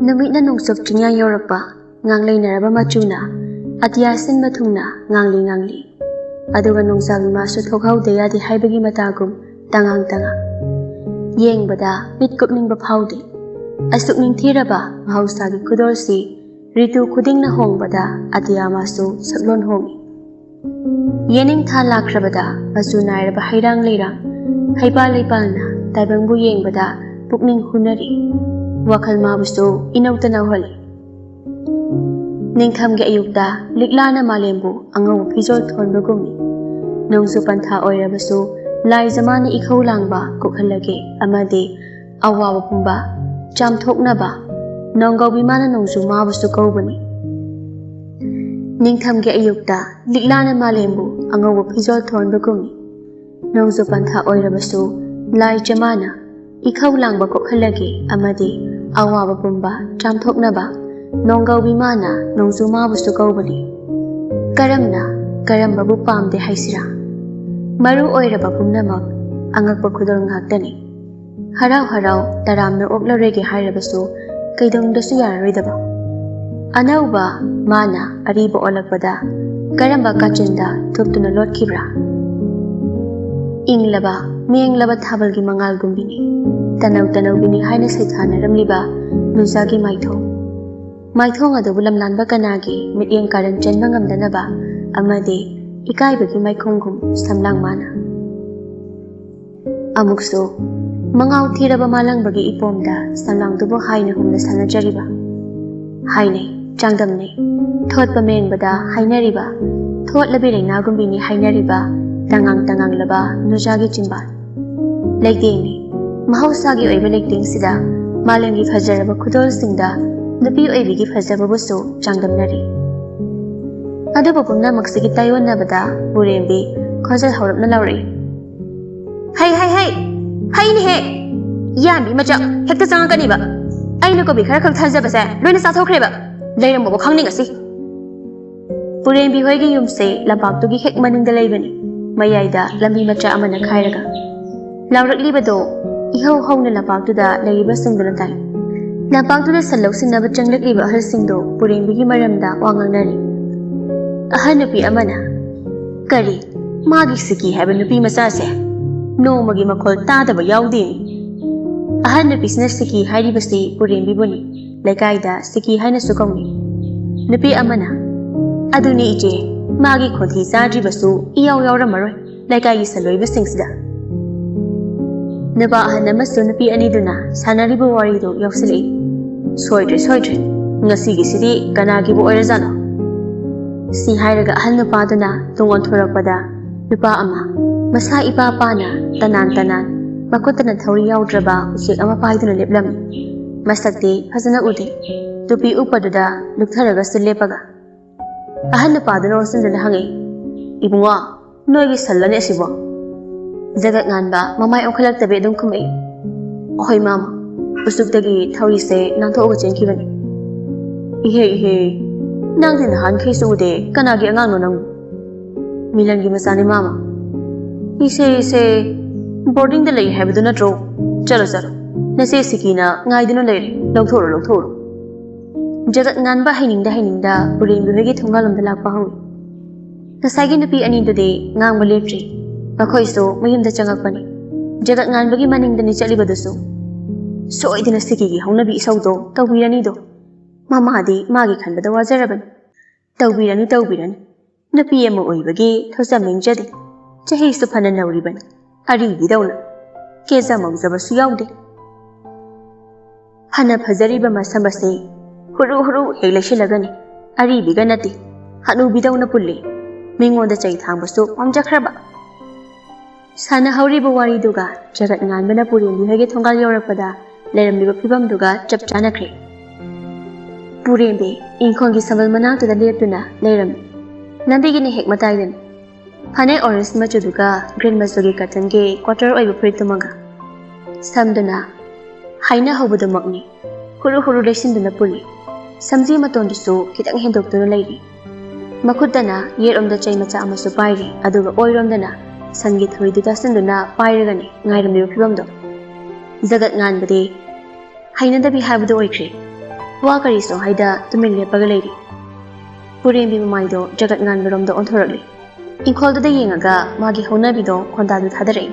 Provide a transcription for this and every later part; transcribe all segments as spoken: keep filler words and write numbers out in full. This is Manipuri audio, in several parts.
ꯅꯨꯃꯤꯠꯅ ꯅꯣꯡꯆꯨꯞ ꯆꯤꯡꯌꯥ ꯌꯧꯔꯛꯄ, ꯉꯥꯡꯂꯩꯅꯔꯕ ꯃꯆꯨꯅ ꯑꯇꯤꯌꯥ ꯁꯤꯟꯕ ꯊꯨꯡꯅ ꯉꯥꯡꯂꯤ ꯉꯥꯡꯂꯤ꯫ ꯑꯗꯨꯒ ꯅꯣꯡꯖꯥꯒꯤ ꯃꯥꯁꯨ ꯊꯣꯛꯍꯧꯗ ꯌꯥꯗꯦ ꯍꯥꯏꯕꯒꯤ ꯃꯇꯥꯒꯨꯝ ꯇꯉꯥꯡ ꯇꯉꯥꯡ꯫ ꯌꯦꯡꯕꯗ ꯃꯤꯠ ꯀꯨꯞꯅꯤꯡꯕ ꯐꯥꯎꯗꯦ꯫ ꯑꯁꯨꯛ ꯅꯤꯡꯊꯤꯔꯕ ꯃꯍꯧꯁꯥꯒꯤ ꯈꯨꯗꯣꯜꯁꯤ ꯔꯤꯇꯨ ꯈꯨꯗꯤꯡꯅ ꯍꯣꯡꯕꯗ ꯑꯇꯤꯌꯥ ꯃꯥꯁꯨ ꯁꯛꯂꯣꯟ ꯍꯣꯡꯏ꯫ ꯌꯦꯅꯤꯡꯊꯥ ꯂꯥꯛꯈ꯭ꯔꯕꯗ ꯃꯆꯨ ꯅꯥꯏꯔꯕ ꯍꯩꯔꯥꯡ ꯂꯩꯔꯥꯡ, ꯍꯩꯄꯥꯜ ꯂꯩꯄꯥꯜꯅ ꯇꯥꯏꯕꯪꯕꯨ ꯌꯦꯡꯕꯗ ꯄꯨꯛꯅꯤꯡ ꯍꯨꯅꯔꯤ꯫ ꯋꯥꯈꯜ ꯃꯥꯕꯨꯁꯨ ꯏꯅꯧ ꯇꯅꯧꯍꯜꯂꯤ꯫ ꯅꯤꯡꯊꯝꯒꯤ ꯑꯌꯨꯛꯇ ꯂꯤꯛꯂꯥꯅ ꯃꯥꯂꯦꯝꯕꯨ ꯑꯉꯧꯕ ꯐꯤꯖꯣꯜ ꯊꯣꯟꯕꯒꯨꯝꯃꯤ꯫ ꯅꯣꯡꯖꯨ ꯄꯟꯊꯥ ꯑꯣꯏꯔꯕꯁꯨ ꯂꯥꯏꯖ ꯃꯥꯅ ꯏꯈꯧ ꯂꯥꯡꯕ ꯀꯣꯛꯍꯜꯂꯒꯦ ꯑꯃꯗꯤ ꯑꯋꯥꯕ ꯄꯨꯝꯕ ꯆꯥꯝꯊꯣꯛꯅꯕ ꯅꯣꯡꯒꯧꯕꯤ ꯃꯥꯅ ꯅꯣꯡꯖꯨ ꯃꯥꯕꯨꯁꯨ ꯀꯧꯕꯅꯤ꯫ ꯅꯤꯡꯊꯝꯒꯤ ꯑꯌꯨꯛꯇ ꯂꯤꯛꯂꯥꯅ ꯃꯥꯂꯦꯝꯕꯨ ꯑꯉꯧꯕ ꯐꯤꯖꯣꯜ ꯊꯣꯟꯕꯒꯨꯝꯃꯤ꯫ ꯅꯣꯡꯖꯨ ꯄꯟꯊꯥ ꯑꯣꯏꯔꯕꯁꯨ ꯂꯥꯏꯖ ꯃꯥꯅ ꯏꯈꯧ ꯂꯥꯡꯕ ꯀꯣꯛꯍꯜꯂꯒꯦ ꯑꯃꯗꯤ ꯑꯋꯥꯕ ꯄꯨꯝꯕ ꯆꯥꯝꯊꯣꯛꯅꯕ ꯅꯣꯡꯒꯧꯕꯤ ꯃꯥꯅ ꯅꯣꯡꯖꯨ ꯃꯥꯕꯨꯁꯨ ꯀꯧꯕꯅꯤ꯫ ꯀꯔꯝꯅ ꯀꯔꯝꯕꯕꯨ ꯄꯥꯝꯗꯦ ꯍꯥꯏꯁꯤꯔꯥ? ꯃꯔꯨ ꯑꯣꯏꯔꯕ ꯄꯨꯝꯅꯃꯛ ꯑꯉꯛꯄ ꯈꯨꯗꯣꯜ ꯉꯥꯛꯇꯅꯤ꯫ ꯍꯔꯥꯎ ꯍꯔꯥꯎ ꯇꯔꯥꯝꯅ ꯑꯣꯛꯂꯔꯣꯏꯒꯦ ꯍꯥꯏꯔꯕꯁꯨ ꯀꯩꯗꯧꯅꯨꯡꯗꯁꯨ ꯌꯥꯔꯔꯣꯏꯗꯕ꯫ ꯑꯅꯧꯕ ꯃꯥꯅ ꯑꯔꯤꯕ ꯑꯣꯜꯂꯛꯄꯗ ꯀꯔꯝꯕ ꯀꯥꯆꯤꯟꯗ ꯊꯨꯞꯇꯨꯅ ꯂꯣꯠꯈꯤꯕ꯭ꯔꯥ? ꯏꯪꯂꯕ ꯃꯦꯡꯂꯕ ꯊꯥꯕꯜꯒꯤ ꯃꯉꯥꯜꯒꯨꯝꯕꯤꯅꯤ꯫ ꯇꯅꯧ ꯇꯅꯧꯕꯤꯅꯤ ꯍꯥꯏꯅ ꯁꯩꯊꯥꯅꯔꯝꯂꯤꯕ ꯅꯨꯖꯥꯒꯤ ꯃꯥꯏꯊꯣꯡ꯫ ꯃꯥꯏꯊꯣꯡ ꯑꯗꯨꯕꯨ ꯂꯝꯂꯥꯟꯕ ꯀꯅꯥꯒꯤ ꯃꯤꯠꯌꯦꯡ ꯀꯥꯔꯟ ꯆꯦꯟꯕ ꯉꯝꯗꯅꯕ ꯑꯃꯗꯤ ꯏꯀꯥꯏꯕꯒꯤ ꯃꯥꯏꯈꯣꯡꯒꯨꯝ ꯁꯝꯂꯥꯡ ꯃꯥꯅ꯫ ꯑꯃꯨꯛꯁꯨ ꯃꯉꯥꯎ ꯊꯤꯔꯕ ꯃꯥꯂꯪꯕꯒꯤ ꯏꯄꯣꯝꯗ ꯁꯝꯂꯥꯡꯗꯨꯕꯨ ꯍꯥꯏꯅ ꯍꯨꯝꯅ ꯁꯥꯟꯅꯖꯔꯤꯕ꯫ ꯍꯥꯏꯅꯩ, ꯆꯥꯡꯗꯝꯅꯩ, ꯊꯣꯠꯄ ꯃꯦꯡꯕꯗ ꯍꯥꯏꯅꯔꯤꯕ, ꯊꯣꯠꯂꯕꯤ ꯂꯩꯅꯥꯒꯨꯝꯕꯤꯅꯤ ꯍꯥꯏꯅꯔꯤꯕ, ꯇꯉꯥꯡ ꯇꯉꯥꯡꯂꯕ ꯅꯨꯖꯥꯒꯤ ꯆꯤꯝꯕꯥꯜ꯫ ꯂꯩꯇꯦꯡꯅꯤ, ꯃꯍꯧꯁꯥꯒꯤ ꯑꯣꯏꯕ ꯂꯩꯇꯦꯡꯁꯤꯗ ꯃꯥꯂꯦꯝꯒꯤ ꯐꯖꯔꯕ ꯈꯨꯗꯣꯜꯁꯤꯡꯗ ꯅꯨꯄꯤ ꯑꯣꯏꯕꯤꯒꯤ ꯐꯖꯕꯕꯨꯁꯨ ꯆꯥꯡꯗꯝꯅꯔꯤ꯫ ꯑꯗꯨꯕꯨ ꯄꯨꯝꯅꯃꯛꯁꯤꯒꯤ ꯇꯥꯏꯑꯣꯟꯅꯕꯗ ꯄꯨꯔꯦꯝꯕꯤ ꯈꯣꯟꯖꯦꯜ ꯍꯧꯔꯞꯅ ꯂꯥꯎꯔꯛꯏ, "ꯍꯩ, ꯍꯩ, ꯍꯩ! ꯍꯩꯅꯦꯍꯦ! ꯌꯥꯟꯕꯤ ꯃꯆꯥ, ꯍꯦꯛꯇ ꯆꯪꯉꯛꯀꯅꯤꯕ꯫ ꯑꯩꯅ ꯀꯣꯕꯤ ꯈꯔ ꯈꯛ ꯊꯥꯖꯕꯁꯦ ꯂꯣꯏꯅ ꯆꯥꯊꯣꯛꯈ꯭ꯔꯦꯕ꯫ ꯂꯩꯔꯝꯃꯣꯕ ꯈꯪꯅꯤꯡꯉꯁꯤ꯫" ꯄꯨꯔꯦꯝꯕꯤ ꯍꯣꯏꯒꯤ ꯌꯨꯝꯁꯦ ꯂꯝꯄꯥꯛꯇꯨꯒꯤ ꯍꯦꯛ ꯃꯅꯤꯡꯗ ꯂꯩꯕꯅꯤ, ꯃꯌꯥꯏꯗ ꯂꯝꯕꯤ ꯃꯆꯥ ꯑꯃꯅ ꯈꯥꯏꯔꯒ꯫ ꯂꯥꯎꯔꯛꯂꯤꯕꯗꯣ ꯏꯍꯧ ꯍꯧꯅ ꯂꯝꯄꯥꯛꯇꯨꯗ ꯂꯩꯔꯤꯕꯁꯤꯡꯗꯨꯅ ꯇꯥꯏ꯫ ꯂꯝꯄꯥꯛꯇꯨꯗ ꯁꯟ ꯂꯧꯁꯤꯟꯅꯕ ꯆꯪꯂꯛꯂꯤꯕ ꯑꯍꯜꯁꯤꯡꯗꯣ ꯄꯨꯔꯦꯝꯕꯤꯒꯤ ꯃꯔꯝꯗ ꯋꯥ ꯉꯥꯡꯅꯔꯤ꯫ ꯑꯍꯜ ꯅꯨꯄꯤ ꯑꯃꯅ, "ꯀꯔꯤ? ꯃꯥꯒꯤ ꯁꯤꯀꯤ ꯍꯥꯏꯕ ꯅꯨꯄꯤ ꯃꯆꯥꯁꯦ ꯅꯣꯡꯃꯒꯤ ꯃꯈꯣꯜ ꯇꯥꯗꯕ ꯌꯥꯎꯗꯦ"꯫ ꯑꯍꯜ ꯅꯨꯄꯤꯁꯤꯅ ꯁꯤꯀꯤ ꯍꯥꯏꯔꯤꯕꯁꯤ ꯄꯨꯔꯦꯝꯕꯤꯕꯨꯅꯤ꯫ ꯂꯩꯀꯥꯏꯗ ꯁꯤꯀꯤ ꯍꯥꯏꯅꯁꯨ ꯀꯧꯅꯩ꯫ ꯅꯨꯄꯤ ꯑꯃꯅ, "ꯑꯗꯨꯅꯤ ꯏꯆꯦ, ꯃꯥꯒꯤ ꯈꯣꯟꯊꯤ ꯆꯥꯗ꯭ꯔꯤꯕꯁꯨ ꯏꯌꯥꯎ ꯌꯥꯎꯔꯝꯃꯔꯣꯏ ꯂꯩꯀꯥꯏꯒꯤ ꯁꯟ ꯂꯣꯏꯕꯁꯤꯡꯁꯤꯗ"꯫ ꯅꯨꯄꯥ ꯑꯍꯟ ꯑꯃꯁꯨ ꯅꯨꯄꯤ ꯑꯅꯤꯗꯨꯅ ꯁꯥꯟꯅꯔꯤꯕ ꯋꯥꯔꯤꯗꯨ ꯌꯥꯎꯁꯤꯜꯂꯛꯏ꯫ "ꯁꯣꯏꯗ꯭ꯔꯦ, ꯁꯣꯏꯗ꯭ꯔꯦ, ꯉꯁꯤꯒꯤꯁꯤꯗꯤ ꯀꯅꯥꯒꯤꯕꯨ ꯑꯣꯏꯔꯖꯥꯠꯅꯣ?" ꯁꯤ ꯍꯥꯏꯔꯒ ꯑꯍꯜ ꯅꯨꯄꯥꯗꯨꯅ ꯇꯨꯡ ꯑꯣꯟꯊꯣꯔꯛꯄꯗ ꯅꯨꯄꯥ ꯑꯃ ꯃꯁꯥ ꯏꯄꯥ ꯄꯥꯅ ꯇꯅꯥꯟ ꯇꯅꯥꯟ ꯃꯈꯨꯠꯇꯅ ꯊꯧꯔꯤ ꯌꯥꯎꯗ꯭ꯔꯕ ꯎꯆꯦꯛ ꯑꯃ ꯄꯥꯏꯗꯨꯅ ꯂꯦꯞꯂꯝꯃꯤ꯫ ꯃꯁꯛꯇꯤ ꯐꯖꯅ ꯎꯗꯦ꯫ ꯇꯨꯄꯤ ꯎꯞꯄꯗꯨꯗ ꯂꯨꯞꯊꯔꯒꯁꯨ ꯂꯦꯞꯄꯒ ꯑꯍꯟ ꯅꯨꯄꯥꯗꯨꯅ ꯑꯣꯟꯁꯤꯟꯗꯨꯅ ꯍꯪꯉꯛꯏ, "ꯏꯕꯨꯡꯉꯣ, ꯅꯣꯏꯒꯤ ꯁꯜꯂꯅꯦ ꯑꯁꯤꯕꯣ?" ꯖꯒꯠ ꯉꯥꯟꯕ ꯃꯃꯥꯏ ꯑꯣꯟꯈꯠꯂꯛꯇꯕꯤ ꯑꯗꯨꯝ ꯈꯨꯝꯃꯛꯏ, "ꯍꯣꯏ ꯃꯥꯃ, ꯎꯆꯨꯛꯇꯒꯤ ꯊꯧꯔꯤꯁꯦ ꯅꯥꯟꯊꯣꯛꯑꯒ ꯆꯦꯟꯈꯤꯕꯅꯤ"꯫ "ꯏꯍꯦ ꯏꯍꯦ, ꯅꯪꯗꯤ ꯅꯍꯥꯟꯈꯩꯁꯨ ꯎꯗꯦ, ꯀꯅꯥꯒꯤ ꯑꯉꯥꯡꯅꯣ ꯅꯪ?" "ꯃꯤꯂꯟꯒꯤ ꯃꯆꯥꯅꯤ ꯃꯥꯃ"꯫ "ꯏꯁꯦ ꯏꯁꯦ, ꯕꯣꯔꯗꯤꯡꯗ ꯂꯩ ꯍꯥꯏꯕꯗꯨ ꯅꯠꯇ꯭ꯔꯣ? ꯆꯠꯂꯣ ꯆꯠꯂꯣ, ꯅꯆꯦ ꯁꯤꯀꯤꯅ ꯉꯥꯏꯗꯨꯅ ꯂꯩꯔꯦ, ꯂꯧꯊꯣꯛꯎꯔꯣ ꯂꯧꯊꯣꯛꯎꯔꯣ"꯫ ꯖꯒꯠ ꯉꯥꯟꯕ ꯍꯩꯅꯤꯡꯗ ꯍꯩꯅꯤꯡꯗ ꯄꯨꯔꯦꯝꯕꯤ ꯍꯣꯏꯒꯤ ꯊꯣꯡꯒꯥꯜꯂꯣꯝꯗ ꯂꯥꯛꯄ ꯍꯧꯏ꯫ ꯉꯁꯥꯏꯒꯤ ꯅꯨꯄꯤ ꯑꯅꯤꯗꯨꯗꯤ ꯉꯥꯡꯕ ꯂꯦꯞꯇ꯭ꯔꯤ꯫ ꯃꯈꯣꯏꯁꯨ ꯃꯌꯨꯝꯗ ꯆꯪꯉꯛꯄꯅꯤ꯫ ꯖꯒꯠ ꯉꯥꯟꯕꯒꯤ ꯃꯅꯤꯡꯗꯅꯤ ꯆꯠꯂꯤꯕꯗꯨꯁꯨ꯫ "ꯁꯣꯏꯗꯅ ꯁꯤꯀꯤꯒꯤ ꯍꯧꯅꯕꯤ ꯏꯁꯧꯗꯣ ꯇꯧꯕꯤꯔꯅꯤꯗꯣ꯫ ꯃꯃꯥꯗꯤ ꯃꯥꯒꯤ ꯈꯟꯕꯗ ꯋꯥꯖꯔꯕꯅꯤ꯫ ꯇꯧꯕꯤꯔꯅꯤ, ꯇꯧꯕꯤꯔꯅꯤ꯫ ꯅꯨꯄꯤ ꯑꯃ ꯑꯣꯏꯕꯒꯤ ꯊꯧꯖꯥꯜ ꯃꯦꯡꯖꯗꯦ꯫ ꯆꯍꯤꯁꯨ ꯐꯅ ꯅꯧꯔꯤꯕꯅꯤ꯫ ꯑꯔꯤꯕꯤꯗꯧꯅ ꯀꯦꯖ ꯃꯧꯖꯕꯁꯨ ꯌꯥꯎꯗꯦ꯫ ꯐꯅ ꯐꯖꯔꯤꯕ ꯃꯁꯝ ꯑꯁꯤ ꯍꯨꯔꯨ ꯍꯨꯔꯨ ꯍꯦꯛ ꯂꯩꯁꯤꯜꯂꯒꯅꯤ꯫ ꯑꯔꯤꯕꯤꯒ ꯅꯠꯇꯦ, ꯍꯅꯨꯕꯤꯗꯧꯅ ꯄꯨꯜꯂꯤ꯫ ꯃꯤꯉꯣꯟꯗ ꯆꯩ ꯊꯥꯡꯕꯁꯨ ꯄꯥꯝꯖꯈ꯭ꯔꯕ"꯫ ꯁꯥꯟꯅꯍꯧꯔꯤꯕ ꯋꯥꯔꯤꯗꯨꯒ ꯖꯒꯠ ꯉꯥꯟꯕꯅ ꯄꯨꯔꯦꯝꯕꯤ ꯍꯣꯏꯒꯤ ꯊꯣꯡꯒꯥꯜ ꯌꯧꯔꯛꯄꯗ ꯂꯩꯔꯝꯂꯤꯕ ꯐꯤꯕꯝꯗꯨꯒ ꯆꯞ ꯆꯥꯅꯈ꯭ꯔꯦ꯫ ꯄꯨꯔꯦꯝꯕꯤ ꯏꯪꯈꯣꯜꯒꯤ ꯁꯝꯕꯜ ꯃꯅꯥꯛꯇꯨꯗ ꯂꯦꯞꯇꯨꯅ ꯂꯩꯔꯝꯃꯤ꯫ ꯂꯝꯕꯤꯒꯤꯅ ꯍꯦꯛ ꯃꯇꯥꯏꯗꯅꯤ꯫ ꯐꯅꯦꯛ ꯑꯣꯔꯦꯟꯖ ꯃꯆꯨꯗꯨꯒ ꯒ꯭ꯔꯤꯟ ꯃꯆꯨꯒꯤ ꯀꯇꯟꯒꯤ ꯀ꯭ꯋꯥꯇꯔ ꯑꯣꯏꯕ ꯐꯨꯔꯤꯠꯇꯨꯃꯒ ꯁꯝꯗꯨꯅ ꯍꯥꯏꯅꯍꯧꯕꯗꯨꯃꯛꯅꯤ꯫ ꯍꯨꯔꯨ ꯍꯨꯔꯨ ꯂꯩꯁꯤꯟꯗꯨꯅ ꯄꯨꯜꯂꯤ꯫ ꯁꯝꯖꯤ ꯃꯇꯣꯟꯗꯨꯁꯨ ꯈꯤꯇꯪ ꯍꯦꯟꯗꯣꯛꯇꯨꯅ ꯂꯩꯔꯤ꯫ ꯃꯈꯨꯠꯇꯅ ꯌꯦꯠꯂꯣꯝꯗ ꯆꯩ ꯃꯆꯥ ꯑꯃꯁꯨ ꯄꯥꯏꯔꯤ, ꯑꯗꯨꯒ ꯑꯣꯏꯔꯣꯝꯗꯅ ꯁꯟꯒꯤ ꯊꯧꯔꯤꯗꯨ ꯇꯥꯁꯤꯟꯗꯨꯅ ꯄꯥꯏꯔꯒꯅꯤ ꯉꯥꯏꯔꯝꯂꯤꯕ ꯐꯤꯕꯝꯗꯣ꯫ ꯖꯒꯠ ꯉꯥꯟꯕꯗꯤ ꯍꯩꯅꯗꯕꯤ ꯍꯥꯏꯕꯗꯨ ꯑꯣꯏꯈ꯭ꯔꯦ꯫ ꯋꯥ ꯀꯔꯤꯁꯨ ꯍꯥꯏꯗ ꯇꯨꯃꯤꯟ ꯂꯦꯞꯄꯒ ꯂꯩꯔꯤ꯫ ꯄꯨꯔꯦꯝꯕꯤ ꯃꯃꯥꯏꯗꯣ ꯖꯒꯠ ꯉꯥꯟꯕꯔꯣꯝꯗ ꯑꯣꯟꯊꯣꯔꯛꯂꯤ꯫ ꯏꯪꯈꯣꯜꯗꯨꯗ ꯌꯦꯡꯉꯒ ꯃꯥꯒꯤ ꯍꯧꯅꯕꯤꯗꯣ ꯈꯣꯟꯗꯥꯗꯨ ꯊꯥꯗꯔꯛꯏ꯫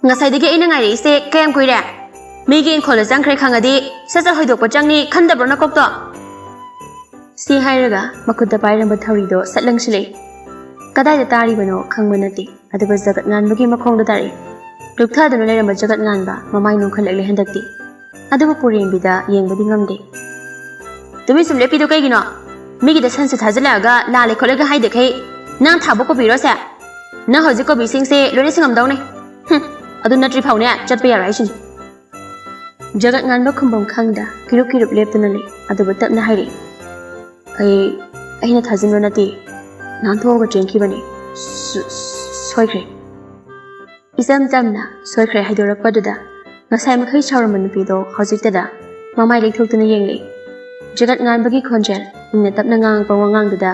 "ꯉꯁꯥꯏꯗꯒꯤ ꯑꯩꯅ ꯉꯥꯏꯔꯛꯏꯁꯦ ꯀꯌꯥꯝ ꯀꯨꯏꯔꯦ? ꯃꯤꯒꯤ ꯏꯪꯈꯣꯜꯗ ꯆꯪꯈ꯭ꯔꯦ ꯈꯪꯉꯗꯤ ꯁꯠ ꯁꯠ ꯍꯣꯏꯗꯣꯛꯄ ꯆꯪꯅꯤ ꯈꯟꯗꯕ꯭ꯔꯣ ꯅꯀꯣꯛꯇꯣ?" ꯁꯤ ꯍꯥꯏꯔꯒ ꯃꯈꯨꯠꯇ ꯄꯥꯏꯔꯝꯕ ꯊꯧꯔꯤꯗꯣ ꯁꯠ ꯂꯪꯁꯤꯜꯂꯛꯏ꯫ ꯀꯗꯥꯏꯗ ꯇꯥꯔꯤꯕꯅꯣ ꯈꯪꯕ ꯅꯠꯇꯦ, ꯑꯗꯨꯒ ꯖꯒꯠ ꯉꯥꯟꯕꯒꯤ ꯃꯈꯣꯡꯗ ꯇꯥꯔꯛꯏ꯫ ꯂꯨꯞꯊꯗꯨꯅ ꯂꯩꯔꯝꯕ ꯖꯒꯠ ꯉꯥꯟꯕ ꯃꯃꯥꯏ ꯅꯣꯟꯈꯠꯂꯛꯂꯦ ꯍꯟꯗꯛꯇꯤ꯫ ꯑꯗꯨꯕꯨ ꯄꯨꯔꯦꯝꯕꯤꯗ ꯌꯦꯡꯕꯗꯤ ꯉꯝꯗꯦ꯫ "ꯇꯨꯃꯤꯟ ꯁꯨꯝ ꯂꯦꯞꯄꯤꯗꯣ ꯀꯩꯒꯤꯅꯣ? ꯃꯤꯒꯤꯗ ꯁꯟꯁꯨ ꯊꯥꯖꯤꯜꯂꯛꯑꯒ ꯂꯥꯜꯂꯦ ꯈꯣꯠꯂꯦꯒ ꯍꯥꯏꯗꯦꯈꯩ ꯅꯪ ꯊꯥꯕ ꯀꯣꯕꯤꯔꯣꯁꯦ? ꯅꯪ ꯍꯧꯖꯤꯛ ꯀꯣꯕꯤꯁꯤꯡꯁꯦ ꯂꯣꯏꯅ ꯁꯤꯡꯉꯝꯗꯧꯅꯦ꯫ ꯍꯨꯝ, ꯑꯗꯨ ꯅꯠꯇ꯭ꯔꯤ ꯐꯥꯎꯅꯦ ꯆꯠꯄ ꯌꯥꯔꯣꯏ ꯍꯥꯏꯁꯤꯅꯤ꯫" ꯖꯒꯠ ꯉꯥꯟꯕ ꯈꯨꯝꯐꯝ ꯈꯪꯗ ꯀꯤꯔꯨꯞ ꯀꯤꯔꯨꯞ ꯂꯦꯞꯇꯨꯅ ꯂꯩ, ꯑꯗꯨꯕꯨ ꯇꯞꯅ ꯍꯥꯏꯔꯛꯏ, "ꯑꯩ, ꯑꯩꯅ ꯊꯥꯖꯤꯟꯕ ꯅꯠꯇꯦ, ꯅꯥꯟꯊꯣꯛꯑꯒ ꯆꯦꯟꯈꯤꯕꯅꯤ꯫ ꯁꯨ-, ꯁꯣꯏꯈ꯭ꯔꯦ꯫" ꯏꯆꯝ ꯆꯝꯅ "ꯁꯣꯏꯈ꯭ꯔꯦ" ꯍꯥꯏꯗꯣꯔꯛꯄꯗꯨꯗ ꯉꯁꯥꯏ ꯃꯈꯩ ꯁꯥꯎꯔꯝꯕ ꯅꯨꯄꯤꯗꯣ ꯍꯧꯖꯤꯛꯇꯗ ꯃꯃꯥꯏ ꯂꯩꯊꯣꯛꯇꯨꯅ ꯌꯦꯡꯂꯛꯏ꯫ ꯖꯒꯠ ꯉꯥꯟꯕꯒꯤ ꯈꯣꯟꯖꯦꯜ ꯏꯪꯅ ꯇꯞꯅ ꯉꯥꯡꯉꯛꯄ ꯋꯥꯉꯥꯡꯗꯨꯗ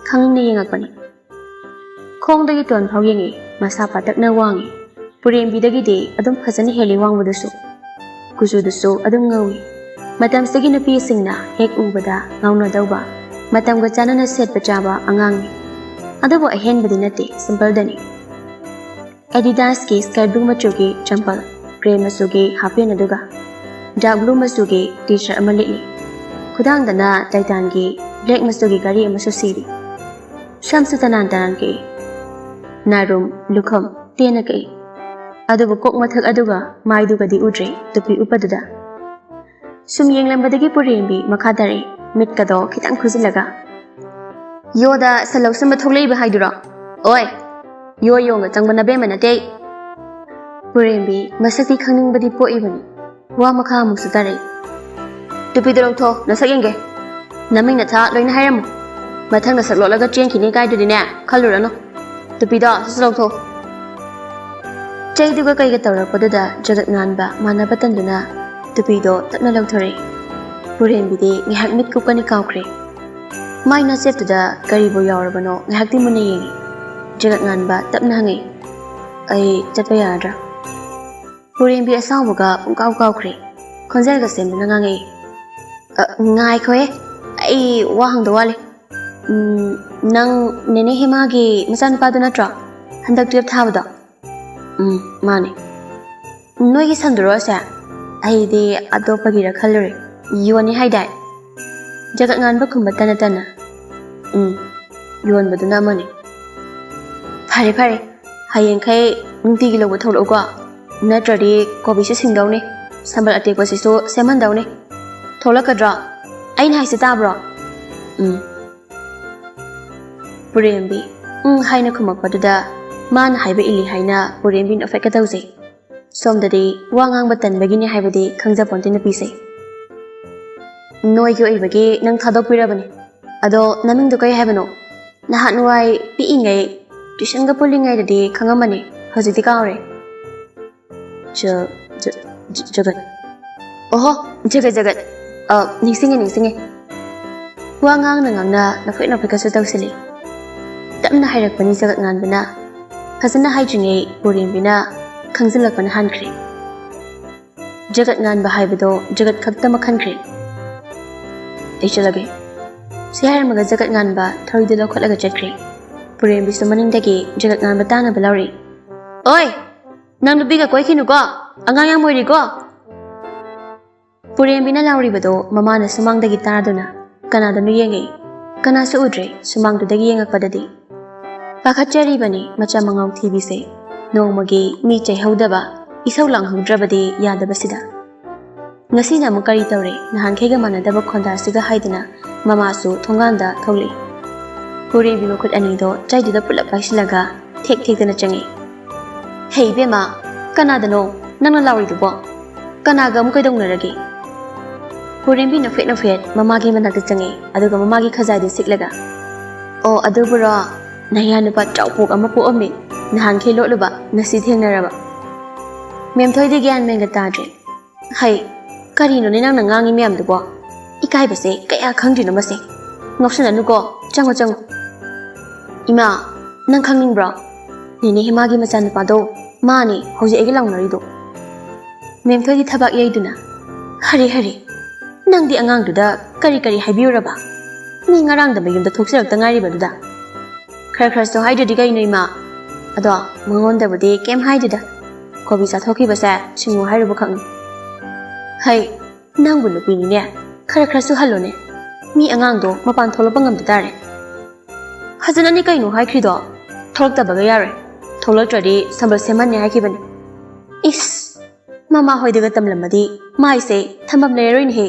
ꯈꯪꯅꯤꯡꯅ ꯌꯦꯡꯉꯛꯄꯅꯤ꯫ ꯈꯣꯡꯗꯒꯤ ꯇꯣꯟ ꯐꯥꯎ ꯌꯦꯡꯉꯤ, ꯃꯁꯥ ꯄꯥꯇꯛꯅ ꯋꯥꯡꯉꯤ꯫ ꯄꯨꯔꯦꯝꯕꯤꯗꯒꯤꯗꯤ ꯑꯗꯨꯝ ꯐꯖꯅ ꯍꯦꯜꯂꯤ ꯋꯥꯡꯕꯗꯨꯁꯨ꯫ ꯀꯨꯆꯨꯗꯨꯁꯨ ꯑꯗꯨꯝ ꯉꯧꯏ꯫ ꯃꯇꯝꯁꯤꯒꯤ ꯅꯨꯄꯤꯁꯤꯡꯅ ꯍꯦꯛ ꯎꯕꯗ ꯉꯥꯎꯅꯗꯧꯕ, ꯃꯇꯝꯒ ꯆꯥꯟꯅꯅ ꯁꯦꯠꯄ ꯆꯥꯕ ꯑꯉꯥꯡꯅꯤ꯫ ꯑꯗꯨꯕꯨ ꯑꯍꯦꯟꯕꯗꯤ ꯅꯠꯇꯦ, ꯁꯤꯝꯄꯜꯗꯅꯤ꯫ Adidasꯀꯤ ꯁ꯭ꯀꯔꯠ ꯕ꯭ꯂꯨ ꯃꯆꯨꯒꯤ ꯆꯝꯄꯜ, ꯒ꯭ꯔꯦ ꯃꯆꯨꯒꯤ ꯍꯥꯞꯄꯦꯟ ꯑꯗꯨꯒ ꯗꯥꯔꯛ ꯕ꯭ꯂꯨ ꯃꯆꯨꯒꯤ ꯇꯤ ꯁꯥꯔꯠ ꯑꯃ ꯂꯤꯠꯂꯤ꯫ ꯈꯨꯗꯥꯡꯗꯅ ꯇꯥꯏꯇꯥꯟꯒꯤ ꯕ꯭ꯂꯦꯛ ꯃꯆꯨꯒꯤ ꯘꯔꯤ ꯑꯃꯁꯨ ꯁꯤꯔꯤ꯫ ꯁꯝꯁꯨ ꯇꯅꯥꯟ ꯇꯅꯥꯟ ꯀꯛꯏ꯫ ꯅꯥꯔꯨꯝ, ꯂꯨꯈꯝ ꯇꯦꯟꯅ ꯀꯛꯏ꯫ ꯑꯗꯨꯕꯨ ꯀꯣꯛ ꯃꯊꯛ ꯑꯗꯨꯒ ꯃꯥꯏꯗꯨꯒꯗꯤ ꯎꯗ꯭ꯔꯦ, ꯇꯨꯄꯤ ꯎꯞꯄꯗꯨꯗ꯫ ꯁꯨꯝ ꯌꯦꯡꯂꯝꯕꯗꯒꯤ ꯄꯨꯔꯦꯝꯕꯤ ꯃꯈꯥ ꯇꯥꯔꯛꯏ, ꯃꯤꯠꯀꯗꯣ ꯈꯤꯇꯪ ꯈꯨꯖꯤꯜꯂꯒ꯫ "ꯌꯣꯗ ꯁꯟ ꯂꯧꯁꯟꯕ ꯊꯣꯛꯂꯛꯏꯕ ꯍꯥꯏꯗꯨꯔꯣ? ꯑꯣꯏ, ꯌꯣ ꯌꯣꯡꯒ ꯆꯪꯕ ꯅꯕꯦꯝꯃ ꯅꯠꯇꯦ ꯑꯩ꯫" ꯄꯨꯔꯦꯝꯕꯤ ꯃꯁꯛꯇꯤ ꯈꯪꯅꯤꯡꯕꯗꯤ ꯄꯣꯛꯏꯕꯅꯤ꯫ ꯋꯥ ꯃꯈꯥ ꯑꯃꯨꯛꯁꯨ ꯇꯥꯔꯛꯏ꯫ "ꯇꯨꯄꯤꯗꯣ ꯂꯧꯊꯣꯛ, ꯅꯁꯛ ꯌꯦꯡꯒꯦ꯫ ꯅꯃꯤꯡ ꯅꯊꯥ ꯂꯣꯏꯅ ꯍꯥꯏꯔꯝꯃꯨ꯫ ꯃꯊꯪ ꯅꯁꯛ ꯂꯣꯠꯂꯒ ꯆꯦꯟꯈꯤꯅꯤ ꯀꯥꯏꯗꯨꯗꯤꯅꯦ ꯈꯜꯂꯨꯔꯅꯨ꯫ ꯇꯨꯄꯤꯗꯣ ꯁꯠ ꯁꯠ ꯂꯧꯊꯣꯛ꯫" ꯆꯩꯗꯨꯒ ꯀꯩꯒ ꯇꯧꯔꯛꯄꯗꯨꯗ ꯖꯒꯠ ꯉꯥꯟꯕ ꯃꯥꯟꯅꯕ ꯇꯟꯗꯨꯅ ꯇꯨꯄꯤꯗꯣ ꯇꯞꯅ ꯂꯧꯊꯣꯔꯛꯏ꯫ ꯄꯨꯔꯦꯝꯕꯤꯗꯤ ꯉꯥꯏꯍꯥꯛ ꯃꯤꯠ ꯀꯨꯞꯀꯅꯤ ꯀꯥꯎꯈ꯭ꯔꯦ꯫ ꯃꯥꯏ ꯅꯥꯆꯦꯞꯇꯨꯗ ꯀꯔꯤꯕꯨ ꯌꯥꯎꯔꯕꯅꯣ ꯉꯥꯏꯍꯥꯛꯇꯤ ꯃꯨꯟꯅ ꯌꯦꯡꯉꯤ꯫ ꯖꯒꯠ ꯉꯥꯟꯕ ꯇꯞꯅ ꯍꯪꯉꯛꯏ, "ꯑꯩ ꯆꯠꯄ ꯌꯥꯔꯗ꯭ꯔꯥ?" ꯄꯨꯔꯦꯝꯕꯤ ꯑꯁꯥꯎꯕꯒ ꯄꯨꯡꯀꯥꯎ ꯀꯥꯎꯈ꯭ꯔꯦ꯫ ꯈꯣꯟꯖꯦꯜꯒ ꯁꯦꯝꯗꯨꯅ ꯉꯥꯡꯉꯛꯏ꯫ "ꯑ, ꯉꯥꯏꯈꯣꯍꯦ, ꯑꯩ ꯋꯥ ꯍꯪꯗꯧ ꯋꯥꯠꯂꯤ꯫ ꯎꯝ, ꯅꯪ ꯅꯦꯅꯦ ꯍꯦꯃꯥꯒꯤ ꯃꯆꯥꯅꯨꯄꯥꯗꯨ ꯅꯠꯇ꯭ꯔꯣ? ꯍꯟꯗꯛ ꯇꯨꯌꯦꯜꯞ ꯊꯥꯕꯗꯣ?" "ꯎꯝ, ꯃꯥꯅꯦ꯫ ꯅꯣꯏꯒꯤ ꯁꯟꯗꯨꯔꯣ ꯑꯁꯦ? ꯑꯩꯗꯤ ꯑꯇꯣꯞꯄꯒꯤꯔ ꯈꯜꯂꯨꯔꯦ꯫ ꯌꯣꯟꯅꯤ ꯍꯥꯏꯗꯥꯏ?" ꯖꯒꯠ ꯉꯥꯟꯕ ꯈꯨꯝꯕ ꯇꯅ ꯇꯅ, "ꯎꯝ, ꯌꯣꯟꯕꯗꯨꯅ ꯑꯃꯅꯤ꯫ ꯐꯔꯦ, ꯐꯔꯦ, ꯍꯌꯦꯡꯈꯩ ꯅꯨꯡꯇꯤꯒꯤ ꯂꯧꯕ ꯊꯣꯛꯂꯛꯎꯀꯣ꯫ ꯅꯠꯇ꯭ꯔꯗꯤ ꯀꯣꯕꯤꯁꯨ ꯁꯤꯡꯗꯧꯅꯤ, ꯁꯝꯕꯜ ꯑꯇꯦꯛꯄꯁꯤꯁꯨ ꯁꯦꯝꯍꯟꯗꯧꯅꯤ꯫ ꯊꯣꯛꯂꯛꯀꯗ꯭ꯔꯣ? ꯑꯩꯅ ꯍꯥꯏꯁꯤ ꯇꯥꯕ꯭ꯔꯣ?" "ꯎꯝ꯫" ꯄꯨꯔꯦꯝꯕꯤ "ꯎꯝ" ꯍꯥꯏꯅ ꯈꯨꯝꯃꯛꯄꯗꯨꯗ, ꯃꯥꯅ ꯍꯥꯏꯕ ꯏꯜꯂꯤ ꯍꯥꯏꯅ ꯄꯨꯔꯦꯝꯕꯤ ꯅꯣꯛꯐꯦꯠꯀ ꯇꯧꯖꯩ꯫ ꯁꯣꯝꯗꯗꯤ ꯋꯥ ꯉꯥꯡꯕ ꯇꯟꯕꯒꯤꯅꯦ ꯍꯥꯏꯕꯗꯤ ꯈꯪꯖꯄꯣꯟꯇꯦ ꯅꯨꯄꯤꯁꯦ꯫ "ꯅꯣꯏꯒꯤ ꯑꯣꯏꯕꯒꯤ ꯅꯪ ꯊꯥꯗꯣꯛꯄꯤꯔꯕꯅꯤ꯫ ꯑꯗꯣ ꯅꯃꯤꯡꯗꯣ ꯀꯩ ꯍꯥꯏꯕꯅꯣ? ꯅꯍꯥꯟꯋꯥꯏ ꯄꯤꯛꯏꯉꯩ ꯇ꯭ꯌꯨꯁꯟꯒ ꯄꯨꯜꯂꯤꯉꯩꯗꯗꯤ ꯈꯪꯉꯝꯕꯅꯤ, ꯍꯧꯖꯤꯛꯇꯤ ꯀꯥꯎꯔꯦ꯫" "ꯖ-, ꯖ-, ꯖ-, ꯖꯒꯠ꯫ ꯑꯣꯍꯣ, ꯖꯒꯠ, ꯖꯒꯠ꯫ ꯑ, ꯅꯤꯡꯁꯤꯡꯉꯦ, ꯅꯤꯡꯁꯤꯡꯉꯦ꯫" ꯋꯥ ꯉꯥꯡꯅ ꯉꯥꯡꯅ ꯅꯣꯛꯐꯦꯠ ꯅꯣꯛꯐꯦꯠꯀꯁꯨ ꯇꯧꯁꯤꯜꯂꯤ꯫ ꯇꯞꯅ ꯍꯥꯏꯔꯛꯄꯅꯤ ꯖꯒꯠ ꯉꯥꯟꯕꯅ꯫ ꯐꯖꯅ ꯍꯥꯏꯗ꯭ꯔꯤꯉꯩ ꯄꯨꯔꯦꯝꯕꯤꯅ ꯈꯪꯖꯤꯜꯂꯛꯄꯅ ꯍꯥꯟꯈ꯭ꯔꯦ꯫ ꯖꯒꯠ ꯉꯥꯟꯕ ꯍꯥꯏꯕꯗꯣ ꯖꯒꯠ ꯈꯛꯇꯃꯛ ꯈꯟꯈ꯭ꯔꯦ꯫ "ꯑꯩ ꯆꯠꯂꯒꯦ꯫" ꯁꯤ ꯍꯥꯏꯔꯝꯃꯒ ꯖꯒꯠ ꯉꯥꯟꯕ ꯊꯧꯔꯤꯗꯨ ꯂꯧꯈꯠꯂꯒ ꯆꯠꯈ꯭ꯔꯦ꯫ ꯄꯨꯔꯦꯝꯕꯤꯁꯨ ꯃꯅꯤꯡꯗꯒꯤ ꯖꯒꯠ ꯉꯥꯟꯕ ꯇꯥꯅꯕ ꯂꯧꯔꯤ꯫ "ꯑꯣꯏ! ꯅꯪ ꯅꯨꯄꯤꯒ ꯀꯣꯏꯈꯤꯅꯨꯀꯣ, ꯑꯉꯥꯡ ꯌꯥꯝ ꯑꯣꯏꯔꯤꯀꯣ꯫" ꯄꯨꯔꯦꯝꯕꯤꯅ ꯂꯥꯎꯔꯤꯕꯗꯣ ꯃꯃꯥꯅ ꯁꯨꯃꯥꯡꯗꯒꯤ ꯇꯥꯗꯨꯅ ꯀꯅꯥꯗꯅꯣ ꯌꯦꯡꯉꯤ꯫ ꯀꯅꯥꯁꯨ ꯎꯗ꯭ꯔꯦ ꯁꯨꯃꯥꯡꯗꯨꯗꯒꯤ ꯌꯦꯡꯉꯛꯄꯗꯗꯤ꯫ ꯄꯥꯈꯠꯆꯔꯤꯕꯅꯤ ꯃꯆꯥ ꯃꯉꯥꯎ ꯊꯤꯕꯤꯁꯦ꯫ ꯅꯣꯡꯃꯒꯤ ꯃꯤ ꯆꯩꯍꯧꯗꯕ, ꯏꯁꯧ ꯂꯥꯡꯍꯧꯗ꯭ꯔꯕꯗꯤ ꯌꯥꯗꯕꯁꯤꯗ꯫ ꯉꯁꯤꯅ ꯑꯃꯨꯛ ꯀꯔꯤ ꯇꯧꯔꯦ? ꯅꯍꯥꯟꯈꯩꯒ ꯃꯥꯟꯅꯗꯕ ꯈꯣꯟꯗꯥꯁꯤꯒ ꯍꯥꯏꯗꯨꯅ ꯃꯃꯥꯁꯨ ꯊꯣꯡꯒꯥꯟꯗ ꯊꯣꯛꯂꯛꯏ꯫ ꯄꯨꯔꯦꯝꯕꯤ ꯃꯈꯨꯠ ꯑꯅꯤꯗꯣ ꯆꯩꯗꯨꯗ ꯄꯨꯂꯞ ꯄꯥꯏꯁꯤꯜꯂꯒ ꯊꯦꯛ ꯊꯦꯛꯇꯅ ꯆꯪꯉꯛꯏ꯫ "ꯍꯦ ꯏꯕꯦꯝꯃ, ꯀꯅꯥꯗꯅꯣ ꯅꯪꯅ ꯂꯥꯎꯔꯤꯗꯨꯕꯣ? ꯀꯅꯥꯒ ꯑꯃꯨꯛ ꯀꯩꯗꯧꯅꯔꯒꯦ?" ꯄꯨꯔꯦꯝꯕꯤ ꯅꯣꯛꯐꯦꯠ ꯅꯣꯛꯐꯦꯠ ꯃꯃꯥꯒꯤ ꯃꯅꯥꯛꯇ ꯆꯪꯉꯛꯏ, ꯑꯗꯨꯒ ꯃꯃꯥꯒꯤ ꯈꯖꯥꯏꯗꯨ ꯁꯤꯛꯂꯒ, "ꯑꯣ, ꯑꯗꯨꯕꯨꯔꯣ, ꯅꯌꯥ ꯅꯨꯄꯥ ꯆꯥꯎꯄꯣꯛ ꯑꯃ ꯄꯣꯛꯑꯝꯃꯤ, ꯅꯍꯥꯟꯈꯩ ꯂꯣꯠꯂꯨꯕ, ꯉꯁꯤ ꯊꯦꯡꯅꯔꯕ꯫" ꯃꯦꯝꯊꯣꯏꯗꯤ ꯒ꯭ꯌꯥꯟ ꯃꯦꯟꯒ ꯇꯥꯗ꯭ꯔꯦ꯫ "ꯍꯩ, ꯀꯔꯤꯅꯣꯅꯦ ꯅꯪꯅ ꯉꯥꯡꯉꯤ ꯃꯌꯥꯝꯗꯨꯕꯣ? ꯏꯀꯥꯏꯕꯁꯦ ꯀꯌꯥ ꯈꯪꯗ꯭ꯔꯤꯅꯣ ꯃꯁꯦ꯫ ꯉꯥꯎꯁꯟꯅꯅꯨꯀꯣ, ꯆꯪꯉꯣ, ꯆꯪꯉꯣ꯫" "ꯏꯃꯥ, ꯅꯪ ꯈꯪꯅꯤꯡꯕ꯭ꯔꯣ? ꯅꯦꯅꯦ ꯍꯦꯃꯥꯒꯤ ꯃꯆꯥꯅꯨꯄꯥꯗꯣ, ꯃꯥꯅꯦ ꯍꯧꯖꯤꯛ ꯑꯩꯒ ꯂꯥꯎꯅꯔꯤꯗꯣ꯫" ꯃꯦꯝꯊꯣꯏꯗꯤ ꯊꯕꯥꯛ ꯌꯩꯗꯨꯅ, "ꯍꯔꯦ, ꯍꯔꯦ, ꯅꯪꯗꯤ ꯑꯉꯥꯡꯗꯨꯗ ꯀꯔꯤ ꯀꯔꯤ ꯍꯥꯏꯕꯤꯔꯨꯔꯕ? ꯃꯤ ꯉꯔꯥꯡꯗ ꯃꯌꯨꯝꯗ ꯊꯣꯛꯆꯔꯛꯇ ꯉꯥꯏꯔꯤꯕꯗꯨꯗ?" "ꯈꯔ ꯈꯔꯁꯨ ꯍꯥꯏꯗ꯭ꯔꯗꯤ ꯀꯩꯅꯣ, ꯏꯃꯥ? ꯑꯗꯣ ꯃꯉꯣꯟꯗꯕꯨꯗꯤ ꯀꯩꯝ ꯍꯥꯏꯗꯦꯗ꯫ ꯀꯣꯕꯤ ꯆꯥꯊꯣꯛꯈꯤꯕꯁꯦ ꯁꯤꯡꯉꯨ ꯍꯥꯏꯔꯨꯕ ꯈꯛꯅꯤ꯫ ꯍꯩ, ꯅꯪꯕꯨ ꯅꯨꯄꯤꯅꯤꯅꯦ, ꯈꯔ ꯈꯔꯁꯨ ꯍꯜꯂꯣꯅꯦ꯫ ꯃꯤ ꯑꯉꯥꯡꯗꯣ ꯃꯄꯥꯟ ꯊꯣꯛꯂꯛꯄ ꯉꯝꯗ ꯇꯥꯔꯦ꯫ ꯐꯖꯅꯅꯤ ꯀꯩꯅꯣ ꯍꯥꯏꯈ꯭ꯔꯤꯗꯣ, ꯊꯣꯛꯂꯛꯇꯕꯒ ꯌꯥꯔꯣꯏ꯫ ꯊꯣꯛꯂꯛꯇ꯭ꯔꯗꯤ ꯁꯝꯕꯜ ꯁꯦꯝꯍꯟꯅꯤ ꯍꯥꯏꯈꯤꯕꯅꯤ꯫ ꯏꯁ, ꯃꯃꯥ ꯍꯣꯏꯗꯒ ꯇꯝꯂꯝꯃꯗꯤ ꯃꯥꯏꯁꯦ ꯊꯝꯐꯝ ꯂꯩꯔꯔꯣꯏꯅꯦꯍꯦ꯫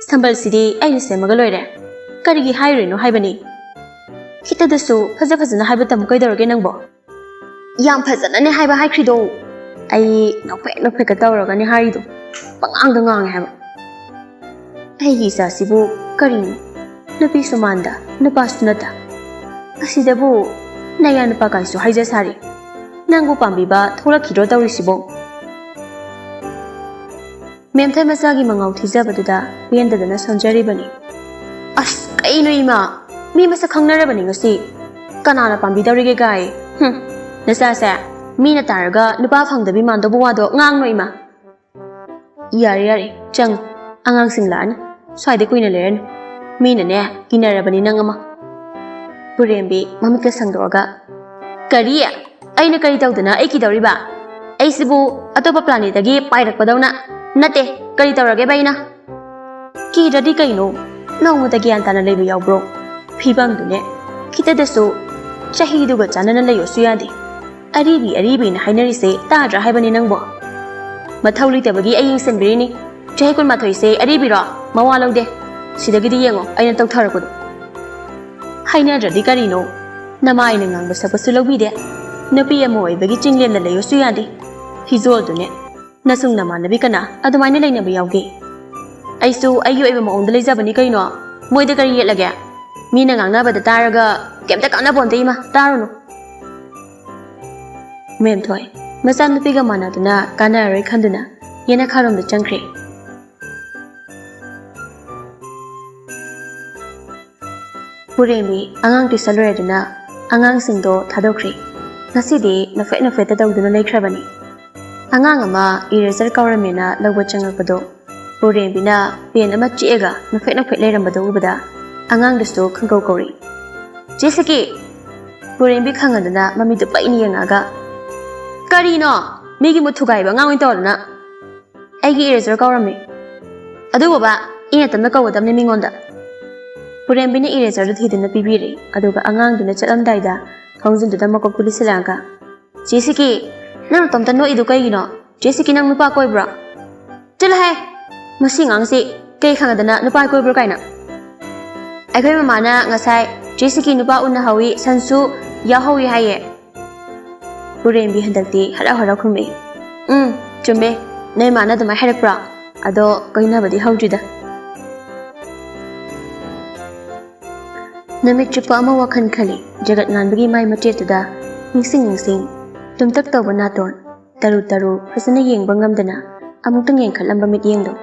ꯁꯝꯕꯜꯁꯤꯗꯤ ꯑꯩꯅ ꯁꯦꯝꯃꯒ ꯂꯣꯏꯔꯦ꯫ ꯀꯔꯤꯒꯤ ꯍꯥꯏꯔꯨꯔꯤꯅꯣ ꯍꯥꯏꯕꯅꯤ? ꯈꯤꯇꯗꯁꯨ ꯐꯖ ꯐꯖꯅ ꯍꯥꯏꯕ ꯇꯝꯃꯨ ꯀꯩꯗꯧꯔꯒꯦ ꯅꯪꯕꯣ?" "ꯌꯥꯝ ꯐꯖꯅꯅꯦ ꯍꯥꯏꯕ ꯍꯥꯏꯈ꯭ꯔꯤꯗꯣ꯫ ꯑꯩ ꯅꯣꯛꯐꯦꯠ ꯅꯣꯛꯐꯦꯠꯀ ꯇꯧꯔꯒꯅꯦ ꯍꯥꯏꯔꯤꯗꯣ꯫ ꯄꯉꯥꯡꯗ ꯉꯥꯡꯉꯦ ꯍꯥꯏꯕ꯫ ꯑꯩꯒꯤ ꯏꯆꯥꯁꯤꯕꯨ ꯀꯔꯤꯅꯣ? ꯅꯨꯄꯤꯁꯨ ꯃꯥꯟꯗ, ꯅꯨꯄꯥꯁꯨ ꯅꯠꯇ꯫ ꯑꯁꯤꯗꯕꯨ ꯅꯌꯥ ꯅꯨꯄꯥ ꯀꯥꯏꯁꯨ ꯍꯥꯏꯖ ꯁꯥꯔꯤ꯫ ꯅꯪꯕꯨ ꯄꯥꯝꯕꯤꯕ ꯊꯣꯛꯂꯛꯈꯤꯗ꯭ꯔꯣ ꯇꯧꯔꯤꯁꯤꯕꯣ?" ꯃꯦꯝꯊꯣꯏ ꯃꯆꯥꯒꯤ ꯃꯉꯥꯎ ꯊꯤꯖꯕꯗꯨꯗ ꯄꯦꯟꯗꯗꯅ ꯁꯣꯟꯖꯔꯤꯕꯅꯤ꯫ "ꯑꯁ, ꯀꯩꯅꯣ ꯏꯃꯥ? ꯃꯤ ꯃꯁꯛ ꯈꯪꯅꯔꯕꯅꯤ ꯉꯁꯤ꯫ ꯀꯅꯥꯅ ꯄꯥꯝꯕꯤꯗꯧꯔꯤꯒꯦ ꯒꯥꯏ? ꯍꯨꯝ, ꯅꯆꯥꯁꯦ ꯃꯤꯅ ꯇꯥꯔꯒ ꯅꯨꯄꯥ ꯐꯪꯗꯕꯤ ꯃꯥꯟꯗꯧꯕ ꯋꯥꯗꯣ ꯉꯥꯡꯅꯣ ꯏꯃꯥ꯫" "ꯌꯥꯔꯦ, ꯌꯥꯔꯦ, ꯆꯪꯉꯣ꯫ ꯑꯉꯥꯡꯁꯤꯡ ꯂꯥꯛꯑꯅꯤ꯫ ꯁ꯭ꯋꯥꯏꯗ ꯀꯨꯏꯅ ꯂꯩꯔꯅꯨ꯫ ꯃꯤꯅꯅꯦ, ꯀꯤꯅꯔꯕꯅꯤ ꯅꯪ ꯑꯃ꯫" ꯄꯨꯔꯦꯝꯕꯤ ꯃꯃꯤꯠꯀ ꯁꯪꯗꯣꯛꯑꯒ, "ꯀꯔꯤ? ꯑꯩꯅ ꯀꯔꯤ ꯇꯧꯗꯅ ꯑꯩ ꯀꯤꯗꯧꯔꯤꯕ? ꯑꯩꯁꯤꯕꯨ ꯑꯇꯣꯞꯄ planetꯇꯒꯤ ꯄꯥꯏꯔꯛꯄꯗꯧꯅ ꯅꯠꯇꯦ꯫ ꯀꯔꯤ ꯇꯧꯔꯒꯦꯕ ꯑꯩꯅ?" "ꯀꯤꯗ꯭ꯔꯗꯤ ꯀꯩꯅꯣ? ꯅꯣꯡꯃꯇ ꯒ꯭ꯌꯥꯟ ꯇꯥꯅ ꯂꯩꯕ ꯌꯥꯎꯕ꯭ꯔꯣ? ꯐꯤꯕꯝꯗꯨꯅꯦ꯫ ꯈꯤꯇꯗꯁꯨ ꯆꯍꯤꯗꯨꯒ ꯆꯥꯟꯅꯅ ꯂꯩꯌꯣꯁꯨ ꯌꯥꯗꯦ꯫ ꯑꯔꯤꯕꯤ ꯑꯔꯤꯕꯤꯅ ꯍꯥꯏꯅꯔꯤꯁꯦ ꯇꯥꯗ꯭ꯔꯥ ꯍꯥꯏꯕꯅꯤ ꯅꯪꯕꯣ? ꯃꯊꯧ ꯂꯩꯇꯕꯒꯤ ꯑꯩ ꯌꯦꯡꯁꯤꯟꯕꯤꯔꯤꯅꯤ꯫ ꯆꯍꯤ ꯀꯨꯟꯃꯥꯊꯣꯏꯁꯦ ꯑꯔꯤꯕꯤꯔꯣ? ꯃꯋꯥ ꯂꯧꯗꯦ꯫ ꯁꯤꯗꯒꯤꯗꯤ ꯌꯦꯡꯉꯣ ꯑꯩꯅ ꯇꯧꯊꯔꯛꯄꯗꯣ꯫" "ꯍꯥꯏꯅꯗ꯭ꯔꯗꯤ ꯀꯔꯤꯅꯣ? ꯅꯃꯥꯏꯅ ꯉꯥꯡꯕ ꯁꯛꯄꯁꯨ ꯂꯧꯕꯤꯗꯦ꯫ ꯅꯨꯄꯤ ꯑꯃ ꯑꯣꯏꯕꯒꯤ ꯆꯤꯡꯂꯦꯝꯅ ꯂꯩꯌꯣꯁꯨ ꯌꯥꯗꯦ꯫ ꯐꯤꯖꯣꯜꯗꯨꯅꯦ꯫ ꯅꯁꯨꯡ ꯅꯃꯥꯟꯅꯕꯤ ꯀꯅꯥ ꯑꯗꯨꯃꯥꯏꯅ ꯂꯩꯅꯕ ꯌꯥꯎꯒꯦ? ꯑꯩꯁꯨ ꯑꯩꯒꯤ ꯑꯣꯏꯕ ꯃꯑꯣꯡꯗ ꯂꯩꯖꯕꯅꯤ ꯀꯩꯅꯣ꯫ ꯃꯣꯏꯗ ꯀꯔꯤ ꯌꯦꯠꯂꯒꯦ? ꯃꯤꯅ ꯉꯥꯡꯅꯕꯗ ꯇꯥꯔꯒ ꯀꯩꯝꯇ ꯀꯥꯟꯅꯄꯣꯟꯇꯦ ꯏꯃꯥ, ꯇꯥꯔꯨꯅꯨ꯫" ꯃꯦꯝꯊꯣꯏ, ꯃꯆꯥꯅꯨꯄꯤꯒ ꯃꯥꯟꯅꯗꯨꯅ ꯀꯥꯟꯅꯔꯔꯣꯏ ꯈꯟꯗꯨꯅ ꯌꯦꯅꯈꯥꯔꯣꯝꯗ ꯆꯪꯈ꯭ꯔꯦ꯫ ꯄꯨꯔꯦꯝꯕꯤ ꯑꯉꯥꯡ tuition ꯂꯣꯏꯔꯗꯨꯅ ꯑꯉꯥꯡꯁꯤꯡꯗꯣ ꯊꯥꯗꯣꯛꯈ꯭ꯔꯦ꯫ ꯉꯁꯤꯗꯤ ꯅꯣꯛꯐꯦꯠ ꯅꯣꯛꯐꯦꯠꯇ ꯇꯧꯗꯨꯅ ꯂꯩꯈ꯭ꯔꯕꯅꯤ꯫ ꯑꯉꯥꯡ ꯑꯃ ꯏꯔꯦꯖꯔ ꯀꯧꯔꯝꯃꯦꯅ ꯂꯧꯕ ꯆꯪꯉꯛꯄꯗꯣ ꯄꯨꯔꯦꯝꯕꯤꯅ ꯄꯦꯟ ꯑꯃ ꯆꯤꯛꯑꯒ ꯅꯣꯛꯐꯦꯠ ꯅꯣꯛꯐꯦꯠ ꯂꯩꯔꯝꯕꯗꯣ ꯎꯕꯗ ꯑꯉꯥꯡꯗꯨꯁꯨ ꯈꯪꯒꯧ ꯀꯧꯔꯤ꯫ "ꯆꯦ ꯁꯤꯀꯤ!" ꯄꯨꯔꯦꯝꯕꯤ ꯈꯪꯉꯗꯅ ꯃꯃꯤꯠꯇꯨ ꯄꯩꯅ ꯌꯦꯡꯉꯛꯑꯒ, "ꯀꯔꯤꯅꯣ? ꯃꯤꯒꯤ ꯃꯨꯠ ꯊꯨꯒꯥꯏꯕ ꯑꯉꯥꯡ ꯑꯣꯏꯅ ꯇꯧꯔꯗꯅ!" "ꯑꯩꯒꯤ ꯏꯔꯦꯖꯔ ꯀꯧꯔꯝꯃꯤ꯫ ꯑꯗꯨ ꯕꯕꯥ, ꯏꯪꯅ ꯇꯞꯅ ꯀꯧꯒꯗꯕꯅꯤ ꯃꯤꯉꯣꯟꯗ꯫" ꯄꯨꯔꯦꯝꯕꯤꯅ ꯏꯔꯦꯖꯔꯗꯨ ꯊꯤꯗꯨꯅ ꯄꯤꯕꯤꯔꯦ꯫ ꯑꯗꯨꯒ ꯑꯉꯥꯡꯗꯨꯅ ꯆꯠꯂꯝꯗꯥꯏꯗ ꯊꯣꯡꯖꯤꯟꯗꯨꯗ ꯃꯀꯣꯛꯇꯨ ꯂꯤꯁꯤꯜꯂꯛꯑꯒ, "ꯆꯦ ꯁꯤꯀꯤ, ꯅꯪ ꯅꯇꯣꯝꯇ ꯅꯣꯛꯏꯗꯨ ꯀꯩꯒꯤꯅꯣ? ꯆꯦ ꯁꯤꯀꯤ, ꯅꯪ ꯅꯨꯄꯥ ꯀꯣꯏꯕ꯭ꯔꯣ?" "ꯆꯠꯂꯣꯍꯦ! ꯃꯁꯤ ꯑꯉꯥꯡꯁꯤ ꯀꯩ ꯈꯪꯉꯗꯅ ꯅꯨꯄꯥ ꯀꯣꯏꯕ꯭ꯔꯣ ꯀꯥꯏꯅ?" "ꯑꯩꯈꯣꯏ ꯃꯃꯥꯅ ꯉꯁꯥꯏ ꯆꯦ ꯁꯤꯀꯤ ꯅꯨꯄꯥ ꯎꯅꯍꯧꯋꯤ, ꯁꯟꯁꯨ ꯌꯥꯎꯍꯧꯋꯤ ꯍꯥꯏꯌꯦ꯫" ꯄꯨꯔꯦꯝꯕꯤ ꯍꯟꯗꯛꯇꯤ ꯍꯔꯥꯎ ꯍꯔꯥꯎ ꯈꯨꯝꯃꯛꯏ꯫ "ꯎꯝ, ꯆꯨꯝꯃꯦ꯫ ꯅꯣꯏ ꯃꯥꯅ ꯑꯗꯨꯃꯥꯏꯅ ꯍꯥꯏꯔꯛꯄ꯭ꯔꯣ? ꯑꯗꯣ ꯀꯣꯏꯅꯕꯗꯤ ꯍꯧꯗ꯭ꯔꯤꯗ꯫" ꯅꯨꯃꯤꯠ ꯆꯨꯞꯄ ꯑꯃ ꯋꯥꯈꯜ ꯈꯜꯂꯤ꯫ ꯖꯒꯠ ꯉꯥꯟꯕꯒꯤ ꯃꯥꯏ ꯃꯆꯦꯠꯇꯨꯗ ꯅꯤꯡꯁꯤꯡ ꯅꯤꯡꯁꯤꯡ ꯇꯨꯝꯇꯛ ꯇꯧꯕ ꯅꯥꯇꯣꯟ, ꯇꯔꯨ ꯇꯔꯨ ꯐꯖꯅ ꯌꯦꯡꯕ ꯉꯝꯗꯅ ꯑꯃꯨꯛꯇꯪ ꯌꯦꯡꯈꯠꯂꯝꯕ ꯃꯤꯠꯌꯦꯡꯗꯣ꯫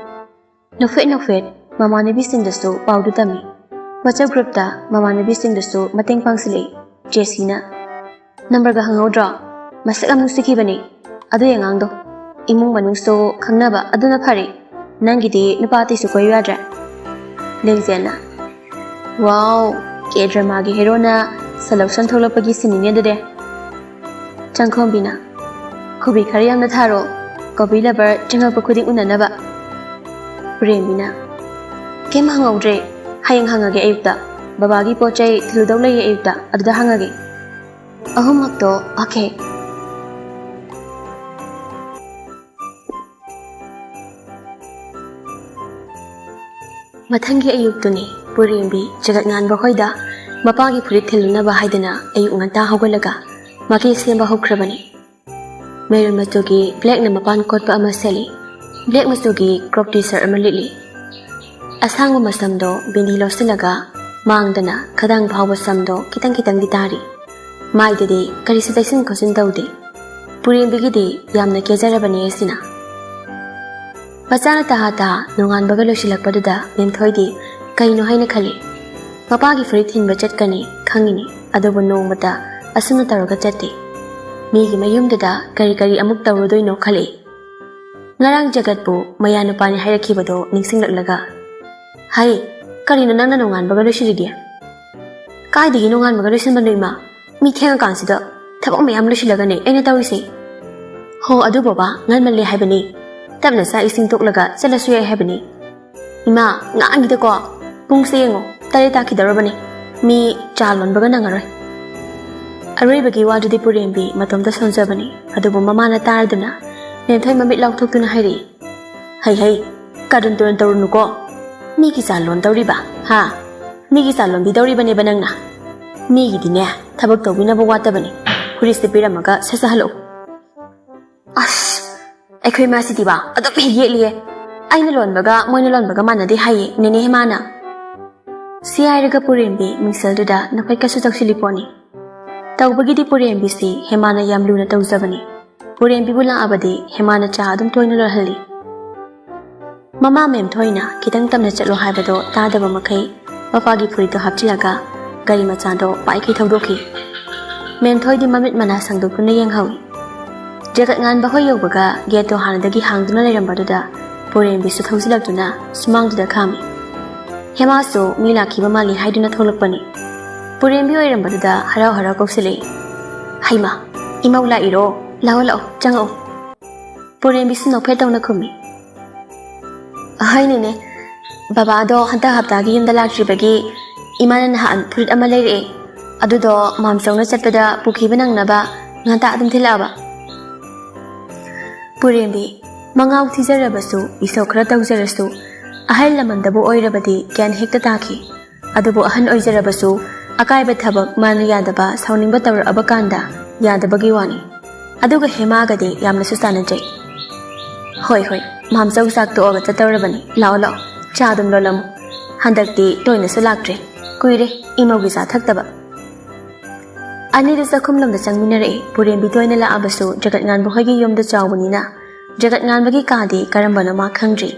ꯅꯣꯛꯐꯦꯠ ꯅꯣꯛꯐꯦꯠ ꯃꯃꯥꯟꯅꯕꯤꯁꯤꯡꯗꯁꯨ ꯄꯥꯎꯗꯨ ꯇꯝꯃꯤ꯫ WhatsApp groupꯇ ꯃꯃꯥꯟꯅꯕꯤꯁꯤꯡꯗꯁꯨ ꯃꯇꯦꯡ ꯄꯥꯡꯁꯤꯜꯂꯛꯏ ꯖꯦꯁꯤꯅ꯫ "ꯅꯝꯕꯔꯒ ꯍꯪꯍꯧꯗ꯭ꯔꯣ? ꯃꯁꯛ ꯌꯥꯝ ꯅꯨꯡꯁꯤꯈꯤꯕꯅꯤ ꯑꯗꯨꯒꯤ ꯑꯉꯥꯡꯗꯣ꯫ ꯏꯃꯨꯡ ꯃꯅꯨꯡꯁꯨ ꯈꯪꯅꯕ ꯑꯗꯨꯅ ꯐꯔꯦ꯫ ꯅꯪꯒꯤꯗꯤ ꯅꯨꯄꯥ ꯑꯇꯩꯁꯨ ꯀꯣꯏꯌꯨ ꯌꯥꯗ꯭ꯔꯦ?" ꯂꯦꯡꯖꯦꯜꯅ, "ꯋꯥꯎ, ꯀꯦ ꯗ꯭ꯔꯃꯥꯒꯤ ꯍꯦꯔꯣꯅ ꯁꯣꯂꯨꯁꯟ ꯊꯣꯛꯂꯛꯄꯒꯤ ꯁꯤꯟꯅꯤꯅꯦ ꯑꯗꯨꯗꯤ꯫" ꯆꯪꯈꯣꯝꯕꯤꯅ, "ꯈꯨꯕꯤ ꯈꯔ ꯌꯥꯝꯅ ꯊꯥꯔꯣ, ꯀꯣꯕꯤ ꯂꯕꯔ ꯆꯪꯉꯛꯄ ꯈꯨꯗꯤꯡ ꯎꯅꯅꯕ꯫" ꯄ꯭ꯔꯦꯝꯕꯤꯅ, "ꯀꯩꯝ ꯍꯪꯍꯧꯗ꯭ꯔꯦ, ꯍꯌꯦꯡ ꯍꯪꯉꯒꯦ ꯑꯌꯨꯛꯇ꯫ ꯕꯕꯥꯒꯤ ꯄꯣꯠ ꯆꯩ ꯊꯤꯜꯂꯨꯗꯧ ꯂꯩꯌꯦ ꯑꯌꯨꯛꯇ, ꯑꯗꯨꯗ ꯍꯪꯉꯒꯦ꯫" ꯑꯍꯨꯝꯃꯛꯇꯣ ꯑꯣꯀꯦ꯫ ꯃꯊꯪꯒꯤ ꯑꯌꯨꯛꯇꯨꯅꯤ ꯄꯨꯔꯦꯝꯕꯤ ꯖꯒꯠ ꯉꯥꯟꯕ ꯍꯣꯏꯗ ꯃꯄꯥꯒꯤ ꯐꯨꯔꯤꯠ ꯊꯤꯜꯂꯨꯅꯕ ꯍꯥꯏꯗꯅ ꯑꯌꯨꯛ ꯉꯟꯇꯥ ꯍꯧꯒꯠꯂꯒ ꯃꯀꯦ ꯁꯦꯝꯕ ꯍꯧꯈ꯭ꯔꯕꯅꯤ꯫ ꯃꯦꯔꯨꯟ ꯃꯆꯨꯒꯤ ꯕ꯭ꯂꯦꯛꯅ ꯃꯄꯥꯟ ꯀꯣꯠꯄ ꯑꯃ ꯁꯦꯠꯂꯤ꯫ ꯕ꯭ꯂꯦꯛ ꯃꯆꯨꯒꯤ ꯀ꯭ꯔꯣꯞ ꯇꯤ ꯁꯔꯠ ꯑꯃ ꯂꯤꯠꯂꯤ꯫ ꯑꯁꯥꯡꯕ ꯃꯁꯝꯗꯣ ꯕꯤꯟꯗꯤ ꯂꯣꯠꯁꯤꯜꯂꯒ ꯃꯥꯡꯗꯅ ꯈꯗꯥꯡ ꯐꯥꯎꯕ ꯁꯝꯗꯣ ꯈꯤꯇꯪ ꯈꯤꯇꯪꯗꯤ ꯇꯥꯔꯤ꯫ ꯃꯥꯏꯗꯗꯤ ꯀꯔꯤꯁꯨ ꯇꯩꯁꯤꯟ ꯈꯣꯠꯆꯤꯟ ꯇꯧꯗꯦ꯫ ꯄꯨꯔꯦꯝꯕꯤꯒꯤꯗꯤ ꯌꯥꯝꯅ ꯀꯦꯖꯔꯕꯅꯤ ꯑꯁꯤꯅ꯫ ꯃꯆꯥꯅ ꯇꯍꯥ ꯇꯍꯥ ꯅꯣꯡꯉꯥꯟꯕꯒ ꯂꯣꯏꯁꯤꯜꯂꯛꯄꯗꯨꯗ ꯃꯦꯝꯊꯣꯏꯗꯤ ꯀꯩꯅꯣ ꯍꯥꯏꯅ ꯈꯜꯂꯤ꯫ ꯃꯄꯥꯒꯤ ꯐꯨꯔꯤꯠ ꯊꯤꯟꯕ ꯆꯠꯀꯅꯤ ꯈꯪꯉꯤꯅꯤ, ꯑꯗꯨꯕꯨ ꯅꯣꯡꯃꯇ ꯑꯁꯨꯝꯅ ꯇꯧꯔꯒ ꯆꯠꯇꯦ꯫ ꯃꯤꯒꯤ ꯃꯌꯨꯝꯗꯨꯗ ꯀꯔꯤ ꯀꯔꯤ ꯑꯃꯨꯛ ꯇꯧꯔꯨꯗꯣꯏꯅꯣ ꯈꯜꯂꯛꯏ꯫ ꯉꯔꯥꯡ ꯖꯒꯠꯄꯨ ꯃꯌꯥ ꯅꯨꯄꯥꯅꯤ ꯍꯥꯏꯔꯛꯈꯤꯕꯗꯣ ꯅꯤꯡꯁꯤꯡꯂꯛꯂꯒ, "ꯍꯩ, ꯀꯔꯤꯅꯣ ꯅꯪꯅ ꯅꯣꯡꯉꯥꯟꯕꯒ ꯂꯣꯏꯁꯤꯜꯂꯤꯗꯤ?" "ꯀꯥꯏꯗꯒꯤ ꯅꯣꯡꯉꯥꯟꯕꯒ ꯂꯣꯏꯁꯤꯟꯕꯅꯣ ꯏꯃꯥ? ꯃꯤ ꯊꯦꯡꯉꯀꯥꯟꯁꯤꯗ ꯊꯕꯛ ꯃꯌꯥꯝ ꯂꯣꯏꯁꯤꯜꯂꯒꯅꯦ ꯑꯩꯅ ꯇꯧꯔꯤꯁꯦ꯫" "ꯍꯣ, ꯑꯗꯨ ꯕꯕꯥ, ꯉꯟꯃꯜꯂꯦ ꯍꯥꯏꯕꯅꯤ꯫ ꯇꯞꯅ ꯆꯥꯛ ꯏꯁꯤꯡ ꯇꯣꯛꯂꯒ ꯆꯠꯂꯁꯨ ꯌꯥꯏ ꯍꯥꯏꯕꯅꯤ꯫" "ꯏꯃꯥ, ꯉꯥꯡꯉꯤꯗꯀꯣ꯫ ꯄꯨꯡꯁꯦ ꯌꯦꯡꯉꯣ, ꯇꯔꯦꯠ ꯇꯥꯈꯤꯗꯧꯔꯕꯅꯤ꯫ ꯃꯤ ꯆꯥ ꯂꯣꯟꯕꯒ ꯅꯪꯉꯔꯣꯏ꯫" ꯑꯔꯣꯏꯕꯒꯤ ꯋꯥꯗꯨꯗꯤ ꯄꯨꯔꯦꯝꯕꯤ ꯃꯇꯣꯝꯇ ꯁꯣꯟꯖꯕꯅꯤ꯫ ꯑꯗꯨꯕꯨ ꯃꯃꯥꯅ ꯇꯥꯔꯗꯨꯅ ꯃꯦꯝꯊꯣꯏ ꯃꯃꯤꯠ ꯂꯥꯎꯊꯣꯛꯇꯨꯅ ꯍꯥꯏꯔꯛꯏ, "ꯍꯩ ꯍꯩ, ꯀꯥꯔꯟ ꯇꯨꯔꯟ ꯇꯧꯔꯨꯅꯨꯀꯣ꯫ ꯃꯤꯒꯤ ꯆꯥ ꯂꯣꯟꯗꯧꯔꯤꯕ, ꯍꯥ? ꯃꯤꯒꯤ ꯆꯥ ꯂꯣꯟꯕꯤꯗꯧꯔꯤꯕꯅꯦꯕ ꯅꯪꯅ꯫ ꯃꯤꯒꯤꯗꯤꯅꯦ, ꯊꯕꯛ ꯇꯧꯕꯤꯅꯕ ꯋꯥꯠꯇꯕꯅꯤ꯫ ꯐꯨꯔꯤꯠꯁꯦ ꯄꯤꯔꯝꯃꯒ ꯁꯠ ꯁꯠ ꯍꯜꯂꯛꯎ꯫" ꯑꯁ, ꯑꯩꯈꯣꯏ ꯃꯥꯁꯤꯗꯤꯕ ꯑꯗꯨꯝ ꯍꯦꯛ ꯌꯦꯠꯂꯤꯌꯦ꯫ ꯑꯩꯅ ꯂꯣꯟꯕꯒ ꯃꯣꯏꯅ ꯂꯣꯟꯕꯒ ꯃꯥꯟꯅꯗꯦ ꯍꯥꯏꯌꯦ ꯅꯦꯅꯦ ꯍꯦꯃꯥꯅ꯫ ꯁꯤ ꯍꯥꯏꯔꯒ ꯄꯨꯔꯦꯝꯕꯤ ꯃꯤꯡꯁꯦꯜꯗꯨꯗ ꯅꯈꯨꯠꯀꯁꯨ ꯇꯧꯁꯤꯜꯂꯤ ꯄꯣꯠꯅꯤ꯫ ꯇꯧꯕꯒꯤꯗꯤ ꯄꯨꯔꯦꯝꯕꯤꯁꯤ ꯍꯦꯃꯥꯅ ꯌꯥꯝ ꯂꯨꯅ ꯇꯧꯖꯕꯅꯤ꯫ ꯄꯨꯔꯦꯝꯕꯤꯕꯨ ꯂꯥꯛꯑꯕꯗꯤ ꯍꯦꯃꯥꯅ ꯆꯥ ꯑꯗꯨꯝ ꯇꯣꯏꯅ ꯂꯣꯜꯍꯜꯂꯤ꯫ ꯃꯃꯥ ꯃꯦꯝꯊꯣꯏꯅ ꯈꯤꯇꯪ ꯇꯞꯅ ꯆꯠꯂꯣ ꯍꯥꯏꯕꯗꯣ ꯇꯥꯗꯕ ꯃꯈꯩ ꯃꯄꯥꯒꯤ ꯐꯨꯔꯤꯠꯇꯣ ꯍꯥꯞꯆꯤꯜꯂꯒ ꯒꯥꯔꯤ ꯃꯆꯥꯗꯣ ꯄꯥꯏꯈꯩ ꯊꯧꯗꯣꯛꯈꯤ꯫ ꯃꯦꯝꯊꯣꯏꯗꯤ ꯃꯃꯤꯠ ꯃꯅꯥ ꯁꯪꯗꯣꯛꯇꯨꯅ ꯌꯦꯡꯍꯧꯏ꯫ ꯖꯒꯠ ꯉꯥꯟꯕ ꯍꯣꯏ ꯌꯧꯕꯒ ꯒꯦꯠꯇꯣ ꯍꯥꯟꯅꯗꯒꯤ ꯍꯥꯡꯗꯨꯅ ꯂꯩꯔꯝꯕꯗꯨꯗ ꯄꯨꯔꯦꯝꯕꯤꯁꯨ ꯊꯧꯖꯤꯜꯂꯛꯇꯨꯅ ꯁꯨꯃꯥꯡꯗꯨꯗ ꯈꯥꯝꯃꯤ꯫ ꯍꯦꯃꯥꯁꯨ ꯃꯤ ꯂꯥꯛꯈꯤꯕ ꯃꯥꯜꯂꯤ ꯍꯥꯏꯗꯨꯅ ꯊꯣꯛꯂꯛꯄꯅꯤ꯫ ꯄꯨꯔꯦꯝꯕꯤ ꯑꯣꯏꯔꯝꯕꯗꯨꯗ ꯍꯔꯥꯎ ꯍꯔꯥꯎ ꯀꯧꯁꯤꯜꯂꯛꯏ, "ꯍꯩꯃꯥ, ꯏꯃꯧ ꯂꯥꯛꯏꯔꯣ? ꯂꯥꯛꯑꯣ ꯂꯥꯛꯑꯣ, ꯆꯪꯉꯛꯑꯣ꯫" ꯄꯨꯔꯦꯝꯕꯤꯁꯨ ꯅꯣꯛꯐꯦꯠ ꯇꯧꯅ ꯈꯨꯝꯃꯤ, "ꯑꯍꯣꯏꯅꯦꯅꯦ, ꯕꯕꯥꯗꯣ ꯍꯟꯗꯛ ꯍꯞꯇꯥꯒꯤ ꯌꯨꯝꯗ ꯂꯥꯛꯇ꯭ꯔꯤꯕꯒꯤ ꯏꯃꯥꯅ ꯅꯍꯥꯟ ꯐꯨꯔꯤꯠ ꯑꯃ ꯂꯩꯔꯛꯑꯦ꯫ ꯑꯗꯨꯗꯣ ꯃꯥꯝꯆꯧꯅ ꯆꯠꯄꯗ ꯄꯨꯈꯤꯕ ꯅꯪꯅꯕ ꯉꯟꯇꯥ ꯑꯗꯨꯝ ꯊꯤꯜꯂꯛꯑꯕ꯫" ꯄꯨꯔꯦꯝꯕꯤ, ꯃꯉꯥꯎ ꯊꯤꯖꯔꯕꯁꯨ, ꯏꯁꯧ ꯈꯔ ꯇꯧꯖꯔꯁꯨ, ꯑꯍꯜ ꯂꯃꯟꯗꯕꯨ ꯑꯣꯏꯔꯕꯗꯤ ꯒ꯭ꯌꯥꯟ ꯍꯦꯛꯇ ꯇꯥꯈꯤ꯫ ꯑꯗꯨꯕꯨ ꯑꯍꯟ ꯑꯣꯏꯖꯔꯕꯁꯨ, ꯑꯀꯥꯏꯕ ꯊꯕꯛ ꯃꯥꯅ ꯌꯥꯗꯕ, ꯁꯥꯎꯅꯤꯡꯕ ꯇꯧꯔꯛꯑꯕ ꯀꯥꯟꯗ ꯌꯥꯗꯕꯒꯤ ꯋꯥꯅꯤ꯫ ꯑꯗꯨꯒ ꯍꯦꯃꯥꯒꯗꯤ ꯌꯥꯝꯅꯁꯨ ꯆꯥꯟꯅꯖꯩ꯫ "ꯍꯣꯏ ꯍꯣꯏ, ꯃꯥꯝꯆꯧ ꯆꯥꯛ ꯇꯣꯛꯑꯒ ꯆꯠꯇꯧꯔꯕꯅꯤ꯫ ꯂꯥꯛꯑꯣ ꯂꯥꯛꯑꯣ, ꯆꯥ ꯑꯗꯨꯝ ꯂꯣꯜꯂꯝꯃꯨ꯫ ꯍꯟꯗꯛꯇꯤ ꯇꯣꯏꯅꯁꯨ ꯂꯥꯛꯇ꯭ꯔꯦ꯫ ꯀꯨꯏꯔꯦ ꯏꯃꯧꯒꯤ ꯆꯥ ꯊꯛꯇꯕ꯫" ꯑꯅꯤꯗꯨ ꯆꯥꯛꯈꯨꯝꯂꯣꯝꯗ ꯆꯪꯃꯤꯟꯅꯔꯛꯏ꯫ ꯄꯨꯔꯦꯝꯕꯤ ꯇꯣꯏꯅ ꯂꯥꯛꯑꯕꯁꯨ ꯖꯒꯠ ꯉꯥꯟꯕ ꯍꯣꯏꯒꯤ ꯌꯨꯝꯗ ꯆꯥꯎꯕꯅꯤꯅ ꯖꯒꯠ ꯉꯥꯟꯕꯒꯤ ꯀꯥꯗꯤ ꯀꯔꯝꯕꯅꯣ ꯃꯥ ꯈꯪꯗ꯭ꯔꯤ꯫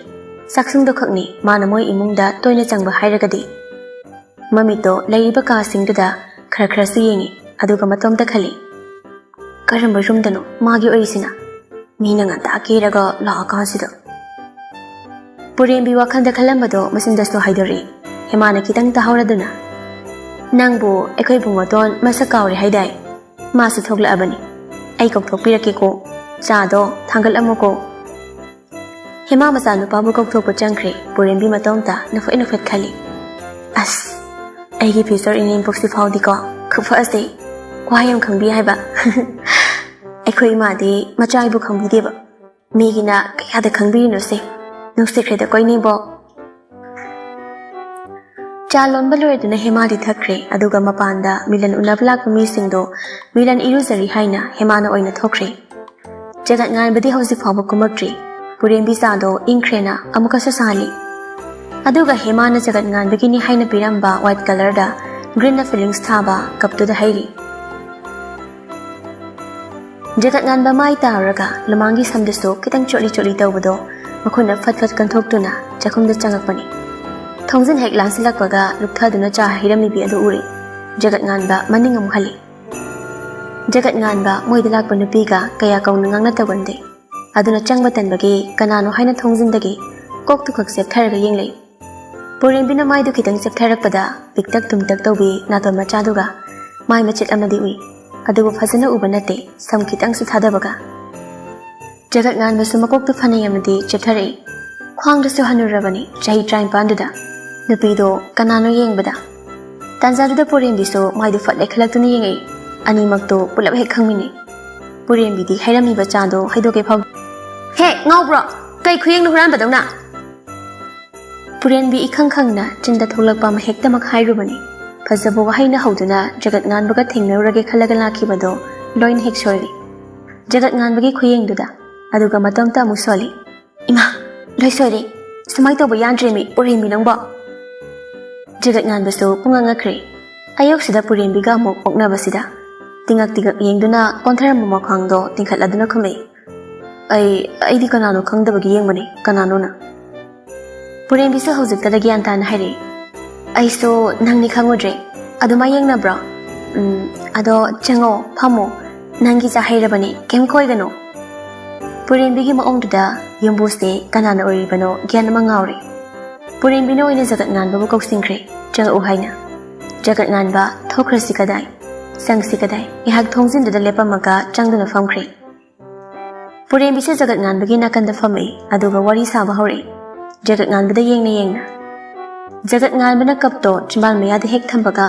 ꯆꯥꯛꯁꯪꯗꯣ ꯈꯛꯅꯤ ꯃꯥꯅ ꯃꯣꯏ ꯏꯃꯨꯡꯗ ꯇꯣꯏꯅ ꯆꯪꯕ ꯍꯥꯏꯔꯒꯗꯤ꯫ ꯃꯃꯤꯠꯇꯣ ꯂꯩꯔꯤꯕ ꯀꯥꯁꯤꯡꯗꯨꯗ ꯈꯔ ꯈꯔꯁꯨ ꯌꯦꯡꯉꯤ, ꯑꯗꯨꯒ ꯃꯇꯣꯝꯇ ꯈꯜꯂꯤ, ꯀꯔꯝꯕ ꯔꯨꯝꯗꯅꯣ ꯃꯥꯒꯤ ꯑꯣꯏꯔꯤꯁꯤꯅ? ꯃꯤꯅ ꯉꯟꯇꯥ ꯀꯦꯔꯒ ꯂꯥꯛꯑꯀꯥꯟꯁꯤꯗ꯫ ꯄꯨꯔꯦꯝꯕꯤ ꯋꯥꯈꯜꯗ ꯈꯜꯂꯝꯕꯗꯣ ꯃꯆꯤꯟꯗꯁꯨ ꯍꯥꯏꯗꯣꯔꯛꯏ꯫ ꯍꯦꯃꯥꯅ ꯈꯤꯇꯪ ꯇꯥꯍꯧꯔꯗꯨꯅ, "ꯅꯪꯕꯨ ꯑꯩꯈꯣꯏ ꯕꯨꯡꯉꯣꯇꯣꯟ ꯃꯁꯛ ꯀꯥꯎꯔꯦ ꯍꯥꯏꯗꯥꯏ? ꯃꯥꯁꯨ ꯊꯣꯛꯂꯛꯑꯕꯅꯤ꯫ ꯑꯩ ꯀꯧꯊꯣꯛꯄꯤꯔꯛꯀꯦꯀꯣ꯫ ꯆꯥꯗꯣ ꯊꯥꯡꯒꯠꯂꯝꯃꯨꯀꯣ꯫" ꯍꯦꯃꯥ ꯃꯆꯥꯅꯨꯄꯥꯕꯨ ꯀꯧꯊꯣꯛꯄ ꯆꯪꯈ꯭ꯔꯦ꯫ ꯄꯨꯔꯦꯝꯕꯤ ꯃꯇꯣꯝꯇ ꯅꯣꯛꯐꯦꯠ ꯅꯣꯛꯐꯦꯠ ꯈꯜꯂꯤ꯫ "ꯑꯁ, ꯑꯩꯒꯤ future ꯏꯅꯦꯝꯄꯣꯛꯁꯤ ꯐꯥꯎꯗꯤꯀꯣ ꯈꯨꯐꯁꯦ꯫ ꯋꯥ ꯌꯥꯝ ꯈꯪꯕꯤ ꯍꯥꯏꯕ꯫ ꯑꯩꯈꯣꯏ ꯏꯃꯥꯗꯤ ꯃꯆꯥ ꯑꯩꯕꯨ ꯈꯪꯕꯤꯗꯦꯕ꯫ ꯃꯤꯒꯤꯅ ꯀꯌꯥꯗ ꯈꯪꯕꯤꯔꯤꯅꯣꯁꯦ꯫ ꯅꯨꯡꯁꯤꯈ꯭ꯔꯦꯗꯀꯣ ꯏꯅꯦꯝꯕꯣꯛ꯫" ꯆꯥ ꯂꯣꯟꯕ ꯂꯣꯏꯔꯗꯨꯅ ꯍꯦꯃꯥꯗꯤ ꯊꯛꯈ꯭ꯔꯦ꯫ ꯑꯗꯨꯒ ꯃꯄꯥꯟꯗ ꯃꯤꯂꯟ ꯎꯅꯕ ꯂꯥꯛꯄ ꯃꯤꯁꯤꯡꯗꯣ ꯃꯤꯂꯟ ꯏꯔꯨꯖꯔꯤ ꯍꯥꯏꯅ ꯍꯦꯃꯥꯅ ꯑꯣꯏꯅ ꯊꯣꯛꯈ꯭ꯔꯦ꯫ ꯖꯒꯠ ꯉꯥꯟꯕꯗꯤ ꯍꯧꯖꯤꯛ ꯐꯥꯎꯕ ꯀꯨꯝꯃꯛꯇ꯭ꯔꯤ꯫ ꯄꯨꯔꯦꯝꯕꯤ ꯆꯥꯗꯣ ꯏꯪꯈ꯭ꯔꯦꯅ ꯑꯃꯨꯛꯀꯁꯨ ꯁꯥꯍꯜꯂꯤ꯫ ꯑꯗꯨꯒ ꯍꯦꯃꯥꯅ ꯖꯒꯠ ꯉꯥꯟꯕꯒꯤꯅꯤ ꯍꯥꯏꯅ ꯄꯤꯔꯝꯕ white colourꯗ greenꯅ fillings ꯊꯥꯕ cupꯇꯨꯗ ꯍꯩꯔꯤ꯫ ꯖꯒꯠ ꯉꯥꯟꯕ ꯃꯥꯏ ꯇꯥꯔꯨꯔꯒ ꯂꯨꯃꯥꯡꯒꯤ ꯁꯝꯗꯨꯁꯨ ꯈꯤꯇꯪ ꯆꯣꯠꯂꯤ ꯆꯣꯠꯂꯤ ꯇꯧꯕꯗꯣ ꯃꯈꯨꯠꯅ ꯐꯠ ꯐꯠ ꯀꯟꯊꯣꯛꯇꯨꯅ ꯆꯥꯛꯈꯨꯝꯗ ꯆꯪꯉꯛꯄꯅꯤ꯫ ꯊꯣꯡꯖꯤꯟ ꯍꯦꯛ ꯂꯥꯟꯁꯤꯜꯂꯛꯄꯒ ꯂꯨꯞꯊꯗꯨꯅ ꯆꯥ ꯍꯩꯔꯝꯃꯤꯕꯤ ꯑꯗꯨ ꯎꯔꯦ꯫ ꯖꯒꯠ ꯉꯥꯟꯕ ꯃꯅꯤꯡ ꯑꯃꯨꯛ ꯍꯜꯂꯤ꯫ ꯖꯒꯠ ꯉꯥꯟꯕ ꯃꯣꯏꯗ ꯂꯥꯛꯄ ꯅꯨꯄꯤꯒ ꯀꯌꯥ ꯀꯧꯅ ꯉꯥꯡꯅ ꯇꯧꯒꯟꯗꯦ꯫ ꯑꯗꯨꯅ ꯆꯪꯕ ꯇꯟꯕꯒꯤ ꯀꯅꯥꯅꯣ ꯍꯥꯏꯅ ꯊꯣꯡꯖꯤꯟꯗꯒꯤ ꯀꯣꯛꯇꯨ ꯈꯛ ꯆꯦꯞꯊꯔꯒ ꯌꯦꯡꯂꯛꯏ꯫ ꯄꯨꯔꯦꯝꯕꯤꯅ ꯃꯥꯏꯗꯨ ꯈꯤꯇꯪ ꯆꯦꯞꯊꯔꯛꯄꯗ ꯄꯤꯛꯇꯛ ꯇꯨꯝꯇꯛ ꯇꯧꯕꯤ ꯅꯥꯇꯣꯟ ꯃꯆꯥꯗꯨꯒ ꯃꯥꯏ ꯃꯆꯦꯠ ꯑꯃꯗꯤ ꯎꯏ꯫ ꯑꯗꯨꯕꯨ ꯐꯖꯅ ꯎꯕ ꯅꯠꯇꯦ, ꯁꯝ ꯈꯤꯇꯪꯁꯨ ꯊꯥꯗꯕꯒ꯫ ꯖꯒꯠ ꯉꯥꯟꯕꯁꯨ ꯃꯀꯣꯛꯇꯨ ꯐꯅ ꯌꯥꯝꯅꯗꯤ ꯆꯦꯞꯊꯔꯛꯏ꯫ ꯈ꯭ꯋꯥꯡꯗꯁꯨ ꯍꯟꯅꯨꯔꯕꯅꯤ, ꯆꯍꯤ ꯇꯔꯥꯅꯤꯄꯥꯟꯗꯨꯗ꯫ ꯅꯨꯄꯤꯗꯣ ꯀꯅꯥꯅꯣ ꯌꯦꯡꯕꯗ꯫ ꯇꯥꯟꯖꯥꯗꯨꯗ ꯄꯨꯔꯦꯝꯕꯤꯁꯨ ꯃꯥꯏꯗꯨ ꯐꯠ ꯂꯩꯈꯠꯂꯛꯇꯨꯅ ꯌꯦꯡꯉꯛꯏ꯫ ꯑꯅꯤꯃꯛꯇꯣ ꯄꯨꯂꯞ ꯍꯦꯛ ꯈꯪꯃꯤꯟꯅꯩ꯫ ꯄꯨꯔꯦꯝꯕꯤꯗꯤ ꯍꯩꯔꯝꯃꯤꯕ ꯆꯥꯗꯣ ꯍꯩꯗꯣꯛꯀꯦ ꯐꯥꯎ꯫ "ꯍꯦ, ꯉꯥꯎꯕ꯭ꯔꯣ? ꯀꯩ ꯈꯨꯌꯦꯡꯅꯣ ꯍꯨꯔꯥꯟꯕꯗꯧꯅ?" ꯄꯨꯔꯦꯝꯕꯤ ꯏꯈꯪ ꯈꯪꯅ ꯆꯤꯟꯗ ꯊꯣꯛꯂꯛꯄ ꯑꯃ ꯍꯦꯛꯇꯃꯛ ꯍꯥꯏꯔꯨꯕꯅꯤ꯫ ꯐꯖꯕ ꯋꯥꯍꯩꯅ ꯍꯧꯗꯨꯅ ꯖꯒꯠ ꯉꯥꯟꯕꯒ ꯊꯦꯡꯅꯔꯨꯔꯒꯦ ꯈꯜꯂꯒ ꯂꯥꯛꯈꯤꯕꯗꯣ ꯂꯣꯏꯅ ꯍꯦꯛ ꯁꯣꯏꯔꯦ꯫ ꯖꯒꯠ ꯉꯥꯟꯕꯒꯤ ꯈꯨꯌꯦꯡꯗꯨꯗ꯫ ꯑꯗꯨꯒ ꯃꯇꯣꯝꯇ ꯑꯃꯨꯛ ꯁꯣꯜꯂꯤ꯫ "ꯏꯃꯥ, ꯂꯣꯏ ꯁꯣꯏꯔꯦ꯫ ꯁꯨꯃꯥꯏꯅ ꯇꯧꯕ ꯌꯥꯗ꯭ꯔꯦꯃꯤ, ꯄꯨꯔꯦꯝꯕꯤ ꯅꯪꯕꯣ꯫" ꯖꯒꯠ ꯉꯥꯟꯕꯁꯨ ꯄꯨꯡꯉꯛ ꯉꯛꯈ꯭ꯔꯦ꯫ ꯑꯌꯨꯛꯁꯤꯗ ꯄꯨꯔꯦꯝꯕꯤꯒ ꯑꯃꯨꯛ ꯑꯣꯛꯅꯕꯁꯤꯗ꯫ ꯇꯤꯉꯛ ꯇꯤꯉꯛ ꯌꯦꯡꯗꯨꯅ ꯀꯣꯟꯊꯔꯝꯕ ꯃꯈ꯭ꯋꯥꯡꯗꯣ ꯇꯤꯡꯈꯠꯂꯗꯨꯅ ꯈꯨꯝꯃꯛꯏ꯫ "ꯑꯩ, ꯑꯩꯗꯤ ꯀꯅꯥꯅꯣ ꯈꯪꯗꯕꯒꯤ ꯌꯦꯡꯕꯅꯦ, ꯀꯅꯥꯅꯣꯅ?" ꯄꯨꯔꯦꯝꯕꯤꯁꯨ ꯍꯧꯖꯤꯛꯇꯗ ꯒ꯭ꯌꯥꯟ ꯇꯥꯅ ꯍꯥꯏꯔꯛꯏ꯫ "ꯑꯩꯁꯨ ꯅꯪꯅꯤ ꯈꯪꯉꯨꯗ꯭ꯔꯦ꯫ ꯑꯗꯨꯃꯥꯏ ꯌꯦꯡꯅꯕ꯭ꯔꯣ? ꯎꯝ, ꯑꯗꯣ ꯆꯪꯉꯣ, ꯐꯝꯃꯣ꯫ ꯅꯪꯒꯤ ꯆꯥ ꯍꯩꯔꯕꯅꯤ, ꯀꯩꯝ ꯀꯣꯏꯒꯅꯨ꯫ ꯄꯨꯔꯦꯝꯕꯤꯒꯤ ꯃꯑꯣꯡꯗꯨꯗ ꯌꯨꯝꯕꯨꯁꯦ ꯀꯅꯥꯅ ꯑꯣꯏꯔꯤꯕꯅꯣ ꯒ꯭ꯌꯥꯟ ꯑꯃ ꯉꯥꯎꯔꯦ꯫ ꯄꯨꯔꯦꯝꯕꯤꯅ ꯑꯣꯏꯅ ꯖꯒꯠ ꯉꯥꯟꯕꯕꯨ ꯀꯧꯁꯤꯟꯈ꯭ꯔꯦ, "ꯆꯪꯉꯛꯎ" ꯍꯥꯏꯅ꯫ "ꯖꯒꯠ ꯉꯥꯟꯕ, ꯊꯣꯛꯈ꯭ꯔꯁꯤ ꯀꯗꯥꯏ? ꯆꯪꯁꯤ ꯀꯗꯥꯏ?" ꯉꯥꯏꯍꯥꯛ ꯊꯣꯡꯖꯤꯟꯗꯨꯗ ꯂꯦꯞꯄꯝꯃꯒ ꯆꯪꯗꯨꯅ ꯐꯝꯈ꯭ꯔꯦ꯫ ꯄꯨꯔꯦꯝꯕꯤꯁꯦ ꯖꯒꯠ ꯉꯥꯟꯕꯒꯤ ꯅꯥꯀꯟꯗ ꯐꯝꯃꯛꯏ, ꯑꯗꯨꯒ ꯋꯥꯔꯤ ꯁꯥꯕ ꯍꯧꯔꯛꯏ, ꯖꯒꯠ ꯉꯥꯟꯕꯗ ꯌꯦꯡꯅ ꯌꯦꯡꯅ꯫ ꯖꯒꯠ ꯉꯥꯟꯕꯅ ꯀꯞꯇꯣ ꯆꯤꯝꯕꯥꯜ ꯃꯌꯥꯗ ꯍꯦꯛ ꯊꯝꯕꯒ,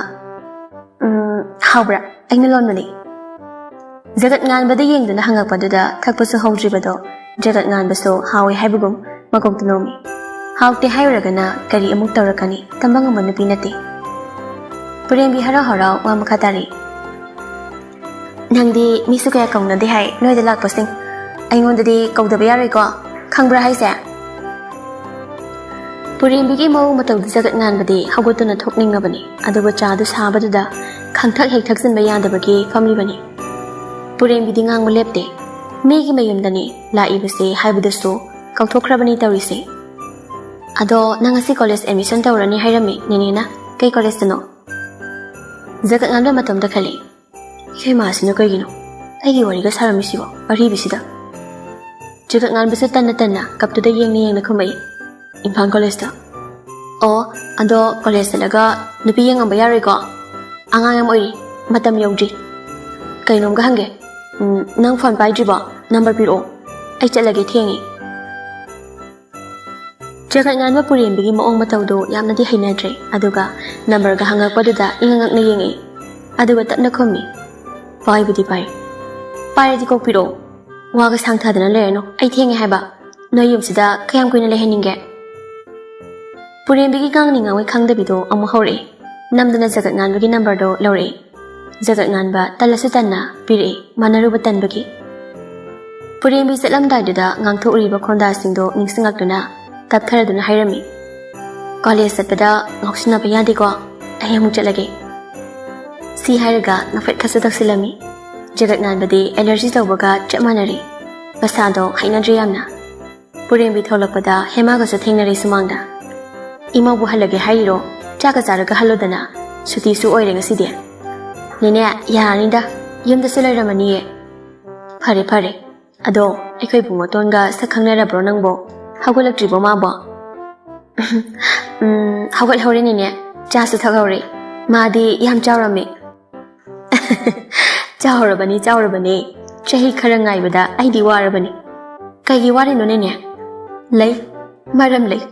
"ꯎꯝ, ꯍꯥꯎꯕ꯭ꯔꯥ? ꯑꯩꯅ ꯂꯣꯟꯕꯅꯤ꯫" ꯖꯒꯠ ꯉꯥꯟꯕꯗ ꯌꯦꯡꯗꯨꯅ ꯍꯪꯉꯛꯄꯗꯨꯗ ꯊꯛꯄꯁꯨ ꯍꯧꯗ꯭ꯔꯤꯕꯗꯣ ꯖꯒꯠ ꯉꯥꯟꯕꯁꯨ ꯍꯥꯎꯏ ꯍꯥꯏꯕꯒꯨꯝ ꯃꯀꯣꯛꯇ ꯅꯣꯝꯃꯤ꯫ ꯍꯥꯎꯇꯦ ꯍꯥꯏꯔꯨꯔꯒꯅ ꯀꯔꯤ ꯑꯃꯨꯛ ꯇꯧꯔꯛꯀꯅꯤ? ꯇꯝꯕ ꯉꯝꯕ ꯅꯨꯄꯤ ꯅꯠꯇꯦ꯫ ꯄꯨꯔꯦꯝꯕꯤ ꯍꯔꯥꯎ ꯍꯔꯥꯎ ꯋꯥ ꯃꯈꯥ ꯇꯥꯔꯤ꯫ "ꯅꯪꯗꯤ ꯃꯤꯁꯨ ꯀꯌꯥ ꯀꯧꯅꯗꯦ ꯍꯥꯏ, ꯅꯣꯏꯗ ꯂꯥꯛꯄꯁꯤꯡ꯫ ꯑꯩꯉꯣꯟꯗꯗꯤ ꯀꯧꯗꯕ ꯌꯥꯔꯣꯏꯀꯣ? ꯈꯪꯕ꯭ꯔꯥ ꯍꯥꯏꯁꯦ?" ꯄꯨꯔꯦꯝꯕꯤꯒꯤ ꯃꯑꯣꯡ ꯃꯇꯧꯗ ꯖꯒꯠ ꯉꯥꯟꯕꯗꯤ ꯍꯧꯒꯠꯇꯨꯅ ꯊꯣꯛꯅꯤꯡꯉꯕꯅꯤ, ꯑꯗꯨꯕꯨ ꯆꯥꯗꯨ ꯁꯥꯕꯗꯨꯗ ꯈꯪꯊꯛ ꯍꯦꯛ ꯊꯛꯆꯤꯟꯕ ꯌꯥꯗꯕꯒꯤ ꯐꯝꯂꯤꯕꯅꯤ꯫ ꯄꯨꯔꯦꯝꯕꯤꯗꯤ ꯉꯥꯡꯕ ꯂꯦꯞꯇꯦ꯫ ꯃꯤꯒꯤ ꯃꯌꯨꯝꯗꯅꯤ ꯂꯥꯛꯏꯕꯁꯦ ꯍꯥꯏꯕꯗꯨꯁꯨ ꯀꯥꯎꯊꯣꯛꯈ꯭ꯔꯕꯅꯤ ꯇꯧꯔꯤꯁꯦ꯫ "ꯑꯗꯣ ꯅꯪ ꯉꯁꯤ ꯀꯣꯂꯦꯖ ꯑꯦꯗꯃꯤꯁꯟ ꯇꯧꯔꯅꯤ ꯍꯥꯏꯔꯝꯃꯤ ꯅꯦꯅꯦꯅ꯫ ꯀꯩ ꯀꯣꯂꯦꯖꯇꯅꯣ?" ꯖꯒꯠ ꯉꯥꯟꯕ ꯃꯇꯣꯝꯇ ꯈꯜꯂꯤ꯫ "ꯏꯆꯦ ꯃꯥꯁꯤꯅ ꯀꯩꯒꯤꯅꯣ ꯑꯩꯒꯤ ꯋꯥꯔꯤꯒ ꯁꯥꯔꯝꯃꯤꯁꯤꯕꯣ ꯑꯔꯤꯕꯁꯤꯗ?" ꯖꯒꯠ ꯉꯥꯟꯕꯁꯨ ꯇꯟꯅ ꯇꯟꯅ ꯀꯞꯇꯨꯗ ꯌꯦꯡꯅ ꯌꯦꯡꯅ ꯈꯨꯝꯃꯛꯏ, "ꯏꯝꯐꯥꯜ ꯀꯣꯂꯦꯖꯇ꯫" "ꯑꯣ, ꯑꯗꯣ ꯀꯣꯂꯦꯖ ꯆꯠꯂꯒ ꯅꯨꯄꯤ ꯌꯦꯡꯉꯝꯕ ꯌꯥꯔꯣꯏꯀꯣ? ꯑꯉꯥꯡ ꯌꯥꯝ ꯑꯣꯏꯔꯤ, ꯃꯇꯝ ꯌꯧꯗ꯭ꯔꯤ꯫ ꯀꯩꯅꯣꯝꯒ ꯍꯪꯒꯦ, ꯎꯝ, ꯅꯪ ꯐꯣꯟ ꯄꯥꯏꯗ꯭ꯔꯤꯕꯣ? ꯅꯝꯕꯔ ꯄꯤꯔꯛꯑꯣ, ꯑꯩ ꯆꯠꯂꯒꯦ, ꯊꯦꯡꯉꯦ꯫" ꯖꯒꯠ ꯉꯥꯟꯕ ꯄꯨꯔꯦꯝꯕꯤꯒꯤ ꯃꯑꯣꯡ ꯃꯇꯧꯗꯣ ꯌꯥꯝꯅꯗꯤ ꯍꯩꯅꯗ꯭ꯔꯦ, ꯑꯗꯨꯒ ꯅꯝꯕꯔꯒ ꯍꯪꯉꯛꯄꯗꯨꯗ ꯏꯉꯛ ꯉꯛꯅ ꯌꯦꯡꯉꯛꯏ, ꯑꯗꯨꯒ ꯇꯞꯅ ꯈꯨꯝꯃꯤ, "ꯄꯥꯏꯕꯨꯗꯤ ꯄꯥꯏ꯫" "ꯄꯥꯏꯔꯗꯤ ꯀꯣꯛ ꯄꯤꯔꯛꯑꯣ, ꯋꯥꯒ ꯁꯥꯡꯊꯗꯅ ꯂꯩꯔꯅꯨ, ꯑꯩ ꯊꯦꯡꯉꯦ ꯍꯥꯏꯕ꯫ ꯅꯣꯏ ꯌꯨꯝꯁꯤꯗ ꯀꯌꯥꯝ ꯀꯨꯏꯅ ꯂꯩꯍꯟꯅꯤꯡꯒꯦ?" ꯄꯨꯔꯦꯝꯕꯤꯒꯤ ꯉꯥꯡꯅꯤꯡ ꯉꯥꯡꯉꯣꯏ ꯈꯪꯗꯕꯤꯗꯣ ꯑꯃꯨꯛ ꯍꯧꯔꯛꯑꯦ꯫ ꯅꯝꯗꯨꯅ ꯖꯒꯠ ꯉꯥꯟꯕꯒꯤ ꯅꯝꯕꯔꯗꯣ ꯂꯧꯔꯛꯑꯦ꯫ ꯖꯒꯠ ꯉꯥꯟꯕ ꯇꯜꯂꯁꯨ ꯇꯟꯅ ꯄꯤꯔꯛꯑꯦ, ꯃꯥꯟꯅꯔꯨꯕ ꯇꯟꯕꯒꯤ꯫ ꯄꯨꯔꯦꯝꯕꯤ ꯆꯠꯂꯝꯗꯥꯏꯗꯨꯗ ꯉꯥꯡꯊꯣꯛꯎꯔꯤꯕ ꯈꯣꯟꯗꯥꯁꯤꯡꯗꯣ ꯅꯤꯡꯁꯤꯡꯉꯛꯇꯨꯅ ꯇꯞꯊꯔꯗꯨꯅ ꯍꯥꯏꯔꯝꯃꯤ, "ꯀꯣꯂꯦꯖ ꯆꯠꯄꯗ ꯉꯥꯎꯁꯤꯟꯅꯕ ꯌꯥꯗꯦꯀꯣ, ꯑꯩ ꯑꯃꯨꯛ ꯆꯠꯂꯒꯦ꯫" ꯁꯤ ꯍꯥꯏꯔꯒ ꯅꯣꯛꯐꯦꯠ ꯈꯔꯁꯨ ꯇꯧꯁꯤꯜꯂꯝꯃꯤ꯫ ꯖꯒꯠ ꯉꯥꯟꯕꯗꯤ ꯑꯦꯂꯔꯖꯤ ꯇꯧꯕꯒ ꯆꯞ ꯃꯥꯟꯅꯔꯤ꯫ ꯃꯁꯥꯗꯣ ꯍꯩꯅꯗ꯭ꯔꯦ ꯌꯥꯝꯅ꯫ ꯄꯨꯔꯦꯝꯕꯤ ꯊꯣꯛꯂꯛꯄꯗ ꯍꯦꯃꯥꯒꯁꯨ ꯊꯦꯡꯅꯔꯦ ꯁꯨꯃꯥꯡꯗ꯫ "ꯏꯃꯧꯕꯨ ꯍꯜꯂꯒꯦ ꯍꯥꯏꯔꯤꯔꯣ? ꯆꯥꯛꯀ ꯆꯥꯔꯒ ꯍꯜꯂꯣꯗꯅ꯫ ꯁꯨꯇꯤꯁꯨ ꯑꯣꯏꯔꯦ ꯉꯁꯤꯗꯤ꯫" "ꯅꯦꯅꯦ, ꯌꯥꯔꯅꯤꯗ, ꯌꯨꯝꯗꯁꯨ ꯂꯩꯔꯝꯃꯅꯤꯌꯦ꯫ ꯐꯔꯦ ꯐꯔꯦ꯫ ꯑꯗꯣ ꯑꯩꯈꯣꯏ ꯏꯕꯨꯡꯉꯣꯇꯣꯟꯒ ꯁꯛ ꯈꯪꯅꯔꯕ꯭ꯔꯣ ꯅꯪꯕꯣ? ꯍꯧꯒꯠꯂꯛꯇ꯭ꯔꯤꯕꯣ ꯃꯥꯕꯣ? ꯎꯝ, ꯍꯧꯒꯠꯍꯧꯔꯦ ꯅꯦꯅꯦ꯫ ꯆꯥꯁꯨ ꯊꯛꯍꯧꯔꯦ꯫ ꯃꯥꯗꯤ ꯌꯥꯝ ꯆꯥꯎꯔꯝꯃꯦ꯫ ꯆꯥꯎꯔꯕꯅꯤ, ꯆꯥꯎꯔꯕꯅꯤ꯫ ꯆꯍꯤ ꯈꯔ ꯉꯥꯏꯕꯗ ꯑꯩꯗꯤ ꯋꯥꯔꯕꯅꯤ꯫ ꯀꯩꯒꯤ ꯋꯥꯔꯤꯅꯣ ꯅꯦꯅꯦ? ꯂꯩ, ꯃꯔꯝ ꯂꯩ꯫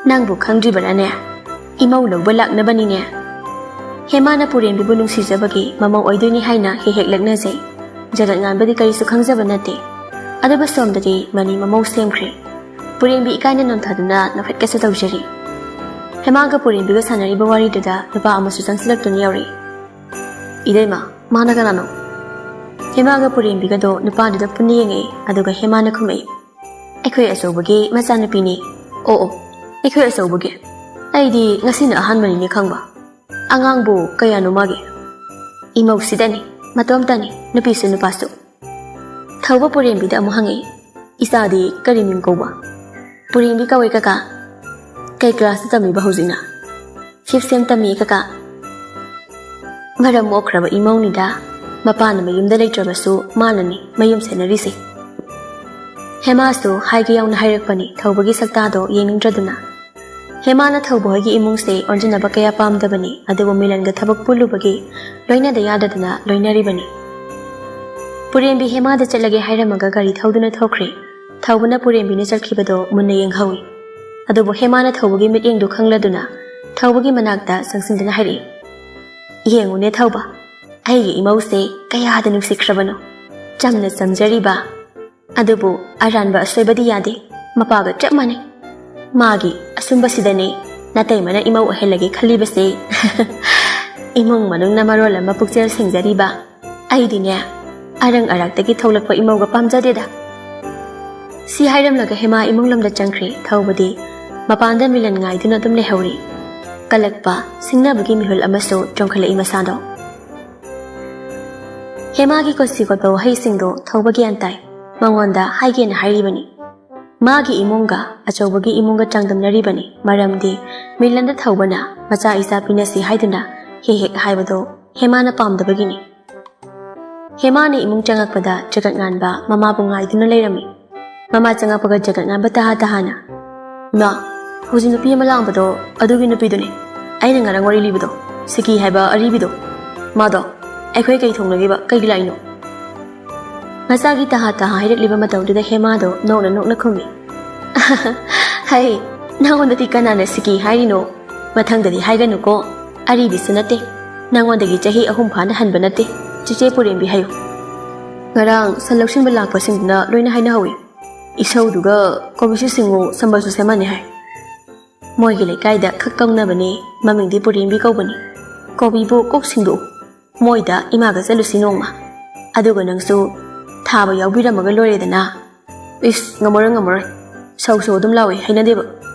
ꯅꯪꯕꯨ ꯈꯪꯗ꯭ꯔꯤꯕꯔꯥꯅꯦ? ꯏꯃꯧ ꯂꯧꯕ ꯂꯥꯛꯅꯕꯅꯤꯅꯦ꯫ ꯍꯦꯃꯥꯅ ꯄꯨꯔꯦꯝꯕꯤꯕꯨ ꯅꯨꯡꯁꯤꯖꯕꯒꯤ ꯃꯃꯧ ꯑꯣꯏꯗꯣꯏꯅꯤ ꯍꯥꯏꯅ ꯍꯦꯛ ꯍꯦꯛ ꯂꯛꯅꯖꯩ꯫ ꯖꯒꯠ ꯉꯥꯟꯕꯗꯤ ꯀꯔꯤꯁꯨ ꯈꯪꯖꯕ ꯅꯠꯇꯦ꯫ ꯑꯗꯨꯕꯨ ꯁꯣꯝꯗꯗꯤ ꯃꯅꯤ ꯃꯃꯧ ꯁꯦꯝꯈ꯭ꯔꯦ꯫ ꯄꯨꯔꯦꯝꯕꯤ ꯏꯀꯥꯏꯅ ꯅꯣꯟꯊꯗꯨꯅ ꯅꯣꯛꯐꯦꯠꯀꯁꯨ ꯇꯧꯖꯔꯤ꯫ ꯍꯦꯃꯥꯒ ꯄꯨꯔꯦꯝꯕꯤꯒ ꯁꯥꯟꯅꯔꯤꯕ ꯋꯥꯔꯤꯗꯨꯗ ꯅꯨꯄꯥ ꯑꯃꯁꯨ ꯆꯪꯁꯤꯜꯂꯛꯇꯨꯅ ꯌꯥꯎꯔꯛꯏ꯫ "ꯏꯗꯩꯃ, ꯃꯥꯅ ꯀꯅꯥꯅꯣ?" ꯍꯦꯃꯥꯒ ꯄꯨꯔꯦꯝꯕꯤꯒꯗꯣ ꯅꯨꯄꯥꯗꯨꯗ ꯄꯨꯟꯅ ꯌꯦꯡꯉꯛꯏ, ꯑꯗꯨꯒ ꯍꯦꯃꯥꯅ ꯈꯨꯝꯃꯛꯏ, "ꯑꯩꯈꯣꯏ ꯑꯆꯧꯕꯒꯤ ꯃꯆꯥꯅꯨꯄꯤꯅꯤ꯫ ꯑꯣ ꯑꯣ, ꯑꯩꯈꯣꯏ ꯑꯆꯧꯕꯒꯤ? ꯑꯩꯗꯤ ꯉꯁꯤꯅ ꯑꯍꯥꯟꯕꯅꯤꯅꯦ ꯈꯪꯕ꯫ ꯑꯉꯥꯡꯕꯨ ꯀꯌꯥꯅꯣ ꯃꯥꯒꯤ?" "ꯏꯃꯧꯁꯤꯗꯅꯤ, ꯃꯇꯣꯝꯇꯅꯤ, ꯅꯨꯄꯤꯁꯨ ꯅꯨꯄꯥꯁꯨ꯫" ꯊꯧꯕ ꯄꯨꯔꯦꯝꯕꯤꯗ ꯑꯃꯨꯛ ꯍꯪꯉꯛꯏ, "ꯏꯆꯥꯗꯤ ꯀꯔꯤ ꯃꯤꯡ ꯀꯧꯕ?" "ꯄꯨꯔꯦꯝꯕꯤ ꯀꯧꯏ ꯀꯀꯥ꯫" "ꯀꯩ ꯀ꯭ꯂꯥꯁꯇ ꯇꯝꯃꯤꯕ ꯍꯧꯖꯤꯛꯅ?" "ꯐꯤꯐ ꯁꯦꯝ ꯇꯝꯃꯤ ꯀꯀꯥ꯫" ꯃꯔꯝ ꯃꯣꯛꯈ꯭ꯔꯕ ꯏꯃꯧꯅꯤꯗ꯫ ꯃꯄꯥꯅ ꯃꯌꯨꯝꯗ ꯂꯩꯇ꯭ꯔꯕꯁꯨ ꯃꯥꯅꯅꯤ ꯃꯌꯨꯝ ꯁꯦꯟꯅꯔꯤꯁꯦ꯫ ꯍꯦꯃꯥꯁꯨ ꯍꯥꯏꯒꯦ ꯌꯥꯎꯅ ꯍꯥꯏꯔꯛꯄꯅꯤ ꯊꯧꯕꯒꯤ ꯁꯛꯇꯥꯗꯣ ꯌꯦꯡꯅꯤꯡꯗ꯭ꯔꯗꯨꯅ꯫ ꯍꯦꯃꯥꯅ ꯊꯧꯕ ꯍꯣꯏꯒꯤ ꯏꯃꯨꯡꯁꯦ ꯑꯣꯟꯁꯤꯟꯅꯕ ꯀꯌꯥ ꯄꯥꯝꯗꯕꯅꯤ, ꯑꯗꯨꯕꯨ ꯃꯤꯂꯟꯒ ꯊꯕꯛ ꯄꯨꯜꯂꯨꯕꯒꯤ ꯂꯣꯏꯅꯗ ꯌꯥꯗꯗꯅ ꯂꯣꯏꯅꯔꯤꯕꯅꯤ꯫ ꯄꯨꯔꯦꯝꯕꯤ ꯍꯦꯃꯥꯗ ꯆꯠꯂꯒꯦ ꯍꯥꯏꯔꯝꯃꯒ ꯒꯥꯔꯤ ꯊꯧꯗꯨꯅ ꯊꯣꯛꯈ꯭ꯔꯦ꯫ ꯊꯧꯕꯅ ꯄꯨꯔꯦꯝꯕꯤꯅ ꯆꯠꯈꯤꯕꯗꯣ ꯃꯨꯟꯅ ꯌꯦꯡꯍꯧꯏ꯫ ꯑꯗꯨꯕꯨ ꯍꯦꯃꯥꯅ ꯊꯧꯕꯒꯤ ꯃꯤꯠꯌꯦꯡꯗꯨ ꯈꯪꯂꯗꯨꯅ ꯊꯧꯕꯒꯤ ꯃꯅꯥꯛꯇ ꯆꯪꯁꯤꯟꯗꯨꯅ ꯍꯥꯏꯔꯛꯏ, "ꯌꯦꯡꯉꯨꯅꯦ ꯊꯧꯕ, ꯑꯩꯒꯤ ꯏꯃꯧꯁꯦ ꯀꯌꯥꯗ ꯅꯨꯡꯁꯤꯈ꯭ꯔꯕꯅꯣ꯫ ꯆꯝꯅ ꯆꯝꯖꯔꯤꯕ, ꯑꯗꯨꯕꯨ ꯑꯔꯥꯟꯕ ꯑꯁꯣꯏꯕꯗꯤ ꯌꯥꯗꯦ꯫ ꯃꯄꯥꯒ ꯆꯞ ꯃꯥꯟꯅꯩ꯫ ꯃꯥꯒꯤ ꯑꯁꯨꯝꯕꯁꯤꯗꯅꯦ ꯅꯇꯩꯃꯅ ꯏꯃꯧ ꯑꯣꯏꯍꯜꯂꯒꯦ ꯈꯜꯂꯤꯕꯁꯦ꯫" "ꯏꯃꯨꯡ ꯃꯅꯨꯡꯅ ꯃꯔꯣꯜ ꯑꯃ ꯄꯨꯛꯆꯦꯜ ꯁꯦꯡꯖꯔꯤꯕ, ꯑꯩꯗꯤꯅꯦ ꯑꯔꯪ ꯑꯔꯥꯛꯇꯒꯤ ꯊꯣꯛꯂꯛꯄ ꯏꯃꯧꯒ ꯄꯥꯝꯖꯗꯦꯗ꯫" ꯁꯤ ꯍꯥꯏꯔꯝꯂꯒ ꯍꯦꯃꯥ ꯏꯃꯨꯡ ꯂꯣꯝꯗ ꯆꯪꯈ꯭ꯔꯦ꯫ ꯊꯧꯕꯗꯤ ꯃꯄꯥꯟꯗ ꯃꯤꯂꯟ ꯉꯥꯏꯗꯨꯅ ꯑꯗꯨꯝ ꯂꯩꯍꯧꯔꯤ꯫ ꯀꯜꯂꯛꯄ, ꯁꯤꯡꯅꯕꯒꯤ ꯃꯤꯍꯨꯜ ꯑꯃꯁꯨ ꯆꯣꯡꯈꯠꯂꯛꯏ ꯃꯁꯥꯗꯣ꯫ ꯍꯦꯃꯥꯒꯤ ꯀꯣꯠꯁꯤ ꯀꯣꯠꯄ ꯋꯥꯍꯩꯁꯤꯡꯗꯣ ꯊꯧꯕ ꯒ꯭ꯌꯥꯟ ꯇꯥꯏ꯫ ꯃꯉꯣꯟꯗ ꯍꯥꯏꯒꯦꯅ ꯍꯥꯏꯔꯤꯕꯅꯤ꯫ ꯃꯥꯒꯤ ꯏꯃꯨꯡꯒ ꯑꯆꯧꯕꯒꯤ ꯏꯃꯨꯡꯒ ꯆꯥꯡꯗꯝꯅꯔꯤꯕꯅꯤ꯫ ꯃꯔꯝꯗꯤ ꯃꯤꯂꯟꯗ ꯊꯧꯕꯅ ꯃꯆꯥ ꯏꯆꯥ ꯄꯤꯅꯁꯤ ꯍꯥꯏꯗꯨꯅ ꯍꯦꯛ ꯍꯦꯛ ꯍꯥꯏꯕꯗꯣ ꯍꯦꯃꯥꯅ ꯄꯥꯝꯗꯕꯒꯤꯅꯤ꯫ ꯍꯦꯃꯥꯅ ꯏꯃꯨꯡ ꯆꯪꯉꯛꯄꯗ ꯖꯒꯠ ꯉꯥꯟꯕ ꯃꯃꯥꯕꯨ ꯉꯥꯏꯗꯨꯅ ꯂꯩꯔꯝꯃꯤ꯫ ꯃꯃꯥ ꯆꯪꯉꯛꯄꯒ ꯖꯒꯠ ꯉꯥꯟꯕ ꯇꯍꯥ ꯇꯍꯥꯅ, "ꯏꯃꯥ, ꯍꯧꯖꯤꯛ ꯅꯨꯄꯤ ꯑꯃ ꯂꯥꯛꯑꯝꯕꯗꯣ ꯑꯗꯨꯒꯤ ꯅꯨꯄꯤꯗꯨꯅꯦ꯫ ꯑꯩꯅ ꯉꯔꯥꯡ ꯋꯥꯔꯤ ꯂꯤꯕꯗꯣ, ꯁꯤꯀꯤ ꯍꯥꯏꯕ ꯑꯔꯤꯕꯤꯗꯣ꯫ ꯃꯥꯗꯣ ꯑꯩꯈꯣꯏ ꯀꯩ ꯊꯣꯡꯅꯒꯦꯕ, ꯀꯩꯒꯤ ꯂꯥꯛꯏꯅꯣ?" ꯃꯆꯥꯒꯤ ꯇꯍꯥ ꯇꯍꯥ ꯍꯥꯏꯔꯛꯂꯤꯕ ꯃꯇꯧꯗꯨꯗ ꯍꯦꯃꯥꯗꯣ ꯅꯣꯛꯅ ꯅꯣꯛꯅ ꯈꯨꯝꯃꯤ꯫ "ꯍꯩ, ꯅꯉꯣꯟꯗꯗꯤ ꯀꯅꯥꯅ ꯁꯤꯀꯤ ꯍꯥꯏꯔꯤꯅꯣ? ꯃꯊꯪꯗꯗꯤ ꯍꯥꯏꯒꯅꯨꯀꯣ꯫ ꯑꯔꯤꯕꯤꯁꯨ ꯅꯠꯇꯦ꯫ ꯅꯉꯣꯟꯗꯒꯤ ꯆꯍꯤ ꯑꯍꯨꯝ ꯐꯥꯅ ꯍꯟꯕ ꯅꯠꯇꯦ꯫ ꯆꯦꯆꯦ ꯄꯨꯔꯦꯝꯕꯤ ꯍꯥꯏꯌꯨ꯫ ꯉꯔꯥꯡ ꯁꯟ ꯂꯧꯁꯤꯟꯕ ꯂꯥꯛꯄꯁꯤꯡꯗꯨꯅ ꯂꯣꯏꯅ ꯍꯥꯏꯅꯍꯧꯏ꯫ ꯏꯁꯧꯗꯨꯒ ꯀꯣꯕꯤꯁꯨ ꯁꯤꯡꯉꯨ, ꯁꯝꯕꯜꯁꯨ ꯁꯦꯝꯍꯟꯅꯤ ꯍꯥꯏ꯫ ꯃꯣꯏꯒꯤ ꯂꯩꯀꯥꯏꯗ ꯈꯛ ꯀꯧꯅꯕꯅꯦ, ꯃꯃꯤꯡꯗꯤ ꯄꯨꯔꯦꯝꯕꯤ ꯀꯧꯕꯅꯤ꯫ ꯀꯣꯕꯤꯕꯨ ꯀꯣꯛ ꯁꯤꯡꯗꯣꯛꯎ꯫ ꯃꯣꯏꯗ ꯏꯃꯥꯒ ꯆꯠꯂꯨꯁꯤ ꯅꯣꯡꯃ꯫ ꯑꯗꯨꯒ ꯅꯪꯁꯨ ꯊꯥꯕ ꯌꯥꯎꯕꯤꯔꯝꯃꯒ ꯂꯣꯏꯔꯦꯗꯅ꯫ ꯏꯁ, ꯉꯝꯃꯔꯣꯏ, ꯉꯝꯃꯔꯣꯏ꯫ ꯁꯧ ꯁꯧ ꯑꯗꯨꯝ ꯂꯥꯎꯏ, ꯍꯩꯅꯗꯦꯕ꯫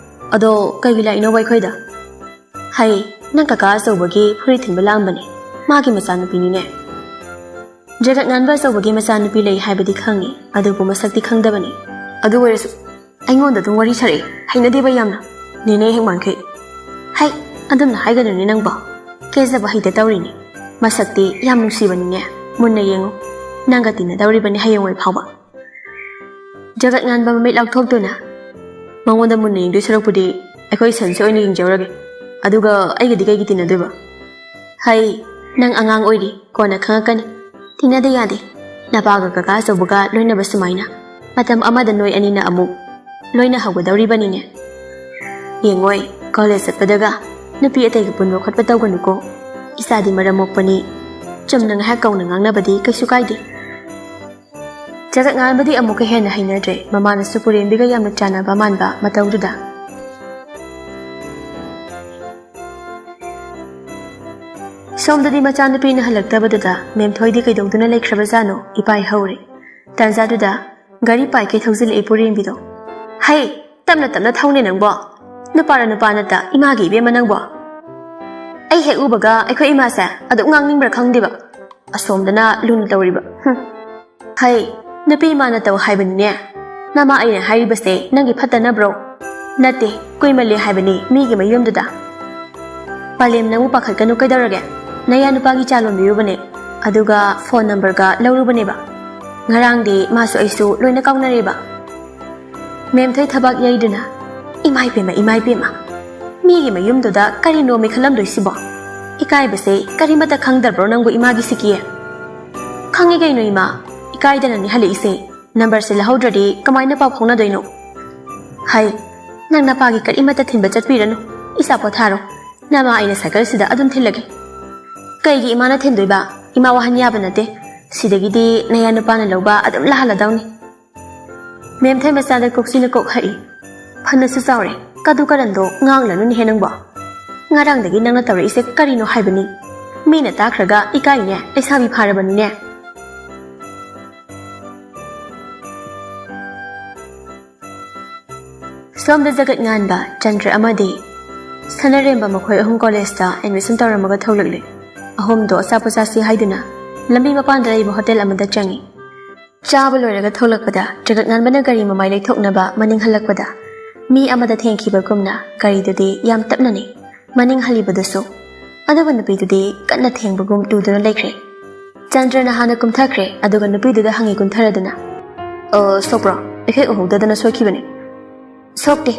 ꯑꯗꯣ ꯀꯩꯒꯤ ꯂꯥꯛꯏꯅꯣꯕ ꯑꯩꯈꯣꯏꯗ?" "ꯍꯩ, ꯅꯪ ꯀꯀꯥ ꯑꯆꯧꯕꯒꯤ ꯐꯨꯔꯤꯠ ꯊꯤꯟꯕ ꯂꯥꯛꯑꯝꯕꯅꯦ꯫ ꯃꯥꯒꯤ ꯃꯆꯥꯅꯨꯄꯤꯅꯤꯅꯦ꯫" ꯖꯒꯠ ꯉꯥꯟꯕ ꯑꯆꯧꯕꯒꯤ ꯃꯆꯥꯅꯨꯄꯤ ꯂꯩ ꯍꯥꯏꯕꯗꯤ ꯈꯪꯉꯤ, ꯑꯗꯨꯕꯨ ꯃꯁꯛꯇꯤ ꯈꯪꯗꯕꯅꯤ꯫ ꯑꯗꯨ ꯑꯣꯏꯔꯁꯨ ꯑꯩꯉꯣꯟꯗ ꯑꯗꯨꯝ ꯋꯥꯔꯤ ꯁꯥꯔꯛꯑꯦ, ꯍꯩꯅꯗꯦꯕ ꯌꯥꯝꯅ꯫ ꯅꯦꯅꯦ ꯍꯦꯛ ꯃꯥꯟꯈꯩ꯫ "ꯍꯩ, ꯑꯗꯨꯝꯅ ꯍꯥꯏꯒꯅꯨꯅꯦ ꯅꯪꯕꯣ꯫ ꯀꯦꯖꯕ ꯍꯩꯇ ꯇꯧꯔꯤꯅꯤ꯫ ꯃꯁꯛꯇꯤ ꯌꯥꯝ ꯅꯨꯡꯁꯤꯕꯅꯤꯅꯦ꯫ ꯃꯨꯟꯅ ꯌꯦꯡꯉꯨ꯫ ꯅꯪꯒ ꯇꯤꯟꯅꯗꯧꯔꯤꯕꯅꯤ ꯍꯌꯦꯡꯋꯥꯏ ꯐꯥꯎꯕ꯫" ꯖꯒꯠ ꯉꯥꯟꯕ ꯃꯃꯤꯠ ꯂꯥꯎꯊꯣꯛꯇꯨꯅ, "ꯃꯉꯣꯟꯗ ꯃꯨꯟꯅ ꯌꯦꯡꯗꯣꯏ ꯁꯔꯨꯛꯄꯨꯗꯤ ꯑꯩꯈꯣꯏ ꯁꯟꯁꯦ ꯑꯣꯏꯅ ꯌꯦꯡꯖꯧꯔꯒꯦ꯫ ꯑꯗꯨꯒ ꯑꯩꯒꯗꯤ ꯀꯩꯒꯤ ꯇꯤꯟꯅꯗꯣꯏꯕ?" "ꯍꯩ, ꯅꯪ ꯑꯉꯥꯡ ꯑꯣꯏꯔꯤ, ꯀꯣꯟꯅ ꯈꯪꯉꯛꯀꯅꯤ꯫ ꯇꯤꯟꯅꯗ ꯌꯥꯗꯦ꯫ ꯅꯄꯥꯒ ꯀꯀꯥ ꯑꯆꯧꯕꯒ ꯂꯣꯏꯅꯕ ꯁꯨꯃꯥꯏꯅ꯫ ꯃꯇꯝ ꯑꯃꯗ ꯅꯣꯏ ꯑꯅꯤꯅ ꯑꯃꯨꯛ ꯂꯣꯏꯅ ꯍꯧꯒꯗꯧꯔꯤꯕꯅꯤꯅꯦ꯫ ꯌꯦꯡꯉꯣꯏ, ꯀꯣꯂꯦꯖ ꯆꯠꯄꯗꯒ ꯅꯨꯄꯤ ꯑꯇꯩꯒ ꯄꯨꯟꯕ ꯈꯣꯠꯄ ꯇꯧꯒꯅꯨꯀꯣ꯫ ꯏꯆꯥꯗꯤ ꯃꯔꯝ ꯃꯣꯛꯄꯅꯤ꯫ ꯆꯨꯝꯅ ꯉꯥꯏꯍꯥꯛ ꯀꯧꯅ ꯉꯥꯡꯅꯕꯗꯤ ꯀꯩꯁꯨ ꯀꯥꯏꯗꯦ꯫" ꯖꯒꯠ ꯉꯥꯟꯕꯗꯤ ꯑꯃꯨꯛꯀ ꯍꯦꯟꯅ ꯍꯩꯅꯗ꯭ꯔꯦ꯫ ꯃꯃꯥꯅꯁꯨ ꯄꯨꯔꯦꯝꯕꯤꯒ ꯌꯥꯝꯅ ꯆꯥꯟꯅꯕ ꯃꯥꯟꯕ ꯃꯇꯧꯗꯨꯗ꯫ ꯁꯣꯝꯗꯗꯤ ꯃꯆꯥꯅꯨꯄꯤꯅ ꯍꯜꯂꯛꯇꯕꯗꯨꯗ ꯃꯦꯝꯊꯣꯏꯗꯤ ꯀꯩꯗꯧꯗꯨꯅ ꯂꯩꯈ꯭ꯔꯕꯖꯥꯠꯅꯣ ꯏꯄꯥꯏ ꯍꯧꯔꯦ꯫ ꯇꯥꯟꯖꯥꯗꯨꯗ ꯒꯥꯔꯤ ꯄꯥꯏꯈꯩ ꯊꯧꯖꯤꯜꯂꯛꯑꯦ ꯄꯨꯔꯦꯝꯕꯤꯗꯣ꯫ "ꯍꯩ, ꯇꯞꯅ ꯇꯞꯅ ꯊꯧꯅꯦ ꯅꯪꯕꯣ꯫ ꯅꯨꯄꯥꯔ ꯅꯨꯄꯥ ꯅꯠꯇ ꯏꯃꯥꯒꯤ ꯏꯕꯦꯝꯃ ꯅꯪꯕꯣ꯫ ꯑꯩ ꯍꯦꯛ ꯎꯕꯒ ꯑꯩꯈꯣꯏ ꯏꯃꯥꯁꯦ ꯑꯗꯨꯝ ꯉꯥꯡꯅꯤꯡꯕ꯭ꯔꯥ ꯈꯪꯗꯦꯕ꯫ ꯑꯁꯣꯝꯗꯅ ꯂꯨꯅ ꯇꯧꯔꯤꯕ꯫ ꯍꯨꯝ꯫ ꯍꯩ, ꯅꯨꯄꯤ ꯏꯃꯥꯅ ꯇꯧ ꯍꯥꯏꯕꯅꯤꯅꯦ꯫ ꯅꯃꯥ ꯑꯩꯅ ꯍꯥꯏꯔꯤꯕꯁꯦ ꯅꯪꯒꯤ ꯐꯠꯇꯅꯕ꯭ꯔꯣ? ꯅꯠꯇꯦ, ꯀꯨꯏꯃꯜꯂꯦ ꯍꯥꯏꯕꯅꯤ ꯃꯤꯒꯤ ꯃꯌꯨꯝꯗꯨꯗ꯫ ꯄꯥꯂꯦꯝ, ꯅꯪꯕꯨ ꯄꯥꯈꯠꯀꯅꯨ ꯀꯩꯗꯧꯔꯒꯦ? ꯅꯌꯥ ꯅꯨꯄꯥꯒꯤ ꯆꯥ ꯂꯣꯟꯕꯤꯔꯨꯕꯅꯦ꯫ ꯑꯗꯨꯒ ꯐꯣꯟ ꯅꯝꯕꯔꯒ ꯂꯧꯔꯨꯕꯅꯦꯕ꯫ ꯉꯔꯥꯡꯗꯤ ꯃꯥꯁꯨ ꯑꯩꯁꯨ ꯂꯣꯏꯅ ꯀꯥꯎꯅꯔꯦꯕ꯫ ꯃꯦꯝꯊꯣꯏ ꯊꯕꯥꯛ ꯌꯩꯗꯨꯅ, "ꯏꯃꯥꯏ ꯄꯦꯝꯃ, ꯏꯃꯥꯏ ꯄꯦꯝꯃ, ꯃꯤꯒꯤ ꯃꯌꯨꯝꯗꯨꯗ ꯀꯔꯤꯅꯣꯃꯤ ꯈꯜꯂꯝꯗꯣꯏꯁꯤꯕꯣ? ꯏꯀꯥꯏꯕꯁꯦ ꯀꯔꯤꯃꯠꯇ ꯈꯪꯗꯕ꯭ꯔꯣ ꯅꯪꯕꯨ ꯏꯃꯥꯒꯤ ꯁꯤꯀꯤ?" "ꯈꯪꯉꯤ ꯀꯩꯅꯣ ꯏꯃꯥ, ꯏꯀꯥꯏꯗꯅꯅꯤ ꯍꯜꯂꯛꯏꯁꯦ꯫ ꯅꯝꯕꯔꯁꯦ ꯂꯧꯍꯧꯗ꯭ꯔꯗꯤ ꯀꯃꯥꯏꯅ ꯄꯥꯎ ꯐꯥꯎꯅꯗꯣꯏꯅꯣ?" "ꯍꯩ, ꯅꯪ ꯅꯄꯥꯒꯤ ꯀꯔꯤꯃꯠꯇ ꯊꯤꯟꯕ ꯆꯠꯄꯤꯔꯅꯨ, ꯏꯆꯥ ꯄꯣꯊꯥꯔꯣ꯫ ꯅꯃꯥ ꯑꯩꯅ ꯁꯥꯏꯀꯜꯁꯤꯗ ꯑꯗꯨꯝ ꯊꯤꯜꯂꯒꯦ꯫" "ꯀꯩꯒꯤ ꯏꯃꯥꯅ ꯊꯤꯟꯗꯣꯏꯕ? ꯏꯃꯥ ꯋꯥꯍꯟ ꯌꯥꯕ ꯅꯠꯇꯦ꯫ ꯁꯤꯗꯒꯤꯗꯤ ꯅꯌꯥ ꯅꯨꯄꯥꯅ ꯂꯧꯕ ꯑꯗꯨꯝ ꯂꯥꯛꯍꯜꯂꯗꯧꯅꯤ꯫" ꯃꯦꯝꯊꯣꯏ ꯃꯆꯥꯗ ꯀꯣꯛꯁꯤꯅ ꯀꯣꯛ ꯍꯛꯏ꯫ "ꯐꯅꯁꯨ ꯆꯥꯎꯔꯦ, ꯀꯗꯨ ꯀꯔꯟꯗꯣ ꯉꯥꯡꯂꯅꯨꯅꯦꯍꯦ ꯅꯪꯕꯣ꯫ ꯉꯔꯥꯡꯗꯒꯤ ꯅꯪꯅ ꯇꯧꯔꯛꯏꯁꯦ ꯀꯔꯤꯅꯣ ꯍꯥꯏꯕꯅꯤ? ꯃꯤꯅ ꯇꯥꯈ꯭ꯔꯒ ꯏꯀꯥꯏꯅꯦ, ꯂꯩꯁꯥꯕꯤ ꯐꯥꯔꯕꯅꯤꯅꯦ꯫" ꯁꯣꯝꯗ ꯖꯒꯠ ꯉꯥꯟꯕ, ꯆꯟꯗ꯭ꯔ ꯑꯃꯗꯤ ꯁꯅꯔꯦꯝꯕ ꯃꯈꯣꯏ ꯑꯍꯨꯝ ꯀꯣꯂꯦꯖꯇ ꯑꯦꯗꯃꯤꯁꯟ ꯇꯧꯔꯝꯃꯒ ꯊꯣꯛꯂꯛꯂꯦ꯫ ꯑꯍꯨꯝꯗꯣ ꯑꯆꯥꯄꯣꯠ ꯆꯥꯁꯤ ꯍꯥꯏꯗꯨꯅ ꯂꯝꯕꯤ ꯃꯄꯥꯟꯗ ꯂꯩꯕ ꯍꯣꯇꯦꯜ ꯑꯃꯗ ꯆꯪꯉꯤ꯫ ꯆꯥꯕ ꯂꯣꯏꯔꯒ ꯊꯣꯛꯂꯛꯄꯗ ꯖꯒꯠ ꯉꯥꯟꯕꯅ ꯒꯥꯔꯤ ꯃꯃꯥꯏ ꯂꯩꯊꯣꯛꯅꯕ ꯃꯅꯤꯡ ꯍꯜꯂꯛꯄꯗ ꯃꯤ ꯑꯃꯗ ꯊꯦꯡꯈꯤꯕꯒꯨꯝꯅ ꯒꯥꯔꯤꯗꯨꯗꯤ ꯌꯥꯝ ꯇꯞꯅꯅꯤ ꯃꯅꯤꯡ ꯍꯜꯂꯤꯕꯗꯨꯁꯨ꯫ ꯑꯗꯨꯒ ꯅꯨꯄꯤꯗꯨꯗꯤ ꯀꯟꯅ ꯊꯦꯡꯕꯒꯨꯝ ꯇꯨꯗꯨꯅ ꯂꯩꯈ꯭ꯔꯦ꯫ ꯆꯟꯗ꯭ꯔꯅ ꯍꯥꯟꯅ ꯀꯨꯝꯊꯈ꯭ꯔꯦ, ꯑꯗꯨꯒ ꯅꯨꯄꯤꯗꯨꯗ ꯍꯪꯉꯤ ꯀꯨꯝꯊꯔꯗꯨꯅ, "ꯑ, ꯁꯣꯛꯄ꯭ꯔꯣ? ꯑꯩꯈꯣꯏ ꯎꯍꯧꯗꯗꯅ ꯁꯣꯏꯈꯤꯕꯅꯦ꯫" "ꯁꯣꯛꯇꯦ꯫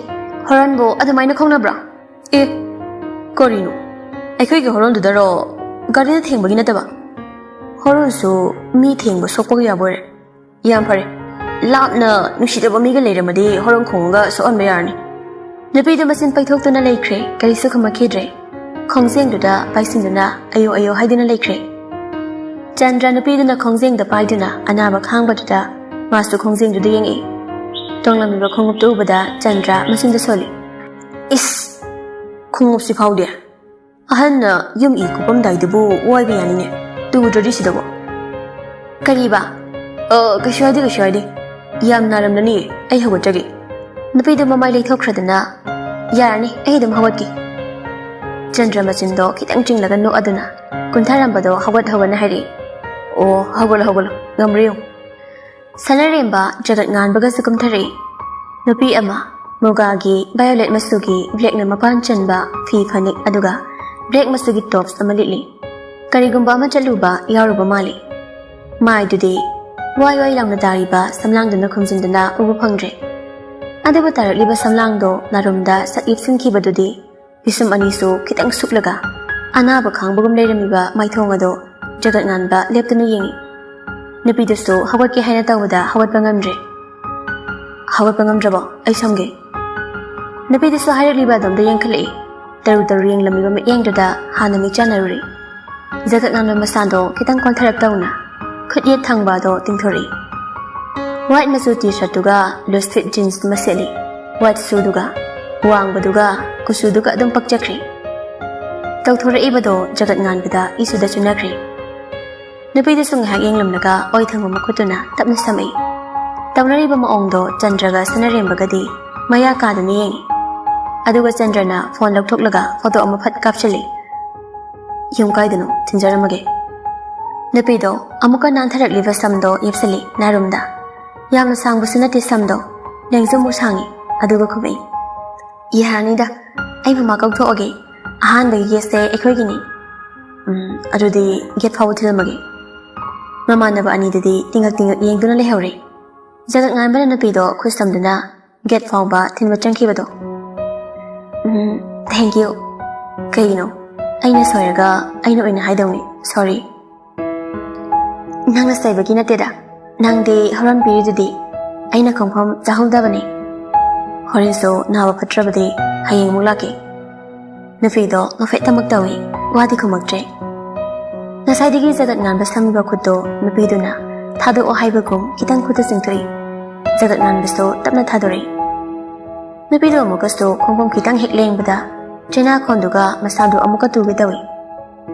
ꯍꯣꯔꯟꯕꯨ ꯑꯗꯨꯃꯥꯏꯅ ꯈꯣꯡꯅꯕ꯭ꯔꯣ?" "ꯑꯦ, ꯀꯔꯤꯅꯣ? ꯑꯩꯈꯣꯏꯒꯤ ꯍꯣꯔꯣꯟꯗꯨꯗꯔꯣ? ꯒꯥꯔꯤꯅ ꯊꯦꯡꯕꯒꯤ ꯅꯠꯇꯕ?" "ꯍꯣꯔꯣꯟꯁꯨ ꯃꯤ ꯊꯦꯡꯕ ꯁꯣꯛꯄꯒ ꯌꯥꯕ ꯑꯣꯏꯔꯦ꯫ ꯌꯥꯝ ꯐꯔꯦ꯫ ꯂꯥꯞꯅ ꯅꯨꯡꯁꯤꯗꯕ ꯃꯤꯒ ꯂꯩꯔꯝꯃꯗꯤ ꯍꯣꯔꯣꯟ ꯈꯣꯡꯉꯒ ꯁꯣꯛꯍꯟꯕ ꯌꯥꯔꯅꯤ꯫" ꯅꯨꯄꯤꯗꯨ ꯃꯆꯤꯟ ꯄꯩꯊꯣꯛꯇꯨꯅ ꯂꯩꯈ꯭ꯔꯦ, ꯀꯔꯤꯁꯨ ꯈꯨꯝꯃꯛꯈꯤꯗ꯭ꯔꯦ꯫ ꯈꯣꯡꯖꯦꯡꯗꯨꯗ ꯄꯥꯏꯁꯤꯟꯗꯨꯅ "ꯑꯌꯣ ꯑꯌꯣ" ꯍꯥꯏꯗꯨꯅ ꯂꯩꯈ꯭ꯔꯦ꯫ ꯆꯟꯗ꯭ꯔ ꯅꯨꯄꯤꯗꯨꯅ ꯈꯣꯡꯖꯦꯡꯗ ꯄꯥꯏꯗꯨꯅ ꯑꯅꯥꯕ ꯈꯥꯡꯕꯗꯨꯗ ꯃꯥꯁꯨ ꯈꯣꯡꯖꯦꯡꯗꯨꯗ ꯌꯦꯡꯉꯛꯏ꯫ ꯇꯣꯡꯂꯝꯃꯤꯕ ꯈꯣꯡꯎꯞꯇꯨ ꯎꯕꯗ ꯆꯟꯗ꯭ꯔ ꯃꯆꯤꯟꯗ ꯁꯣꯜꯂꯤ꯫ "ꯏꯁ! ꯈꯣꯡꯎꯞꯁꯤ ꯐꯥꯎꯗꯦ꯫ ꯑꯍꯟꯅ ꯌꯨꯝ ꯏ ꯀꯨꯞꯄꯝꯗꯥꯏꯗꯨꯕꯨ ꯋꯥꯏꯕ ꯌꯥꯅꯤꯅꯦ꯫ ꯇꯨꯗ꯭ꯔꯗꯤ ꯁꯤꯗꯕꯣ꯫" "ꯀꯔꯤꯕ?" "ꯑ, ꯀꯩꯁꯨ ꯍꯥꯏꯗꯦ, ꯀꯩꯁꯨ ꯍꯥꯏꯗꯦ꯫ ꯌꯥꯝ ꯅꯥꯔꯝꯂꯅꯤ, ꯑꯩ ꯍꯧꯒꯠꯆꯒꯦ꯫" ꯅꯨꯄꯤꯗꯨ ꯃꯃꯥꯏ ꯂꯩꯊꯣꯛꯈ꯭ꯔꯗꯨꯅ, "ꯌꯥꯔꯅꯤ, ꯑꯩ ꯑꯗꯨꯝ ꯍꯧꯒꯠꯀꯦ꯫" ꯆꯟꯗ꯭ꯔ ꯃꯆꯤꯟꯗꯣ ꯈꯤꯇꯪ ꯆꯤꯡꯂꯒ ꯅꯣꯛꯑꯗꯨꯅ ꯀꯨꯟꯊꯔꯝꯕꯗꯣ ꯍꯧꯒꯠ ꯍꯧꯒꯠꯅ ꯍꯥꯏꯔꯛꯏ꯫ "ꯑꯣ, ꯍꯧꯒꯠꯂꯣ, ꯍꯧꯒꯠꯂꯣ, ꯉꯝꯕ꯭ꯔꯥ ꯌꯦꯡꯉꯨ꯫" ꯁꯅꯔꯦꯝꯕ ꯖꯒꯠ ꯉꯥꯟꯕꯒꯁꯨ ꯀꯨꯝꯊꯔꯛꯏ꯫ ꯅꯨꯄꯤ ꯑꯃ ꯃꯨꯒꯥꯒꯤ ꯚꯥꯏꯌꯣꯂꯦꯠ ꯃꯆꯨꯒꯤ ꯕ꯭ꯂꯦꯛꯅ ꯃꯄꯥꯟ ꯆꯟꯕ ꯐꯤ ꯐꯅꯦꯛ ꯑꯗꯨꯒ ꯕ꯭ꯂꯦꯛ ꯃꯆꯨꯒꯤ ꯇꯣꯞꯁ ꯑꯃ ꯂꯤꯠꯂꯤ꯫ ꯀꯔꯤꯒꯨꯝꯕ ꯑꯃ ꯆꯠꯂꯨꯕ ꯌꯥꯎꯔꯨꯕ ꯃꯥꯜꯂꯤ꯫ ꯃꯥꯏꯗꯨꯗꯤ ꯋꯥꯏ ꯋꯥꯏ ꯂꯥꯎꯅ ꯇꯥꯔꯤꯕ ꯁꯝꯂꯥꯡꯗꯨꯅ ꯈꯨꯝꯖꯤꯟꯗꯨꯅ ꯎꯕ ꯐꯪꯗ꯭ꯔꯦ꯫ ꯑꯗꯨꯕꯨ ꯇꯥꯔꯛꯂꯤꯕ ꯁꯝꯂꯥꯡꯗꯣ ꯅꯥꯔꯨꯝꯗ ꯁꯠ ꯌꯦꯞꯁꯤꯟꯈꯤꯕꯗꯨꯗꯤ ꯄꯤꯁꯨꯝ ꯑꯅꯤꯁꯨ ꯈꯤꯇꯪ ꯁꯨꯛꯂꯒ ꯑꯅꯥꯕ ꯈꯥꯡꯕꯒꯨꯝ ꯂꯩꯔꯝꯃꯤꯕ ꯃꯥꯏꯊꯣꯡ ꯑꯗꯣ ꯖꯒꯠ ꯉꯥꯟꯕ ꯂꯦꯞꯇꯅ ꯌꯦꯡꯏ꯫ ꯅꯨꯄꯤꯗꯨꯁꯨ ꯍꯧꯒꯠꯀꯦ ꯍꯥꯏꯅ ꯇꯧꯕꯗ ꯍꯧꯒꯠꯄ ꯉꯝꯗ꯭ꯔꯦ꯫ "ꯍꯧꯒꯠꯄ ꯉꯝꯗ꯭ꯔꯕꯣ? ꯑꯩ ꯁꯝꯒꯦ꯫" ꯅꯨꯄꯤꯗꯨꯁꯨ ꯍꯥꯏꯔꯛꯂꯤꯕ ꯑꯗꯣꯝꯗ ꯌꯦꯡꯈꯠꯂꯛꯏ꯫ ꯇꯔꯨ ꯇꯔꯨ ꯌꯦꯡꯂꯝꯃꯤꯕ ꯃꯤꯠꯌꯦꯡꯗꯨꯗ ꯍꯥꯟꯅ ꯃꯤꯠ ꯆꯥꯟꯅꯔꯨꯔꯤ꯫ ꯖꯒꯠ ꯉꯥꯟꯕ ꯃꯁꯥꯗꯣ ꯈꯤꯇꯪ ꯀꯣꯟꯊꯔꯞ ꯇꯧꯅ ꯈꯨꯠ ꯌꯦꯠ ꯊꯪꯕ ꯑꯗꯣ ꯇꯤꯡꯊꯣꯔꯛꯏ꯫ ꯋꯥꯏꯠ ꯃꯆꯨ ꯇꯤ ꯁꯔꯠꯇꯨꯒ ꯂꯨꯁ ꯐꯤꯠ ꯖꯤꯟꯁ ꯑꯃ ꯁꯦꯠꯂꯤ꯫ ꯋꯥꯏꯠ ꯁꯨꯗꯨꯒ, ꯋꯥꯡꯕꯗꯨꯒ, ꯀꯨꯆꯨꯗꯨꯒ ꯑꯗꯨꯝ ꯄꯛꯆꯈ꯭ꯔꯦ꯫ ꯇꯧꯊꯣꯔꯛꯏꯕꯗꯣ ꯖꯒꯠ ꯉꯥꯟꯕꯗ ꯏꯁꯨꯗ ꯆꯨꯅꯈ꯭ꯔꯦ꯫ ꯅꯨꯄꯤꯗꯨꯁꯨ ꯉꯥꯏꯍꯥꯛ ꯌꯦꯡꯂꯝꯂꯒ ꯑꯣꯏ ꯊꯪꯕ ꯃꯈꯨꯠꯇꯨꯅ ꯇꯞꯅ ꯁꯝꯃꯛꯏ꯫ ꯇꯧꯅꯔꯤꯕ ꯃꯑꯣꯡꯗꯣ ꯆꯟꯗ꯭ꯔꯒ ꯁꯅꯔꯦꯝꯕꯒꯗꯤ ꯃꯌꯥ ꯀꯥꯗꯨꯅ ꯌꯦꯡꯏ꯫ ꯑꯗꯨꯒ ꯆꯟꯗ꯭ꯔꯅ ꯐꯣꯟ ꯂꯧꯊꯣꯛꯂꯒ ꯐꯣꯇꯣ ꯑꯃ ꯐꯠ ꯀꯥꯞꯁꯤꯜꯂꯤ꯫ "ꯌꯨꯝ ꯀꯥꯏꯗꯅꯣ? ꯊꯤꯟꯖꯔꯝꯃꯒꯦ꯫" ꯅꯨꯄꯤꯗꯣ ꯑꯃꯨꯛꯀ ꯅꯥꯟꯊꯔꯛꯂꯤꯕ ꯁꯝꯗꯣ ꯌꯦꯞꯁꯤꯜꯂꯤ ꯅꯥꯔꯨꯝꯗ꯫ ꯌꯥꯝꯅ ꯁꯥꯡꯕꯁꯨ ꯅꯠꯇꯦ ꯁꯝꯗꯣ, ꯂꯦꯡꯖꯨꯝ ꯃꯨꯛ ꯁꯥꯡꯏ꯫ ꯑꯗꯨꯒ ꯈꯨꯝꯃꯛꯏ, "ꯌꯥꯔꯅꯤꯗ, ꯑꯩ ꯃꯃꯥ ꯀꯧꯊꯣꯛꯑꯒꯦ꯫ ꯑꯍꯥꯟꯕꯒꯤ ꯒꯦꯠꯁꯦ ꯑꯩꯈꯣꯏꯒꯤꯅꯤ꯫" "ꯎꯝ, ꯑꯗꯨꯗꯤ ꯒꯦꯠ ꯐꯥꯎꯕ ꯊꯤꯜꯂꯝꯃꯒꯦ꯫" ꯃꯃꯥꯟꯅꯕ ꯑꯅꯤꯗꯨꯗꯤ ꯇꯤꯡꯉꯛ ꯇꯤꯡꯉꯛ ꯌꯦꯡꯗꯨꯅ ꯂꯩꯍꯧꯔꯦ꯫ ꯖꯒꯠ ꯉꯥꯟꯕꯅ ꯅꯨꯄꯤꯗꯣ ꯈꯨꯠ ꯁꯝꯗꯨꯅ ꯒꯦꯠ ꯐꯥꯎꯕ ꯊꯤꯟꯕ ꯆꯪꯈꯤꯕꯗꯣ꯫ "ꯎꯝ, thank you꯫ ꯀꯩꯒꯤꯅꯣ? ꯑꯩꯅ ꯁꯣꯏꯔꯒ ꯑꯩꯅ ꯑꯣꯏꯅ ꯍꯥꯏꯗꯧꯅꯤ꯫ Sorry꯫" "ꯅꯪꯅ ꯆꯩꯕꯒꯤ ꯅꯠꯇꯦꯗ꯫ ꯅꯪꯗꯤ ꯍꯧꯔꯝꯕꯤꯔꯤꯗꯨꯗꯤ꯫ ꯑꯩꯅ ꯈꯣꯡꯐꯝ ꯆꯥꯍꯧꯗꯕꯅꯤ꯫ ꯍꯣꯔꯦꯟꯁꯨ ꯅꯥꯕ ꯐꯠꯇ꯭ꯔꯕꯗꯤ ꯍꯌꯦꯡꯃꯨꯛ ꯂꯥꯛꯀꯦ꯫" ꯅꯨꯄꯤꯗꯣ ꯉꯐꯦꯠ ꯇꯃꯛ ꯇꯧꯏ, ꯋꯥꯗꯤ ꯈꯨꯝꯃꯛꯇ꯭ꯔꯦ꯫ ꯉꯁꯥꯏꯗꯒꯤ ꯖꯒꯠ ꯉꯥꯟꯕ ꯁꯝꯃꯤꯕ ꯈꯨꯠꯇꯣ ꯅꯨꯄꯤꯗꯨꯅ ꯊꯥꯗꯣꯛꯑꯣ ꯍꯥꯏꯕꯒꯨꯝ ꯈꯤꯇꯪ ꯈꯨꯠꯇ ꯆꯤꯡꯊꯣꯛꯏ꯫ ꯖꯒꯠ ꯉꯥꯟꯕꯁꯨ ꯇꯞꯅ ꯊꯥꯗꯣꯔꯛꯏ꯫ ꯅꯨꯄꯤꯗꯣ ꯑꯃꯨꯛꯀꯁꯨ ꯈꯣꯡꯐꯝ ꯈꯤꯇꯪ ꯍꯦꯛ ꯂꯦꯡꯕꯗ ꯆꯦꯅꯥꯈꯣꯟꯗꯨꯒ ꯃꯁꯥꯗꯨ ꯑꯃꯨꯛꯀ ꯇꯨꯒꯦ ꯇꯧꯏ꯫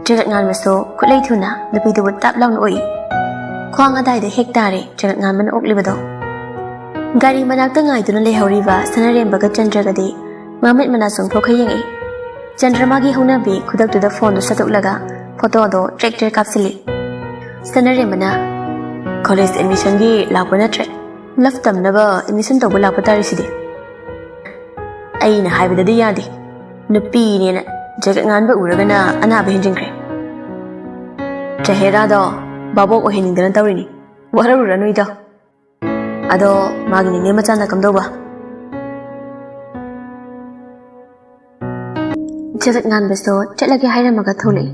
ꯖꯒꯠ ꯉꯥꯟꯕꯁꯨ ꯈꯨꯠꯂꯩ ꯊꯨꯅ ꯅꯨꯄꯤꯗꯨꯕꯨ ꯇꯥꯞ ꯂꯥꯎꯅ ꯑꯣꯛꯏ꯫ ꯈ꯭ꯋꯥꯡ ꯑꯗꯥꯏꯗ ꯍꯦꯛ ꯇꯥꯔꯦ ꯖꯒꯠ ꯉꯥꯟꯕꯅ ꯑꯣꯛꯂꯤꯕꯗꯣ꯫ ꯒꯥꯔꯤ ꯃꯅꯥꯛꯇ ꯉꯥꯏꯗꯨꯅ ꯂꯩꯍꯧꯔꯤꯕ ꯁꯅꯔꯦꯝꯕꯒ ꯆꯟꯗ꯭ꯔꯒꯗꯤ ꯃꯃꯤꯠ ꯃꯅꯥ ꯆꯣꯡꯊꯣꯛꯈ ꯌꯦꯡꯉꯛꯏ꯫ ꯆꯟꯗ꯭ꯔꯃꯥꯒꯤ ꯍꯧꯅꯕꯤ ꯈꯨꯗꯛꯇꯨꯗ ꯐꯣꯟꯗꯨ ꯁꯠꯇꯣꯛꯂꯒ ꯐꯣꯇꯣꯗꯣ ꯇ꯭ꯔꯦꯛ ꯇ꯭ꯔꯦꯛ ꯀꯥꯞꯁꯤꯜꯂꯤ꯫ ꯁꯅꯔꯦꯝꯕꯅ, "ꯀꯣꯂꯦꯖ ꯑꯦꯗꯃꯤꯁꯟꯒꯤ ꯂꯥꯛꯄ ꯅꯠꯇ꯭ꯔꯦ? ꯂꯞ ꯇꯝꯅꯕ ꯑꯦꯗꯃꯤꯁꯟ ꯇꯧꯕ ꯂꯥꯛꯄ ꯇꯥꯔꯤꯁꯤꯗꯤ꯫" "ꯑꯩꯅ ꯍꯥꯏꯕꯗꯗꯤ ꯌꯥꯗꯦ꯫ ꯅꯨꯄꯤꯅꯦꯅ ꯖꯒꯠ ꯉꯥꯟꯕ ꯎꯔꯒꯅ ꯑꯅꯥꯕ ꯍꯦꯟꯖꯤꯟꯈ꯭ꯔꯦ꯫" ꯆꯍꯦꯔꯥꯗꯣ ꯚꯥꯕꯣꯛ ꯑꯣꯏꯍꯟꯅꯤꯡꯗꯅ ꯇꯧꯔꯤꯅꯤ꯫ ꯋꯥꯔꯧꯔꯨꯔꯅꯨ ꯏꯇꯥꯎ꯫ ꯑꯗꯣ ꯃꯥꯒꯤ ꯅꯤꯅꯦ ꯃꯆꯥꯅ ꯀꯝꯗꯧꯕ? ꯖꯒꯠ ꯉꯥꯟꯕꯁꯨ ꯆꯠꯂꯒꯦ ꯍꯥꯏꯔꯝꯃꯒ ꯊꯣꯛꯂꯛꯏ꯫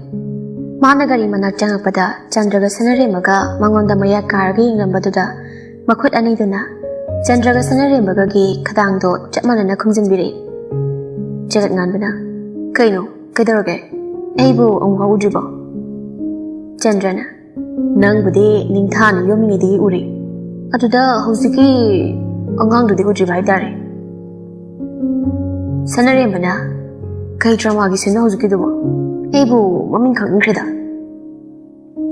ꯃꯥꯅ ꯒꯥꯔꯤ ꯃꯅꯥꯛ ꯆꯪꯉꯛꯄꯗ ꯆꯟꯗ꯭ꯔꯒ ꯁꯅꯔꯦꯝꯕꯒ ꯃꯉꯣꯟꯗ ꯃꯌꯥ ꯀꯥꯔꯒ ꯌꯦꯡꯂꯝꯕꯗꯨꯗ ꯃꯈꯨꯠ ꯑꯅꯤꯗꯨꯅ ꯆꯟꯗ꯭ꯔꯒ ꯁꯅꯔꯦꯝꯕꯒꯒꯤ ꯈꯗꯥꯡꯗꯣ ꯆꯞ ꯃꯥꯟꯅꯅ ꯈꯨꯝꯖꯤꯟꯕꯤꯔꯛꯏ꯫ ꯖꯒꯠ ꯉꯥꯟꯕꯅ, "ꯀꯩꯅꯣ? ꯀꯩꯗꯧꯔꯒꯦ? ꯑꯩꯕꯨ ꯑꯃꯨꯛ ꯎꯗ꯭ꯔꯤꯕꯣ?" ꯆꯟꯗ꯭ꯔꯅ, "ꯅꯪꯕꯨꯗꯤ ꯅꯤꯡꯊꯥꯅ ꯌꯣꯝꯃꯤꯉꯩꯗꯒꯤ ꯎꯔꯦ꯫ ꯑꯗꯨꯗ ꯍꯧꯖꯤꯛꯀꯤ ꯑꯉꯥꯡꯗꯨꯗꯤ ꯎꯗ꯭ꯔꯤꯕ ꯍꯥꯏꯇꯥꯔꯦ꯫" ꯁꯅꯔꯦꯝꯕꯅ, "ꯀꯩ ꯗ꯭ꯔꯃꯥꯒꯤ ꯁꯤꯟꯅꯣ ꯍꯧꯖꯤꯛꯀꯤꯗꯨꯕꯣ? ꯑꯩꯕꯨ ꯃꯃꯤꯡ ꯈꯪꯅꯤꯡꯈ꯭ꯔꯦꯗ꯫"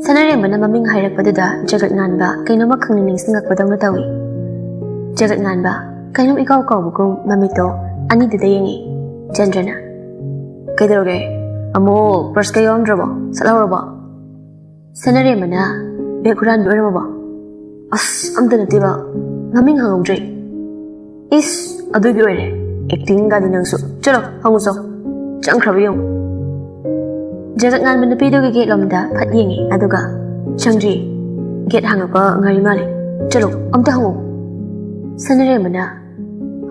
ꯁꯅꯔꯦꯝꯕꯅ ꯃꯃꯤꯡ ꯍꯥꯏꯔꯛꯄꯗꯨꯗ ꯖꯒꯠ ꯉꯥꯟꯕ ꯀꯩꯅꯣꯝꯃ ꯈꯪꯅꯤꯡ ꯅꯤꯡꯁꯤꯡꯉꯛꯄꯗꯧꯅ ꯇꯧꯏ꯫ ꯖꯒꯠ ꯉꯥꯟꯕ ꯀꯩꯅꯣꯝ ꯏꯀꯥꯎ ꯀꯥꯎꯕꯒꯨꯝ ꯃꯃꯤꯠꯇꯣ ꯑꯅꯤꯗꯨꯗ ꯌꯦꯡꯉꯤ꯫ ꯆꯟꯗ꯭ꯔꯅ, "ꯀꯩꯗꯧꯔꯒꯦ? ꯑꯃꯨꯛ ꯄꯔꯁꯀ ꯌꯥꯎꯔꯝꯗ꯭ꯔꯕꯣ? ꯁꯠꯍꯧꯔꯕꯣ?" ꯁꯅꯔꯦꯝꯕꯅ, "ꯕꯦꯛ ꯍꯨꯔꯥꯟꯕꯤ ꯑꯣꯏꯔꯝꯃꯕꯣ?" "ꯑꯁ, ꯑꯝꯇ ꯅꯠꯇꯦꯕ꯫ ꯃꯃꯤꯡ ꯍꯪꯍꯧꯗ꯭ꯔꯦ꯫" "ꯏꯁ, ꯑꯗꯨꯒꯤ ꯑꯣꯏꯔꯦ꯫ ꯑꯦꯛꯇꯤꯡꯒꯗꯤ ꯅꯪꯁꯨ꯫ ꯆꯠꯂꯣ, ꯍꯪꯉꯨ ꯆꯣ꯫ ꯆꯪꯈ꯭ꯔꯕ ꯌꯦꯡꯉꯨ꯫" ꯖꯒꯠ ꯉꯥꯟꯕ ꯅꯨꯄꯤꯗꯨꯒꯤ ꯒꯦꯠ ꯂꯣꯝꯗ ꯐꯠ ꯌꯦꯡꯉꯤ, ꯑꯗꯨꯒ, "ꯆꯪꯗ꯭ꯔꯤ꯫ ꯒꯦꯠ ꯍꯥꯡꯉꯛꯄ ꯉꯥꯏꯔꯤ ꯃꯥꯜꯂꯦ꯫ ꯆꯠꯂꯣ, ꯑꯝꯇ ꯍꯪꯉꯨ꯫" ꯁꯅꯔꯦꯝꯕꯅ,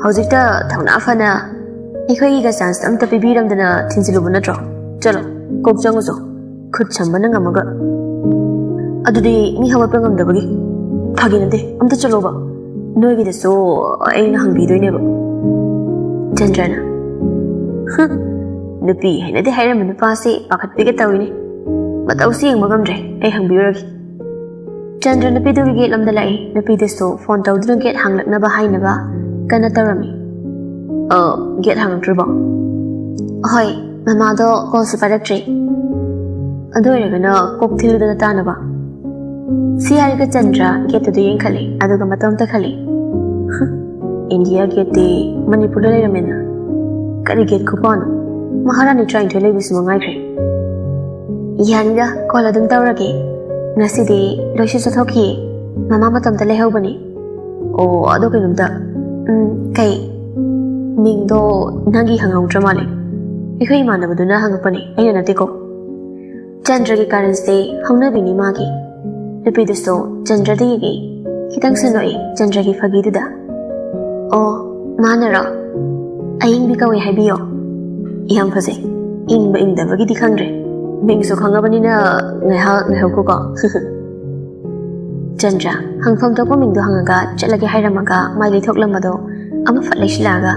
"ꯍꯧꯖꯤꯛꯇ ꯊꯧꯅꯥ ꯐꯅ ꯑꯩꯈꯣꯏꯒꯤꯒ ꯆꯥꯟꯁ ꯑꯝꯇ ꯄꯤꯕꯤꯔꯝꯗꯅ ꯊꯤꯟꯖꯤꯜꯂꯨꯕ ꯅꯠꯇ꯭ꯔꯣ? ꯆꯠꯂꯣ, ꯀꯣꯛ ꯆꯪꯉꯨ ꯆꯣ꯫ ꯈꯨꯠ ꯁꯝꯕꯅ ꯉꯝꯃꯒ꯫ ꯑꯗꯨꯗꯤ ꯃꯤ ꯍꯧꯒꯠꯄ ꯉꯝꯗꯕꯒꯤ꯫ ꯐꯥꯒꯤ ꯅꯠꯇꯦ, ꯑꯝꯇ ꯆꯠꯂꯣꯕ꯫ ꯅꯣꯏꯒꯤꯗꯁꯨ ꯑꯩꯅ ꯍꯪꯕꯤꯗꯣꯏꯅꯦꯕ꯫" ꯆꯟꯗ꯭ꯔꯅ, "ꯍꯨꯝ, ꯅꯨꯄꯤ ꯍꯩꯅꯗꯦ ꯍꯥꯏꯔꯝꯕ ꯅꯨꯄꯥꯁꯤ ꯄꯥꯈꯠꯄꯤꯒꯦ ꯇꯧꯏꯅꯦ꯫ ꯃꯇꯧꯁꯤ ꯌꯦꯡꯕ ꯉꯝꯗ꯭ꯔꯦ, ꯑꯩ ꯍꯪꯕꯤꯔꯨꯔꯒꯦ꯫" ꯆꯟꯗ꯭ꯔ ꯅꯨꯄꯤꯗꯨꯒꯤ ꯒꯦꯠ ꯂꯣꯝꯗ ꯂꯥꯛꯏ꯫ ꯅꯨꯄꯤꯗꯨꯁꯨ ꯐꯣꯟ ꯇꯧꯗꯨꯅ ꯒꯦꯠ ꯍꯥꯡꯂꯛꯅꯕ ꯍꯥꯏꯅꯕ ꯀꯟꯅ ꯇꯧꯔꯝꯃꯤ꯫ "ꯑ, ꯒꯦꯠ ꯍꯥꯡꯂꯛꯇ꯭ꯔꯤꯕꯣ?" "ꯍꯣꯏ, ꯃꯃꯥꯗꯣ ꯀꯣꯜꯁꯨ ꯄꯥꯏꯔꯛꯇ꯭ꯔꯤ꯫" "ꯑꯗꯨ ꯑꯣꯏꯔꯒꯅ ꯀꯣꯛ ꯊꯤꯜꯗꯅ ꯇꯥꯅꯕ꯫" ꯁꯤ ꯍꯥꯏꯔꯒ ꯆꯟꯗ꯭ꯔ ꯒꯦꯠꯇꯨꯗ ꯌꯦꯡꯈꯠꯂꯦ, ꯑꯗꯨꯒ ꯃꯇꯣꯝꯇ ꯈꯜꯂꯤ, "ꯍꯨꯝ, ꯏꯟꯗꯤꯌꯥ ꯒꯦꯠꯇꯤ ꯃꯅꯤꯄꯨꯔꯗ ꯂꯩꯔꯝꯃꯦꯅ꯫ ꯀꯔꯤ ꯒꯦꯠ ꯈꯨꯄꯥꯅꯣ? ꯃꯍꯥꯔꯥꯅꯤ ꯇꯔꯥꯅꯤꯊꯣꯏ ꯂꯩꯕꯁꯤ ꯃꯉꯥꯏꯈ꯭ꯔꯦ꯫" "ꯌꯥꯅꯤꯗ, ꯀꯣꯜ ꯑꯗꯨꯝ ꯇꯧꯔꯒꯦ꯫ ꯉꯁꯤꯗꯤ ꯂꯣꯏꯁꯨ ꯆꯠꯊꯣꯛꯈꯤꯌꯦ꯫ ꯃꯃꯥ ꯃꯇꯣꯝꯇ ꯂꯩꯍꯧꯕꯅꯤ꯫" "ꯑꯣ, ꯑꯗꯣ ꯀꯩꯅꯣꯝꯇ, ꯎꯝ, ꯀꯩ? ꯃꯤꯡꯗꯣ ꯅꯪꯒꯤ ꯍꯪꯍꯧꯗ꯭ꯔ ꯃꯥꯜꯂꯦ꯫ ꯑꯩꯈꯣꯏ ꯏꯃꯥꯟꯅꯕꯗꯨꯅ ꯍꯪꯉꯛꯄꯅꯦ, ꯑꯩꯅ ꯅꯠꯇꯦꯀꯣ꯫" ꯆꯟꯗ꯭ꯔꯒꯤ ꯀꯥꯔꯟꯁꯦ ꯍꯧꯅꯕꯤꯅꯤ ꯃꯥꯒꯤ꯫ ꯅꯨꯄꯤꯗꯨꯁꯨ ꯆꯟꯗ꯭ꯔꯗ ꯌꯦꯡꯉꯤ꯫ ꯈꯤꯇꯪꯁꯨ ꯅꯣꯛꯏ ꯆꯟꯗ꯭ꯔꯒꯤ ꯐꯥꯒꯤꯗꯨꯗ꯫ "ꯑꯣ, ꯃꯥꯅꯔꯣ? ꯑꯌꯤꯡꯕꯤ ꯀꯧꯏ ꯍꯥꯏꯕꯤꯌꯣ꯫" ꯌꯥꯝ ꯐꯖꯩ꯫ ꯏꯪꯕ ꯏꯪꯗꯕꯒꯤꯗꯤ ꯈꯪꯗ꯭ꯔꯦ꯫ ꯃꯤꯡꯁꯨ ꯈꯪꯉꯕꯅꯤꯅ ꯉꯥꯏꯍꯥꯛ ꯉꯥꯏꯍꯧꯈꯣꯀꯣ꯫ ꯆꯟꯗ꯭ꯔ, ꯍꯪꯐꯝ ꯊꯣꯛꯄ ꯃꯤꯡꯗꯣ ꯍꯪꯉꯒ ꯆꯠꯂꯒꯦ ꯍꯥꯏꯔꯝꯃꯒ ꯃꯥꯏ ꯂꯩꯊꯣꯛꯂꯝꯕꯗꯣ ꯑꯃ ꯐꯠ ꯂꯩꯁꯤꯜꯂꯛꯑꯒ,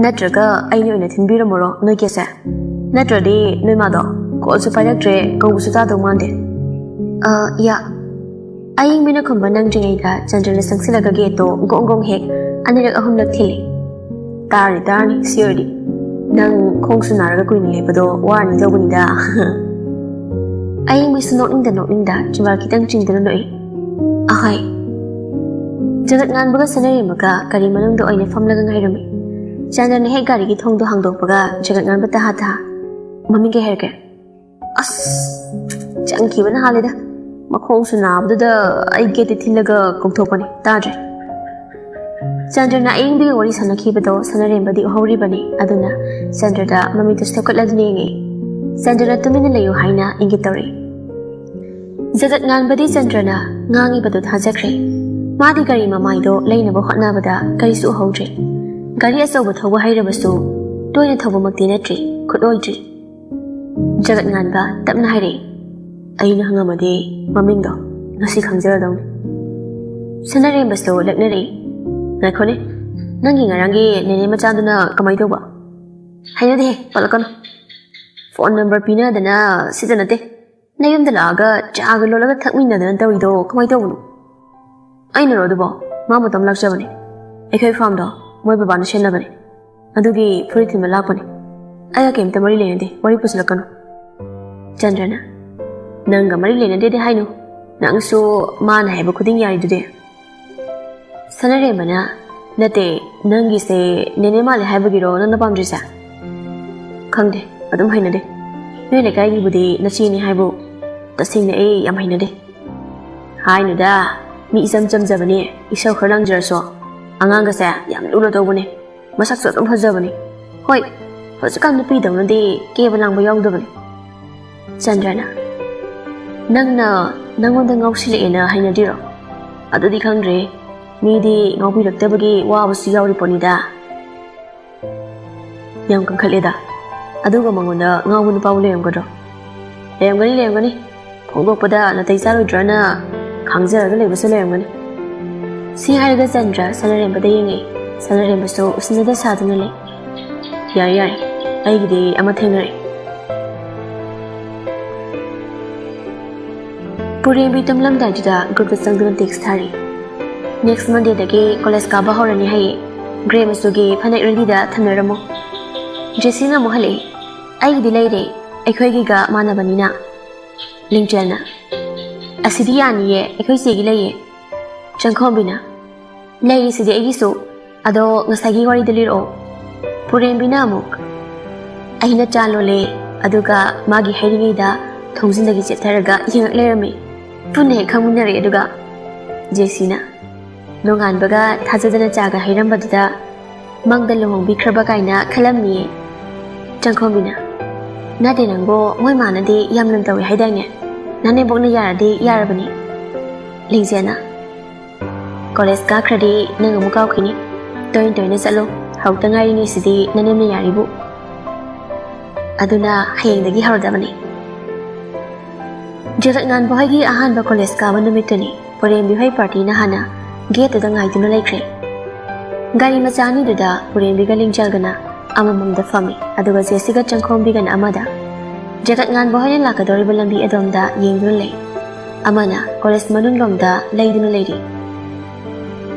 "ꯅꯠꯇ꯭ꯔꯒ ꯑꯩꯅ ꯑꯣꯏꯅ ꯊꯤꯟꯕꯤꯔꯝꯃꯨꯔꯣ ꯅꯣꯏ ꯀꯦꯁꯦ? ꯅꯠꯇ꯭ꯔꯗꯤ ꯅꯣꯏ ꯃꯥꯗꯣ ꯀꯣꯜꯁꯨ ꯄꯥꯏꯔꯛꯇ꯭ꯔꯦ, ꯀꯧꯕꯁꯨ ꯇꯥꯗꯧ ꯃꯥꯟꯗꯦ꯫" "ꯑ, ꯌꯥ꯫" ꯑꯌꯤꯡꯕꯤꯅ ꯈꯨꯝꯕ ꯅꯪꯗ꯭ꯔꯤꯉꯩꯗ ꯆꯟꯗ꯭ꯔꯅ ꯆꯪꯁꯤꯜꯂꯒ ꯒꯦꯠꯇꯣ ꯒꯣꯡ ꯒꯣꯡ ꯍꯦꯛ ꯑꯅꯤꯔꯛ ꯑꯍꯨꯝꯂꯛ ꯊꯤꯜꯂꯤ꯫ "ꯇꯥꯔꯅꯤ, ꯇꯥꯔꯅꯤ, ꯁꯤ ꯑꯣꯏꯔꯗꯤ꯫ ꯅꯪ ꯈꯣꯡꯁꯨ ꯅꯥꯔꯒ ꯀꯨꯏꯅ ꯂꯦꯞꯄꯗꯣ ꯋꯥꯔꯅꯤ ꯇꯧꯕꯅꯤꯗ꯫" ꯑꯌꯤꯡꯕꯤꯁꯨ ꯅꯣꯛꯅꯤꯡꯗ ꯅꯣꯛꯅꯤꯡꯗ ꯆꯤꯝꯕꯥꯜ ꯈꯤꯇꯪ ꯆꯤꯡꯗꯨꯅ ꯅꯣꯛꯏ꯫ "ꯑꯍꯣꯏ꯫" ꯖꯒꯠ ꯉꯥꯟꯕꯒ ꯁꯅꯔꯦꯝꯕꯒ ꯒꯥꯔꯤ ꯃꯅꯨꯡꯗ ꯑꯣꯏꯅ ꯐꯝꯂꯒ ꯉꯥꯏꯔꯝꯃꯤ꯫ ꯆꯟꯗ꯭ꯔꯅ ꯍꯦꯛ ꯒꯥꯔꯤꯒꯤ ꯊꯣꯡꯗꯣ ꯍꯥꯡꯗꯣꯛꯄꯒ ꯖꯒꯠ ꯉꯥꯟꯕ ꯇꯍꯥ ꯇꯍꯥ, "ꯃꯃꯤꯡ ꯀꯩ ꯍꯥꯏꯔꯒꯦ?" "ꯑꯁ, ꯆꯪꯈꯤꯕꯅ ꯍꯥꯜꯂꯦꯗ꯫ ꯃꯈꯣꯡꯁꯨ ꯅꯥꯕꯗꯨꯗ ꯑꯩ ꯒꯦꯠꯇ ꯊꯤꯜꯂꯒ ꯀꯧꯊꯣꯛꯄꯅꯦ, ꯇꯥꯗ꯭ꯔꯦ꯫" ꯆꯟꯗ꯭ꯔꯅ ꯑꯌꯤꯡꯕꯤꯒ ꯋꯥꯔꯤ ꯁꯥꯟꯅꯈꯤꯕꯗꯣ ꯁꯅꯔꯦꯝꯕꯗꯤ ꯎꯍꯧꯔꯤꯕꯅꯤ꯫ ꯑꯗꯨꯅ ꯆꯟꯗ꯭ꯔꯗ ꯃꯃꯤꯠꯇꯨ ꯁꯦꯞꯀꯠꯂꯗꯨꯅ ꯌꯦꯡꯉꯤ꯫ ꯆꯟꯗ꯭ꯔꯅ "ꯇꯨꯃꯤꯟꯅ ꯂꯩꯌꯨ" ꯍꯥꯏꯅ ꯏꯪꯒꯤꯠ ꯇꯧꯔꯤ꯫ ꯖꯒꯠ ꯉꯥꯟꯕꯗꯤ ꯆꯟꯗ꯭ꯔꯅ ꯉꯥꯡꯉꯤꯕꯗꯨ ꯊꯥꯖꯈ꯭ꯔꯦ꯫ ꯃꯥꯗꯤ ꯒꯥꯔꯤ ꯃꯃꯥꯏꯗꯣ ꯂꯩꯅꯕ ꯍꯣꯠꯅꯕꯗ ꯀꯔꯤꯁꯨ ꯎꯍꯧꯗ꯭ꯔꯦ꯫ ꯒꯥꯔꯤ ꯑꯆꯧꯕ ꯊꯧꯕ ꯍꯩꯔꯕꯁꯨ ꯇꯣꯏꯅ ꯊꯧꯕꯃꯛꯇꯤ ꯅꯠꯇ꯭ꯔꯤ, ꯈꯨꯠꯂꯣꯏꯗ꯭ꯔꯤ꯫ ꯖꯒꯠ ꯉꯥꯟꯕ ꯇꯞꯅ ꯍꯥꯏꯔꯛꯏ, "ꯑꯩꯅ ꯍꯪꯉꯝꯃꯗꯤ ꯃꯃꯤꯡꯗꯣ ꯉꯁꯤ ꯈꯪꯖꯔꯗꯧꯅꯤ꯫" ꯁꯅꯔꯦꯝꯕꯁꯨ ꯂꯛꯅꯔꯛꯏ, "ꯉꯥꯏꯈꯣꯅꯦ, ꯅꯪꯒꯤ ꯉꯔꯥꯡꯒꯤ ꯅꯦꯅꯦ ꯃꯆꯥꯗꯨꯅ ꯀꯃꯥꯏꯅ ꯇꯧꯕ?" "ꯍꯩꯅꯗꯦꯍꯦ, ꯄꯜꯂꯛꯀꯅꯨ꯫ ꯐꯣꯟ ꯅꯝꯕꯔ ꯄꯤꯅꯗꯅ ꯁꯤꯗ ꯅꯠꯇꯦ, ꯅꯌꯨꯝꯗ ꯂꯥꯛꯑꯒ ꯆꯥꯒ ꯂꯣꯜꯂꯒ ꯊꯛꯃꯤꯟꯅꯗꯅ ꯇꯧꯔꯤꯗꯣ ꯀꯃꯥꯏꯅ ꯇꯧꯕꯅꯣ?" "ꯑꯩꯅꯔꯣ ꯑꯗꯨꯕꯣ? ꯃꯥ ꯃꯇꯣꯝ ꯂꯥꯛꯆꯕꯅꯦ꯫ ꯑꯩꯈꯣꯏ ꯐꯥꯔꯝꯗꯣ ꯃꯣꯏ ꯕꯕꯥꯅ ꯁꯦꯟꯅꯕꯅꯦ꯫ ꯑꯗꯨꯒꯤ ꯐꯨꯔꯤꯠ ꯊꯤꯟꯕ ꯂꯥꯛꯄꯅꯦ꯫ ꯑꯩꯒ ꯀꯩꯝꯇ ꯃꯔꯤ ꯂꯩꯅꯗꯦ, ꯋꯥꯔꯤ ꯄꯨꯁꯤꯜꯂꯛꯀꯅꯨ꯫" ꯆꯟꯗ꯭ꯔꯅ, "ꯅꯪꯒ ꯃꯔꯤ ꯂꯩꯅꯗꯦꯗꯤ ꯍꯥꯏꯅꯨ꯫ ꯅꯪꯁꯨ ꯃꯥꯅ ꯍꯥꯏꯕ ꯈꯨꯗꯤꯡ ꯌꯥꯔꯤꯗꯨꯗꯤ꯫" ꯁꯅꯔꯦꯝꯕꯅ, "ꯅꯠꯇꯦ, ꯅꯪꯒꯤꯁꯦ ꯅꯦꯅꯦ ꯃꯥꯜꯂꯦ ꯍꯥꯏꯕꯒꯤꯔꯣ ꯅꯪꯅ ꯄꯥꯝꯗ꯭ꯔꯤꯁꯦ?" "ꯈꯪꯗꯦ, ꯑꯗꯨꯝ ꯍꯩꯅꯗꯦ꯫ ꯅꯣꯏ ꯂꯩꯀꯥꯏꯒꯤꯕꯨꯗꯤ ꯅꯆꯦꯅꯤ ꯍꯥꯏꯕꯨ ꯇꯁꯦꯡꯅ ꯑꯩ ꯌꯥꯝ ꯍꯩꯅꯗꯦ꯫ ꯍꯥꯏꯅꯨꯗ, ꯃꯤ ꯏꯆꯝ ꯆꯝꯖꯕꯅꯦ, ꯏꯁꯧ ꯈꯔ ꯂꯥꯡꯖꯔꯁꯨ꯫ ꯑꯉꯥꯡꯒꯁꯦ ꯌꯥꯝ ꯂꯨꯅ ꯇꯧꯕꯅꯦ, ꯃꯁꯛꯁꯨ ꯑꯗꯨꯝ ꯐꯖꯕꯅꯦ꯫ ꯍꯣꯏ, ꯍꯧꯖꯤꯛꯀꯥꯟ ꯅꯨꯄꯤꯗꯧꯅꯗꯤ ꯀꯦꯕ ꯂꯥꯡꯕ ꯌꯥꯎꯗꯕꯅꯦ꯫" ꯆꯟꯗ꯭ꯔꯅ, "ꯅꯪꯅ ꯅꯪꯉꯣꯟꯗ ꯉꯥꯎꯁꯤꯜꯂꯛꯑꯦꯅ ꯍꯥꯏꯅꯗꯣꯏꯔꯣ? ꯑꯗꯨꯗꯤ ꯈꯪꯗ꯭ꯔꯦ꯫ ꯃꯤꯗꯤ ꯉꯥꯎꯕꯤꯔꯛꯇꯕꯒꯤ ꯋꯥꯕꯁꯨ ꯌꯥꯎꯔꯤ ꯄꯣꯠꯅꯤꯗ꯫ ꯌꯥꯝ ꯀꯟꯈꯠꯂꯦꯗ꯫ ꯑꯗꯨꯒ ꯃꯉꯣꯟꯗ ꯉꯥꯎꯕ ꯅꯨꯄꯥꯕꯨ ꯂꯩꯔꯝꯒꯗ꯭ꯔꯣ? ꯂꯩꯔꯝꯒꯅꯤ, ꯂꯩꯔꯝꯒꯅꯤ꯫ ꯐꯣꯡꯗꯣꯛꯄꯗ ꯅꯥꯇꯩ ꯆꯥꯔꯣꯏꯗ꯭ꯔꯅ ꯈꯥꯡꯖꯔꯒ ꯂꯩꯕꯁꯨ ꯂꯩꯔꯝꯒꯅꯤ꯫" ꯁꯤ ꯍꯥꯏꯔꯒ ꯆꯟꯗ꯭ꯔ ꯁꯅꯔꯦꯝꯕꯗ ꯌꯦꯡꯉꯛꯏ꯫ ꯁꯅꯔꯦꯝꯕꯁꯨ ꯎꯁꯤꯟꯅꯗ ꯁꯥꯗꯨꯅ ꯂꯩ꯫ "ꯌꯥꯔꯦ, ꯌꯥꯔꯦ, ꯑꯩꯒꯤꯗꯤ ꯑꯃ ꯊꯦꯡꯅꯔꯦ꯫" ꯄꯨꯔꯦꯝꯕꯤ ꯇꯨꯝꯂꯝꯗꯥꯏꯗꯨꯗ ꯒ꯭ꯔꯨꯞꯇ ꯆꯪꯗꯨꯅ ꯇꯦꯛꯁ ꯊꯥꯔꯤ꯫ "ꯅꯦꯛꯁ ꯃꯟꯗꯦꯗꯒꯤ ꯀꯣꯂꯦꯖ ꯀꯥꯕ ꯍꯧꯔꯅꯤ ꯍꯥꯏꯌꯦ꯫ ꯒ꯭ꯔꯦ ꯃꯆꯨꯒꯤ ꯐꯅꯦꯛ ꯔꯦꯗꯤꯗ ꯊꯝꯅꯔꯝꯃꯣ꯫" ꯖꯦꯁꯤꯅ ꯑꯃꯨꯛ ꯍꯜꯂꯛꯏ꯫ "ꯑꯩꯒꯤꯗꯤ ꯂꯩꯔꯦ, ꯑꯩꯈꯣꯏꯒꯤꯒ ꯃꯥꯟꯅꯕꯅꯤꯅ꯫" ꯂꯤꯡꯖꯦꯜꯅ, "ꯑꯁꯤꯗꯤ ꯌꯥꯅꯤꯌꯦ, ꯑꯩꯈꯣꯏ ꯆꯦꯒꯤ ꯂꯩꯌꯦ꯫" ꯆꯪꯈꯣꯝꯕꯤꯅ, "ꯂꯩꯔꯤꯁꯤꯗꯤ ꯑꯩꯒꯤꯁꯨ꯫ ꯑꯗꯣ ꯉꯁꯥꯏꯒꯤ ꯋꯥꯔꯤꯗꯣ ꯂꯤꯔꯛꯑꯣ꯫" ꯄꯨꯔꯦꯝꯕꯤꯅ ꯑꯃꯨꯛ, "ꯑꯩꯅ ꯆꯥ ꯂꯣꯜꯂꯦ, ꯑꯗꯨꯒ ꯃꯥꯒꯤ ꯍꯩꯔꯤꯉꯩꯗ ꯊꯣꯡꯖꯤꯟꯗꯒꯤ ꯆꯦꯞꯊꯔꯒ ꯌꯦꯡꯉꯛ ꯂꯩꯔꯝꯃꯤ꯫ ꯄꯨꯟꯅ ꯍꯦꯛ ꯈꯪꯃꯤꯟꯅꯔꯦ ꯑꯗꯨꯒ꯫" ꯖꯦꯁꯤꯅ, "ꯅꯣꯡꯉꯥꯟꯕꯒ ꯊꯥꯖꯗꯅ ꯆꯥꯒ ꯍꯩꯔꯝꯕꯗꯨꯗ ꯃꯪꯗ ꯂꯨꯍꯣꯡꯕꯤꯈ꯭ꯔꯕ ꯀꯥꯏꯅ ꯈꯜꯂꯝꯅꯤꯌꯦ꯫" ꯆꯪꯈꯣꯝꯕꯤꯅ, "ꯅꯠꯇꯦ ꯅꯪꯕꯣ, ꯃꯣꯏ ꯃꯥꯅꯗꯤ ꯌꯥꯝ ꯂꯨꯅ ꯇꯧꯏ ꯍꯥꯏꯗꯥꯏꯅꯦ? ꯅꯅꯦꯝꯕꯣꯛꯅ ꯌꯥꯔꯗꯤ ꯌꯥꯔꯕꯅꯤ꯫" ꯂꯤꯡꯖꯦꯜꯅ, "ꯀꯣꯂꯦꯖ ꯀꯥꯈ꯭ꯔꯗꯤ ꯅꯪ ꯑꯃꯨꯛ ꯀꯥꯎꯈꯤꯅꯤ꯫ ꯇꯣꯏꯅ ꯇꯣꯏꯅ ꯆꯠꯂꯨ꯫ ꯍꯧꯔꯛꯇ ꯉꯥꯏꯔꯤꯉꯩꯁꯤꯗꯤ ꯅꯅꯦꯝꯅ ꯌꯥꯔꯤꯕꯨ꯫ ꯑꯗꯨꯅ ꯍꯌꯦꯡꯗꯒꯤ ꯍꯧꯔꯗꯕꯅꯤ꯫" ꯖꯒꯠ ꯉꯥꯟꯕ ꯍꯣꯏꯒꯤ ꯑꯍꯥꯟꯕ ꯀꯣꯂꯦꯖ ꯀꯥꯕ ꯅꯨꯃꯤꯠꯇꯨꯅꯤ꯫ ꯄꯨꯔꯦꯝꯕꯤ ꯍꯣꯏ ꯄꯥꯔꯇꯤꯅ ꯍꯥꯟꯅ ꯒꯦꯠꯇꯨꯗ ꯉꯥꯏꯗꯨꯅ ꯂꯩꯈ꯭ꯔꯦ꯫ ꯒꯥꯔꯤ ꯃꯆꯥ ꯑꯅꯤꯗꯨꯗ ꯄꯨꯔꯦꯝꯕꯤꯒ ꯂꯤꯡꯖꯦꯜꯒꯅ ꯑꯃꯃꯝꯗ ꯐꯝꯃꯤ, ꯑꯗꯨꯒ ꯖꯦꯁꯤꯒ ꯆꯪꯈꯣꯝꯕꯤꯒꯅ ꯑꯃꯗ꯫ ꯖꯒꯠ ꯉꯥꯟꯕ ꯍꯣꯏꯅ ꯂꯥꯛꯀꯗꯧꯔꯤꯕ ꯂꯝꯕꯤ ꯑꯗꯣꯝꯗ ꯌꯦꯡꯗꯨꯅ ꯂꯩ꯫ ꯑꯃꯅ ꯀꯣꯂꯦꯖ ꯃꯅꯨꯡꯂꯣꯝꯗ ꯂꯩꯗꯨꯅ ꯂꯩꯔꯤ꯫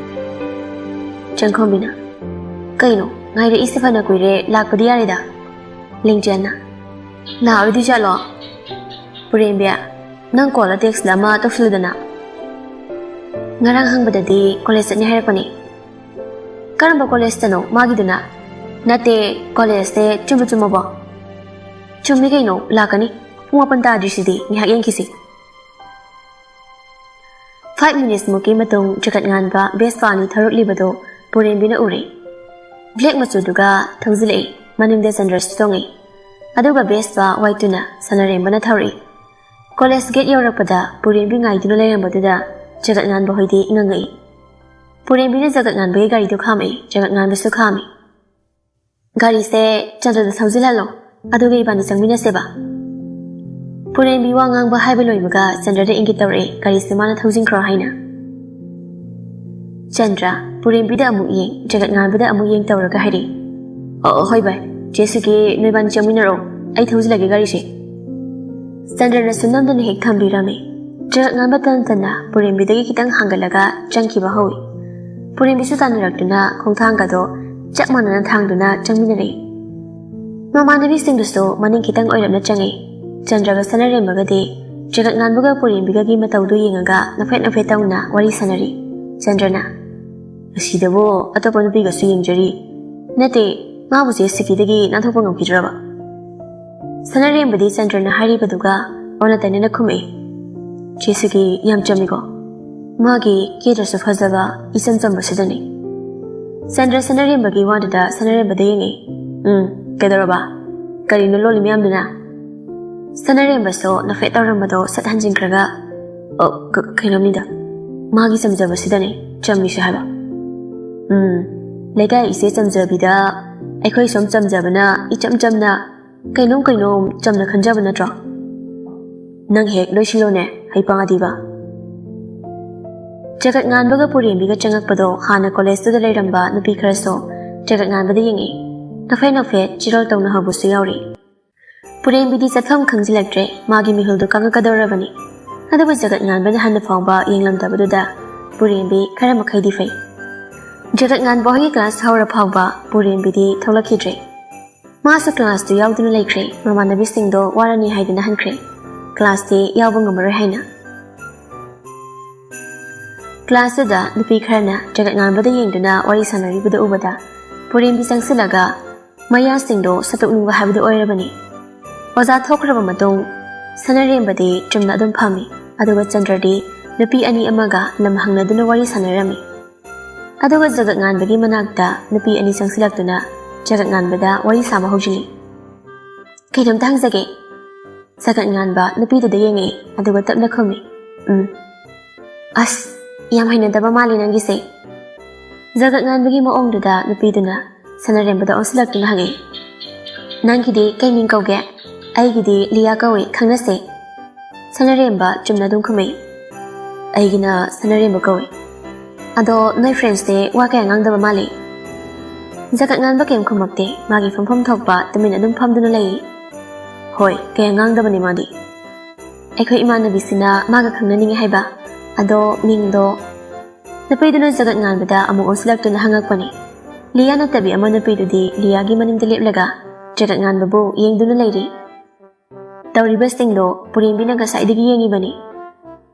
ꯆꯪꯈꯣꯝꯕꯤꯅ, "ꯀꯩꯅꯣ, ꯉꯥꯏꯔꯛꯏꯁꯦ ꯐꯅ ꯀꯨꯏꯔꯦ, ꯂꯥꯛꯄꯗꯤ ꯌꯥꯔꯦꯗ꯫" ꯂꯤꯡꯖꯦꯜꯅ, "ꯂꯥꯛꯑꯣꯏꯗꯣꯏ ꯖꯥꯠꯂꯣ? ꯄꯨꯔꯦꯝꯕꯤ, ꯅꯪ ꯀꯣꯜꯂ ꯇꯦꯛꯁꯂ ꯑꯃ ꯇꯧꯁꯤꯜꯂꯨꯗꯅ꯫" "ꯉꯔꯥꯡ ꯍꯪꯕꯗꯗꯤ ꯀꯣꯂꯦꯖ ꯆꯠꯅꯤ ꯍꯥꯏꯔꯛꯄꯅꯦ꯫" "ꯀꯔꯝꯕ ꯀꯣꯂꯦꯖꯇꯅꯣ ꯃꯥꯒꯤꯗꯨꯅ?" "ꯅꯠꯇꯦ, ꯀꯣꯂꯦꯖꯁꯦ ꯆꯨꯝꯕ ꯆꯨꯝꯃꯕꯣ?" "ꯆꯨꯝꯃꯤ ꯀꯩꯅꯣ, ꯂꯥꯛꯀꯅꯤ꯫ ꯄꯨꯡ ꯃꯥꯄꯟ ꯇꯥꯗ꯭ꯔꯤꯁꯤꯗꯤ, ꯉꯥꯏꯍꯥꯛ ꯌꯦꯡꯈꯤꯁꯤ꯫" ꯐꯥꯏꯚ ꯃꯤꯅꯤꯠꯁ ꯃꯨꯛꯀꯤ ꯃꯇꯨꯡ ꯖꯒꯠ ꯉꯥꯟꯕ ꯕꯦꯁꯄꯥ ꯑꯅꯤ ꯊꯧꯔꯛꯂꯤꯕꯗꯨ ꯄꯨꯔꯦꯝꯕꯤꯅ ꯎꯔꯦ꯫ ꯕ꯭ꯂꯦꯛ ꯃꯆꯨꯗꯨꯒ ꯊꯧꯖꯤꯜꯂꯛꯏ꯫ ꯃꯅꯤꯡꯗ ꯆꯟꯗ꯭ꯔꯁꯨ ꯇꯣꯡꯉꯤ꯫ ꯑꯗꯨꯒ ꯕꯦꯁꯄꯥ ꯋꯥꯏꯠꯇꯨꯅ ꯁꯅꯥꯔꯦꯝꯕꯅ ꯊꯧꯔꯛꯏ꯫ ꯀꯣꯂꯦꯖ ꯒꯦꯠ ꯌꯧꯔꯛꯄꯗ ꯄꯨꯔꯦꯝꯕꯤ ꯉꯥꯏꯗꯨꯅ ꯂꯩꯔꯝꯕꯗꯨꯗ ꯖꯒꯠ ꯉꯥꯟꯕ ꯍꯣꯏꯗꯤ ꯉꯛꯉꯛꯏ꯫ ꯄꯨꯔꯦꯝꯕꯤꯅ ꯖꯒꯠ ꯉꯥꯟꯕꯒꯤ ꯒꯥꯔꯤꯗꯨ ꯈꯥꯝꯃꯛꯏ, ꯖꯒꯠ ꯉꯥꯟꯕꯁꯨ ꯈꯥꯝꯃꯤ꯫ "ꯒꯥꯔꯤꯁꯦ ꯆꯟꯗ꯭ꯔꯗ ꯊꯧꯖꯤꯜꯍꯜꯂꯣ, ꯑꯗꯨꯒ ꯏꯕꯥꯅꯤ ꯆꯪꯃꯤꯟꯅꯁꯦꯕ꯫" ꯄꯨꯔꯦꯝꯕꯤ ꯋꯥ ꯉꯥꯡꯕ ꯍꯥꯏꯕ ꯂꯣꯏꯕꯒ ꯆꯟꯗ꯭ꯔꯗ ꯏꯪꯒꯤꯠ ꯇꯧꯔꯛꯑꯦ, ꯒꯥꯔꯤꯁꯦ ꯃꯥꯅ ꯊꯧꯖꯤꯟꯈ꯭ꯔꯣ ꯍꯥꯏꯅ꯫ ꯆꯟꯗ꯭ꯔ ꯄꯨꯔꯦꯝꯕꯤꯗ ꯑꯃꯨꯛ ꯌꯦꯡ, ꯖꯒꯠ ꯉꯥꯟꯕꯗ ꯑꯃꯨꯛ ꯌꯦꯡ ꯇꯧꯔꯒ ꯍꯥꯏꯔꯛꯏ, "ꯑꯣ, ꯑꯣ, ꯍꯣꯏ ꯚꯥꯏ, ꯆꯦ ꯁꯨꯀꯤ, ꯅꯣꯏꯕꯥꯅꯤ ꯆꯪꯃꯤꯟꯅꯔꯛꯑꯣ, ꯑꯩ ꯊꯧꯖꯤꯜꯂꯒꯦ ꯒꯥꯔꯤꯁꯦ꯫" ꯆꯟꯗ꯭ꯔꯅꯁꯨ ꯅꯝꯗꯅ ꯍꯦꯛ ꯊꯝꯕꯤꯔꯝꯃꯤ꯫ ꯖꯒꯠ ꯉꯥꯟꯕ ꯇꯟ ꯇꯟꯅ ꯄꯨꯔꯦꯝꯕꯤꯗꯒꯤ ꯈꯤꯇꯪ ꯍꯥꯡꯒꯠꯂꯒ ꯆꯪꯈꯤꯕ ꯍꯧꯏ꯫ ꯄꯨꯔꯦꯝꯕꯤꯁꯨ ꯇꯥꯟꯅꯔꯛꯇꯨꯅ ꯈꯣꯡꯊꯥꯡꯒꯗꯣ ꯆꯞ ꯃꯥꯟꯅꯅ ꯊꯥꯡꯗꯨꯅ ꯆꯪꯃꯤꯟꯅꯔꯛꯏ꯫ ꯃꯃꯥꯟꯅꯕꯤꯁꯤꯡꯗꯨꯁꯨ ꯃꯅꯤꯡ ꯈꯤꯇꯪ ꯑꯣꯏꯔꯞꯅ ꯆꯪꯉꯤ꯫ ꯆꯟꯗ꯭ꯔꯒ ꯁꯅꯥꯔꯦꯝꯕꯒꯗꯤ ꯖꯒꯠ ꯉꯥꯟꯕꯒ ꯄꯨꯔꯦꯝꯕꯤꯒꯒꯤ ꯃꯇꯧꯗꯨ ꯌꯦꯡꯉꯒ ꯅꯣꯛꯐꯦꯠ ꯅꯣꯛꯐꯦꯠ ꯇꯧꯅ ꯋꯥꯔꯤ ꯁꯥꯟꯅꯔꯤ꯫ ꯆꯟꯗ꯭ꯔꯅ, "ꯑꯁꯤꯗꯕꯨ ꯑꯇꯣꯞꯄ ꯅꯨꯄꯤꯒꯁꯨ ꯌꯦꯡꯖꯔꯤ꯫ ꯅꯠꯇꯦ, ꯃꯥꯕꯨ ꯆꯦ ꯁꯤꯀꯤꯗꯒꯤ ꯅꯥꯟꯊꯣꯛꯄ ꯉꯝꯈꯤꯗ꯭ꯔꯕ?" ꯁꯅꯥꯔꯦꯝꯕꯗꯤ ꯆꯟꯗ꯭ꯔꯅ ꯍꯥꯏꯔꯤꯕꯗꯨꯒ ꯑꯣꯟꯅ ꯇꯩꯅꯅ ꯈꯨꯝꯃꯛꯏ꯫ "ꯆꯦ ꯁꯤꯀꯤ ꯌꯥꯝ ꯆꯝꯃꯤꯀꯣ꯫ ꯃꯥꯒꯤ ꯀꯦꯗ꯭ꯔꯁꯨ ꯐꯖꯕ, ꯏꯆꯝ ꯆꯝꯕꯁꯤꯗꯅꯤ꯫" ꯆꯟꯗ꯭ꯔ ꯁꯅꯥꯔꯦꯝꯕꯒꯤ ꯋꯥꯗꯨꯗ ꯁꯅꯥꯔꯦꯝꯕꯗ ꯌꯦꯡꯉꯤ꯫ "ꯎꯝ, ꯀꯩꯗꯧꯔꯕ? ꯀꯔꯤꯅꯣ ꯂꯣꯜꯂꯤ ꯃꯌꯥꯝꯗꯨꯅ?" ꯁꯅꯥꯔꯦꯝꯕꯁꯨ ꯅꯣꯛꯐꯦꯠ ꯇꯧꯔꯝꯕꯗꯣ ꯁꯠ ꯍꯟꯖꯤꯟꯈ꯭ꯔꯒ, "ꯑꯣ, ꯀ-, ꯀꯩꯅꯣꯝꯅꯤꯗ꯫ ꯃꯥꯒꯤ ꯆꯝꯖꯕꯁꯤꯗꯅꯦ ꯆꯝꯃꯤꯁꯦ ꯍꯥꯏꯕ꯫" "ꯎꯝ, ꯂꯩꯀꯥꯏ ꯏꯆꯦ ꯆꯝꯖꯕꯤꯗ ꯑꯩꯈꯣꯏ ꯁꯨꯝ ꯆꯝꯖꯕꯅ ꯏꯆꯝ ꯆꯝꯅ ꯀꯩꯅꯣꯝ ꯀꯩꯅꯣꯝ ꯆꯝꯅ ꯈꯟꯖꯕ ꯅꯠꯇ꯭ꯔꯣ? ꯅꯪ ꯍꯦꯛ ꯂꯣꯏꯁꯤꯜꯂꯣꯅꯦ, ꯍꯩꯄꯥꯗꯤꯕ꯫" ꯖꯒꯠ ꯉꯥꯟꯕꯒ ꯄꯨꯔꯦꯝꯕꯤꯒ ꯆꯪꯉꯛꯄꯗꯣ ꯍꯥꯟꯅ ꯀꯣꯂꯦꯖꯇꯨꯗ ꯂꯩꯔꯝꯕ ꯅꯨꯄꯤ ꯈꯔꯁꯨ ꯖꯒꯠ ꯉꯥꯟꯕꯗ ꯌꯦꯡꯉꯤ꯫ ꯅꯣꯛꯐꯦꯠ ꯅꯣꯛꯐꯦꯠ ꯆꯤꯔꯣꯜ ꯇꯧꯅꯍꯧꯕꯁꯨ ꯌꯥꯎꯔꯤ꯫ ꯄꯨꯔꯦꯝꯕꯤꯗꯤ ꯆꯠꯐꯝ ꯈꯪꯖꯤꯜꯂꯛꯇ꯭ꯔꯦ, ꯃꯥꯒꯤ ꯃꯤꯍꯨꯜꯗꯨ ꯀꯪꯉꯛꯀꯗꯧꯔꯕꯅꯤ꯫ ꯑꯗꯨꯕꯨ ꯖꯒꯠ ꯉꯥꯟꯕꯅ ꯍꯟꯅ ꯐꯥꯎꯕ ꯌꯦꯡꯂꯝꯗꯕꯗꯨꯗ ꯄꯨꯔꯦꯝꯕꯤ ꯈꯔ ꯃꯈꯩꯗꯤ ꯐꯩ꯫ ꯖꯒꯠ ꯉꯥꯟꯕ ꯍꯣꯏꯒꯤ ꯀ꯭ꯂꯥꯁ ꯍꯧꯔ ꯐꯥꯎꯕ ꯄꯨꯔꯦꯝꯕꯤꯗꯤ ꯊꯣꯛꯂꯛꯈꯤꯗ꯭ꯔꯦ꯫ ꯃꯥꯁꯨ ꯀ꯭ꯂꯥꯁꯇꯨ ꯌꯥꯎꯗꯨꯅ ꯂꯩꯈ꯭ꯔꯦ, ꯃꯃꯥꯟꯅꯕꯤꯁꯤꯡꯗꯣ ꯋꯥꯔꯅꯤ ꯍꯥꯏꯗꯨꯅ ꯍꯟꯈ꯭ꯔꯦ, ꯀ꯭ꯂꯥꯁꯇꯤ ꯌꯥꯎꯕ ꯉꯝꯃꯔꯣꯏ ꯍꯥꯏꯅ꯫ ꯀ꯭ꯂꯥꯁꯇꯨꯗ ꯅꯨꯄꯤ ꯈꯔꯅ ꯖꯒꯠ ꯉꯥꯟꯕꯗ ꯌꯦꯡꯗꯨꯅ ꯋꯥꯔꯤ ꯁꯥꯟꯅꯔꯤꯕꯗꯨ ꯎꯕꯗ ꯄꯨꯔꯦꯝꯕꯤ ꯆꯪꯁꯤꯜꯂꯒ ꯃꯌꯥꯁꯤꯡꯗꯣ ꯁꯠꯇꯣꯛꯅꯤꯡꯕ ꯍꯥꯏꯕꯗꯨ ꯑꯣꯏꯔꯕꯅꯤ꯫ ꯑꯣꯖꯥ ꯊꯣꯛꯈ꯭ꯔꯕ ꯃꯇꯨꯡ ꯁꯅꯥꯔꯦꯝꯕꯗꯤ ꯆꯨꯝꯅ ꯑꯗꯨꯝ ꯐꯝꯃꯤ, ꯑꯗꯨꯒ ꯆꯟꯗ꯭ꯔꯗꯤ ꯅꯨꯄꯤ ꯑꯅꯤ ꯑꯃꯒ ꯂꯝ ꯍꯪꯅꯗꯨꯅ ꯋꯥꯔꯤ ꯁꯥꯟꯅꯔꯝꯃꯤ꯫ ꯑꯗꯨꯒ ꯖꯒꯠ ꯉꯥꯟꯕꯒꯤ ꯃꯅꯥꯛꯇ ꯅꯨꯄꯤ ꯑꯅꯤ ꯆꯪꯁꯤꯜꯂꯛꯇꯨꯅ ꯖꯒꯠ ꯉꯥꯟꯕꯗ ꯋꯥꯔꯤ ꯁꯥꯕ ꯍꯧꯖꯤꯜꯂꯤ꯫ "ꯀꯩꯅꯣꯝꯇ ꯍꯪꯖꯒꯦ?" ꯖꯒꯠ ꯉꯥꯟꯕ ꯅꯨꯄꯤꯗꯨꯗ ꯌꯦꯡꯉꯛꯏ, ꯑꯗꯨꯒ ꯇꯞꯅ ꯈꯨꯝꯃꯤ, "ꯎꯝ꯫" "ꯑꯁ, ꯌꯥꯝ ꯍꯩꯅꯗꯕ ꯃꯥꯜꯂꯦ ꯅꯪꯒꯤꯁꯦ꯫" ꯖꯒꯠ ꯉꯥꯟꯕꯒꯤ ꯃꯑꯣꯡꯗꯨꯗ ꯅꯨꯄꯤꯗꯨꯅ ꯁꯅꯔꯦꯝꯕꯗ ꯑꯣꯟꯁꯤꯜꯂꯛꯇꯨꯅ ꯍꯪꯉꯛꯏ, "ꯅꯪꯒꯤꯗꯤ ꯀꯩ ꯃꯤꯡ ꯀꯧꯒꯦ?" "ꯑꯩꯒꯤꯗꯤ ꯂꯤꯌꯥ ꯀꯧꯏ, ꯈꯪꯅꯁꯦ?" ꯁꯅꯔꯦꯝꯕ ꯆꯨꯝꯅ ꯑꯗꯨꯝ ꯈꯨꯝꯃꯛꯏ, "ꯑꯩꯒꯤꯅ ꯁꯅꯔꯦꯝꯕ ꯀꯧꯏ꯫" "ꯑꯗꯣ ꯅꯣꯏ ꯐ꯭ꯔꯦꯟꯁꯇꯤ ꯋꯥ ꯀꯌꯥ ꯉꯥꯡꯗꯕ ꯃꯥꯜꯂꯤ?" ꯖꯒꯠ ꯉꯥꯟꯕ ꯀꯩꯝ ꯈꯨꯝꯃꯛꯇꯦ, ꯃꯥꯒꯤ ꯐꯝꯐꯝ ꯊꯣꯛꯄ ꯇꯨꯃꯤꯟ ꯑꯗꯨꯝ ꯐꯝꯗꯨꯅ ꯂꯩ꯫ "ꯍꯣꯏ, ꯀꯌꯥ ꯉꯥꯡꯗꯕꯅꯤ ꯃꯥꯗꯤ꯫ ꯑꯩꯈꯣꯏ ꯏꯃꯥꯟꯅꯕꯤꯁꯤꯅ ꯃꯥꯒ ꯈꯪꯅꯅꯤꯡꯉꯤ ꯍꯥꯏꯕ꯫ ꯑꯗꯣ ꯃꯤꯡꯗꯣ?" ꯅꯨꯄꯤꯗꯨꯅ ꯖꯒꯠ ꯉꯥꯟꯕꯗ ꯑꯃꯨꯛ ꯑꯣꯟꯁꯤꯜꯂꯛꯇꯨꯅ ꯍꯪꯉꯛꯄꯅꯤ꯫ ꯂꯤꯌꯥ ꯅꯠꯇꯕꯤ ꯑꯃ ꯅꯨꯄꯤꯗꯨꯗꯤ ꯂꯤꯌꯥꯒꯤ ꯃꯅꯤꯡꯗ ꯂꯦꯞꯂꯒ ꯖꯒꯠ ꯉꯥꯟꯕꯕꯨ ꯌꯦꯡꯗꯨꯅ ꯂꯩꯔꯤ꯫ ꯇꯧꯔꯤꯕꯁꯤꯡꯗꯣ ꯄꯨꯔꯦꯝꯕꯤꯅ ꯉꯁꯥꯏꯗꯒꯤ ꯌꯦꯡꯉꯤꯕꯅꯤ꯫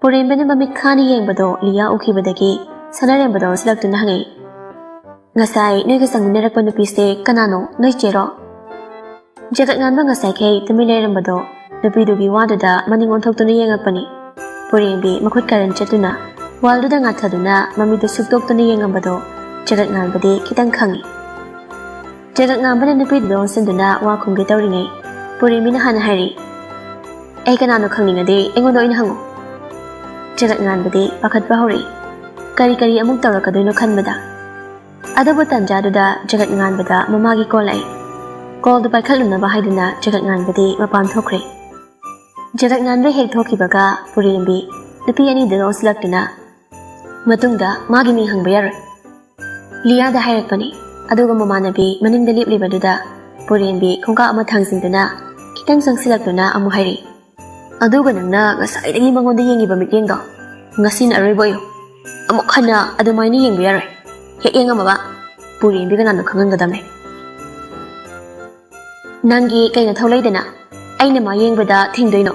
ꯄꯨꯔꯦꯝꯕꯤꯅ ꯃꯃꯤꯠ ꯈꯥꯅ ꯌꯦꯡꯕꯗꯣ ꯂꯤꯌꯥ ꯎꯈꯤꯕꯗꯒꯤ ꯁꯅꯔꯦꯝꯕꯗ ꯑꯣꯟꯁꯤꯜꯂꯛꯇꯨꯅ ꯍꯪꯉꯛꯏ, "ꯉꯁꯥꯏ ꯅꯣꯏꯒ ꯆꯪꯃꯤꯟꯅꯔꯛꯄ ꯅꯨꯄꯤꯁꯦ ꯀꯅꯥꯅꯣ? ꯅꯣꯏ ꯆꯦꯔꯣ?" ꯖꯒꯠ ꯉꯥꯟꯕ ꯉꯁꯥꯏꯈꯩ ꯇꯨꯃꯤꯟ ꯂꯩꯔꯝꯕꯗꯣ ꯅꯨꯄꯤꯗꯨꯒꯤ ꯋꯥꯗꯨꯗ ꯃꯅꯤꯡ ꯑꯣꯟꯊꯣꯛꯇꯨꯅ ꯌꯦꯡꯉꯛꯄꯅꯤ꯫ ꯄꯨꯔꯦꯝꯕꯤ ꯃꯈꯨꯠ ꯀꯔꯟ ꯆꯠꯇꯨꯅ ꯋꯥꯜꯗꯨꯗ ꯉꯥꯊꯗꯨꯅ ꯃꯃꯤꯠꯇꯨ ꯁꯨꯛꯇꯣꯛꯇꯨꯅ ꯌꯦꯡꯉꯝꯕꯗꯣ ꯖꯒꯠ ꯉꯥꯟꯕꯗꯤ ꯈꯤꯇꯪ ꯈꯪꯉꯤ꯫ ꯖꯒꯠ ꯉꯥꯟꯕꯅ ꯅꯨꯄꯤꯗꯨꯗ ꯑꯣꯟꯁꯤꯟꯗꯨꯅ ꯋꯥ ꯈꯨꯝꯒꯦ ꯇꯧꯔꯤꯉꯩ ꯄꯨꯔꯦꯝꯕꯤꯅ ꯍꯥꯟꯅ ꯍꯥꯏꯔꯤ, "ꯑꯩ ꯀꯅꯥꯅꯣ ꯈꯪꯅꯤꯡꯉꯗꯤ ꯑꯩꯉꯣꯟꯗ ꯑꯣꯏꯅ ꯍꯪꯉꯨ꯫" ꯖꯒꯠ ꯉꯥꯟꯕꯗꯤ ꯄꯥꯈꯠꯄ ꯍꯧꯔꯛꯏ꯫ ꯀꯔꯤ ꯀꯔꯤ ꯑꯃꯨꯛ ꯇꯧꯔꯛꯀꯗꯣꯏꯅꯣ ꯈꯟꯕꯗ꯫ ꯑꯗꯨꯕꯨ ꯇꯟꯖꯥꯗꯨꯗ ꯖꯒꯠ ꯉꯥꯟꯕꯗ ꯃꯃꯥꯒꯤ ꯀꯣꯜ ꯂꯥꯛꯏ꯫ ꯀꯣꯜꯗꯨ ꯄꯥꯏꯈꯠꯂꯨꯅꯕ ꯍꯥꯏꯗꯨꯅ ꯖꯒꯠ ꯉꯥꯟꯕꯗꯤ ꯃꯄꯥꯟ ꯊꯣꯛꯈ꯭ꯔꯦ꯫ ꯖꯒꯠ ꯉꯥꯟꯕ ꯍꯦꯛ ꯊꯣꯛꯈꯤꯕꯒ ꯄꯨꯔꯦꯝꯕꯤ ꯅꯨꯄꯤ ꯑꯅꯤꯗꯨꯗ ꯑꯣꯟꯁꯤꯜꯂꯛꯇꯨꯅ, "ꯃꯇꯨꯡꯗ ꯃꯥꯒꯤ ꯃꯤꯡ ꯍꯪꯕ ꯌꯥꯔꯣꯏ꯫ ꯂꯤꯌꯥꯗ ꯍꯥꯏꯔꯛꯄꯅꯤ꯫" ꯑꯗꯨꯒ ꯃꯃꯥꯟꯅꯕꯤ ꯃꯅꯤꯡꯗ ꯂꯦꯞꯂꯤꯕꯗꯨꯗ ꯄꯨꯔꯦꯝꯕꯤ ꯈꯣꯡꯀꯥꯞ ꯑꯃ ꯊꯥꯡꯖꯤꯟꯗꯨꯅ ꯈꯤꯇꯪ ꯆꯪꯁꯤꯜꯂꯛꯇꯨꯅ ꯑꯃꯨꯛ ꯍꯥꯏꯔꯤ, "ꯑꯗꯨꯒ ꯅꯪꯅ ꯉꯁꯥꯏꯗꯒꯤ ꯃꯉꯣꯟꯗ ꯌꯦꯡꯉꯤꯕ ꯃꯤꯠꯌꯦꯡꯗꯣ ꯉꯁꯤꯅ ꯑꯔꯣꯏꯕ ꯑꯣꯏꯌꯨ꯫ ꯑꯃꯨꯛ ꯍꯟꯅ ꯑꯗꯨꯃꯥꯏꯅ ꯌꯦꯡꯕ ꯌꯥꯔꯣꯏ꯫ ꯍꯦꯛ ꯌꯦꯡꯉꯝꯃꯕ ꯄꯨꯔꯦꯝꯕꯤ ꯀꯅꯥꯅꯣ ꯈꯪꯍꯟꯒꯗꯕꯅꯦ꯫" "ꯅꯪꯒꯤ ꯀꯩ ꯅꯊꯧ ꯂꯩꯗꯅ ꯑꯩꯅ ꯃꯥ ꯌꯦꯡꯕꯗ ꯊꯤꯡꯗꯣꯏꯅꯣ?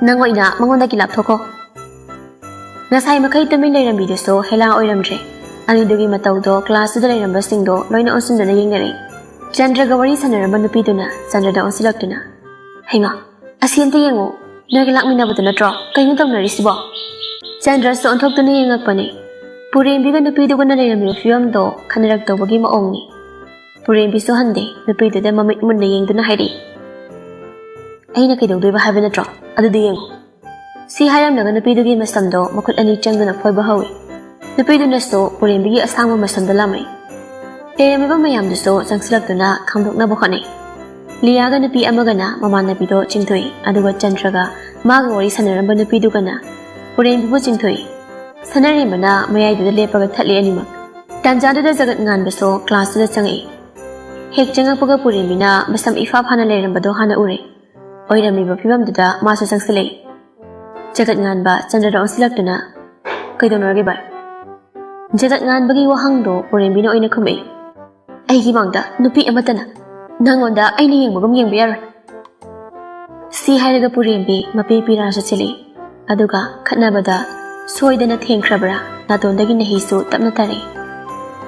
ꯅꯪ ꯑꯣꯏꯅ ꯃꯉꯣꯟꯗꯒꯤ ꯂꯥꯞꯊꯣꯛꯈꯣ꯫" ꯉꯁꯥꯏ ꯃꯈꯩ ꯇꯨꯃꯤꯟ ꯂꯩꯔꯝꯕꯤꯗꯨꯁꯨ ꯍꯦꯂꯥ ꯑꯣꯏꯔꯝꯗ꯭ꯔꯦ꯫ ꯑꯅꯤꯗꯨꯒꯤ ꯃꯇꯧꯗꯣ ꯀ꯭ꯂꯥꯁꯇꯨꯗ ꯂꯩꯔꯝꯕꯁꯤꯡꯗꯣ ꯂꯣꯏꯅ ꯑꯣꯟꯁꯤꯟꯗꯨꯅ ꯌꯦꯡꯅꯔꯦ꯫ ꯆꯟꯗ꯭ꯔꯒ ꯋꯥꯔꯤ ꯁꯥꯟꯅꯔꯝꯕ ꯅꯨꯄꯤꯗꯨꯅ ꯆꯟꯗ꯭ꯔꯗ ꯑꯣꯟꯁꯤꯜꯂꯛꯇꯨꯅ, "ꯍꯩꯃꯥ, ꯑꯁꯤ ꯑꯝꯇ ꯌꯦꯡꯉꯣ, ꯅꯣꯏꯒ ꯂꯥꯛꯃꯤꯟꯅꯕꯗꯨ ꯅꯠꯇ꯭ꯔꯣ? ꯀꯩꯅꯣ ꯇꯧꯅꯔꯤꯁꯤꯕꯣ?" ꯆꯟꯗ꯭ꯔꯁꯨ ꯑꯣꯟꯊꯣꯛꯇꯨꯅ ꯌꯦꯡꯉꯛꯄꯅꯦ꯫ ꯄꯨꯔꯦꯝꯕꯤꯒ ꯅꯨꯄꯤꯗꯨꯒꯅ ꯂꯩꯔꯝꯃꯤꯕ ꯐꯤꯕꯝꯗꯣ ꯈꯟꯅꯔꯛꯇꯧꯕꯒꯤ ꯃꯑꯣꯡꯅꯤ꯫ ꯄꯨꯔꯦꯝꯕꯤꯁꯨ ꯍꯟꯗꯦ, ꯅꯨꯄꯤꯗꯨꯗ ꯃꯃꯤꯠ ꯃꯨꯟꯅ ꯌꯦꯡꯗꯨꯅ ꯍꯥꯏꯔꯤ, ꯑꯩꯅ ꯀꯩꯗꯧꯗꯣꯏꯕ ꯍꯥꯏꯕ ꯅꯠꯇ꯭ꯔꯣ? ꯑꯗꯨꯗꯤ ꯌꯦꯡꯉꯨ꯫ ꯁꯤ ꯍꯥꯏꯔꯝꯂꯒ ꯅꯨꯄꯤꯗꯨꯒꯤ ꯃꯁꯝꯗꯣ ꯃꯈꯨꯠ ꯑꯅꯤ ꯆꯪꯗꯨꯅ ꯐꯣꯏꯕ ꯍꯧꯏ꯫ ꯅꯨꯄꯤꯗꯨꯅꯁꯨ ꯄꯨꯔꯦꯝꯕꯤꯒꯤ ꯑꯁꯥꯡꯕ ꯃꯁꯝꯗ ꯂꯥꯝꯃꯛꯏ꯫ ꯂꯩꯔꯝꯃꯤꯕ ꯃꯌꯥꯝꯗꯨꯁꯨ ꯆꯪꯁꯤꯜꯂꯛꯇꯨꯅ ꯈꯥꯝꯗꯣꯛꯅꯕ ꯍꯣꯠꯅꯩ꯫ ꯂꯤꯌꯥꯒ ꯅꯨꯄꯤ ꯑꯃꯒꯅ ꯃꯃꯥꯟꯅꯕꯤꯗꯣ ꯆꯤꯡꯊꯣꯛꯏ, ꯑꯗꯨꯒ ꯆꯟꯗ꯭ꯔꯒ ꯃꯥꯒ ꯋꯥꯔꯤ ꯁꯥꯟꯅꯔꯝꯕ ꯅꯨꯄꯤꯗꯨꯒꯅ ꯄꯨꯔꯦꯝꯕꯤꯕꯨ ꯆꯤꯡꯊꯣꯛꯏ꯫ ꯁꯅꯔꯦꯝꯕꯅ ꯃꯌꯥꯏꯗꯨꯗ ꯂꯦꯞꯄꯒ ꯊꯠꯂꯤ ꯑꯅꯤꯃꯛ꯫ ꯇꯥꯟꯖꯥꯗꯨꯗ ꯖꯒꯠ ꯉꯥꯟꯕꯁꯨ ꯀ꯭ꯂꯥꯁꯇꯨꯗ ꯆꯪꯉꯛꯏ꯫ ꯍꯦꯛ ꯆꯪꯉꯛꯄꯒ ꯄꯨꯔꯦꯝꯕꯤꯅ ꯃꯁꯝ ꯏꯐꯥ ꯐꯥꯅ ꯂꯩꯔꯝꯕꯗꯣ ꯍꯥꯟꯅ ꯎꯔꯦ꯫ ꯑꯣꯏꯔꯝꯃꯤꯕ ꯐꯤꯕꯝꯗꯨꯗ ꯃꯥꯁꯨ ꯆꯪꯁꯤꯜꯂꯛꯏ꯫ ꯖꯒꯠ ꯉꯥꯟꯕ ꯆꯟꯗ꯭ꯔꯗ ꯑꯣꯟꯁꯤꯜꯂꯛꯇꯨꯅ, "ꯀꯩꯗꯧꯅꯔꯒꯦ ꯚꯥꯏ?" ꯖꯒꯠ ꯉꯥꯟꯕꯒꯤ ꯋꯥꯍꯪꯗꯣ ꯄꯨꯔꯦꯝꯕꯤꯅ ꯑꯣꯏꯅ ꯈꯨꯝꯃꯛꯏ꯫ "ꯑꯩꯒꯤ ꯃꯥꯡꯗ ꯅꯨꯄꯤ ꯑꯃꯠꯇꯅ ꯅꯪꯉꯣꯟꯗ ꯑꯩꯅ ꯌꯦꯡꯕꯒꯨꯝ ꯌꯦꯡꯕ ꯌꯥꯔꯣꯏ꯫" ꯁꯤ ꯍꯥꯏꯔꯒ ꯄꯨꯔꯦꯝꯕꯤ ꯃꯄꯤ ꯄꯤꯔꯥ ꯆꯠꯁꯤꯜꯂꯤ꯫ ꯑꯗꯨꯒ ꯈꯠꯅꯕꯗ ꯁꯣꯏꯗꯅ ꯊꯦꯡꯈ꯭ꯔꯕ꯭ꯔꯥ, ꯅꯥꯇꯣꯟꯗꯒꯤ ꯅꯍꯤꯁꯨ ꯇꯞꯅ ꯇꯥꯔꯛꯏ꯫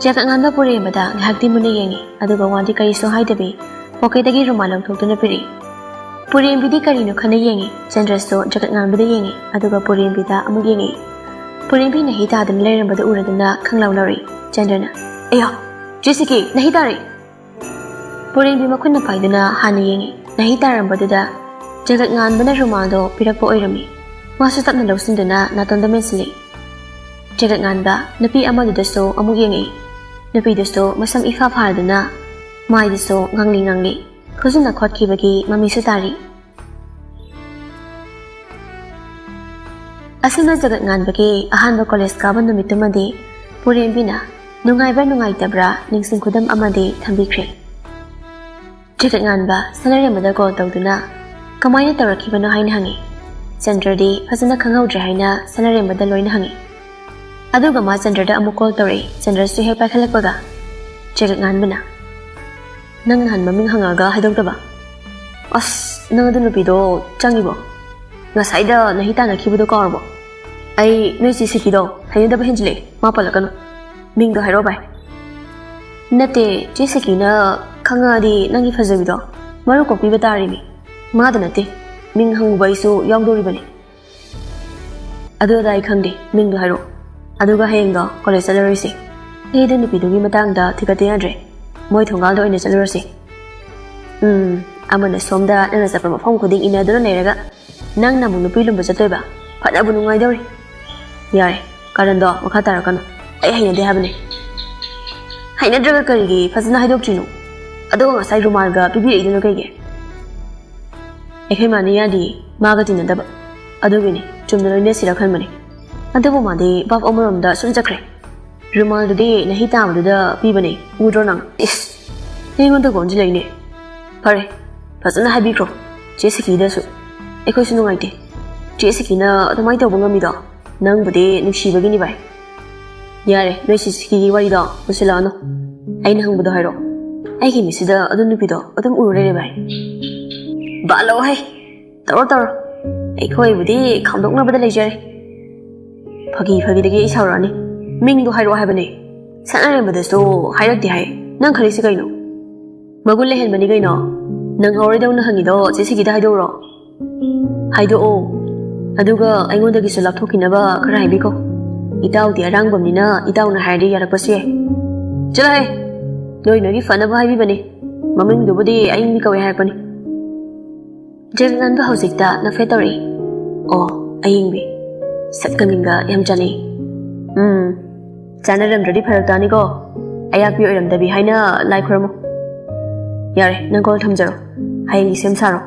ꯖꯒꯠ ꯉꯥꯟꯕ ꯄꯨꯔꯦꯝꯕꯗ ꯉꯥꯏꯍꯥꯛꯇꯤ ꯃꯨꯟꯅ ꯌꯦꯡꯉꯤ, ꯑꯗꯨꯒ ꯋꯥꯗꯤ ꯀꯔꯤꯁꯨ ꯍꯥꯏꯗꯕꯤ ꯄꯣꯀꯦꯠꯇꯒꯤ ꯔꯨꯃꯥꯜ ꯂꯧꯊꯣꯛꯇꯨꯅ ꯄꯤꯔꯛꯏ꯫ ꯄꯨꯔꯦꯝꯕꯤꯗꯤ ꯀꯔꯤꯅꯣ ꯈꯟꯅ ꯌꯦꯡꯉꯤ꯫ ꯆꯟꯗ꯭ꯔꯁꯨ ꯖꯒꯠ ꯉꯥꯟꯕꯗ ꯌꯦꯡꯉꯤ, ꯑꯗꯨꯒ ꯄꯨꯔꯦꯝꯕꯤꯗ ꯑꯃꯨꯛ ꯌꯦꯡꯉꯤ꯫ ꯄꯨꯔꯦꯝꯕꯤ ꯅꯍꯤ ꯇꯥꯗꯨꯅ ꯂꯩꯔꯝꯕꯗꯨ ꯎꯔꯗꯨꯅ ꯈꯪꯂꯥꯎ ꯂꯥꯎꯔꯛꯏ꯫ ꯆꯟꯗ꯭ꯔꯅ, "ꯑꯌꯥ, ꯖꯦꯁꯤꯀꯤ, ꯅꯍꯤ ꯇꯥꯔꯦ!" ꯄꯨꯔꯦꯝꯕꯤ ꯃꯈꯨꯠꯅ ꯄꯥꯏꯗꯨꯅ ꯍꯥꯟꯅ ꯌꯦꯡꯉꯤ꯫ ꯅꯍꯤ ꯇꯥꯔꯝꯕꯗꯨꯗ ꯖꯒꯠ ꯉꯥꯟꯕꯅ ꯔꯨꯃꯥꯜꯗꯣ ꯄꯤꯔꯛꯄ ꯑꯣꯏꯔꯝꯃꯤ꯫ ꯃꯥꯁꯨ ꯇꯞꯅ ꯂꯧꯁꯤꯟꯗꯨꯅ ꯅꯥꯇꯣꯟꯗ ꯃꯦꯟꯁꯤꯜꯂꯤ꯫ ꯖꯒꯠ ꯉꯥꯟꯕ ꯅꯨꯄꯤ ꯑꯃꯗꯨꯗꯁꯨ ꯑꯃꯨꯛ ꯌꯦꯡꯉꯛꯏ꯫ ꯅꯨꯄꯤꯗꯨꯁꯨ ꯃꯁꯝ ꯏꯐꯥ ꯐꯥꯔꯗꯨꯅ ꯃꯥꯏꯗꯨꯁꯨ ꯉꯥꯡꯂꯤ ꯉꯥꯡꯂꯤ꯫ ꯈꯨꯖꯤꯟꯅ ꯈꯣꯠꯈꯤꯕꯒꯤ ꯃꯃꯤꯁꯨ ꯇꯥꯔꯤ꯫ ꯑꯁꯨꯝꯅ ꯖꯒꯠ ꯉꯥꯟꯕꯒꯤ ꯑꯍꯥꯟꯕ ꯀꯣꯂꯦꯖ ꯀꯥꯕ ꯅꯨꯃꯤꯠꯇꯨꯃꯗꯤ ꯄꯨꯔꯦꯝꯕꯤꯅ ꯅꯨꯡꯉꯥꯏꯕ꯭ꯔꯥ ꯅꯨꯡꯉꯥꯏꯇꯕ꯭ꯔꯥ ꯅꯤꯡꯁꯤꯡ ꯈꯨꯗꯝ ꯑꯃꯗꯤ ꯊꯝꯕꯤꯈ꯭ꯔꯦ꯫ ꯖꯒꯠ ꯉꯥꯟꯕ ꯁꯅꯔꯦꯝꯕꯗ ꯀꯣꯜ ꯇꯧꯗꯨꯅ ꯀꯃꯥꯏꯅ ꯇꯧꯔꯛꯈꯤꯕꯅꯣ ꯍꯥꯏꯅ ꯍꯪꯉꯤ꯫ ꯆꯟꯗ꯭ꯔꯗꯤ ꯐꯖꯅ ꯈꯪꯍꯧꯗ꯭ꯔꯦ ꯍꯥꯏꯅ ꯁꯅꯔꯦꯝꯕꯗ ꯂꯣꯏꯅ ꯍꯪꯉꯤ꯫ ꯑꯗꯨꯒ ꯃꯥ ꯆꯟꯗ꯭ꯔꯗ ꯑꯃꯨꯛ ꯀꯣꯜ ꯇꯧꯔꯛꯏ꯫ ꯆꯟꯗ꯭ꯔꯁꯨ ꯍꯦꯛ ꯄꯥꯏꯈꯠꯂꯛꯄꯒ ꯖꯒꯠ ꯉꯥꯟꯕꯅ, "ꯅꯪ ꯅꯍꯥꯟ ꯃꯃꯤꯡ ꯍꯪꯉꯒ ꯍꯥꯏꯗꯣꯛꯇꯕ? ꯑꯁ, ꯅꯪ ꯑꯗꯨ ꯅꯨꯄꯤꯗꯣ ꯆꯪꯉꯤꯕꯣ? ꯉꯁꯥꯏꯗ ꯅꯍꯤ ꯇꯥꯟꯅꯈꯤꯕꯗꯣ ꯀꯥꯎꯔꯕꯣ? ꯑꯩ ꯅꯣꯏ ꯆꯦ ꯁꯤꯀꯤꯗꯣ ꯍꯩꯅꯗꯕ ꯍꯦꯟꯖꯤꯜꯂꯛꯑꯦ, ꯃꯥ ꯄꯜꯂꯛꯀꯅꯨ꯫ ꯃꯤꯡꯗꯣ ꯍꯥꯏꯔꯛꯑꯣ ꯚꯥꯏ꯫" "ꯅꯠꯇꯦ, ꯆꯦ ꯁꯤꯀꯤꯅ ꯈꯪꯉꯛꯑꯗꯤ ꯅꯪꯒꯤ ꯐꯖꯕꯤꯗꯣ ꯃꯔꯨ ꯀꯣꯛꯄꯤꯕ ꯇꯥꯔꯤꯅꯦ꯫ ꯃꯥꯗ ꯅꯠꯇꯦ, ꯃꯤꯡ ꯍꯪꯉꯨꯕ ꯑꯩꯁꯨ ꯌꯥꯎꯗꯣꯔꯤꯕꯅꯤ꯫" "ꯑꯗꯨ ꯑꯗꯥ ꯑꯩ ꯈꯪꯗꯦ, ꯃꯤꯡꯗꯣ ꯍꯥꯏꯔꯛꯑꯣ꯫ ꯑꯗꯨꯒ ꯍꯌꯦꯡꯗꯣ ꯀꯣꯂꯦꯖ ꯆꯠꯂꯔꯣꯏꯁꯦ꯫ ꯑꯩꯗꯣ ꯅꯨꯄꯤꯗꯨꯒꯤ ꯃꯇꯥꯡꯗ ꯊꯤꯒꯠꯇ ꯌꯥꯗ꯭ꯔꯦ꯫ ꯃꯣꯏ ꯊꯣꯡꯒꯥꯜꯗ ꯑꯣꯏꯅ ꯆꯠꯂꯨꯔꯁꯦ꯫" "ꯎꯝ, ꯑꯃꯅ ꯁꯣꯝꯗ ꯅꯪꯅ ꯆꯠꯄ ꯃꯐꯝ ꯈꯨꯗꯤꯡ ꯏꯟꯅꯗꯨꯅ ꯂꯩꯔꯒ ꯅꯪꯅ ꯑꯃꯨꯛ ꯅꯨꯄꯤ ꯂꯨꯝꯕ ꯆꯠꯇꯣꯏꯕ? ꯐꯅꯕꯨ ꯅꯨꯡꯉꯥꯏꯗꯧꯔꯤ꯫ ꯌꯥꯔꯦ, ꯀꯥꯔꯟꯗꯣ ꯃꯈꯥ ꯇꯥꯔꯛꯀꯅꯨ꯫ ꯑꯩ ꯍꯩꯅꯗꯦ ꯍꯥꯏꯕꯅꯦ꯫ ꯍꯩꯅꯗ꯭ꯔꯒ ꯀꯔꯤꯒꯤ ꯐꯖꯅ ꯍꯥꯏꯗꯣꯛꯇ꯭ꯔꯤꯅꯣ? ꯑꯗꯨꯒ ꯉꯁꯥꯏ ꯔꯨꯃꯥꯜꯒ ꯄꯤꯕꯤꯔꯛꯏꯗꯨꯅ ꯀꯩꯒꯤ? ꯑꯩꯈꯣꯏ ꯃꯥꯅ ꯌꯥꯗꯤꯌꯦ, ꯃꯥꯒ ꯇꯤꯟꯅꯗꯕ꯫ ꯑꯗꯨꯒꯤꯅꯤ, ꯆꯨꯝꯅ ꯂꯣꯏꯅꯁꯤꯔ ꯈꯟꯕꯅꯦ꯫ ꯑꯗꯨꯕꯨ ꯃꯥꯗꯤ ꯚꯥꯞ ꯑꯃꯔꯣꯝꯗ ꯁꯨꯝ ꯆꯠꯈ꯭ꯔꯦ꯫ ꯔꯨꯃꯥꯜꯗꯨꯗꯤ ꯅꯍꯤ ꯇꯥꯕꯗꯨꯗ ꯄꯤꯕꯅꯦ, ꯎꯗ꯭ꯔꯣ ꯅꯪ? ꯏꯁ, ꯑꯩꯉꯣꯟꯗ ꯀꯣꯟꯁꯤꯜꯂꯛꯏꯅꯦ꯫ ꯐꯔꯦ, ꯐꯖꯅ ꯍꯥꯏꯕꯤꯈ꯭ꯔꯣ ꯆꯦ ꯁꯤꯀꯤꯗꯁꯨ꯫ ꯑꯩꯈꯣꯏꯁꯨ ꯅꯨꯡꯉꯥꯏꯇꯦ ꯆꯦ ꯁꯤꯀꯤꯅ ꯑꯗꯨꯃꯥꯏꯅ ꯇꯧꯕ ꯉꯝꯃꯤꯗꯣ꯫ ꯅꯪꯕꯨꯗꯤ ꯅꯨꯡꯁꯤꯕꯒꯤꯅꯤ ꯚꯥꯏ꯫ ꯌꯥꯔꯦ, ꯅꯣꯏ ꯆꯦ ꯁꯤꯀꯤꯒꯤ ꯋꯥꯔꯤꯗꯣ ꯄꯨꯁꯤꯜꯂꯛꯑꯅꯨ꯫ ꯑꯩꯅ ꯍꯪꯕꯗꯣ ꯍꯥꯏꯔꯣ꯫ ꯑꯩꯒꯤ ꯃꯤꯠꯁꯤꯗ ꯑꯗꯨ ꯅꯨꯄꯤꯗꯣ ꯑꯗꯨꯝ ꯎꯔ ꯂꯩꯔꯦ ꯚꯥꯏ꯫ ꯕꯥꯂꯣ ꯍꯦ, ꯇꯧꯔꯣ ꯇꯧꯔꯣ꯫ ꯑꯩꯈꯣꯏꯕꯨꯗꯤ ꯈꯥꯝꯗꯣꯛꯅꯕꯗ ꯂꯩꯖꯔꯦ꯫ ꯐꯥꯒꯤ ꯐꯥꯒꯤꯗꯒꯤ ꯑꯩ ꯁꯥꯎꯔꯛꯑꯅꯤ꯫ ꯃꯤꯡꯗꯣ ꯍꯥꯏꯔꯛꯑꯣ ꯍꯥꯏꯕꯅꯦ꯫ ꯁꯛꯅꯔꯝꯕꯗꯁꯨ ꯍꯥꯏꯔꯛꯇꯦ ꯍꯥꯏ꯫ ꯅꯪ ꯈꯜꯂꯤꯁꯤ ꯀꯩꯅꯣ? ꯃꯒꯨꯟ ꯂꯩꯍꯟꯕꯅꯤ ꯀꯩꯅꯣ꯫ ꯅꯪ ꯍꯧꯔꯣꯏꯗꯧꯅ ꯍꯪꯉꯤꯗꯣ ꯆꯦ ꯁꯤꯀꯤꯗ ꯍꯥꯏꯗꯣꯛꯎꯔꯣ꯫ ꯍꯥꯏꯗꯣꯛꯑꯣ꯫ ꯑꯗꯨꯒ ꯑꯩꯉꯣꯟꯗꯒꯤꯁꯨ ꯂꯥꯞꯊꯣꯛꯈꯤꯅꯕ ꯈꯔ ꯍꯥꯏꯕꯤꯈꯣ꯫ ꯏꯇꯥꯎꯗꯤ ꯑꯔꯥꯡꯕꯝꯅꯤꯅ ꯏꯇꯥꯎꯅ ꯍꯥꯏꯔꯗꯤ ꯌꯥꯔꯛꯄꯁꯨ ꯌꯥꯏ꯫ ꯆꯠꯂꯣꯍꯦ꯫ ꯅꯣꯏ ꯅꯣꯏꯒꯤ ꯐꯅꯕ ꯍꯥꯏꯕꯤꯕꯅꯤ꯫ ꯃꯃꯤꯡꯗꯨꯕꯨꯗꯤ ꯑꯏꯪꯕꯤ ꯀꯧꯏ ꯍꯥꯏꯔꯛꯄꯅꯤ꯫ ꯖꯒꯠꯉꯥꯟꯕ ꯍꯧꯖꯤꯛꯇ ꯅꯣꯛꯐꯦꯠ ꯇꯧꯔꯛꯏ꯫ ꯑꯣ, ꯑꯏꯪꯕꯤ꯫ ꯁꯛꯀ ꯃꯤꯡꯒ ꯌꯥꯝ ꯆꯥꯅꯩ꯫ ꯎꯝ, ꯆꯥꯟꯅꯔꯝꯗ꯭ꯔꯗꯤ ꯐꯔꯛ ꯇꯥꯅꯤꯀꯣ꯫ ꯑꯌꯥꯛꯄꯤ ꯑꯣꯏꯔꯝꯗꯕꯤ ꯍꯥꯏꯅ ꯂꯥꯏ ꯈꯨꯔꯝꯃꯨ꯫ ꯌꯥꯔꯦ, ꯅꯪ ꯀꯣꯜ ꯊꯝꯖꯔꯣ꯫ ꯍꯌꯦꯡꯒꯤ ꯁꯦꯝ ꯁꯥꯔꯣ꯫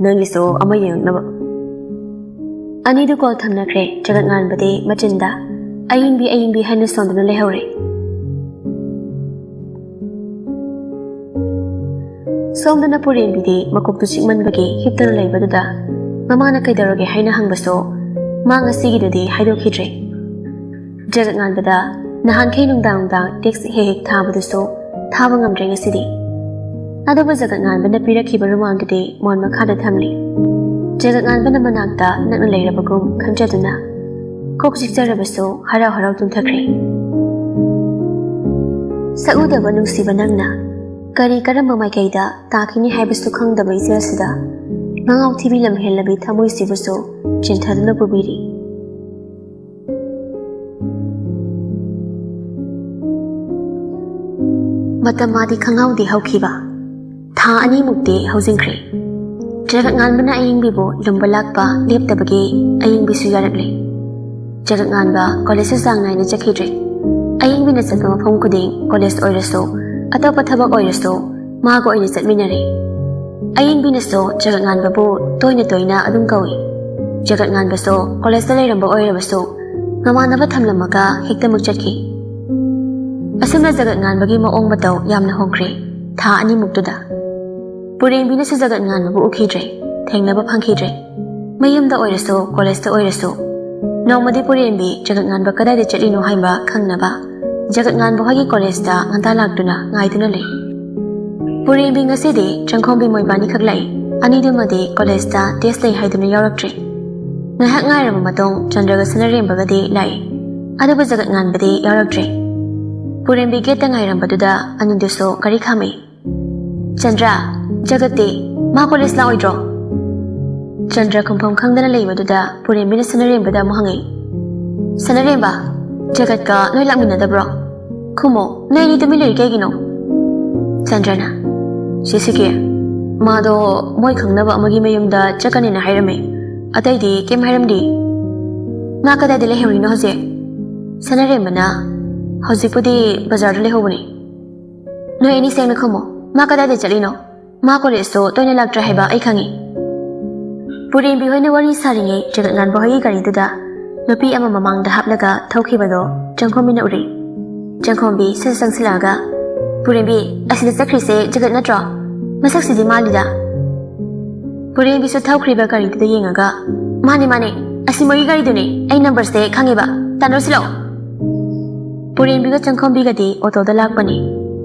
ꯅꯪꯒꯤꯁꯨ ꯑꯃ ꯌꯦꯡꯉꯛꯅꯕ꯫ ꯑꯅꯤꯗꯨ ꯀꯣꯜ ꯊꯝꯅꯈ꯭ꯔꯦ꯫ ꯖꯒꯠꯉꯥꯟꯕꯗꯤ ꯃꯆꯤꯟꯗ ꯑꯏꯪꯕꯤ, ꯑꯏꯪꯕꯤ ꯍꯥꯏꯅ ꯁꯣꯟꯗꯨꯅ ꯂꯩꯍꯧꯔꯦ꯫ ꯁꯣꯝꯗꯅ ꯄꯨꯔꯦꯝꯕꯤꯗꯤ ꯃꯀꯣꯛꯇꯨ ꯆꯤꯛꯃꯟꯕꯒꯤ ꯍꯤꯞꯇꯨꯅ ꯂꯩꯕꯗꯨꯗ ꯃꯃꯥꯅ ꯀꯩꯗꯧꯔꯒꯦ ꯍꯥꯏꯅ ꯍꯪꯕꯁꯨ ꯃꯥ ꯉꯁꯤꯒꯤꯗꯨꯗꯤ ꯍꯥꯏꯗꯣꯛꯈꯤꯗ꯭ꯔꯦ꯫ ꯖꯒꯠꯉꯥꯟꯕꯗ ꯅꯍꯥꯟꯈꯩ ꯅꯨꯡꯗꯥꯡ ꯅꯨꯡꯗꯥꯡ ꯇꯦꯛꯁ ꯍꯦꯛ ꯍꯦꯛ ꯊꯥꯕꯗꯨꯁꯨ ꯊꯥꯕ ꯉꯝꯗ꯭ꯔꯦ ꯉꯁꯤꯗꯤ꯫ ꯑꯗꯨꯕꯨ ꯖꯒꯠꯉꯥꯟꯕꯅ ꯄꯤꯔꯛꯈꯤꯕ ꯔꯨꯃꯥꯜꯗꯨꯗꯤ ꯃꯣꯟ ꯃꯈꯥꯗ ꯊꯝꯂꯤ꯫ ꯖꯒꯠꯉꯥꯟꯕꯅ ꯃꯅꯥꯛꯇ ꯅꯛꯅ ꯂꯩꯔꯕꯒꯨꯝ ꯈꯟꯖꯗꯨꯅ ꯀꯣꯛ ꯆꯤꯛꯆꯔꯕꯁꯨ ꯍꯔꯥꯎ ꯍꯔꯥꯎ ꯇꯨꯝꯊꯈ꯭ꯔꯦ꯫ ꯁꯛꯎꯗꯕ ꯅꯨꯡꯁꯤꯕ ꯅꯪꯅ ꯀꯔꯤ ꯀꯔꯝꯕ ꯃꯥꯏꯀꯩꯗ ꯇꯥꯈꯤꯅꯤ ꯍꯥꯏꯕꯁꯨ ꯈꯪꯗꯕ ꯏꯆꯦꯜꯁꯤꯗ ꯉꯉꯥꯎ ꯊꯤꯕꯤ ꯂꯝꯍꯦꯜꯂꯕꯤ ꯊꯃꯣꯏꯁꯤꯕꯨꯁꯨ ꯆꯤꯟꯊꯗꯨꯅ ꯄꯨꯕꯤꯔꯤ꯫ ꯃꯇꯝ ꯃꯥꯗꯤ ꯈꯪꯍꯧꯗꯦ ꯍꯧꯈꯤꯕ꯫ ꯊꯥ ꯑꯅꯤꯃꯨꯛꯇꯤ ꯍꯧꯖꯤꯟꯈ꯭ꯔꯦ꯫ ꯖꯒꯠ ꯉꯥꯟꯕꯅ ꯑꯌꯤꯡꯕꯤꯕꯨ ꯂꯨꯝꯕ ꯂꯥꯛꯄ ꯂꯦꯞꯇꯕꯒꯤ ꯑꯌꯤꯡꯕꯤꯁꯨ ꯌꯥꯔꯛꯂꯦ꯫ ꯖꯒꯠ ꯉꯥꯟꯕ ꯀꯣꯂꯦꯖꯇ ꯆꯥꯡ ꯅꯥꯏꯅ ꯆꯠꯈꯤꯗ꯭ꯔꯦ꯫ ꯑꯌꯤꯡꯕꯤꯅ ꯆꯠꯄ ꯃꯐꯝ ꯈꯨꯗꯤꯡ, ꯀꯣꯂꯦꯖ ꯑꯣꯏꯔꯁꯨ, ꯑꯇꯣꯞꯄ ꯊꯕꯛ ꯑꯣꯏꯔꯁꯨ, ꯃꯥꯒ ꯑꯣꯏꯅ ꯆꯠꯃꯤꯟꯅꯔꯦ꯫ ꯑꯌꯤꯡꯕꯤꯅꯁꯨ ꯖꯒꯠ ꯉꯥꯟꯕꯕꯨ ꯇꯣꯏꯅ ꯇꯣꯏꯅ ꯑꯗꯨꯝ ꯀꯧꯏ꯫ ꯖꯒꯠ ꯉꯥꯟꯕꯁꯨ ꯀꯣꯂꯦꯖꯇ ꯂꯩꯔꯝꯕ ꯑꯣꯏꯔꯕꯁꯨ, ꯃꯃꯥꯟꯅꯕ ꯊꯝꯂꯝꯃꯒ ꯍꯦꯛꯇꯃꯛ ꯆꯠꯈꯤ꯫ ꯑꯁꯨꯝꯅ ꯖꯒꯠ ꯉꯥꯟꯕꯒꯤ ꯃꯑꯣꯡ ꯃꯇꯧ ꯌꯥꯝꯅ ꯍꯣꯡꯈ꯭ꯔꯦ ꯊꯥ ꯑꯅꯤꯃꯨꯛꯇꯨꯗ꯫ ꯄꯨꯔꯦꯝꯕꯤꯅꯁꯨ ꯖꯒꯠ ꯉꯥꯟꯕꯕꯨ ꯎꯈꯤꯗ꯭ꯔꯦ, ꯊꯦꯡꯅꯕ ꯐꯪꯈꯤꯗ꯭ꯔꯦ꯫ ꯃꯌꯨꯝꯗ ꯑꯣꯏꯔꯁꯨ, ꯀꯣꯂꯦꯖꯇ ꯑꯣꯏꯔꯁꯨ, ꯅꯣꯡꯃꯗꯤ ꯄꯨꯔꯦꯝꯕꯤ ꯖꯒꯠ ꯉꯥꯟꯕ ꯀꯗꯥꯏꯗ ꯆꯠꯂꯤꯅꯣ ꯍꯥꯏꯕ ꯈꯪꯅꯕ ꯖꯒꯠ ꯉꯥꯟꯕ ꯍꯣꯏꯒꯤ ꯀꯣꯂꯦꯖꯇ ꯉꯟꯇꯥ ꯂꯥꯛꯇꯨꯅ ꯉꯥꯏꯗꯨꯅ ꯂꯩ꯫ ꯄꯨꯔꯦꯝꯕꯤ ꯉꯁꯤꯗꯤ ꯆꯪꯈꯣꯝꯕꯤ ꯃꯣꯏꯕꯥꯅꯤꯈꯛ ꯂꯥꯛꯏ꯫ ꯑꯅꯤꯗꯨꯃꯗꯤ ꯀꯣꯂꯦꯖꯇ ꯇꯦꯁ ꯂꯩ ꯍꯥꯏꯗꯨꯅ ꯌꯥꯎꯔꯛꯇ꯭ꯔꯦ꯫ ꯉꯥꯏꯍꯥꯛ ꯉꯥꯏꯔꯕ ꯃꯇꯨꯡ ꯆꯟꯗ꯭ꯔꯒ ꯁꯅꯔꯦꯝꯕꯒꯗꯤ ꯂꯥꯛꯏ, ꯑꯗꯨꯕꯨ ꯖꯒꯠ ꯉꯥꯟꯕꯗꯤ ꯌꯥꯎꯔꯛꯇ꯭ꯔꯦ꯫ ꯄꯨꯔꯦꯝꯕꯤ ꯒꯦꯠꯇ ꯉꯥꯏꯔꯝꯕꯗꯨꯗ ꯑꯅꯤꯗꯨꯁꯨ ꯒꯥꯔꯤ ꯈꯥꯝꯃꯛꯏ꯫ "ꯆꯟꯗ꯭ꯔ, ꯖꯒꯠꯇꯤ? ꯃꯥ ꯀꯣꯂꯦꯖ ꯂꯥꯛꯑꯣꯏꯗ꯭ꯔꯣ?" ꯆꯟꯗ꯭ꯔ ꯈꯨꯝꯐꯝ ꯈꯪꯗꯅ ꯂꯩꯕꯗꯨꯗ ꯄꯨꯔꯦꯝꯕꯤꯅ ꯁꯅꯔꯦꯝꯕꯗ ꯑꯃꯨꯛ ꯍꯪꯉꯛꯏ꯫ "ꯁꯅꯔꯦꯝꯕ, ꯖꯒꯠꯀ ꯅꯣꯏ ꯂꯥꯛꯃꯤꯟꯅꯗꯕ꯭ꯔꯣ? ꯈꯨꯝꯃꯣ, ꯅꯣꯏ ꯑꯅꯤ ꯇꯨꯃꯤꯟ ꯂꯩꯔꯤ ꯀꯩꯒꯤꯅꯣ?" ꯆꯟꯗ꯭ꯔꯅ, "ꯁꯤꯁꯤꯒꯤ, ꯃꯥꯗꯣ ꯃꯣꯏ ꯈꯪꯅꯕ ꯑꯃꯒꯤ ꯃꯌꯨꯝꯗ ꯆꯠꯀꯅꯤꯅ ꯍꯥꯏꯔꯝꯃꯦ, ꯑꯇꯩꯗꯤ ꯀꯩꯝ ꯍꯥꯏꯔꯝꯗꯦ꯫ ꯃꯥ ꯀꯗꯥꯏꯗ ꯂꯩꯍꯧꯔꯤꯅꯣ ꯍꯧꯖꯤꯛ?" ꯁꯅꯔꯦꯝꯕꯅ, "ꯍꯧꯖꯤꯛꯄꯨꯗꯤ ꯕꯖꯥꯔꯗ ꯂꯩꯍꯧꯕꯅꯦ꯫ ꯅꯣꯏ ꯑꯅꯤ ꯁꯦꯡꯅ ꯈꯨꯝꯃꯣ, ꯃꯥ ꯀꯗꯥꯏꯗ ꯆꯠꯂꯤꯅꯣ? ꯃꯥ ꯀꯣꯂꯦꯖꯇꯣ ꯇꯣꯏꯅ ꯂꯥꯛꯇ꯭ꯔꯦ ꯍꯥꯏꯕ ꯑꯩ ꯈꯪꯉꯤ꯫" ꯄꯨꯔꯦꯝꯕꯤ ꯍꯣꯏꯅ ꯋꯥꯔꯤ ꯁꯥꯔꯤꯉꯩ ꯖꯒꯠ ꯉꯥꯟꯕ ꯍꯣꯏꯒꯤ ꯒꯥꯔꯤꯗꯨꯗ ꯅꯨꯄꯤ ꯑꯃ ꯃꯃꯥꯡꯗ ꯍꯥꯞꯂꯒ ꯊꯧꯈꯤꯕꯗꯣ ꯆꯪꯈꯣꯝꯕꯤꯅ ꯎꯔꯦ꯫ ꯆꯪꯈꯣꯝꯕꯤ ꯁꯠ ꯆꯪꯁꯤꯜꯂꯛꯑꯒ, "ꯄꯨꯔꯦꯝꯕꯤ, ꯑꯁꯤꯗ ꯆꯠꯈ꯭ꯔꯤꯁꯦ ꯖꯒꯠ ꯅꯠꯇ꯭ꯔꯣ? ꯃꯁꯛꯁꯤꯗꯤ ꯃꯥꯜꯂꯤꯗ꯫" ꯄꯨꯔꯦꯝꯕꯤꯁꯨ ꯊꯧꯈ꯭ꯔꯤꯕ ꯒꯥꯔꯤꯗꯨꯗ ꯌꯦꯡꯉꯒ, "ꯃꯥꯅꯦ, ꯃꯥꯅꯦ, ꯑꯁꯤ ꯃꯣꯏꯒꯤ ꯒꯥꯔꯤꯗꯨꯅꯦ, ꯑꯩ ꯅꯝꯕꯔꯁꯦ ꯈꯪꯉꯦꯕ, ꯇꯥꯟꯅꯔꯨꯁꯤ ꯂꯥꯛꯑꯣ꯫" ꯄꯨꯔꯦꯝꯕꯤꯒ ꯆꯪꯈꯣꯝꯕꯤꯒꯗꯤ ꯑꯣꯇꯣꯗ ꯂꯥꯛꯄꯅꯤ꯫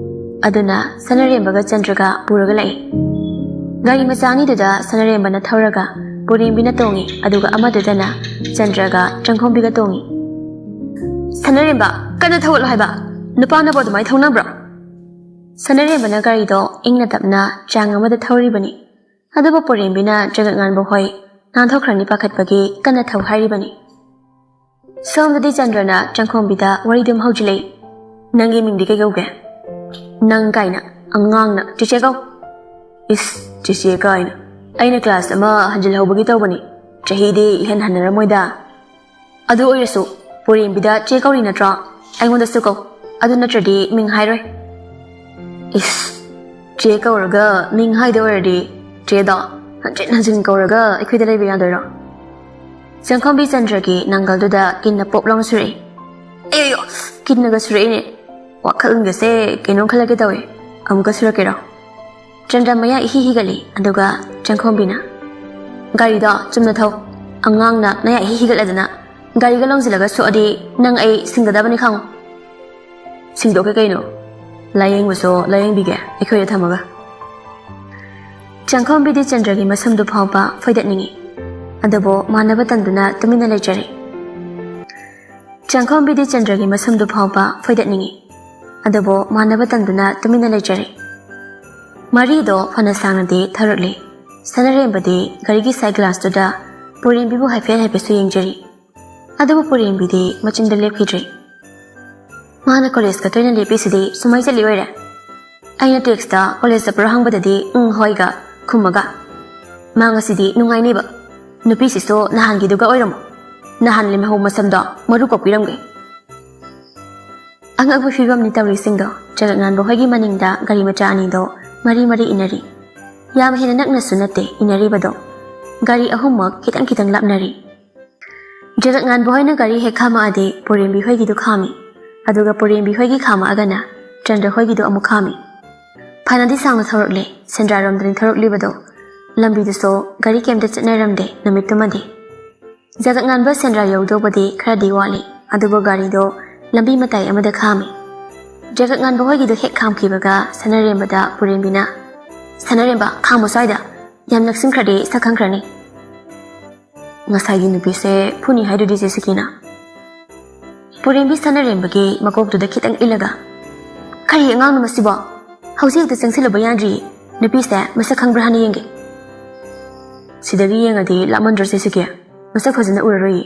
ꯑꯗꯨꯅ ꯁꯅꯔꯦꯝꯕꯒ ꯆꯟꯗ꯭ꯔꯒ ꯄꯨꯔꯒ ꯂꯥꯛꯏ꯫ ꯒꯥꯔꯤ ꯃꯆꯥ ꯑꯅꯤꯗꯨꯗ ꯁꯅꯔꯦꯝꯕꯅ ꯊꯧꯔꯒ ꯄꯨꯔꯦꯝꯕꯤꯅ ꯇꯣꯡꯉꯤ, ꯑꯗꯨꯒ ꯑꯃꯗꯨꯗꯅ ꯆꯟꯗ꯭ꯔꯒ ꯆꯪꯈꯣꯝꯕꯤꯒ ꯇꯣꯡꯉꯤ꯫ "ꯁꯅꯔꯦꯝꯕ, ꯀꯟꯅ ꯊꯧꯒꯠꯂꯣ ꯍꯥꯏꯕ! ꯅꯨꯄꯥꯅꯕꯨ ꯑꯗꯨꯃꯥꯏꯅ ꯊꯧꯅꯕ꯭ꯔꯣ?" ꯁꯅꯔꯦꯝꯕꯅ ꯒꯥꯔꯤꯗꯣ ꯏꯪꯅ ꯇꯞꯅ ꯆꯥꯡ ꯑꯃꯗ ꯊꯧꯔꯤꯕꯅꯤ꯫ ꯑꯗꯨꯕꯨ ꯄꯨꯔꯦꯝꯕꯤꯅ ꯖꯒꯠ ꯉꯥꯟꯕ ꯍꯣꯏ ꯅꯥꯟꯊꯣꯛꯈ꯭ꯔꯅꯤ ꯄꯥꯈꯠꯄꯒꯤ ꯀꯟꯅ ꯊꯧ ꯍꯥꯏꯔꯤꯕꯅꯤ꯫ ꯁꯣꯝꯗꯗꯤ ꯆꯟꯗ꯭ꯔꯅ ꯆꯪꯈꯣꯝꯕꯤꯗ ꯋꯥꯔꯤꯗꯨꯝ ꯍꯧꯖꯤꯜꯂꯛꯏ꯫ "ꯅꯪꯒꯤ ꯃꯤꯡꯗꯤ ꯀꯩ ꯀꯧꯒꯦ?" "ꯅꯪ ꯀꯥꯏꯅ ꯑꯉꯥꯡꯅ ꯆꯤꯆꯦ ꯀꯧ꯫" "ꯏꯁ, ꯆꯤꯆꯦ ꯀꯥꯏꯅ꯫ ꯑꯩꯅ ꯀ꯭ꯂꯥꯁ ꯑꯃ ꯍꯟꯖꯤꯜꯍꯧꯕꯒꯤ ꯇꯧꯕꯅꯤ꯫ ꯆꯍꯤꯗꯤ ꯏꯍꯟ ꯍꯟꯅꯔꯝꯃꯣꯏꯗ꯫ ꯑꯗꯨ ꯑꯣꯏꯔꯁꯨ ꯄꯨꯔꯦꯝꯕꯤꯗ ꯆꯦ ꯀꯧꯔꯤ ꯅꯠꯇ꯭ꯔꯣ? ꯑꯩꯉꯣꯟꯗꯁꯨ ꯀꯧ꯫ ꯑꯗꯨ ꯅꯠꯇ꯭ꯔꯗꯤ ꯃꯤꯡ ꯍꯥꯏꯔꯣꯏ꯫" "ꯏꯁ, ꯆꯦ ꯀꯧꯔꯒ ꯃꯤꯡ ꯍꯥꯏꯗ ꯑꯣꯏꯔꯗꯤ ꯆꯦꯗꯣ ꯍꯟꯖꯤꯟ ꯍꯟꯖꯤꯟ ꯀꯧꯔꯒ ꯑꯩꯈꯣꯏꯗ ꯂꯩꯕ ꯌꯥꯗꯣꯏꯔꯣ?" ꯆꯪꯈꯣꯝꯕꯤ ꯆꯟꯗ꯭ꯔꯒꯤ ꯅꯥꯡꯒꯜꯗꯨꯗ ꯀꯤꯟꯅ ꯄꯣꯞ ꯂꯥꯎꯅ ꯁꯨꯔꯛꯏ꯫ "ꯑꯦꯌꯣ, ꯀꯤꯟꯅꯒ ꯁꯨꯔꯛꯏꯅꯦ꯫ ꯋꯥꯈꯜꯒꯁꯦ ꯀꯩꯅꯣꯝ ꯈꯜꯂꯛꯀꯦ ꯇꯧꯋꯦ꯫ ꯑꯃꯨꯛꯀ ꯁꯨꯔꯛꯀꯦꯔꯣ?" ꯆꯟꯗ꯭ꯔ ꯃꯌꯥ ꯏꯍꯤ ꯍꯤꯒꯠꯂꯤ, ꯑꯗꯨꯒ ꯆꯪꯈꯣꯝꯕꯤꯅ, "ꯒꯥꯔꯤꯗꯣ ꯆꯨꯝꯅ ꯊꯧ꯫ ꯑꯉꯥꯡꯅ ꯅꯌꯥ ꯏꯍꯤ ꯍꯤꯒꯠꯂꯗꯅ ꯒꯥꯔꯤꯒ ꯂꯣꯡꯁꯤꯜꯂꯒ ꯁꯣꯛꯑꯗꯤ ꯅꯪ ꯑꯩ ꯁꯤꯡꯒꯗꯕꯅꯤ ꯈꯪꯉꯨ꯫" "ꯁꯤꯡꯗꯣꯛꯀꯦ ꯀꯩꯅꯣ꯫ ꯂꯥꯌꯦꯡꯕꯁꯨ ꯂꯥꯌꯦꯡꯕꯤꯒꯦ ꯑꯩꯈꯣꯏꯗ ꯊꯝꯃꯒ꯫" ꯆꯪꯈꯣꯝꯕꯤꯗꯤ ꯆꯟꯗ꯭ꯔꯒꯤ ꯃꯁꯝꯗꯨ ꯐꯥꯎꯕ ꯐꯣꯏꯗꯠꯅꯤꯡꯏ, ꯑꯗꯨꯕꯨ ꯃꯥꯟꯅꯕ ꯇꯟꯗꯨꯅ ꯇꯨꯃꯤꯟꯅ ꯂꯩꯖꯔꯦ꯫ ꯆꯪꯈꯣꯝꯕꯤꯗꯤ ꯆꯟꯗ꯭ꯔꯒꯤ ꯃꯁꯝꯗꯨ ꯐꯥꯎꯕ ꯐꯣꯏꯗꯠꯅꯤꯡꯏ, ꯑꯗꯨꯕꯨ ꯃꯥꯟꯅꯕ ꯇꯟꯗꯨꯅ ꯇꯨꯃꯤꯟꯅ ꯂꯩꯖꯔꯦ꯫ ꯃꯔꯤꯗꯣ ꯐꯅ ꯁꯥꯡꯅꯗꯤ ꯊꯧꯔꯛꯂꯤ꯫ ꯁꯅꯔꯦꯝꯕꯗꯤ ꯒꯥꯔꯤꯒꯤ ꯁꯥꯏꯠ ꯒ꯭ꯂꯥꯁꯇꯨꯗ ꯄꯨꯔꯦꯝꯕꯤꯕꯨ ꯍꯥꯏꯐꯦꯠ ꯍꯥꯏꯐꯦꯠꯁꯨ ꯌꯦꯡꯖꯔꯤ꯫ ꯑꯗꯨꯕꯨ ꯄꯨꯔꯦꯝꯕꯤꯗꯤ ꯃꯆꯤꯟꯗ ꯂꯦꯞꯈꯤꯗ꯭ꯔꯦ꯫ "ꯃꯥꯅ ꯀꯣꯂꯦꯖꯀ ꯇꯣꯏꯅ ꯂꯦꯞꯄꯤꯁꯤꯗꯤ ꯁꯨꯃꯥꯏ ꯆꯠꯂꯤ ꯑꯣꯏꯔꯦ꯫ ꯑꯩꯅ ꯇꯦꯛꯁꯇ ꯀꯣꯂꯦꯖ ꯆꯠꯄ꯭ꯔꯣ ꯍꯪꯕꯗꯗꯤ ꯎꯪ ꯍꯣꯏꯒ ꯈꯨꯝꯃꯒ, ꯃꯥ ꯉꯁꯤꯗꯤ ꯅꯨꯡꯉꯥꯏꯅꯦꯕ꯫ ꯅꯨꯄꯤꯁꯤꯁꯨ ꯅꯍꯥꯟꯒꯤꯗꯨꯒ ꯑꯣꯏꯔꯝꯃꯣ꯫ ꯅꯍꯥꯟ ꯂꯦꯝꯍꯧ ꯃꯁꯝꯗꯣ ꯃꯔꯨ ꯀꯣꯛꯄꯤꯔꯝꯒꯦ꯫" ꯑꯉꯛꯄ ꯐꯤꯕꯝꯅꯤ ꯇꯧꯔꯤꯁꯤꯡꯗꯣ꯫ ꯖꯒꯠ ꯉꯥꯟꯕ ꯍꯣꯏꯒꯤ ꯃꯅꯤꯡꯗ ꯒꯥꯔꯤ ꯃꯆꯥ ꯑꯅꯤꯗꯣ ꯃꯔꯤ ꯃꯔꯤ ꯏꯟꯅꯔꯤ꯫ ꯌꯥꯝ ꯍꯦꯟꯅ ꯅꯛꯅꯁꯨ ꯅꯠꯇꯦ ꯏꯟꯅꯔꯤꯕꯗꯣ꯫ ꯒꯥꯔꯤ ꯑꯍꯨꯝꯃꯛ ꯈꯤꯇꯪ ꯈꯤꯇꯪ ꯂꯥꯞꯅꯔꯤ꯫ ꯖꯒꯠ ꯉꯥꯟꯕ ꯍꯣꯏꯅ ꯒꯥꯔꯤ ꯍꯦꯛ ꯈꯥꯝꯃꯛꯑꯗꯤ ꯄꯨꯔꯦꯝꯕꯤ ꯍꯣꯏꯒꯤꯗꯨ ꯈꯥꯝꯃꯤ, ꯑꯗꯨꯒ ꯄꯨꯔꯦꯝꯕꯤ ꯍꯣꯏꯒꯤ ꯈꯥꯝꯃꯛꯑꯒꯅ ꯆꯟꯗ꯭ꯔ ꯍꯣꯏꯒꯤꯗꯨ ꯑꯃꯨꯛ ꯈꯥꯝꯃꯤ꯫ ꯐꯅꯗꯤ ꯁꯥꯡꯅ ꯊꯧꯔꯛꯂꯦ꯫ ꯁꯦꯟꯗ꯭ꯔꯥꯔꯣꯝꯗꯅꯤ ꯊꯧꯔꯛꯂꯤꯕꯗꯣ꯫ ꯂꯝꯕꯤꯗꯨꯁꯨ ꯒꯥꯔꯤ ꯀꯩꯝꯇ ꯆꯠꯅꯔꯝꯗꯦ ꯅꯨꯃꯤꯠꯇꯨꯃꯗꯤ꯫ ꯖꯒꯠ ꯉꯥꯟꯕ ꯁꯦꯟꯗ꯭ꯔꯥ ꯌꯧꯗꯧꯕꯗꯤ ꯈꯔꯗꯤ ꯋꯥꯠꯂꯤ, ꯑꯗꯨꯕꯨ ꯒꯥꯔꯤꯗꯣ ꯂꯝꯕꯤ ꯃꯇꯥꯏ ꯑꯃꯗ ꯈꯥꯝꯃꯤ꯫ ꯖꯒꯠ ꯉꯥꯟꯕ ꯍꯣꯏꯒꯤꯗꯣ ꯍꯦꯛ ꯈꯥꯝꯈꯤꯕꯒ ꯁꯅꯔꯦꯝꯕꯗ ꯄꯨꯔꯦꯝꯕꯤꯅ, "ꯁꯅꯔꯦꯝꯕ, ꯈꯥꯝꯃꯨ ꯁ꯭ꯋꯥꯏꯗ꯫ ꯌꯥꯝ ꯅꯛꯁꯤꯟꯈ꯭ꯔꯗꯤ ꯁꯛ ꯈꯪꯈ꯭ꯔꯅꯤ꯫" "ꯉꯁꯥꯏꯒꯤ ꯅꯨꯄꯤꯁꯦ ꯐꯨꯅꯤ ꯍꯥꯏꯗꯨꯗꯤ, ꯆꯦ ꯁꯨꯀꯤꯅ?" ꯄꯨꯔꯦꯝꯕꯤ ꯁꯅꯔꯦꯝꯕꯒꯤ ꯃꯀꯣꯛꯇꯨꯗ ꯈꯤꯇꯪ ꯏꯜꯂꯒ, "ꯀꯔꯤ ꯑꯉꯥꯡꯅꯣ ꯃꯁꯤꯕꯣ? ꯍꯧꯖꯤꯛ ꯍꯦꯛꯇ ꯆꯪꯁꯤꯜꯂꯨꯕ ꯌꯥꯗ꯭ꯔꯤꯌꯦ꯫ ꯅꯨꯄꯤꯁꯦ ꯃꯁꯛ ꯈꯪꯕ꯭ꯔꯥ ꯍꯥꯟꯅ ꯌꯦꯡꯒꯦ꯫" "ꯁꯤꯗꯒꯤ ꯌꯦꯡꯉꯗꯤ ꯂꯥꯞꯃꯟꯗ꯭ꯔꯣ, ꯆꯦ ꯁꯨꯀꯤ? ꯃꯁꯛ ꯐꯖꯅ ꯎꯔꯔꯣꯏꯌꯦ꯫"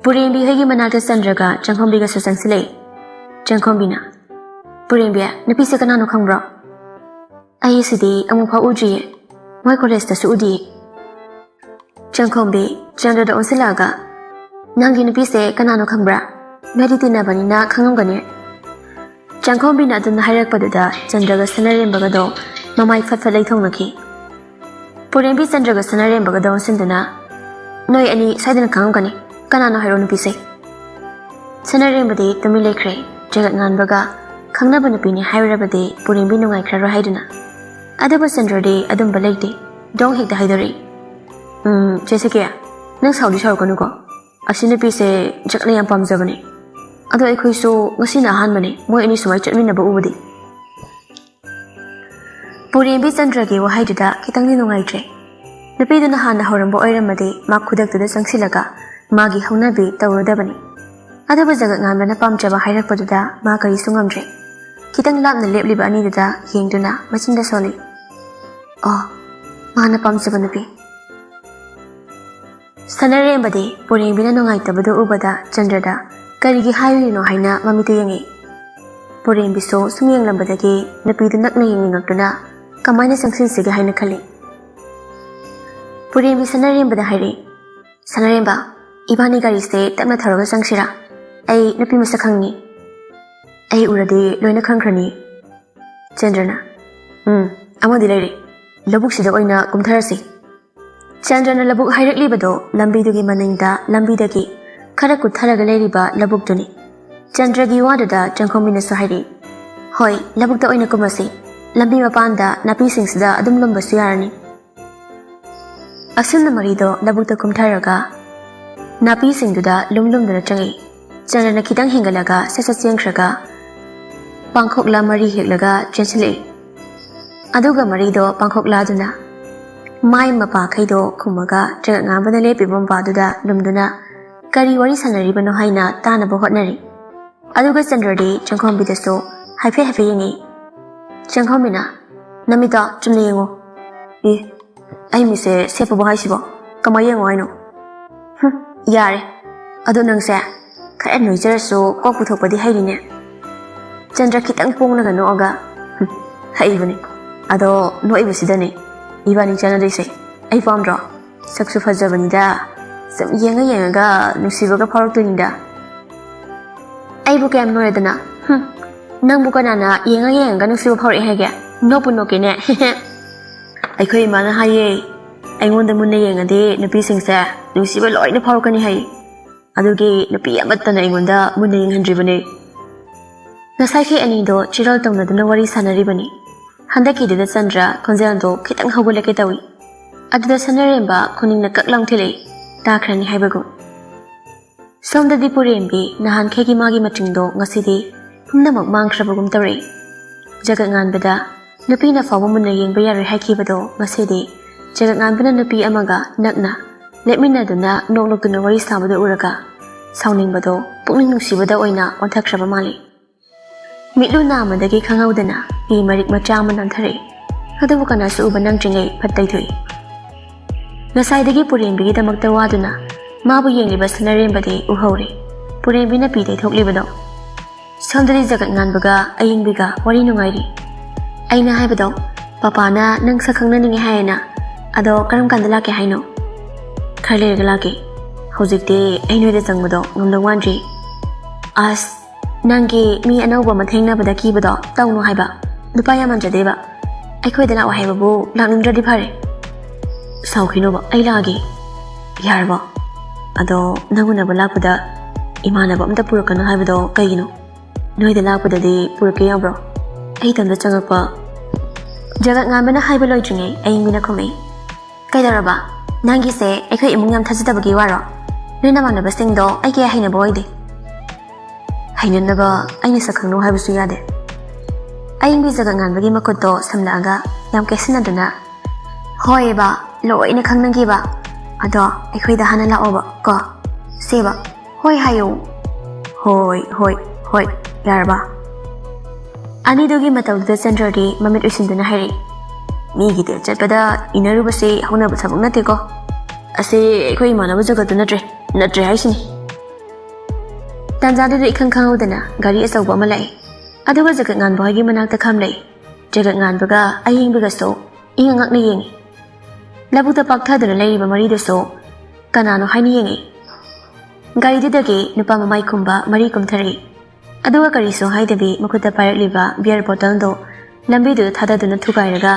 ꯄꯨꯔꯦꯝꯕꯤ ꯍꯣꯏꯒꯤ ꯃꯅꯥꯛꯇ ꯆꯟꯗ꯭ꯔꯒ ꯆꯪꯈꯣꯝꯕꯤꯒꯁꯨ ꯆꯪꯁꯤꯜꯂꯛꯏ꯫ ꯆꯪꯈꯣꯝꯕꯤꯅ, "ꯄꯨꯔꯦꯝꯕꯤ, ꯅꯨꯄꯤꯁꯦ ꯀꯅꯥꯅꯣ ꯈꯪꯕ꯭ꯔꯣ?" ꯑꯩ ꯁꯤꯗꯤ ꯑꯃꯨꯛꯐꯥꯎ ꯎꯗ꯭ꯔꯤꯌꯦ꯫ ꯃꯣꯏ ꯀꯣꯂꯦꯖꯇꯁꯨ ꯎꯗꯤꯌꯦ꯫ ꯆꯪꯈꯣꯝꯕꯤ ꯆꯟꯗ꯭ꯔꯗ ꯑꯣꯟꯁꯤꯜꯂꯛꯑꯒ, "ꯅꯪꯒꯤ ꯅꯨꯄꯤꯁꯦ ꯀꯅꯥꯅꯣ ꯈꯪꯕ꯭ꯔꯥ? ꯅꯣꯏꯗꯤ ꯇꯤꯟꯅꯕꯅꯤꯅ ꯈꯪꯉꯝꯒꯅꯤ"꯫ ꯆꯪꯈꯣꯝꯕꯤꯅ ꯑꯗꯨꯝꯅ ꯍꯥꯏꯔꯛꯄꯗꯨꯗ ꯆꯟꯗ꯭ꯔꯒ ꯁꯅꯥꯔꯦꯝꯕꯒꯗꯣ ꯃꯃꯥꯏ ꯐꯠ ꯐꯠ ꯂꯩꯊꯣꯛꯅꯈꯤ꯫ ꯄꯨꯔꯦꯝꯕꯤ ꯆꯟꯗ꯭ꯔꯒ ꯁꯅꯥꯔꯦꯝꯕꯒꯗꯣ ꯑꯣꯟꯁꯤꯟꯗꯨꯅ, "ꯅꯣꯏ ꯑꯅꯤ ꯁꯣꯏꯗꯅ ꯈꯪꯉꯝꯒꯅꯤ꯫ ꯀꯅꯥꯅꯣ ꯍꯥꯏꯔꯣ ꯅꯨꯄꯤꯁꯦ?" ꯁꯅꯥꯔꯦꯝꯕꯗꯤ ꯇꯨꯃꯤꯟ ꯂꯩꯈ꯭ꯔꯦ꯫ ꯖꯒꯠ ꯉꯥꯟꯕꯒ ꯈꯪꯅꯕ ꯅꯨꯄꯤꯅꯤ ꯍꯥꯏꯔꯨꯔꯕꯗꯤ ꯄꯨꯔꯦꯝꯕꯤ ꯅꯨꯡꯉꯥꯏꯈ꯭ꯔꯔꯣꯏ ꯍꯥꯏꯗꯨꯅ꯫ ꯑꯗꯨꯕꯨ ꯆꯟꯗ꯭ꯔꯗꯤ ꯑꯗꯨꯝꯕ ꯂꯩꯇꯦ꯫ ꯗꯣꯡ ꯍꯦꯛꯇ ꯍꯥꯏꯗꯣꯔꯛꯏ꯫ "ꯎꯝ, ꯆꯦ ꯁꯦꯀꯦ, ꯅꯪ ꯁꯥꯎꯗꯤ ꯁꯥꯎꯔꯛꯀꯅꯨꯀꯣ꯫ ꯑꯁꯤ ꯅꯨꯄꯤꯁꯦ ꯖꯒꯠꯅ ꯌꯥꯝ ꯄꯥꯝꯖꯕꯅꯦ꯫ ꯑꯗꯣ ꯑꯩꯈꯣꯏꯁꯨ ꯉꯁꯤꯅ ꯑꯍꯥꯟꯕꯅꯦ ꯃꯣꯏ ꯑꯅꯤ ꯁꯨꯃꯥꯏꯅ ꯆꯠꯃꯤꯟꯅꯕ ꯎꯕꯗꯤ"꯫ ꯄꯨꯔꯦꯝꯕꯤ ꯆꯟꯗ꯭ꯔꯒꯤ ꯋꯥꯍꯩꯗꯨꯗ ꯈꯤꯇꯪꯗꯤ ꯅꯨꯡꯉꯥꯏꯇ꯭ꯔꯦ꯫ ꯅꯨꯄꯤꯗꯨꯅ ꯍꯥꯟꯅ ꯍꯧꯔꯝꯕ ꯑꯣꯏꯔꯝꯃꯗꯤ ꯃꯥ ꯈꯨꯗꯛꯇꯨꯗ ꯆꯪꯁꯤꯜꯂꯒ ꯃꯥꯒꯤ ꯍꯧꯅꯕꯤ ꯇꯧꯔꯨꯗꯕꯅꯤ꯫ ꯑꯗꯨꯕꯨ ꯖꯒꯠ ꯉꯥꯟꯕꯅ ꯄꯥꯝꯖꯕ ꯍꯥꯏꯔꯛꯄꯗꯨꯗ ꯃꯥ ꯀꯔꯤꯁꯨ ꯉꯝꯗ꯭ꯔꯦ꯫ ꯈꯤꯇꯪ ꯂꯥꯞꯅ ꯂꯦꯞꯂꯤꯕ ꯑꯅꯤꯗꯨꯗ ꯌꯦꯡꯗꯨꯅ ꯃꯆꯤꯟꯗ ꯁꯣꯜꯂꯤ꯫ "ꯑꯣ, ꯃꯥꯅ ꯄꯥꯝꯖꯕ ꯅꯨꯄꯤ"꯫ ꯁꯅꯥꯔꯦꯝꯕꯗꯤ ꯄꯨꯔꯦꯝꯕꯤꯅ ꯅꯨꯡꯉꯥꯏꯇꯕꯗꯨ ꯎꯕꯗ ꯆꯟꯗ꯭ꯔꯗ ꯀꯔꯤꯒꯤ ꯍꯥꯏꯔꯤꯅꯣ ꯍꯥꯏꯅ ꯃꯃꯤꯠꯇ ꯌꯦꯡꯉꯤ꯫ ꯄꯨꯔꯦꯝꯕꯤꯁꯨ ꯁꯨꯝ ꯌꯦꯡꯂꯝꯕꯗꯒꯤ ꯅꯨꯄꯤꯗꯨ ꯅꯛꯅ ꯌꯦꯡꯅꯤꯡꯉꯛꯇꯨꯅ ꯀꯃꯥꯏꯅ ꯆꯪꯁꯤꯟꯁꯤꯒꯦ ꯍꯥꯏꯅ ꯈꯜꯂꯤ꯫ ꯄꯨꯔꯦꯝꯕꯤ ꯁꯅꯥꯔꯦꯝꯕꯗ ꯍꯥꯏꯔꯛꯏ, "ꯁꯅꯥꯔꯦꯝꯕ, ꯏꯕꯥꯅꯤ ꯒꯥꯔꯤꯁꯦ ꯇꯞꯅ ꯊꯧꯔꯒ ꯆꯪꯁꯤꯔꯥ? ꯑꯩ ꯅꯨꯄꯤ ꯃꯁꯛ ꯈꯪꯉꯤ꯫ ꯑꯩ ꯎꯔꯗꯤ ꯂꯣꯏꯅ ꯈꯪꯈ꯭ꯔꯅꯤ"꯫ ꯆꯟꯗ꯭ꯔꯅ, "ꯎꯝ, ꯑꯃꯗꯤ ꯂꯩꯔꯦ꯫ ꯂꯧꯕꯨꯛꯁꯤꯗ ꯑꯣꯏꯅ ꯀꯨꯝꯊꯔꯁꯤ"꯫ ꯆꯟꯗ꯭ꯔꯅ ꯂꯧꯕꯨꯛ ꯍꯥꯏꯔꯛꯂꯤꯕꯗꯣ ꯂꯝꯕꯤꯗꯨꯒꯤ ꯃꯅꯤꯡꯗ ꯂꯝꯕꯤꯗꯒꯤ ꯈꯔ ꯀꯨꯠꯊꯔꯒ ꯂꯩꯔꯤꯕ ꯂꯧꯕꯨꯛꯇꯨꯅꯤ꯫ ꯆꯟꯗ꯭ꯔꯒꯤ ꯋꯥꯗꯨꯗ ꯆꯪꯈꯣꯝꯕꯤꯅꯁꯨ ꯍꯥꯏꯔꯤ, "ꯍꯣꯏ, ꯂꯧꯕꯨꯛꯇ ꯑꯣꯏꯅ ꯀꯨꯝꯃꯁꯤ꯫ ꯂꯝꯕꯤ ꯃꯄꯥꯟꯗ ꯅꯥꯄꯤꯁꯤꯡꯁꯤꯗ ꯑꯗꯨꯝ ꯂꯨꯝꯕꯁꯨ ꯌꯥꯔꯅꯤ"꯫ ꯑꯁꯨꯝꯅ ꯃꯔꯤꯗꯣ ꯂꯧꯕꯨꯛꯇ ꯀꯨꯝꯊꯔꯒ ꯅꯥꯄꯤꯁꯤꯡꯗꯨꯗ ꯂꯨꯝ ꯂꯨꯝꯗꯨꯅ ꯆꯪꯉꯛꯏ꯫ ꯆꯟꯗ꯭ꯔꯅ ꯈꯤꯇꯪ ꯍꯦꯟꯒꯠꯂꯒ ꯁꯠ ꯁꯠ ꯆꯦꯟꯈ꯭ꯔꯒ ꯄꯥꯡꯈꯣꯛꯂꯥ ꯃꯔꯤ ꯍꯦꯛꯂꯒ ꯆꯦꯟꯁꯤꯜꯂꯛꯏ꯫ ꯑꯗꯨꯒ ꯃꯔꯤꯗꯣ ꯄꯥꯡꯈꯣꯛꯂꯥꯗꯨꯅ ꯃꯥꯏ ꯃꯄꯥꯈꯩꯗꯣ ꯈꯨꯝꯃꯒ ꯖꯒꯠ ꯉꯥꯟꯕꯅ ꯂꯦꯞꯄꯤꯕ ꯃꯄꯥꯗꯨꯗ ꯂꯨꯝꯗꯨꯅ ꯀꯔꯤ ꯋꯥꯔꯤ ꯁꯥꯟꯅꯔꯤꯕꯅꯣ ꯍꯥꯏꯅ ꯇꯥꯅꯕ ꯍꯣꯠꯅꯔꯤ꯫ ꯑꯗꯨꯒ ꯆꯟꯗ꯭ꯔꯗꯤ ꯆꯪꯈꯣꯝꯕꯤꯗꯁꯨ ꯍꯥꯏꯐꯦꯠ ꯍꯥꯏꯐꯦꯠ ꯌꯦꯡꯉꯤ꯫ ꯆꯪꯈꯣꯝꯕꯤꯅ, "ꯅꯃꯤꯠꯇꯣ ꯆꯨꯝꯅ ꯌꯦꯡꯉꯨ"꯫ "ꯑꯦ, ꯑꯩ ꯃꯤꯠꯁꯦ ꯁꯦꯞꯄꯕꯣ ꯍꯥꯏꯁꯤꯕꯣ? ꯀꯃꯥꯏꯅ ꯌꯦꯡꯉꯣ ꯍꯥꯏꯅꯣ?" "ꯍꯨꯝ, ꯌꯥꯔꯦ꯫ ꯑꯗꯣ ꯅꯪꯁꯦ ꯈꯔ ꯅꯣꯏꯖꯔꯁꯨ ꯀꯣꯛ ꯄꯨꯊꯣꯛꯄꯗꯤ ꯍꯩꯔꯤꯅꯦ"꯫ ꯆꯟꯗ꯭ꯔ ꯈꯤꯇꯪ ꯄꯣꯡꯂꯒ ꯅꯣꯛꯑꯒ, "ꯍꯨꯝ, ꯍꯩꯕꯅꯦ"꯫ ꯑꯗꯣ ꯅꯣꯛꯏꯕꯁꯤꯗꯅꯦ ꯏꯕꯥꯅꯤ ꯆꯥꯟꯅꯗꯣꯏꯁꯦ꯫ ꯑꯩ ꯄꯥꯝꯗ꯭ꯔꯣ? ꯁꯛꯁꯨ ꯐꯖꯕꯅꯤꯗ, ꯁꯨꯝ ꯌꯦꯡꯉ ꯌꯦꯡꯉꯒ ꯅꯨꯡꯁꯤꯕꯒ ꯐꯥꯎꯔꯛꯇꯣꯏꯅꯤꯗ꯫ ꯑꯩꯕꯨ ꯀꯌꯥꯝ ꯅꯣꯏꯔꯗꯅ? ꯍꯨꯝ, ꯅꯪꯕꯨ ꯀꯅꯥꯅ ꯌꯦꯡꯉ ꯌꯦꯡꯉꯒ ꯅꯨꯡꯁꯤꯕ ꯐꯥꯎꯔꯛꯑꯦ ꯍꯥꯏꯒꯦ? ꯅꯣꯛꯄꯨ ꯅꯣꯛꯀꯦꯅꯦ꯫ ꯑꯩꯈꯣꯏ ꯏꯃꯥꯅ ꯍꯥꯏꯌꯦ, ꯑꯩꯉꯣꯟꯗ ꯃꯨꯟꯅ ꯌꯦꯡꯉꯗꯤ ꯅꯨꯄꯤꯁꯤꯡꯁꯦ ꯅꯨꯡꯁꯤꯕ ꯂꯣꯏꯅ ꯐꯥꯎꯔꯛꯀꯅꯤ ꯍꯥꯏ꯫ ꯑꯗꯨꯒꯤ ꯅꯨꯄꯤ ꯑꯃꯠꯇꯅ ꯑꯩꯉꯣꯟꯗ ꯃꯨꯟꯅ ꯌꯦꯡꯍꯟꯗ꯭ꯔꯤꯕꯅꯦ꯫ ꯉꯁꯥꯏꯈꯩ ꯑꯅꯤꯗꯣ ꯆꯤꯔꯣꯜ ꯇꯧꯅꯗꯨꯅ ꯋꯥꯔꯤ ꯁꯥꯟꯅꯔꯤꯕꯅꯤ꯫ ꯍꯟꯗꯛꯀꯤꯗꯨꯗ ꯆꯟꯗ꯭ꯔ ꯈꯣꯟꯖꯦꯜꯗꯣ ꯈꯤꯇꯪ ꯍꯧꯒꯠꯂꯛꯀꯦ ꯇꯧꯏ꯫ ꯑꯗꯨꯗ ꯁꯅꯔꯦꯝꯕ ꯈꯨꯅꯤꯡꯅ ꯀꯛ ꯂꯥꯎ ꯊꯤꯜꯂꯛꯏ, ꯇꯥꯈ꯭ꯔꯅꯤ ꯍꯥꯏꯕꯒꯨꯝ꯫ ꯁꯣꯝꯗꯗꯤ ꯄꯨꯔꯦꯝꯕꯤ ꯅꯍꯥꯟꯈꯩꯒꯤ ꯃꯥꯒꯤ ꯃꯆꯤꯡꯗꯣ ꯉꯁꯤꯗꯤ ꯄꯨꯝꯅꯃꯛ ꯃꯥꯡꯈ꯭ꯔꯕꯒꯨꯝ ꯇꯧꯔꯛꯏ꯫ ꯖꯒꯠ ꯉꯥꯟꯕꯗ ꯅꯨꯄꯤꯅ ꯐꯥꯎꯕ ꯃꯨꯟꯅ ꯌꯦꯡꯕ ꯌꯥꯔꯣꯏ ꯍꯥꯏꯈꯤꯕꯗꯣ ꯉꯁꯤꯗꯤ ꯖꯒꯠ ꯉꯥꯟꯕꯅ ꯅꯨꯄꯤ ꯑꯃꯒ ꯅꯛꯅ ꯂꯦꯞꯃꯤꯟꯅꯗꯨꯅ ꯅꯣꯛ ꯅꯣꯛꯇꯨꯅ ꯋꯥꯔꯤ ꯁꯥꯕꯗꯨ ꯎꯔꯒ ꯁꯥꯎꯅꯤꯡꯕꯗꯣ ꯄꯨꯛꯅꯤꯡ ꯅꯨꯡꯁꯤꯕꯗ ꯑꯣꯏꯅ ꯑꯣꯟꯊꯈ꯭ꯔꯕ ꯃꯥꯜꯂꯤ꯫ ꯃꯤꯠꯂꯨ ꯅꯥꯝꯃꯗꯒꯤ ꯈꯪꯍꯧꯗꯅ ꯄꯤ ꯃꯔꯤꯛ ꯃꯆꯥ ꯑꯃ ꯅꯥꯟꯊꯔꯛꯏ꯫ ꯑꯗꯨꯕꯨ ꯀꯅꯥꯁꯨ ꯎꯕ ꯅꯪꯗ꯭ꯔꯤꯉꯩ ꯐꯠ ꯇꯩꯊꯣꯛꯏ꯫ ꯉꯁꯥꯏꯗꯒꯤ ꯄꯨꯔꯦꯝꯕꯤꯒꯤꯗꯃꯛꯇ ꯋꯥꯗꯨꯅ ꯃꯥꯕꯨ ꯌꯦꯡꯂꯤꯕ ꯁꯅꯔꯦꯝꯕꯗꯤ ꯎꯍꯧꯔꯦ꯫ ꯄꯨꯔꯦꯝꯕꯤꯅ ꯄꯤ ꯇꯩꯊꯣꯛꯂꯤꯕꯗꯣ꯫ ꯁꯣꯝꯗꯗꯤ ꯖꯒꯠ ꯉꯥꯟꯕꯒ ꯑꯌꯤꯡꯕꯤꯒ ꯋꯥꯔꯤ ꯅꯨꯡꯉꯥꯏꯔꯤ꯫ ꯑꯩꯅ ꯍꯥꯏꯕꯗꯣ, ꯄꯄꯥꯅ ꯅꯪ ꯁꯛ ꯈꯪꯅꯅꯤꯡꯉꯦ ꯍꯥꯏꯌꯦꯅ꯫ ꯑꯗꯣ ꯀꯔꯝ ꯀꯥꯟꯗ ꯂꯥꯛꯀꯦ ꯍꯥꯏꯅꯣ? ꯈꯔ ꯂꯩꯔꯒ ꯂꯥꯛꯀꯦ꯫ ꯍꯧꯖꯤꯛꯇꯤ ꯑꯩ ꯅꯣꯏꯗ ꯆꯪꯕꯗꯣ ꯉꯝꯗꯧ ꯃꯥꯟꯗ꯭ꯔꯤ꯫ ꯑꯁ, ꯅꯪꯒꯤ ꯃꯤ ꯑꯅꯧꯕ ꯑꯃ ꯊꯦꯡꯅꯕꯗ ꯀꯤꯕꯗꯣ ꯇꯧꯅꯨ ꯍꯥꯏꯕ꯫ ꯅꯨꯄꯥ ꯌꯥꯝꯃꯟꯖꯗꯦꯕ꯫ ꯑꯩꯈꯣꯏꯗ ꯂꯥꯛꯑꯣ ꯍꯥꯏꯕꯕꯨ ꯂꯥꯛꯅꯤꯡꯗ꯭ꯔꯗꯤ ꯐꯔꯦ꯫ ꯁꯥꯎꯈꯤꯅꯣꯕ, ꯑꯩ ꯂꯥꯛꯑꯒꯦ꯫ ꯌꯥꯔꯕꯣ? ꯑꯗꯣ ꯅꯪ ꯎꯅꯕ ꯂꯥꯛꯄꯗ ꯏꯃꯥꯟꯅꯕ ꯑꯝꯇ ꯄꯨꯔꯛꯀꯅꯨ ꯍꯥꯏꯕꯗꯣ ꯀꯩꯒꯤꯅꯣ? ꯅꯣꯏꯗ ꯂꯥꯛꯄꯗꯗꯤ ꯄꯨꯔꯛꯀꯦ ꯌꯥꯕ꯭ꯔꯣ? ꯑꯩ ꯏꯇꯣꯝꯇ ꯆꯪꯉꯛꯄ꯫ ꯖꯒꯠ ꯉꯥꯟꯕꯅ ꯍꯥꯏꯕ ꯂꯣꯏꯗ꯭ꯔꯤꯉꯩ ꯑꯌꯤꯡꯕꯤꯅ ꯈꯨꯝꯃꯛꯏ꯫ ꯀꯩꯗꯧꯔꯕ? ꯅꯪꯒꯤꯁꯦ ꯑꯩꯈꯣꯏ ꯏꯃꯨꯡ ꯌꯥꯝ ꯊꯥꯖꯗꯕꯒꯤ ꯋꯥꯔꯣ? ꯅꯣꯏ ꯅꯃꯥꯟꯅꯕꯁꯤꯡꯗꯣ ꯑꯩ ꯀꯌꯥ ꯍꯩꯅꯕ ꯑꯣꯏꯗꯦ꯫ ꯍꯩꯅꯅꯕ ꯑꯩꯅ ꯁꯛ ꯈꯪꯅꯧ ꯍꯥꯏꯕꯁꯨ ꯌꯥꯗꯦ꯫ ꯑꯌꯤꯡꯕꯤ ꯖꯒꯠ ꯉꯥꯟꯕꯒꯤ ꯃꯈꯨꯠꯇꯣ ꯁꯝꯂꯛꯑꯒ ꯌꯥꯝ ꯀꯦꯁꯤꯟꯅꯗꯨꯅ, ꯍꯣꯏꯕ, ꯂꯣꯏꯅ ꯈꯪꯅꯈꯤꯕ꯫ ꯑꯗꯣ ꯑꯩꯈꯣꯏꯗ ꯍꯥꯟꯅ ꯂꯥꯛꯑꯣꯕ ꯀꯣ꯫ ꯁꯦꯕ, ꯍꯣꯏ ꯍꯥꯏꯌꯣ꯫ ꯍꯣꯏ, ꯍꯣꯏ, ꯍꯣꯏ, ꯌꯥꯔꯕ? ꯑꯅꯤꯗꯨꯒꯤ ꯃꯇꯧꯗꯨꯗ ꯆꯟꯗ꯭ꯔꯗꯤ ꯃꯃꯤꯠ ꯎꯏꯁꯤꯟꯗꯨꯅ ꯍꯥꯏꯔꯛꯏ, ꯃꯤꯒꯤ ꯗꯦꯠ ꯆꯠꯄꯗ ꯏꯟꯅꯔꯨꯕꯁꯦ ꯍꯧꯅꯕ ꯊꯕꯛ ꯅꯠꯇꯦꯀꯣ꯫ ꯑꯁꯤ ꯑꯩꯈꯣꯏ ꯏꯃꯥꯟꯅꯕ ꯖꯒꯠꯇꯨ ꯅꯠꯇ꯭ꯔꯦ, ꯅꯠꯇ꯭ꯔꯦ ꯍꯥꯏꯁꯤꯅꯤ꯫ ꯇꯥꯟꯖꯥꯗꯨꯗ ꯏꯈꯪ ꯈꯪꯍꯧꯗꯅ ꯒꯥꯔꯤ ꯑꯆꯧꯕ ꯑꯃ ꯂꯥꯛꯏ꯫ ꯑꯗꯨꯒ ꯖꯒꯠ ꯉꯥꯟꯕ ꯍꯣꯏꯒꯤ ꯃꯅꯥꯛꯇ ꯈꯥꯝꯂꯛꯏ꯫ ꯖꯒꯠ ꯉꯥꯟꯕꯒ ꯑꯌꯤꯡꯕꯤꯒꯁꯨ ꯏꯉꯛ ꯉꯛꯅ ꯌꯦꯡꯉꯤ꯫ ꯂꯧꯕꯨꯛꯇ ꯄꯥꯛꯊꯗꯨꯅ ꯂꯩꯔꯤꯕ ꯃꯔꯤꯗꯨꯁꯨ ꯀꯅꯥꯅꯣ ꯍꯥꯏꯅ ꯌꯦꯡꯉꯤ꯫ ꯒꯥꯔꯤꯗꯨꯗꯒꯤ ꯅꯨꯄꯥ ꯃꯃꯥꯏ ꯈꯨꯝꯕ ꯃꯔꯤ ꯀꯨꯝꯊꯔꯛꯏ꯫ ꯑꯗꯨꯒ ꯀꯔꯤꯁꯨ ꯍꯥꯏꯗꯕꯤ ꯃꯈꯨꯠꯇ ꯄꯥꯏꯔꯛꯂꯤꯕ ꯕꯤꯌꯔ ꯕꯣꯇꯜꯗꯣ ꯂꯝꯕꯤꯗꯨꯗ ꯊꯥꯗꯗꯨꯅ ꯊꯨꯒꯥꯏꯔꯒ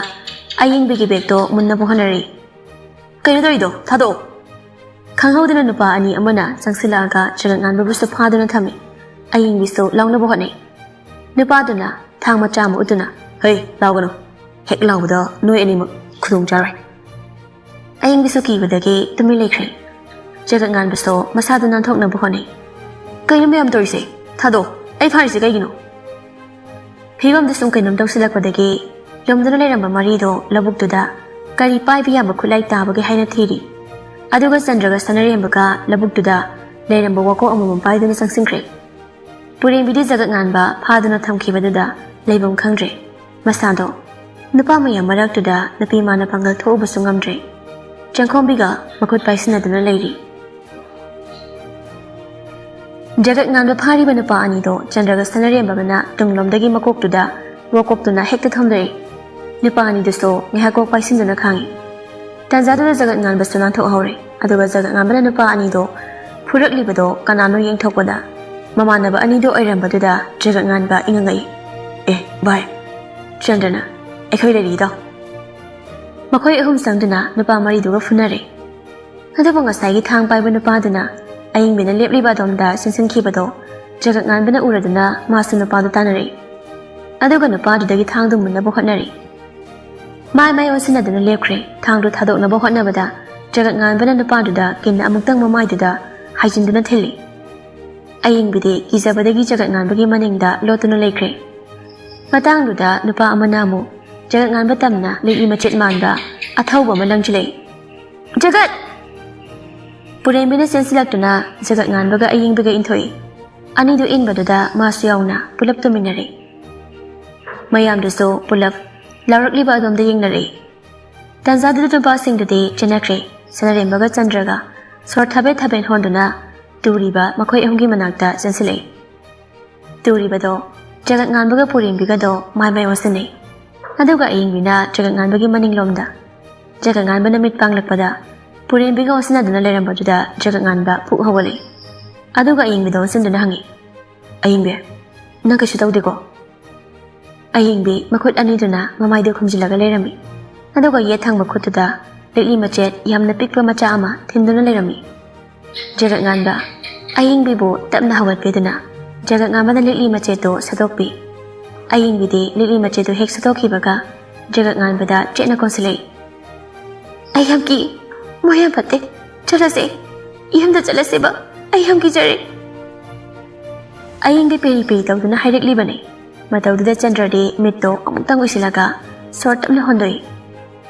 ꯑꯌꯤꯡꯕꯤꯒꯤ ꯕꯦꯒꯇꯣ ꯃꯨꯟꯅꯕ ꯍꯣꯠꯅꯔꯤ꯫ "ꯀꯩꯅꯣ ꯇꯧꯔꯤꯗꯣ? ꯊꯥꯗꯣꯛꯑꯣ!" ꯈꯪꯍꯧꯗꯅ ꯅꯨꯄꯥ ꯑꯅꯤ ꯑꯃꯅ ꯆꯪꯁꯤꯜꯂꯛꯑꯒ ꯖꯒꯠ ꯉꯥꯟꯕꯕꯨꯁꯨ ꯐꯥꯗꯨꯅ ꯊꯝꯃꯤ꯫ ꯑꯌꯤꯡꯕꯤꯁꯨ ꯂꯥꯎꯅꯕ ꯍꯣꯠꯅꯩ꯫ ꯅꯨꯄꯥꯗꯨꯅ ꯊꯥꯡ ꯃꯆꯥ ꯑꯃ ꯎꯠꯇꯨꯅ, "ꯍꯩ, ꯂꯥꯎꯒꯅꯨ! ꯍꯦꯛ ꯂꯥꯎꯕꯗ ꯅꯣꯏ ꯑꯅꯤꯃꯛ ꯈꯨꯗꯣꯡ ꯆꯥꯔꯣꯏ!" ꯑꯌꯤꯡꯕꯤꯁꯨ ꯀꯤꯕꯗꯒꯤ ꯇꯨꯃꯤꯟ ꯂꯩꯈ꯭ꯔꯦ꯫ ꯖꯒꯠ ꯉꯥꯟꯕꯁꯨ ꯃꯁꯥꯗꯨ ꯅꯥꯟꯊꯣꯛꯅꯕ ꯍꯣꯠꯅꯩ꯫ "ꯀꯩꯅꯣ ꯃꯌꯥꯝ ꯇꯧꯔꯤꯁꯦ? ꯊꯥꯗꯣꯛꯑꯣ! ꯑꯩ ꯐꯥꯔꯤꯁꯦ ꯀꯩꯒꯤꯅꯣ?" ꯐꯤꯕꯝꯗꯨ ꯁꯨꯝ ꯀꯩꯅꯣꯝ ꯇꯧꯁꯤꯜꯂꯛꯄꯗꯒꯤ ꯂꯨꯝꯗꯨꯅ ꯂꯩꯔꯝꯕ ꯃꯔꯤꯗꯣ ꯂꯧꯕꯨꯛꯇꯨꯗ ꯀꯔꯤ ꯄꯥꯏꯕ ꯌꯥꯕ ꯈꯨꯠꯂꯥꯏ ꯇꯥꯕꯒꯦ ꯍꯥꯏꯅ ꯊꯤꯔꯤ꯫ ꯑꯗꯨꯒ ꯆꯟꯗ꯭ꯔꯒ ꯁꯅꯔꯦꯝꯕꯒ ꯂꯧꯕꯨꯛꯇꯨꯗ ꯂꯩꯔꯝꯕ ꯋꯥꯀꯣꯛ ꯑꯃꯃꯝ ꯄꯥꯏꯗꯨꯅ ꯆꯪꯁꯤꯟꯈ꯭ꯔꯦ꯫ ꯄꯨꯔꯦꯝꯕꯤꯗꯤ ꯖꯒꯠ ꯉꯥꯟꯕ ꯐꯥꯗꯨꯅ ꯊꯝꯈꯤꯕꯗꯨꯗ ꯂꯩꯐꯝ ꯈꯪꯗ꯭ꯔꯦ꯫ ꯃꯁꯥꯗꯣ ꯅꯨꯄꯥ ꯃꯌꯥꯝ ꯃꯔꯛꯇꯨꯗ ꯅꯨꯄꯤ ꯃꯥꯅ ꯄꯥꯡꯒꯜ ꯊꯣꯛꯎꯕꯁꯨ ꯉꯝꯗ꯭ꯔꯦ꯫ ꯆꯪꯈꯣꯝꯕꯤꯒ ꯃꯈꯨꯠ ꯄꯥꯏꯁꯤꯟꯅꯗꯨꯅ ꯂꯩꯔꯤ꯫ ꯖꯒꯠ ꯉꯥꯟꯕ ꯐꯥꯔꯤꯕ ꯅꯨꯄꯥ ꯑꯅꯤꯗꯣ ꯆꯟꯗ꯭ꯔꯒ ꯁꯅꯔꯦꯝꯕꯒꯅ ꯇꯨꯡꯂꯣꯝꯗꯒꯤ ꯃꯀꯣꯛꯇꯨꯗ ꯋꯥꯀꯣꯛꯇꯨꯅ ꯍꯦꯛꯇ ꯊꯣꯝꯗꯣꯛꯏ꯫ ꯅꯨꯄꯥ ꯑꯅꯤꯗꯨꯁꯨ ꯉꯥꯏꯍꯥꯛ ꯀꯣꯛ ꯄꯥꯏꯁꯤꯟꯗꯨꯅ ꯈꯥꯡꯏ꯫ ꯇꯥꯟꯖꯥꯗꯨꯗ ꯖꯒꯠ ꯉꯥꯟꯕꯁꯨ ꯅꯥꯟꯊꯣꯛꯍꯧꯔꯦ꯫ ꯑꯗꯨꯒ ꯖꯒꯠ ꯉꯥꯟꯕꯅ ꯅꯨꯄꯥ ꯑꯅꯤꯗꯣ ꯐꯨꯔꯛꯂꯤꯕꯗꯣ ꯀꯅꯥꯅꯣ ꯌꯦꯡꯊꯣꯛꯄꯗ ꯃꯃꯥꯟꯅꯕ ꯑꯅꯤꯗꯣ ꯑꯣꯏꯔꯝꯕꯗꯨꯗ ꯖꯒꯠ ꯉꯥꯟꯕ ꯏꯉꯛ ꯉꯛꯏ꯫ "ꯑꯦ ꯚꯥꯏ, ꯆꯟꯗ꯭ꯔꯅ ꯑꯩꯈꯣꯏ ꯂꯩꯔꯤꯗꯣ!" ꯃꯈꯣꯏ ꯑꯍꯨꯝ ꯆꯪꯗꯨꯅ ꯅꯨꯄꯥ ꯃꯔꯤꯗꯨꯒ ꯐꯨꯅꯔꯦ꯫ ꯑꯗꯨꯕꯨ ꯉꯁꯥꯏꯒꯤ ꯊꯥꯡ ꯄꯥꯏꯕ ꯅꯨꯄꯥꯗꯨꯅ ꯑꯌꯤꯡꯕꯤꯅ ꯂꯦꯞꯂꯤꯕ ꯑꯗꯣꯝꯗ ꯆꯦꯟꯁꯤꯟꯈꯤꯕꯗꯣ ꯖꯒꯠ ꯉꯥꯟꯕꯅ ꯎꯔꯗꯨꯅ ꯃꯥꯁꯨ ꯅꯨꯄꯥꯗꯨ ꯇꯥꯟꯅꯔꯛꯏ꯫ ꯑꯗꯨꯒ ꯅꯨꯄꯥꯗꯨꯗꯒꯤ ꯊꯥꯡꯗꯨ ꯃꯨꯟꯅꯕ ꯍꯣꯠꯅꯔꯤ꯫ ꯃꯥꯏ ꯃꯥꯏ ꯑꯣꯟꯁꯤꯟꯅꯗꯨꯅ ꯂꯦꯞꯈ꯭ꯔꯦ꯫ ꯊꯥꯡꯗꯨ ꯊꯥꯗꯣꯛꯅꯕ ꯍꯣꯠꯅꯕꯗ ꯖꯒꯠ ꯉꯥꯟꯕꯅ ꯅꯨꯄꯥꯗꯨꯗ ꯀꯤꯟꯅ ꯑꯃꯨꯛꯇꯪ ꯃꯃꯥꯏꯗꯨꯗ ꯍꯥꯏꯖꯤꯟꯗꯨꯅ ꯊꯤꯜꯂꯤ꯫ ꯑꯌꯤꯡꯕꯤꯗꯤ ꯀꯤꯖꯕꯗꯒꯤ ꯖꯒꯠ ꯉꯥꯟꯕꯒꯤ ꯃꯅꯤꯡꯗ ꯂꯣꯠꯇꯨꯅ ꯂꯩꯈ꯭ꯔꯦ꯫ ꯃꯇꯥꯡꯗꯨꯗ ꯅꯨꯄꯥ ꯑꯃꯅ ꯑꯃꯨꯛ ꯖꯒꯠ ꯉꯥꯟꯕ ꯇꯝꯅ ꯂꯤꯛꯂꯤ ꯃꯆꯦꯠ ꯃꯥꯟꯕ ꯑꯊꯧꯕ ꯑꯃ ꯂꯪꯁꯤꯜꯂꯛꯏ꯫ "ꯖꯒꯠ!" ꯄꯨꯔꯦꯝꯕꯤꯅ ꯆꯦꯟꯁꯤꯜꯂꯛꯇꯨꯅ ꯖꯒꯠ ꯉꯥꯟꯕꯒ ꯑꯌꯤꯡꯕꯤꯒ ꯏꯟꯊꯣꯛꯏ꯫ ꯑꯅꯤꯗꯨ ꯏꯟꯕꯗꯨꯗ ꯃꯥꯁꯨ ꯌꯥꯎꯅ ꯄꯨꯂꯞ ꯇꯨꯃꯤꯟꯅꯔꯦ꯫ ꯃꯌꯥꯝꯗꯨꯁꯨ ꯄꯨꯂꯞ ꯂꯥꯎꯔꯛꯂꯤꯕ ꯑꯗꯣꯝꯗ ꯌꯦꯡꯅꯔꯛꯏ꯫ ꯇꯥꯟꯖꯥꯗꯨꯗ ꯅꯨꯄꯥꯁꯤꯡꯗꯨꯗꯤ ꯆꯦꯟꯅꯈ꯭ꯔꯦ꯫ ꯁꯅꯔꯦꯝꯕꯒ ꯆꯟꯗ꯭ꯔꯒ ꯁꯣꯔ ꯊꯕꯦꯠ ꯊꯕꯦꯠ ꯍꯣꯟꯗꯨꯅ ꯇꯨꯔꯤꯕ ꯃꯈꯣꯏ ꯑꯍꯨꯝꯒꯤ ꯃꯅꯥꯛꯇ ꯆꯦꯟꯁꯤꯜꯂꯛꯏ꯫ ꯇꯨꯔꯤꯕꯗꯣ ꯖꯒꯠ ꯉꯥꯟꯕꯒ ꯄꯨꯔꯦꯝꯕꯤꯒꯗꯣ ꯃꯥꯏ ꯃꯥꯏ ꯑꯣꯟꯁꯤꯟꯅꯩ꯫ ꯑꯗꯨꯒ ꯑꯌꯤꯡꯕꯤꯅ ꯖꯒꯠ ꯉꯥꯟꯕꯒꯤ ꯃꯅꯤꯡꯂꯣꯝꯗ꯫ ꯖꯒꯠ ꯉꯥꯟꯕꯅ ꯃꯤꯠ ꯄꯥꯡꯂꯛꯄꯗ ꯄꯨꯔꯦꯝꯕꯤꯒ ꯑꯣꯟꯁꯤꯟꯅꯗꯨꯅ ꯂꯩꯔꯝꯕꯗꯨꯗ ꯖꯒꯠ ꯉꯥꯟꯕ ꯄꯨꯛ ꯍꯧꯒꯠꯂꯛꯏ꯫ ꯑꯗꯨꯒ ꯑꯌꯤꯡꯕꯤꯗ ꯑꯣꯟꯁꯤꯟꯗꯨꯅ ꯍꯪꯉꯤ, "ꯑꯌꯤꯡꯕꯤ, ꯅꯪ ꯀꯩꯁꯨ ꯇꯧꯗꯦꯀꯣ?" ꯑꯌꯤꯡꯕꯤ ꯃꯈꯨꯠ ꯑꯅꯤꯗꯨꯅ ꯃꯃꯥꯏꯗꯨ ꯈꯨꯝꯖꯤꯜꯂꯒ ꯂꯩꯔꯝꯃꯤ꯫ ꯑꯗꯨꯒ ꯌꯦꯠ ꯊꯪꯕ ꯈꯨꯠꯇꯨꯗ ꯂꯤꯛꯂꯤ ꯃꯆꯦꯠ ꯌꯥꯝꯅ ꯄꯤꯛꯄ ꯃꯆꯥ ꯑꯃ ꯊꯤꯟꯗꯨꯅ ꯂꯩꯔꯝꯃꯤ꯫ ꯖꯒꯠ ꯉꯥꯟꯕ ꯑꯌꯤꯡꯕꯤꯕꯨ ꯇꯞꯅ ꯍꯧꯒꯠꯄꯤꯗꯨꯅ ꯖꯒꯠ ꯉꯥꯟꯕꯅ ꯂꯤꯛꯂꯤ ꯃꯆꯦꯠꯇꯨ ꯁꯠꯇꯣꯛꯄꯤ꯫ ꯑꯌꯤꯡꯕꯤꯗꯤ ꯂꯤꯛꯂꯤ ꯃꯆꯦꯠꯇꯨ ꯍꯦꯛ ꯁꯠꯇꯣꯛꯈꯤꯕꯒ ꯖꯒꯠ ꯉꯥꯟꯕꯗ ꯆꯦꯠꯅ ꯀꯣꯟꯁꯤꯜꯂꯛꯏ꯫ "ꯑꯩ ꯌꯥꯝ ꯀꯤ, ꯃꯣꯏ ꯌꯥꯝ ꯐꯠꯇꯦ, ꯆꯠꯂꯁꯦ, ꯌꯨꯝꯗ ꯆꯠꯂꯁꯦꯕ, ꯑꯩ ꯌꯥꯝ ꯀꯤꯖꯔꯦ꯫" ꯑꯌꯤꯡꯕꯤ ꯄꯦꯔꯤ ꯄꯦꯔꯤ ꯇꯧꯗꯨꯅ ꯍꯥꯏꯔꯛꯂꯤꯕꯅꯤ꯫ ꯃꯇꯧꯗꯨꯗ ꯆꯟꯗ꯭ꯔꯗꯤ ꯃꯤꯠꯇꯣ ꯑꯃꯨꯛꯇꯪ ꯎꯏꯁꯤꯜꯂꯒ ꯁꯣꯔ ꯇꯞꯅ ꯍꯣꯟꯗꯣꯛꯏ꯫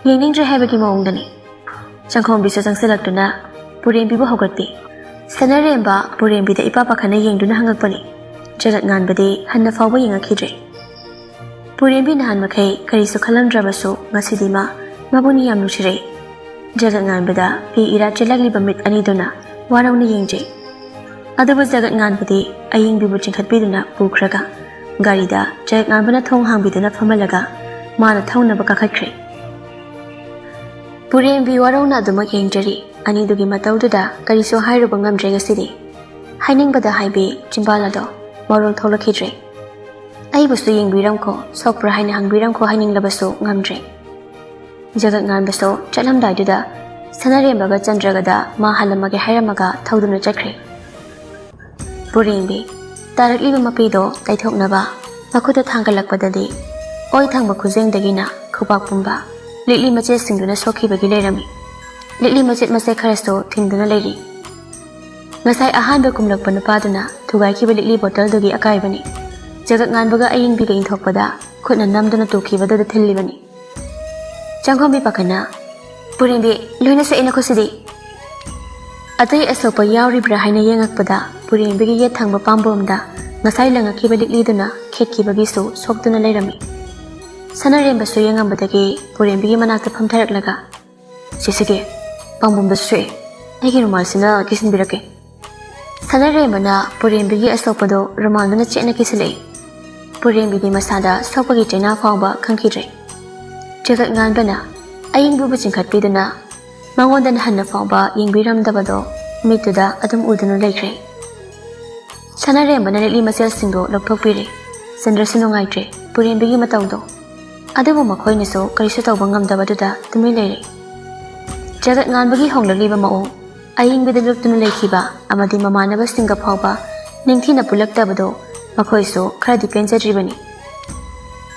ꯌꯦꯡꯅꯤꯡꯗ꯭ꯔꯦ ꯍꯥꯏꯕꯒꯤ ꯃꯑꯣꯡꯗꯅꯤ꯫ ꯆꯪꯈꯣꯝꯕꯤꯁꯨ ꯆꯪꯁꯤꯜꯂꯛꯇꯨꯅ ꯄꯨꯔꯦꯝꯕꯤꯕꯨ ꯍꯧꯒꯠꯄꯤ꯫ ꯁꯅꯔꯦꯝꯕ ꯄꯨꯔꯦꯝꯕꯤꯗ ꯏꯄꯥ ꯄꯥꯈꯠꯅ ꯌꯦꯡꯗꯨꯅ ꯍꯪꯉꯛꯄꯅꯤ꯫ ꯖꯒꯠ ꯉꯥꯟꯕꯗꯤ ꯍꯟꯅ ꯐꯥꯎꯕ ꯌꯦꯡꯉꯛꯈꯤꯗ꯭ꯔꯦ꯫ ꯄꯨꯔꯦꯝꯕꯤ ꯅꯍꯥꯟ ꯃꯈꯩ ꯀꯔꯤꯁꯨ ꯈꯜꯂꯝꯗ꯭ꯔꯕꯁꯨ ꯉꯁꯤꯗꯤ ꯃꯥ ꯃꯕꯨꯛꯅꯤ ꯌꯥꯝ ꯅꯨꯡꯁꯤꯔꯛꯏ꯫ ꯖꯒꯠ ꯉꯥꯟꯕꯗ ꯄꯤ ꯏꯔꯥ ꯆꯦꯜꯂꯛꯂꯤꯕ ꯃꯤꯠ ꯑꯅꯤꯗꯨꯅ ꯋꯥꯔꯧꯅ ꯌꯦꯡꯖꯩ꯫ ꯑꯗꯨꯕꯨ ꯖꯒꯠ ꯉꯥꯟꯕꯗꯤ ꯑꯌꯤꯡꯕꯤꯕꯨ ꯆꯤꯡꯈꯠꯄꯤꯗꯨꯅ ꯄꯨꯈ꯭ꯔꯒ ꯒꯥꯔꯤꯗ ꯖꯒꯠ ꯉꯥꯟꯕꯅ ꯊꯣꯡ ꯍꯥꯡꯕꯤꯗꯨꯅ ꯐꯝꯍꯜꯂꯒ ꯃꯥꯅ ꯊꯧꯅꯕ ꯀꯥꯈꯠꯈ꯭ꯔꯦ꯫ ꯄꯨꯔꯦꯝꯕꯤ ꯋꯥꯔꯧꯅ ꯑꯗꯨꯃꯛ ꯌꯦꯡꯖꯔꯤ꯫ ꯑꯅꯤꯗꯨꯒꯤ ꯃꯇꯧꯗꯨꯗ ꯀꯔꯤꯁꯨ ꯍꯥꯏꯔꯨꯕ ꯉꯝꯗ꯭ꯔꯦ ꯉꯁꯤꯗꯤ꯫ ꯍꯥꯏꯅꯤꯡꯕꯗ ꯍꯥꯏꯕꯤ ꯆꯤꯝꯕꯥꯜ ꯑꯗꯣ ꯃꯔꯣꯜ ꯊꯣꯛꯂꯛꯈꯤꯗ꯭ꯔꯦ꯫ "ꯑꯩꯕꯨꯁꯨ ꯌꯦꯡꯕꯤꯔꯝꯈꯣ, ꯁꯣꯛꯄ꯭ꯔꯥ ꯍꯥꯏꯅ ꯍꯪꯕꯤꯔꯝꯈꯣ" ꯍꯥꯏꯅꯤꯡꯂꯕꯁꯨ ꯉꯝꯗ꯭ꯔꯦ꯫ ꯖꯒꯠ ꯉꯥꯟꯕꯁꯨ ꯆꯠꯂꯝꯗꯥꯏꯗꯨꯗ ꯁꯅꯔꯦꯝꯕꯒ ꯆꯟꯗ꯭ꯔꯒꯗ ꯃꯥ ꯍꯜꯂꯝꯃꯒꯦ ꯍꯥꯏꯔꯝꯃꯒ ꯊꯧꯗꯨꯅ ꯆꯠꯈ꯭ꯔꯦ꯫ ꯄꯨꯔꯦꯝꯕꯤ ꯇꯥꯔꯛꯂꯤꯕ ꯃꯄꯤꯗꯣ ꯇꯩꯊꯣꯛꯅꯕ ꯃꯈꯨꯠꯇ ꯊꯥꯡꯒꯠꯂꯛꯄꯗꯗꯤ ꯑꯣꯏ ꯊꯪꯕ ꯈꯨꯖꯦꯡꯗꯒꯤꯅ ꯈꯨꯕꯥꯛ ꯄꯨꯝꯕ ꯂꯤꯛꯂꯤ ꯃꯆꯦꯠꯁꯤꯡꯗꯨꯅ ꯁꯣꯛꯈꯤꯕꯒꯤ ꯂꯩꯔꯝꯃꯤ꯫ ꯂꯤꯛꯂꯤ ꯃꯆꯦꯠ ꯃꯆꯦꯠ ꯈꯔꯁꯨ ꯊꯤꯡꯗꯨꯅ ꯂꯩꯔꯤ꯫ ꯉꯁꯥꯏ ꯑꯍꯥꯟꯕ ꯀꯨꯝꯂꯛꯄ ꯅꯨꯄꯥꯗꯨꯅ ꯊꯨꯒꯥꯏꯈꯤꯕ ꯂꯤꯛꯂꯤ ꯕꯣꯇꯜꯗꯨꯒꯤ ꯑꯀꯥꯏꯕꯅꯤ꯫ ꯖꯒꯠ ꯉꯥꯟꯕꯒ ꯑꯌꯤꯡꯕꯤꯒ ꯏꯟꯊꯣꯛꯄꯗ ꯈꯨꯠꯅ ꯅꯝꯗꯨꯅ ꯇꯨꯈꯤꯕꯗꯨꯗ ꯊꯤꯜꯂꯤꯕꯅꯤ꯫ ꯆꯪꯈꯣꯝꯕꯤ ꯄꯥꯈꯠꯅ, "ꯄꯨꯔꯦꯝꯕꯤ, ꯂꯣꯏꯅ ꯁꯣꯛꯑꯦ ꯅꯈꯨꯠꯁꯤꯗꯤ꯫" ꯑꯇꯩ ꯑꯁꯣꯛꯄ ꯌꯥꯎꯔꯤꯕ꯭ꯔꯥ ꯍꯥꯏꯅ ꯌꯦꯡꯉꯛꯄꯗ ꯄꯨꯔꯦꯝꯕꯤꯒꯤ ꯌꯦꯠ ꯊꯪꯕ ꯄꯥꯝꯕꯣꯝꯗ ꯉꯁꯥꯏ ꯂꯪꯉꯛꯈꯤꯕ ꯂꯤꯛꯂꯤꯗꯨꯅ ꯈꯦꯠꯈꯤꯕꯒꯤꯁꯨ ꯁꯣꯛꯇꯨꯅ ꯂꯩꯔꯝꯃꯤ꯫ ꯁꯅꯔꯦꯝꯕꯁꯨ ꯌꯦꯡꯉꯝꯕꯗꯒꯤ ꯄꯨꯔꯦꯝꯕꯤꯒꯤ ꯃꯅꯥꯛꯇ ꯐꯝꯊꯔꯛꯂꯒ, "ꯁꯤꯁꯤꯒꯤ ꯄꯥꯝꯕꯣꯝꯗꯁꯨ ꯁꯣꯛꯑꯦ, ꯑꯩꯒꯤ ꯔꯨꯃꯥꯜꯁꯤꯅ ꯀꯤꯁꯤꯟꯕꯤꯔꯛꯀꯦ꯫" ꯁꯅꯔꯦꯝꯕꯅ ꯄꯨꯔꯦꯝꯕꯤꯒꯤ ꯑꯁꯣꯛꯄꯗꯣ ꯔꯨꯃꯥꯜꯗꯨꯅ ꯆꯦꯠꯅ ꯀꯤꯁꯤꯜꯂꯛꯏ꯫ ꯄꯨꯔꯦꯝꯕꯤꯗꯤ ꯃꯁꯥꯗ ꯁꯣꯛꯄꯒꯤ ꯆꯩꯅꯥ ꯐꯥꯎꯕ ꯈꯪꯈꯤꯗ꯭ꯔꯦ꯫ ꯖꯒꯠ ꯉꯥꯟꯕꯅ ꯑꯏꯪꯕꯕꯨ ꯆꯤꯡꯈꯠꯄꯤꯗꯨꯅ ꯃꯉꯣꯟꯗꯅ ꯍꯟꯅ ꯐꯥꯎꯕ ꯌꯦꯡꯕꯤꯔꯝꯗꯕꯗꯣ ꯃꯤꯠꯇꯨꯗ ꯑꯗꯨꯝ ꯎꯗꯨꯅ ꯂꯩꯈ꯭ꯔꯦ꯫ ꯁꯅꯥꯔꯦꯝꯕꯅ ꯂꯤꯛꯂꯤ ꯃꯆꯦꯜꯁꯤꯡꯗꯣ ꯂꯧꯊꯣꯛꯄꯤꯔꯦ꯫ ꯆꯟꯗ꯭ꯔꯁꯨ ꯅꯨꯡꯉꯥꯏꯇ꯭ꯔꯦ ꯄꯨꯔꯦꯝꯕꯤꯒꯤ ꯃꯇꯧꯗꯣ꯫ ꯑꯗꯨꯕꯨ ꯃꯈꯣꯏꯅꯁꯨ ꯀꯔꯤꯁꯨ ꯇꯧꯕ ꯉꯝꯗꯕꯗꯨꯗ ꯇꯨꯃꯤꯟ ꯂꯩꯔꯦ꯫ ꯖꯒꯠ ꯉꯥꯟꯕꯒꯤ ꯍꯣꯡꯂꯛꯂꯤꯕ ꯃꯑꯣꯡ, ꯑꯏꯪꯕꯗ ꯂꯨꯞꯇꯨꯅ ꯂꯩꯈꯤꯕ ꯑꯃꯗꯤ ꯃꯃꯥꯟꯅꯕꯁꯤꯡꯒ ꯐꯥꯎꯕ ꯅꯤꯡꯊꯤꯅ ꯄꯨꯜꯂꯛꯇꯕꯗꯣ ꯃꯈꯣꯏꯁꯨ ꯈꯔꯗꯤ ꯄꯦꯟꯖꯗ꯭ꯔꯤꯕꯅꯤ꯫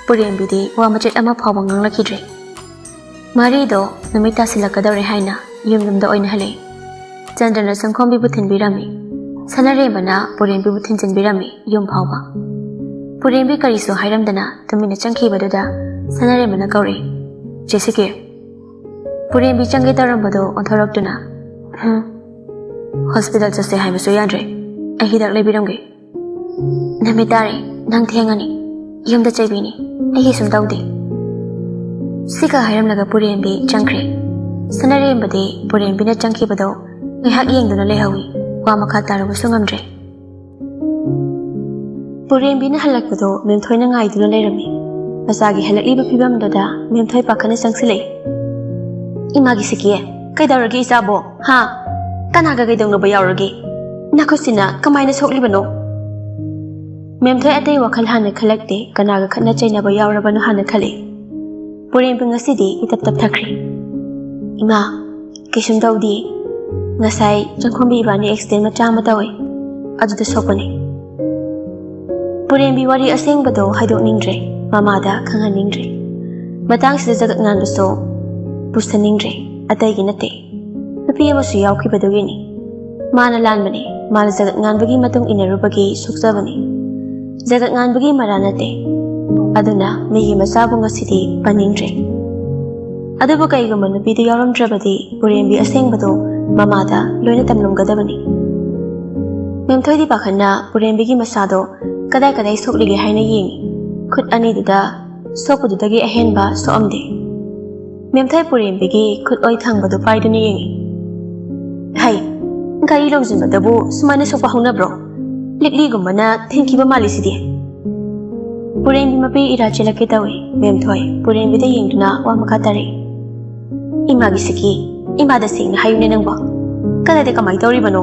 ꯄꯨꯔꯦꯝꯕꯤꯗꯤ ꯋꯥ ꯃꯆꯦꯠ ꯑꯃ ꯐꯥꯎꯕ ꯉꯥꯡꯂꯛꯈꯤꯗ꯭ꯔꯦ꯫ ꯃꯔꯤꯗꯣ ꯅꯨꯃꯤꯠ ꯇꯥꯁꯤꯜꯂꯛꯀꯗꯧꯔꯦ ꯍꯥꯏꯅ ꯌꯨꯝ ꯌꯨꯝꯗ ꯑꯣꯏꯅ ꯍꯜꯂꯛꯏ꯫ ꯆꯟꯗ꯭ꯔꯅ ꯆꯪꯈꯣꯝꯕꯤꯕꯨ ꯊꯤꯟꯕꯤꯔꯝꯃꯤ꯫ ꯁꯅꯥꯔꯦꯝꯕꯅ ꯄꯨꯔꯦꯝꯕꯤꯕꯨ ꯊꯤꯟꯖꯤꯟꯕꯤꯔꯝꯃꯤ ꯌꯨꯝ ꯐꯥꯎꯕ꯫ ꯄꯨꯔꯦꯝꯕꯤ ꯀꯔꯤꯁꯨ ꯍꯥꯏꯔꯝꯗꯅ ꯇꯨꯃꯤꯟꯅ ꯆꯪꯈꯤꯕꯗꯨꯗ ꯁꯅꯥꯔꯦꯝꯕꯅ ꯀꯧꯔꯛꯏ, "ꯆꯦ ꯁꯤꯀꯦ, ꯄꯨꯔꯦꯝꯕꯤ ꯆꯪꯒꯦ ꯇꯧꯔꯝꯕꯗꯨ ꯑꯣꯟꯊꯣꯔꯛꯇꯨꯅ, "ꯍꯝ, ꯍꯣꯁꯄꯤꯇꯥꯜ ꯆꯠꯁꯦ ꯍꯥꯏꯕꯁꯨ ꯌꯥꯗ꯭ꯔꯦ꯫ ꯑꯩ ꯍꯤꯗꯥꯛ ꯂꯩꯕꯤꯔꯝꯒꯦ꯫ ꯅꯨꯃꯤꯠ ꯇꯥꯔꯦ, ꯅꯪ ꯊꯦꯡꯉꯅꯤ꯫ ꯌꯨꯝꯗ ꯆꯩꯕꯤꯅꯤ꯫ ꯑꯩ ꯀꯩꯁꯨꯝ ꯇꯧꯗꯦ꯫" ꯁꯤꯒ ꯍꯥꯏꯔꯝꯂꯒ ꯄꯨꯔꯦꯝꯕꯤ ꯆꯪꯈ꯭ꯔꯦ꯫ ꯁꯅꯥꯔꯦꯝꯕꯗꯤ ꯄꯨꯔꯦꯝꯕꯤꯅ ꯆꯪꯈꯤꯕꯗꯣ ꯉꯥꯏꯍꯥꯛ ꯌꯦꯡꯗꯨꯅ ꯂꯩꯍꯧꯏ꯫ ꯋꯥ ꯃꯈꯥ ꯇꯥꯔꯨꯕꯁꯨ ꯉꯝꯗ꯭ꯔꯦ꯫ ꯄꯨꯔꯦꯝꯕꯤꯅ ꯍꯜꯂꯛꯄꯗꯣ ꯃꯦꯝꯊꯣꯏꯅ ꯉꯥꯏꯗꯨꯅ ꯂꯩꯔꯝꯃꯤ꯫ ꯃꯆꯥꯒꯤ ꯍꯜꯂꯛꯂꯤꯕ ꯐꯤꯕꯝꯗꯨꯗ ꯃꯦꯝꯊꯣꯏ ꯄꯥꯈꯠꯅ ꯆꯪꯁꯤꯜꯂꯛꯏ꯫ "ꯏꯃꯥꯒꯤ ꯁꯤꯀꯦ, ꯀꯩꯗꯧꯔꯒꯦ ꯏꯆꯥꯕꯣ? ꯍꯥ? ꯀꯅꯥꯒ ꯀꯩꯗꯧꯅꯕ ꯌꯥꯎꯔꯒꯦ? ꯅꯈꯨꯠꯁꯤꯅ ꯀꯃꯥꯏꯅ ꯁꯣꯛꯂꯤꯕꯅꯣ?" ꯃꯦꯝꯊꯣꯏ ꯑꯇꯩ ꯋꯥꯈꯜ ꯍꯥꯟꯅ ꯈꯜꯂꯛꯇꯦ, ꯀꯅꯥꯒ ꯈꯠꯅ ꯆꯩꯅꯕ ꯌꯥꯎꯔꯕꯅꯣ ꯍꯥꯟꯅ ꯈꯜꯂꯤ꯫ ꯄꯨꯔꯦꯝꯕꯤ ꯉꯁꯤꯗꯤ ꯏꯇꯞ ꯇꯞꯊꯈ꯭ꯔꯦ꯫ "ꯏꯃꯥ, ꯀꯩꯁꯨꯝ ꯇꯧꯗꯦ꯫ ꯉꯁꯥꯏ ꯆꯪꯈꯣꯝꯕꯤ ꯏꯕꯥꯅꯤ ꯑꯦꯛꯁꯤꯗꯦꯟ ꯃꯆꯥ ꯑꯃ ꯇꯧꯋꯦ꯫ ꯑꯗꯨꯗ ꯁꯣꯛꯄꯅꯤ꯫" ꯄꯨꯔꯦꯝꯕꯤ ꯋꯥꯔꯤ ꯑꯁꯦꯡꯕꯗꯣ ꯍꯥꯏꯗꯣꯛꯅꯤꯡꯗ꯭ꯔꯦ, ꯃꯃꯥꯗ ꯈꯪꯍꯟꯅꯤꯡꯗ꯭ꯔꯦ꯫ ꯃꯇꯥꯡꯁꯤꯗ ꯖꯒꯠ ꯉꯥꯟꯕꯁꯨ ꯄꯨꯁꯟꯅꯤꯡꯗ꯭ꯔꯦ, ꯑꯇꯩꯒꯤ ꯅꯠꯇꯦ꯫ ꯅꯨꯄꯤ ꯑꯃꯁꯨ ꯌꯥꯎꯈꯤꯕꯗꯨꯒꯤꯅꯤ꯫ ꯃꯥꯅ ꯂꯥꯟꯕꯅꯤ, ꯃꯥꯅ ꯖꯒꯠ ꯉꯥꯟꯕꯒꯤ ꯃꯇꯨꯡ ꯏꯟꯅꯔꯨꯕꯒꯤ ꯁꯣꯛꯆꯕꯅꯤ꯫ ꯖꯒꯠ ꯉꯥꯟꯕꯒꯤ ꯃꯔꯥ ꯅꯠꯇꯦ꯫ ꯑꯗꯨꯅ ꯃꯤꯒꯤ ꯃꯆꯥꯕꯨ ꯉꯁꯤꯗꯤ ꯄꯟꯅꯤꯡꯗ꯭ꯔꯦ꯫ ꯑꯗꯨꯕꯨ ꯀꯩꯒꯨꯝꯕ ꯅꯨꯄꯤꯗꯨ ꯌꯥꯎꯔꯝꯗ꯭ꯔꯕꯗꯤ ꯄꯨꯔꯦꯝꯕꯤ ꯑꯁꯦꯡꯕꯗꯨ ꯃꯃꯥꯗ ꯂꯣꯏꯅ ꯇꯝꯂꯝꯒꯗꯕꯅꯤ꯫ ꯃꯦꯝꯊꯣꯏꯗꯤ ꯄꯥꯈꯠꯅ ꯄꯨꯔꯦꯝꯕꯤꯒꯤ ꯃꯁꯥꯗꯣ ꯀꯗꯥꯏ ꯀꯗꯥꯏ ꯁꯣꯛꯂꯤꯒꯦ ꯍꯥꯏꯅ ꯌꯦꯡꯉꯤ꯫ ꯈꯨꯠ ꯑꯅꯤꯗꯨꯗ ꯁꯣꯛꯄꯗꯨꯗꯒꯤ ꯑꯍꯦꯟꯕ ꯁꯣꯛꯑꯝꯗꯦ꯫ ꯃꯦꯝꯊꯣꯏ ꯄꯨꯔꯦꯝꯕꯤꯒꯤ ꯈꯨꯠ ꯑꯣꯏ ꯊꯪꯕꯗꯨ ꯄꯥꯏꯗꯨꯅ ꯌꯦꯡꯉꯤ꯫ "ꯍꯩ, ꯒꯥꯔꯤ ꯂꯣꯡꯁꯤꯟꯕꯗꯕꯨ ꯁꯨꯃꯥꯏꯅ ꯁꯣꯛꯄ ꯍꯧꯅꯕ꯭ꯔꯣ? ꯂꯤꯛꯂꯤꯒꯨꯝꯕꯅ ꯊꯤꯟꯈꯤꯕ ꯃꯥꯜꯂꯤ ꯁꯤꯗꯤ꯫" ꯄꯨꯔꯦꯝꯕꯤ ꯃꯄꯤ ꯏꯔꯥ ꯆꯦꯜꯂꯛꯀꯦ ꯇꯧꯏ꯫ ꯃꯦꯝꯊꯣꯏ ꯄꯨꯔꯦꯝꯕꯤꯗ ꯌꯦꯡꯗꯨꯅ ꯋꯥ ꯃꯈꯥ ꯇꯥꯔꯛꯏ꯫ "ꯏꯃꯥꯒꯤ ꯁꯤꯀꯤ, ꯏꯃꯥꯗ ꯁꯦꯡꯅ ꯍꯥꯏꯌꯨꯅꯦ ꯅꯪꯕꯣ꯫ ꯀꯗꯥꯏꯗ ꯀꯃꯥꯏꯅ ꯇꯧꯔꯤꯕꯅꯣ?"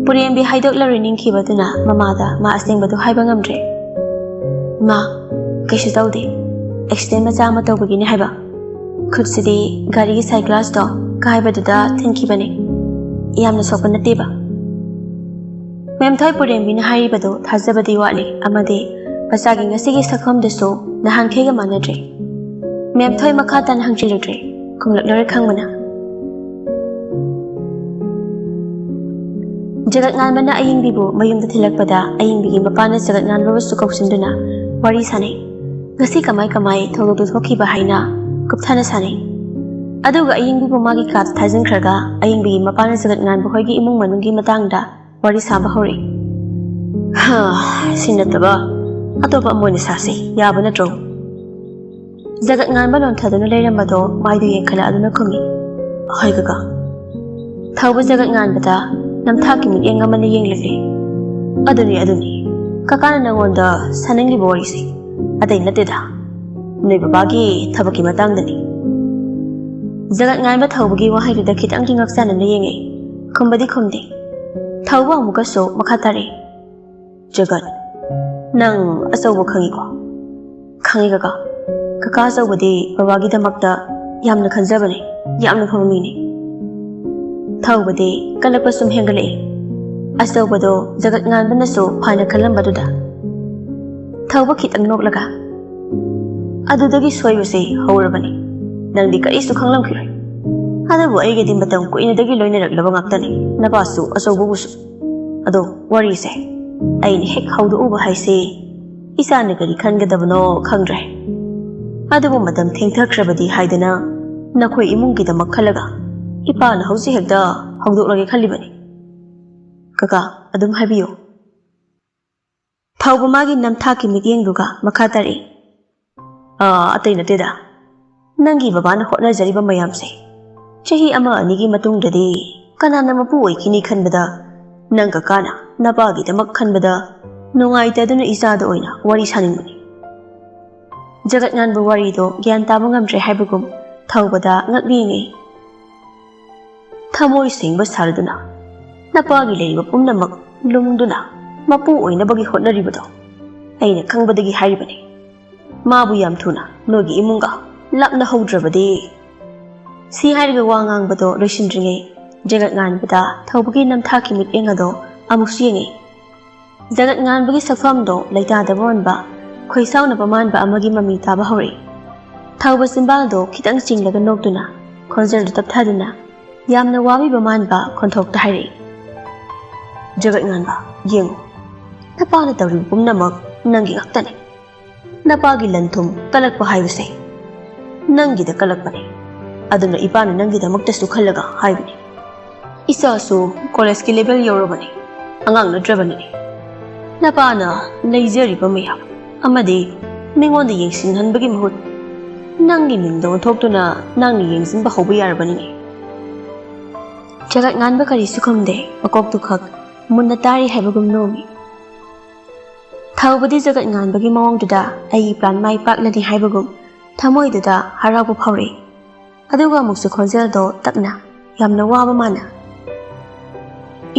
ꯄꯨꯔꯦꯝꯕꯤ ꯍꯥꯏꯗꯣꯛꯂꯔꯣꯏ ꯅꯤꯡꯈꯤꯕꯗꯨꯅ ꯃꯃꯥꯗ ꯃꯥ ꯑꯁꯦꯡꯕꯗꯨ ꯍꯥꯏꯕ ꯉꯝꯗ꯭ꯔꯦ꯫ "ꯃꯥ, ꯀꯩꯁꯨ ꯇꯧꯗꯦ꯫ ꯑꯦꯛꯁꯤꯗꯦꯟ ꯃꯆꯥ ꯑꯃ ꯇꯧꯕꯒꯤꯅꯦ ꯍꯥꯏꯕ꯫ ꯈꯨꯠꯁꯤꯗꯤ ꯒꯥꯔꯤꯒꯤ ꯁꯥꯏꯠ ꯒ꯭ꯂꯥꯁꯇꯣ ꯀꯥꯏꯕꯗꯨꯗ ꯊꯤꯟꯈꯤꯕꯅꯦ꯫ ꯌꯥꯝꯅ ꯁꯣꯛꯄ ꯅꯠꯇꯦꯕ꯫" ꯃꯦꯝꯊꯣꯏ ꯄꯨꯔꯦꯝꯕꯤꯅ ꯍꯥꯏꯔꯤꯕꯗꯨ ꯊꯥꯖꯕꯗꯤ ꯋꯥꯠꯂꯤ, ꯑꯃꯗꯤ ꯃꯆꯥꯒꯤ ꯉꯁꯤꯒꯤ ꯁꯛꯐꯝꯗꯨꯁꯨ ꯅꯍꯥꯟꯈꯩꯒ ꯃꯥꯟꯅꯗ꯭ꯔꯦ꯫ ꯃꯦꯝꯊꯣꯏ ꯃꯈꯥ ꯇꯥꯅ ꯍꯪꯖꯤꯜꯂꯨꯗ꯭ꯔꯦ, ꯈꯨꯝꯂꯛꯂꯔꯣꯏ ꯈꯪꯕꯅ꯫ ꯖꯒꯠ ꯉꯥꯟꯕꯅ ꯑꯌꯤꯡꯕꯤꯕꯨ ꯃꯌꯨꯝꯗ ꯊꯤꯜꯂꯛꯄꯗ, ꯑꯌꯤꯡꯕꯤꯒꯤ ꯃꯄꯥꯅ ꯖꯒꯠ ꯉꯥꯟꯕꯕꯨꯁꯨ ꯀꯧꯁꯤꯟꯗꯨꯅ ꯋꯥꯔꯤ ꯁꯥꯅꯩ꯫ ꯉꯁꯤ ꯀꯃꯥꯏ ꯀꯃꯥꯏ ꯊꯧꯗꯣꯛꯇꯨ ꯊꯣꯛꯈꯤꯕ ꯍꯥꯏꯅ ꯀꯨꯞꯊꯅ ꯁꯥꯅꯩ꯫ ꯑꯗꯨꯒ ꯑꯌꯤꯡꯕꯤꯕꯨ ꯃꯥꯒꯤ ꯀꯥꯗ ꯊꯥꯖꯤꯟꯈ꯭ꯔꯒ, ꯑꯌꯤꯡꯕꯤꯒꯤ ꯃꯄꯥꯅ ꯖꯒꯠ ꯉꯥꯟꯕ ꯍꯣꯏꯒꯤ ꯏꯃꯨꯡ ꯃꯅꯨꯡꯒꯤ ꯃꯇꯥꯡꯗ ꯋꯥꯔꯤ ꯁꯥꯕ ꯍꯧꯔꯛꯏ꯫ "ꯍꯥ, ꯁꯤ ꯅꯠꯇꯕ ꯑꯇꯣꯞꯄ ꯑꯃ ꯑꯣꯏꯅ ꯁꯥꯁꯤ, ꯌꯥꯕ ꯅꯠꯇ꯭ꯔꯣ?" ꯖꯒꯠ ꯉꯥꯟꯕ ꯂꯣꯟꯊꯗꯨꯅ ꯂꯩꯔꯝꯕꯗꯣ ꯃꯥꯏꯗꯨ ꯌꯦꯡꯈꯠꯂꯛꯑꯗꯨꯅ ꯈꯨꯝꯃꯤ, "ꯍꯣꯏ ꯀꯀꯥ꯫" ꯊꯧꯕ ꯖꯒꯠ ꯉꯥꯟꯕꯗ ꯅꯝꯊꯥꯛꯀꯤ ꯃꯤꯠꯌꯦꯡ ꯑꯃꯅ ꯌꯦꯡꯂꯛꯂꯤ꯫ "ꯑꯗꯨꯅꯤ, ꯑꯗꯨꯅꯤ꯫ ꯀꯀꯥꯅ ꯅꯪꯉꯣꯟꯗ ꯁꯥꯅꯤꯡꯂꯤꯕ ꯋꯥꯔꯤꯁꯦ ꯑꯇꯩ ꯅꯠꯇꯦꯗ꯫ ꯅꯣꯏ ꯕꯕꯥꯒꯤ ꯊꯕꯛꯀꯤ ꯃꯇꯥꯡꯗꯅꯤ꯫" ꯖꯒꯠ ꯉꯥꯟꯕ ꯊꯧꯕꯒꯤ ꯋꯥꯍꯩꯗꯨꯗ ꯈꯤꯇꯪꯗꯤ ꯉꯛꯆꯥꯅꯅ ꯌꯦꯡꯉꯛꯏ꯫ ꯈꯨꯝꯕꯗꯤ ꯈꯨꯝꯗꯦ꯫ ꯊꯧꯕ ꯑꯃꯨꯛꯀꯁꯨ ꯃꯈꯥ ꯇꯥꯔꯛꯏ꯫ "ꯖꯒꯠ, ꯅꯪ ꯑꯆꯧꯕ ꯈꯪꯉꯤꯀꯣ?" "ꯈꯪꯉꯤ ꯀꯀꯥ꯫ ꯀꯀꯥ ꯑꯆꯧꯕꯗꯤ ꯕꯕꯥꯒꯤꯗꯃꯛꯇ ꯌꯥꯝꯅ ꯈꯟꯖꯕꯅꯦ, ꯌꯥꯝꯅ ꯐꯕ ꯃꯤꯅꯦ꯫" ꯊꯧꯕꯗꯤ ꯀꯜꯂꯛꯄ ꯁꯨꯝ ꯍꯦꯟꯒꯠꯂꯛꯏ꯫ ꯑꯆꯧꯕꯗꯣ ꯖꯒꯠ ꯉꯥꯟꯕꯅꯁꯨ ꯐꯅ ꯈꯜꯂꯝꯕꯗꯨꯗ꯫ ꯊꯧꯕ ꯈꯤꯇꯪ ꯅꯣꯛꯂꯒ, "ꯑꯗꯨꯗꯒꯤ ꯁꯣꯏꯕꯁꯦ ꯍꯧꯔꯕꯅꯤ꯫ ꯅꯪꯗꯤ ꯀꯔꯤꯁꯨ ꯈꯪꯂꯝꯈꯤꯔꯣꯏ꯫ ꯑꯗꯨꯕꯨ ꯑꯩꯒꯗꯤ ꯃꯇꯝ ꯀꯨꯏꯅꯗꯒꯤ ꯂꯣꯏꯅꯔꯛꯂꯕ ꯉꯥꯛꯇꯅꯤ, ꯅꯄꯥꯁꯨ ꯑꯆꯧꯕꯕꯨꯁꯨ꯫ ꯑꯗꯣ ꯋꯥꯔꯤꯁꯦ ꯑꯩꯅ ꯍꯦꯛ ꯍꯧꯗꯣꯛꯎꯕ ꯍꯥꯏꯁꯦ ꯏꯆꯥꯅ ꯀꯔꯤ ꯈꯟꯒꯗꯕꯅꯣ ꯈꯪꯗ꯭ꯔꯦ꯫ ꯑꯗꯨꯕꯨ ꯃꯇꯝ ꯊꯦꯡꯊꯈ꯭ꯔꯕꯗꯤ ꯍꯥꯏꯗꯅ ꯅꯈꯣꯏ ꯏꯃꯨꯡꯒꯤꯗꯃꯛ ꯈꯜꯂꯒ ꯏꯄꯥꯅ ꯍꯧꯖꯤꯛ ꯍꯦꯛꯇ ꯍꯧꯗꯣꯛꯂꯒꯦ ꯈꯜꯂꯤꯕꯅꯤ꯫" "ꯀꯀꯥ, ꯑꯗꯨꯝ ꯍꯥꯏꯕꯤꯌꯨ꯫" ꯊꯧꯕ ꯃꯥꯒꯤ ꯅꯝꯊꯥꯛꯀꯤ ꯃꯤꯠꯌꯦꯡꯗꯨꯒ ꯃꯈꯥ ꯇꯥꯔꯛꯏ꯫ "ꯑꯥ, ꯑꯇꯩ ꯅꯠꯇꯦꯗ꯫ ꯅꯪꯒꯤ ꯕꯕꯥꯅ ꯍꯣꯠꯅꯖꯔꯤꯕ ꯃꯌꯥꯝꯁꯦ ꯆꯍꯤ ꯑꯃ ꯑꯅꯤꯒꯤ ꯃꯇꯨꯡꯗꯗꯤ ꯀꯅꯥꯅ ꯃꯄꯨ ꯑꯣꯏꯈꯤꯅꯤ ꯈꯟꯕꯗ, ꯅꯪ ꯀꯀꯥꯅ ꯅꯄꯥꯒꯤꯗꯃꯛ ꯈꯟꯕꯗ ꯅꯨꯡꯉꯥꯏꯇꯗꯨꯅ ꯏꯆꯥꯗ ꯑꯣꯏꯅ ꯋꯥꯔꯤ ꯁꯥꯅꯤꯡꯕꯅꯤ꯫ ꯖꯒꯠ ꯉꯥꯟꯕ ꯋꯥꯔꯤꯗꯣ ꯒ꯭ꯌꯥꯟ ꯇꯥꯕ ꯉꯝꯗ꯭ꯔꯦ ꯍꯥꯏꯕꯒꯨꯝ ꯊꯧꯕꯗ ꯉꯛ ꯌꯦꯡꯉꯤ꯫ ꯊꯃꯣꯏ ꯁꯦꯡꯕ ꯁꯥꯔꯗꯨꯅ ꯅꯄꯥꯒꯤ ꯂꯩꯔꯤꯕ ꯄꯨꯝꯅꯃꯛ ꯂꯨꯝꯗꯨꯅ ꯃꯄꯨ ꯑꯣꯏꯅꯕꯒꯤ ꯍꯣꯠꯅꯔꯤꯕꯗꯣ ꯑꯩꯅ ꯈꯪꯕꯗꯒꯤ ꯍꯥꯏꯔꯤꯕꯅꯤ꯫ ꯃꯥꯕꯨ ꯌꯥꯝ ꯊꯨꯅ ꯅꯣꯏꯒꯤ ꯏꯃꯨꯡꯒ ꯂꯥꯞꯅ ꯍꯧꯗ꯭ꯔꯕꯗꯤ꯫ ꯁꯤ ꯍꯥꯏꯔꯒ ꯋꯥ ꯉꯥꯡꯕꯗꯣ ꯂꯣꯏꯁꯤꯟꯗ꯭ꯔꯤꯉꯩ ꯖꯒꯠ ꯉꯥꯟꯕꯗ ꯊꯧꯕꯒꯤ ꯅꯝꯊꯥꯛꯀꯤ ꯃꯤꯠꯌꯦꯡ ꯑꯗꯣ ꯑꯃꯨꯛꯁꯨ ꯌꯦꯡꯉꯤ꯫ ꯖꯒꯠ ꯉꯥꯟꯕꯒꯤ ꯁꯛꯐꯝꯗꯣ ꯂꯩꯇꯥꯗꯕ ꯑꯣꯟꯕ, ꯈꯣꯏꯁꯥꯎꯅꯕ ꯃꯥꯟꯕ ꯑꯃꯒꯤ ꯃꯃꯤ ꯇꯥꯕ ꯍꯧꯔꯛꯏ꯫ ꯊꯧꯕ ꯆꯤꯟꯕꯥꯜꯗꯣ ꯈꯤꯇꯪ ꯆꯤꯡꯂꯒ ꯅꯣꯛꯇꯨꯅ, ꯈꯣꯟꯖꯦꯜꯗꯣ ꯇꯞꯊꯗꯨꯅ, ꯌꯥꯝꯅ ꯋꯥꯕꯤꯕ ꯃꯥꯟꯕ ꯈꯣꯟꯊꯣꯛꯇ ꯍꯥꯏꯔꯛꯏ꯫ ꯖꯒꯠ ꯉꯥꯟꯕ, ꯌꯦꯡꯉꯨ, ꯅꯄꯥꯅ ꯇꯧꯔꯤꯕ ꯄꯨꯝꯅꯃꯛ ꯅꯪꯒꯤ ꯉꯥꯛꯇꯅꯤ꯫ ꯅꯄꯥꯒꯤ ꯂꯟ ꯊꯨꯝ ꯀꯜꯂꯛꯄ ꯍꯥꯏꯕꯁꯦ ꯅꯪꯒꯤꯗ ꯀꯜꯂꯛꯄꯅꯤ꯫ ꯑꯗꯨꯅ ꯏꯄꯥꯅ ꯅꯪꯒꯤꯗꯃꯛꯇꯁꯨ ꯈꯜꯂꯒ ꯍꯥꯏꯕꯅꯤ꯫ ꯏꯆꯥꯁꯨ ꯀꯣꯂꯦꯖꯀꯤ ꯂꯦꯚꯦꯜ ꯌꯧꯔꯕꯅꯤ, ꯑꯉꯥꯡ ꯅꯠꯇ꯭ꯔꯕꯅꯤ꯫ ꯅꯄꯥꯅ ꯂꯩꯖꯔꯤꯕ ꯃꯌꯥꯝ ꯑꯃꯗꯤ ꯃꯤꯉꯣꯟꯗ ꯌꯦꯡꯁꯤꯟꯍꯟꯕꯒꯤ ꯃꯍꯨꯠ ꯅꯪꯒꯤ ꯃꯤꯡꯗ ꯑꯣꯟꯊꯣꯛꯇꯨꯅ ꯅꯪꯅ ꯌꯦꯡꯁꯤꯟꯕ ꯍꯧꯕ ꯌꯥꯔꯕꯅꯤꯅꯦ꯫ ꯖꯒꯠ ꯉꯥꯟꯕ ꯀꯔꯤꯁꯨ ꯈꯨꯝꯗꯦ, ꯃꯀꯣꯛꯇꯨ ꯈꯛ ꯃꯨꯟꯅ ꯇꯥꯔꯤ ꯍꯥꯏꯕꯒꯨꯝ ꯅꯣꯝꯃꯤ꯫ ꯊꯧꯕꯗꯤ ꯖꯒꯠ ꯉꯥꯟꯕꯒꯤ ꯃꯑꯣꯡꯗꯨꯗ ꯑꯩꯒꯤ ꯄ꯭ꯂꯥꯟ ꯃꯥꯏ ꯄꯥꯛꯂꯅꯤ ꯍꯥꯏꯕꯒꯨꯝ ꯊꯃꯣꯏꯗꯨꯗ ꯍꯔꯥꯎꯕ ꯐꯥꯎꯔꯛꯏ꯫ ꯑꯗꯨꯒ ꯑꯃꯨꯛꯁꯨ ꯈꯣꯟꯖꯦꯜꯗꯣ ꯇꯞꯅ, ꯌꯥꯝꯅ ꯋꯥꯕ ꯃꯥꯅ,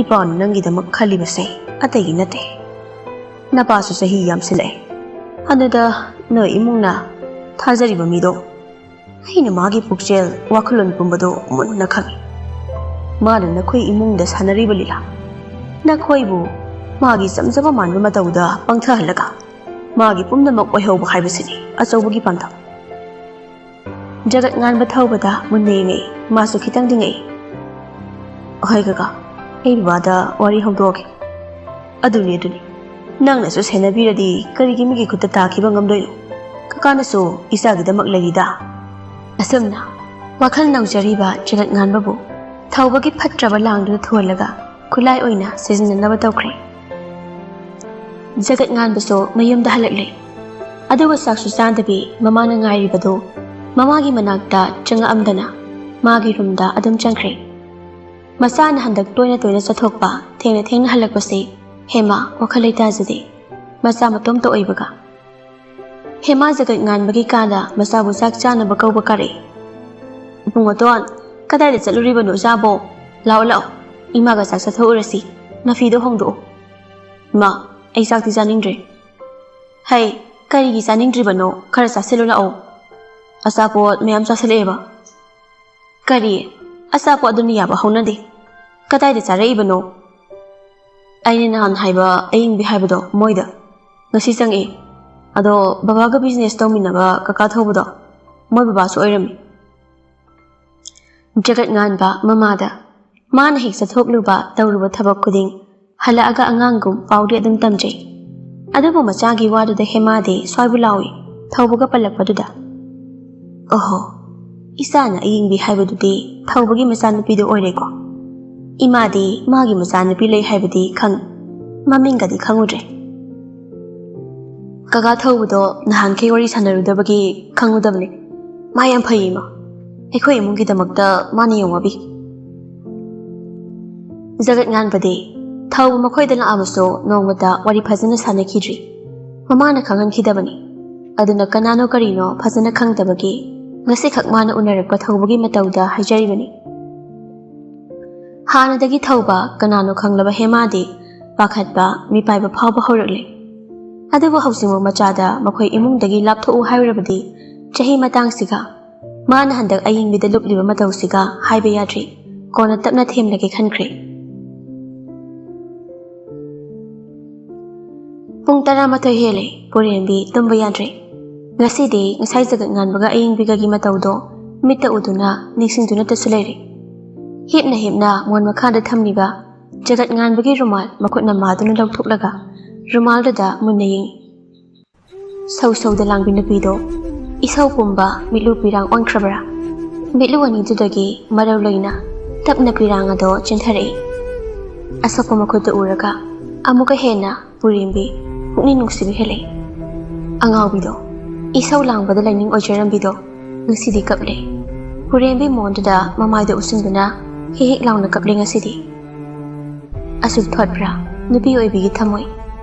"ꯏꯄꯥꯅ ꯅꯪꯒꯤꯗꯃꯛ ꯈꯜꯂꯤꯕꯁꯦ ꯑꯇꯩꯒꯤ ꯅꯠꯇꯦ꯫ ꯅꯄꯥꯁꯨ ꯆꯍꯤ ꯌꯥꯝꯁꯤꯜꯂꯛꯑꯦ꯫ ꯑꯗꯨꯗ ꯅꯣꯏ ꯏꯃꯨꯡꯅ ꯊꯥꯖꯔꯤꯕ ꯃꯤꯗꯣ ꯑꯩꯅ ꯃꯥꯒꯤ ꯄꯨꯛꯆꯦꯜ ꯋꯥꯈꯜꯂꯣꯟ ꯄꯨꯝꯕꯗꯣ ꯃꯨꯟꯅ ꯈꯪꯏ꯫ ꯃꯥꯅ ꯅꯈꯣꯏ ꯏꯃꯨꯡꯗ ꯁꯥꯟꯅꯔꯤꯕ ꯂꯤꯂꯥ, ꯅꯈꯣꯏꯕꯨ ꯃꯥꯒꯤ ꯆꯝꯖꯕ ꯃꯥꯟꯕ ꯃꯇꯧꯗ ꯄꯪꯊꯍꯜꯂꯒ ꯃꯥꯒꯤ ꯄꯨꯝꯅꯃꯛ ꯑꯣꯏꯍꯧꯕ ꯍꯥꯏꯕꯁꯤꯅꯤ ꯑꯆꯧꯕꯒꯤ ꯄꯥꯟꯗꯝ꯫" ꯖꯒꯠ ꯉꯥꯟꯕ ꯊꯧꯕꯗ ꯃꯨꯟꯅ ꯌꯦꯡꯉꯛꯏ꯫ ꯃꯥꯁꯨ ꯈꯤꯇꯪꯗꯤ ꯉꯛꯏ꯫ "ꯍꯣꯏ ꯀꯀꯥ, ꯑꯩ ꯕꯕꯥꯗ ꯋꯥꯔꯤ ꯍꯧꯗꯣꯛꯑꯒꯦ꯫" "ꯑꯗꯨꯅꯤ, ꯑꯗꯨꯅꯤ꯫ ꯅꯪꯅꯁꯨ ꯁꯦꯟꯅꯕꯤꯔꯗꯤ ꯀꯔꯤꯒꯤ ꯃꯤꯒꯤ ꯈꯨꯠꯇ ꯇꯥꯈꯤꯕ ꯉꯝꯗꯣꯏꯅꯣ? ꯀꯀꯥꯅꯁꯨ ꯏꯆꯥꯒꯤꯗꯃꯛ ꯂꯩꯔꯤꯗ꯫" ꯑꯁꯨꯝꯅ ꯋꯥꯈꯜ ꯅꯧꯖꯔꯤꯕ ꯖꯒꯠ ꯉꯥꯟꯕꯕꯨ ꯊꯧꯕꯒꯤ ꯐꯠꯇ꯭ꯔꯕ ꯂꯥꯡꯗꯨꯅ ꯊꯨꯍꯜꯂꯒ ꯈꯨꯠꯂꯥꯏ ꯑꯣꯏꯅ ꯁꯤꯖꯤꯟꯅꯅꯕ ꯇꯧꯈ꯭ꯔꯦ꯫ ꯖꯒꯠ ꯉꯥꯟꯕꯁꯨ ꯃꯌꯨꯝꯗ ꯍꯜꯂꯛꯂꯦ꯫ ꯑꯗꯨꯒ ꯆꯥꯛꯁꯨ ꯆꯥꯗꯕꯤ ꯃꯃꯥꯅ ꯉꯥꯏꯔꯤꯕꯗꯨ ꯃꯃꯥꯒꯤ ꯃꯅꯥꯛꯇ ꯆꯪꯉꯛꯑꯝꯗꯅ ꯃꯥꯒꯤ ꯔꯨꯝꯗ ꯑꯗꯨꯝ ꯆꯪꯈ꯭ꯔꯦ꯫ ꯃꯆꯥꯅ ꯍꯟꯗꯛ ꯇꯣꯏꯅ ꯇꯣꯏꯅ ꯆꯠꯊꯣꯛꯄ, ꯊꯦꯡꯅ ꯊꯦꯡꯅ ꯍꯜꯂꯛꯄꯁꯤ ꯍꯦꯃꯥ ꯋꯥꯈꯜ ꯂꯩꯇꯥꯖꯗꯦ, ꯃꯆꯥ ꯃꯇꯣꯝꯇ ꯑꯣꯏꯕꯒ꯫ ꯍꯦꯃꯥ ꯖꯒꯠ ꯉꯥꯟꯕꯒꯤ ꯀꯥꯗ ꯃꯆꯥꯕꯨ ꯆꯥꯛ ꯆꯥꯅꯕ ꯀꯧꯕ ꯀꯥꯔꯛꯏ꯫ "ꯏꯕꯨꯡꯉꯣꯇꯣꯟ, ꯀꯗꯥꯏꯗ ꯆꯠꯂꯨꯔꯤꯕꯅꯣ ꯏꯆꯥꯕꯣ? ꯂꯥꯛꯑꯣ ꯂꯥꯛꯑꯣ, ꯏꯃꯥꯒ ꯆꯥꯛ ꯆꯥꯊꯣꯛꯎꯔꯁꯤ꯫ ꯅꯐꯤꯗꯣ ꯍꯣꯡꯗꯣꯛꯑꯣ꯫" "ꯏꯃꯥ, ꯑꯩ ꯆꯥꯛꯇꯤ ꯆꯥꯅꯤꯡꯗ꯭ꯔꯦ꯫" "ꯍꯩ, ꯀꯔꯤꯒꯤ ꯆꯥꯅꯤꯡꯗ꯭ꯔꯤꯕꯅꯣ? ꯈꯔ ꯆꯥꯁꯤꯜꯂꯨ ꯂꯥꯛꯑꯣ꯫ ꯑꯆꯥꯄꯣꯠ ꯃꯌꯥꯝ ꯆꯥꯁꯤꯜꯂꯛꯑꯦꯕ꯫" "ꯀꯔꯤ? ꯑꯆꯥꯄꯣꯠ ꯑꯗꯨꯅ ꯌꯥꯕ ꯍꯧꯅꯗꯦ꯫ ꯀꯗꯥꯏꯗ ꯆꯥꯔꯛꯏꯕꯅꯣ?" "ꯑꯩꯅ ꯅꯍꯥꯟ ꯍꯥꯏꯕ ꯑꯌꯤꯡꯕꯤ ꯍꯥꯏꯕꯗꯣ, ꯃꯣꯏꯗ ꯉꯁꯤ ꯆꯪꯉꯛꯏ꯫ ꯑꯗꯣ ꯕꯕꯥꯒ ꯕꯤꯖꯤꯅꯦꯁ ꯇꯧꯃꯤꯟꯅꯕ ꯀꯀꯥ ꯊꯧꯕꯗꯣ, ꯃꯣꯏ ꯕꯕꯥꯁꯨ ꯑꯣꯏꯔꯝꯃꯤ꯫" ꯖꯒꯠ ꯉꯥꯟꯕ ꯃꯃꯥꯗ ꯃꯥꯅ ꯍꯦꯛ ꯆꯠꯊꯣꯛꯂꯨꯕ, ꯇꯧꯔꯨꯕ ꯊꯕꯛ ꯈꯨꯗꯤꯡ ꯍꯜꯂꯛꯑꯒ ꯑꯉꯥꯡꯒꯨꯝ ꯄꯥꯎꯗꯤ ꯑꯗꯨꯝ ꯇꯝꯖꯩ꯫ ꯑꯗꯨꯕꯨ ꯃꯆꯥꯒꯤ ꯋꯥꯗꯨꯗ ꯍꯦꯃꯥꯗꯤ ꯁ꯭ꯋꯥꯏꯕꯨ ꯂꯥꯎꯏ, ꯊꯧꯕꯒ ꯄꯜꯂꯛꯄꯗꯨꯗ꯫ "ꯑꯣꯍꯣ, ꯏꯆꯥꯅ ꯑꯌꯤꯡꯕꯤ ꯍꯥꯏꯕꯗꯨꯗꯤ ꯊꯧꯕꯒꯤ ꯃꯆꯥꯅꯨꯄꯤꯗꯨ ꯑꯣꯏꯔꯦꯀꯣ꯫ ꯏꯃꯥꯗꯤ ꯃꯥꯒꯤ ꯃꯆꯥꯅꯨꯄꯤ ꯂꯩ ꯍꯥꯏꯕꯗꯤ ꯈꯪ, ꯃꯃꯤꯡꯒꯗꯤ ꯈꯪꯉꯨꯗ꯭ꯔꯦ꯫ ꯀꯀꯥ ꯊꯧꯕꯗꯣ ꯅꯍꯥꯟꯈꯩ ꯋꯥꯔꯤ ꯁꯥꯟꯅꯔꯨꯗꯕꯒꯤ ꯈꯪꯉꯨꯗꯕꯅꯤ꯫ ꯃꯥ ꯌꯥꯝ ꯐꯩ ꯏꯃꯥ꯫ ꯑꯩꯈꯣꯏ ꯏꯃꯨꯡꯒꯤꯗꯃꯛꯇ ꯃꯥꯅ ꯌꯥꯝ ꯋꯥꯕꯤ꯫" ꯖꯒꯠ ꯉꯥꯟꯕꯗꯤ ꯊꯧꯕ ꯃꯈꯣꯏꯗ ꯂꯥꯛꯑꯕꯁꯨ ꯅꯣꯡꯃꯇ ꯋꯥꯔꯤ ꯐꯖꯅ ꯁꯥꯟꯅꯈꯤꯗ꯭ꯔꯤ꯫ ꯃꯃꯥꯅ ꯈꯪꯍꯟꯈꯤꯗꯕꯅꯤ꯫ ꯑꯗꯨꯅ ꯀꯅꯥꯅꯣ ꯀꯔꯤꯅꯣ ꯐꯖꯅ ꯈꯪꯗꯕꯒꯤ ꯉꯁꯤꯈꯛ ꯃꯥꯅ ꯎꯅꯔꯛꯄ ꯊꯧꯕꯒꯤ ꯃꯇꯧꯗ ꯍꯥꯏꯖꯔꯤꯕꯅꯤ꯫ ꯍꯥꯟꯅꯗꯒꯤ ꯊꯧꯕ ꯀꯅꯥꯅꯣ ꯈꯪꯂꯕ ꯍꯦꯃꯥꯗꯤ ꯄꯥꯈꯠꯄ, ꯃꯤꯄꯥꯏꯕ ꯐꯥꯎꯕ ꯍꯧꯔꯛꯂꯦ꯫ ꯑꯗꯨꯕꯨ ꯍꯧꯖꯤꯛꯃꯛ ꯃꯆꯥꯗ ꯃꯈꯣꯏ ꯏꯃꯨꯡꯗꯒꯤ ꯂꯥꯞꯊꯣꯛꯎ ꯍꯥꯏꯔꯨꯔꯕꯗꯤ ꯆꯍꯤ ꯃꯇꯥꯡꯁꯤꯒ, ꯃꯥꯅ ꯍꯟꯗꯛ ꯑꯌꯤꯡꯕꯤꯗ ꯂꯨꯞꯂꯤꯕ ꯃꯇꯧꯁꯤꯒ ꯍꯥꯏꯕ ꯌꯥꯗ꯭ꯔꯤ꯫ ꯀꯣꯟꯅ ꯇꯞꯅ ꯊꯦꯝꯂꯒꯦ ꯈꯟꯈ꯭ꯔꯦ꯫ ꯄꯨꯡ ꯇꯔꯥꯃꯥꯊꯣꯏ ꯍꯦꯜꯂꯦ꯫ ꯄꯨꯔꯦꯝꯕꯤ ꯇꯨꯝꯕ ꯌꯥꯗ꯭ꯔꯦ꯫ ꯉꯁꯤꯗꯤ ꯉꯁꯥꯏ ꯖꯒꯠ ꯉꯥꯟꯕꯒ ꯑꯌꯤꯡꯕꯤꯒꯒꯤ ꯃꯇꯧꯗꯣ ꯃꯤꯠꯇ ꯎꯗꯨꯅ ꯅꯤꯡꯁꯤꯡꯗꯨꯅꯇꯁꯨ ꯂꯩꯔꯦ꯫ ꯍꯤꯞꯅ ꯍꯤꯞꯅ ꯃꯣꯟ ꯃꯈꯥꯗ ꯊꯝꯂꯤꯕ ꯖꯒꯠ ꯉꯥꯟꯕꯒꯤ ꯔꯨꯃꯥꯜ ꯃꯈꯨꯠꯅ ꯃꯥꯗꯨꯅ ꯂꯧꯊꯣꯛꯂꯒ ꯔꯨꯃꯥꯜꯗꯨꯗ ꯃꯨꯟꯅ ꯌꯦꯡꯏ꯫ ꯁꯧ ꯁꯧꯗ ꯂꯥꯡꯕꯤ ꯅꯨꯄꯤꯗꯣ ꯏꯁꯧ ꯄꯨꯝꯕ ꯃꯤꯠꯂꯨ ꯄꯤꯔꯥꯡ ꯑꯣꯟꯈ꯭ꯔꯕ꯭ꯔꯥ? ꯃꯤꯠꯂꯨ ꯑꯅꯤꯗꯨꯗꯒꯤ ꯃꯔꯧ ꯂꯩꯅ ꯇꯞꯅ ꯄꯤꯔꯥꯡ ꯑꯗꯣ ꯆꯦꯟꯊꯔꯛꯏ꯫ ꯑꯁꯣꯛꯄ ꯃꯈꯨꯠꯇ ꯎꯔꯒ ꯑꯃꯨꯛꯀ ꯍꯦꯟꯅ ꯄꯨꯔꯦꯝꯕꯤ ꯄꯨꯛꯅꯤꯡ ꯅꯨꯡꯁꯤꯕ ꯍꯦꯜꯂꯛꯏ꯫ ꯑꯉꯥꯎꯕꯤꯗꯣ ꯏꯁꯧ ꯂꯥꯡꯕꯗ ꯂꯥꯏꯅꯤꯡ ꯑꯣꯏꯖꯔꯝꯕꯤꯗꯣ ꯉꯁꯤꯗꯤ ꯀꯞꯂꯦ꯫ ꯄꯨꯔꯦꯝꯕꯤ ꯃꯣꯟꯗꯨꯗ ꯃꯃꯥꯏꯗ ꯎꯞꯁꯤꯟꯗꯨꯅ ꯍꯤꯛ ꯍꯤꯛ ꯂꯥꯎꯅ ꯀꯞꯂꯦ ꯉꯁꯤꯗꯤ꯫ ꯑꯁꯨꯛ ꯊꯣꯠꯄ꯭ꯔꯥ? ꯅꯨꯄꯤ ꯑꯣꯏꯕꯤꯒꯤ ꯊꯝꯃꯣꯏ꯫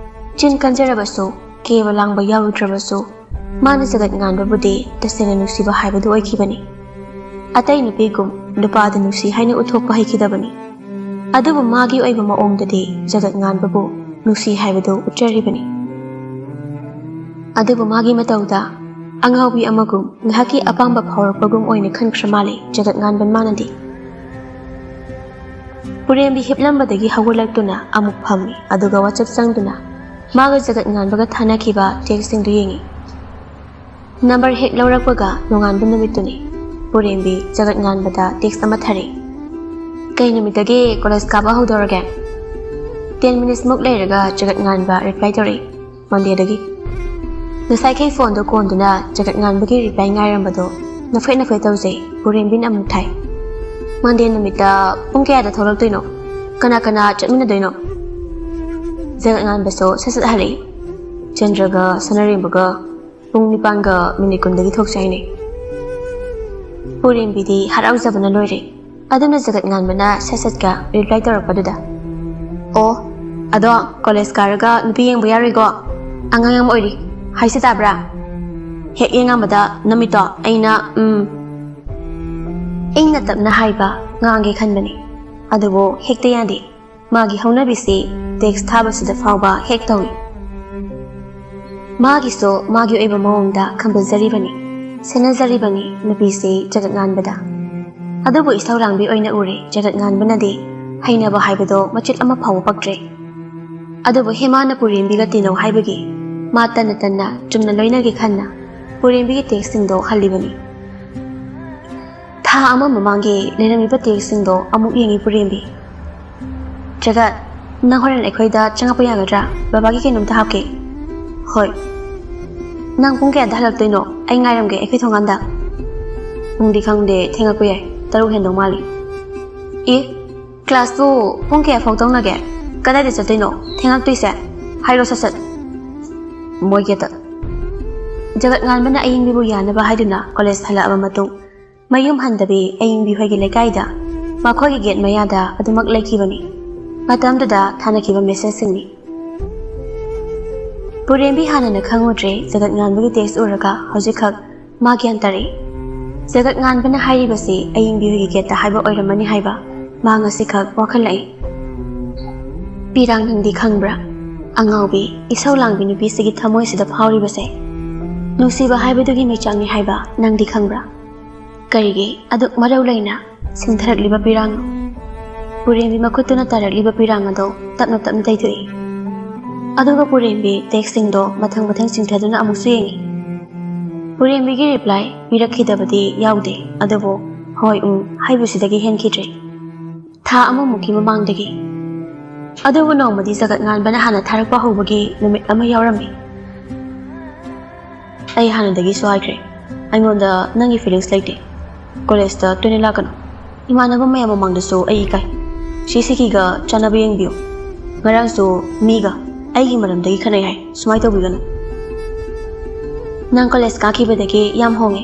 ꯆꯤꯟ ꯀꯟꯖꯔꯕꯁꯨ, ꯀꯦꯕ ꯂꯥꯡꯕ ꯌꯥꯎꯔꯨꯗ꯭ꯔꯕꯁꯨ, ꯃꯥꯅ ꯖꯒꯠ ꯉꯥꯟꯕꯕꯨꯗꯤ ꯇꯁꯦꯡꯅ ꯅꯨꯡꯁꯤꯕ ꯍꯥꯏꯕꯗꯨ ꯑꯣꯏꯈꯤꯕꯅꯤ꯫ ꯑꯇꯩ ꯅꯨꯄꯤꯒꯨꯝ ꯅꯨꯄꯥꯗ ꯅꯨꯡꯁꯤ ꯍꯥꯏꯅ ꯎꯠꯊꯣꯛꯄ ꯍꯩꯈꯤꯗꯕꯅꯤ꯫ ꯑꯗꯨꯕꯨ ꯃꯥꯒꯤ ꯑꯣꯏꯕ ꯃꯑꯣꯡꯗꯗꯤ ꯖꯒꯠ ꯉꯥꯟꯕꯕꯨ ꯅꯨꯡꯁꯤ ꯍꯥꯏꯕꯗꯨ ꯎꯠꯆꯔꯤꯕꯅꯤ꯫ ꯑꯗꯨꯕꯨ ꯃꯥꯒꯤ ꯃꯇꯧꯗ ꯑꯉꯥꯎꯕꯤ ꯑꯃꯒꯨꯝ ꯉꯥꯏꯍꯥꯛꯀꯤ ꯑꯄꯥꯝꯕ ꯐꯥꯎꯔꯛꯄꯒꯨꯝ ꯑꯣꯏꯅ ꯈꯟꯈ꯭ꯔ ꯃꯥꯜꯂꯦ ꯖꯒꯠ ꯉꯥꯟꯕꯟ ꯃꯥꯅꯗꯤ꯫ ꯄꯨꯔꯦꯝꯕꯤ ꯍꯤꯞꯂꯝꯕꯗꯒꯤ ꯍꯧꯒꯠꯂꯛꯇꯨꯅ ꯑꯃꯨꯛ ꯐꯝꯃꯤ, ꯑꯗꯨꯒ WhatsApp ꯆꯪꯗꯨꯅ ꯃꯥꯒ ꯖꯒꯠ ꯉꯥꯟꯕꯒ ꯊꯥꯅꯈꯤꯕ textꯁꯤꯡꯗꯨ ꯌꯦꯡꯉꯤ꯫ ꯅꯝꯕꯔ ꯍꯦꯛ ꯂꯧꯔꯛꯄꯒ ꯅꯣꯡꯉꯥꯟꯕ ꯅꯨꯃꯤꯠꯇꯨꯅꯤ꯫ ꯄꯨꯔꯦꯝꯕꯤ ꯖꯒꯠ ꯉꯥꯟꯕꯗ text ꯑꯃ ꯊꯥꯔꯛꯏ꯫ "ꯀꯩ ꯅꯨꯃꯤꯠꯇꯒꯤ ꯀꯣꯂꯦꯖ ꯀꯥꯕ ꯍꯧꯗꯧꯔꯒꯦ?" Ten minutesꯃꯨꯛ ꯂꯩꯔꯒ ꯖꯒꯠ ꯉꯥꯟꯕ reply ꯇꯧꯔꯛꯏ, "ꯃꯟꯗꯦꯗꯒꯤ꯫" ꯉꯁꯥꯏꯈꯩ ꯐꯣꯟꯗꯣ ꯀꯣꯟꯗꯨꯅ ꯖꯒꯠ ꯉꯥꯟꯕꯒꯤ reply ꯉꯥꯏꯔꯝꯕꯗꯣ ꯅꯐꯦꯠ ꯅꯐꯦꯠ ꯇꯧꯖꯩ꯫ ꯄꯨꯔꯦꯝꯕꯤꯅ ꯑꯃꯨꯛ ꯊꯥꯏ, "ꯃꯟꯗꯦ ꯅꯨꯃꯤꯠꯇ ꯄꯨꯡ ꯀꯌꯥꯗ ꯊꯣꯛꯂꯛꯇꯣꯏꯅꯣ? ꯀꯅꯥ ꯀꯅꯥ ꯆꯠꯃꯤꯟꯅꯗꯣꯏꯅꯣ?" ꯖꯒꯠ ꯉꯥꯟꯕꯁꯨ ꯁꯠ ꯁꯠ ꯍꯜꯂꯛꯏ, "ꯆꯟꯗ꯭ꯔꯒ ꯁꯅꯥꯔꯦꯝꯕꯒ ꯄꯨꯡ ꯅꯤꯄꯥꯟꯒ minute ꯀꯨꯟꯗꯒꯤ ꯊꯣꯛꯁꯦ ꯍꯥꯏꯅꯩ꯫" ꯄꯨꯔꯦꯝꯕꯤꯗꯤ ꯍꯔꯥꯎꯖꯕꯅ ꯂꯣꯏꯔꯦ꯫ ꯑꯗꯨꯅ ꯖꯒꯠ ꯉꯥꯟꯕꯅ ꯁꯠ ꯁꯠꯀ reply ꯇꯧꯔꯛꯄꯗꯨꯗ, "ꯑꯣ, ꯑꯗꯣ ꯀꯣꯂꯦꯖ ꯀꯥꯔꯒ ꯅꯨꯄꯤ ꯌꯦꯡꯕ ꯌꯥꯔꯣꯏꯀꯣ? ꯑꯉꯥꯡ ꯌꯥꯝ ꯑꯣꯏꯔꯤ꯫ ꯍꯥꯏꯁꯤ ꯇꯥꯕ꯭ꯔꯥ? ꯍꯦꯛ ꯌꯦꯡꯉꯝꯕꯗ ꯅꯃꯤꯠꯇꯣ ꯑꯩꯅ, ꯎꯝ꯫" ꯏꯪꯅ ꯇꯞꯅ ꯍꯥꯏꯕ ꯉꯥꯡꯒꯦ ꯈꯟꯕꯅꯤ, ꯑꯗꯨꯕꯨ ꯍꯦꯛꯇ ꯌꯥꯗꯦ꯫ ꯃꯥꯒꯤ ꯍꯧꯅꯕꯤꯁꯤ text ꯊꯥꯕꯁꯤꯗ ꯐꯥꯎꯕ ꯍꯦꯛ ꯇꯧꯏ꯫ ꯃꯥꯒꯤꯁꯨ ꯃꯥꯒꯤ ꯑꯣꯏꯕ ꯃꯑꯣꯡꯗ ꯈꯝꯕꯖꯔꯤꯕꯅꯤ, ꯁꯦꯟꯅꯖꯔꯤꯕꯅꯤ ꯅꯨꯄꯤꯁꯤ ꯖꯒꯠ ꯉꯥꯟꯕꯗ꯫ ꯑꯗꯨꯕꯨ ꯏꯁꯧ ꯂꯥꯡꯕꯤ ꯑꯣꯏꯅ ꯎꯔꯦ ꯖꯒꯠ ꯉꯥꯟꯕꯅꯗꯤ꯫ ꯍꯩꯅꯕ ꯍꯥꯏꯕꯗꯣ ꯃꯆꯦꯠ ꯑꯃ ꯐꯥꯎꯕ ꯄꯛꯇ꯭ꯔꯦ꯫ ꯑꯗꯨꯕꯨ ꯍꯦꯃꯥꯅ ꯄꯨꯔꯦꯝꯕꯤꯒ ꯇꯤꯟꯅꯧ ꯍꯥꯏꯕꯒꯤ ꯃꯥ ꯇꯟꯅ ꯇꯟꯅ ꯆꯨꯝꯅ ꯂꯣꯏꯅꯒꯦ ꯈꯟꯅ ꯄꯨꯔꯦꯝꯕꯤꯒꯤ textꯁꯤꯡꯗꯣ ꯍꯜꯂꯤꯕꯅꯤ꯫ ꯊꯥ ꯑꯃ ꯃꯃꯥꯡꯒꯤ ꯂꯩꯔꯝꯃꯤꯕ textꯁꯤꯡꯗꯣ ꯑꯃꯨꯛ ꯌꯦꯡꯉꯤ ꯄꯨꯔꯦꯝꯕꯤ꯫ "ꯖꯒꯠ, ꯅꯪ ꯍꯣꯔꯦꯟ ꯑꯩꯈꯣꯏꯗ ꯆꯪꯉꯛꯄ ꯌꯥꯒꯗ꯭ꯔꯥ? ꯕꯕꯥꯒꯤ ꯀꯩꯅꯣꯝꯇ ꯍꯥꯞꯀꯦ꯫" "ꯍꯣꯏ꯫" "ꯅꯪ ꯄꯨꯡ ꯀꯌꯥꯗ ꯍꯜꯂꯛꯇꯣꯏꯅꯣ? ꯑꯩ ꯉꯥꯏꯔꯝꯒꯦ ꯑꯩꯈꯣꯏ ꯊꯣꯡꯒꯥꯟꯗ꯫" "ꯄꯨꯡꯗꯤ ꯈꯪꯗꯦ, ꯊꯦꯡꯉꯛꯄ ꯌꯥꯏ, ꯇꯔꯨꯛ ꯍꯦꯟꯗꯧ ꯃꯥꯜꯂꯤ꯫" "ꯑꯦ, classꯄꯨ ꯄꯨꯡ ꯀꯌꯥ ꯐꯥꯎ ꯇꯧꯅꯒꯦ? ꯀꯗꯥꯏꯗ ꯆꯠꯇꯣꯏꯅꯣ ꯊꯦꯡꯉꯛꯇꯣꯏꯁꯦ? ꯍꯥꯏꯔꯣ ꯁꯠ ꯁꯠ꯫" ꯃꯣꯏꯒꯤ ꯑꯇ-, ꯖꯒꯠ ꯉꯥꯟꯕꯅ ꯑꯌꯤꯡꯕꯤꯕꯨ ꯌꯥꯅꯕ ꯍꯥꯏꯗꯨꯅ ꯀꯣꯂꯦꯖ ꯍꯜꯂꯛꯑꯕ ꯃꯇꯨꯡ, ꯃꯌꯨꯝ ꯍꯟꯗꯕꯤ ꯑꯌꯤꯡꯕꯤ ꯍꯣꯏꯒꯤ ꯂꯩꯀꯥꯏꯗ ꯃꯈꯣꯏꯒꯤ gate ꯃꯌꯥꯗ ꯑꯗꯨꯃꯛ ꯂꯩꯈꯤꯕꯅꯤ꯫ ꯃꯇꯝꯗꯨꯗ ꯊꯥꯅꯈꯤꯕ ꯃꯦꯁꯦꯖꯁꯤꯡꯅꯤ꯫ ꯄꯨꯔꯦꯝꯕꯤ ꯍꯥꯟꯅꯅ ꯈꯪꯉꯨꯗ꯭ꯔꯦ, ꯖꯒꯠ ꯉꯥꯟꯕꯒꯤ ꯇꯦꯛꯁ ꯎꯔꯒ ꯍꯧꯖꯤꯛꯈꯛ ꯃꯥ ꯒ꯭ꯌꯥꯟ ꯇꯥꯔꯛꯏ꯫ ꯖꯒꯠ ꯉꯥꯟꯕꯅ ꯍꯥꯏꯔꯤꯕꯁꯤ ꯑꯌꯤꯡꯕꯤ ꯍꯣꯏꯒꯤ ꯒꯦꯠꯇ ꯍꯥꯏꯕ ꯑꯣꯏꯔꯝꯃꯅꯤ ꯍꯥꯏꯕ ꯃꯥ ꯉꯁꯤꯈꯛ ꯋꯥꯈꯜꯂꯛꯏ꯫ "ꯄꯤꯔꯥꯡ, ꯅꯪꯗꯤ ꯈꯪꯕ꯭ꯔꯥ? ꯑꯉꯥꯎꯕꯤ, ꯏꯁꯧ ꯂꯥꯡꯕꯤ ꯅꯨꯄꯤꯁꯤꯒꯤ ꯊꯃꯣꯏꯁꯤꯗ ꯐꯥꯎꯔꯤꯕꯁꯦ ꯅꯨꯡꯁꯤꯕ ꯍꯥꯏꯕꯗꯨꯒꯤ ꯃꯩꯆꯥꯛꯅꯤ ꯍꯥꯏꯕ ꯅꯪꯗꯤ ꯈꯪꯕ꯭ꯔꯥ? ꯀꯔꯤꯒꯤ ꯑꯗꯨꯛ ꯃꯔꯧ ꯂꯩꯅ ꯁꯤꯡꯊꯔꯛꯂꯤꯕ ꯄꯤꯔꯥꯡꯅꯣ?" ꯄꯨꯔꯦꯝꯕꯤ ꯃꯈꯨꯠꯇꯨꯅ ꯇꯥꯔꯛꯂꯤꯕ ꯄꯤꯔꯥꯡ ꯑꯗꯣ ꯇꯞꯅ ꯇꯞꯅ ꯇꯩꯊꯣꯛꯏ꯫ ꯑꯗꯨꯒ ꯄꯨꯔꯦꯝꯕꯤ ꯇꯦꯛꯁꯁꯤꯡꯗꯣ ꯃꯊꯪ ꯃꯊꯪ ꯆꯤꯡꯊꯗꯨꯅ ꯑꯃꯨꯛꯁꯨ ꯌꯦꯡꯏ꯫ ꯄꯨꯔꯦꯝꯕꯤꯒꯤ ꯔꯤꯄ꯭ꯂꯥꯏ ꯄꯤꯔꯛꯈꯤꯗꯕꯗꯤ ꯌꯥꯎꯗꯦ, ꯑꯗꯨꯕꯨ "ꯍꯣꯏ, ꯎꯝ" ꯍꯥꯏꯕꯁꯤꯗꯒꯤ ꯍꯦꯟꯈꯤꯗ꯭ꯔꯦ꯫ ꯊꯥ ꯑꯃꯃꯨꯛꯀꯤ ꯃꯃꯥꯡꯗꯒꯤ꯫ ꯑꯗꯨꯕꯨ ꯅꯣꯡꯃꯗꯤ ꯖꯒꯠ ꯉꯥꯟꯕꯅ ꯍꯥꯟꯅ ꯊꯥꯔꯛꯄ ꯍꯧꯕꯒꯤ ꯅꯨꯃꯤꯠ ꯑꯃ ꯌꯥꯎꯔꯝꯃꯤ꯫ "ꯑꯩ ꯍꯥꯟꯅꯗꯒꯤꯁꯨ ꯍꯥꯏꯈ꯭ꯔꯦ, ꯑꯩꯉꯣꯟꯗ ꯅꯪꯒꯤ ꯐꯤꯂꯤꯡꯁ ꯂꯩꯇꯦ꯫ ꯀꯣꯂꯦꯖꯇ ꯇꯣꯏꯅ ꯂꯥꯛꯀꯅꯨ꯫ ꯏꯃꯥꯟꯅꯕ ꯃꯌꯥꯝ ꯃꯃꯥꯡꯗꯁꯨ ꯑꯩ ꯏꯀꯥꯏ꯫ ꯁꯤ ꯁꯤꯀꯤꯒ ꯆꯥꯟꯅꯕ ꯌꯦꯡꯕꯤꯌꯨ꯫ ꯉꯔꯥꯡꯁꯨ ꯃꯤꯒ ꯑꯩꯒꯤ ꯃꯔꯝꯗꯒꯤ ꯈꯠꯅꯩ ꯍꯥꯏ, ꯁꯨꯃꯥꯏꯅ ꯇꯧꯕꯤꯒꯅꯨ꯫ ꯅꯪ ꯀꯣꯂꯦꯖ ꯀꯥꯈꯤꯕꯗꯒꯤ ꯌꯥꯝ ꯍꯣꯡꯉꯦ꯫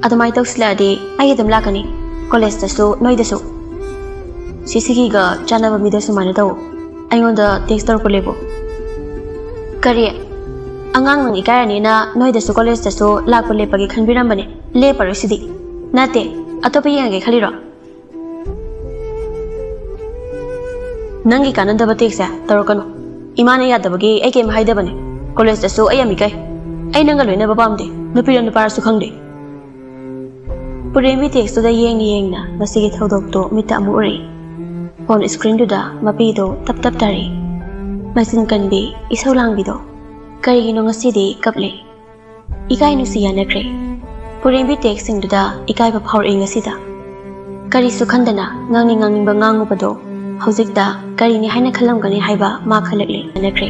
ꯑꯗꯨꯃꯥꯏꯅ ꯇꯧꯁꯤꯜꯂꯛꯑꯗꯤ ꯑꯩ ꯑꯗꯨꯝ ꯂꯥꯛꯀꯅꯤ, ꯀꯣꯂꯦꯖꯇꯁꯨ, ꯅꯣꯏꯗꯁꯨ꯫ ꯁꯤ ꯁꯤꯀꯤꯒ ꯆꯥꯟꯅꯕ ꯃꯤꯗ ꯁꯨꯃꯥꯏꯅ ꯇꯧ, ꯑꯩꯉꯣꯟꯗ ꯇꯦꯛꯁ ꯇꯧꯔꯛꯄ ꯂꯦꯞꯄꯨ꯫" "ꯀꯔꯤ? ꯑꯉꯥꯡ, ꯅꯪ ꯏꯀꯥꯏꯔꯅꯤꯅ ꯅꯣꯏꯗꯁꯨ ꯀꯣꯂꯦꯖꯇꯁꯨ ꯂꯥꯛꯄ ꯂꯦꯞꯄꯒꯦ ꯈꯟꯕꯤꯔꯝꯕꯅꯦ, ꯂꯦꯞꯄꯔꯣꯏ ꯁꯤꯗꯤ꯫ ꯅꯠꯇꯦ, ꯑꯇꯣꯞꯄ ꯌꯦꯡꯉꯒꯦ ꯈꯜꯂꯤꯔꯣ? ꯅꯪꯒꯤ ꯀꯥꯟꯅꯗꯕ ꯇꯦꯛꯁꯁꯦ ꯇꯧꯔꯛꯀꯅꯨ꯫ ꯏꯃꯥꯅ ꯌꯥꯗꯕꯒꯤ ꯑꯩ ꯀꯩꯝ ꯍꯥꯏꯗꯕꯅꯦ꯫ ꯀꯣꯂꯦꯖꯇꯁꯨ ꯑꯩ ꯌꯥꯝ ꯏꯀꯥꯏ꯫ ꯑꯩ ꯅꯪꯒ ꯂꯣꯏꯅꯕ ꯄꯥꯝꯗꯦ, ꯅꯨꯄꯤꯔ ꯅꯨꯄꯥꯔꯁꯨ ꯈꯪꯗꯦ꯫" ꯄꯨꯔꯦꯝꯕꯤ ꯇꯦꯛꯁꯇꯨꯗ ꯌꯦꯡꯅ ꯌꯦꯡꯅ ꯉꯁꯤꯒꯤ ꯊꯧꯗꯣꯛꯇꯣ ꯃꯤꯠꯇ ꯑꯃꯨꯛ ꯎꯔꯛꯏ꯫ ꯐꯣꯟ ꯁ꯭ꯀ꯭ꯔꯤꯟꯗꯨꯗ ꯃꯄꯤꯗꯣ ꯇꯞ ꯇꯞ ꯇꯥꯔꯛꯏ꯫ ꯃꯆꯤꯟ ꯀꯟꯕꯤ, ꯏꯁꯧ ꯂꯥꯡꯕꯤꯗꯣ꯫ ꯀꯔꯤꯒꯤꯅꯣ ꯉꯁꯤꯗꯤ ꯀꯞꯂꯦ? ꯏꯀꯥꯏ ꯅꯨꯡꯁꯤ ꯌꯥꯅꯈ꯭ꯔꯦ꯫ ꯄꯨꯔꯦꯝꯕꯤ ꯇꯦꯛꯁꯁꯤꯡꯗꯨꯗ ꯏꯀꯥꯏꯕ ꯐꯥꯎꯔꯛꯏ ꯉꯁꯤꯗ꯫ ꯀꯔꯤꯁꯨ ꯈꯟꯗꯅ ꯉꯥꯡꯅꯤꯡ ꯉꯥꯡꯅꯤꯡꯕ ꯉꯥꯡꯉꯨꯕꯗꯣ ꯍꯧꯖꯤꯛꯇ ꯀꯔꯤꯅꯤ ꯍꯥꯏꯅ ꯈꯜꯂꯝꯒꯅꯤ ꯍꯥꯏꯕ ꯃꯥ ꯈꯜꯂꯛꯂꯦ꯫ ꯌꯥꯅꯈ꯭ꯔꯦ꯫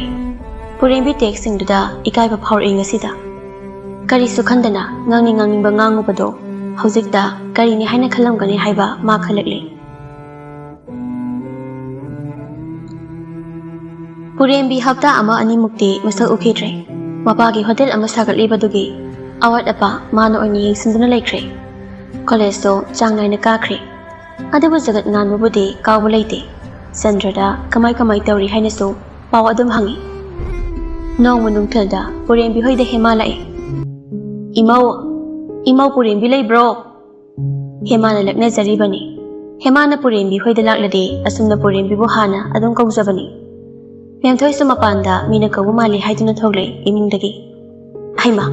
ꯄꯨꯔꯦꯝꯕꯤ ꯇꯦꯛꯁꯁꯤꯡꯗꯨꯗ ꯏꯀꯥꯏꯕ ꯐꯥꯎꯔꯛꯏ ꯉꯁꯤꯗ꯫ ꯀꯔꯤꯁꯨ ꯈꯟꯗꯅ ꯉꯥꯡꯅꯤꯡ ꯉꯥꯡꯅꯤꯡꯕ ꯉꯥꯡꯉꯨꯕꯗꯣ ꯍꯧꯖꯤꯛꯇ ꯀꯔꯤꯅꯤ ꯍꯥꯏꯅ ꯈꯜꯂꯝꯒꯅꯤ ꯍꯥꯏꯕ ꯃꯥ ꯈꯜꯂꯛꯂꯦ꯫ ꯄꯨꯔꯦꯝꯕꯤ ꯍꯞꯇꯥ ꯑꯃ ꯑꯅꯤꯃꯨꯛꯇꯤ ꯃꯁꯛ ꯎꯈꯤꯗ꯭ꯔꯦ꯫ ꯃꯄꯥꯒꯤ ꯍꯣꯇꯦꯜ ꯑꯃ ꯁꯥꯒꯠꯂꯤꯕꯗꯨꯒꯤ ꯑꯋꯥꯠ ꯑꯄꯥ ꯃꯥꯅ ꯑꯣꯏꯅ ꯌꯦꯡꯁꯤꯟꯗꯨꯅ ꯂꯩꯈ꯭ꯔꯦ꯫ ꯀꯣꯂꯦꯖꯇꯣ ꯆꯥꯡ ꯅꯥꯏꯅ ꯀꯥꯈ꯭ꯔꯦ꯫ ꯑꯗꯨꯕꯨ ꯖꯒꯠ ꯉꯥꯟꯕꯕꯨꯗꯤ ꯀꯥꯎꯕ ꯂꯩꯇꯦ꯫ ꯆꯟꯗ꯭ꯔꯗ ꯀꯃꯥꯏ ꯀꯃꯥꯏ ꯇꯧꯔꯤ ꯍꯥꯏꯅꯁꯨ ꯄꯥꯎ ꯑꯗꯨꯝ ꯍꯪꯉꯤ꯫ ꯅꯣꯡꯃ ꯅꯨꯡꯊꯤꯜꯗ ꯄꯨꯔꯦꯝꯕꯤ ꯍꯣꯏꯗ ꯍꯦꯃꯥ ꯂꯥꯛꯏ꯫ "ꯏꯃꯧ, ꯏꯃꯧ ꯄꯨꯔꯦꯝꯕꯤ ꯂꯩꯕ꯭ꯔꯣ?" ꯍꯦꯃꯥꯅ ꯂꯛꯅꯖꯔꯤꯕꯅꯤ꯫ ꯍꯦꯃꯥꯅ ꯄꯨꯔꯦꯝꯕꯤ ꯍꯣꯏꯗ ꯂꯥꯛꯂꯗꯤ ꯑꯁꯨꯝꯅ ꯄꯨꯔꯦꯝꯕꯤꯕꯨ ꯍꯥꯟꯅ ꯑꯗꯨꯝ ꯀꯧꯖꯕꯅꯤ꯫ ꯃꯦꯝꯊꯣꯏꯁꯨ ꯃꯄꯥꯟꯗ ꯃꯤꯅ ꯀꯧꯕ ꯃꯥꯜꯂꯤ ꯍꯥꯏꯗꯨꯅ ꯊꯣꯛꯂꯛꯏ ꯏꯃꯨꯡꯗꯒꯤ꯫ "ꯍꯩꯃꯥ,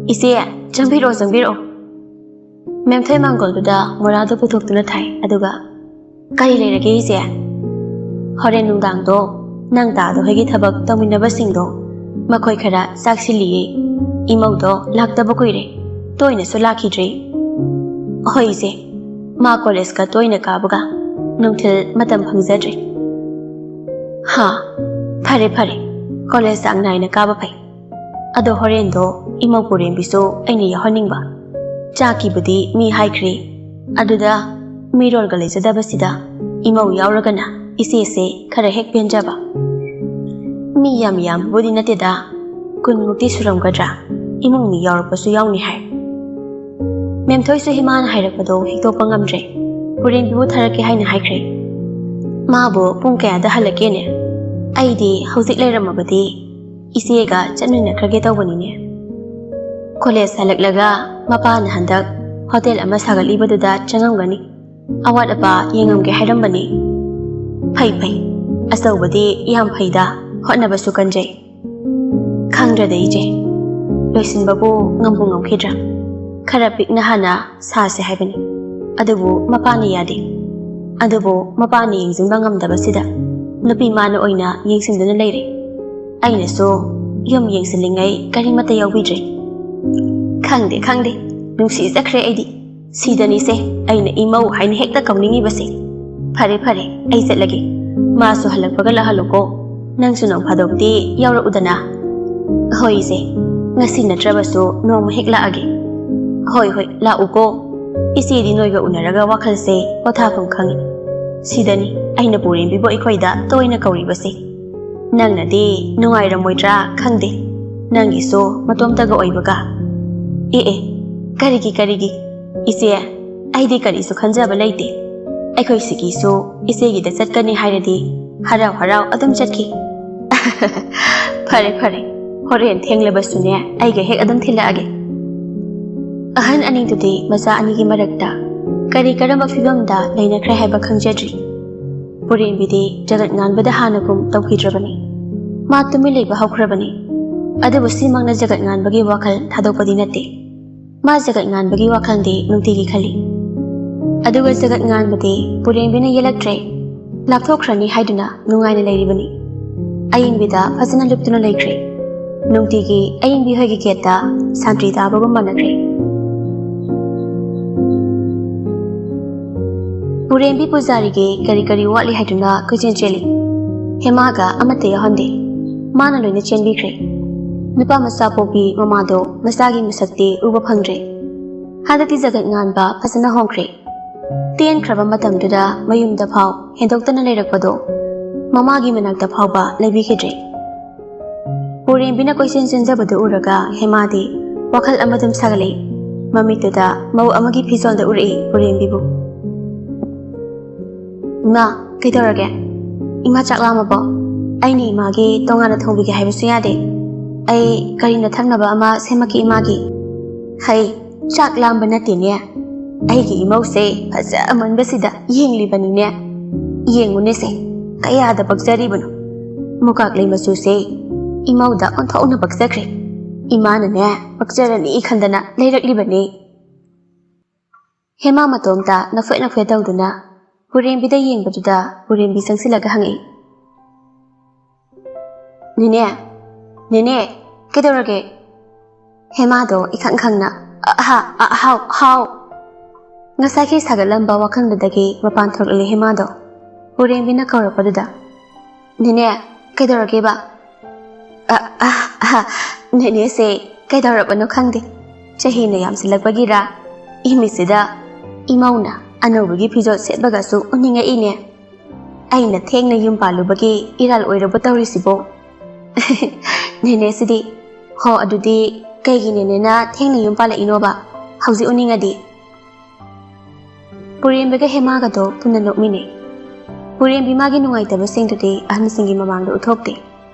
ꯏꯆꯦ, ꯆꯪꯕꯤꯔꯛꯑꯣ, ꯆꯪꯕꯤꯔꯛꯑꯣ꯫" ꯃꯦꯝꯊꯣꯏ ꯃꯥꯡꯒꯣꯜꯗꯨꯗ ꯃꯣꯔꯥꯗꯨ ꯄꯨꯊꯣꯛꯇꯨꯅ ꯊꯥꯏ, ꯑꯗꯨꯒ, "ꯀꯔꯤ ꯂꯩꯔꯒꯦ, ꯏꯆꯦ?" "ꯍꯣꯔꯦꯟ ꯅꯨꯡꯗꯥꯡꯗꯣ ꯅꯪ ꯇꯥꯗ ꯍꯣꯏꯒꯤ ꯊꯕꯛ ꯇꯧꯃꯤꯟꯅꯕꯁꯤꯡꯗꯣ, ꯃꯈꯣꯏ ꯈꯔ ꯆꯥꯛ ꯁꯤꯜꯂꯤꯌꯦ꯫ ꯏꯃꯧꯗꯣ ꯂꯥꯛꯇꯕ ꯀꯨꯏꯔꯦ, ꯇꯣꯏꯅꯁꯨ ꯂꯥꯛꯈꯤꯗ꯭ꯔꯦ꯫ ꯍꯣꯏ, ꯏꯆꯦ, ꯃꯥ ꯀꯣꯂꯦꯖꯀ ꯇꯣꯏꯅ ꯀꯥꯕꯒ ꯅꯨꯡꯊꯤꯜ ꯃꯇꯝ ꯐꯪꯖꯗ꯭ꯔꯦ꯫" "ꯍꯥ, ꯐꯔꯦ, ꯐꯔꯦ, ꯀꯣꯂꯦꯖ ꯆꯥꯡ ꯅꯥꯏꯅ ꯀꯥꯕ ꯐꯩ꯫ ꯑꯗꯣ ꯍꯣꯔꯦꯟꯗꯣ ꯏꯃꯧ ꯄꯨꯔꯦꯝꯕꯤꯁꯨ ꯑꯩꯅ ꯌꯥꯎꯍꯟꯅꯤꯡꯕ꯫ ꯆꯥꯛꯀꯤꯕꯨꯗꯤ ꯃꯤ ꯍꯥꯏꯈ꯭ꯔꯦ, ꯑꯗꯨꯗ ꯃꯤꯔꯣꯜꯒ ꯂꯩꯖꯗꯕꯁꯤꯗ ꯏꯃꯧ ꯌꯥꯎꯔꯒꯅ ꯏꯆꯦꯁꯦ ꯈꯔ ꯍꯦꯛ ꯄꯦꯟꯖꯕ꯫ ꯃꯤ ꯌꯥꯝ ꯌꯥꯝꯕꯕꯨꯗꯤ ꯅꯠꯇꯦꯗ, ꯀꯨꯟꯃꯨꯛꯇꯤ ꯁꯨꯔꯝꯒꯗ꯭ꯔꯥ, ꯏꯃꯨꯡ ꯃꯤ ꯌꯥꯎꯔꯛꯄꯁꯨ ꯌꯥꯎꯅꯤ ꯍꯥꯏ꯫" ꯃꯦꯝꯊꯣꯏꯁꯨ ꯍꯦꯃꯥꯅ ꯍꯥꯏꯔꯛꯄꯗꯣ ꯍꯤꯛꯇꯣꯛꯄ ꯉꯝꯗ꯭ꯔꯦ꯫ "ꯄꯨꯔꯦꯝꯕꯤꯕꯨ ꯊꯥꯔꯛꯀꯦ ꯍꯥꯏꯅ ꯍꯥꯏꯈ꯭ꯔꯦ꯫" "ꯃꯥꯕꯨ ꯄꯨꯡ ꯀꯌꯥꯗ ꯍꯜꯂꯛꯀꯦꯅꯦ? ꯑꯩꯗꯤ ꯍꯧꯖꯤꯛ ꯂꯩꯔꯝꯃꯕꯗꯤ ꯏꯆꯦꯒ ꯆꯠꯃꯤꯟꯅꯈ꯭ꯔꯒꯦ ꯇꯧꯕꯅꯤꯅꯦ꯫" "ꯀꯣꯂꯦꯖ ꯍꯜꯂꯛꯂꯒ ꯃꯄꯥꯅ ꯍꯟꯗꯛ ꯍꯣꯇꯦꯜ ꯑꯃ ꯁꯥꯒꯠꯂꯤꯕꯗꯨꯗ ꯆꯪꯉꯝꯒꯅꯤ꯫ ꯑꯋꯥꯠ ꯑꯄꯥ ꯌꯦꯡꯉꯝꯒꯦ ꯍꯥꯏꯔꯝꯕꯅꯤ꯫" "ꯐꯩ, ꯐꯩ꯫ ꯑꯆꯧꯕꯗꯤ ꯌꯥꯝ ꯐꯩꯗ, ꯍꯣꯠꯅꯕꯁꯨ ꯀꯟꯖꯩ꯫" "ꯈꯪꯗ꯭ꯔꯗ, ꯏꯆꯦ꯫ ꯂꯣꯏꯁꯤꯟꯕꯕꯨ ꯉꯝꯕꯨ ꯉꯝꯈꯤꯗ꯭ꯔꯥ? ꯈꯔ ꯄꯤꯛꯅ ꯍꯥꯟꯅ ꯁꯥꯁꯦ ꯍꯥꯏꯕꯅꯤ꯫ ꯑꯗꯨꯕꯨ ꯃꯄꯥꯅ ꯌꯥꯗꯦ꯫ ꯑꯗꯨꯕꯨ ꯃꯄꯥꯅ ꯌꯦꯡꯁꯤꯟꯕ ꯉꯝꯗꯕꯁꯤꯗ ꯅꯨꯄꯤ ꯃꯥꯅ ꯑꯣꯏꯅ ꯌꯦꯡꯁꯤꯟꯗꯨꯅ ꯂꯩꯔꯦ꯫ ꯑꯩꯅꯁꯨ ꯌꯨꯝ ꯌꯦꯡꯁꯤꯜꯂꯤꯉꯩ ꯀꯔꯤꯃꯠꯇ ꯌꯥꯎꯕꯤꯗ꯭ꯔꯦ꯫" "ꯈꯪꯗꯦ, ꯈꯪꯗꯦ꯫ ꯅꯨꯡꯁꯤꯖꯈ꯭ꯔꯦ ꯑꯩꯗꯤ꯫ ꯁꯤꯗꯅꯤꯁꯦ ꯑꯩꯅ ꯏꯃꯧ ꯍꯥꯏꯅ ꯍꯦꯛꯇ ꯀꯧꯅꯤꯡꯉꯤꯕꯁꯦ꯫ ꯐꯔꯦ, ꯐꯔꯦ, ꯑꯩ ꯆꯠꯂꯒꯦ꯫ ꯃꯥꯁꯨ ꯍꯜꯂꯛꯄꯒ ꯂꯥꯛꯍꯜꯂꯨꯀꯣ꯫ ꯅꯪꯁꯨ ꯅꯣꯡ ꯐꯥꯗꯣꯛꯇꯤ ꯌꯥꯎꯔꯛꯎꯗꯅ꯫" "ꯍꯣꯏ, ꯏꯆꯦ꯫ ꯉꯁꯤ ꯅꯠꯇ꯭ꯔꯕꯁꯨ ꯅꯣꯡꯃ ꯍꯦꯛ ꯂꯥꯛꯑꯒꯦ꯫" "ꯍꯣꯏ, ꯍꯣꯏ, ꯂꯥꯛꯎꯀꯣ꯫ ꯏꯆꯦꯗꯤ ꯅꯣꯏꯒ ꯎꯅꯔꯒ ꯋꯥꯈꯜꯁꯦ ꯄꯣꯊꯥꯐꯝ ꯈꯪꯉꯤ꯫ ꯁꯤꯗꯅꯤ ꯑꯩꯅ ꯄꯨꯔꯦꯝꯕꯤꯕꯨ ꯑꯩꯈꯣꯏꯗ ꯇꯣꯏꯅ ꯀꯧꯔꯤꯕꯁꯦ꯫ ꯅꯪꯅꯗꯤ ꯅꯨꯡꯉꯥꯏꯔꯝꯃꯣꯏꯗ꯭ꯔꯥ ꯈꯪꯗꯦ꯫ ꯅꯪꯒꯤꯁꯨ ꯃꯇꯣꯝꯇꯒ ꯑꯣꯏꯕꯒ꯫" "ꯑꯦ, ꯑꯦ, ꯀꯔꯤꯒꯤ, ꯀꯔꯤꯒꯤ? ꯏꯆꯦ, ꯑꯩꯗꯤ ꯀꯔꯤꯁꯨ ꯈꯟꯖꯕ ꯂꯩꯇꯦ꯫ ꯑꯩꯈꯣꯏ ꯁꯤꯒꯤꯁꯨ ꯏꯆꯦꯒꯤꯗ ꯆꯠꯀꯅꯤ ꯍꯥꯏꯔꯗꯤ ꯍꯔꯥꯎ ꯍꯔꯥꯎ ꯑꯗꯨꯝ ꯆꯠꯈꯤ꯫ "ꯐꯔꯦ, ꯐꯔꯦ, ꯍꯣꯔꯦꯟ ꯊꯦꯡꯂꯕꯁꯨꯅꯦ, ꯑꯩꯒ ꯍꯦꯛ ꯑꯗꯨꯝ ꯊꯤꯜꯂꯛꯑꯒꯦ"꯫ ꯑꯍꯟ ꯑꯅꯤꯗꯨꯗꯤ ꯃꯆꯥ ꯑꯅꯤꯒꯤ ꯃꯔꯛꯇ ꯀꯔꯤ ꯀꯔꯝꯕ ꯐꯤꯕꯝꯗ ꯂꯩꯅꯈ꯭ꯔꯦ ꯍꯥꯏꯕ ꯈꯪꯖꯗ꯭ꯔꯤ꯫ ꯄꯨꯔꯦꯝꯕꯤꯗꯤ ꯖꯒꯠ ꯉꯥꯟꯕꯗ ꯍꯥꯟꯅꯒꯨꯝ ꯇꯧꯈꯤꯗ꯭ꯔꯕꯅꯤ꯫ ꯃꯥ ꯇꯨꯃꯤꯟ ꯂꯩꯕ ꯍꯧꯈ꯭ꯔꯕꯅꯤ꯫ ꯑꯗꯨꯕꯨ ꯁꯤꯃꯛꯅ ꯖꯒꯠ ꯉꯥꯟꯕꯒꯤ ꯋꯥꯈꯜ ꯊꯥꯗꯣꯛꯄꯗꯤ ꯅꯠꯇꯦ꯫ ꯃꯥ ꯖꯒꯠ ꯉꯥꯟꯕꯒꯤ ꯋꯥꯈꯜꯗꯤ ꯅꯨꯡꯇꯤꯒꯤ ꯈꯜꯂꯤ꯫ ꯑꯗꯨꯒ ꯖꯒꯠ ꯉꯥꯟꯕꯗꯤ ꯄꯨꯔꯦꯝꯕꯤꯅ ꯌꯦꯜꯂꯛꯇ꯭ꯔꯦ, ꯂꯥꯞꯊꯣꯛꯈ꯭ꯔꯅꯤ ꯍꯥꯏꯗꯨꯅ ꯅꯨꯡꯉꯥꯏꯅ ꯂꯩꯔꯤꯕꯅꯤ꯫ ꯑꯌꯤꯡꯕꯤꯗ ꯐꯖꯅ ꯂꯨꯞꯇꯨꯅ ꯂꯩꯈ꯭ꯔꯦ꯫ ꯅꯨꯡꯇꯤꯒꯤ ꯑꯌꯤꯡꯕꯤ ꯍꯣꯏꯒꯤ ꯒꯦꯠꯇ ꯁꯥꯟꯇ꯭ꯔꯤ ꯇꯥꯕꯒꯨꯝ ꯃꯥꯟꯅꯈ꯭ꯔꯦ꯫ ꯄꯨꯔꯦꯝꯕꯤ ꯄꯨꯖꯥꯔꯤꯒꯤ ꯀꯔꯤ ꯀꯔꯤ ꯋꯥꯠꯂꯤ ꯍꯥꯏꯗꯨꯅ ꯀꯣꯏꯆꯦꯟ ꯆꯦꯜꯂꯤ꯫ ꯍꯦꯃꯥꯒ ꯑꯃꯠꯇ ꯌꯥꯎꯍꯟꯗꯦ꯫ ꯃꯥꯅ ꯂꯣꯏꯅ ꯆꯦꯟꯕꯤꯈ꯭ꯔꯦ꯫ ꯅꯨꯄꯥ ꯃꯆꯥ ꯄꯣꯛꯄꯤ ꯃꯃꯥꯗꯣ ꯃꯆꯥꯒꯤ ꯃꯁꯛꯇꯤ ꯎꯕ ꯐꯪꯗ꯭ꯔꯦ꯫ ꯍꯟꯗꯛꯇꯤ ꯖꯒꯠ ꯉꯥꯟꯕ ꯐꯖꯅ ꯍꯣꯡꯈ꯭ꯔꯦ꯫ ꯇꯦꯟꯈ꯭ꯔꯕ ꯃꯇꯝꯗꯨꯗ ꯃꯌꯨꯝꯗ ꯐꯥꯎ ꯍꯦꯟꯗꯣꯛꯇꯅ ꯂꯩꯔꯛꯄꯗꯣ ꯃꯃꯥꯒꯤ ꯃꯅꯥꯛꯇ ꯐꯥꯎꯕ ꯂꯩꯕꯤꯈꯤꯗ꯭ꯔꯦ꯫ ꯄꯨꯔꯦꯝꯕꯤꯅ ꯀꯣꯏꯆꯦꯟ ꯆꯦꯟꯖꯕꯗꯨ ꯎꯔꯒ ꯍꯦꯃꯥꯗꯤ ꯋꯥꯈꯜ ꯑꯃꯗꯨꯝ ꯁꯥꯒꯠꯂꯛꯏ꯫ ꯃꯃꯤꯠꯇꯨꯗ ꯃꯧ ꯑꯃꯒꯤ ꯐꯤꯖꯣꯜꯗ ꯎꯔꯛꯏ ꯄꯨꯔꯦꯝꯕꯤꯕꯨ꯫ "ꯏꯃꯥ, ꯀꯩꯗꯧꯔꯒꯦ? ꯏꯃꯥ, ꯆꯥꯛ ꯂꯥꯝꯃꯕꯣ? ꯑꯩꯅ ꯏꯃꯥꯒꯤ ꯇꯣꯉꯥꯟꯅ ꯊꯣꯡꯕꯤꯒꯦ ꯍꯥꯏꯕꯁꯨ ꯌꯥꯗꯦ꯫ ꯑꯩ ꯀꯔꯤꯅꯣ ꯊꯛꯅꯕ ꯑꯃ ꯁꯦꯝꯃꯛꯀꯦ ꯏꯃꯥꯒꯤ"꯫ "ꯍꯩ, ꯆꯥꯛ ꯂꯥꯝꯕ ꯅꯠꯇꯦꯅꯦ꯫ ꯑꯩꯒꯤ ꯏꯃꯧꯁꯦ ꯐꯖꯃꯟꯕꯁꯤꯗ ꯌꯦꯡꯂꯤꯕꯅꯤꯅꯦ꯫ ꯌꯦꯡꯉꯨꯅꯦꯁꯦ, ꯀꯌꯥꯗ ꯄꯛꯆꯔꯤꯕꯅꯣ꯫ ꯃꯨꯀꯥꯛꯂꯩ ꯃꯆꯨꯁꯦ ꯏꯃꯧꯗ ꯑꯣꯟꯊꯣꯛꯅ ꯄꯛꯆꯈ꯭ꯔꯦ꯫ ꯏꯃꯥꯅꯅꯦ, ꯄꯛꯆꯔꯅꯤ ꯈꯟꯗꯅ ꯂꯩꯔꯛꯂꯤꯕꯅꯦ"꯫ ꯍꯦꯃꯥ ꯃꯇꯣꯝꯇ ꯅꯐꯦꯠ ꯅꯐꯦꯠ ꯇꯧꯗꯨꯅ ꯄꯨꯔꯦꯝꯕꯤꯗ ꯌꯦꯡꯕꯗꯨꯗ ꯄꯨꯔꯦꯝꯕꯤ ꯆꯪꯁꯤꯜꯂꯒ ꯍꯪꯉꯛꯏ, "ꯅꯦꯅꯦ, ꯅꯦꯅꯦ, ꯀꯩꯗꯧꯔꯒꯦ?" ꯍꯦꯃꯥꯗꯣ ꯏꯈꯪ ꯈꯪꯅ, "ꯑꯍꯥ, ꯑ, ꯍꯥꯎ, ꯍꯥꯎ"꯫ ꯉꯁꯥꯏꯒꯤ ꯁꯥꯒꯠꯂꯝꯕ ꯋꯥꯈꯜꯗꯨꯗꯒꯤ ꯃꯄꯥꯟ ꯊꯣꯛꯂꯛꯂꯦ ꯍꯦꯃꯥꯗꯣ꯫ ꯄꯨꯔꯦꯝꯕꯤꯅ ꯀꯧꯔꯛꯄꯗꯨꯗ, "ꯅꯦꯅꯦ, ꯀꯩꯗꯧꯔꯒꯦꯕ?" "ꯑ, ꯑ, ꯑ, ꯅꯦꯅꯦꯁꯦ ꯀꯩꯗꯧꯔꯕꯅꯣ ꯈꯪꯗꯦ꯫ ꯆꯍꯤꯅ ꯌꯥꯝꯁꯤꯜꯂꯛꯄꯒꯤꯔ ꯏꯃꯤꯠꯁꯤꯗ ꯏꯃꯧꯅ ꯑꯅꯧꯕꯒꯤ ꯐꯤꯖꯣꯜ ꯁꯦꯠꯄꯒꯁꯨ ꯎꯅꯤꯡꯉꯛꯏꯅꯦ꯫ ꯑꯩꯅ ꯊꯦꯡꯅ ꯌꯨꯝ ꯄꯥꯜꯂꯨꯕꯒꯤ ꯏꯔꯥꯜ ꯑꯣꯏꯔꯕ ꯇꯧꯔꯤꯁꯤꯕꯣ?" "ꯅꯦꯅꯦꯁꯤꯗꯤ꯫ ꯍꯣ, ꯑꯗꯨꯗꯤ ꯀꯩꯒꯤ ꯅꯦꯅꯦꯅ ꯊꯦꯡꯅ ꯌꯨꯝ ꯄꯥꯜꯂꯛꯏꯅꯣꯕ? ꯍꯧꯖꯤꯛ ꯎꯅꯤꯡꯉꯗꯤ?" ꯄꯨꯔꯦꯝꯕꯒ ꯍꯦꯃꯥꯒꯗꯣ ꯄꯨꯟꯅ ꯅꯣꯛꯃꯤꯟꯅꯩ꯫ ꯄꯨꯔꯦꯝꯕꯤ ꯃꯥꯒꯤ ꯅꯨꯡꯉꯥꯏꯇꯕꯁꯤꯡꯗꯨꯗꯤ ꯑꯍꯟꯁꯤꯡꯒꯤ ꯃꯃꯥꯡꯗ ꯎꯠꯊꯣꯛꯇꯦ꯫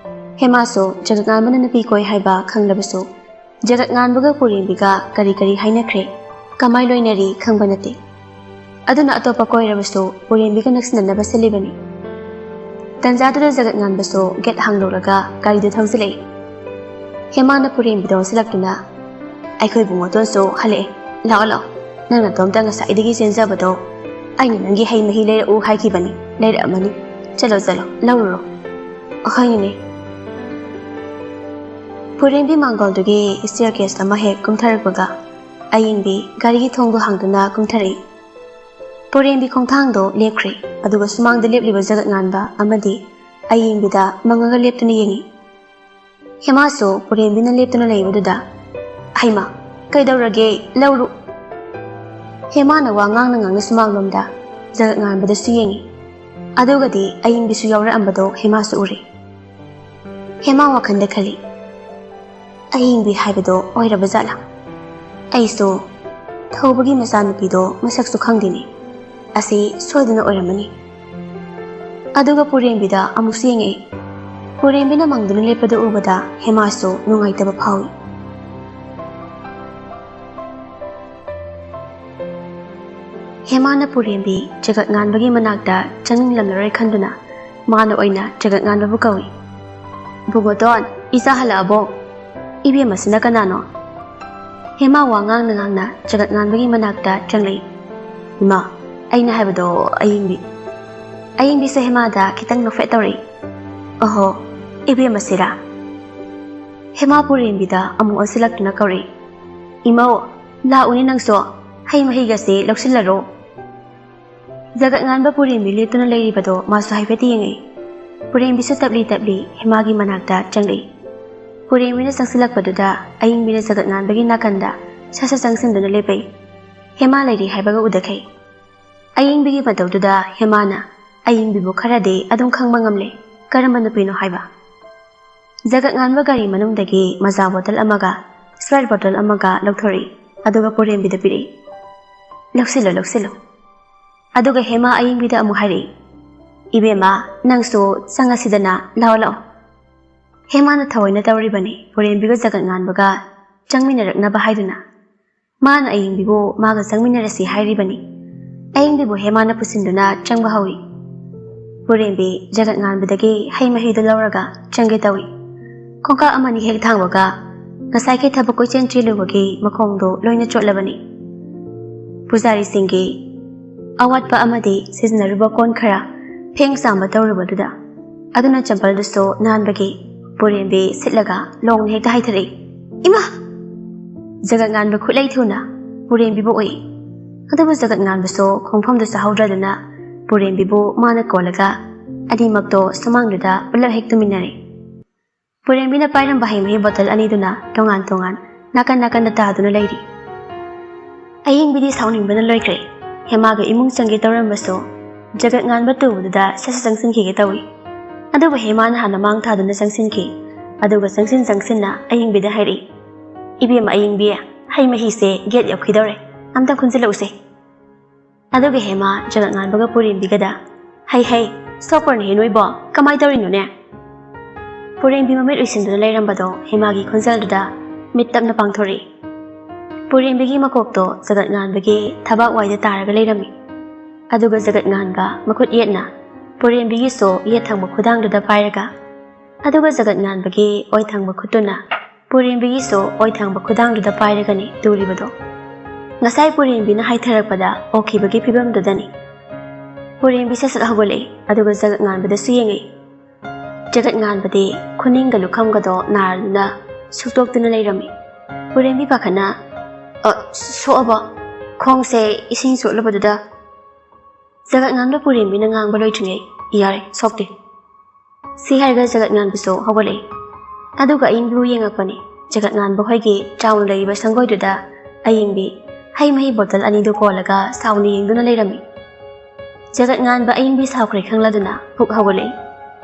ꯍꯦꯃꯥꯁꯨ ꯖꯒꯠꯉꯥꯟꯕꯅ ꯅꯨꯄꯤ ꯀꯣꯏ ꯍꯥꯏꯕ ꯈꯪꯂꯕꯁꯨ, ꯖꯒꯠꯉꯥꯟꯕꯒ ꯄꯨꯔꯦꯝꯕꯤꯒ ꯀꯔꯤ ꯀꯔꯤ ꯍꯥꯏꯅꯈ꯭ꯔꯦ, ꯀꯃꯥꯏ ꯂꯣꯏꯅꯔꯤ ꯈꯪꯕ ꯅꯠꯇꯦ꯫ ꯑꯗꯨꯅ ꯑꯇꯣꯞꯄ ꯀꯣꯏꯔꯕꯁꯨ ꯄꯨꯔꯦꯝꯕꯤꯒ ꯅꯛꯁꯤꯟꯅꯅꯕ ꯁꯤꯜꯂꯤꯕꯅꯤ꯫ ꯇꯟꯖꯥꯗꯨꯗ ꯖꯒꯠꯉꯥꯟꯕꯁꯨ ꯒꯦꯠ ꯍꯥꯡꯗꯣꯛꯂꯒ ꯒꯥꯔꯤꯗꯨ ꯊꯧꯖꯤꯜꯂꯛꯏ꯫ ꯍꯦꯃꯥꯅ ꯄꯨꯔꯦꯝꯕꯤꯗ ꯑꯣꯟꯁꯤꯜꯂꯛꯇꯨꯅ, "ꯑꯩꯈꯣꯏ ꯏꯕꯨꯡꯉꯣꯇꯣꯟꯁꯨ ꯍꯜꯂꯛꯑꯦ, ꯂꯥꯛꯑꯣ ꯂꯥꯛꯑꯣ, ꯅꯪ ꯅꯇꯣꯝꯇ ꯉꯁꯥꯏꯗꯒꯤ ꯆꯦꯟꯖꯕꯗꯣ, ꯑꯩꯅ ꯅꯪꯒꯤ ꯍꯩ ꯃꯍꯤ ꯂꯩꯔꯛꯎ ꯍꯥꯏꯈꯤꯕꯅꯤ, ꯂꯩꯔꯛꯑꯃꯅꯤ, ꯆꯠꯂꯣ ꯆꯠꯂꯣ, ꯂꯧꯔꯨꯔꯣ꯫" "ꯑꯍꯣꯏꯅꯦ꯫" ꯄꯨꯔꯦꯝꯕꯤ ꯃꯥꯡꯒꯣꯜꯗꯨꯒꯤ ꯁ꯭ꯇꯦꯌꯔ ꯀꯦꯁ ꯑꯃ ꯍꯦꯛ ꯀꯨꯝꯊꯔꯛꯄꯒ, ꯑꯌꯤꯡꯕꯤ ꯒꯥꯔꯤꯒꯤ ꯊꯣꯡꯗꯣ ꯍꯥꯡꯗꯨꯅ ꯀꯨꯝꯊꯔꯛꯏ꯫ ꯄꯨꯔꯦꯝꯕꯤ ꯈꯣꯡꯊꯥꯡꯗꯣ ꯂꯦꯞꯈ꯭ꯔꯦ, ꯑꯗꯨꯒ ꯁꯨꯃꯥꯡꯗ ꯂꯦꯞꯂꯤꯕ ꯖꯒꯠꯉꯥꯟꯕ ꯑꯃꯗꯤ ꯑꯌꯤꯡꯕꯤꯗ ꯃꯪꯉꯒ ꯂꯦꯞꯇꯨꯅ ꯌꯦꯡꯉꯤ꯫ ꯍꯦꯃꯥꯁꯨ ꯄꯨꯔꯦꯝꯕꯤꯅ ꯂꯦꯞꯇꯨꯅ ꯂꯩꯕꯗꯨꯗ, "ꯍꯩꯃꯥ, ꯀꯩꯗꯧꯔꯒꯦ? ꯂꯧꯔꯨ꯫" ꯍꯦꯃꯥꯅ ꯋꯥ ꯉꯥꯡꯅ ꯉꯥꯡꯅ ꯁꯨꯃꯥꯡꯂꯣꯝꯗ ꯖꯒꯠꯉꯥꯟꯕꯗꯁꯨ ꯌꯦꯡꯉꯤ꯫ ꯑꯗꯨꯒꯗꯤ ꯑꯌꯤꯡꯕꯤꯁꯨ ꯌꯥꯎꯔꯛꯑꯝꯕꯗꯣ ꯍꯦꯃꯥꯁꯨ ꯎꯔꯦ꯫ ꯍꯦꯃꯥ ꯋꯥꯈꯜꯗ ꯈꯜꯂꯤ, "ꯑꯌꯤꯡꯕꯤ ꯍꯥꯏꯕꯗꯣ ꯑꯣꯏꯔꯕ ꯖꯥꯠꯂꯥ? ꯑꯩꯁꯨ ꯊꯧꯕꯒꯤ ꯃꯆꯥꯅꯨꯄꯤꯗꯣ ꯃꯁꯛꯁꯨ ꯈꯪꯗꯦꯅꯦ꯫ ꯑꯁꯤ ꯁꯣꯏꯗꯅ ꯑꯣꯏꯔꯝꯃꯅꯤ꯫" ꯑꯗꯨꯒ ꯄꯨꯔꯦꯝꯕꯤꯗ ꯑꯃꯨꯛꯁꯨ ꯌꯦꯡꯉꯛꯏ꯫ ꯄꯨꯔꯦꯝꯕꯤꯅ ꯃꯪꯗꯨꯅ ꯂꯦꯞꯄꯗꯨ ꯎꯕꯗ ꯍꯦꯃꯥꯁꯨ ꯅꯨꯡꯉꯥꯏꯇꯕ ꯐꯥꯎꯏ꯫ ꯍꯦꯃꯥꯅ ꯄꯨꯔꯦꯝꯕꯤ ꯖꯒꯠꯉꯥꯟꯕꯒꯤ ꯃꯅꯥꯛꯇ ꯆꯪꯅꯤꯡꯂꯝꯂꯔꯣꯏ ꯈꯟꯗꯨꯅ ꯃꯥꯅ ꯑꯣꯏꯅ ꯖꯒꯠꯉꯥꯟꯕꯕꯨ ꯀꯧꯏ꯫ "ꯕꯨꯡꯉꯣꯇꯣꯟ, ꯏꯆꯥ ꯍꯜꯂꯛꯑꯕꯣ? ꯏꯕꯦꯝꯃꯁꯤꯅ ꯀꯅꯥꯅꯣ?" ꯍꯦꯃꯥ ꯋꯥ ꯉꯥꯡꯅ ꯉꯥꯡꯅ ꯖꯒꯠꯉꯥꯟꯕꯒꯤ ꯃꯅꯥꯛꯇ ꯆꯪꯂꯛꯏ꯫ "ꯏꯃꯥ, ꯑꯩꯅ ꯍꯥꯏꯕꯗꯣ ꯑꯌꯤꯡꯕꯤ꯫" ꯑꯌꯤꯡꯕꯤꯁꯨ ꯍꯦꯃꯥꯗ ꯈꯤꯇꯪ ꯅꯣꯛꯐꯦꯠ ꯇꯧꯔꯛꯏ꯫ "ꯑꯍꯣ, ꯏꯕꯦꯝꯃꯁꯤꯔꯥ?" ꯍꯦꯃꯥ ꯄꯨꯔꯦꯝꯕꯤꯗ ꯑꯃꯨꯛ ꯑꯣꯟꯁꯤꯜꯂꯛꯇꯨꯅ ꯀꯧꯔꯛꯏ꯫ "ꯏꯃꯧ, ꯂꯥꯛꯎꯅꯦ ꯅꯪꯁꯨ, ꯍꯩ ꯃꯍꯤꯒꯁꯦ ꯂꯧꯁꯤꯜꯂꯔꯣ꯫" ꯖꯒꯠꯉꯥꯟꯕ ꯄꯨꯔꯦꯝꯕꯤ ꯂꯦꯞꯇꯨꯅ ꯂꯩꯔꯤꯕꯗꯣ ꯃꯥꯁꯨ ꯍꯥꯏꯐꯦꯠ ꯌꯦꯡꯉꯛꯏ꯫ ꯄꯨꯔꯦꯝꯕꯤꯁꯨ ꯇꯞꯂꯤ ꯇꯞꯂꯤ ꯍꯦꯃꯥꯒꯤ ꯃꯅꯥꯛꯇ ꯆꯪꯂꯛꯏ꯫ ꯄꯨꯔꯦꯝꯕꯤꯅ ꯆꯪꯁꯤꯜꯂꯛꯄꯗꯨꯗ ꯑꯌꯤꯡꯕꯤꯅ ꯖꯒꯠꯉꯥꯟꯕꯒꯤ ꯅꯥꯀꯟꯗ ꯁꯠ ꯁꯠ ꯆꯪꯁꯤꯟꯗꯨꯅ ꯂꯦꯞꯄꯛꯏ꯫ ꯍꯦꯃꯥ ꯂꯩꯔꯤ ꯍꯥꯏꯕꯒ ꯎꯗꯈꯩ꯫ ꯑꯌꯤꯡꯕꯤꯒꯤ ꯃꯇꯧꯗꯨꯗ ꯍꯦꯃꯥꯅ, "ꯑꯌꯤꯡꯕꯤꯕꯨ ꯈꯔꯗꯤ ꯑꯗꯨꯝ ꯈꯪꯕ ꯉꯝꯂꯦ, ꯀꯔꯝꯕ ꯅꯨꯄꯤꯅꯣ ꯍꯥꯏꯕ?" ꯖꯒꯠꯉꯥꯟꯕ ꯒꯥꯔꯤ ꯃꯅꯨꯡꯗꯒꯤ ꯃꯖꯥ ꯕꯣꯇꯜ ꯑꯃꯒ ꯁ꯭ꯄ꯭ꯔꯥꯏꯠ ꯕꯣꯇꯜ ꯑꯃꯒ ꯂꯧꯊꯣꯔꯛꯏ, ꯑꯗꯨꯒ ꯄꯨꯔꯦꯝꯕꯤꯗ ꯄꯤꯔꯛꯏ꯫ "ꯂꯧꯁꯤꯜꯂꯣ, ꯂꯧꯁꯤꯜꯂꯣ꯫ ꯑꯗꯨꯒ ꯍꯦꯃꯥ ꯑꯌꯤꯡꯕꯤꯗ ꯑꯃꯨꯛ ꯍꯥꯏꯔꯛꯏ, "ꯏꯕꯦꯝꯃ, ꯅꯪꯁꯨ ꯆꯪꯉꯁꯤꯗꯅ, ꯂꯥꯛꯑꯣ ꯂꯥꯛꯑꯣ"꯫ ꯍꯦꯃꯥꯅ ꯊꯑꯣꯏꯅ ꯇꯧꯔꯤꯕꯅꯤ ꯄꯨꯔꯦꯝꯕꯤꯒ ꯖꯒꯠ ꯉꯥꯟꯕꯒ ꯆꯪꯃꯤꯟꯅꯔꯛꯅꯕ ꯍꯥꯏꯗꯨꯅ꯫ ꯃꯥꯅ ꯑꯌꯤꯡꯕꯤꯕꯨ ꯃꯥꯒ ꯆꯪꯃꯤꯟꯅꯔꯁꯤ ꯍꯥꯏꯔꯤꯕꯅꯤ꯫ ꯑꯌꯤꯡꯕꯤꯕꯨ ꯍꯦꯃꯥꯅ ꯄꯨꯁꯤꯟꯗꯨꯅ ꯆꯪꯕ ꯍꯧꯏ꯫ ꯄꯨꯔꯦꯝꯕꯤ ꯖꯒꯠ ꯉꯥꯟꯕꯗꯒꯤ ꯍꯩ ꯃꯍꯤꯗꯨ ꯂꯧꯔꯒ ꯆꯪꯒꯦ ꯇꯧꯏ꯫ ꯈꯣꯡꯀꯥꯞ ꯑꯃꯅꯤ ꯍꯦꯛ ꯊꯥꯡꯕꯒ ꯉꯁꯥꯏꯒꯤ ꯊꯕꯛ ꯀꯣꯏꯆꯦꯟ ꯆꯦꯜꯂꯨꯕꯒꯤ ꯃꯈꯣꯡꯗꯣ ꯂꯣꯏꯅ ꯆꯣꯠꯂꯕꯅꯤ꯫ ꯄꯨꯖꯥꯔꯤꯁꯤꯡꯒꯤ ꯑꯋꯥꯠꯄ ꯑꯃꯗꯤ ꯁꯤꯖꯤꯟꯅꯔꯨꯕ ꯀꯣꯟ ꯈꯔ ꯐꯦꯡ ꯆꯥꯝꯕ ꯇꯧꯔꯨꯕꯗꯨꯗ, ꯑꯗꯨꯅ ꯆꯝꯄꯜꯗꯨꯁꯨ ꯅꯥꯟꯕꯒꯤ ꯄꯨꯔꯦꯝꯕꯤ ꯁꯤꯠꯂꯒ ꯂꯣꯡꯅ ꯍꯦꯛꯇ ꯍꯥꯏꯊꯔꯛꯏ꯫ "ꯏꯃꯥ!" ꯖꯒꯠ ꯉꯥꯟꯕ ꯈꯨꯠꯂꯩ ꯊꯨꯅ ꯄꯨꯔꯦꯝꯕꯤꯕꯨ ꯎꯏ꯫ ꯑꯗꯨꯕꯨ ꯖꯒꯠ ꯉꯥꯟꯕꯁꯨ ꯈꯣꯡꯐꯝꯗꯨ ꯆꯥꯍꯧꯗ꯭ꯔꯗꯨꯅ ꯄꯨꯔꯦꯝꯕꯤꯕꯨ ꯃꯥꯅ ꯀꯣꯜꯂꯒ ꯑꯅꯤꯃꯛꯇꯣ ꯁꯨꯃꯥꯡꯗꯨꯗ ꯄꯨꯂꯞ ꯍꯦꯛ ꯇꯨꯃꯤꯟꯅꯔꯦ꯫ ꯄꯨꯔꯦꯝꯕꯤꯅ ꯄꯥꯏꯔꯝꯕ ꯍꯩ ꯃꯍꯤ ꯕꯣꯇꯜ ꯑꯅꯤꯗꯨꯅ ꯇꯣꯉꯥꯟ ꯇꯣꯉꯥꯟ ꯅꯥꯀꯟ ꯅꯥꯀꯟꯗ ꯇꯥꯗꯨꯅ ꯂꯩꯔꯤ꯫ ꯑꯌꯤꯡꯕꯤꯗꯤ ꯁꯥꯎꯅꯤꯡꯕꯅ ꯂꯣꯏꯈ꯭ꯔꯦ꯫ ꯍꯦꯃꯥꯒ ꯏꯃꯨꯡ ꯆꯪꯒꯦ ꯇꯧꯔꯝꯕꯁꯨ ꯖꯒꯠ ꯉꯥꯟꯕ ꯇꯨꯕꯗꯨꯗ ꯁꯠ ꯁꯠ ꯆꯪꯁꯤꯟꯈꯤꯒꯦ ꯇꯧꯏ꯫ ꯑꯗꯨꯕꯨ ꯍꯦꯃꯥꯅ ꯍꯥꯟꯅ ꯃꯥꯡ ꯊꯥꯗꯨꯅ ꯆꯪꯁꯤꯟꯈꯤ꯫ ꯑꯗꯨꯒ ꯆꯪꯁꯤꯟ ꯆꯪꯁꯤꯟꯅ ꯑꯌꯤꯡꯕꯤꯗ ꯍꯥꯏꯔꯛꯏ, "ꯏꯕꯦꯝꯃ ꯑꯌꯤꯡꯕꯤ, ꯍꯩ ꯃꯍꯤꯁꯦ ꯒꯦꯠ ꯌꯧꯈꯤꯗꯧꯔꯦ, ꯑꯝꯇ ꯈꯨꯟꯖꯤꯜꯂꯛꯎꯁꯦ"꯫ ꯑꯗꯨꯒ ꯍꯦꯃꯥ ꯖꯒꯠ ꯉꯥꯟꯕꯒ ꯄꯨꯔꯦꯝꯕꯤꯒꯗ, "ꯍꯩ ꯍꯩ, ꯁꯣꯛꯄ꯭ꯔꯅꯦꯍꯦ ꯅꯣꯏꯕꯣ? ꯀꯃꯥꯏ ꯇꯧꯔꯤꯅꯣꯅꯦ?" ꯄꯨꯔꯦꯝꯕꯤ ꯃꯃꯤꯠ ꯎꯏꯁꯤꯟꯗꯨꯅ ꯂꯩꯔꯝꯕꯗꯣ ꯍꯦꯃꯥꯒꯤ ꯈꯣꯟꯖꯦꯜꯗꯨꯗ ꯃꯤꯠ ꯇꯞꯅ ꯄꯥꯡꯊꯣꯔꯛꯏ꯫ ꯄꯨꯔꯦꯝꯕꯤꯒꯤ ꯃꯀꯣꯛꯇꯣ ꯖꯒꯠ ꯉꯥꯟꯕꯒꯤ ꯊꯕꯥꯛ ꯋꯥꯏꯗ ꯇꯥꯔꯒ ꯂꯩꯔꯝꯃꯤ꯫ ꯑꯗꯨꯒ ꯖꯒꯠ ꯉꯥꯟꯕ ꯃꯈꯨꯠ ꯌꯦꯠꯅ ꯄꯨꯔꯦꯝꯕꯤꯒꯤꯁꯨ ꯌꯦꯠ ꯊꯪꯕ ꯈꯨꯗꯥꯡꯗꯨꯗ ꯄꯥꯏꯔꯒ, ꯑꯗꯨꯒ ꯖꯒꯠ ꯉꯥꯟꯕꯒꯤ ꯑꯣꯏ ꯊꯪꯕ ꯈꯨꯠꯇꯨꯅ ꯄꯨꯔꯦꯝꯕꯤꯒꯤꯁꯨ ꯑꯣꯏ ꯊꯪꯕ ꯈꯨꯗꯥꯡꯗꯨꯗ ꯄꯥꯏꯔꯒꯅꯤ ꯇꯨꯔꯤꯕꯗꯣ꯫ ꯉꯁꯥꯏ ꯄꯨꯔꯦꯝꯕꯤꯅ ꯍꯥꯏꯊꯔꯛꯄꯗ ꯑꯣꯛꯈꯤꯕꯒꯤ ꯐꯤꯕꯝꯗꯨꯗꯅꯤ꯫ ꯄꯨꯔꯦꯝꯕꯤ ꯁꯠ ꯁꯠ ꯍꯧꯒꯠꯂꯛꯏ, ꯑꯗꯨꯒ ꯖꯒꯠ ꯉꯥꯟꯕꯗꯁꯨ ꯌꯦꯡꯉꯛꯏ꯫ ꯖꯒꯠ ꯉꯥꯟꯕꯗꯤ ꯈꯨꯅꯤꯡꯒ ꯂꯨꯈꯝꯒꯗꯣ ꯅꯥꯔꯗꯨꯅ ꯁꯨꯛꯇꯣꯛꯇꯨꯅ ꯂꯩꯔꯝꯃꯤ꯫ ꯄꯨꯔꯦꯝꯕꯤ ꯄꯥꯈꯠꯅ, "ꯑ, ꯁꯣꯛꯑꯕꯣ? ꯈꯣꯡꯁꯦ ꯏꯁꯤꯡ ꯆꯣꯠꯂꯨꯕꯗꯨꯗ"꯫ ꯖꯒꯠ ꯉꯥꯟꯕ ꯄꯨꯔꯦꯝꯕꯤꯅ ꯉꯥꯡꯕ ꯂꯣꯏꯗ꯭ꯔꯤꯉꯩ, "ꯌꯥꯔꯦ, ꯁꯣꯛꯇꯦ"꯫ ꯁꯤ ꯍꯥꯏꯔꯒ ꯖꯒꯠ ꯉꯥꯟꯕꯁꯨ ꯍꯧꯒꯠꯂꯛꯏ꯫ ꯑꯗꯨꯒ ꯑꯌꯤꯡꯕꯤꯕꯨ ꯌꯦꯡꯉꯛꯄꯅꯤ꯫ ꯖꯒꯠ ꯉꯥꯟꯕ ꯍꯣꯏꯒꯤ ꯆꯥꯎꯅ ꯂꯩꯔꯤꯕ ꯁꯪꯒꯣꯏꯗꯨꯗ ꯑꯌꯤꯡꯕꯤ ꯍꯩ ꯃꯍꯤ ꯕꯣꯇꯜ ꯑꯅꯤꯗꯨ ꯀꯣꯜꯂꯒ ꯁꯥꯎꯅ ꯌꯦꯡꯗꯨꯅ ꯂꯩꯔꯝꯃꯤ꯫ ꯖꯒꯠ ꯉꯥꯟꯕ ꯑꯌꯤꯡꯕꯤ ꯁꯥꯎꯈ꯭ꯔꯦ ꯈꯪꯂꯗꯨꯅ ꯍꯨꯛ ꯍꯧꯒꯠꯂꯛꯏ꯫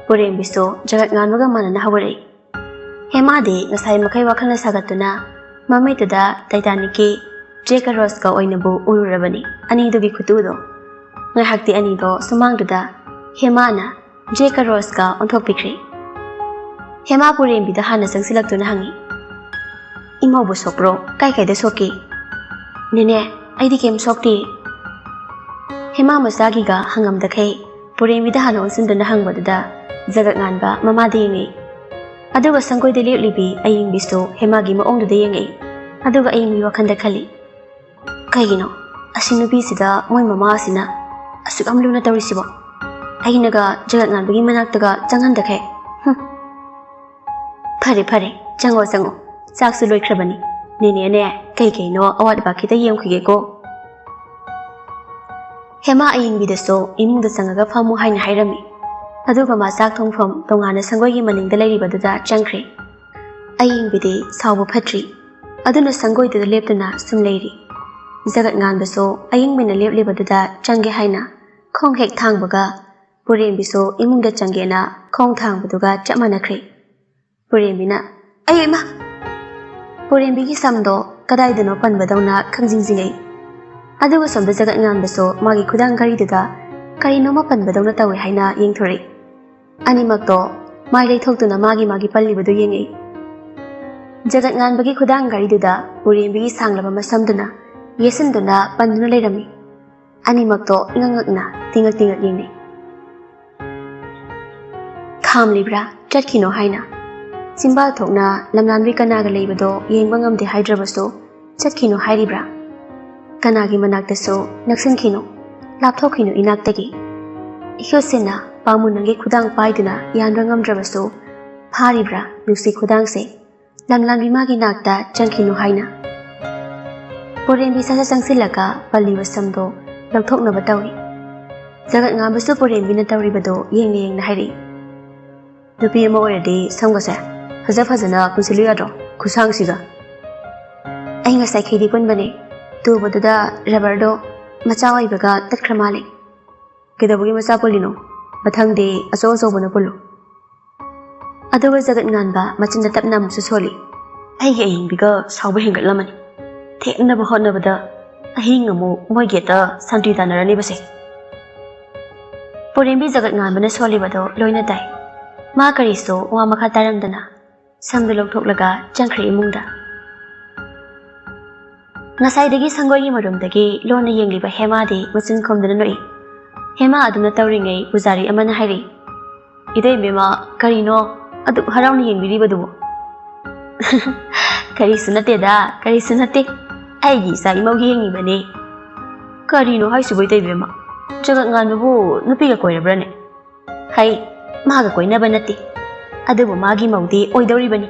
ꯄꯨꯔꯦꯝꯕꯤꯁꯨ ꯖꯒꯠ ꯉꯥꯟꯕꯒ ꯃꯥꯟꯅꯅ ꯍꯧꯒꯠꯂꯛꯏ꯫ ꯍꯦꯃꯥꯗꯤ ꯉꯁꯥꯏ ꯃꯈꯩ ꯋꯥꯈꯜꯅ ꯁꯥꯒꯠꯇꯨꯅ ꯃꯃꯤꯠꯇꯨꯗ ꯇꯥꯏꯇꯥꯅꯤꯛꯀꯤ ꯖꯦꯛꯀ ꯔꯣꯁꯀ ꯑꯣꯏꯅꯕꯨ ꯎꯔꯨꯔꯕꯅꯤ ꯑꯅꯤꯗꯨꯒꯤ ꯈꯨꯇꯨꯗꯣ꯫ ꯉꯥꯏꯍꯥꯛꯇꯤ ꯑꯅꯤꯗꯣ ꯁꯨꯃꯥꯡꯗꯨꯗ ꯍꯦꯃꯥꯅ ꯖꯦꯛꯀ ꯔꯣꯁꯀ ꯑꯣꯟꯊꯣꯛꯄꯤꯈ꯭ꯔꯦ꯫ ꯍꯦꯃꯥ ꯄꯨꯔꯦꯝꯕꯤꯗ ꯍꯥꯟꯅ ꯆꯪꯁꯤꯜꯂꯛꯇꯨꯅ ꯍꯪꯉꯤ, "ꯏꯃꯧꯕꯨ ꯁꯣꯛꯄ꯭ꯔꯣ? ꯀꯥꯏ ꯀꯥꯏꯗ ꯁꯣꯛꯀꯦ?" "ꯅꯦꯅꯦ, ꯑꯩꯗꯤ ꯀꯩꯝ ꯁꯣꯛꯇꯦ꯫" ꯍꯦꯃꯥ ꯃꯆꯥꯒꯤꯒ ꯍꯪꯉꯝꯗꯈꯩ ꯄꯨꯔꯦꯝꯕꯤꯗ ꯍꯥꯟꯅ ꯑꯣꯟꯁꯤꯟꯗꯨꯅ ꯍꯪꯕꯗꯨꯗ ꯖꯒꯠ ꯉꯥꯟꯕ ꯃꯃꯥꯗ ꯌꯦꯡꯉꯛꯏ꯫ ꯑꯗꯨꯒ ꯁꯪꯒꯣꯏꯗ ꯂꯦꯞꯂꯤꯕꯤ ꯑꯌꯤꯡꯕꯤꯁꯨ ꯍꯦꯃꯥꯒꯤ ꯃꯑꯣꯡꯗꯨꯗ ꯌꯦꯡꯉꯛꯏ꯫ ꯑꯗꯨꯒ ꯑꯌꯤꯡꯕꯤ ꯋꯥꯈꯜꯗ ꯈꯜꯂꯤ, "ꯀꯩꯒꯤꯅꯣ ꯑꯁꯤ ꯅꯨꯄꯤꯁꯤꯗ ꯃꯣꯏ ꯃꯃꯥꯁꯤꯅ ꯑꯁꯨꯛ ꯌꯥꯝ ꯂꯨꯅ ꯇꯧꯔꯤꯁꯤꯕꯣ? ꯑꯩꯅꯒ ꯖꯒꯠ ꯉꯥꯟꯕꯒꯤ ꯃꯅꯥꯛꯇꯒ ꯆꯪꯍꯟꯗꯈꯩ꯫ ꯍꯨꯝ꯫ ꯐꯔꯦ, ꯐꯔꯦ, ꯆꯪꯉꯣ, ꯆꯪꯉꯣ꯫ ꯆꯥꯛꯁꯨ ꯂꯣꯏꯈ꯭ꯔꯕꯅꯤ꯫ ꯅꯦꯅꯦꯅꯦ, ꯀꯩ ꯀꯩꯅꯣ ꯑꯋꯥꯠ ꯑꯄꯥ ꯈꯤꯇ ꯌꯦꯡꯈꯤꯒꯦꯀꯣ꯫" ꯍꯦꯃꯥ ꯑꯌꯤꯡꯕꯤꯗꯁꯨ ꯏꯃꯨꯡꯗ ꯆꯪꯉꯒ ꯐꯝꯃꯨ ꯍꯥꯏꯅ ꯍꯥꯏꯔꯝꯃꯤ꯫ ꯑꯗꯨꯒ ꯃꯥ ꯆꯥꯛ ꯊꯣꯡꯐꯝ ꯇꯣꯉꯥꯟꯅ ꯁꯪꯒꯣꯏꯒꯤ ꯃꯅꯤꯡꯗ ꯂꯩꯔꯤꯕꯗꯨꯗ ꯆꯪꯈ꯭ꯔꯦ꯫ ꯑꯌꯤꯡꯕꯤꯗꯤ ꯁꯥꯎꯕ ꯐꯠꯇ꯭ꯔꯤ꯫ ꯑꯗꯨꯅ ꯁꯪꯒꯣꯏꯗꯨꯗ ꯂꯦꯞꯇꯨꯅ ꯁꯨꯝ ꯂꯩꯔꯤ꯫ ꯖꯒꯠ ꯉꯥꯟꯕꯁꯨ ꯑꯌꯤꯡꯕꯤꯅ ꯂꯦꯞꯂꯤꯕꯗꯨꯗ ꯆꯪꯒꯦ ꯍꯥꯏꯅ ꯈꯣꯡ ꯍꯦꯛ ꯊꯥꯡꯕꯒ, ꯄꯨꯔꯦꯝꯕꯤꯁꯨ ꯏꯃꯨꯡꯗ ꯆꯪꯒꯦꯅ ꯈꯣꯡ ꯊꯥꯡꯕꯗꯨꯒ ꯆꯞ ꯃꯥꯟꯅꯈ꯭ꯔꯦ꯫ ꯄꯨꯔꯦꯝꯕꯤꯅ, "ꯑꯩ ꯏꯃꯥ!" ꯄꯨꯔꯦꯝꯕꯤꯒꯤ ꯁꯝꯗꯣ ꯀꯗꯥꯏꯗꯅꯣ ꯄꯟꯕꯗꯧꯅ ꯈꯪꯖꯤꯡ ꯖꯤꯡꯉꯛꯏ꯫ ꯑꯗꯨꯒ ꯁꯣꯝꯗ ꯖꯒꯠ ꯉꯥꯟꯕꯁꯨ ꯃꯥꯒꯤ ꯈꯨꯗꯥꯡ ꯘꯔꯤꯗꯨꯗ ꯀꯔꯤꯅꯣꯃ ꯄꯟꯕꯗꯧꯅ ꯇꯧꯏ ꯍꯥꯏꯅ ꯌꯦꯡꯊꯣꯔꯛꯏ꯫ ꯑꯅꯤꯃꯛꯇꯣ ꯃꯥꯏ ꯂꯩꯊꯣꯛꯇꯨꯅ ꯃꯥꯒꯤ ꯃꯥꯒꯤ ꯄꯜꯂꯤꯕꯗꯨ ꯌꯦꯡꯉꯛꯏ꯫ ꯖꯒꯠ ꯉꯥꯟꯕꯒꯤ ꯈꯨꯗꯥꯡ ꯘꯔꯤꯗꯨꯗ ꯄꯨꯔꯦꯝꯕꯤꯒꯤ ꯁꯥꯡꯂꯕ ꯃꯁꯝꯗꯨꯅ ꯌꯦꯠꯁꯤꯟꯗꯨꯅ ꯄꯟꯗꯨꯅ ꯂꯩꯔꯝꯃꯤ꯫ ꯑꯅꯤꯃꯛꯇꯣ ꯏꯉꯛ ꯉꯛꯅ ꯇꯤꯉꯛ ꯇꯤꯉꯛ ꯌꯦꯡꯅꯩ꯫ "ꯈꯥꯝꯂꯤꯕ꯭ꯔꯥ? ꯆꯠꯈꯤꯅꯣ ꯍꯥꯏꯅ?" ꯆꯤꯝꯕꯥꯜ ꯊꯣꯛꯅ ꯂꯝꯂꯥꯟꯕꯤ ꯀꯅꯥꯒ ꯂꯩꯕꯗꯣ ꯌꯦꯡꯕ ꯉꯝꯗꯦ ꯍꯥꯏꯗ꯭ꯔꯕꯁꯨ, "ꯆꯠꯈꯤꯅꯣ ꯍꯥꯏꯔꯤꯕ꯭ꯔꯥ? ꯀꯅꯥꯒꯤ ꯃꯅꯥꯛꯇꯁꯨ ꯅꯛꯁꯤꯟꯈꯤꯅꯣ, ꯂꯥꯞꯊꯣꯛꯈꯤꯅꯣ ꯏꯅꯥꯛꯇꯒꯤ꯫" ꯏꯈꯨꯠꯁꯤꯅ ꯄꯥꯝꯃꯨꯟꯅꯪꯒꯤ ꯈꯨꯗꯥꯡ ꯄꯥꯏꯗꯨꯅ ꯌꯥꯟꯕ ꯉꯝꯗ꯭ꯔꯕꯁꯨ, ꯐꯥꯔꯤꯕ꯭ꯔꯥ ꯅꯨꯡꯁꯤ ꯈꯨꯗꯥꯡꯁꯦ? ꯂꯝꯂꯥꯟꯕꯤ ꯃꯥꯒꯤ ꯅꯥꯛꯇ ꯆꯪꯈꯤꯅꯨ ꯍꯥꯏꯅ꯫ ꯄꯣꯔꯦꯝꯕꯤ ꯁꯠ ꯁꯠ ꯆꯪꯁꯤꯜꯂꯒ ꯄꯜꯂꯤꯕ ꯁꯝꯗꯣ ꯂꯧꯊꯣꯛꯅꯕ ꯇꯧꯏ꯫ ꯖꯒꯠ ꯉꯥꯟꯕꯁꯨ ꯄꯣꯔꯦꯝꯕꯤꯅ ꯇꯧꯔꯤꯕꯗꯣ ꯌꯦꯡꯅ ꯌꯦꯡꯅ ꯍꯥꯏꯔꯛꯏ, "ꯅꯨꯄꯤ ꯑꯃ ꯑꯣꯏꯔꯗꯤ ꯁꯝꯒꯁꯦ ꯐꯖ ꯐꯖꯅ ꯄꯨꯟꯁꯤꯜꯂꯨ ꯌꯥꯗ꯭ꯔꯣ, ꯈꯨꯁꯥꯡꯁꯤꯒ?" "ꯑꯩ ꯉꯁꯥꯏꯈꯩꯗꯤ ꯄꯨꯟꯕꯅꯦ, ꯇꯨꯕꯗꯨꯗ ꯔꯕꯔꯗꯣ ꯃꯆꯥ ꯑꯣꯏꯕꯒ ꯇꯠꯈ꯭ꯔ ꯃꯥꯜꯂꯦ꯫" "ꯀꯩꯗꯧꯕꯒꯤ ꯃꯆꯥ ꯄꯨꯜꯂꯤꯅꯣ? ꯃꯊꯪꯗꯤ ꯑꯆꯧ ꯑꯆꯧꯕꯅ ꯄꯨꯜꯂꯨ꯫" ꯑꯗꯨꯒ ꯖꯒꯠ ꯉꯥꯟꯕ ꯃꯆꯤꯟꯗ ꯇꯞꯅ ꯑꯃꯨꯛꯁꯨ ꯁꯣꯜꯂꯤ, "ꯑꯩꯒꯤ ꯑꯌꯤꯡꯕꯤꯒ ꯁꯥꯎꯕ ꯍꯦꯟꯒꯠꯂꯝꯃꯅꯤ꯫ ꯊꯦꯝꯅꯕ ꯍꯣꯠꯅꯕꯗ ꯑꯍꯤꯡ ꯑꯃꯨꯛ ꯃꯣꯏꯒꯤ ꯍꯦꯛꯇ ꯁꯥꯟꯇꯤ ꯇꯥꯟꯅꯔꯅꯤꯕꯁꯦ꯫" ꯄꯨꯔꯦꯝꯕꯤ ꯖꯒꯠ ꯉꯥꯟꯕꯅ ꯁꯣꯜꯂꯤꯕꯗꯣ ꯂꯣꯏꯅ ꯇꯥꯏ꯫ ꯃꯥ ꯀꯔꯤꯁꯨ ꯋꯥ ꯃꯈꯥ ꯇꯥꯔꯝꯗꯅ ꯁꯝꯗꯨ ꯂꯧꯊꯣꯛꯂꯒ ꯆꯪꯈ꯭ꯔꯦ ꯏꯃꯨꯡꯗ꯫ ꯉꯁꯥꯏꯗꯒꯤ ꯁꯪꯒꯣꯏꯒꯤ ꯃꯔꯨꯝꯗꯒꯤ ꯂꯣꯟꯅ ꯌꯦꯡꯂꯤꯕ ꯍꯦꯃꯥꯗꯤ ꯃꯆꯤꯟ ꯈꯨꯝꯗꯨꯅ ꯅꯣꯛꯏ꯫ ꯍꯦꯃꯥ ꯑꯗꯨꯝꯅ ꯇꯧꯔꯤꯉꯩ ꯄꯨꯖꯥꯔꯤ ꯑꯃꯅ ꯍꯥꯏꯔꯛꯏ, "ꯏꯇꯩꯕꯦꯝꯃ, ꯀꯔꯤꯅꯣ ꯑꯗꯨꯛ ꯍꯔꯥꯎꯅ ꯌꯦꯡꯕꯤꯔꯤꯕꯗꯨꯕꯨ?" "ꯀꯔꯤꯁꯨ ꯅꯠꯇꯦꯗ, ꯀꯔꯤꯁꯨ ꯅꯠꯇꯦ꯫ ꯑꯩꯒꯤ ꯏꯆꯥ ꯏꯃꯧꯒꯤ ꯌꯦꯡꯉꯤꯕꯅꯦ꯫" "ꯀꯔꯤꯅꯣ ꯍꯥꯏꯁꯤꯕꯨ ꯏꯇꯩꯕꯦꯝꯃ? ꯖꯒꯠ ꯉꯥꯟꯕꯕꯨ ꯅꯨꯄꯤꯒ ꯀꯣꯏꯔꯕ꯭ꯔꯅꯦ?" "ꯍꯩ, ꯃꯥꯒ ꯀꯣꯏꯅꯕ ꯅꯠꯇꯦ꯫ ꯑꯗꯨꯕꯨ ꯃꯥꯒꯤ ꯃꯧꯗꯤ ꯑꯣꯏꯗꯧꯔꯤꯕꯅꯤ꯫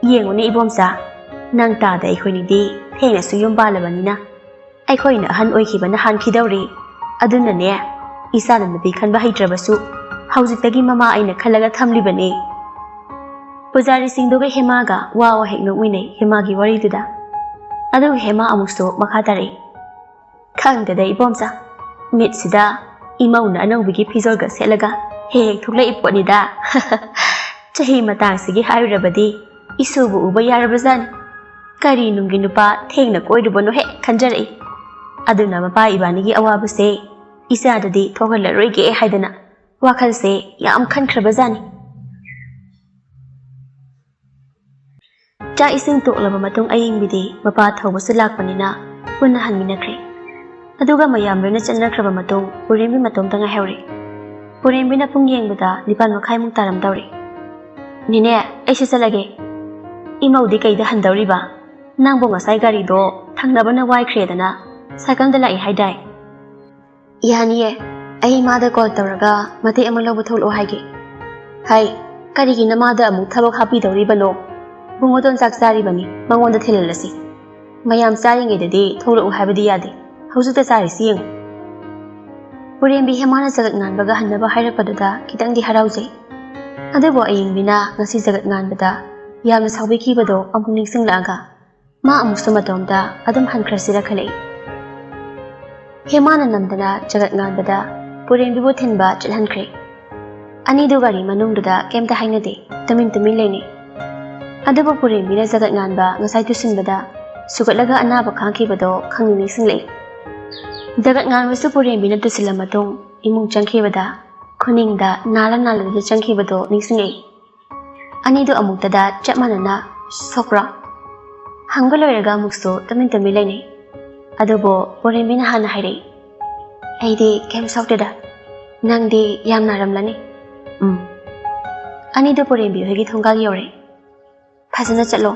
ꯌꯦꯡꯉꯨꯅꯦ ꯏꯕꯣꯝꯆꯥ, ꯅꯪ ꯇꯥꯗ ꯑꯩꯈꯣꯏꯅꯤꯗꯤ ꯊꯦꯡꯅꯁꯨ ꯌꯨꯝ ꯄꯥꯜꯂꯕꯅꯤꯅ꯫ ꯑꯩꯈꯣꯏꯅ ꯑꯍꯟ ꯑꯣꯏꯈꯤꯕꯅ ꯍꯥꯟꯈꯤꯗꯧꯔꯦ꯫ ꯑꯗꯨꯅꯅꯦ, ꯏꯆꯥꯅ ꯅꯨꯄꯤ ꯈꯟꯕ ꯍꯩꯇ꯭ꯔꯕꯁꯨ ꯍꯧꯖꯤꯛꯇꯒꯤ ꯃꯃꯥ ꯑꯩꯅ ꯈꯜꯂꯒ ꯊꯝꯂꯤꯕꯅꯦ꯫" ꯄꯨꯖꯥꯔꯤꯁꯤꯡꯗꯨꯒ ꯍꯦꯃꯥꯒ ꯋꯥ ꯋꯥꯍꯦꯛ ꯅꯣꯛꯃꯤꯟꯅꯩ ꯍꯦꯃꯥꯒꯤ ꯋꯥꯔꯤꯗꯨꯗ꯫ ꯑꯗꯨꯒ ꯍꯦꯃꯥ ꯑꯃꯨꯛꯁꯨ ꯃꯈꯥ ꯇꯥꯔꯛꯏ, "ꯈꯪꯗꯦꯗ ꯏꯕꯣꯝꯆꯥ, ꯃꯤꯠꯁꯤꯗ ꯏꯃꯧꯅ ꯑꯅꯧꯕꯒꯤ ꯐꯤꯖꯣꯜꯒ ꯁꯦꯠꯂꯒ ꯍꯦꯛ ꯍꯦꯛ ꯊꯣꯛꯂꯛꯏ ꯄꯣꯠꯅꯤꯗ꯫ ꯆꯍꯤ ꯃꯇꯥꯡꯁꯤꯒꯤ ꯍꯥꯏꯔꯨꯔꯕꯗꯤ ꯏꯁꯨꯕꯨ ꯎꯕ ꯌꯥꯔꯕꯖꯥꯠꯅꯤ꯫ ꯀꯔꯤ ꯅꯨꯡꯒꯤ ꯅꯨꯄꯥ ꯊꯦꯡꯅ ꯀꯣꯏꯔꯨꯕꯅꯣ ꯍꯦꯛ ꯈꯟꯖꯔꯛꯏ꯫ ꯑꯗꯨꯅ ꯃꯄꯥ ꯏꯕꯥꯅꯤꯒꯤ ꯑꯋꯥꯕꯁꯦ ꯏꯆꯥꯗꯗꯤ ꯊꯣꯛꯍꯜꯂꯔꯣꯏꯒꯦ ꯍꯥꯏꯗꯅ ꯋꯥꯈꯜꯁꯦ ꯌꯥꯝ ꯈꯟꯈ꯭ꯔꯕꯖꯥꯠꯅꯤ꯫" ꯆꯥꯛ ꯏꯁꯤꯡ ꯇꯣꯛꯂꯕ ꯃꯇꯨꯡ ꯑꯌꯤꯡꯕꯤꯗꯤ ꯃꯄꯥ ꯊꯧꯕꯁꯨ ꯂꯥꯛꯄꯅꯤꯅ ꯄꯨꯟꯅ ꯍꯟꯃꯤꯟꯅꯈ꯭ꯔꯦ꯫ ꯑꯗꯨꯒ ꯃꯌꯥꯝ ꯂꯣꯏꯅ ꯆꯠꯅꯈ꯭ꯔꯕ ꯃꯇꯨꯡ ꯄꯨꯔꯦꯝꯕꯤ ꯃꯇꯣꯝꯇ ꯉꯥꯏꯍꯧꯔꯦ꯫ ꯄꯨꯔꯦꯝꯕꯤꯅ ꯄꯨꯡ ꯌꯦꯡꯕꯗ ꯅꯤꯄꯥꯜ ꯃꯈꯥꯏꯃꯨꯛ ꯇꯥꯔꯝꯗꯧꯔꯦ꯫ "ꯅꯦꯅꯦ, ꯑꯩꯁꯨ ꯆꯠꯂꯒꯦ꯫ ꯏꯃꯧꯗꯤ ꯀꯩꯗ ꯍꯟꯗꯧꯔꯤꯕ? ꯅꯪꯕꯨ ꯉꯁꯥꯏ ꯒꯥꯔꯤꯗꯣ ꯊꯪꯅꯕꯅ ꯋꯥꯏꯈ꯭ꯔꯦꯗꯅ ꯁꯥꯏꯀꯜꯗ ꯂꯥꯛꯏ ꯍꯥꯏꯗꯥꯏ?" "ꯌꯥꯅꯤꯌꯦ, ꯑꯩ ꯃꯥꯗ ꯀꯣꯜ ꯇꯧꯔꯒ ꯃꯇꯦꯛ ꯑꯃ ꯂꯧꯕ ꯊꯣꯛꯂꯛꯑꯣ ꯍꯥꯏꯒꯦ꯫" "ꯍꯥꯏ, ꯀꯔꯤꯒꯤ ꯅꯃꯥꯗ ꯑꯃꯨꯛ ꯊꯕꯛ ꯍꯥꯞꯄꯤꯗꯧꯔꯤꯕꯅꯣ? ꯕꯨꯡꯉꯣꯇꯣꯟ ꯆꯥꯛ ꯆꯥꯔꯤꯕꯅꯤ, ꯃꯉꯣꯟꯗ ꯊꯤꯜꯍꯜꯂꯁꯤ꯫ ꯃꯌꯥꯝ ꯆꯥꯔꯤꯉꯩꯗꯗꯤ ꯊꯣꯛꯂꯛꯎ ꯍꯥꯏꯕꯗꯤ ꯌꯥꯗꯦ, ꯍꯧꯖꯤꯛꯇ ꯆꯥꯔꯤꯁꯤ ꯌꯦꯡꯉꯨ꯫" ꯄꯨꯔꯦꯝꯕꯤ ꯍꯦꯃꯥꯅ ꯖꯒꯠ ꯉꯥꯟꯕꯒ ꯍꯟꯅꯕ ꯍꯥꯏꯔꯛꯄꯗꯨꯗ ꯈꯤꯇꯪꯗꯤ ꯍꯔꯥꯎꯖꯩ꯫ ꯑꯗꯨꯕꯨ ꯑꯌꯤꯡꯕꯤꯅ ꯉꯁꯤ ꯖꯒꯠ ꯉꯥꯟꯕꯗ ꯌꯥꯝꯅ ꯁꯥꯎꯕꯤꯈꯤꯕꯗꯣ ꯑꯃꯨꯛ ꯅꯤꯡꯁꯤꯡꯂꯛꯑꯒ ꯃꯥ ꯑꯃꯨꯛꯁꯨ ꯃꯇꯣꯝꯇ ꯑꯗꯨꯝ ꯍꯟꯈ꯭ꯔꯁꯤꯔ ꯈꯜꯂꯛꯏ꯫ ꯍꯦꯃꯥꯅ ꯅꯝꯗꯅ ꯖꯒꯠ ꯉꯥꯟꯕꯗ ꯄꯨꯔꯦꯝꯕꯤꯕꯨ ꯊꯤꯟꯕ ꯆꯠꯍꯟꯈ꯭ꯔꯦ꯫ ꯑꯅꯤꯗꯨ ꯒꯥꯔꯤ ꯃꯅꯨꯡꯗꯨꯗ ꯀꯩꯝꯇ ꯍꯥꯏꯅꯗꯦ, ꯇꯨꯃꯤꯟ ꯇꯨꯃꯤꯟ ꯂꯩꯅꯩ꯫ ꯑꯗꯨꯕꯨ ꯄꯨꯔꯦꯝꯕꯤꯅ ꯖꯒꯠ ꯉꯥꯟꯕ ꯉꯁꯥꯏ ꯇꯨꯁꯤꯟꯕꯗ ꯁꯨꯒꯠꯂꯒ ꯑꯅꯥꯕ ꯈꯥꯡꯈꯤꯕꯗꯣ ꯈꯪꯅꯤꯡ ꯅꯤꯡꯁꯤꯡꯂꯛꯏ꯫ ꯖꯒꯠ ꯉꯥꯟꯕꯁꯨ ꯄꯨꯔꯦꯝꯕꯤꯅ ꯇꯨꯁꯤꯜꯂ ꯃꯇꯨꯡ ꯏꯃꯨꯡ ꯆꯪꯈꯤꯕꯗ ꯈꯨꯅꯤꯡꯗ ꯅꯥꯜꯂ ꯅꯥꯜꯂꯗꯨꯅ ꯆꯪꯈꯤꯕꯗꯣ ꯅꯤꯡꯁꯤꯡꯉꯛꯏ꯫ ꯑꯅꯤꯗꯨ ꯑꯃꯨꯛꯇꯗ ꯆꯞ ꯃꯥꯟꯅꯅ ꯁꯣꯛꯄ꯭ꯔꯣ? ꯍꯪꯕ ꯂꯣꯏꯔꯒ ꯑꯃꯨꯛꯁꯨ ꯇꯨꯃꯤꯟ ꯇꯨꯃꯤꯟ ꯂꯩꯅꯩ꯫ ꯑꯗꯨꯕꯨ ꯄꯨꯔꯦꯝꯕꯤꯅ ꯍꯥꯟꯅ ꯍꯥꯏꯔꯛꯏ, "ꯑꯩꯗꯤ ꯀꯩꯝ ꯁꯣꯛꯇꯦꯗ꯫ ꯅꯪꯗꯤ ꯌꯥꯝ ꯅꯥꯔꯝꯂꯅꯤ?" "ꯎꯝ꯫" ꯑꯅꯤꯗꯨ ꯄꯨꯔꯦꯝꯕꯤ ꯍꯣꯏꯒꯤ ꯊꯣꯡꯒꯥꯜ ꯌꯧꯔꯦ꯫ "ꯐꯖꯅ ꯆꯠꯂꯣ꯫"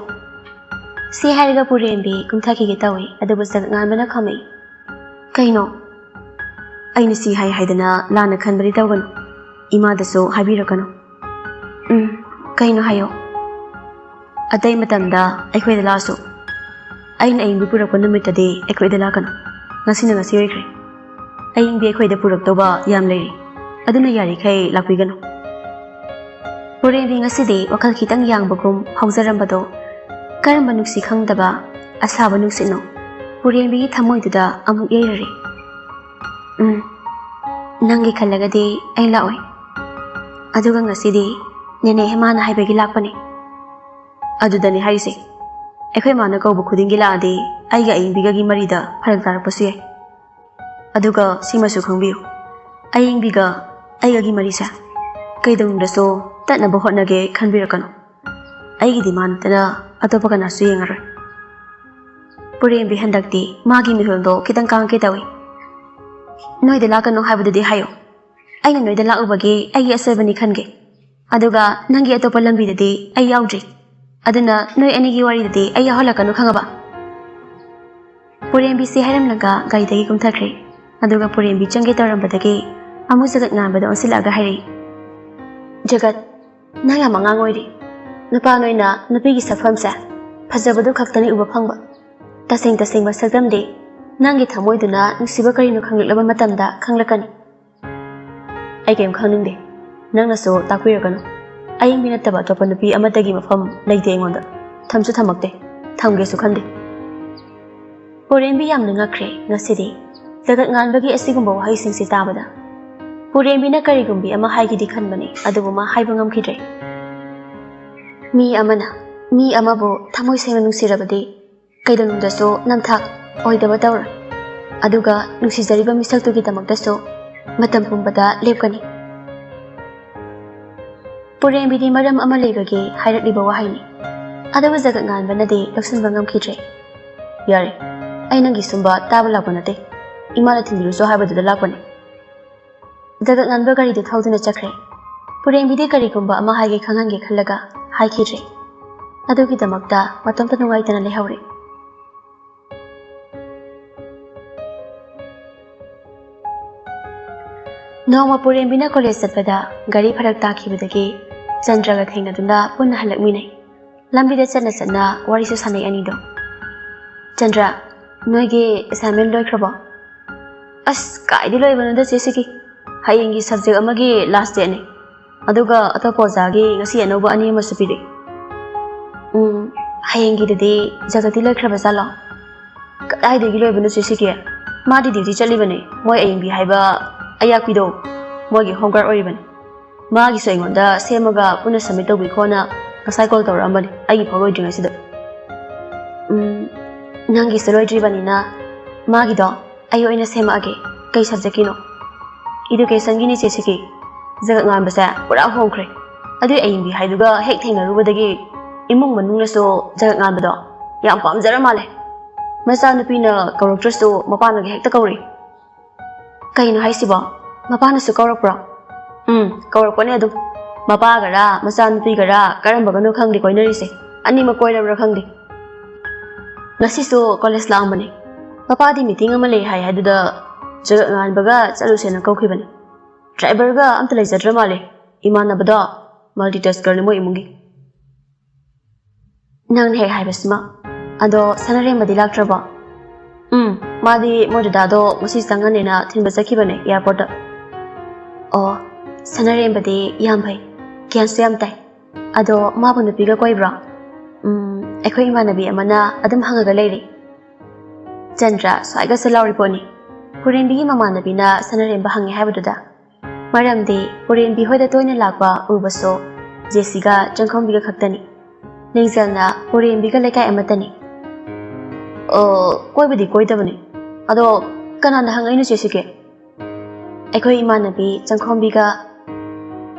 ꯁꯤ ꯍꯥꯏꯔꯒ ꯄꯨꯔꯦꯝꯕꯤ ꯀꯨꯝꯊꯈꯤꯒꯦ ꯇꯧꯏ, ꯑꯗꯨꯕꯨ ꯖꯒꯠ ꯉꯥꯟꯕꯅ ꯈꯥꯝꯃꯛꯏ꯫ "ꯀꯩꯅꯣ?" "ꯑꯩꯅ ꯁꯤ ꯍꯥꯏ ꯍꯥꯏꯗꯅ ꯂꯥꯟꯅ ꯈꯟꯕꯗꯤ ꯇꯧꯒꯅꯨ꯫ ꯏꯃꯥꯗꯁꯨ ꯍꯥꯏꯕꯤꯔꯛꯀꯅꯨ꯫" "ꯎꯝ, ꯀꯩꯅꯣ ꯍꯥꯏꯌꯣ꯫" "ꯑꯇꯩ ꯃꯇꯝꯗ ꯑꯩꯈꯣꯏꯗ ꯂꯥꯛꯑꯁꯨ, ꯑꯩꯅ ꯑꯏꯪꯕꯤ ꯄꯨꯔꯛꯄ ꯅꯨꯃꯤꯠꯇꯗꯤ ꯑꯩꯈꯣꯏꯗ ꯂꯥꯛꯀꯅꯨ꯫ ꯉꯁꯤꯅ ꯉꯁꯤ ꯑꯣꯏꯈ꯭ꯔꯦ꯫ ꯑꯏꯪꯕꯤ ꯑꯩꯈꯣꯏꯗ ꯄꯨꯔꯛꯇꯧꯕ ꯌꯥꯝ ꯂꯩꯔꯤ, ꯑꯗꯨꯅ ꯌꯥꯔꯤꯈꯩ ꯂꯥꯛꯄꯤꯒꯅꯨ꯫" ꯄꯨꯔꯦꯝꯕꯤ ꯉꯁꯤꯗꯤ ꯋꯥꯈꯜ ꯈꯤꯇꯪ ꯌꯥꯡꯕꯒꯨꯝ ꯍꯧꯖꯔꯝꯕꯗꯣ ꯀꯔꯝꯕ ꯅꯨꯡꯁꯤ ꯈꯪꯗꯕ ꯑꯁꯥꯕ ꯅꯨꯡꯁꯤꯠꯅꯣ ꯄꯨꯔꯦꯝꯕꯤꯒꯤ ꯊꯃꯣꯏꯗꯨꯗ ꯑꯃꯨꯛ ꯌꯩꯔꯔꯦ꯫ "ꯎꯝ, ꯅꯪꯒꯤ ꯈꯜꯂꯒꯗꯤ ꯑꯩ ꯂꯥꯛꯑꯣꯏ꯫ ꯑꯗꯨꯒ ꯉꯁꯤꯗꯤ ꯅꯦꯅꯦ ꯍꯦꯃꯥꯅ ꯍꯥꯏꯕꯒꯤ ꯂꯥꯛꯄꯅꯤ꯫" "ꯑꯗꯨꯗꯅꯤ ꯍꯥꯏꯔꯤꯁꯦ꯫ ꯑꯩꯈꯣꯏ ꯃꯥꯅ ꯀꯧꯕ ꯈꯨꯗꯤꯡꯒꯤ ꯂꯥꯛꯑꯗꯤ ꯑꯩꯒ ꯑꯏꯪꯕꯤꯒꯒꯤ ꯃꯔꯤꯗ ꯐꯔꯛ ꯇꯥꯔꯛꯄꯁꯨ ꯌꯥꯏ꯫ ꯑꯗꯨꯒ ꯁꯤꯃꯁꯨ ꯈꯪꯕꯤꯌꯨ, ꯑꯏꯪꯕꯤꯒ ꯑꯩꯒꯒꯤ ꯃꯔꯤꯁꯦ ꯀꯩꯗꯧꯅꯨꯡꯗꯁꯨ ꯇꯠꯅꯕ ꯍꯣꯠꯅꯒꯦ ꯈꯟꯕꯤꯔꯛꯀꯅꯨ꯫ ꯑꯩꯒꯤꯗꯤ ꯃꯥ ꯅꯠꯇꯅ ꯑꯇꯣꯞꯄ ꯀꯅꯥꯁꯨ ꯌꯦꯡꯉꯔꯣꯏ꯫" ꯄꯨꯔꯦꯝꯕꯤ ꯍꯟꯗꯛꯇꯤ ꯃꯥꯒꯤ ꯃꯤꯍꯨꯜꯗꯣ ꯈꯤꯇꯪ ꯀꯥꯡꯒꯦ ꯇꯧꯏ꯫ "ꯅꯣꯏꯗ ꯂꯥꯛꯀꯅꯨ ꯍꯥꯏꯕꯗꯨꯗꯤ ꯍꯥꯏꯌꯨ꯫ ꯑꯩꯅ ꯅꯣꯏꯗ ꯂꯥꯛꯎꯕꯒꯤ ꯑꯩꯒꯤ ꯑꯁꯣꯏꯕꯅꯤ ꯈꯟꯒꯦ꯫ ꯑꯗꯨꯒ ꯅꯪꯒꯤ ꯑꯇꯣꯞꯄ ꯂꯝꯕꯤꯗꯗꯤ ꯑꯩ ꯌꯥꯎꯗ꯭ꯔꯤ꯫ ꯑꯗꯨꯅ ꯅꯣꯏ ꯑꯅꯤꯒꯤ ꯋꯥꯔꯤꯗꯗꯤ ꯑꯩ ꯌꯥꯎꯍꯜꯂꯛꯀꯅꯨ, ꯈꯪꯉꯕ?" ꯄꯨꯔꯦꯝꯕꯤꯁꯤ ꯍꯥꯏꯔꯝꯂꯒ ꯒꯥꯔꯤꯗꯒꯤ ꯀꯨꯝꯊꯈ꯭ꯔꯦ꯫ ꯑꯗꯨꯒ ꯄꯨꯔꯦꯝꯕꯤ ꯆꯪꯒꯦ ꯇꯧꯔꯝꯕꯗꯒꯤ ꯑꯃꯨꯛ ꯖꯒꯠ ꯉꯥꯟꯕꯗ ꯑꯣꯟꯁꯤꯜꯂꯛꯑꯒ ꯍꯥꯏꯔꯛꯏ, "ꯖꯒꯠ, ꯅꯪ ꯌꯥꯝ ꯑꯉꯥꯡ ꯑꯣꯏꯔꯤ꯫ ꯅꯨꯄꯥ ꯅꯣꯏꯅ ꯅꯨꯄꯤꯒꯤ ꯁꯛꯐꯝꯁꯦ ꯐꯖꯕꯗꯨ ꯈꯛꯇꯅꯤ ꯎꯕ ꯐꯪꯕ꯫ ꯇꯁꯦꯡ ꯇꯁꯦꯡꯕ ꯁꯛꯇꯝꯗꯤ ꯅꯪꯒꯤ ꯊꯃꯣꯏꯗꯨꯅ ꯅꯨꯡꯁꯤꯕ ꯀꯔꯤꯅꯣ ꯈꯪꯂꯛꯂꯕ ꯃꯇꯝꯗ ꯈꯪꯂꯛꯀꯅꯤ꯫" "ꯑꯩ ꯀꯩꯝ ꯈꯪꯅꯤꯡꯗꯦ꯫ ꯅꯪꯅꯁꯨ ꯇꯥꯛꯄꯤꯔꯛꯀꯅꯨ꯫ ꯑꯏꯪꯕꯤ ꯅꯠꯇꯕ ꯑꯇꯣꯞꯄ ꯅꯨꯄꯤ ꯑꯃꯠꯇꯒꯤ ꯃꯐꯝ ꯂꯩꯇꯦ ꯑꯩꯉꯣꯟꯗ꯫ ꯊꯝꯁꯨ ꯊꯝꯃꯛꯇꯦ꯫ ꯊꯝꯒꯦꯁꯨ ꯈꯟꯗꯦ꯫" ꯄꯨꯔꯦꯝꯕꯤ ꯌꯥꯝꯅ ꯉꯛꯈ꯭ꯔꯦ ꯉꯁꯤꯗꯤ ꯖꯒꯠ ꯉꯥꯟꯕꯒꯤ ꯑꯁꯤꯒꯨꯝꯕ ꯋꯥꯍꯩꯁꯤꯡꯁꯤ ꯇꯥꯕꯗ꯫ ꯄꯨꯔꯦꯝꯕꯤꯅ ꯀꯔꯤꯒꯨꯝꯕꯤ ꯑꯃ ꯍꯥꯏꯒꯦꯗꯤ ꯈꯟꯕꯅꯤ, ꯑꯗꯨꯕꯨ ꯃꯥ ꯍꯥꯏꯕ ꯉꯝꯈꯤꯗ꯭ꯔꯦ꯫ "ꯃꯤ ꯑꯃꯅ ꯃꯤ ꯑꯃꯕꯨ ꯊꯃꯣꯏ ꯁꯦꯡꯅ ꯅꯨꯡꯁꯤꯔꯕꯗꯤ ꯀꯩꯗꯧꯅꯨꯡꯗꯁꯨ ꯅꯝꯊꯥꯛ ꯑꯣꯏꯗꯕ ꯇꯧꯔꯣꯏ꯫ ꯑꯗꯨꯒ ꯅꯨꯡꯁꯤꯖꯔꯤꯕ ꯃꯤꯁꯛꯇꯨꯒꯤꯗꯃꯛꯇꯁꯨ ꯃꯇꯝ ꯄꯨꯝꯕꯗ ꯂꯦꯞꯀꯅꯤ꯫ ꯄꯨꯔꯦꯝꯕꯤꯗꯤ ꯃꯔꯝ ꯑꯃ ꯂꯩꯕꯒꯤ ꯍꯥꯏꯔꯛꯂꯤꯕ ꯋꯥꯍꯩꯅꯤ꯫ ꯑꯗꯨꯕꯨ ꯖꯒꯠ ꯉꯥꯟꯕꯅꯗꯤ ꯂꯧꯁꯤꯟꯕ ꯉꯝꯈꯤꯗ꯭ꯔꯦ꯫ "ꯌꯥꯔꯦ, ꯑꯩ ꯅꯪꯒꯤ ꯁꯨꯝꯕ ꯇꯥꯕ ꯂꯥꯛꯄ ꯅꯠꯇꯦ꯫ ꯏꯃꯥꯅ ꯊꯤꯟꯕꯤꯔꯨꯆꯣ ꯍꯥꯏꯕꯗꯨꯗ ꯂꯥꯛꯄꯅꯦ꯫" ꯖꯒꯠ ꯉꯥꯟꯕ ꯒꯥꯔꯤꯗꯨ ꯊꯧꯗꯨꯅ ꯆꯠꯈ꯭ꯔꯦ꯫ ꯄꯨꯔꯦꯝꯕꯤꯗꯤ ꯀꯔꯤꯒꯨꯝꯕ ꯑꯃ ꯍꯥꯏꯒꯦ ꯈꯪꯍꯟꯒꯦ ꯈꯜꯂꯒ ꯍꯥꯏꯈꯤꯗ꯭ꯔꯦ꯫ ꯑꯗꯨꯒꯤꯗꯃꯛꯇ ꯃꯇꯣꯝꯇ ꯅꯨꯡꯉꯥꯏꯇꯅ ꯂꯩꯍꯧꯔꯦ꯫ ꯅꯣꯡꯃ ꯄꯨꯔꯦꯝꯕꯤꯅ ꯀꯣꯂꯦꯖ ꯆꯠꯄꯗ ꯒꯥꯔꯤ ꯐꯔꯛ ꯇꯥꯈꯤꯕꯗꯒꯤ ꯆꯟꯗ꯭ꯔꯒ ꯊꯦꯡꯅꯗꯨꯅ ꯄꯨꯟꯅ ꯍꯜꯂꯛꯃꯤꯟꯅꯩ꯫ ꯂꯝꯕꯤꯗ ꯆꯠꯅ ꯆꯠꯅ ꯋꯥꯔꯤꯁꯨ ꯁꯥꯟꯅꯩ ꯑꯅꯤꯗꯣ꯫ "ꯆꯟꯗ꯭ꯔ, ꯅꯣꯏꯒꯤ ꯑꯦꯁꯥꯏꯟꯃꯦꯟ ꯂꯣꯏꯈ꯭ꯔꯕꯣ?" "ꯑꯁ, ꯀꯥꯏꯗꯤ ꯂꯣꯏꯕꯅꯣꯗ ꯆꯦ ꯁꯤꯀꯤ꯫ ꯍꯌꯦꯡꯒꯤ ꯁꯕꯖꯦꯛ ꯑꯃꯒꯤ ꯂꯥꯁ ꯗꯦꯠꯅꯦ꯫ ꯑꯗꯨꯒ ꯑꯇꯣꯞꯄ ꯑꯣꯖꯥꯒꯤ ꯉꯁꯤ ꯑꯅꯧꯕ ꯑꯅꯤ ꯑꯃꯁꯨ ꯄꯤꯔꯛꯏ꯫" "ꯎꯝ, ꯍꯌꯦꯡꯒꯤꯗꯨꯗꯤ ꯖꯒꯠꯇꯤ ꯂꯣꯏꯈ꯭ꯔꯕ ꯖꯥꯠꯂꯣ?" "ꯀꯗꯥꯏꯗꯒꯤ ꯂꯣꯏꯕꯅꯣ ꯆꯦ ꯁꯤꯀꯤ? ꯃꯥꯗꯤ ꯗ꯭ꯌꯨꯇꯤ ꯆꯠꯂꯤꯕꯅꯦ꯫ ꯃꯣꯏ ꯑꯌꯦꯡꯕꯤ ꯍꯥꯏꯕ ꯑꯌꯥꯛꯄꯤꯗꯣ ꯃꯣꯏꯒꯤ ꯍꯣꯝꯒꯥꯔꯗ ꯑꯣꯏꯔꯤꯕꯅꯤ꯫ ꯃꯥꯒꯤꯁꯨ ꯑꯩꯉꯣꯟꯗ ꯁꯦꯝꯃꯒ ꯄꯨꯟꯅ ꯁꯕꯃꯤꯠ ꯇꯧꯕꯤꯈꯣꯅ ꯉꯁꯥꯏ ꯀꯣꯜ ꯇꯧꯔꯛꯑꯝꯕꯅꯤ, ꯑꯩꯒꯤꯐꯥꯎ ꯂꯣꯏꯗ꯭ꯔꯤꯉꯩꯁꯤꯗ꯫" "ꯎꯝ, ꯅꯪꯒꯤꯁꯨ ꯂꯣꯏꯗ꯭ꯔꯤꯕꯅꯤꯅ ꯃꯥꯒꯤꯗꯣ ꯑꯩ ꯑꯣꯏꯅ ꯁꯦꯝꯃꯛꯑꯒꯦ꯫" "ꯀꯩ ꯁꯕꯖꯦꯛꯀꯤꯅꯣ?" "ꯏꯗꯨꯀꯦꯁꯟꯒꯤꯅꯤ ꯆꯦ ꯁꯤꯀꯤ꯫" ꯖꯒꯠ ꯉꯥꯟꯕꯁꯦ ꯄꯨꯔꯥ ꯍꯣꯡꯈ꯭ꯔꯦ꯫ ꯑꯗꯨꯏ ꯑꯌꯤꯡꯕꯤ ꯍꯥꯏꯗꯨꯒ ꯍꯦꯛ ꯊꯦꯡꯅꯔꯨꯕꯗꯒꯤ ꯏꯃꯨꯡ ꯃꯅꯨꯡꯅꯁꯨ ꯖꯒꯠ ꯉꯥꯟꯕꯗꯣ ꯌꯥꯝ ꯄꯥꯝꯖꯔ ꯃꯥꯜꯂꯦ꯫ ꯃꯆꯥꯅꯨꯄꯤꯅ ꯀꯧꯔꯛꯇ꯭ꯔꯁꯨ ꯃꯄꯥꯅꯒ ꯍꯦꯛꯇ ꯀꯧꯔꯛꯏ꯫ "ꯀꯩꯅꯣ ꯍꯥꯏꯁꯤꯕꯣ? ꯃꯄꯥꯅꯁꯨ ꯀꯧꯔꯛꯄ꯭ꯔꯣ?" "ꯎꯝ, ꯀꯧꯔꯛꯄꯅꯦ ꯑꯗꯨꯝ꯫ ꯃꯄꯥꯒꯔ ꯃꯆꯥꯅꯨꯄꯤꯒꯔ ꯀꯔꯝꯕꯒꯅꯣ ꯈꯪꯗꯦ ꯀꯣꯏꯅꯔꯤꯁꯦ꯫ ꯑꯅꯤꯃꯛ ꯀꯣꯏꯔꯕ꯭ꯔꯥ ꯈꯪꯗꯦ꯫ ꯉꯁꯤꯁꯨ ꯀꯣꯂꯦꯖ ꯂꯥꯛꯑꯝꯕꯅꯦ꯫ ꯃꯄꯥꯗꯤ ꯃꯤꯇꯤꯡ ꯑꯃ ꯂꯩ ꯍꯥꯏ ꯍꯥꯏꯗꯨꯗ ꯖꯒꯠ ꯉꯥꯟꯕꯒ ꯆꯠꯂꯨꯁꯦꯅ ꯀꯧꯈꯤꯕꯅꯦ꯫ ꯗ꯭ꯔꯥꯏꯚꯔꯒ ꯑꯝꯇ ꯂꯩꯖꯗ꯭ꯔ ꯃꯥꯜꯂꯦ꯫ ꯏꯃꯥꯟꯅꯕꯗꯣ ꯃꯜꯇꯤ ꯇꯁꯀꯔꯅꯦ ꯃꯣꯏ ꯏꯃꯨꯡꯒꯤ꯫" "ꯅꯪꯅ ꯍꯦꯛ ꯍꯥꯏꯕꯁꯤꯃ꯫ ꯑꯗꯣ ꯁꯅꯥꯔꯦꯝꯕꯗꯤ ꯂꯥꯛꯇ꯭ꯔꯕꯣ?" "ꯎꯝ, ꯃꯥꯗꯤ ꯃꯣꯏ ꯗꯗꯥꯗꯣ ꯉꯁꯤ ꯆꯪꯉꯅꯤꯅ ꯊꯤꯟꯕ ꯆꯠꯈꯤꯕꯅꯦ ꯑꯦꯌꯥꯔꯄꯣꯔꯠꯇ꯫" "ꯑꯣ, ꯁꯅꯥꯔꯦꯝꯕꯗꯤ ꯌꯥꯝ ꯐꯩ, ꯒ꯭ꯌꯥꯟꯁꯨ ꯌꯥꯝ ꯇꯥꯏ꯫ ꯑꯗꯣ ꯃꯥꯕꯨ ꯅꯨꯄꯤꯒ ꯀꯣꯏꯕ꯭ꯔꯣ?" "ꯎꯝ, ꯑꯩꯈꯣꯏ ꯏꯃꯥꯟꯅꯕꯤ ꯑꯃꯅ ꯑꯗꯨꯝ ꯍꯪꯉꯒ ꯂꯩꯔꯤ꯫" ꯆꯟꯗ꯭ꯔ ꯁ꯭ꯋꯥꯏꯒꯁꯦ ꯂꯥꯎꯔꯤ ꯄꯣꯠꯅꯤ꯫ ꯄꯨꯔꯦꯝꯕꯤꯒꯤ ꯃꯃꯥꯟꯅꯕꯤꯅ ꯁꯅꯥꯔꯦꯝꯕ ꯍꯪꯉꯦ ꯍꯥꯏꯕꯗꯨꯗ꯫ ꯃꯔꯝꯗꯤ ꯄꯨꯔꯦꯝꯕꯤ ꯍꯣꯏꯗ ꯇꯣꯏꯅ ꯂꯥꯛꯄ ꯎꯕꯁꯨ ꯖꯦꯁꯤꯒ ꯆꯪꯈꯣꯝꯕꯤꯒ ꯈꯛꯇꯅꯤ꯫ ꯂꯤꯡꯖꯦꯜꯅ ꯄꯨꯔꯦꯝꯕꯤꯒ ꯂꯩꯀꯥꯏ ꯑꯃꯠꯇꯅꯤ꯫ "ꯑꯣ, ꯀꯣꯏꯕꯗꯤ ꯀꯣꯏꯗꯕꯅꯤ꯫ ꯑꯗꯣ ꯀꯅꯥꯅ ꯍꯪꯉꯛꯏꯅꯣ, ꯆꯦ ꯁꯤꯀꯤ? ꯑꯩꯈꯣꯏ ꯏꯃꯥꯟꯅꯕꯤ ꯆꯪꯈꯣꯝꯕꯤꯒ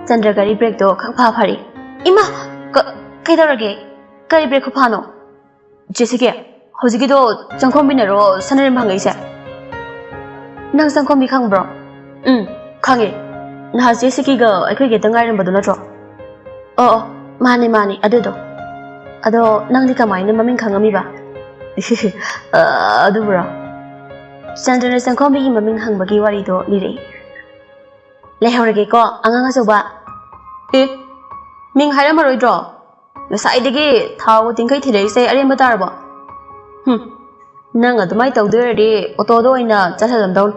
ꯆꯟꯗ꯭ꯔꯒ ꯏꯕ꯭ꯔꯦꯛꯇꯣ ꯈꯪꯐ ꯐꯔꯤ꯫ ꯏꯃꯥ! ꯀ-, ꯀꯩꯗꯧꯔꯒꯦ? ꯀꯔꯤ ꯕ꯭ꯔꯦꯛ ꯈꯨꯐꯥꯅꯣ? ꯆꯦ ꯁꯤꯀꯤ, ꯍꯧꯖꯤꯛꯀꯤꯗꯣ ꯆꯪꯈꯣꯝꯕꯤꯅꯔꯣ ꯁꯅꯔꯦꯝ ꯍꯪꯉꯛꯏꯁꯦ? ꯅꯪ ꯆꯪꯈꯣꯝꯕꯤ ꯈꯪꯕ꯭ꯔꯣ? ꯎꯝ, ꯈꯪꯉꯦ꯫ ꯅꯍꯥꯟ ꯆꯦ ꯁꯤꯀꯤꯒ ꯑꯩꯈꯣꯏ ꯒꯦꯠꯇ ꯉꯥꯏꯔꯝꯕꯗꯣ ꯅꯠꯇ꯭ꯔꯣ? ꯑꯣ, ꯑꯣ, ꯃꯥꯅꯦ, ꯃꯥꯅꯦ, ꯑꯗꯨꯗꯣ꯫ ꯑꯗꯣ ꯅꯪꯗꯤ ꯀꯃꯥꯏꯅ ꯃꯃꯤꯡ ꯈꯪꯉꯝꯃꯤꯕ? ꯑ, ꯑꯗꯨꯕꯨꯔꯣ? ꯆꯟꯗ꯭ꯔꯅ ꯆꯪꯈꯣꯝꯕꯤꯒꯤ ꯃꯃꯤꯡ ꯍꯪꯕꯒꯤ ꯋꯥꯔꯤꯗꯣ ꯂꯤꯔꯛꯏ꯫ ꯂꯩꯍꯧꯔꯒꯦꯀꯣ, ꯑꯉꯥꯡ ꯑꯆꯧꯕ꯫ ꯑꯦ, ꯃꯤꯡ ꯍꯥꯏꯔꯝꯃꯔꯣꯏꯗ꯭ꯔꯣ? ꯉꯁꯥꯏꯗꯒꯤ ꯊꯥꯎꯒ ꯇꯤꯡꯈꯩ ꯊꯤꯜꯂꯛꯏꯁꯦ ꯑꯔꯦꯝꯕ ꯇꯥꯔꯕꯣ? ꯍꯨꯝ, ꯅꯪ ꯑꯗꯨꯃꯥꯏꯅ ꯇꯧꯗꯣꯏ ꯑꯣꯏꯔꯗꯤ ꯑꯣꯇꯣꯗ ꯑꯣꯏꯅ ꯆꯠꯍꯜꯂꯝꯗꯧꯅꯤ꯫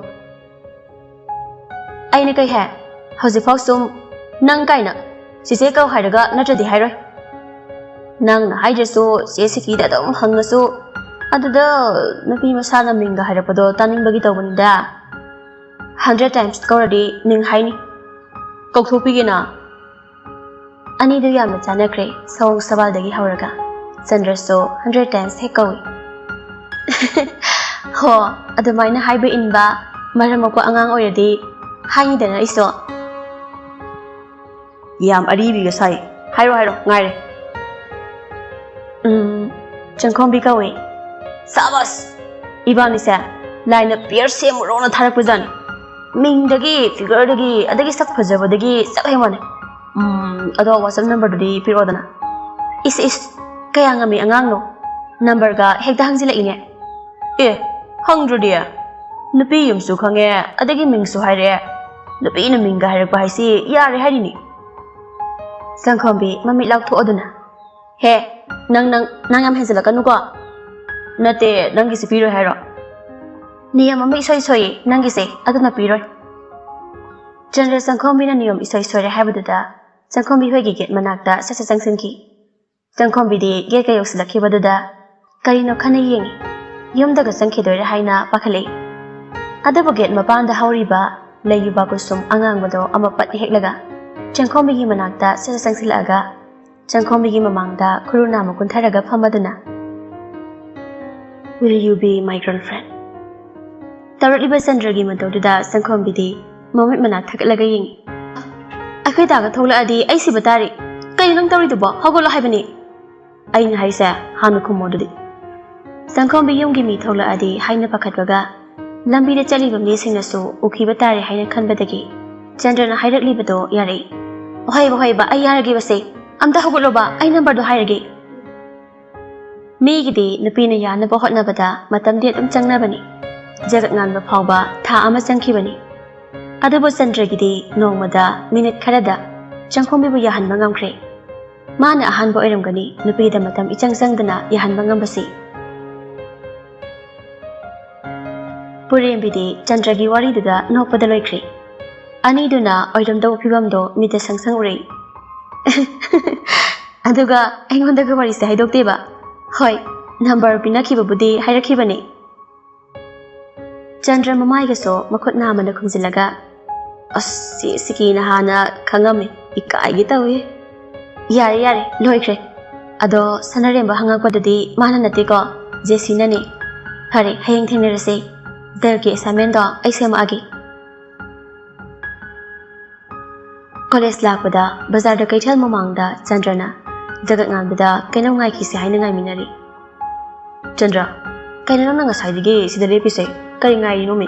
ꯑꯩꯅ ꯀꯩ ꯍꯥꯏ? ꯍꯧꯖꯤꯛꯐꯥꯎ ꯁꯨꯝ "ꯅꯪ" ꯀꯥꯏꯅ ꯆꯦꯆꯦ ꯀꯧ ꯍꯥꯏꯔꯒ ꯅꯠꯇ꯭ꯔꯗꯤ ꯍꯥꯏꯔꯣꯏ꯫ ꯅꯪꯅ ꯍꯥꯏꯗ꯭ꯔꯁꯨ ꯆꯦ ꯁꯤꯀꯤꯗ ꯑꯗꯨꯝ ꯍꯪꯉꯁꯨ, ꯑꯗꯨꯗ ꯅꯨꯄꯤ ꯃꯁꯥꯅ ꯃꯤꯡꯒ ꯍꯥꯏꯔꯛꯄꯗꯣ ꯇꯥꯅꯤꯡꯕꯒꯤ ꯇꯧꯕꯅꯤꯗ꯫ Hundred times ꯀꯧꯔꯗꯤ ꯃꯤꯡ ꯍꯥꯏꯅꯤ꯫ ꯀꯧꯊꯣꯛꯄꯤꯒꯦꯅ꯫ ꯑꯅꯤꯗꯨ ꯌꯥꯝꯅ ꯆꯥꯟꯅꯈ꯭ꯔꯦ, ꯁꯑꯣꯡ ꯁꯋꯥꯜꯗꯒꯤ ꯍꯧꯔꯒ꯫ ꯆꯟꯗ꯭ꯔꯁꯨ hundred times ꯍꯦꯛ ꯀꯧꯏ꯫ ꯍꯣ, ꯑꯗꯨꯃꯥꯏꯅ ꯍꯥꯏꯕ ꯏꯟꯕ, ꯃꯔꯝ ꯃꯣꯛꯄ ꯑꯉꯥꯡ ꯑꯣꯏꯔꯗꯤ ꯍꯥꯏꯅꯤꯗꯅ ꯑꯩꯁꯨ꯫ ꯌꯥꯝ ꯑꯔꯤꯕꯤꯒ ꯁꯥꯏ꯫ ꯍꯥꯏꯔꯣ, ꯍꯥꯏꯔꯣ, ꯉꯥꯏꯔꯦ꯫ ꯎꯝ, ꯆꯪꯈꯣꯝꯕꯤ ꯀꯧꯏ꯫ ꯁꯥꯕꯥꯁ! ꯏꯕꯥꯅꯤꯁꯦ ꯂꯥꯏꯅ pair ꯁꯦꯝꯃꯨꯔꯣꯅ ꯊꯥꯔꯛꯄꯖꯥꯠꯅꯤ꯫ ꯃꯤꯡꯗꯒꯤ, figureꯗꯒꯤ, ꯑꯗꯒꯤ ꯁꯛ ꯐꯖꯕꯗꯒꯤ ꯆꯞ ꯍꯦꯛ ꯃꯥꯟꯅꯩ꯫ ꯎꯝ, ꯑꯗꯣ WhatsApp numberꯗꯨꯗꯤ ꯄꯤꯔꯛꯑꯣꯗꯅ꯫ ꯏꯁ, ꯏꯁ, ꯀꯌꯥ ꯉꯝꯃꯤ ꯑꯉꯥꯡꯅꯣ? Numberꯒ ꯍꯦꯛꯇ ꯍꯪꯖꯤꯜꯂꯛꯏꯅꯦ꯫ ꯑꯦ, ꯍꯪꯗ꯭ꯔꯗꯤ? ꯅꯨꯄꯤ ꯌꯨꯝꯁꯨ ꯈꯪꯉꯦ, ꯑꯗꯒꯤ ꯃꯤꯡꯁꯨ ꯍꯥꯏꯔꯛꯑꯦ꯫ ꯅꯨꯄꯤꯅ ꯃꯤꯡꯒ ꯍꯥꯏꯔꯛꯄ ꯍꯥꯏꯁꯤ ꯌꯥꯔꯦ ꯍꯥꯏꯔꯤꯅꯤ꯫ ꯆꯪꯈꯣꯝꯕꯤ ꯃꯃꯤꯠ ꯂꯥꯎꯊꯣꯛꯑꯗꯨꯅ꯫ ꯍꯦ, ꯅꯪ, ꯅꯪ, ꯅꯪ ꯌꯥꯝ ꯍꯦꯟꯖꯤꯜꯂꯛꯀꯅꯨꯀꯣ꯫ ꯅꯠꯇꯦ, ꯅꯪꯒꯤꯁꯤ ꯄꯤꯔꯣꯏ ꯍꯥꯏꯔꯣ? ꯅꯤꯌꯝ ꯑꯃ ꯏꯁꯣꯏ ꯁꯣꯏꯌꯦ ꯅꯪꯒꯤꯁꯦ, ꯑꯗꯨꯅ ꯄꯤꯔꯣꯏ꯫ ꯆꯟꯗ꯭ꯔ ꯆꯪꯈꯣꯝꯕꯤꯅ ꯅꯤꯌꯝ ꯏꯁꯣꯏ ꯁꯣꯏꯔꯦ ꯍꯥꯏꯕꯗꯨꯗ ꯆꯪꯈꯣꯝꯕꯤ ꯍꯣꯏꯒꯤ gate ꯃꯅꯥꯛꯇ ꯁꯠ ꯁꯠ ꯆꯪꯁꯤꯟꯈꯤ꯫ ꯆꯪꯈꯣꯝꯕꯤꯗꯤ gateꯀ ꯌꯧꯁꯤꯜꯂꯛꯈꯤꯕꯗꯨꯗ ꯀꯔꯤꯅꯣ ꯈꯟꯅ ꯌꯦꯡꯉꯤ꯫ ꯌꯨꯝꯗꯒ ꯆꯪꯈꯤꯗꯣꯏꯔꯥ ꯍꯥꯏꯅ ꯄꯥꯈꯠꯂꯛꯏ꯫ ꯑꯗꯨꯕꯨ gate ꯃꯄꯥꯟꯗ ꯍꯧꯔꯤꯕ ꯂꯩꯌꯨꯕꯥ ꯀꯨꯁꯨꯝ ꯑꯉꯥꯡꯕꯗꯣ ꯑꯃ ꯄꯠ ꯍꯦꯛꯂꯒ ꯆꯪꯈꯣꯝꯕꯤꯒꯤ ꯃꯅꯥꯛꯇ ꯁꯠ ꯁꯠ ꯆꯪꯁꯤꯜꯂꯛꯑꯒ ꯆꯪꯈꯣꯝꯕꯤꯒꯤ ꯃꯃꯥꯡꯗ ꯈꯨꯔꯨ ꯅꯥꯝꯃ ꯀꯨꯟꯊꯔꯒ ꯐꯝꯃꯗꯨꯅ, "Will you be my girlfriend?" ꯇꯧꯔꯛꯂꯤꯕ ꯆꯟꯗ꯭ꯔꯒꯤ ꯃꯇꯧꯗꯨꯗ ꯆꯪꯈꯣꯝꯕꯤꯗꯤ ꯃꯃꯤꯠ ꯃꯅꯥ ꯊꯛꯀꯠꯂꯒ ꯌꯦꯡꯉꯤ꯫ "ꯑꯩꯈꯣꯏ ꯗꯥꯒ ꯊꯣꯛꯂꯛꯑꯗꯤ ꯑꯩ ꯁꯤꯕ ꯇꯥꯔꯦ꯫ ꯀꯩꯅꯣ ꯅꯪ ꯇꯧꯔꯤꯗꯨꯕꯣ? ꯍꯧꯒꯠꯂꯣ ꯍꯥꯏꯕꯅꯤ!" "ꯑꯩꯅ ꯍꯥꯏꯁꯦ ꯍꯥꯟꯅ ꯈꯨꯝꯃꯣ ꯑꯗꯨꯗꯤ꯫" ꯆꯪꯈꯣꯝꯕꯤ ꯌꯨꯝꯒꯤ ꯃꯤ ꯊꯣꯛꯂꯛꯑꯗꯤ ꯍꯥꯏꯅ ꯄꯥꯈꯠꯄꯒ ꯂꯝꯕꯤꯗ ꯆꯠꯂꯤꯕ ꯃꯤꯁꯤꯡꯅꯁꯨ ꯎꯈꯤꯕ ꯇꯥꯔꯦ ꯍꯥꯏꯅ ꯈꯟꯕꯗꯒꯤ ꯆꯟꯗ꯭ꯔꯅ ꯍꯥꯏꯔꯛꯂꯤꯕꯗꯣ ꯌꯥꯔꯛꯏ꯫ "ꯍꯣꯏꯕ, ꯍꯣꯏꯕ, ꯑꯩ ꯌꯥꯔꯒꯦꯕꯁꯦ꯫ ꯑꯝꯇ ꯍꯧꯒꯠꯂꯣꯕ, ꯑꯩ ꯅꯝꯕꯔꯗꯣ ꯍꯥꯏꯔꯒꯦ꯫" ꯃꯤꯒꯤꯗꯤ ꯅꯨꯄꯤꯅ ꯌꯥꯅꯕ ꯍꯣꯠꯅꯕꯗ ꯃꯇꯝꯗꯤ ꯑꯗꯨꯝ ꯆꯪꯅꯕꯅꯤ꯫ ꯖꯒꯠ ꯉꯥꯟꯕ ꯐꯥꯎꯕ ꯊꯥ ꯑꯃ ꯆꯪꯈꯤꯕꯅꯤ꯫ ꯑꯗꯨꯕꯨ ꯆꯟꯗ꯭ꯔꯒꯤꯗꯤ ꯅꯣꯡꯃꯗ ꯃꯤꯅꯤꯠ ꯈꯔꯗ ꯆꯪꯈꯣꯝꯕꯤꯕꯨ ꯌꯥꯍꯟꯕ ꯉꯝꯈ꯭ꯔꯦ꯫ ꯃꯥꯅ ꯑꯍꯥꯟꯕ ꯑꯣꯏꯔꯝꯒꯅꯤ ꯅꯨꯄꯤꯗ ꯃꯇꯝ ꯏꯆꯪ ꯆꯪꯗꯅ ꯌꯥꯍꯟꯕ ꯉꯝꯕꯁꯤ꯫ ꯄꯨꯔꯦꯝꯕꯤꯗꯤ ꯆꯟꯗ꯭ꯔꯒꯤ ꯋꯥꯔꯤꯗꯨꯗ ꯅꯣꯛꯄꯗ ꯂꯣꯏꯈ꯭ꯔꯦ꯫ ꯑꯅꯤꯗꯨꯅ ꯑꯣꯏꯔꯝꯗꯧꯕ ꯐꯤꯕꯝꯗꯣ ꯃꯤꯠꯇ ꯁꯪ ꯁꯪ ꯎꯔꯛꯏ꯫ "ꯑꯗꯨꯒ ꯑꯩꯉꯣꯟꯗꯒ ꯋꯥꯔꯤꯁꯦ ꯍꯥꯏꯗꯣꯛꯇꯦꯕ꯫ ꯍꯣꯏ, ꯅꯝꯕꯔ ꯄꯤꯅꯈꯤꯕꯕꯨꯗꯤ ꯍꯥꯏꯔꯛꯈꯤꯕꯅꯦ꯫" ꯆꯟꯗ꯭ꯔ ꯃꯃꯥꯏꯒꯁꯨ ꯃꯈꯨꯠ ꯅꯥꯝꯃꯅ ꯈꯨꯝꯖꯤꯜꯂꯒ, "ꯑꯁ, ꯁꯤ ꯁꯤꯀꯤꯅ ꯍꯥꯟꯅ ꯈꯪꯉꯝꯃꯦ꯫ ꯏꯀꯥꯏꯒꯦ ꯇꯧꯏ꯫" "ꯌꯥꯔꯦ, ꯌꯥꯔꯦ, ꯂꯣꯏꯈ꯭ꯔꯦ꯫ ꯑꯗꯣ ꯁꯅꯥꯔꯦꯝꯕ ꯍꯪꯉꯛꯄꯗꯨꯗꯤ ꯃꯥꯅ ꯅꯠꯇꯦꯀꯣ, ꯖꯦꯁꯤꯅꯅꯦ꯫ ꯐꯔꯦ, ꯍꯌꯦꯡ ꯊꯦꯡꯅꯔꯁꯦ꯫ ꯗꯦꯜꯒꯤ ꯑꯦꯁꯥꯏꯟꯃꯦꯟꯗꯣ ꯑꯩ ꯁꯦꯝꯃꯛꯑꯒꯦ꯫" ꯀꯣꯂꯦꯖ ꯂꯥꯛꯄꯗ ꯕꯖꯥꯔꯗ ꯀꯩꯊꯦꯜ ꯃꯃꯥꯡꯗ ꯆꯟꯗ꯭ꯔꯅ ꯖꯒꯠ ꯉꯥꯟꯕꯗ ꯀꯩꯅꯣꯝ ꯉꯥꯏꯈꯤꯁꯦ ꯍꯥꯏꯅ ꯉꯥꯏꯃꯤꯟꯅꯔꯤ꯫ "ꯆꯟꯗ꯭ꯔ, ꯀꯩꯅꯣ ꯅꯪꯅ ꯉꯁꯥꯏꯗꯒꯤ ꯁꯤꯗ ꯂꯦꯞꯄꯤꯁꯦ? ꯀꯔꯤ ꯉꯥꯏꯔꯤꯅꯣꯃꯤ?"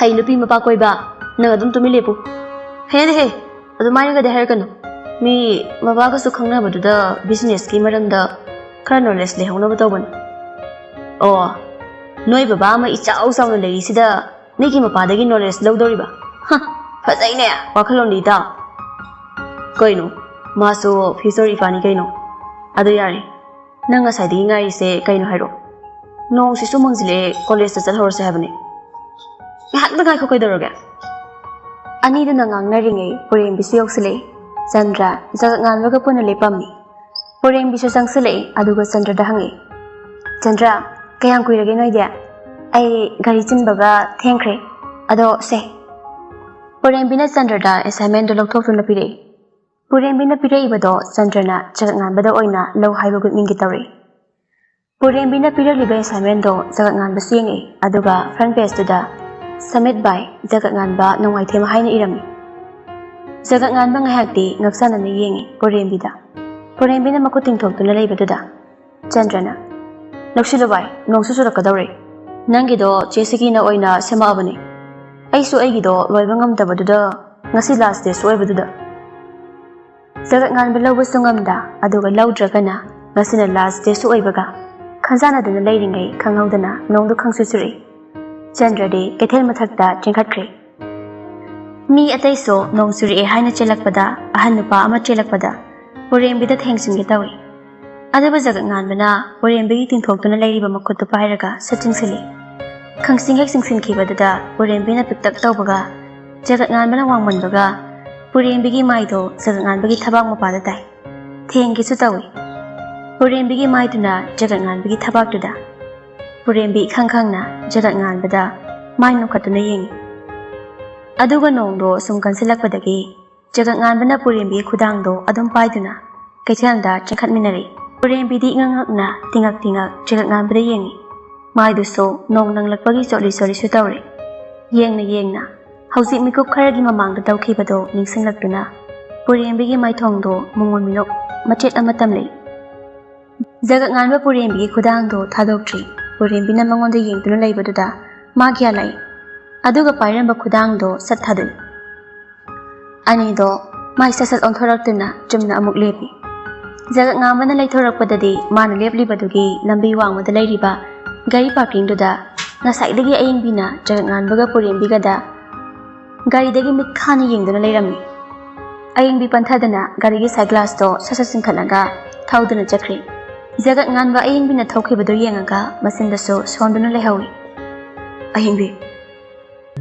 "ꯍꯩ ꯅꯨꯄꯤ ꯃꯄꯥ ꯀꯣꯏꯕ, ꯅꯪ ꯑꯗꯨꯝ ꯇꯨꯃꯤꯟ ꯂꯦꯞꯄꯨ꯫" "ꯍꯦꯅꯦꯍꯦ, ꯑꯗꯨꯃꯥꯏꯅꯒꯗꯤ ꯍꯥꯏꯔꯛꯀꯅꯨ꯫ ꯃꯤ ꯃꯄꯥꯒꯁꯨ ꯈꯪꯅꯕꯗꯨꯗ ꯕꯤꯖꯤꯅꯦꯁꯀꯤ ꯃꯔꯝꯗ ꯈꯔ ꯅꯣꯂꯦꯖ ꯂꯩꯍꯧꯅꯕ ꯇꯧꯕꯅꯤ꯫" "ꯑꯣ, ꯅꯣꯏ ꯕꯕꯥ ꯑꯃ ꯏꯆꯥꯎ ꯆꯥꯎꯅ ꯂꯩꯔꯤꯁꯤꯗ ꯃꯤꯒꯤ ꯃꯄꯥꯗꯒꯤ ꯅꯣꯂꯦꯖ ꯂꯧꯗꯧꯔꯤꯕ? ꯍ, ꯐꯖꯩꯅꯦ ꯋꯥꯈꯜꯂꯣꯟꯗꯤ ꯏꯇꯥꯎ꯫" "ꯀꯩꯅꯣ, ꯃꯥꯁꯨ ꯐ꯭ꯌꯨꯆꯔ ꯏꯄꯥꯅꯤ ꯀꯩꯅꯣ꯫ ꯑꯗꯨ ꯌꯥꯔꯦ, ꯅꯪ ꯉꯁꯥꯏꯗꯒꯤ ꯉꯥꯏꯔꯤꯁꯦ ꯀꯩꯅꯣ ꯍꯥꯏꯔꯛꯑꯣ꯫ ꯅꯣꯡꯁꯤꯁꯨ ꯃꯪꯁꯤꯜꯂꯛꯑꯦ, ꯀꯣꯂꯦꯖꯇ ꯆꯠꯍꯧꯔꯁꯦ ꯍꯥꯏꯕꯅꯦ꯫" "ꯉꯥꯏꯍꯥꯛꯇ ꯉꯥꯏꯈꯣ, ꯀꯩꯗꯧꯔꯒꯦ?" ꯑꯅꯤꯗꯨꯅ ꯉꯥꯡꯅꯔꯤꯉꯩ ꯄꯨꯔꯦꯝꯕꯤꯁꯨ ꯌꯧꯁꯤꯜꯂꯛꯏ꯫ ꯆꯟꯗ꯭ꯔ ꯖꯒꯠ ꯉꯥꯟꯕꯒ ꯄꯨꯟꯅ ꯂꯦꯞꯄꯝꯃꯤ꯫ ꯄꯨꯔꯦꯝꯕꯤꯁꯨ ꯆꯪꯁꯤꯜꯂꯛꯏ, ꯑꯗꯨꯒ ꯆꯟꯗ꯭ꯔꯗ ꯍꯪꯉꯛꯏ, "ꯆꯟꯗ꯭ꯔ, ꯀꯌꯥꯝ ꯀꯨꯏꯔꯒꯦ ꯅꯣꯏꯗꯤ? ꯑꯩ ꯒꯥꯔꯤ ꯆꯤꯟꯕꯒ ꯊꯦꯡꯈ꯭ꯔꯦ꯫ ꯑꯗꯣ ꯁꯦ꯫" ꯄꯨꯔꯦꯝꯕꯤꯅ ꯆꯟꯗ꯭ꯔꯗ ꯑꯦꯁꯥꯏꯟꯃꯦꯟꯗꯨ ꯂꯧꯊꯣꯛꯇꯨꯅ ꯄꯤꯔꯛꯏ꯫ ꯄꯨꯔꯦꯝꯕꯤꯅ ꯄꯤꯔꯛꯏꯕꯗꯣ ꯆꯟꯗ꯭ꯔꯅ ꯖꯒꯠ ꯉꯥꯟꯕꯗ ꯑꯣꯏꯅ ꯂꯧ ꯍꯥꯏꯕꯒꯨꯝ ꯏꯟꯒꯦ ꯇꯧꯔꯛꯏ꯫ ꯄꯨꯔꯦꯝꯕꯤꯅ ꯄꯤꯔꯛꯂꯤꯕ ꯑꯦꯁꯥꯏꯟꯃꯦꯟꯗꯣ ꯖꯒꯠ ꯉꯥꯟꯕꯁꯨ ꯌꯦꯡꯉꯛꯏ, ꯑꯗꯨꯒ ꯐ꯭ꯔꯟ ꯄꯦꯖꯇꯨꯗ "Submit by ꯖꯒꯠ ꯉꯥꯟꯕ ꯅꯣꯡꯃꯥꯏꯊꯦꯝ" ꯍꯥꯏꯅ ꯏꯔꯝꯃꯤ꯫ ꯖꯒꯠ ꯉꯥꯟꯕ ꯉꯥꯏꯍꯥꯛꯇꯤ ꯉꯛꯆꯥꯅꯅ ꯌꯦꯡꯉꯤ ꯄꯨꯔꯦꯝꯕꯤꯗ꯫ ꯄꯨꯔꯦꯝꯕꯤꯅ ꯃꯈꯨꯠ ꯇꯤꯡꯊꯣꯛꯇꯨꯅ ꯂꯩꯕꯗꯨꯗ ꯆꯟꯗ꯭ꯔꯅ, "ꯂꯧꯁꯤꯜꯂꯨ ꯚꯥꯏ, ꯅꯣꯡꯁꯨ ꯆꯨꯔꯛꯀꯗꯧꯔꯦ꯫ ꯅꯪꯒꯤꯗꯣ ꯆꯦ ꯁꯤꯀꯤꯅ ꯑꯣꯏꯅ ꯁꯦꯝꯃꯛꯑꯕꯅꯦ꯫ ꯑꯩꯁꯨ ꯑꯩꯒꯤꯗꯣ ꯂꯣꯏꯕ ꯉꯝꯗꯕꯗꯨꯗ, ꯉꯁꯤ ꯂꯥꯁ ꯗꯦꯁꯨ ꯑꯣꯏꯕꯗꯨꯗ"꯫ ꯖꯒꯠ ꯉꯥꯟꯕ ꯂꯧꯕꯁꯨ ꯉꯝꯗ, ꯑꯗꯨꯒ ꯂꯧꯗ꯭ꯔꯒꯅ ꯉꯁꯤꯅ ꯂꯥꯁ ꯗꯦꯁꯨ ꯑꯣꯏꯕꯒ ꯈꯟꯖꯥꯟꯅꯗꯨꯅ ꯂꯩꯔꯤꯉꯩ ꯈꯪꯍꯧꯗꯅ ꯅꯣꯡꯗꯨ ꯈꯪꯆꯨ ꯆꯨꯔꯛꯏ꯫ ꯆꯟꯗ꯭ꯔꯗꯤ ꯀꯩꯊꯦꯜ ꯃꯊꯛꯇ ꯆꯦꯟꯈꯠꯈ꯭ꯔꯦ꯫ ꯃꯤ ꯑꯇꯩꯁꯨ ꯅꯣꯡ ꯆꯨꯔꯛꯑꯦ ꯍꯥꯏꯅ ꯆꯦꯜꯂꯛꯄꯗ ꯑꯍꯟ ꯅꯨꯄꯥ ꯑꯃ ꯆꯦꯜꯂꯛꯄꯗ ꯄꯨꯔꯦꯝꯕꯤꯗ ꯊꯦꯡꯖꯤꯟꯒꯦ ꯇꯧꯏ꯫ ꯑꯗꯨꯕꯨ ꯖꯒꯠ ꯉꯥꯟꯕꯅ ꯄꯨꯔꯦꯝꯕꯤꯒꯤ ꯇꯤꯡꯊꯣꯛꯇꯨꯅ ꯂꯩꯔꯤꯕ ꯃꯈꯨꯠꯇꯨ ꯄꯥꯏꯔꯒ ꯁꯠ ꯆꯤꯡꯁꯤꯜꯂꯤ꯫ ꯈꯪꯆꯤꯡ ꯍꯦꯛ ꯆꯤꯡꯁꯤꯟꯈꯤꯕꯗꯨꯗ ꯄꯨꯔꯦꯝꯕꯤꯅ ꯄꯤꯛꯇꯛ ꯇꯧꯕꯒ ꯖꯒꯠ ꯉꯥꯟꯕꯅ ꯋꯥꯡꯃꯟꯕꯒ ꯄꯨꯔꯦꯝꯕꯤꯒꯤ ꯃꯥꯏꯗꯣ ꯖꯒꯠ ꯉꯥꯟꯕꯒꯤ ꯊꯕꯥꯛ ꯃꯄꯥꯗ ꯇꯥꯏ꯫ ꯊꯦꯡꯒꯦꯁꯨ ꯇꯧꯏ꯫ ꯄꯨꯔꯦꯝꯕꯤꯒꯤ ꯃꯥꯏꯗꯨꯅ ꯖꯒꯠ ꯉꯥꯟꯕꯒꯤ ꯊꯕꯥꯛꯇꯨꯗ꯫ ꯄꯨꯔꯦꯝꯕꯤ ꯏꯈꯪ ꯈꯪꯅ ꯖꯒꯠ ꯉꯥꯟꯕꯗ ꯃꯥꯏ ꯅꯣꯛꯈꯠꯇꯨꯅ ꯌꯦꯡꯉꯤ꯫ ꯑꯗꯨꯒ ꯅꯣꯡꯗꯣ ꯁꯨꯝ ꯀꯟꯁꯤꯜꯂꯛꯄꯗꯒꯤ ꯖꯒꯠ ꯉꯥꯟꯕꯅ ꯄꯨꯔꯦꯝꯕꯤꯒꯤ ꯈꯨꯗꯥꯡꯗꯣ ꯑꯗꯨꯝ ꯄꯥꯏꯗꯨꯅ ꯀꯩꯊꯦꯜꯗ ꯆꯦꯟꯈꯠꯃꯤꯟꯅꯔꯛꯏ꯫ ꯄꯨꯔꯦꯝꯕꯤꯗꯤ ꯏꯉꯛ ꯉꯛꯅ ꯇꯤꯉꯛ ꯇꯤꯉꯛ ꯖꯒꯠ ꯉꯥꯟꯕꯗ ꯌꯦꯡꯉꯤ꯫ ꯃꯥꯏꯗꯨꯁꯨ ꯅꯣꯡ ꯅꯪꯂꯛꯄꯒꯤ ꯆꯣꯠꯂꯤ ꯆꯣꯠꯂꯤꯁꯨ ꯇꯧꯔꯤ꯫ ꯌꯦꯡꯅ ꯌꯦꯡꯅ ꯍꯧꯖꯤꯛ ꯃꯤꯀꯨꯞ ꯈꯔꯒꯤ ꯃꯃꯥꯡꯗ ꯇꯧꯈꯤꯕꯗꯣ ꯅꯤꯡꯁꯤꯡꯂꯛꯇꯨꯅ ꯄꯨꯔꯦꯝꯕꯤꯒꯤ ꯃꯥꯏꯊꯣꯡꯗꯣ ꯃꯉꯣꯟ ꯃꯤꯅꯣꯛ ꯃꯆꯦꯠ ꯑꯃ ꯇꯝꯂꯛꯏ꯫ ꯖꯒꯠ ꯉꯥꯟꯕ ꯄꯨꯔꯦꯝꯕꯤꯒꯤ ꯈꯨꯗꯥꯡꯗꯣ ꯊꯥꯗꯣꯛꯇ꯭ꯔꯤ꯫ ꯄꯨꯔꯦꯝꯕꯤꯅ ꯃꯉꯣꯟꯗ ꯌꯦꯡꯗꯨꯅ ꯂꯩꯕꯗꯨꯗ ꯃꯥ ꯒ꯭ꯌꯥꯟ ꯂꯥꯛꯏ꯫ ꯑꯗꯨꯒ ꯄꯥꯏꯔꯝꯕ ꯈꯨꯗꯥꯡꯗꯣ ꯁꯠ ꯊꯥꯗꯣꯛꯏ꯫ ꯑꯅꯤꯗꯣ ꯃꯥꯏ ꯁꯠ ꯁꯠ ꯑꯣꯟꯊꯣꯔꯛꯇꯨꯅ ꯆꯨꯝꯅ ꯑꯃꯨꯛ ꯂꯦꯞꯄꯤ꯫ ꯖꯒꯠ ꯉꯥꯟꯕꯅ ꯂꯩꯊꯣꯔꯛꯄꯗꯗꯤ ꯃꯥꯅ ꯂꯦꯞꯂꯤꯕꯗꯨꯒꯤ ꯂꯝꯕꯤ ꯋꯥꯡꯃꯗ ꯂꯩꯔꯤꯕ ꯒꯥꯔꯤ ꯄꯥꯔꯀꯤꯡꯗꯨꯗ ꯉꯁꯥꯏꯗꯒꯤ ꯑꯌꯦꯡꯕꯤꯅ ꯖꯒꯠ ꯉꯥꯟꯕꯒ ꯄꯨꯔꯦꯝꯕꯤꯒꯗ ꯒꯥꯔꯤꯗꯒꯤ ꯃꯤꯠ ꯈꯥꯅ ꯌꯦꯡꯗꯨꯅ ꯂꯩꯔꯝꯃꯤ꯫ ꯑꯌꯦꯡꯕꯤ ꯄꯟꯊꯗꯅ ꯒꯥꯔꯤꯒꯤ ꯁꯥꯏꯠ ꯒ꯭ꯂꯥꯁꯇꯣ ꯁꯠ ꯁꯠ ꯆꯤꯡꯈꯠꯂꯒ ꯊꯧꯗꯨꯅ ꯆꯠꯈ꯭ꯔꯦ꯫ ꯖꯒꯠ ꯉꯥꯟꯕ ꯑꯌꯦꯡꯕꯤꯅ ꯊꯧꯈꯤꯕꯗꯨ ꯌꯦꯡꯉꯒ ꯃꯆꯤꯟꯗꯁꯨ ꯁꯣꯟꯗꯨꯅ ꯂꯩꯍꯧꯏ꯫ "ꯑꯌꯦꯡꯕꯤ!"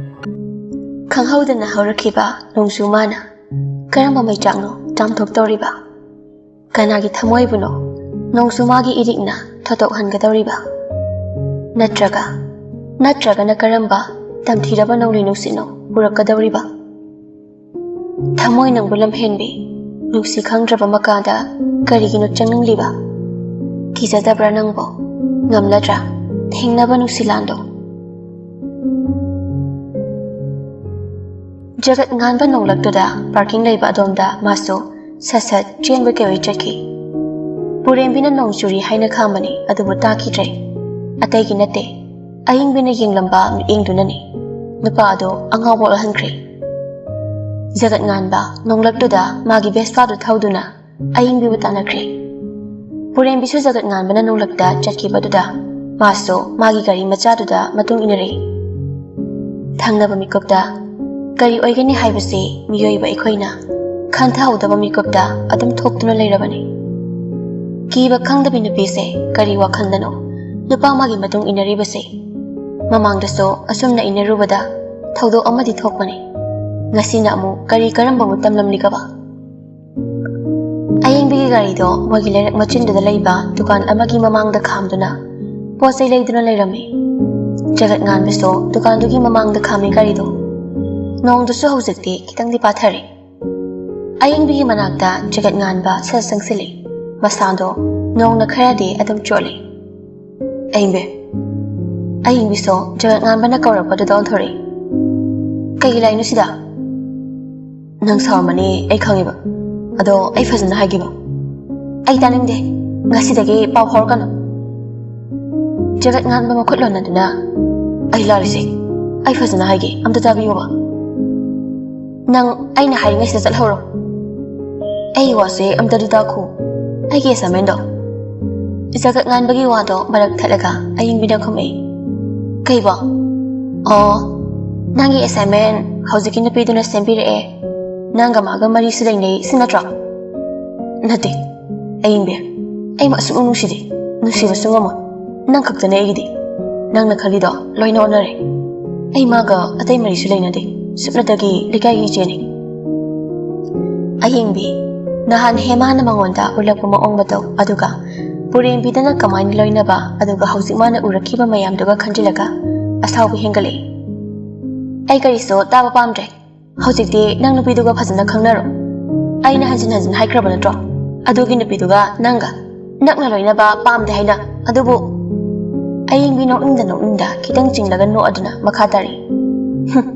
ꯈꯪꯍꯧꯗꯅ ꯍꯧꯔꯛꯈꯤꯕ ꯅꯣꯡꯖꯨ ꯃꯥꯅ ꯀꯔꯝꯕ ꯃꯩꯆꯥꯛꯅꯣ ꯆꯥꯝꯊꯣꯛꯇꯧꯔꯤꯕ? ꯀꯅꯥꯒꯤ ꯊꯃꯣꯏꯕꯨꯅꯣ ꯅꯣꯡꯖꯨ ꯃꯥꯒꯤ ꯏꯔꯤꯛꯅ ꯊꯣꯠꯇꯣꯛꯍꯟꯒꯗꯧꯔꯤꯕ? ꯅꯠꯇ꯭ꯔꯒ, ꯅꯠꯇ꯭ꯔꯒꯅ ꯀꯔꯝꯕ ꯇꯝꯊꯤꯔꯕ ꯅꯣꯡꯂꯩ ꯅꯨꯡꯁꯤꯠꯅꯣ ꯄꯨꯔꯛꯀꯗꯧꯔꯤꯕ? ꯊꯃꯣꯏ ꯅꯪꯕꯨ ꯂꯝꯍꯦꯟꯕꯤ, ꯅꯨꯡꯁꯤ ꯈꯪꯗ꯭ꯔꯕ ꯃꯀꯥꯗ ꯀꯔꯤꯒꯤꯅꯣ ꯆꯪꯅꯤꯡꯂꯤꯕ? ꯀꯤꯖꯗꯕ꯭ꯔꯥ ꯅꯪꯕꯣ? ꯉꯝꯂꯗ꯭ꯔꯥ ꯊꯦꯡꯅꯕ ꯅꯨꯡꯁꯤꯂꯥꯟꯗꯣ? ꯖꯒꯠ ꯉꯥꯟꯕ ꯅꯣꯡꯂꯛꯇꯨꯗ ꯄꯥꯔꯀꯤꯡ ꯂꯩꯕ ꯑꯗꯣꯝꯗ ꯃꯥꯁꯨ ꯁꯠ ꯁꯠ ꯆꯦꯟꯕ ꯀꯩꯑꯣꯏ ꯆꯠꯈꯤ꯫ ꯄꯨꯔꯦꯝꯕꯤꯅ ꯅꯣꯡ ꯆꯨꯔꯤ ꯍꯥꯏꯅ ꯈꯥꯝꯕꯅꯤ, ꯑꯗꯨꯕꯨ ꯇꯥꯈꯤꯗ꯭ꯔꯦ꯫ ꯑꯇꯩꯒꯤ ꯅꯠꯇꯦ, ꯑꯏꯪꯕꯤꯅ ꯌꯦꯡꯂꯝꯕ ꯃꯤꯠꯌꯦꯡꯗꯨꯅꯅꯤ꯫ ꯅꯨꯄꯥ ꯑꯗꯨ ꯑꯉꯥꯎꯕ ꯑꯣꯜꯍꯟꯈ꯭ꯔꯦ꯫ ꯖꯒꯠ ꯉꯥꯟꯕ ꯅꯣꯡꯂꯛꯇꯨꯗ ꯃꯥꯒꯤ ꯚꯦꯁꯄꯥꯗꯨ ꯊꯧꯗꯨꯅ ꯑꯏꯪꯕꯤꯕꯨ ꯇꯥꯟꯅꯈ꯭ꯔꯦ꯫ ꯄꯨꯔꯦꯝꯕꯤꯁꯨ ꯖꯒꯠ ꯉꯥꯟꯕꯅ ꯅꯣꯡꯂꯛꯇ ꯆꯠꯈꯤꯕꯗꯨꯗ ꯃꯥꯁꯨ ꯃꯥꯒꯤ ꯒꯥꯔꯤ ꯃꯆꯥꯗꯨꯗ ꯃꯇꯨꯡ ꯏꯟꯅꯔꯛꯏ꯫ ꯊꯪꯅꯕ ꯃꯤꯀꯨꯞꯇ ꯀꯔꯤ ꯑꯣꯏꯒꯅꯤ ꯍꯥꯏꯕꯁꯤ ꯃꯤꯑꯣꯏꯕ ꯑꯩꯈꯣꯏꯅ ꯈꯟꯊꯍꯧꯗꯕ ꯃꯤꯀꯨꯞꯇ ꯑꯗꯨꯝ ꯊꯣꯛꯇꯨꯅ ꯂꯩꯔꯕꯅꯤ꯫ ꯀꯤꯕ ꯈꯪꯗꯕꯤ ꯅꯨꯄꯤꯁꯦ ꯀꯔꯤ ꯋꯥꯈꯜꯗꯅꯣ ꯅꯨꯄꯥ ꯑꯃꯒꯤ ꯃꯇꯨꯡ ꯏꯟꯅꯔꯤꯕꯁꯦ? ꯃꯃꯥꯡꯗꯁꯨ ꯑꯁꯨꯝꯅ ꯏꯟꯅꯔꯨꯕꯗ ꯊꯧꯗꯣꯛ ꯑꯃꯗꯤ ꯊꯣꯛꯄꯅꯤ꯫ ꯉꯁꯤꯅ ꯑꯃꯨꯛ ꯀꯔꯤ ꯀꯔꯝꯕꯕꯨ ꯇꯝꯂꯝꯂꯤꯒꯕ? ꯑꯌꯤꯡꯕꯤꯒꯤ ꯒꯥꯔꯤꯗꯣ ꯃꯣꯏꯒꯤ ꯂꯩꯔꯛ ꯃꯆꯤꯟꯗꯨꯗ ꯂꯩꯕ ꯗꯨꯀꯥꯟ ꯑꯃꯒꯤ ꯃꯃꯥꯡꯗ ꯈꯥꯝꯗꯨꯅ ꯄꯣꯠ ꯆꯩ ꯂꯩꯗꯨꯅ ꯂꯩꯔꯝꯃꯤ꯫ ꯖꯒꯠ ꯉꯥꯟꯕꯁꯨ ꯗꯨꯀꯥꯟꯗꯨꯒꯤ ꯃꯃꯥꯡꯗ ꯈꯥꯝꯃꯤ ꯒꯥꯔꯤꯗꯣ꯫ ꯅꯣꯡꯗꯨꯁꯨ ꯍꯧꯖꯤꯛꯇꯤ ꯈꯤꯇꯪꯗꯤ ꯄꯥꯊꯔꯦ꯫ ꯑꯌꯤꯡꯕꯤꯒꯤ ꯃꯅꯥꯛꯇ ꯖꯒꯠ ꯉꯥꯟꯕ ꯁꯠ ꯆꯪꯁꯤꯜꯂꯤ꯫ ꯃꯁꯥꯗꯣ ꯅꯣꯡꯅ ꯈꯔꯗꯤ ꯑꯗꯨꯝ ꯆꯣꯠꯂꯤ꯫ "ꯑꯌꯤꯡꯕꯤ!" ꯑꯌꯤꯡꯕꯤꯁꯨ ꯖꯒꯠ ꯉꯥꯟꯕꯅ ꯀꯧꯔꯛꯄꯗꯨꯗ ꯑꯣꯟꯊꯣꯔꯛꯏ꯫ "ꯀꯩꯒꯤ ꯂꯥꯛꯏꯅꯣ ꯁꯤꯗ?" "ꯅꯪ ꯁꯥꯎꯔꯝꯃꯅꯤ ꯑꯩ ꯈꯪꯉꯦꯕ꯫ ꯑꯗꯣ ꯑꯩ ꯐꯖꯅ ꯍꯥꯏꯒꯦꯕ꯫" "ꯑꯩ ꯇꯥꯅꯤꯡꯗꯦ꯫ ꯉꯁꯤꯗꯒꯤ ꯄꯥꯎ ꯐꯥꯎꯔꯛꯀꯅꯨ꯫" ꯖꯒꯠ ꯉꯥꯟꯕ ꯃꯈꯨꯠ ꯂꯣꯟꯅꯗꯨꯅ, "ꯑꯩ ꯂꯥꯛꯂꯤꯁꯦ꯫ ꯑꯩ ꯐꯖꯅ ꯍꯥꯏꯒꯦ, ꯑꯝꯇ ꯇꯥꯕꯤꯌꯣꯕ꯫" "ꯅꯪ ꯑꯩꯅ ꯍꯥꯏꯔꯤꯉꯩꯁꯤꯗ ꯆꯠꯍꯧꯔꯣ꯫ ꯑꯩꯒꯤ ꯋꯥꯁꯦ ꯑꯝꯇꯗꯤ ꯇꯥꯈꯣ꯫ ꯑꯩꯒꯤ ꯑꯦꯁꯥꯏꯟꯃꯦꯟꯗꯣ꯫" ꯖꯒꯠ ꯉꯥꯟꯕꯒꯤ ꯋꯥꯗꯣ ꯃꯔꯛ ꯊꯠꯂꯒ ꯑꯌꯤꯡꯕꯤꯅ ꯈꯨꯝꯃꯛꯏ꯫ "ꯀꯩꯕꯣ? ꯑꯣ, ꯅꯪꯒꯤ ꯑꯦꯁꯥꯏꯟꯃꯦꯟ ꯍꯧꯖꯤꯛꯀꯤ ꯅꯨꯄꯤꯗꯨꯅ ꯁꯦꯝꯕꯤꯔꯛꯑꯦ꯫ ꯅꯪꯒ ꯃꯥꯒ ꯃꯔꯤꯁꯨ ꯂꯩꯅꯩ, ꯁꯤ ꯅꯠꯇ꯭ꯔꯣ?" "ꯅꯠꯇꯦ, ꯑꯌꯤꯡꯕꯤ꯫ ꯑꯩ ꯃꯥ ꯁꯨꯡꯅꯨꯡ ꯅꯨꯡꯁꯤꯗꯦ꯫ ꯅꯨꯡꯁꯤꯕꯁꯨ ꯉꯝꯃꯣꯏ꯫ ꯅꯪ ꯈꯛꯇꯅꯦ ꯑꯩꯒꯤꯗꯤ꯫ ꯅꯪꯅ ꯈꯜꯂꯤꯗꯣ ꯂꯣꯏꯅ ꯑꯣꯟꯅꯔꯦ꯫ ꯑꯩ ꯃꯥꯒ ꯑꯇꯩ ꯃꯔꯤꯁꯨ ꯂꯩꯅꯗꯦ꯫ ꯁꯨꯞꯅꯇꯒꯤ ꯂꯩꯀꯥꯏꯒꯤ ꯏꯆꯦꯅꯤ꯫" ꯑꯌꯤꯡꯕꯤ, ꯅꯍꯥꯟ ꯍꯦꯃꯥꯅ ꯃꯉꯣꯟꯗ ꯎꯠꯂꯛꯄ ꯃꯑꯣꯡ ꯃꯇꯧ ꯑꯗꯨꯒ ꯄꯨꯔꯦꯝꯕꯤꯗꯅ ꯀꯃꯥꯏꯅ ꯂꯣꯏꯅꯕ, ꯑꯗꯨꯒ ꯍꯧꯖꯤꯛ ꯃꯥꯅ ꯎꯔꯛꯈꯤꯕ ꯃꯌꯥꯝꯗꯨꯒ ꯈꯟꯖꯤꯜꯂꯒ ꯑꯁꯥꯎꯕ ꯍꯦꯟꯒꯠꯂꯛꯏ꯫ "ꯑꯩ ꯀꯔꯤꯁꯨ ꯇꯥꯕ ꯄꯥꯝꯗ꯭ꯔꯦ꯫ ꯍꯧꯖꯤꯛꯇꯤ ꯅꯪ ꯅꯨꯄꯤꯗꯨꯒ ꯐꯖꯅ ꯈꯪꯅꯔꯣ꯫ ꯑꯩꯅ ꯍꯟꯖꯤꯟ ꯍꯟꯖꯤꯟ ꯍꯥꯏꯈ꯭ꯔꯕ ꯅꯠꯇ꯭ꯔꯣ? ꯑꯗꯨꯒꯤ ꯅꯨꯄꯤꯗꯨꯒ ꯅꯪꯒ ꯅꯛꯅ ꯂꯣꯏꯅꯕ ꯄꯥꯝꯗꯦ ꯍꯥꯏꯅ꯫ ꯑꯗꯨꯕꯨ" ꯑꯌꯤꯡꯕꯤ ꯅꯣꯛꯅꯤꯡꯗ ꯅꯣꯛꯅꯤꯡꯗ ꯈꯤꯇꯪ ꯆꯤꯡꯂꯒ ꯅꯣꯛꯑꯗꯨꯅ ꯃꯈꯥ ꯇꯥꯔꯛꯏ, "ꯍꯨꯝ,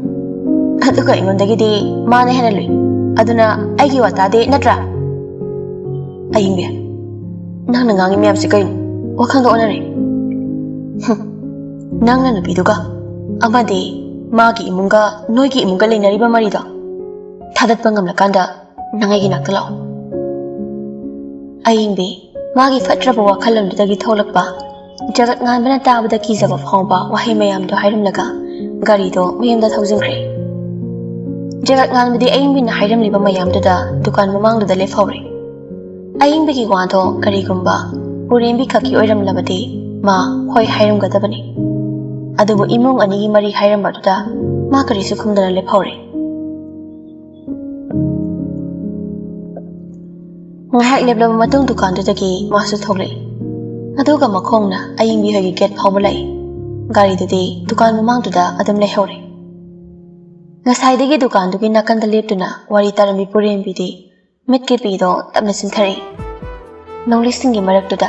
ꯑꯗꯨꯒ ꯑꯩꯉꯣꯟꯗꯒꯤꯗꯤ ꯃꯥꯅ ꯍꯦꯟꯅ ꯂꯨꯏ꯫ ꯑꯗꯨꯅ ꯑꯩꯒꯤ ꯋꯥ ꯇꯥꯗꯦ ꯅꯠꯇ꯭ꯔꯥ?" "ꯑꯌꯤꯡꯕꯤ, ꯅꯪꯅ ꯉꯥꯡꯉꯤ ꯃꯌꯥꯝꯁꯤ ꯀꯩꯅꯣ? ꯋꯥꯈꯜꯒ ꯑꯣꯟꯅꯔꯦ꯫ ꯍꯨꯝ, ꯅꯪꯅ ꯅꯨꯄꯤꯗꯨꯒ ꯑꯃꯗꯤ ꯃꯥꯒꯤ ꯏꯃꯨꯡꯒ ꯅꯣꯏꯒꯤ ꯏꯃꯨꯡꯒ ꯂꯩꯅꯔꯤꯕ ꯃꯔꯤꯗꯣ ꯊꯥꯗꯠꯄ ꯉꯝꯂꯀꯥꯟꯗ ꯅꯪ ꯑꯩꯒꯤ ꯅꯥꯛꯇ ꯂꯥꯛꯑꯣ꯫" ꯑꯌꯤꯡꯕꯤ ꯃꯥꯒꯤ ꯐꯠꯇ꯭ꯔꯕ ꯋꯥꯈꯜꯂꯣꯟꯗꯨꯗꯒꯤ ꯊꯣꯛꯂꯛꯄ ꯖꯒꯠ ꯉꯥꯟꯕꯅ ꯇꯥꯕꯗ ꯀꯤꯖꯕ ꯐꯥꯎꯕ ꯋꯥꯍꯩ ꯃꯌꯥꯝꯗꯣ ꯍꯥꯏꯔꯝꯂꯒ ꯒꯥꯔꯤꯗꯣ ꯃꯌꯨꯝꯗ ꯊꯧꯖꯤꯟꯈ꯭ꯔꯦ꯫ ꯖꯒꯠ ꯉꯥꯟꯕꯗꯤ ꯑꯌꯤꯡꯕꯤꯅ ꯍꯥꯏꯔꯝꯂꯤꯕ ꯃꯌꯥꯝꯗꯨꯗ ꯗꯨꯀꯥꯟ ꯃꯃꯥꯡꯗꯨꯗ ꯂꯦꯞꯍꯧꯔꯦ꯫ ꯑꯌꯤꯡꯕꯤꯒꯤ ꯋꯥꯗꯣ ꯀꯔꯤꯒꯨꯝꯕ ꯄꯨꯔꯦꯝꯕꯤ ꯈꯛꯀꯤ ꯑꯣꯏꯔꯝꯂꯕꯗꯤ ꯃꯥ ꯍꯣꯏ ꯍꯥꯏꯔꯝꯒꯗꯕꯅꯤ꯫ ꯑꯗꯨꯕꯨ ꯏꯃꯨꯡ ꯑꯅꯤꯒꯤ ꯃꯔꯤ ꯍꯥꯏꯔꯝꯕꯗꯨꯗ ꯃꯥ ꯀꯔꯤꯁꯨ ꯈꯨꯝꯗꯅ ꯂꯦꯞꯍꯧꯔꯦ꯫ ꯉꯥꯏꯍꯥꯛ ꯂꯦꯞꯂꯕ ꯃꯇꯨꯡ ꯗꯨꯀꯥꯟꯗꯨꯗꯒꯤ ꯃꯥꯁꯨ ꯊꯣꯛꯂꯛꯏ꯫ ꯑꯗꯨꯒ ꯃꯈꯣꯡꯅ ꯑꯌꯤꯡꯕꯤ ꯍꯣꯏꯒꯤ ꯒꯦꯠ ꯐꯥꯎꯕ ꯂꯥꯛꯏ꯫ ꯒꯥꯔꯤꯗꯨꯗꯤ ꯗꯨꯀꯥꯟ ꯃꯃꯥꯡꯗꯨꯗ ꯑꯗꯨꯝ ꯂꯩꯍꯧꯔꯦ꯫ ꯉꯁꯥꯏꯗꯒꯤ ꯗꯨꯀꯥꯟꯗꯨꯒꯤ ꯅꯥꯀꯟꯗ ꯂꯦꯞꯇꯨꯅ ꯋꯥꯔꯤ ꯇꯥꯔꯝꯃꯤ ꯄꯨꯔꯦꯝꯕꯤꯗꯤ ꯃꯤꯠꯀꯤ ꯄꯤꯗꯣ ꯇꯞꯅ ꯆꯤꯟꯊꯔꯛꯏ꯫ ꯅꯣꯡꯂꯤꯛꯁꯤꯡꯒꯤ ꯃꯔꯛꯇꯨꯗ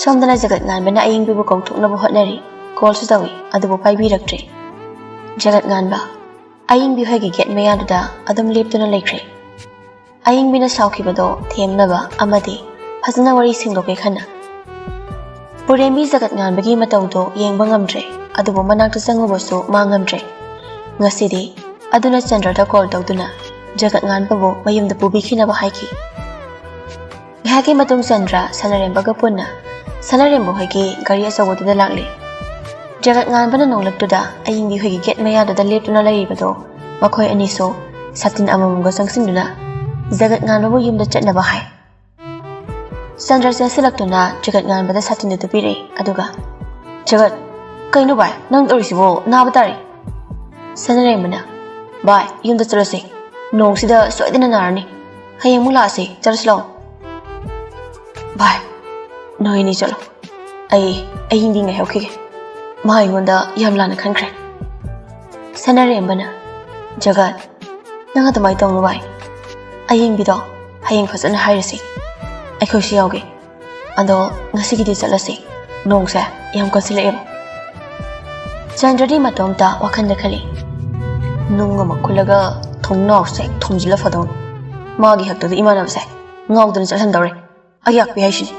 ꯁꯣꯝꯗꯅ ꯖꯒꯠ ꯉꯥꯟꯕꯅ ꯑꯌꯤꯡꯕꯤꯕꯨ ꯀꯧꯊꯣꯛꯅꯕ ꯍꯣꯠꯅꯔꯤ꯫ ꯀꯣꯜꯁꯨ ꯇꯧꯏ, ꯑꯗꯨꯕꯨ ꯄꯥꯏꯕꯤꯔꯛꯇ꯭ꯔꯦ꯫ ꯖꯒꯠ ꯉꯥꯟꯕ ꯑꯌꯤꯡꯕꯤ ꯍꯣꯏꯒꯤ ꯒꯦꯠ ꯃꯌꯥꯗꯨꯗ ꯑꯗꯨꯝ ꯂꯦꯞꯇꯨꯅ ꯂꯩꯈ꯭ꯔꯦ꯫ ꯑꯌꯤꯡꯕꯤꯅ ꯁꯥꯎꯈꯤꯕꯗꯣ ꯊꯦꯝꯅꯕ ꯑꯃꯗꯤ ꯐꯖꯅ ꯋꯥꯔꯤ ꯁꯦꯡꯗꯣꯛꯀꯦ ꯈꯟꯅ꯫ ꯄꯨꯔꯦꯝꯕꯤ ꯖꯒꯠ ꯉꯥꯟꯕꯒꯤ ꯃꯇꯧꯗꯣ ꯌꯦꯡꯕ ꯉꯝꯗ꯭ꯔꯦ, ꯑꯗꯨꯕꯨ ꯃꯅꯥꯛꯇ ꯆꯪꯉꯨꯕꯁꯨ ꯃꯥ ꯉꯝꯗ꯭ꯔꯦ꯫ ꯉꯁꯤꯗꯤ ꯑꯗꯨꯅ ꯆꯟꯗ꯭ꯔꯗ ꯀꯣꯜ ꯇꯧꯗꯨꯅ ꯖꯒꯠ ꯉꯥꯟꯕꯕꯨ ꯃꯌꯨꯝꯗ ꯄꯨꯕꯤꯈꯤꯅꯕ ꯍꯥꯏꯈꯤ꯫ ꯉꯥꯏꯍꯥꯛꯀꯤ ꯃꯇꯨꯡ ꯆꯟꯗ꯭ꯔ ꯁꯅꯔꯦꯝꯕꯒ ꯄꯨꯟꯅ ꯁꯅꯔꯦꯝꯕ ꯍꯣꯏꯒꯤ ꯒꯥꯔꯤ ꯑꯆꯧꯕꯗꯨꯗ ꯂꯥꯛꯂꯦ꯫ ꯖꯒꯠ ꯉꯥꯟꯕꯅ ꯅꯣꯡꯂꯛꯇꯨꯗ ꯑꯌꯤꯡꯕꯤ ꯍꯣꯏꯒꯤ ꯒꯦꯠ ꯃꯌꯥꯗꯨꯗ ꯂꯦꯞꯇꯨꯅ ꯂꯩꯔꯤꯕꯗꯣ ꯃꯈꯣꯏ ꯑꯅꯤꯁꯨ ꯁꯥꯇꯤꯟ ꯑꯃꯃꯝꯒ ꯆꯪꯁꯤꯟꯗꯨꯅ ꯖꯒꯠ ꯉꯥꯟꯕꯕꯨ ꯌꯨꯝꯗ ꯆꯠꯅꯕ ꯍꯥꯏ꯫ ꯆꯟꯗ꯭ꯔ ꯆꯦꯟꯁꯤꯜꯂꯛꯇꯨꯅ ꯖꯒꯠ ꯉꯥꯟꯕꯗ ꯁꯥꯇꯤꯟꯗꯨ ꯄꯤꯔꯛꯏ, ꯑꯗꯨꯒ, "ꯖꯒꯠ, ꯀꯩꯅꯣ ꯚꯥꯏ, ꯅꯪ ꯇꯧꯔꯤꯁꯤꯕꯣ? ꯅꯥꯕ ꯇꯥꯔꯦ꯫" ꯁꯅꯔꯦꯝꯕꯅ, "ꯚꯥꯏ, ꯌꯨꯝꯗ ꯆꯠꯂꯁꯤ꯫ ꯅꯣꯡꯁꯤꯗ ꯁꯣꯏꯗꯅ ꯅꯥꯔꯅꯤ꯫ ꯍꯌꯦꯡ ꯑꯃꯨꯛ ꯂꯥꯛꯑꯁꯤ, ꯆꯠꯂꯁꯤ ꯂꯥꯛꯑꯣ꯫" "ꯚꯥꯏ, ꯅꯣꯏ ꯑꯅꯤ ꯆꯠꯂꯣ꯫ ꯑꯩ, ꯑꯩ ꯍꯤꯟꯗꯤ ꯉꯥꯏꯍꯧꯈꯤꯒꯦ꯫ ꯃꯥ ꯑꯩꯉꯣꯟꯗ ꯌꯥꯝ ꯂꯥꯟꯅ ꯈꯟꯈ꯭ꯔꯦ꯫" ꯁꯅꯔꯦꯝꯕꯅ, "ꯖꯒꯠ, ꯅꯪ ꯑꯗꯨꯃꯥꯏꯅ ꯇꯧꯅꯨ ꯚꯥꯏ꯫ ꯑꯌꯤꯡꯕꯤꯗꯣ ꯍꯌꯦꯡ ꯐꯖꯅ ꯍꯥꯏꯔꯁꯤ꯫ ꯑꯩꯈꯣꯏꯁꯨ ꯌꯥꯎꯒꯦ꯫ ꯑꯗꯣ ꯉꯁꯤꯒꯤꯗꯤ ꯆꯠꯂꯁꯤ꯫ ꯅꯣꯡꯁꯦ ꯌꯥꯝ ꯀꯟꯁꯤꯜꯂꯛꯑꯦꯕ꯫ ꯆꯟꯗ꯭ꯔꯗꯤ ꯃꯇꯣꯝꯇ ꯋꯥꯈꯜꯗ ꯈꯜꯂꯤ, "ꯅꯨꯡ ꯑꯃ ꯈꯨꯜꯂꯒ ꯊꯣꯡꯅꯥꯎꯁꯦ ꯊꯣꯝꯖꯤꯜꯂ ꯐꯗꯧꯅꯤ, ꯃꯥꯒꯤ ꯍꯛꯇꯨꯗ ꯏꯃꯥꯟꯅꯕꯁꯦ ꯉꯥꯎꯗꯅ ꯆꯠꯍꯟꯗꯧꯔꯦ, ꯑꯌꯥꯛꯄꯤ ꯍꯥꯏꯁꯤꯅꯤ"꯫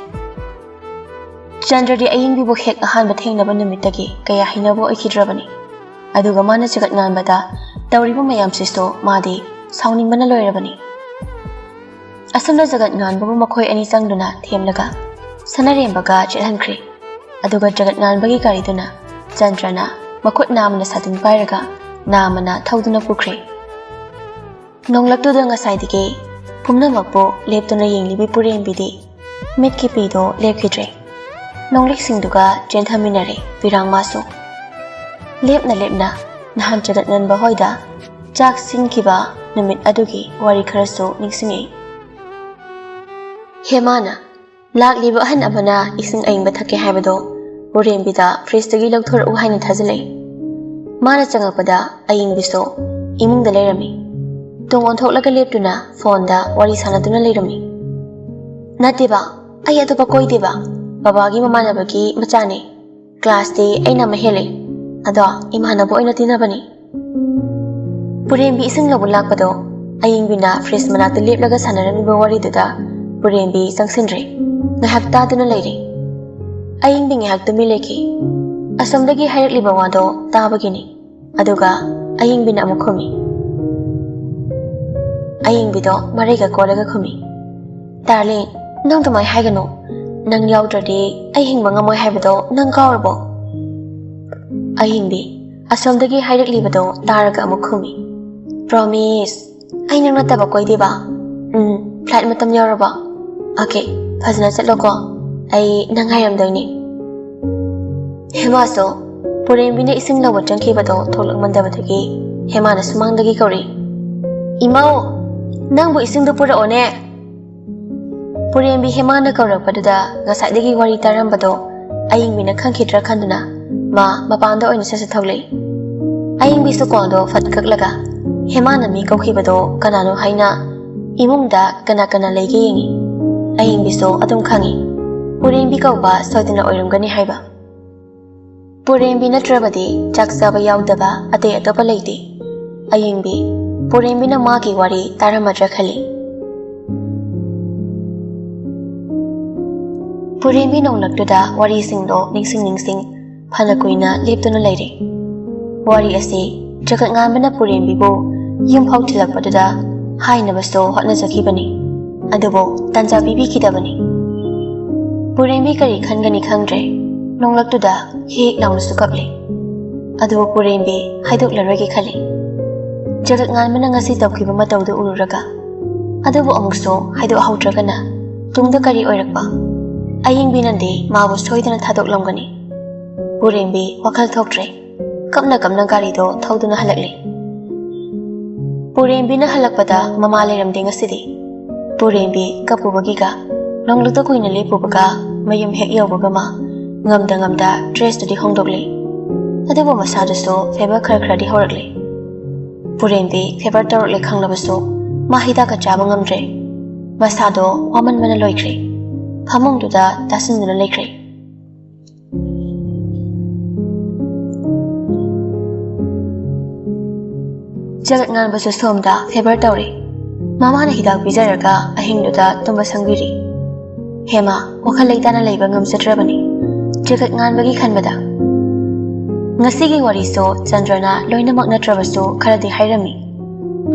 ꯆꯟꯗ꯭ꯔꯗꯤ ꯑꯌꯤꯡꯕꯤꯕꯨ ꯍꯦꯛ ꯑꯍꯥꯟꯕ ꯊꯦꯡꯅꯕ ꯅꯨꯃꯤꯠꯇꯒꯤ ꯀꯌꯥ ꯍꯩꯅꯕ ꯑꯣꯏꯈꯤꯗ꯭ꯔꯕꯅꯤ꯫ ꯑꯗꯨꯒ ꯃꯥꯅ ꯆꯒꯠ ꯉꯥꯟꯕꯗ ꯇꯧꯔꯤꯕ ꯃꯌꯥꯝꯁꯤꯁꯨ ꯃꯥꯗꯤ ꯁꯥꯎꯅꯤꯡꯕꯅ ꯂꯣꯏꯔꯕꯅꯤ꯫ ꯑꯁꯨꯝꯅ ꯖꯒꯠ ꯉꯥꯟꯕꯕꯨ ꯃꯈꯣꯏ ꯑꯅꯤ ꯆꯪꯗꯨꯅ ꯊꯦꯝꯂꯒ ꯁꯅꯥꯔꯦꯝꯕꯒ ꯆꯦꯜꯍꯟꯈ꯭ꯔꯦ꯫ ꯑꯗꯨꯒ ꯖꯒꯠ ꯉꯥꯟꯕꯒꯤ ꯒꯥꯔꯤꯗꯨꯅ ꯆꯟꯗ꯭ꯔꯅ ꯃꯈꯨꯠ ꯅꯥꯝꯃꯅ ꯁꯥꯇꯤꯟ ꯄꯥꯏꯔꯒ ꯅꯥꯝꯃꯅ ꯊꯧꯗꯨꯅ ꯄꯨꯈ꯭ꯔꯦ꯫ ꯅꯣꯡꯂꯛꯇꯨꯗ ꯉꯁꯥꯏꯗꯒꯤ ꯄꯨꯝꯅꯃꯛꯄꯨ ꯂꯦꯞꯇꯨꯅ ꯌꯦꯡꯂꯤꯕꯤ ꯄꯨꯔꯦꯝꯕꯤꯗꯤ ꯃꯤꯠꯀꯤ ꯄꯤꯗꯣ ꯂꯦꯞꯈꯤꯗ꯭ꯔꯦ꯫ ꯅꯣꯡꯂꯤꯛꯁꯤꯡꯗꯨꯒ ꯆꯦꯟꯊꯃꯤꯟꯅꯔꯦ ꯄꯤꯔꯥꯡꯃꯥꯁꯨ꯫ ꯂꯦꯞꯅ ꯂꯦꯞꯅ ꯅꯍꯥꯟ ꯖꯒꯠ ꯉꯥꯟꯕ ꯍꯣꯏꯗ ꯆꯥꯛ ꯁꯤꯟꯈꯤꯕ ꯅꯨꯃꯤꯠ ꯑꯗꯨꯒꯤ ꯋꯥꯔꯤ ꯈꯔꯁꯨ ꯅꯤꯡꯁꯤꯡꯉꯛꯏ꯫ ꯍꯦꯃꯥꯅ ꯂꯥꯛꯂꯤꯕ ꯑꯍꯟ ꯑꯃꯅ ꯏꯁꯤꯡ ꯑꯏꯪꯕ ꯊꯛꯀꯦ ꯍꯥꯏꯕꯗꯣ ꯄꯨꯔꯦꯝꯕꯤꯗ ꯐ꯭ꯔꯤꯖꯇꯒꯤ ꯂꯧꯊꯣꯔꯛꯎ ꯍꯥꯏꯅ ꯊꯥꯖꯤꯜꯂꯛꯏ꯫ ꯃꯥꯅ ꯆꯪꯉꯛꯄꯗ ꯑꯌꯤꯡꯕꯤꯁꯨ ꯏꯃꯨꯡꯗ ꯂꯩꯔꯝꯃꯤ꯫ ꯇꯨꯡ ꯑꯣꯟꯊꯣꯛꯂꯒ ꯂꯦꯞꯇꯨꯅ ꯐꯣꯟꯗ ꯋꯥꯔꯤ ꯁꯥꯟꯅꯗꯨꯅ ꯂꯩꯔꯝꯃꯤ꯫ "ꯅꯠꯇꯦꯕ, ꯑꯩ ꯑꯇꯣꯞꯄ ꯀꯣꯏꯗꯦꯕ, ꯕꯕꯥꯒꯤ ꯃꯃꯥꯟꯅꯕꯒꯤ ꯃꯆꯥꯅꯦ꯫ ꯀ꯭ꯂꯥꯁꯇꯤ ꯑꯩꯅ ꯑꯃ ꯍꯦꯜꯂꯦ, ꯑꯗꯣ ꯏꯃꯥꯟꯅꯕ ꯑꯣꯏꯅ ꯇꯤꯟꯅꯕꯅꯤ"꯫ ꯄꯨꯔꯦꯝꯕꯤ ꯏꯁꯤꯡ ꯂꯧꯕ ꯂꯥꯛꯄꯗꯣ ꯑꯌꯤꯡꯕꯤꯅ ꯐ꯭ꯔꯤꯖ ꯃꯅꯥꯛꯇ ꯂꯦꯞꯂꯒ ꯁꯥꯟꯅꯔꯝꯃꯤꯕ ꯋꯥꯔꯤꯗꯨꯗ ꯄꯨꯔꯦꯝꯕꯤ ꯆꯪꯁꯤꯟꯗ꯭ꯔꯦ꯫ ꯉꯥꯏꯍꯥꯛ ꯇꯥꯗꯨꯅ ꯂꯩꯔꯦ꯫ ꯑꯌꯤꯡꯕꯤ ꯉꯥꯏꯍꯥꯛ ꯇꯨꯃꯤꯟ ꯂꯩꯈꯤ꯫ ꯑꯁꯣꯝꯗꯒꯤ ꯍꯥꯏꯔꯛꯂꯤꯕ ꯋꯥꯗꯣ ꯇꯥꯕꯒꯤꯅꯤ꯫ ꯑꯗꯨꯒ ꯑꯌꯤꯡꯕꯤꯅ ꯑꯃꯨꯛ ꯈꯨꯝꯃꯤ꯫ ꯑꯌꯤꯡꯕꯤꯗꯣ ꯃꯔꯩꯒ ꯀꯣꯜꯂꯒ ꯈꯨꯝꯃꯤ, "ꯗꯥꯔꯂꯤꯡ, ꯅꯪ ꯑꯗꯨꯃꯥꯏ ꯍꯥꯏꯒꯅꯨ꯫ ꯅꯪ ꯌꯥꯎꯗ꯭ꯔꯗꯤ ꯑꯩ ꯍꯤꯡꯕ ꯉꯝꯃꯣꯏ ꯍꯥꯏꯕꯗꯣ ꯅꯪ ꯀꯥꯎꯔꯕꯣ?" ꯑꯍꯤꯡꯕꯤ ꯑꯁꯣꯝꯗꯒꯤ ꯍꯥꯏꯔꯛꯂꯤꯕꯗꯣ ꯇꯥꯔꯒ ꯑꯃꯨꯛ ꯈꯨꯝꯃꯤ, "ꯄ꯭ꯔꯣꯃꯤꯁ, ꯑꯩ ꯅꯪ ꯅꯠꯇꯕ ꯀꯣꯏꯗꯦꯕ꯫ ꯎꯝ, ꯐ꯭ꯂꯥꯏꯠ ꯃꯇꯝ ꯌꯧꯔꯕꯣ? ꯑꯣꯀꯦ, ꯐꯖꯅ ꯆꯠꯂꯣꯀꯣ, ꯑꯩ ꯅꯪ ꯉꯥꯏꯔꯝꯗꯣꯏꯅꯦ"꯫ ꯍꯦꯃꯥꯁꯨ ꯄꯨꯔꯦꯝꯕꯤꯅ ꯏꯁꯤꯡ ꯂꯧꯕ ꯆꯪꯈꯤꯕꯗꯣ ꯊꯣꯛꯂꯛꯃꯟꯗꯕꯗꯒꯤ ꯍꯦꯃꯥꯅ ꯁꯨꯃꯥꯡꯗꯒꯤ ꯀꯧꯔꯛꯏ, "ꯏꯃꯧ, ꯅꯪꯕꯨ ꯏꯁꯤꯡꯗꯨ ꯄꯨꯔꯛꯑꯣꯅꯦ"꯫ ꯄꯨꯔꯦꯝꯕꯤ ꯍꯦꯃꯥꯅ ꯀꯧꯔꯛꯄꯗꯨꯗ ꯉꯁꯥꯏꯗꯒꯤ ꯋꯥꯔꯤ ꯇꯥꯔꯝꯕꯗꯣ ꯑꯌꯤꯡꯕꯤꯅ ꯈꯪꯈꯤꯗ꯭ꯔꯥ ꯈꯟꯗꯨꯅ ꯃꯥ ꯃꯄꯥꯟꯗ ꯑꯣꯏꯅ ꯁꯠ ꯁꯠ ꯊꯣꯛꯂꯛꯏ꯫ ꯑꯌꯤꯡꯕꯤꯁꯨ ꯀꯣꯜꯗꯣ ꯐꯠ ꯀꯛꯂꯒ ꯍꯦꯃꯥꯅ ꯃꯤ ꯀꯧꯈꯤꯕꯗꯣ ꯀꯅꯥꯅꯣ ꯍꯥꯏꯅ ꯏꯃꯨꯡꯗ ꯀꯅꯥ ꯀꯅꯥ ꯂꯩꯒꯦ ꯌꯦꯡꯉꯤ꯫ ꯑꯌꯤꯡꯕꯤꯁꯨ ꯑꯗꯨꯝ ꯈꯪꯉꯤ꯫ ꯄꯨꯔꯦꯝꯕꯤ ꯀꯧꯕ ꯁꯣꯏꯗꯅ ꯑꯣꯏꯔꯝꯒꯅꯤ ꯍꯥꯏꯕ꯫ ꯄꯨꯔꯦꯝꯕꯤ ꯅꯠꯇ꯭ꯔꯕꯗꯤ ꯆꯥꯛ ꯆꯥꯕ ꯌꯥꯎꯗꯕ ꯑꯇꯩ ꯑꯇꯣꯞꯄ ꯂꯩꯇꯦ꯫ ꯑꯌꯤꯡꯕꯤ, ꯄꯨꯔꯦꯝꯕꯤꯅ ꯃꯥꯒꯤ ꯋꯥꯔꯤ ꯇꯥꯔꯝꯃꯗ꯭ꯔꯥ ꯈꯜꯂꯤ꯫ ꯄꯨꯔꯦꯝꯕꯤ ꯅꯣꯡꯂꯛꯇꯨꯗ ꯋꯥꯔꯤꯁꯤꯡꯗꯣ ꯅꯤꯡꯁꯤꯡ ꯅꯤꯡꯁꯤꯡ ꯐꯅ ꯀꯨꯏꯅ ꯂꯦꯞꯇꯨꯅ ꯂꯩꯔꯦ꯫ ꯋꯥꯔꯤ ꯑꯁꯤ ꯖꯒꯠ ꯉꯥꯟꯕꯅ ꯄꯨꯔꯦꯝꯕꯤꯕꯨ ꯌꯨꯝ ꯐꯥꯎ ꯊꯤꯜꯂꯛꯄꯗꯨꯗ ꯍꯥꯏꯅꯕꯁꯨ ꯍꯣꯠꯅꯖꯈꯤꯕꯅꯤ, ꯑꯗꯨꯕꯨ ꯇꯥꯟꯖꯥ ꯄꯤꯕꯤꯈꯤꯗꯕꯅꯤ꯫ ꯄꯨꯔꯦꯝꯕꯤ ꯀꯔꯤ ꯈꯟꯒꯅꯤ ꯈꯪꯗ꯭ꯔꯦ, ꯅꯣꯡꯂꯛꯇꯨꯗ ꯍꯦꯛ ꯂꯥꯎꯅꯁꯨ ꯀꯞꯂꯦ꯫ ꯑꯗꯨꯕꯨ ꯄꯨꯔꯦꯝꯕꯤ ꯍꯥꯏꯗꯣꯛꯂꯔꯣꯏꯒꯦ ꯈꯜꯂꯤ꯫ ꯖꯒꯠ ꯉꯥꯟꯕꯅ ꯉꯁꯤ ꯇꯧꯈꯤꯕ ꯃꯇꯧꯗꯨ ꯎꯔꯨꯔꯒ꯫ ꯑꯗꯨꯕꯨ ꯑꯃꯨꯛꯁꯨ ꯍꯥꯏꯗꯣꯛꯍꯧꯗ꯭ꯔꯒꯅ ꯇꯨꯡꯗ ꯀꯔꯤ ꯑꯣꯏꯔꯛꯄ? ꯑꯌꯤꯡꯕꯤꯅꯗꯤ ꯃꯥꯕꯨ ꯁꯣꯏꯗꯅ ꯊꯥꯗꯣꯛꯂꯝꯒꯅꯤ꯫ ꯄꯨꯔꯦꯝꯕꯤ ꯋꯥꯈꯜ ꯊꯣꯛꯇ꯭ꯔꯦ꯫ ꯀꯞꯅ ꯀꯞꯅ ꯒꯥꯔꯤꯗꯣ ꯊꯧꯗꯨꯅ ꯍꯜꯂꯛꯂꯦ꯫ ꯄꯨꯔꯦꯝꯕꯤꯅ ꯍꯜꯂꯛꯄꯗ ꯃꯃꯥ ꯂꯩꯔꯝꯗꯦ ꯉꯁꯤꯗꯤ꯫ ꯄꯨꯔꯦꯝꯕꯤ ꯀꯞꯄꯨꯕꯒꯤꯒ ꯅꯣꯡꯂꯛꯇ ꯀꯨꯏꯅ ꯂꯦꯞꯄꯨꯕꯒ ꯃꯌꯨꯝ ꯍꯦꯛ ꯌꯧꯕꯒ ꯃꯥ ꯉꯝꯗ ꯉꯝꯗ ꯗ꯭ꯔꯦꯁꯇꯨꯗꯤ ꯍꯣꯡꯗꯣꯛꯂꯦ꯫ ꯑꯗꯨꯕꯨ ꯃꯁꯥꯗꯨꯁꯨ ꯐꯦꯕꯔ ꯈꯔ ꯈꯔꯗꯤ ꯍꯧꯔꯛꯂꯦ꯫ ꯄꯨꯔꯦꯝꯕꯤ ꯐꯦꯕꯔ ꯇꯧꯔꯛꯂꯦ ꯈꯪꯂꯕꯁꯨ ꯃꯥ ꯍꯤꯗꯥꯛꯀ ꯆꯥꯕ ꯉꯝꯗ꯭ꯔꯦ꯫ ꯃꯁꯥꯗꯣ ꯋꯥꯃꯟꯕꯅ ꯂꯣꯏꯈ꯭ꯔꯦ꯫ ꯐꯃꯨꯡꯗꯨꯗ ꯇꯥꯁꯤꯟꯗꯨꯅ ꯂꯩꯈ꯭ꯔꯦ꯫ ꯖꯒꯠ ꯉꯥꯟꯕꯁꯨ ꯁꯣꯝꯗ ꯐꯦꯕꯔ ꯇꯧꯔꯦ꯫ ꯃꯃꯥꯅ ꯍꯤꯗꯥꯛ ꯄꯤꯖꯔꯒ ꯑꯍꯤꯡꯗꯨꯗ ꯇꯨꯝꯕ ꯁꯪꯕꯤꯔꯤ꯫ ꯍꯦꯃꯥ ꯋꯥꯈꯜ ꯂꯩꯇꯥꯅ ꯂꯩꯕ ꯉꯝꯖꯗ꯭ꯔꯕꯅꯤ꯫ ꯖꯒꯠ ꯉꯥꯟꯕꯒꯤ ꯈꯟꯕꯗ꯫ ꯉꯁꯤꯒꯤ ꯋꯥꯔꯤꯁꯨ ꯆꯟꯗ꯭ꯔꯅ ꯂꯣꯏꯅꯃꯛ ꯅꯠꯇ꯭ꯔꯕꯁꯨ ꯈꯔꯗꯤ ꯍꯥꯏꯔꯝꯃꯤ꯫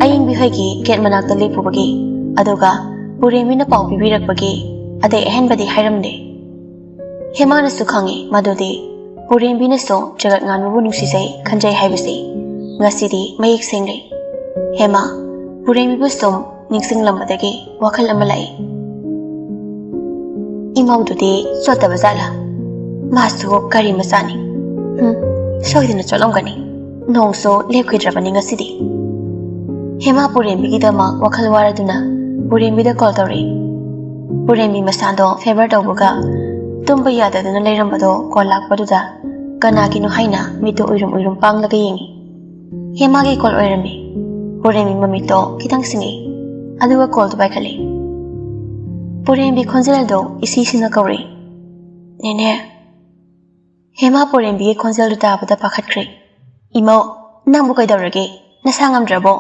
ꯑꯌꯤꯡꯕꯤ ꯍꯣꯏꯒꯤ ꯒꯦꯠ ꯃꯅꯥꯛꯇ ꯂꯦꯞꯄꯨꯕꯒꯤ, ꯑꯗꯨꯒ ꯄꯨꯔꯦꯝꯕꯤꯅ ꯄꯥꯎ ꯄꯤꯕꯤꯔꯛꯄꯒꯤ, ꯑꯇꯩ ꯑꯍꯦꯟꯕꯗꯤ ꯍꯥꯏꯔꯝꯗꯦ꯫ ꯍꯦꯃꯥꯅꯁꯨ ꯈꯪꯏ ꯃꯗꯨꯗꯤ ꯄꯨꯔꯦꯝꯕꯤꯅꯁꯨ ꯖꯒꯠ ꯉꯥꯟꯕꯕꯨ ꯅꯨꯡꯁꯤꯖꯩ ꯈꯟꯖꯩ ꯍꯥꯏꯕꯁꯤ ꯉꯁꯤꯗꯤ ꯃꯌꯦꯛ ꯁꯦꯡꯂꯦ꯫ ꯍꯦꯃꯥ ꯄꯨꯔꯦꯝꯕꯤꯕꯨ ꯁꯨꯝ ꯅꯤꯡꯁꯤꯡꯂꯝꯕꯗꯒꯤ ꯋꯥꯈꯜ ꯑꯃ ꯂꯥꯛꯏ꯫ ꯏꯃꯧꯗꯨꯗꯤ ꯆꯣꯠꯇꯕ ꯖꯥꯠꯂꯥ? ꯃꯥꯁꯨ ꯀꯔꯤ ꯃꯆꯥꯅꯤ? ꯍꯨꯝ, ꯁꯣꯏꯗꯅ ꯆꯣꯠꯂꯝꯒꯅꯤ꯫ ꯅꯣꯡꯁꯨ ꯂꯦꯞꯈꯤꯗ꯭ꯔꯕꯅꯤ ꯉꯁꯤꯗꯤ꯫ ꯍꯦꯃꯥ ꯄꯨꯔꯦꯝꯕꯤꯒꯤꯗꯃꯛ ꯋꯥꯈꯜ ꯋꯥꯔꯗꯨꯅ ꯄꯨꯔꯦꯝꯕꯤꯗ ꯀꯣꯜ ꯇꯧꯔꯛꯏ꯫ ꯄꯨꯔꯦꯝꯕꯤ ꯃꯁꯥꯗꯣ ꯐꯦꯕꯔ ꯇꯧꯕꯒ ꯇꯨꯝꯕ ꯌꯥꯗꯗꯨꯅ ꯂꯩꯔꯝꯕꯗꯣ ꯀꯣꯜ ꯂꯥꯛꯄꯗꯨꯗ ꯀꯅꯥꯒꯤꯅꯣ ꯍꯥꯏꯅ ꯃꯤꯠꯇꯨ ꯎꯏꯔꯨꯝ ꯎꯏꯔꯨꯝ ꯄꯥꯡꯂꯒ ꯌꯦꯡꯉꯤ꯫ ꯍꯦꯃꯥꯒꯤ ꯀꯣꯜ ꯑꯣꯏꯔꯝꯃꯤ꯫ ꯄꯨꯔꯦꯝꯕꯤ ꯃꯃꯤꯠꯇꯣ ꯈꯤꯇꯪ ꯁꯤꯡꯉꯤ, ꯑꯗꯨꯒ ꯀꯣꯜꯗꯨ ꯄꯥꯏꯈꯠꯂꯤ꯫ ꯄꯨꯔꯦꯝꯕꯤ ꯈꯣꯟꯖꯦꯜꯗꯣ ꯏꯁꯤ ꯁꯤꯅ ꯀꯧꯔꯛꯏ꯫ ꯅꯦꯅꯦ꯫ ꯍꯦꯃꯥ ꯄꯨꯔꯦꯝꯕꯤꯒꯤ ꯈꯣꯟꯖꯦꯜꯗꯨ ꯇꯥꯕꯗ ꯄꯥꯈꯠꯈ꯭ꯔꯦ꯫ "ꯏꯃꯧ, ꯅꯪꯕꯨ ꯀꯩꯗꯧꯔꯒꯦ? ꯅꯁꯥ ꯉꯝꯗ꯭ꯔꯕꯣ?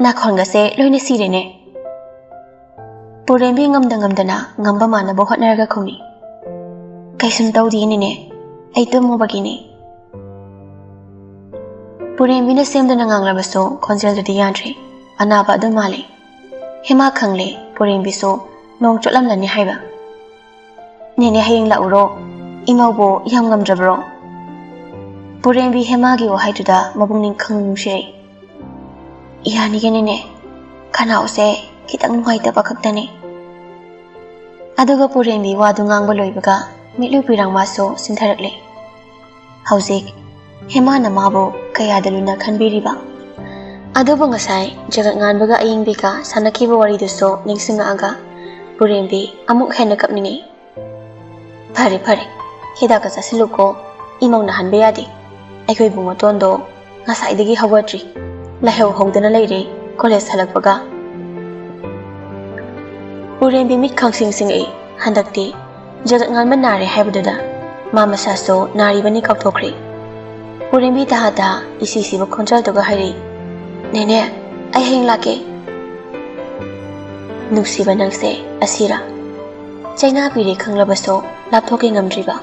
ꯅꯥꯈꯣꯟꯒꯁꯦ ꯂꯣꯏꯅ ꯁꯤꯔꯦꯅꯦ꯫" ꯄꯨꯔꯦꯝꯕꯤ ꯉꯝꯗ ꯉꯝꯗꯅ ꯉꯝꯕ ꯃꯥꯟꯅꯕ ꯍꯣꯠꯅꯔꯒ ꯈꯨꯝꯃꯤ꯫ "ꯀꯩꯁꯨꯝ ꯇꯧꯗꯤꯌꯦ ꯅꯦꯅꯦ, ꯑꯩ ꯇꯨꯝꯃꯨꯕꯒꯤꯅꯦ꯫" ꯄꯨꯔꯦꯝꯕꯤꯅ ꯁꯦꯝꯗꯅ ꯉꯥꯡꯂꯕꯁꯨ ꯈꯣꯟꯖꯦꯜꯗꯨꯗꯤ ꯌꯥꯗ꯭ꯔꯦ꯫ ꯑꯅꯥꯕ ꯑꯗꯨꯝ ꯃꯥꯜꯂꯦ꯫ ꯍꯦꯃꯥ ꯈꯪꯂꯦ ꯄꯨꯔꯦꯝꯕꯤꯁꯨ ꯅꯣꯡ ꯆꯣꯠꯂꯝꯂꯅꯤ ꯍꯥꯏꯕ꯫ "ꯅꯦꯅꯦ, ꯍꯌꯦꯡ ꯂꯥꯛꯎꯔꯣ? ꯏꯃꯧꯕꯨ ꯌꯥꯝ ꯉꯝꯗ꯭ꯔꯕ꯭ꯔꯣ?" ꯄꯨꯔꯦꯝꯕꯤ ꯍꯦꯃꯥꯒꯤ ꯋꯥꯍꯩꯗꯨꯗ ꯃꯄꯨꯛꯅꯤꯡ ꯈꯪꯅꯨꯡ ꯅꯨꯡꯁꯤꯔꯛꯏ꯫ "ꯌꯥꯅꯤꯌꯦ ꯅꯦꯅꯦ, ꯈꯅꯥꯎꯁꯦ ꯈꯤꯇꯪ ꯅꯨꯡꯉꯥꯏꯇꯕ ꯈꯛꯇꯅꯤ꯫" ꯑꯗꯨꯒ ꯄꯨꯔꯦꯝꯕꯤ ꯋꯥꯗꯨ ꯉꯥꯡꯕ ꯂꯣꯏꯕꯒ ꯃꯤꯠꯂꯨ ꯄꯤꯔꯥꯡ ꯃꯥꯁꯨ ꯁꯤꯟꯊꯔꯛꯂꯦ꯫ ꯍꯧꯖꯤꯛ ꯍꯦꯃꯥꯅ ꯃꯥꯕꯨ ꯀꯌꯥꯗ ꯂꯨꯅ ꯈꯟꯕꯤꯔꯤꯕ꯫ ꯑꯗꯨꯕꯨ ꯉꯁꯥꯏ ꯖꯒꯠ ꯉꯥꯟꯕꯒ ꯑꯌꯤꯡꯕꯤꯒ ꯁꯥꯟꯅꯈꯤꯕ ꯋꯥꯔꯤꯗꯨꯁꯨ ꯅꯤꯡꯁꯤꯡꯉꯛꯑꯒ ꯄꯨꯔꯦꯝꯕꯤ ꯑꯃꯨꯛ ꯍꯦꯟꯅ ꯀꯞꯅꯤꯡꯉꯤ꯫ "ꯐꯔꯦ, ꯐꯔꯦ, ꯍꯤꯗꯥꯛꯀ ꯆꯥꯁꯤꯜꯂꯨꯀꯣ, ꯏꯃꯧꯅ ꯍꯟꯕ ꯌꯥꯗꯦ꯫ ꯑꯩꯈꯣꯏ ꯏꯕꯨꯡꯉꯣꯇꯣꯟꯗꯣ ꯉꯁꯥꯏꯗꯒꯤ ꯍꯧꯒꯠꯇ꯭ꯔꯤ, ꯂꯥꯏꯍꯧ ꯍꯧꯗꯅ ꯂꯩꯔꯦ ꯀꯣꯂꯦꯖ ꯍꯜꯂꯛꯄꯒ꯫" ꯄꯨꯔꯦꯝꯕꯤ ꯃꯤꯠ ꯈꯪꯁꯤꯡ ꯁꯤꯡꯉꯛꯏ꯫ ꯍꯟꯗꯛꯇꯤ ꯖꯒꯠ ꯉꯥꯟꯕ ꯅꯥꯔꯦ ꯍꯥꯏꯕꯗꯨꯗ ꯃꯥ ꯃꯁꯥꯁꯨ ꯅꯥꯔꯤꯕꯅꯤ ꯀꯥꯎꯊꯣꯛꯈ꯭ꯔꯦ꯫ ꯄꯨꯔꯦꯝꯕꯤ ꯇꯍꯥ ꯇꯍꯥ ꯏꯁꯤ ꯁꯤꯕ ꯈꯣꯟꯖꯦꯜꯗꯨꯒ ꯍꯥꯏꯔꯛꯏ, "ꯅꯦꯅꯦ, ꯑꯩ ꯍꯌꯦꯡ ꯂꯥꯛꯀꯦ꯫" ꯅꯨꯡꯁꯤꯕ ꯅꯪꯁꯦ ꯑꯁꯤꯔꯥ? ꯆꯩꯅꯥ ꯄꯤꯔꯦ ꯈꯪꯂꯕꯁꯨ ꯂꯥꯞꯊꯣꯛꯀꯦ ꯉꯝꯗ꯭ꯔꯤꯕ,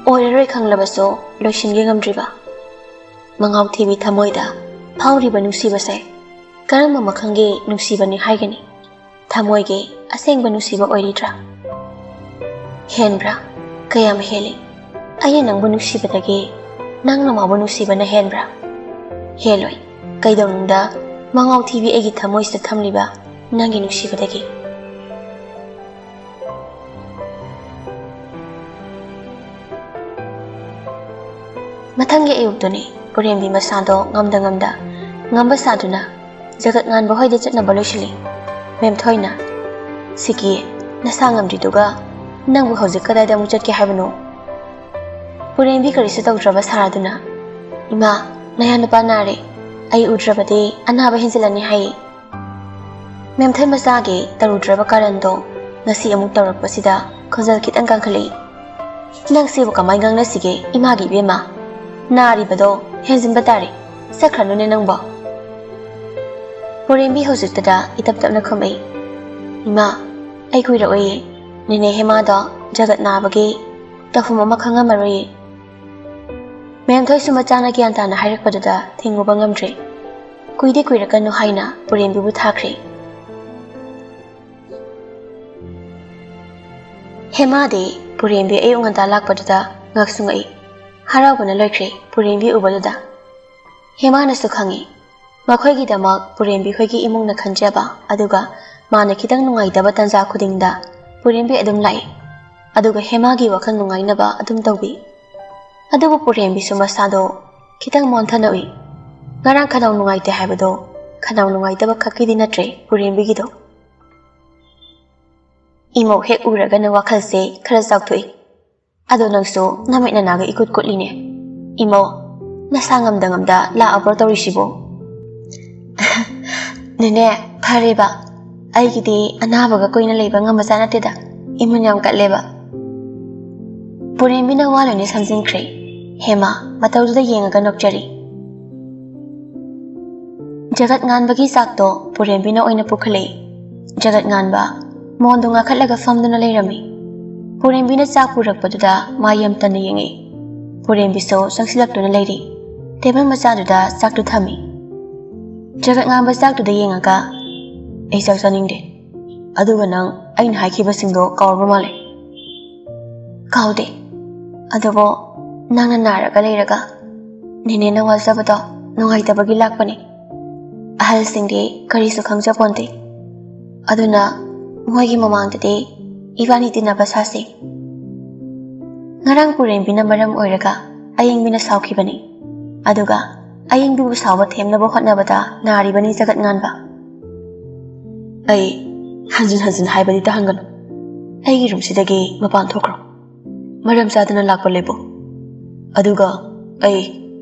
ꯑꯣꯏꯔꯔꯣꯏ ꯈꯪꯂꯕꯁꯨ ꯂꯣꯏꯁꯤꯟꯒꯦ ꯉꯝꯗ꯭ꯔꯤꯕ, ꯃꯉꯥꯎ ꯊꯤꯕꯤ ꯊꯃꯣꯏꯗ ꯐꯥꯎꯔꯤꯕ ꯅꯨꯡꯁꯤꯕꯁꯦ ꯀꯔꯝꯕ ꯃꯈꯜꯒꯤ ꯅꯨꯡꯁꯤꯕꯅꯤ ꯍꯥꯏꯒꯅꯤ? ꯊꯃꯣꯏꯒꯤ ꯑꯁꯦꯡꯕ ꯅꯨꯡꯁꯤꯕ ꯑꯣꯏꯔꯤꯗ꯭ꯔꯥ? ꯍꯦꯟꯕ꯭ꯔꯥ? ꯀꯌꯥꯝ ꯍꯦꯜꯂꯤ? ꯑꯩꯅ ꯅꯪꯕꯨ ꯅꯨꯡꯁꯤꯕꯗꯒꯤ ꯅꯪꯅ ꯃꯥꯕꯨ ꯅꯨꯡꯁꯤꯕꯅ ꯍꯦꯟꯕ꯭ꯔꯥ? ꯍꯦꯜꯂꯣꯏ꯫ ꯀꯩꯗꯧꯅꯨꯡꯗ ꯃꯉꯥꯎ ꯊꯤꯕꯤ ꯑꯩꯒꯤ ꯊꯃꯣꯏꯁꯤꯗ ꯊꯝꯂꯤꯕ ꯅꯪꯒꯤ ꯅꯨꯡꯁꯤꯕꯗꯒꯤ꯫ ꯃꯊꯪꯒꯤ ꯑꯌꯨꯛꯇꯨꯅꯤ ꯄꯨꯔꯦꯝꯕꯤ ꯃꯁꯥꯗꯣ ꯉꯝꯗ ꯉꯝꯗ ꯉꯝꯕ ꯁꯥꯗꯨꯅ ꯖꯒꯠ ꯉꯥꯟꯕ ꯍꯣꯏꯗ ꯆꯠꯅꯕ ꯂꯣꯏꯁꯤꯜꯂꯤ꯫ ꯃꯦꯝꯊꯣꯏꯅ, "ꯁꯤꯀꯤ, ꯅꯁꯥ ꯉꯝꯗ꯭ꯔꯤꯗꯨꯒ ꯅꯪꯕꯨ ꯍꯧꯖꯤꯛ ꯀꯗꯥꯏꯗ ꯑꯃꯨꯛ ꯆꯠꯀꯦ ꯍꯥꯏꯕꯅꯣ?" ꯄꯨꯔꯦꯝꯕꯤ ꯀꯔꯤꯁꯨ ꯇꯧꯗ꯭ꯔꯕ ꯁꯥꯔꯗꯨꯅ, "ꯏꯃꯥ, ꯅꯌꯥ ꯅꯨꯄꯥ ꯅꯥꯔꯦ, ꯑꯩ ꯎꯗ꯭ꯔꯕꯗꯤ ꯑꯅꯥꯕ ꯍꯦꯟꯖꯤꯜꯂꯅꯤ ꯍꯥꯏꯌꯦ꯫" ꯃꯦꯝꯊꯣꯏ ꯃꯆꯥꯒꯤ ꯇꯧꯔꯨꯗ꯭ꯔꯕ ꯀꯥꯔꯟꯗꯣ ꯉꯁꯤ ꯑꯃꯨꯛ ꯇꯧꯔꯛꯄꯁꯤꯗ ꯈꯣꯟꯖꯦꯜ ꯈꯤꯇꯪ ꯀꯟꯈꯠꯂꯛꯏ꯫ "ꯅꯪꯁꯤꯕꯨ ꯀꯃꯥꯏ ꯉꯥꯡꯅꯁꯤꯒꯦ ꯏꯃꯥꯒꯤ ꯏꯕꯦꯝꯃ? ꯅꯥꯔꯤꯕꯗꯣ ꯍꯦꯟꯖꯤꯟꯕ ꯇꯥꯔꯦ꯫ ꯆꯠꯈ꯭ꯔꯅꯨꯅꯦ ꯅꯪꯕꯣ꯫" ꯄꯨꯔꯦꯝꯕꯤ ꯍꯧꯖꯤꯛꯇꯗ ꯏꯇꯞ ꯇꯞꯅ ꯈꯨꯝꯃꯛꯏ, "ꯏꯃꯥ, ꯑꯩ ꯀꯨꯏꯔꯛꯑꯣꯏꯌꯦ꯫ ꯅꯦꯅꯦ ꯍꯦꯃꯥꯗꯣ ꯖꯒꯠ ꯅꯥꯕꯒꯤ ꯇꯧꯐꯝ ꯑꯃ ꯈꯪꯉꯝꯃꯔꯣꯏꯌꯦ꯫" ꯃꯦꯝꯊꯣꯏꯁꯨ ꯃꯆꯥꯅ ꯒ꯭ꯌꯥꯟ ꯇꯥꯅ ꯍꯥꯏꯔꯛꯄꯗꯨꯗ ꯊꯤꯡꯉꯨꯕ ꯉꯝꯗ꯭ꯔꯦ꯫ ꯀꯨꯏꯗꯤ ꯀꯨꯏꯔꯛꯀꯅꯨ ꯍꯥꯏꯅ ꯄꯨꯔꯦꯝꯕꯤꯕꯨ ꯊꯥꯈ꯭ꯔꯦ꯫ ꯍꯦꯃꯥꯗꯤ ꯄꯨꯔꯦꯝꯕꯤ ꯑꯌꯨꯛ ꯉꯟꯇꯥ ꯂꯥꯛꯄꯗꯨꯗ ꯉꯛꯁꯨ ꯉꯛꯏ꯫ ꯍꯔꯥꯎꯕꯅ ꯂꯣꯏꯈ꯭ꯔꯦ ꯄꯨꯔꯦꯝꯕꯤ ꯎꯕꯗꯨꯗ꯫ ꯍꯦꯃꯥꯅꯁꯨ ꯈꯪꯏ, ꯃꯈꯣꯏꯒꯤꯗꯃꯛ ꯄꯨꯔꯦꯝꯕꯤ ꯈꯣꯏꯒꯤ ꯏꯃꯨꯡꯅ ꯈꯟꯖꯕ, ꯑꯗꯨꯒ ꯃꯥꯅ ꯈꯤꯇꯪ ꯅꯨꯡꯉꯥꯏꯇꯕ ꯇꯥꯟꯖꯥ ꯈꯨꯗꯤꯡꯗ ꯄꯨꯔꯦꯝꯕꯤ ꯑꯗꯨꯝ ꯂꯥꯛꯏ꯫ ꯑꯗꯨꯒ ꯍꯦꯃꯥꯒꯤ ꯋꯥꯈꯜ ꯅꯨꯡꯉꯥꯏꯅꯕ ꯑꯗꯨꯝ ꯇꯧꯕꯤ꯫ ꯑꯗꯨꯕꯨ ꯄꯨꯔꯦꯝꯕꯤꯁꯨ ꯃꯁꯥꯗꯣ ꯈꯤꯇꯪ ꯃꯣꯟꯊꯅ ꯎꯏ꯫ ꯉꯔꯥꯡ ꯈꯅꯥꯎ ꯅꯨꯡꯉꯥꯏꯇꯦ ꯍꯥꯏꯕꯗꯣ ꯈꯅꯥꯎ ꯅꯨꯡꯉꯥꯏꯇꯕ ꯈꯛꯀꯤꯗꯤ ꯅꯠꯇ꯭ꯔꯦ ꯄꯨꯔꯦꯝꯕꯤꯒꯤꯗꯣ꯫ ꯏꯃꯧ ꯍꯦꯛ ꯎꯔꯒꯅ ꯋꯥꯈꯜꯁꯦ ꯈꯔ ꯆꯥꯎꯊꯣꯛꯏ꯫ "ꯑꯗꯣ ꯅꯪꯁꯨ ꯅꯃꯤꯠ ꯅꯅꯥꯒ ꯏꯀꯨꯠ ꯀꯨꯠꯂꯤꯅꯦ꯫ ꯏꯃꯧ, ꯅꯁꯥ ꯉꯝꯗ ꯉꯝꯗ ꯂꯥꯛꯑꯕ꯭ꯔꯣ ꯇꯧꯔꯤꯁꯤꯕꯣ?" "ꯅꯦꯅꯦ, ꯐꯔꯦꯕ꯫ ꯑꯩꯒꯤꯗꯤ ꯑꯅꯥꯕꯒ ꯀꯨꯏꯅ ꯂꯩꯕ ꯉꯝꯕꯖꯥꯠ ꯅꯠꯇꯦꯗ꯫ ꯏꯃꯨꯟ ꯌꯥꯝ ꯀꯠꯂꯦꯕ꯫" ꯄꯨꯔꯦꯝꯕꯤꯅ ꯋꯥ ꯂꯣꯏꯅ ꯁꯝꯖꯤꯟꯈ꯭ꯔꯦ꯫ ꯍꯦꯃꯥ ꯃꯇꯧꯗꯨꯗ ꯌꯦꯡꯉꯒ ꯅꯣꯛꯆꯔꯤ꯫ ꯖꯒꯠ ꯉꯥꯟꯕꯒꯤ ꯆꯥꯛꯇꯣ ꯄꯨꯔꯦꯝꯕꯤꯅ ꯑꯣꯏꯅ ꯄꯨꯈꯠꯂꯛꯏ꯫ ꯖꯒꯠ ꯉꯥꯟꯕ ꯃꯣꯟꯗꯣ ꯉꯥꯈꯠꯂꯒ ꯐꯝꯗꯨꯅ ꯂꯩꯔꯝꯃꯤ꯫ ꯄꯨꯔꯦꯝꯕꯤꯅ ꯆꯥꯛ ꯄꯨꯔꯛꯄꯗꯨꯗ ꯃꯥ ꯌꯥꯝꯇꯟꯅ ꯌꯦꯡꯉꯛꯏ꯫ ꯄꯨꯔꯦꯝꯕꯤꯁꯨ ꯆꯪꯁꯤꯜꯂꯛꯇꯨꯅ ꯂꯩꯔꯤ꯫ ꯇꯦꯕꯜ ꯃꯆꯥꯗꯨꯗ ꯆꯥꯛꯇꯨ ꯊꯝꯃꯤ꯫ ꯖꯒꯠ ꯉꯥꯟꯕ ꯆꯥꯛꯇꯨꯗ ꯌꯦꯡꯉꯒ, "ꯑꯩ ꯆꯥꯛ ꯆꯥꯅꯤꯡꯗꯦ꯫ ꯑꯗꯨꯒ ꯅꯪ ꯑꯩꯅ ꯍꯥꯏꯈꯤꯕꯁꯤꯡꯗꯣ ꯀꯥꯎꯔꯕ ꯃꯥꯜꯂꯦ꯫" "ꯀꯥꯎꯗꯦ꯫ ꯑꯗꯨꯕꯨ ꯅꯪꯅ ꯅꯥꯔꯒ ꯂꯩꯔꯒ ꯅꯦꯅꯦꯅ ꯋꯥꯖꯕꯗꯣ ꯅꯨꯡꯉꯥꯏꯇꯕꯒꯤ ꯂꯥꯛꯄꯅꯤ꯫ ꯑꯍꯜꯁꯤꯡꯗꯤ ꯀꯔꯤꯁꯨ ꯈꯪꯖꯄꯣꯟꯇꯦ꯫ ꯑꯗꯨꯅ ꯃꯣꯏꯒꯤ ꯃꯃꯥꯡꯗꯗꯤ ꯏꯕꯥꯅꯤ ꯇꯤꯟꯅꯕ ꯁꯥꯁꯤ꯫" ꯉꯔꯥꯡ ꯄꯨꯔꯦꯝꯕꯤꯅ ꯃꯔꯝ ꯑꯣꯏꯔꯒ ꯑꯌꯤꯡꯕꯤꯅ ꯁꯥꯎꯈꯤꯕꯅꯤ꯫ ꯑꯗꯨꯒ ꯑꯌꯤꯡꯕꯤꯕꯨ ꯁꯥꯎꯕ ꯊꯦꯝꯅꯕ ꯍꯣꯠꯅꯕꯗ ꯅꯥꯔꯤꯕꯅꯤ ꯖꯒꯠ ꯉꯥꯟꯕ꯫ "ꯑꯩ ꯍꯟꯖꯤꯟ ꯍꯟꯖꯤꯟ ꯍꯥꯏꯕꯗꯤ ꯇꯥꯍꯟꯒꯅꯨ꯫ ꯑꯩꯒꯤ ꯔꯨꯝꯁꯤꯗꯒꯤ ꯃꯄꯥꯟ ꯊꯣꯛꯈ꯭ꯔꯣ꯫ ꯃꯔꯝ ꯆꯥꯗꯅ ꯂꯥꯛꯄ ꯂꯦꯞꯄꯨ꯫ ꯑꯗꯨꯒ ꯑꯩ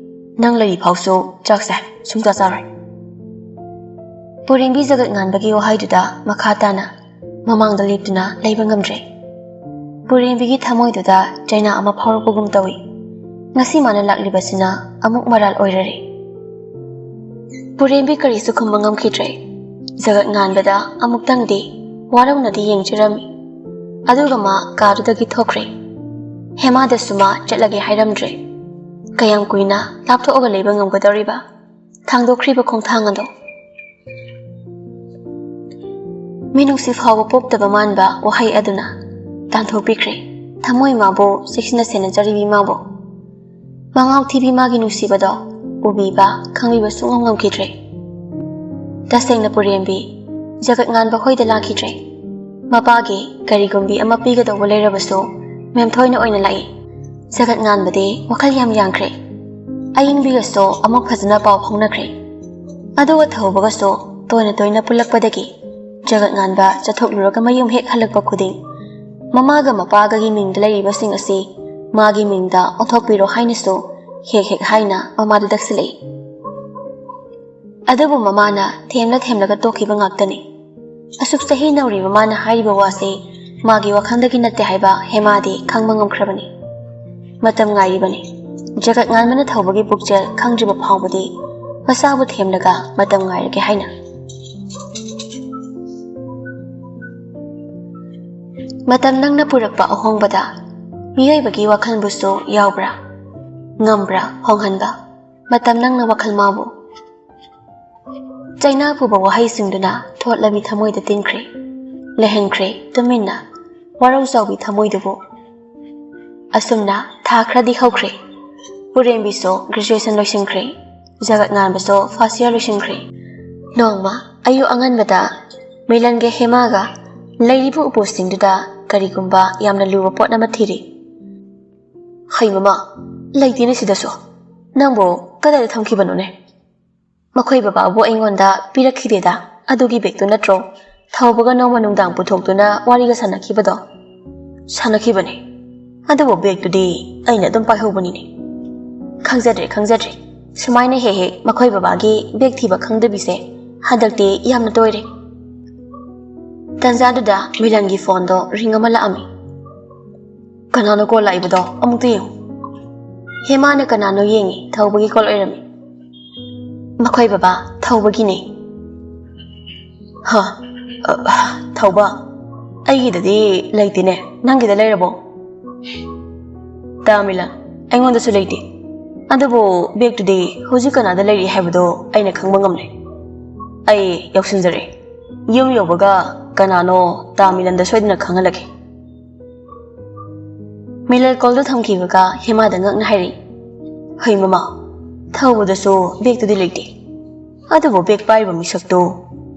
ꯅꯪ ꯂꯩꯔꯤ ꯐꯥꯎꯁꯨ ꯆꯥꯛꯁꯦ ꯁꯨꯡꯆꯥ ꯆꯥꯔꯣꯏ꯫" ꯄꯨꯔꯦꯝꯕꯤ ꯖꯒꯠ ꯉꯥꯟꯕꯒꯤ ꯋꯥꯍꯩꯗꯨꯗ ꯃꯈꯥ ꯇꯥꯅ ꯃꯃꯥꯡꯗ ꯂꯦꯞꯇꯨꯅ ꯂꯩꯕ ꯉꯝꯗ꯭ꯔꯦ꯫ ꯄꯨꯔꯦꯝꯕꯤꯒꯤ ꯊꯃꯣꯏꯗꯨꯗ ꯆꯩꯅꯥ ꯑꯃ ꯐꯥꯎꯔꯛꯄꯒꯨꯝ ꯇꯧꯏ꯫ ꯉꯁꯤ ꯃꯥꯅ ꯂꯥꯛꯂꯤꯕꯁꯤꯅ ꯑꯃꯨꯛ ꯃꯔꯥꯜ ꯑꯣꯏꯔꯔꯦ꯫ ꯄꯨꯔꯦꯝꯕꯤ ꯀꯔꯤꯁꯨ ꯈꯨꯝꯕ ꯉꯝꯈꯤꯗ꯭ꯔꯦ꯫ ꯖꯒꯠ ꯉꯥꯟꯕꯗ ꯑꯃꯨꯛꯇꯪꯗꯤ ꯋꯥꯔꯧꯅꯗꯤ ꯌꯦꯡꯖꯔꯝꯃꯤ꯫ ꯑꯗꯨꯒ ꯃꯥ ꯀꯥꯗꯨꯗꯒꯤ ꯊꯣꯛꯈ꯭ꯔꯦ꯫ ꯍꯦꯃꯥꯗꯁꯨ ꯃꯥ ꯆꯠꯂꯒꯦ ꯍꯥꯏꯔꯝꯗ꯭ꯔꯦ꯫ ꯀꯌꯥꯝ ꯀꯨꯏꯅ ꯂꯥꯞꯊꯣꯛꯑꯒ ꯂꯩꯕ ꯉꯝꯒꯗꯧꯔꯤꯕ? ꯊꯥꯡꯗꯣꯛꯈ꯭ꯔꯤꯕ ꯈꯣꯡꯊꯥꯡ ꯑꯗꯣ꯫ ꯃꯤꯅꯨꯡꯁꯤ ꯐꯥꯎꯕ ꯄꯣꯛꯇꯕ ꯃꯥꯟꯕ ꯋꯥꯍꯩ ꯑꯗꯨꯅ ꯇꯥꯟꯊꯣꯛꯄꯤꯈ꯭ꯔꯦ ꯊꯃꯣꯏ ꯃꯥꯕꯨ ꯆꯦꯛꯁꯤꯟꯅ ꯁꯦꯟꯅꯖꯔꯤꯕꯤ ꯃꯥꯕꯨ꯫ ꯃꯉꯥꯎ ꯊꯤꯕꯤ ꯃꯥꯒꯤ ꯅꯨꯡꯁꯤꯕꯗꯣ ꯎꯕꯤꯕ, ꯈꯪꯕꯤꯕ ꯁꯨꯡꯉꯝ ꯉꯝꯈꯤꯗ꯭ꯔꯦ꯫ ꯇꯁꯦꯡꯅ ꯄꯨꯔꯦꯝꯕꯤ ꯖꯒꯠ ꯉꯥꯟꯕ ꯍꯣꯏꯗ ꯂꯥꯛꯈꯤꯗ꯭ꯔꯦ꯫ ꯃꯄꯥꯒꯤ ꯀꯔꯤꯒꯨꯝꯕꯤ ꯑꯃ ꯄꯤꯒꯗꯧꯕ ꯂꯩꯔꯕꯁꯨ ꯃꯦꯝꯊꯣꯏꯅ ꯑꯣꯏꯅ ꯂꯥꯛꯏ꯫ ꯖꯒꯠ ꯉꯥꯟꯕꯗꯤ ꯋꯥꯈꯜ ꯌꯥꯝ ꯌꯥꯡꯈ꯭ꯔꯦ꯫ ꯑꯌꯤꯡꯕꯤꯒꯁꯨ ꯑꯃꯨꯛ ꯐꯖꯅ ꯄꯥꯎ ꯐꯥꯎꯅꯈ꯭ꯔꯦ꯫ ꯑꯗꯨꯒ ꯊꯧꯕꯒꯁꯨ ꯇꯣꯏꯅ ꯇꯣꯏꯅ ꯄꯨꯜꯂꯛꯄꯗꯒꯤ ꯖꯒꯠ ꯉꯥꯟꯕ ꯆꯠꯊꯣꯛꯂꯨꯔꯒ ꯃꯌꯨꯝ ꯍꯦꯛ ꯍꯜꯂꯛꯄ ꯈꯨꯗꯤꯡ ꯃꯃꯥꯒ ꯃꯄꯥꯒꯒꯤ ꯃꯤꯡꯗ ꯂꯩꯔꯤꯕꯁꯤꯡ ꯑꯁꯤ ꯃꯥꯒꯤ ꯃꯤꯡꯗ ꯑꯣꯟꯊꯣꯛꯄꯤꯔꯣ ꯍꯥꯏꯅꯁꯨ ꯍꯦꯛ ꯍꯦꯛ ꯍꯥꯏꯅ ꯃꯃꯥꯗ ꯇꯛꯁꯤꯜꯂꯛꯏ꯫ ꯑꯗꯨꯕꯨ ꯃꯃꯥꯅ ꯊꯦꯝꯂ ꯊꯦꯝꯂꯒ ꯇꯣꯛꯈꯤꯕ ꯉꯥꯛꯇꯅꯤ꯫ ꯑꯁꯨꯛ ꯆꯍꯤ ꯅꯧꯔꯤꯕ ꯃꯥꯅ ꯍꯥꯏꯔꯤꯕ ꯋꯥꯁꯤ ꯃꯥꯒꯤ ꯋꯥꯈꯜꯗꯒꯤ ꯅꯠꯇꯦ ꯍꯥꯏꯕ ꯍꯦꯃꯥꯗꯤ ꯈꯪꯕ ꯉꯝꯈ꯭ꯔꯕꯅꯤ꯫ ꯃꯇꯝ ꯉꯥꯏꯔꯤꯕꯅꯤ꯫ ꯖꯒꯠ ꯉꯥꯟꯕꯅ ꯊꯧꯕꯒꯤ ꯄꯨꯛꯆꯦꯜ ꯈꯪꯗ꯭ꯔꯤꯕ ꯐꯥꯎꯕꯗꯤ ꯃꯆꯥꯕꯨ ꯊꯦꯝꯂꯒ ꯃꯇꯝ ꯉꯥꯏꯔꯒꯦ ꯍꯥꯏꯅ꯫ ꯃꯇꯝ ꯅꯪꯅ ꯄꯨꯔꯛꯄ ꯑꯍꯣꯡꯕꯗ ꯃꯤꯑꯣꯏꯕꯒꯤ ꯋꯥꯈꯜꯕꯨꯁꯨ ꯌꯥꯎꯕ꯭ꯔꯥ? ꯉꯝꯕ꯭ꯔꯥ ꯍꯣꯡꯍꯟꯕ? ꯃꯇꯝ ꯅꯪꯅ ꯋꯥꯈꯜ ꯃꯥꯕꯨ꯫ ꯆꯩꯅꯥ ꯄꯨꯕ ꯋꯥꯍꯩꯁꯤꯡꯗꯨꯅ ꯊꯣꯠꯂꯕꯤ ꯊꯃꯣꯏꯗ ꯇꯤꯟꯈ꯭ꯔꯦ꯫ ꯂꯩꯍꯟꯈ꯭ꯔꯦ ꯇꯨꯃꯤꯟꯅ ꯋꯥꯔꯧ ꯆꯥꯎꯕꯤ ꯊꯃꯣꯏꯗꯨꯕꯨ꯫ ꯑꯁꯨꯝꯅ ꯊꯥ ꯈꯔꯗꯤ ꯍꯧꯈ꯭ꯔꯦ꯫ ꯄꯨꯔꯦꯝꯕꯤꯁꯨ ꯒ꯭ꯔꯦꯖꯨꯑꯦꯁꯟ ꯂꯣꯏꯁꯤꯟꯈ꯭ꯔꯦ꯫ ꯖꯒꯠ ꯉꯥꯟꯕꯁꯨ ꯐꯥꯔꯁ ꯏꯌꯥꯔ ꯂꯣꯏꯁꯤꯟꯈ꯭ꯔꯦ꯫ ꯅꯣꯡꯃ ꯑꯌꯨꯛ ꯑꯉꯟꯕꯗ ꯃꯤꯂꯟꯒ ꯍꯦꯃꯥꯒ ꯂꯩꯔꯤꯕ ꯎꯄꯨꯁꯤꯡꯗꯨꯗ ꯀꯔꯤꯒꯨꯝꯕ ꯌꯥꯝꯅ ꯂꯨꯕ ꯄꯣꯠ ꯑꯃ ꯊꯤꯔꯤ꯫ "ꯍꯩ ꯃꯃꯥ, ꯂꯩꯇꯦꯅꯦ ꯁꯤꯗꯁꯨ꯫ ꯅꯪꯕꯨ ꯀꯗꯥꯏꯗ ꯊꯝꯈꯤꯕꯅꯣꯅꯦ?" "ꯃꯈꯣꯏ ꯕꯕꯥꯕꯨ ꯑꯩꯉꯣꯟꯗ ꯄꯤꯔꯛꯈꯤꯗꯦꯗ, ꯑꯗꯨꯒꯤ ꯕꯦꯒꯇꯨ ꯅꯠꯇ꯭ꯔꯣ ꯊꯧꯕꯒ ꯅꯣꯡꯃ ꯅꯨꯡꯗꯥꯡ ꯄꯨꯊꯣꯛꯇꯨꯅ ꯋꯥꯔꯤꯒ ꯁꯥꯟꯅꯈꯤꯕꯗꯣ?" "ꯁꯥꯟꯅꯈꯤꯕꯅꯦ, ꯑꯗꯨꯕꯨ ꯕꯦꯒꯇꯨꯗꯤ ꯑꯩꯅ ꯑꯗꯨꯝ ꯄꯥꯏꯍꯧꯕꯅꯤꯅꯦ꯫" "ꯈꯪꯖꯗ꯭ꯔꯦ, ꯈꯪꯖꯗ꯭ꯔꯦ꯫ ꯁꯨꯃꯥꯏꯅ ꯍꯦꯛ ꯍꯦꯛ ꯃꯈꯣꯏ ꯕꯕꯥꯒꯤ ꯕꯦꯒ ꯊꯤꯕ ꯈꯪꯗꯕꯤꯁꯦ ꯍꯟꯗꯛꯇꯤ ꯌꯥꯝꯅ ꯇꯣꯏꯔꯦ꯫" ꯇꯟꯖꯥꯗꯨꯗ ꯃꯤꯂꯟꯒꯤ ꯐꯣꯟꯗꯣ ꯔꯤꯡ ꯑꯃ ꯂꯥꯛꯑꯝꯃꯤ꯫ ꯀꯅꯥꯅꯣ ꯀꯣꯜ ꯂꯥꯛꯏꯕꯗꯣ? ꯑꯃꯨꯛꯇ ꯌꯦꯡꯉꯨ꯫ ꯍꯦꯃꯥꯅ ꯀꯅꯥꯅꯣ ꯌꯦꯡꯉꯤ꯫ ꯊꯧꯕꯒꯤ ꯀꯣꯜ ꯑꯣꯏꯔꯝꯃꯤ꯫ "ꯃꯈꯣꯏ ꯕꯕꯥ, ꯊꯧꯕꯒꯤꯅꯦ꯫" "ꯍꯥ? ꯑ, ꯊꯧꯕ, ꯑꯩꯒꯤꯗꯗꯤ ꯂꯩꯇꯦꯅꯦ, ꯅꯪꯒꯤꯗ ꯂꯩꯔꯕꯣ?" "ꯇꯥꯃꯤꯂꯥ, ꯑꯩꯉꯣꯟꯗꯁꯨ ꯂꯩꯇꯦ꯫ ꯑꯗꯨꯕꯨ ꯕꯦꯒꯇꯨꯗꯤ ꯍꯧꯖꯤꯛ ꯀꯅꯥꯗ ꯂꯩꯔꯤ ꯍꯥꯏꯕꯗꯣ ꯑꯩꯅ ꯈꯪꯕ ꯉꯝꯂꯦ꯫ ꯑꯩ ꯌꯧꯁꯤꯟꯖꯔꯦ꯫ ꯌꯨꯝ ꯌꯧꯕꯒ ꯀꯅꯥꯅꯣ ꯇꯥꯃꯤꯂꯟꯗ ꯁꯣꯏꯗꯅ ꯈꯪꯍꯜꯂꯒꯦ꯫" ꯃꯤꯂꯟ ꯀꯣꯜꯗꯨ ꯊꯝꯈꯤꯕꯒ ꯍꯦꯃꯥꯗ ꯉꯛꯅ ꯍꯥꯏꯔꯛꯏ, "ꯍꯩ ꯃꯃꯥ, ꯊꯧꯕꯗꯁꯨ ꯕꯦꯒꯇꯨꯗꯤ ꯂꯩꯇꯦ꯫ ꯑꯗꯨꯕꯨ ꯕꯦꯒ ꯄꯥꯏꯔꯤꯕ ꯃꯤꯁꯛꯇꯨ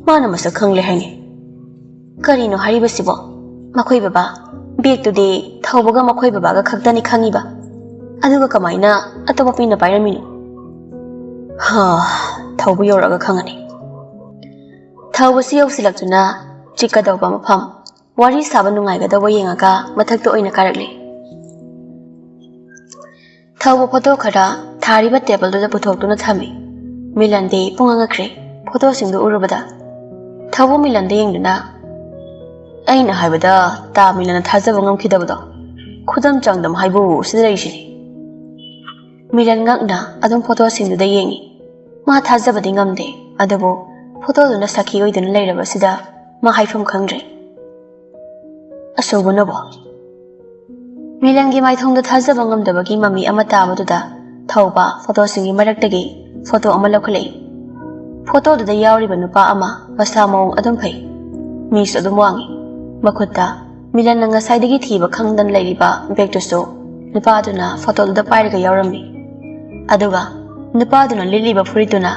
ꯃꯥꯅ ꯃꯁꯛ ꯈꯪꯂꯦ ꯍꯥꯏꯅꯦ꯫" "ꯀꯔꯤꯅꯣ ꯍꯥꯏꯔꯤꯕꯁꯤꯕꯣ? ꯃꯈꯣꯏ ꯕꯕꯥ, ꯕꯦꯒꯇꯨꯗꯤ ꯊꯧꯕꯒ ꯃꯈꯣꯏ ꯕꯕꯥꯒ ꯈꯛꯇꯅꯤ ꯈꯪꯉꯤꯕ꯫ ꯑꯗꯨꯒ ꯀꯃꯥꯏꯅ ꯑꯇꯣꯞꯄ ꯃꯤꯅ ꯄꯥꯏꯔꯝꯃꯤꯅꯣ?" "ꯍꯥ, ꯊꯧꯕ ꯌꯧꯔꯛꯑꯒ ꯈꯪꯉꯅꯤ꯫" ꯊꯧꯕꯁꯤ ꯌꯧꯁꯤꯜꯂꯛꯇꯨꯅ ꯆꯤꯛꯀꯗꯧꯕ ꯃꯐꯝ, ꯋꯥꯔꯤ ꯁꯥꯕ ꯅꯨꯡꯉꯥꯏꯒꯗꯧꯕ ꯌꯦꯡꯉꯒ ꯃꯊꯛꯇ ꯑꯣꯏꯅ ꯀꯥꯔꯛꯂꯦ꯫ ꯊꯧꯕ ꯐꯣꯇꯣ ꯈꯔ ꯊꯥꯔꯤꯕ ꯇꯦꯕꯜꯗꯨꯗ ꯄꯨꯊꯣꯛꯇꯨꯅ ꯊꯝꯃꯤ꯫ ꯃꯤꯂꯟꯗꯤ ꯄꯨꯡꯉꯛ ꯉꯛꯈ꯭ꯔꯦ ꯐꯣꯇꯣꯁꯤꯡꯗꯨ ꯎꯔꯨꯕꯗ꯫ ꯊꯧꯕ ꯃꯤꯂꯟꯗ ꯌꯦꯡꯗꯨꯅ, "ꯑꯩꯅ ꯍꯥꯏꯕꯗ ꯇꯥꯃꯤꯂꯟꯅ ꯊꯥꯖꯕ ꯉꯝꯈꯤꯗꯕꯗꯣ, ꯈꯨꯗꯝ ꯆꯥꯡꯗꯝ ꯍꯥꯏꯕꯨ ꯁꯤꯗ ꯂꯩꯔꯤꯁꯤꯅꯤ꯫" ꯃꯤꯂꯟ ꯉꯛꯅ ꯑꯗꯨꯝ ꯐꯣꯇꯣꯁꯤꯡꯗꯨꯗ ꯌꯦꯡꯉꯤ꯫ ꯃꯥ ꯊꯥꯖꯕꯗꯤ ꯉꯝꯗꯦ, ꯑꯗꯨꯕꯨ ꯐꯣꯇꯣꯗꯨꯅ ꯁꯥꯈꯤ ꯑꯣꯏꯗꯨꯅ ꯂꯩꯔꯕꯁꯤꯗ ꯃꯥ ꯍꯥꯏꯐꯝ ꯈꯪꯗ꯭ꯔꯦ꯫ "ꯑꯆꯧꯕꯅꯕꯣ?" ꯃꯤꯂꯟꯒꯤ ꯃꯥꯏꯊꯣꯡꯗ ꯊꯥꯖꯕ ꯉꯝꯗꯕꯒꯤ ꯃꯃꯤ ꯑꯃ ꯇꯥꯕꯗꯨꯗ ꯊꯧꯕ ꯐꯣꯇꯣꯁꯤꯡꯒꯤ ꯃꯔꯛꯇꯒꯤ ꯐꯣꯇꯣ ꯑꯃ ꯂꯧꯈꯠꯂꯛꯏ꯫ ꯐꯣꯇꯣꯗꯨꯗ ꯌꯥꯎꯔꯤꯕ ꯅꯨꯄꯥ ꯑꯃ ꯃꯁꯥ ꯃꯑꯣꯡ ꯑꯗꯨꯝ ꯐꯩ, ꯃꯤꯁꯨ ꯑꯗꯨꯝ ꯋꯥꯡꯉꯤ꯫ ꯃꯈꯨꯠꯇ ꯃꯤꯂꯟꯅ ꯉꯁꯥꯏꯗꯒꯤ ꯊꯤꯕ ꯈꯪꯗꯅ ꯂꯩꯔꯤꯕ ꯕꯦꯒꯇꯨꯁꯨ ꯅꯨꯄꯥꯗꯨꯅ ꯐꯣꯇꯣꯗꯨꯗ ꯄꯥꯏꯔꯒ ꯌꯥꯎꯔꯝꯃꯤ꯫ ꯑꯗꯨꯒ ꯅꯨꯄꯥꯗꯨꯅ ꯂꯤꯠꯂꯤꯕ ꯐꯨꯔꯤꯠꯇꯨꯅ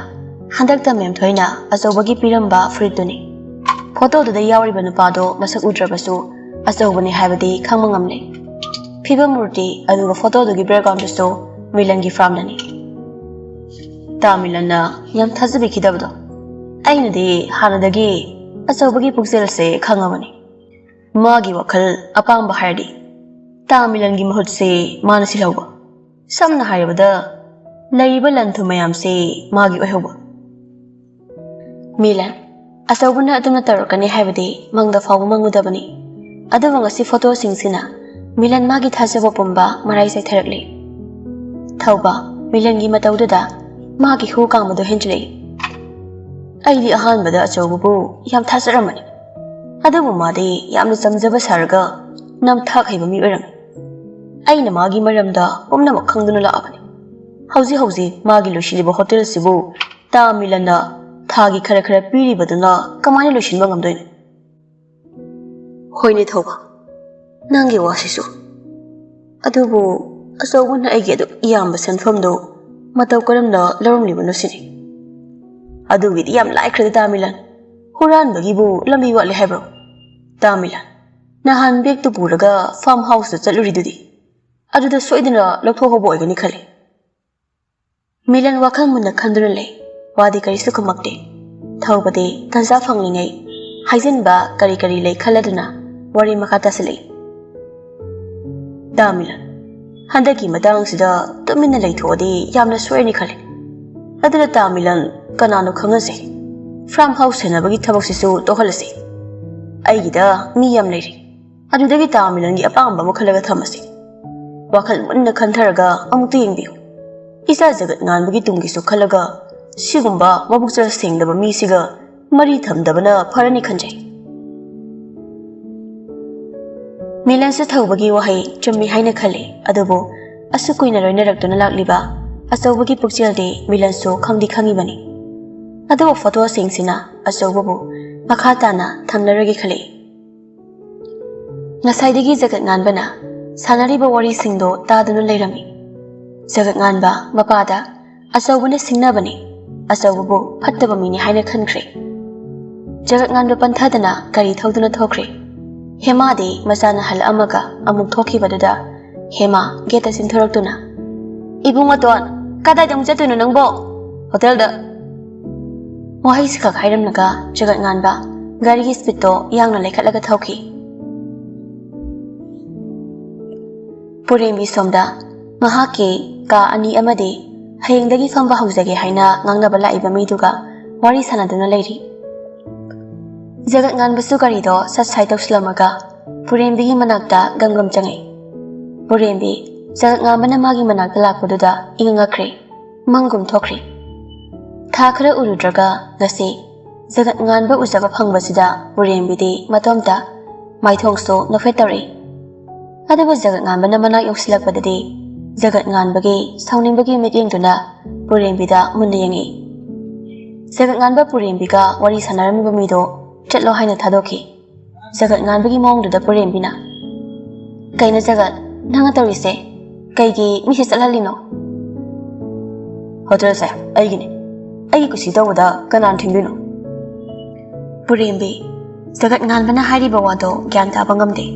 ꯍꯟꯗꯛꯇ ꯃꯦꯝꯊꯣꯏꯅ ꯑꯆꯧꯕꯒꯤ ꯄꯤꯔꯝꯕ ꯐꯨꯔꯤꯠꯇꯨꯅꯤ꯫ ꯐꯣꯇꯣꯗꯨꯗ ꯌꯥꯎꯔꯤꯕ ꯅꯨꯄꯥꯗꯣ ꯃꯁꯛ ꯎꯗ꯭ꯔꯕꯁꯨ ꯑꯆꯧꯕꯅꯤ ꯍꯥꯏꯕꯗꯤ ꯈꯪꯕ ꯉꯝꯂꯦ꯫ ꯐꯤꯕꯝ ꯃꯨꯔꯇꯤ ꯑꯗꯨꯒ ꯐꯣꯇꯣꯗꯨꯒꯤ ꯕꯦꯛꯒ꯭ꯔꯥꯎꯟꯗꯨꯁꯨ ꯃꯤꯂꯟꯒꯤ ꯐꯥꯝꯅꯅꯤ꯫ ꯇꯥꯃꯤꯂꯟꯅ ꯌꯥꯝ ꯊꯥꯖꯕꯤꯈꯤꯗꯕꯗꯣ꯫ ꯑꯩꯅꯗꯤ ꯍꯥꯟꯅꯗꯒꯤ ꯑꯆꯧꯕꯒꯤ ꯄꯨꯛꯆꯦꯜꯁꯦ ꯈꯪꯉꯕꯅꯤ꯫ ꯃꯥꯒꯤ ꯋꯥꯈꯜ ꯑꯄꯥꯝꯕ ꯍꯥꯏꯔꯗꯤ ꯇꯥꯃꯤꯂꯟꯒꯤ ꯃꯍꯨꯠꯁꯦ ꯃꯥꯅ ꯁꯤꯜꯍꯧꯕ꯫ ꯁꯝꯅ ꯍꯥꯏꯔꯕꯗ, ꯂꯩꯔꯤꯕ ꯂꯟ ꯊꯨꯝ ꯃꯌꯥꯝꯁꯦ ꯃꯥꯒꯤ ꯑꯣꯏꯍꯧꯕ꯫ ꯃꯤꯂꯟ, ꯑꯆꯧꯕꯅ ꯑꯗꯨꯝꯅ ꯇꯧꯔꯛꯀꯅꯤ ꯍꯥꯏꯕꯗꯤ ꯃꯪꯗ ꯐꯥꯎꯕ ꯃꯪꯉꯨꯗꯕꯅꯤ꯫ ꯑꯗꯨꯕꯨ ꯉꯁꯤ ꯐꯣꯇꯣꯁꯤꯡꯁꯤꯅ ꯃꯤꯂꯟ ꯃꯥꯒꯤ ꯊꯥꯖꯕ ꯄꯨꯝꯕ ꯃꯔꯥꯏ ꯆꯥꯏꯊꯔꯛꯂꯤ꯫ ꯊꯧꯕ, ꯃꯤꯂꯟꯒꯤ ꯃꯇꯧꯗꯨꯗ ꯃꯥꯒꯤ ꯍꯨ ꯀꯥꯡꯕꯗꯨ ꯍꯦꯟꯖꯤꯜꯂꯛꯏ꯫ ꯑꯩꯗꯤ ꯑꯍꯥꯟꯕꯗ ꯑꯆꯧꯕꯕꯨ ꯌꯥꯝ ꯊꯥꯖꯔꯝꯕꯅꯤ꯫ ꯑꯗꯨꯕꯨ ꯃꯥꯗꯤ ꯌꯥꯝꯅ ꯆꯝꯖꯕ ꯁꯥꯔꯒ ꯅꯝꯊꯥꯛ ꯍꯩꯕ ꯃꯤ ꯑꯣꯏꯔꯝꯃꯤ꯫ ꯑꯩꯅ ꯃꯥꯒꯤ ꯃꯔꯝꯗ ꯄꯨꯝꯅꯃꯛ ꯈꯪꯗꯨꯅ ꯂꯥꯛꯑꯕꯅꯤ꯫ ꯍꯧꯖꯤꯛ ꯍꯧꯖꯤꯛ ꯃꯥꯒꯤ ꯂꯣꯏꯁꯤꯜꯂꯤꯕ ꯍꯣꯇꯦꯜꯁꯤꯕꯨ ꯇꯥ ꯃꯤꯂꯟꯅ ꯊꯥꯒꯤ ꯈꯔ ꯈꯔ ꯄꯤꯔꯤꯕꯗꯨꯅ ꯀꯃꯥꯏꯅ ꯂꯣꯏꯁꯤꯟꯕ ꯉꯝꯗꯣꯏꯅꯣ? ꯍꯣꯏꯅꯦ ꯊꯧꯕ, ꯅꯪꯒꯤ ꯋꯥꯁꯤꯁꯨ꯫ ꯑꯗꯨꯕꯨ ꯑꯆꯧꯕꯅ ꯑꯩꯒꯤ ꯑꯗꯨꯛ ꯌꯥꯝꯕ ꯁꯦꯟꯐꯝꯗꯨ ꯃꯇꯧ ꯀꯔꯝꯅ ꯂꯧꯔꯝꯂꯤꯕꯅꯣ ꯁꯤꯅꯤ꯫ ꯑꯗꯨꯒꯤꯗꯤ ꯌꯥꯝ ꯂꯥꯏꯈ꯭ꯔꯦꯗ ꯇꯥ ꯃꯤꯂꯟ꯫ ꯍꯨꯔꯥꯟꯕꯒꯤꯕꯨ ꯂꯝꯕꯤ ꯋꯥꯠꯂꯦ ꯍꯥꯏꯕ꯭ꯔꯣ? ꯇꯥ ꯃꯤꯂꯟ, ꯅꯍꯥꯟ ꯕꯦꯒꯇꯨ ꯄꯨꯔꯒ ꯐꯥꯔꯝ ꯍꯥꯎꯁꯇ ꯆꯠꯂꯨꯔꯤꯗꯨꯗꯤ꯫ ꯑꯗꯨꯗ ꯁꯣꯏꯗꯅ ꯂꯧꯊꯣꯛꯍꯧꯕ ꯑꯣꯏꯒꯅꯤ ꯈꯜꯂꯤ꯫ ꯃꯤꯂꯟ ꯋꯥꯈꯜ ꯃꯨꯟꯅ ꯈꯟꯗꯨꯅ ꯂꯩ꯫ ꯋꯥꯗꯤ ꯀꯔꯤꯁꯨ ꯈꯨꯝꯃꯛꯇꯦ꯫ ꯊꯧꯕꯗꯤ ꯇꯟꯖꯥ ꯐꯪꯂꯤꯉꯩ ꯍꯥꯏꯖꯤꯟꯕ ꯀꯔꯤ ꯀꯔꯤ ꯂꯩ ꯈꯜꯂꯗꯨꯅ ꯋꯥꯔꯤ ꯃꯈꯥ ꯇꯥꯁꯤꯜꯂꯛꯏ꯫ ꯇꯥ ꯃꯤꯂꯟ, ꯍꯟꯗꯛꯀꯤ ꯃꯇꯥꯡꯁꯤꯗ ꯇꯨꯃꯤꯟꯅ ꯂꯩꯊꯣꯛꯑꯗꯤ ꯌꯥꯝꯅ ꯁꯣꯏꯔꯅꯤ ꯈꯜꯂꯤ꯫ ꯑꯗꯨꯅ ꯇꯥ ꯃꯤꯂꯟ, ꯀꯅꯥꯅꯣ ꯈꯪꯅꯁꯦ꯫ Farm house ꯁꯦꯟꯅꯕꯒꯤ ꯊꯕꯛꯁꯤꯁꯨ ꯇꯣꯛꯍꯜꯂꯁꯤ꯫ ꯑꯩꯒꯤꯗ ꯃꯤ ꯌꯥꯝ ꯂꯩꯔꯤ꯫ ꯑꯗꯨꯗꯒꯤ ꯇꯥ ꯃꯤꯂꯟꯒꯤ ꯑꯄꯥꯝꯕ ꯑꯃ ꯈꯜꯂꯒ ꯊꯝꯃꯁꯤ꯫ ꯋꯥꯈꯜ ꯃꯨꯟꯅ ꯈꯟꯊꯔꯒ ꯑꯃꯨꯛꯇ ꯌꯦꯡꯕꯤꯌꯨ꯫ ꯏꯆꯥ ꯖꯒꯠ ꯉꯥꯟꯕꯒꯤ ꯇꯨꯡꯒꯤꯁꯨ ꯈꯜꯂꯒ ꯁꯤꯒꯨꯝꯕ ꯃꯕꯨꯛꯆꯦꯜ ꯁꯦꯡꯗꯕ ꯃꯤꯁꯤꯒ ꯃꯔꯤ ꯊꯝꯗꯕꯅ ꯐꯔꯅꯤ ꯈꯟꯖꯩ꯫ ꯃꯤꯂꯟꯁꯨ ꯊꯧꯕꯒꯤ ꯋꯥꯍꯩ ꯆꯨꯝꯃꯤ ꯍꯥꯏꯅ ꯈꯜꯂꯤ, ꯑꯗꯨꯕꯨ ꯑꯁꯨꯛ ꯀꯨꯏꯅ ꯂꯣꯏꯅꯔꯛꯇꯨꯅ ꯂꯥꯛꯂꯤꯕ ꯑꯆꯧꯕꯒꯤ ꯄꯨꯛꯆꯦꯜꯗꯤ ꯃꯤꯂꯟꯁꯨ ꯈꯪꯗꯤ ꯈꯪꯉꯤꯕꯅꯤ꯫ ꯑꯗꯨꯕꯨ ꯐꯣꯇꯣꯁꯤꯡꯁꯤꯅ ꯑꯆꯧꯕꯕꯨ ꯃꯈꯥ ꯇꯥꯅ ꯊꯝꯂꯔꯣꯏꯒꯦ ꯈꯜꯂꯛꯏ꯫ ꯉꯁꯥꯏꯗꯒꯤ ꯖꯒꯠ ꯉꯥꯟꯕꯅ ꯁꯥꯟꯅꯔꯤꯕ ꯋꯥꯔꯤꯁꯤꯡꯗꯣ ꯇꯥꯗꯨꯅ ꯂꯩꯔꯝꯃꯤ꯫ ꯖꯒꯠ ꯉꯥꯟꯕ ꯃꯄꯥꯗ ꯑꯆꯧꯕꯅ ꯁꯤꯡꯅꯕꯅꯤ, ꯑꯆꯧꯕꯕꯨ ꯐꯠꯇꯕ ꯃꯤꯅꯤ ꯍꯥꯏꯅ ꯈꯟꯈ꯭ꯔꯦ꯫ ꯖꯒꯠ ꯉꯥꯟꯕ ꯄꯟꯊꯗꯅ ꯒꯥꯔꯤ ꯊꯧꯗꯨꯅ ꯊꯣꯛꯈ꯭ꯔꯦ꯫ ꯍꯦꯃꯥꯗꯤ ꯃꯆꯥꯅ ꯍꯜꯂꯛꯑꯝꯃꯒ ꯑꯃꯨꯛ ꯊꯣꯛꯈꯤꯕꯗꯨꯗ ꯍꯦꯃꯥ ꯒꯦꯠꯇ ꯆꯤꯟꯊꯣꯔꯛꯇꯨꯅ, "ꯏꯕꯨꯡ ꯃꯇꯣꯟ, ꯀꯗꯥꯏꯗ ꯑꯃꯨꯛ ꯆꯠꯇꯣꯏꯅꯣ ꯅꯪꯕꯣ?" "ꯍꯣꯇꯦꯜꯗ꯫" ꯋꯥꯍꯩꯁꯤꯈꯛ ꯍꯥꯏꯔꯝꯂꯒ ꯖꯒꯠ ꯉꯥꯟꯕ ꯒꯥꯔꯤꯒꯤ ꯁ꯭ꯄꯤꯠꯇꯣ ꯌꯥꯡꯅ ꯂꯩꯈꯠꯂꯒ ꯊꯧꯈꯤ꯫ ꯄꯨꯔꯦꯝꯕꯤ ꯁꯣꯝꯗ ꯃꯍꯥꯛꯀꯤ ꯀꯥ ꯑꯅꯤ ꯑꯃꯗꯤ ꯍꯌꯦꯡꯗꯒꯤ ꯐꯝꯕ ꯍꯧꯖꯒꯦ ꯍꯥꯏꯅ ꯉꯥꯡꯅꯕ ꯂꯥꯛꯏꯕ ꯃꯤꯗꯨꯒ ꯋꯥꯔꯤ ꯁꯥꯟꯅꯗꯨꯅ ꯂꯩꯔꯤ꯫ ꯖꯒꯠ ꯉꯥꯟꯕꯁꯨ ꯒꯥꯔꯤꯗꯣ ꯁꯠ ꯁꯥꯏ ꯇꯧꯁꯤꯜꯂꯝꯃꯒ ꯄꯨꯔꯦꯝꯕꯤꯒꯤ ꯃꯅꯥꯛꯇ ꯒꯝ ꯒꯝ ꯆꯪꯉꯛꯏ꯫ ꯄꯨꯔꯦꯝꯕꯤ, ꯖꯒꯠ ꯉꯥꯟꯕꯅ ꯃꯥꯒꯤ ꯃꯅꯥꯛꯇ ꯂꯥꯛꯄꯗꯨꯗ ꯏꯉꯛ ꯉꯛꯈ꯭ꯔꯦ꯫ ꯃꯪꯒꯨꯝ ꯊꯣꯛꯈ꯭ꯔꯦ꯫ ꯊꯥ ꯈꯔ ꯎꯔꯨꯗ꯭ꯔꯒ ꯉꯁꯤ ꯖꯒꯠ ꯉꯥꯟꯕ ꯎꯖꯕ ꯐꯪꯕꯁꯤꯗ ꯄꯨꯔꯦꯝꯕꯤꯗꯤ ꯃꯇꯣꯝꯇ ꯃꯥꯏꯊꯣꯡꯁꯨ ꯅꯣꯛꯐꯦꯠ ꯇꯧꯔꯛꯏ꯫ ꯑꯗꯨꯕꯨ ꯖꯒꯠ ꯉꯥꯟꯕꯅ ꯃꯅꯥꯛ ꯌꯧꯁꯤꯜꯂꯛꯄꯗꯗꯤ ꯖꯒꯠ ꯉꯥꯟꯕꯒꯤ ꯁꯥꯎꯅꯤꯡꯕꯒꯤ ꯃꯤꯠꯌꯦꯡꯗꯨꯅ ꯄꯨꯔꯦꯝꯕꯤꯗ ꯃꯨꯟꯅ ꯌꯦꯡꯉꯛꯏ꯫ ꯖꯒꯠ ꯉꯥꯟꯕ ꯄꯨꯔꯦꯝꯕꯤꯒ ꯋꯥꯔꯤ ꯁꯥꯟꯅꯔꯝꯃꯤꯕ ꯃꯤꯗꯣ ꯆꯠꯂꯣ ꯍꯥꯏꯅ ꯊꯥꯗꯣꯛꯈꯤ꯫ ꯖꯒꯠ ꯉꯥꯟꯕꯒꯤ ꯃꯑꯣꯡꯗꯨꯗ ꯄꯨꯔꯦꯝꯕꯤꯅ, "ꯀꯩꯅꯣ ꯖꯒꯠ, ꯅꯪꯅ ꯇꯧꯔꯤꯁꯦ? ꯀꯩꯒꯤ ꯃꯤꯁꯦ ꯆꯠꯍꯜꯂꯤꯅꯣ?" "ꯍꯣꯇꯦꯜꯁꯦ ꯑꯩꯒꯤꯅꯤ꯫ ꯑꯩꯒꯤ ꯀꯨꯁꯤ ꯇꯧꯕꯗ ꯀꯅꯥꯅ ꯊꯤꯡꯗꯣꯏꯅꯣ?" ꯄꯨꯔꯦꯝꯕꯤ, ꯖꯒꯠ ꯉꯥꯟꯕꯅ ꯍꯥꯏꯔꯤꯕ ꯋꯥꯗꯣ ꯒ꯭ꯌꯥꯟ ꯇꯥꯕ ꯉꯝꯗꯦ꯫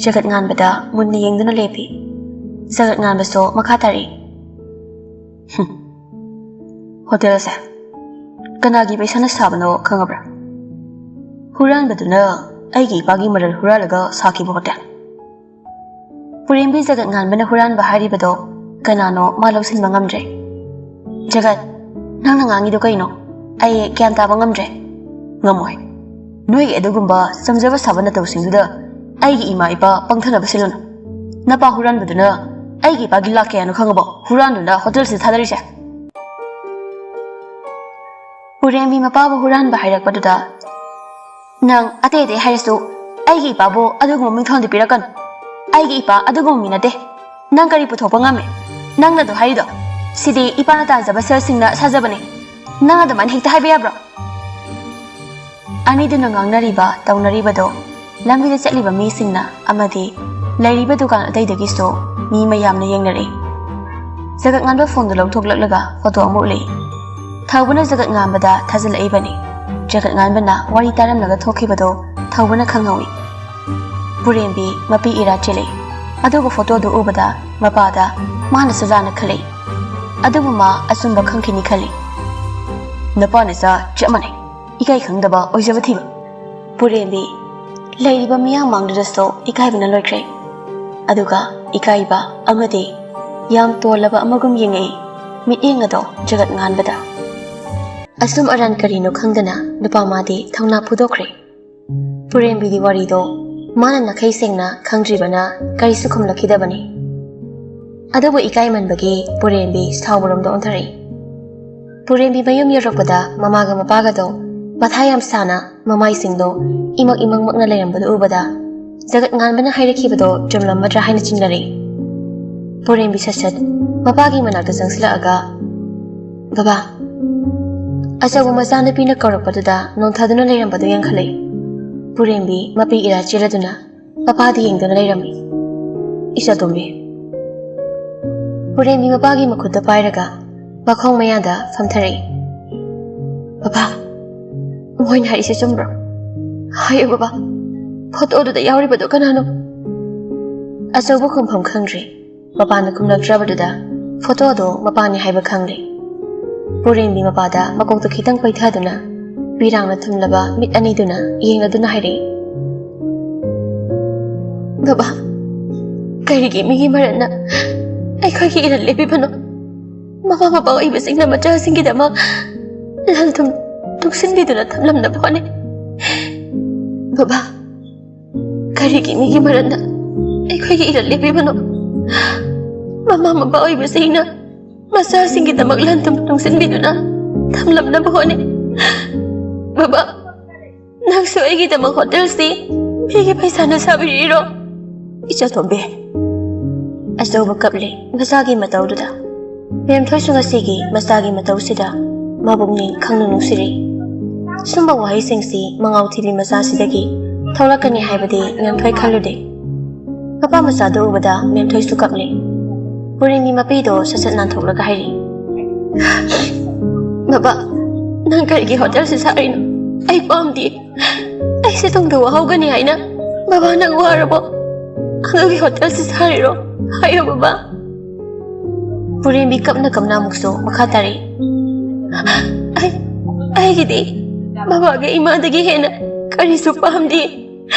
ꯖꯒꯠ ꯉꯥꯟꯕꯗ ꯃꯨꯟꯅ ꯌꯦꯡꯗꯨꯅ ꯂꯦꯞꯄꯤ꯫ ꯖꯒꯠ ꯉꯥꯟꯕꯁꯨ ꯃꯈꯥ ꯇꯥꯔꯛꯏ꯫ "ꯍꯨꯝ꯫ ꯍꯣꯇꯦꯜꯁꯦ ꯀꯅꯥꯒꯤ ꯄꯩꯁꯥꯅ ꯁꯥꯕꯅꯣ ꯈꯪꯉꯕ꯭ꯔꯥ? ꯍꯨꯔꯥꯟꯕꯗꯨꯅ ꯑꯩꯒꯤ ꯏꯄꯥꯒꯤ ꯃꯔꯜ ꯍꯨꯔꯥꯜꯂꯒ ꯁꯥꯈꯤꯕ ꯍꯣꯇꯦꯜ꯫" ꯄꯨꯔꯦꯝꯕꯤ ꯖꯒꯠ ꯉꯥꯟꯕꯅ ꯍꯨꯔꯥꯟꯕ ꯍꯥꯏꯔꯤꯕꯗꯣ ꯀꯅꯥꯅꯣ ꯃꯥ ꯂꯧꯁꯤꯟꯕ ꯉꯝꯗ꯭ꯔꯦ꯫ "ꯖꯒꯠ, ꯅꯪꯅ ꯉꯥꯡꯉꯤꯗꯣ ꯀꯩꯅꯣ? ꯑꯩ ꯒ꯭ꯌꯥꯟ ꯇꯥꯕ ꯉꯝꯗ꯭ꯔꯦ꯫" "ꯉꯝꯃꯣꯏ꯫ ꯅꯣꯏꯒꯤ ꯑꯗꯨꯒꯨꯝꯕ ꯆꯝꯖꯕ ꯁꯥꯕ ꯅꯇꯧꯁꯤꯡꯗꯨꯗ ꯑꯩꯒꯤ ꯏꯃꯥ ꯏꯄꯥ ꯄꯪꯊꯅꯕ ꯁꯤꯜꯂꯨꯅꯨ꯫ ꯅꯄꯥ ꯍꯨꯔꯥꯟꯕꯗꯨꯅ ꯑꯩꯒꯤ ꯏꯄꯥꯒꯤ ꯂꯥꯛ ꯀꯌꯥꯅꯣ ꯈꯪꯉꯕꯣ ꯍꯨꯔꯥꯟꯗꯨꯅ ꯍꯣꯇꯦꯜꯁꯤꯗ ꯊꯥꯗꯔꯤꯁꯦ?" ꯄꯨꯔꯦꯝꯕꯤ ꯃꯄꯥꯕꯨ ꯍꯨꯔꯥꯟꯕ ꯍꯥꯏꯔꯛꯄꯗꯨꯗ, "ꯅꯪ ꯑꯇꯩ ꯑꯇꯩ ꯍꯥꯏꯔꯁꯨ ꯑꯩꯒꯤ ꯏꯄꯥꯕꯨ ꯑꯗꯨꯒꯨꯝꯕ ꯃꯤꯡꯊꯣꯜꯗꯤ ꯄꯤꯔꯛꯀꯅꯨ꯫ ꯑꯩꯒꯤ ꯏꯄꯥ ꯑꯗꯨꯒꯨꯝꯕ ꯃꯤ ꯅꯠꯇꯦ꯫ ꯅꯪ ꯀꯔꯤ ꯄꯨꯊꯣꯛꯄ ꯉꯝꯃꯤ? ꯅꯪꯅ ꯑꯗꯨ ꯍꯥꯏꯔꯤꯗꯣ, ꯁꯤꯗꯤ ꯏꯄꯥꯅ ꯇꯥꯟꯖꯕ ꯁꯦꯜꯁꯤꯡꯅ ꯁꯥꯖꯕꯅꯤ꯫ ꯅꯪ ꯑꯗꯨꯃꯥꯏꯅ ꯍꯦꯛꯇ ꯍꯥꯏꯕ ꯌꯥꯕ꯭ꯔꯣ?" ꯑꯅꯤꯗꯨꯅ ꯉꯥꯡꯅꯔꯤꯕ ꯇꯧꯅꯔꯤꯕꯗꯣ ꯂꯝꯕꯤꯗ ꯆꯠꯂꯤꯕ ꯃꯤꯁꯤꯡꯅ ꯑꯃꯗꯤ ꯂꯩꯔꯤꯕ ꯗꯨꯀꯥꯟ ꯑꯇꯩꯗꯒꯤꯁꯨ ꯃꯤ ꯃꯌꯥꯝꯅ ꯌꯦꯡꯅꯔꯛꯏ꯫ ꯖꯒꯠ ꯉꯥꯟꯕ ꯐꯣꯟꯗꯨ ꯂꯧꯊꯣꯛꯂꯛꯂꯒ ꯐꯣꯇꯣ ꯑꯃ ꯎꯠꯂꯛꯏ꯫ ꯊꯧꯕꯅ ꯖꯒꯠ ꯉꯥꯟꯕꯗ ꯊꯥꯖꯤꯜꯂꯛꯏꯕꯅꯤ꯫ ꯖꯒꯠ ꯉꯥꯟꯕꯅ ꯋꯥꯔꯤ ꯇꯥꯔꯝꯂꯒ ꯊꯣꯛꯈꯤꯕꯗꯣ ꯊꯧꯕꯅ ꯈꯪꯍꯧꯏ꯫ ꯄꯨꯔꯦꯝꯕꯤ ꯃꯄꯤ ꯏꯔꯥ ꯆꯦꯜꯂꯛꯏ꯫ ꯑꯗꯨꯒ ꯐꯣꯇꯣꯗꯨ ꯎꯕꯗ ꯃꯄꯥꯗ ꯃꯥꯅꯁꯨ ꯂꯥꯟꯅ ꯈꯜꯂꯛꯏ꯫ ꯑꯗꯨꯕꯨ ꯃꯥ ꯑꯆꯨꯝꯕ ꯈꯪꯈꯤꯅꯤ ꯈꯜꯂꯤ꯫ "ꯅꯄꯥ ꯅꯆꯥ ꯆꯞ ꯃꯥꯟꯅꯩ꯫ ꯏꯀꯥꯏ ꯈꯪꯗꯕ ꯑꯣꯏꯖꯕ ꯊꯤꯕ꯫" ꯄꯨꯔꯦꯝꯕꯤ ꯂꯩꯔꯤꯕ ꯃꯤꯌꯥꯝ ꯃꯥꯡꯗꯨꯗꯁꯨ ꯏꯀꯥꯏꯕꯅ ꯂꯣꯏꯈ꯭ꯔꯦ꯫ ꯑꯗꯨꯒ ꯏꯀꯥꯏꯕ ꯑꯃꯗꯤ ꯌꯥꯝ ꯇꯣꯜꯂꯕ ꯑꯃꯒꯨꯝ ꯌꯦꯡꯉꯛꯏ ꯃꯤꯠꯌꯦꯡ ꯑꯗꯣ ꯖꯒꯠ ꯉꯥꯟꯕꯗ꯫ ꯑꯁꯨꯝ ꯑꯔꯥꯟ ꯀꯔꯤꯅꯣ ꯈꯪꯗꯅ ꯅꯨꯄꯥ ꯃꯥꯗꯤ ꯊꯧꯅꯥ ꯐꯨꯗꯣꯛꯈ꯭ꯔꯦ꯫ ꯄꯨꯔꯦꯝꯕꯤꯗꯤ ꯋꯥꯔꯤꯗꯣ ꯃꯥꯅ ꯅꯥꯈꯩ ꯁꯦꯡꯅ ꯈꯪꯗ꯭ꯔꯤꯕꯅ ꯀꯔꯤꯁꯨ ꯈꯨꯝꯂꯛꯈꯤꯗꯕꯅꯤ꯫ ꯑꯗꯨꯕꯨ ꯏꯀꯥꯏꯃꯟꯕꯒꯤ ꯄꯨꯔꯦꯝꯕꯤ ꯁꯥꯎꯕꯔꯣꯝꯗ ꯑꯣꯟꯊꯔꯛꯏ꯫ ꯄꯨꯔꯦꯝꯕꯤ ꯃꯌꯨꯝ ꯌꯧꯔꯛꯄꯗ ꯃꯃꯥꯒ ꯃꯄꯥꯒꯗꯣ ꯃꯊꯥ ꯌꯥꯝ ꯁꯥꯅ ꯃꯃꯥꯏꯁꯤꯡꯗꯣ ꯏꯃꯛ ꯏꯃꯪꯃꯛꯅ ꯂꯩꯔꯝꯕꯗꯨ ꯎꯕꯗ ꯖꯒꯠ ꯉꯥꯟꯕꯅ ꯍꯥꯏꯔꯛꯈꯤꯕꯗꯣ ꯆꯨꯝꯂꯝꯃꯗ꯭ꯔꯥ ꯍꯥꯏꯅ ꯆꯤꯡꯅꯔꯛꯏ꯫ ꯄꯨꯔꯦꯝꯕꯤ ꯁꯠ ꯁꯠ ꯃꯄꯥꯒꯤ ꯃꯅꯥꯛꯇ ꯆꯪꯁꯤꯜꯂꯛꯑꯒ, "ꯕꯕꯥ!" ꯑꯆꯧꯕ ꯃꯆꯥꯅꯨꯄꯤꯅ ꯀꯧꯔꯛꯄꯗꯨꯗ ꯅꯣꯟꯊꯗꯨꯅ ꯂꯩꯔꯝꯕꯗꯨ ꯌꯦꯡꯈꯠꯂꯛꯏ꯫ ꯄꯨꯔꯦꯝꯕꯤ ꯃꯄꯤ ꯏꯔꯥ ꯆꯦꯜꯂꯗꯨꯅ ꯃꯄꯥꯗ ꯌꯦꯡꯗꯨꯅ ꯂꯩꯔꯝꯃꯤ꯫ "ꯏꯆꯥꯇꯣꯝꯕꯤ!" ꯄꯨꯔꯦꯝꯕꯤ ꯃꯄꯥꯒꯤ ꯃꯈꯨꯠꯇ ꯄꯥꯏꯔꯒ ꯃꯈꯣꯡ ꯃꯌꯥꯗ ꯐꯝꯊꯔꯛꯏ꯫ "ꯕꯕꯥ, ꯃꯣꯏꯅ ꯍꯥꯏꯔꯤꯁꯦ ꯆꯨꯝꯕ꯭ꯔꯣ? ꯍꯥꯏꯌꯨ ꯕꯕꯥ, ꯐꯣꯇꯣꯗꯨꯗ ꯌꯥꯎꯔꯤꯕꯗꯣ ꯀꯅꯥꯅꯣ?" ꯑꯆꯧꯕ ꯈꯨꯝꯐꯝ ꯈꯪꯗ꯭ꯔꯦ꯫ ꯃꯄꯥꯅ ꯈꯨꯝꯂꯛꯇ꯭ꯔꯕꯗꯨꯗ ꯐꯣꯇꯣꯗꯣ ꯃꯄꯥꯅꯤ ꯍꯥꯏꯕ ꯈꯪꯂꯦ꯫ ꯄꯨꯔꯦꯝꯕꯤ ꯃꯄꯥꯗ ꯃꯀꯣꯛꯇ ꯈꯤꯇꯪ ꯄꯩꯊꯗꯨꯅ ꯄꯤꯔꯥꯡꯅ ꯊꯨꯝꯂꯕ ꯃꯤꯠ ꯑꯅꯤꯗꯨꯅ ꯌꯦꯡꯂꯗꯨꯅ ꯍꯥꯏꯔꯛꯏ, "ꯕꯕꯥ, ꯀꯔꯤꯒꯤ ꯃꯤꯒꯤ ꯃꯔꯟꯅ ꯑꯩꯈꯣꯏꯒꯤ ꯏꯔꯜ ꯂꯦꯞꯄꯤꯕꯅꯣ? ꯃꯃꯥ ꯃꯄꯥ ꯑꯣꯏꯕꯁꯤꯡꯅ ꯃꯆꯥꯁꯤꯡꯒꯤꯗꯃꯛ ꯂꯟ ꯊꯨꯝ ꯇꯨꯡꯁꯤꯟꯕꯤꯗꯨꯅ ꯊꯝꯂꯝꯅꯕ ꯍꯣꯠꯅꯩ꯫ ꯕꯕꯥ, ꯀꯔꯤꯒꯤ ꯃꯤꯒꯤ ꯃꯔꯟꯗ ꯑꯩꯈꯣꯏꯒꯤ ꯏꯔꯜ ꯂꯦꯞꯄꯤꯕꯅꯣ? ꯃꯃꯥ ꯃꯄꯥ ꯑꯣꯏꯕꯁꯤꯡꯅ ꯃꯆꯥꯁꯤꯡꯒꯤꯗꯃꯛ ꯂꯟ ꯊꯨꯝ ꯇꯨꯡꯁꯤꯟꯕꯤꯗꯨꯅ ꯊꯝꯂꯝꯅꯕ ꯍꯣꯠꯅꯩ꯫ ꯕꯕꯥ, ꯅꯪꯁꯨ ꯑꯩꯒꯤꯗꯃꯛ ꯍꯣꯇꯦꯜꯁꯤ ꯃꯤꯒꯤ ꯄꯩꯁꯥꯅ ꯁꯥꯕꯤꯔꯤꯔꯣ?" "ꯏꯆꯥꯇꯣꯝꯕꯤ!" ꯑꯆꯧꯕ ꯀꯞꯂꯦ ꯃꯆꯥꯒꯤ ꯃꯇꯧꯗꯨꯗ꯫ ꯃꯦꯝꯊꯣꯏꯁꯨ ꯉꯁꯤꯒꯤ ꯃꯆꯥꯒꯤ ꯃꯇꯧꯁꯤꯗ ꯃꯕꯨꯛꯅꯤꯡ ꯈꯪꯅꯨꯡ ꯅꯨꯡꯁꯤꯔꯤ꯫ ꯁꯨꯝꯕ ꯋꯥꯍꯩꯁꯤꯡꯁꯤ ꯃꯉꯥꯎ ꯊꯤꯕꯤ ꯃꯆꯥꯁꯤꯗꯒꯤ ꯊꯣꯛꯂꯛꯀꯅꯤ ꯍꯥꯏꯕꯗꯤ ꯃꯦꯝꯊꯣꯏ ꯈꯜꯂꯨꯗꯦ꯫ ꯃꯄꯥ ꯃꯆꯥꯗꯨ ꯎꯕꯗ ꯃꯦꯝꯊꯣꯏꯁꯨ ꯀꯞꯂꯦ꯫ ꯄꯨꯔꯦꯝꯕꯤ ꯃꯄꯤꯗꯣ ꯁꯠ ꯁꯠ ꯅꯥꯟꯊꯣꯛꯂꯒ ꯍꯥꯏꯔꯤ, "ꯕꯕꯥ, ꯅꯪ ꯀꯔꯤꯒꯤ ꯍꯣꯇꯦꯜꯁꯤ ꯁꯥꯔꯤꯅꯣ? ꯑꯩ ꯄꯥꯝꯗꯦ꯫ ꯑꯩꯁꯦ ꯇꯨꯡꯗ ꯋꯥꯍꯧꯒꯅꯤ ꯍꯥꯏꯅ ꯕꯕꯥ ꯅꯪ ꯋꯥꯔꯕꯣ? ꯑꯗꯨꯒꯤ ꯍꯣꯇꯦꯜꯁꯤ ꯁꯥꯔꯤꯔꯣ? ꯍꯥꯏꯌꯣ ꯕꯕꯥ꯫" ꯄꯨꯔꯦꯝꯕꯤ ꯀꯞꯅ ꯀꯞꯅ ꯑꯃꯨꯛꯁꯨ ꯃꯈꯥ ꯇꯥꯔꯛꯏ, "ꯑꯩ, ꯑꯩꯒꯤꯗꯤ ꯕꯕꯥꯒ ꯏꯃꯥꯗꯒꯤ ꯍꯦꯟꯅ ꯀꯔꯤꯁꯨ ꯄꯥꯝꯗꯦ꯫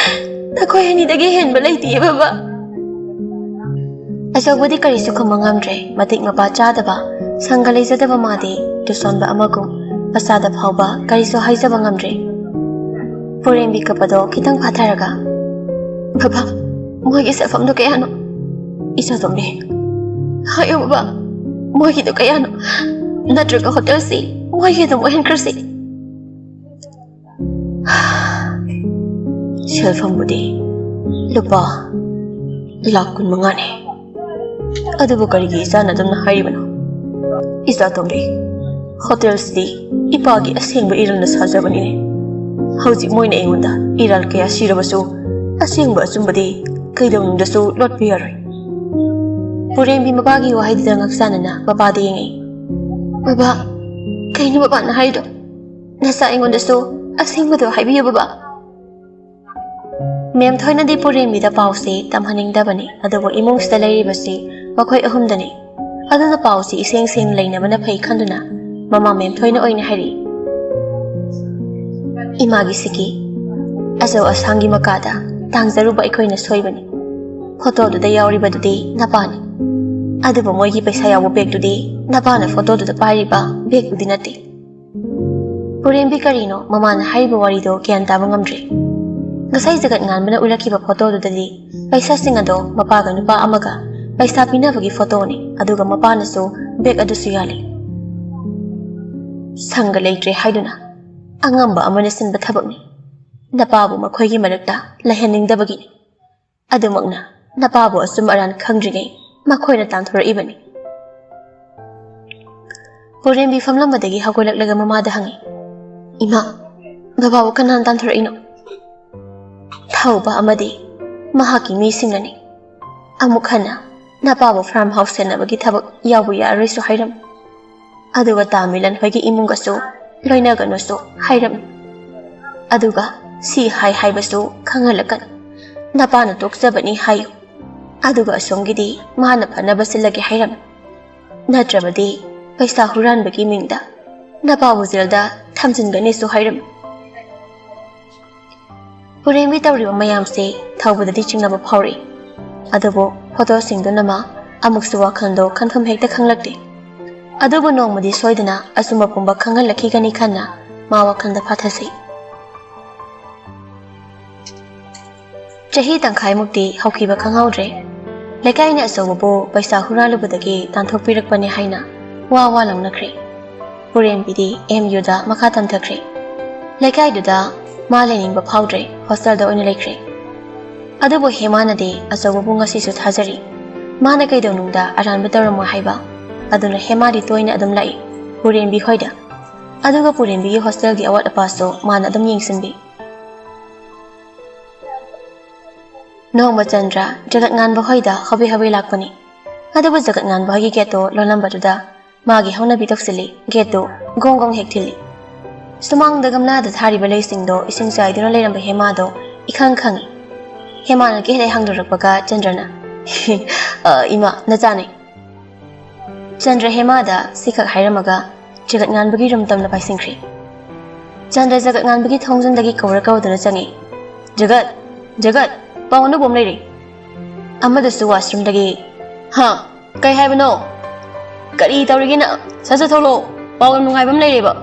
ꯅꯈꯣꯏ ꯑꯅꯤꯗꯒꯤ ꯍꯦꯟꯕ ꯂꯩꯇꯦ ꯕꯕꯥ꯫" ꯑꯆꯧꯕꯗꯤ ꯀꯔꯤꯁꯨ ꯈꯨꯝꯕ ꯉꯝꯗ꯭ꯔꯦ꯫ ꯃꯇꯤꯛ ꯃꯄꯥ ꯆꯥꯗꯕ, ꯁꯪꯒ ꯂꯩꯖꯗꯕ ꯃꯥꯗꯤ ꯇꯨꯁꯣꯟꯕ ꯑꯃꯒꯨꯝ ꯃꯆꯥꯗ ꯐꯥꯎꯕ ꯀꯔꯤꯁꯨ ꯍꯥꯏꯖꯕ ꯉꯝꯗ꯭ꯔꯦ꯫ ꯄꯨꯔꯦꯝꯕꯤ ꯀꯞꯄꯗꯣ ꯈꯤꯇꯪ ꯐꯥꯊꯔꯒ, ꯕꯕꯥ, ꯃꯣꯏꯒꯤ ꯁꯦꯜꯐꯝꯗꯣ ꯀꯌꯥꯅꯣ? ꯏꯆꯥ ꯇꯣꯝꯕꯤ, ꯍꯥꯏꯌꯣ ꯕꯕꯥ, ꯃꯣꯏꯒꯤꯗꯣ ꯀꯌꯥꯅꯣ? ꯅꯠꯇ꯭ꯔꯒ ꯍꯣꯇꯦꯜꯁꯤ ꯃꯣꯏꯒꯤ ꯑꯗꯨꯝ ꯑꯣꯏꯍꯟꯈ꯭ꯔꯁꯤ꯫ ꯁꯦꯜꯐꯝꯕꯨꯗꯤ ꯂꯨꯄꯥ ꯂꯥꯈ ꯀꯨꯟ ꯃꯉꯥꯅꯤ꯫ ꯑꯗꯨꯕꯨ ꯀꯔꯤꯒꯤ ꯏꯆꯥꯅ ꯑꯗꯨꯝꯅ ꯍꯥꯏꯔꯤꯕꯅꯣ? ꯏꯆꯥ ꯇꯣꯝꯕꯤ, ꯍꯣꯇꯦꯜꯁꯤꯗꯤ ꯏꯄꯥꯒꯤ ꯑꯁꯦꯡꯕ ꯏꯔꯜꯅ ꯁꯥꯖꯕꯅꯤꯅꯦ꯫ ꯍꯧꯖꯤꯛ ꯃꯣꯏꯅ ꯑꯩꯉꯣꯟꯗ ꯏꯔꯥꯜ ꯀꯌꯥ ꯁꯤꯔꯕꯁꯨ ꯑꯁꯦꯡꯕ ꯑꯆꯨꯝꯕꯗꯤ ꯀꯩꯗꯧꯅꯨꯡꯗꯁꯨ ꯂꯣꯠꯄ ꯌꯥꯔꯣꯏ꯫ ꯄꯨꯔꯦꯝꯕꯤ ꯃꯄꯥꯒꯤ ꯋꯥꯍꯩꯗꯨꯗ ꯉꯛꯆꯥꯟꯅꯅ ꯃꯄꯥꯗ ꯌꯦꯡꯉꯤ꯫ ꯕꯕꯥ, ꯀꯩꯅꯣ ꯕꯕꯥꯅ ꯍꯥꯏꯗꯣ? ꯅꯆꯥ ꯑꯩꯉꯣꯟꯗꯁꯨ ꯑꯁꯦꯡꯕꯗꯣ ꯍꯥꯏꯕꯤꯌꯨ ꯕꯕꯥ꯫ ꯃꯦꯝ ꯊꯣꯏꯅꯗꯤ ꯄꯨꯔꯦꯝꯕꯤꯗ ꯄꯥꯎꯁꯤ ꯇꯝꯍꯟꯅꯤꯡꯗꯕꯅꯤ, ꯑꯗꯨꯕꯨ ꯏꯃꯨꯡꯁꯤꯗ ꯂꯩꯔꯤꯕꯁꯤ ꯃꯈꯣꯏ ꯑꯍꯨꯝꯗꯅꯤ꯫ ꯑꯗꯨꯅ ꯄꯥꯎꯁꯤ ꯏꯁꯦꯡ ꯁꯦꯡꯅ ꯂꯩꯅꯕꯅ ꯐꯩ ꯈꯟꯗꯨꯅ ꯃꯃꯥ ꯃꯦꯝ ꯊꯣꯏꯅ ꯑꯣꯏꯅ ꯍꯥꯏꯔꯛꯏ꯫ ꯏꯃꯥꯒꯤ ꯁꯤꯀꯤ ꯑꯆꯧ ꯑꯁꯥꯡꯒꯤ ꯃꯀꯥꯗ ꯇꯥꯡꯖꯔꯨꯕ ꯑꯩꯈꯣꯏꯅ ꯁꯣꯏꯕꯅꯤ꯫ ꯐꯣꯇꯣꯗꯨꯗ ꯌꯥꯎꯔꯤꯕꯗꯨꯗꯤ ꯅꯄꯥꯅꯤ꯫ ꯑꯗꯨꯕꯨ ꯃꯣꯏꯒꯤ ꯄꯩꯁꯥ ꯌꯥꯎꯕ ꯕꯦꯒꯇꯨꯗꯤ ꯅꯄꯥꯅ ꯐꯣꯇꯣꯗꯨꯗ ꯄꯥꯏꯔꯤꯕ ꯕꯦꯒꯇꯨꯗꯤ ꯅꯠꯇꯦ꯫ ꯄꯨꯔꯦꯝꯕꯤ ꯀꯔꯤꯅꯣ ꯃꯃꯥꯅ ꯍꯥꯏꯔꯤꯕ ꯋꯥꯔꯤꯗꯣ ꯒ꯭ꯌꯥꯟ ꯇꯥꯕ ꯉꯝꯗ꯭ꯔꯦ꯫ ꯉꯁꯥꯏ ꯖꯒꯠ ꯉꯥꯟꯕꯅ ꯎꯠꯂꯛꯈꯤꯕ ꯐꯣꯇꯣꯗꯨꯗꯗꯤ ꯄꯩꯁꯥꯁꯤꯡ ꯑꯗꯣ ꯃꯄꯥꯒ ꯅꯨꯄꯥ ꯑꯃꯒ ꯄꯩꯁꯥ ꯄꯤꯅꯕꯒꯤ ꯐꯣꯇꯣꯅꯤ, ꯑꯗꯨꯒ ꯃꯄꯥꯅꯁꯨ ꯕꯦꯒ ꯑꯗꯨꯁꯨ ꯌꯥꯜꯂꯤ꯫ ꯁꯪꯒ ꯂꯩꯇ꯭ꯔꯦ ꯍꯥꯏꯗꯨꯅ ꯑꯉꯝꯕ ꯑꯃꯅ ꯁꯤꯟꯕ ꯊꯕꯛꯅꯤ꯫ ꯅꯄꯥꯕꯨ ꯃꯈꯣꯏꯒꯤ ꯃꯔꯛꯇ ꯂꯩꯍꯟꯅꯤꯡꯗꯕꯒꯤꯅꯤ꯫ ꯑꯗꯨꯃꯛꯅ ꯅꯄꯥꯕꯨ ꯑꯆꯨꯝ ꯑꯔꯥꯟ ꯈꯪꯗ꯭ꯔꯤꯉꯩ ꯃꯈꯣꯏꯅ ꯇꯥꯟꯊꯣꯔꯛꯏꯕꯅꯤ꯫ ꯄꯨꯔꯦꯝꯕꯤ ꯐꯝꯂꯝꯕꯗꯒꯤ ꯍꯧꯒꯠꯂꯛꯂꯒ ꯃꯃꯥꯗ ꯍꯪꯉꯤ, "ꯏꯃꯥ, ꯕꯕꯥꯕꯨ ꯀꯅꯥꯅ ꯇꯥꯟꯊꯣꯔꯛꯏꯅꯣ?" "ꯊꯧꯕ ꯑꯃꯗꯤ ꯃꯍꯥꯛꯀꯤ ꯃꯤꯁꯤꯡꯅꯅꯤ꯫ ꯑꯃꯨꯛ ꯍꯟꯅ ꯅꯄꯥꯕꯨ ꯐꯥꯔꯝ ꯍꯥꯎꯁ ꯁꯦꯟꯅꯕꯒꯤ ꯊꯕꯛ ꯌꯥꯎꯕ ꯌꯥꯔꯣꯏꯁꯨ ꯍꯥꯏꯔꯝꯃꯤ꯫ ꯑꯗꯨꯒ ꯇꯥ ꯃꯤꯂꯟ ꯍꯣꯏꯒꯤ ꯏꯃꯨꯡꯒꯁꯨ ꯂꯣꯏꯅꯒꯅꯨꯁꯨ ꯍꯥꯏꯔꯝꯃꯤ꯫ ꯑꯗꯨꯒ ꯁꯤ ꯍꯥꯏ ꯍꯥꯏꯕꯁꯨ ꯈꯪꯍꯜꯂꯛꯀꯅꯨ꯫ ꯅꯄꯥꯅ ꯇꯣꯛꯆꯕꯅꯤ ꯍꯥꯏꯌꯨ꯫ ꯑꯗꯨꯒ ꯑꯁꯣꯝꯒꯤꯗꯤ ꯃꯥꯅ ꯐꯅꯕ ꯁꯤꯜꯂꯒꯦ ꯍꯥꯏꯔꯝꯃꯤ꯫ ꯅꯠꯇ꯭ꯔꯕꯗꯤ ꯄꯩꯁꯥ ꯍꯨꯔꯥꯟꯕꯒꯤ ꯃꯤꯡꯗ ꯅꯄꯥꯕꯨ ꯖꯦꯜꯗ ꯊꯝꯖꯤꯟꯒꯅꯤꯁꯨ ꯍꯥꯏꯔꯝꯃꯤ꯫" ꯄꯨꯔꯦꯝꯕꯤ ꯇꯧꯔꯤꯕ ꯃꯌꯥꯝꯁꯦ ꯊꯧꯕꯗꯗꯤ ꯆꯤꯡꯅꯕ ꯐꯥꯎꯔꯛꯏ꯫ ꯑꯗꯨꯕꯨ ꯐꯣꯇꯣꯁꯤꯡꯗꯨꯅ ꯃꯥ ꯑꯃꯨꯛꯁꯨ ꯋꯥꯈꯜꯗꯣ ꯈꯟꯐꯝ ꯍꯦꯛꯇ ꯈꯪꯂꯛꯇꯦ꯫ ꯑꯗꯨꯕꯨ ꯅꯣꯡꯃꯗꯤ ꯁꯣꯏꯗꯅ ꯑꯆꯨꯝꯕ ꯄꯨꯝꯕ ꯈꯪꯍꯜꯂꯛꯈꯤꯒꯅꯤ ꯈꯟꯅ ꯃꯥ ꯋꯥꯈꯜꯗ ꯐꯥꯊꯖꯩ꯫ ꯆꯍꯤ ꯇꯪꯈꯥꯏꯃꯨꯛꯇꯤ ꯍꯧꯈꯤꯕ ꯈꯪꯍꯧꯗ꯭ꯔꯦ꯫ ꯂꯩꯀꯥꯏꯅ ꯑꯆꯧꯕꯕꯨ ꯄꯩꯁꯥ ꯍꯨꯔꯥꯜꯂꯨꯕꯗꯒꯤ ꯇꯥꯟꯊꯣꯛꯄꯤꯔꯛꯄꯅꯦ ꯍꯥꯏꯅ ꯋꯥ ꯋꯥ ꯂꯥꯎꯅꯈ꯭ꯔꯦ꯫ ꯄꯨꯔꯦꯝꯕꯤꯗꯤ ꯑꯦꯝ ꯌꯨꯗ ꯃꯈꯥ ꯇꯝꯊꯈ꯭ꯔꯦ꯫ ꯂꯩꯀꯥꯏꯗꯨꯗ ꯃꯥ ꯂꯩꯅꯤꯡꯕ ꯐꯥꯎꯗ꯭ꯔꯦ, ꯍꯣꯁꯇꯦꯜꯗ ꯑꯣꯏꯅ ꯂꯩꯈ꯭ꯔꯦ꯫ ꯑꯗꯨꯕꯨ ꯍꯦꯃꯥꯅꯗꯤ ꯑꯆꯧꯕꯕꯨ ꯉꯁꯤꯁꯨ ꯊꯥꯖꯔꯤ꯫ ꯃꯥꯅ ꯀꯩꯗꯧꯅꯨꯡꯗ ꯑꯔꯥꯟꯕ ꯇꯧꯔꯝꯃꯣꯏ ꯍꯥꯏꯕ꯫ ꯑꯗꯨꯅ ꯍꯦꯃꯥꯗꯤ ꯇꯣꯏꯅ ꯑꯗꯨꯝ ꯂꯥꯛꯏ ꯄꯨꯔꯦꯝꯕꯤ ꯈꯣꯏꯗ꯫ ꯑꯗꯨꯒ ꯄꯨꯔꯦꯝꯕꯤꯒꯤ ꯍꯣꯁꯇꯦꯜꯒꯤ ꯑꯋꯥꯠ ꯑꯄꯥꯁꯨ ꯃꯥꯅ ꯑꯗꯨꯝ ꯌꯦꯡꯁꯤꯟꯕꯤ꯫ ꯅꯣꯡꯃ ꯆꯟꯗ꯭ꯔ ꯖꯒꯠ ꯉꯥꯟꯕ ꯍꯣꯏꯗ ꯍꯣꯕꯦ ꯍꯣꯕꯦ ꯂꯥꯛꯄꯅꯤ꯫ ꯑꯗꯨꯕꯨ ꯖꯒꯠ ꯉꯥꯟꯕ ꯍꯣꯏꯒꯤ ꯒꯦꯠꯇꯣ ꯂꯣꯜꯂꯝꯕꯗꯨꯗ ꯃꯥꯒꯤ ꯍꯧꯅꯕꯤ ꯇꯧꯁꯤꯜꯂꯤ, ꯒꯦꯠꯇꯨ ꯒꯣꯡ ꯒꯣꯡ ꯍꯦꯛ ꯊꯤꯜꯂꯤ꯫ ꯁꯨꯃꯥꯡꯗ ꯒꯝꯂꯥꯗ ꯊꯥꯔꯤꯕ ꯂꯩꯁꯤꯡꯗꯣ ꯏꯁꯤꯡ ꯆꯥꯏꯗꯨꯅ ꯂꯩꯔꯝꯕ ꯍꯦꯃꯥꯗꯣ ꯏꯈꯪ ꯈꯪꯉꯤ꯫ ꯍꯦꯃꯥꯅ ꯒꯦꯠ ꯍꯦꯛ ꯍꯥꯡꯗꯣꯔꯛꯄꯒ ꯆꯟꯗ꯭ꯔꯅ, "ꯑ, ꯏꯃꯥ, ꯅꯆꯥꯅꯦ?" ꯆꯟꯗ꯭ꯔ ꯍꯦꯃꯥꯗ ꯁꯤꯈꯛ ꯍꯥꯏꯔꯝꯃꯒ ꯖꯒꯠ ꯉꯥꯟꯕꯒꯤ ꯔꯨꯝ ꯇꯝꯅ ꯄꯥꯏꯁꯤꯟꯈ꯭ꯔꯦ꯫ ꯆꯟꯗ꯭ꯔ ꯖꯒꯠ ꯉꯥꯟꯕꯒꯤ ꯊꯣꯡꯖꯤꯟꯗꯒꯤ ꯀꯧꯔ ꯀꯧꯗꯨꯅ ꯆꯪꯉꯤ꯫ "ꯖꯒꯠ! ꯖꯒꯠ! ꯄꯥꯎ ꯑꯅꯧꯕ ꯑꯃ ꯂꯩꯔꯦ!" ꯑꯃꯗꯨꯁꯨ ꯋꯥꯁꯔꯨꯝꯗꯒꯤ, "ꯍꯥ? ꯀꯩ ꯍꯥꯏꯕꯅꯣ? ꯀꯔꯤ ꯇꯧꯔꯤꯒꯦ ꯅꯪ? ꯁꯠ ꯁꯠ ꯊꯣꯛꯂꯛꯑꯣ, ꯄꯥꯎ ꯌꯥꯝ ꯅꯨꯡꯉꯥꯏꯕ ꯑꯃ ꯂꯩꯔꯦꯕ!"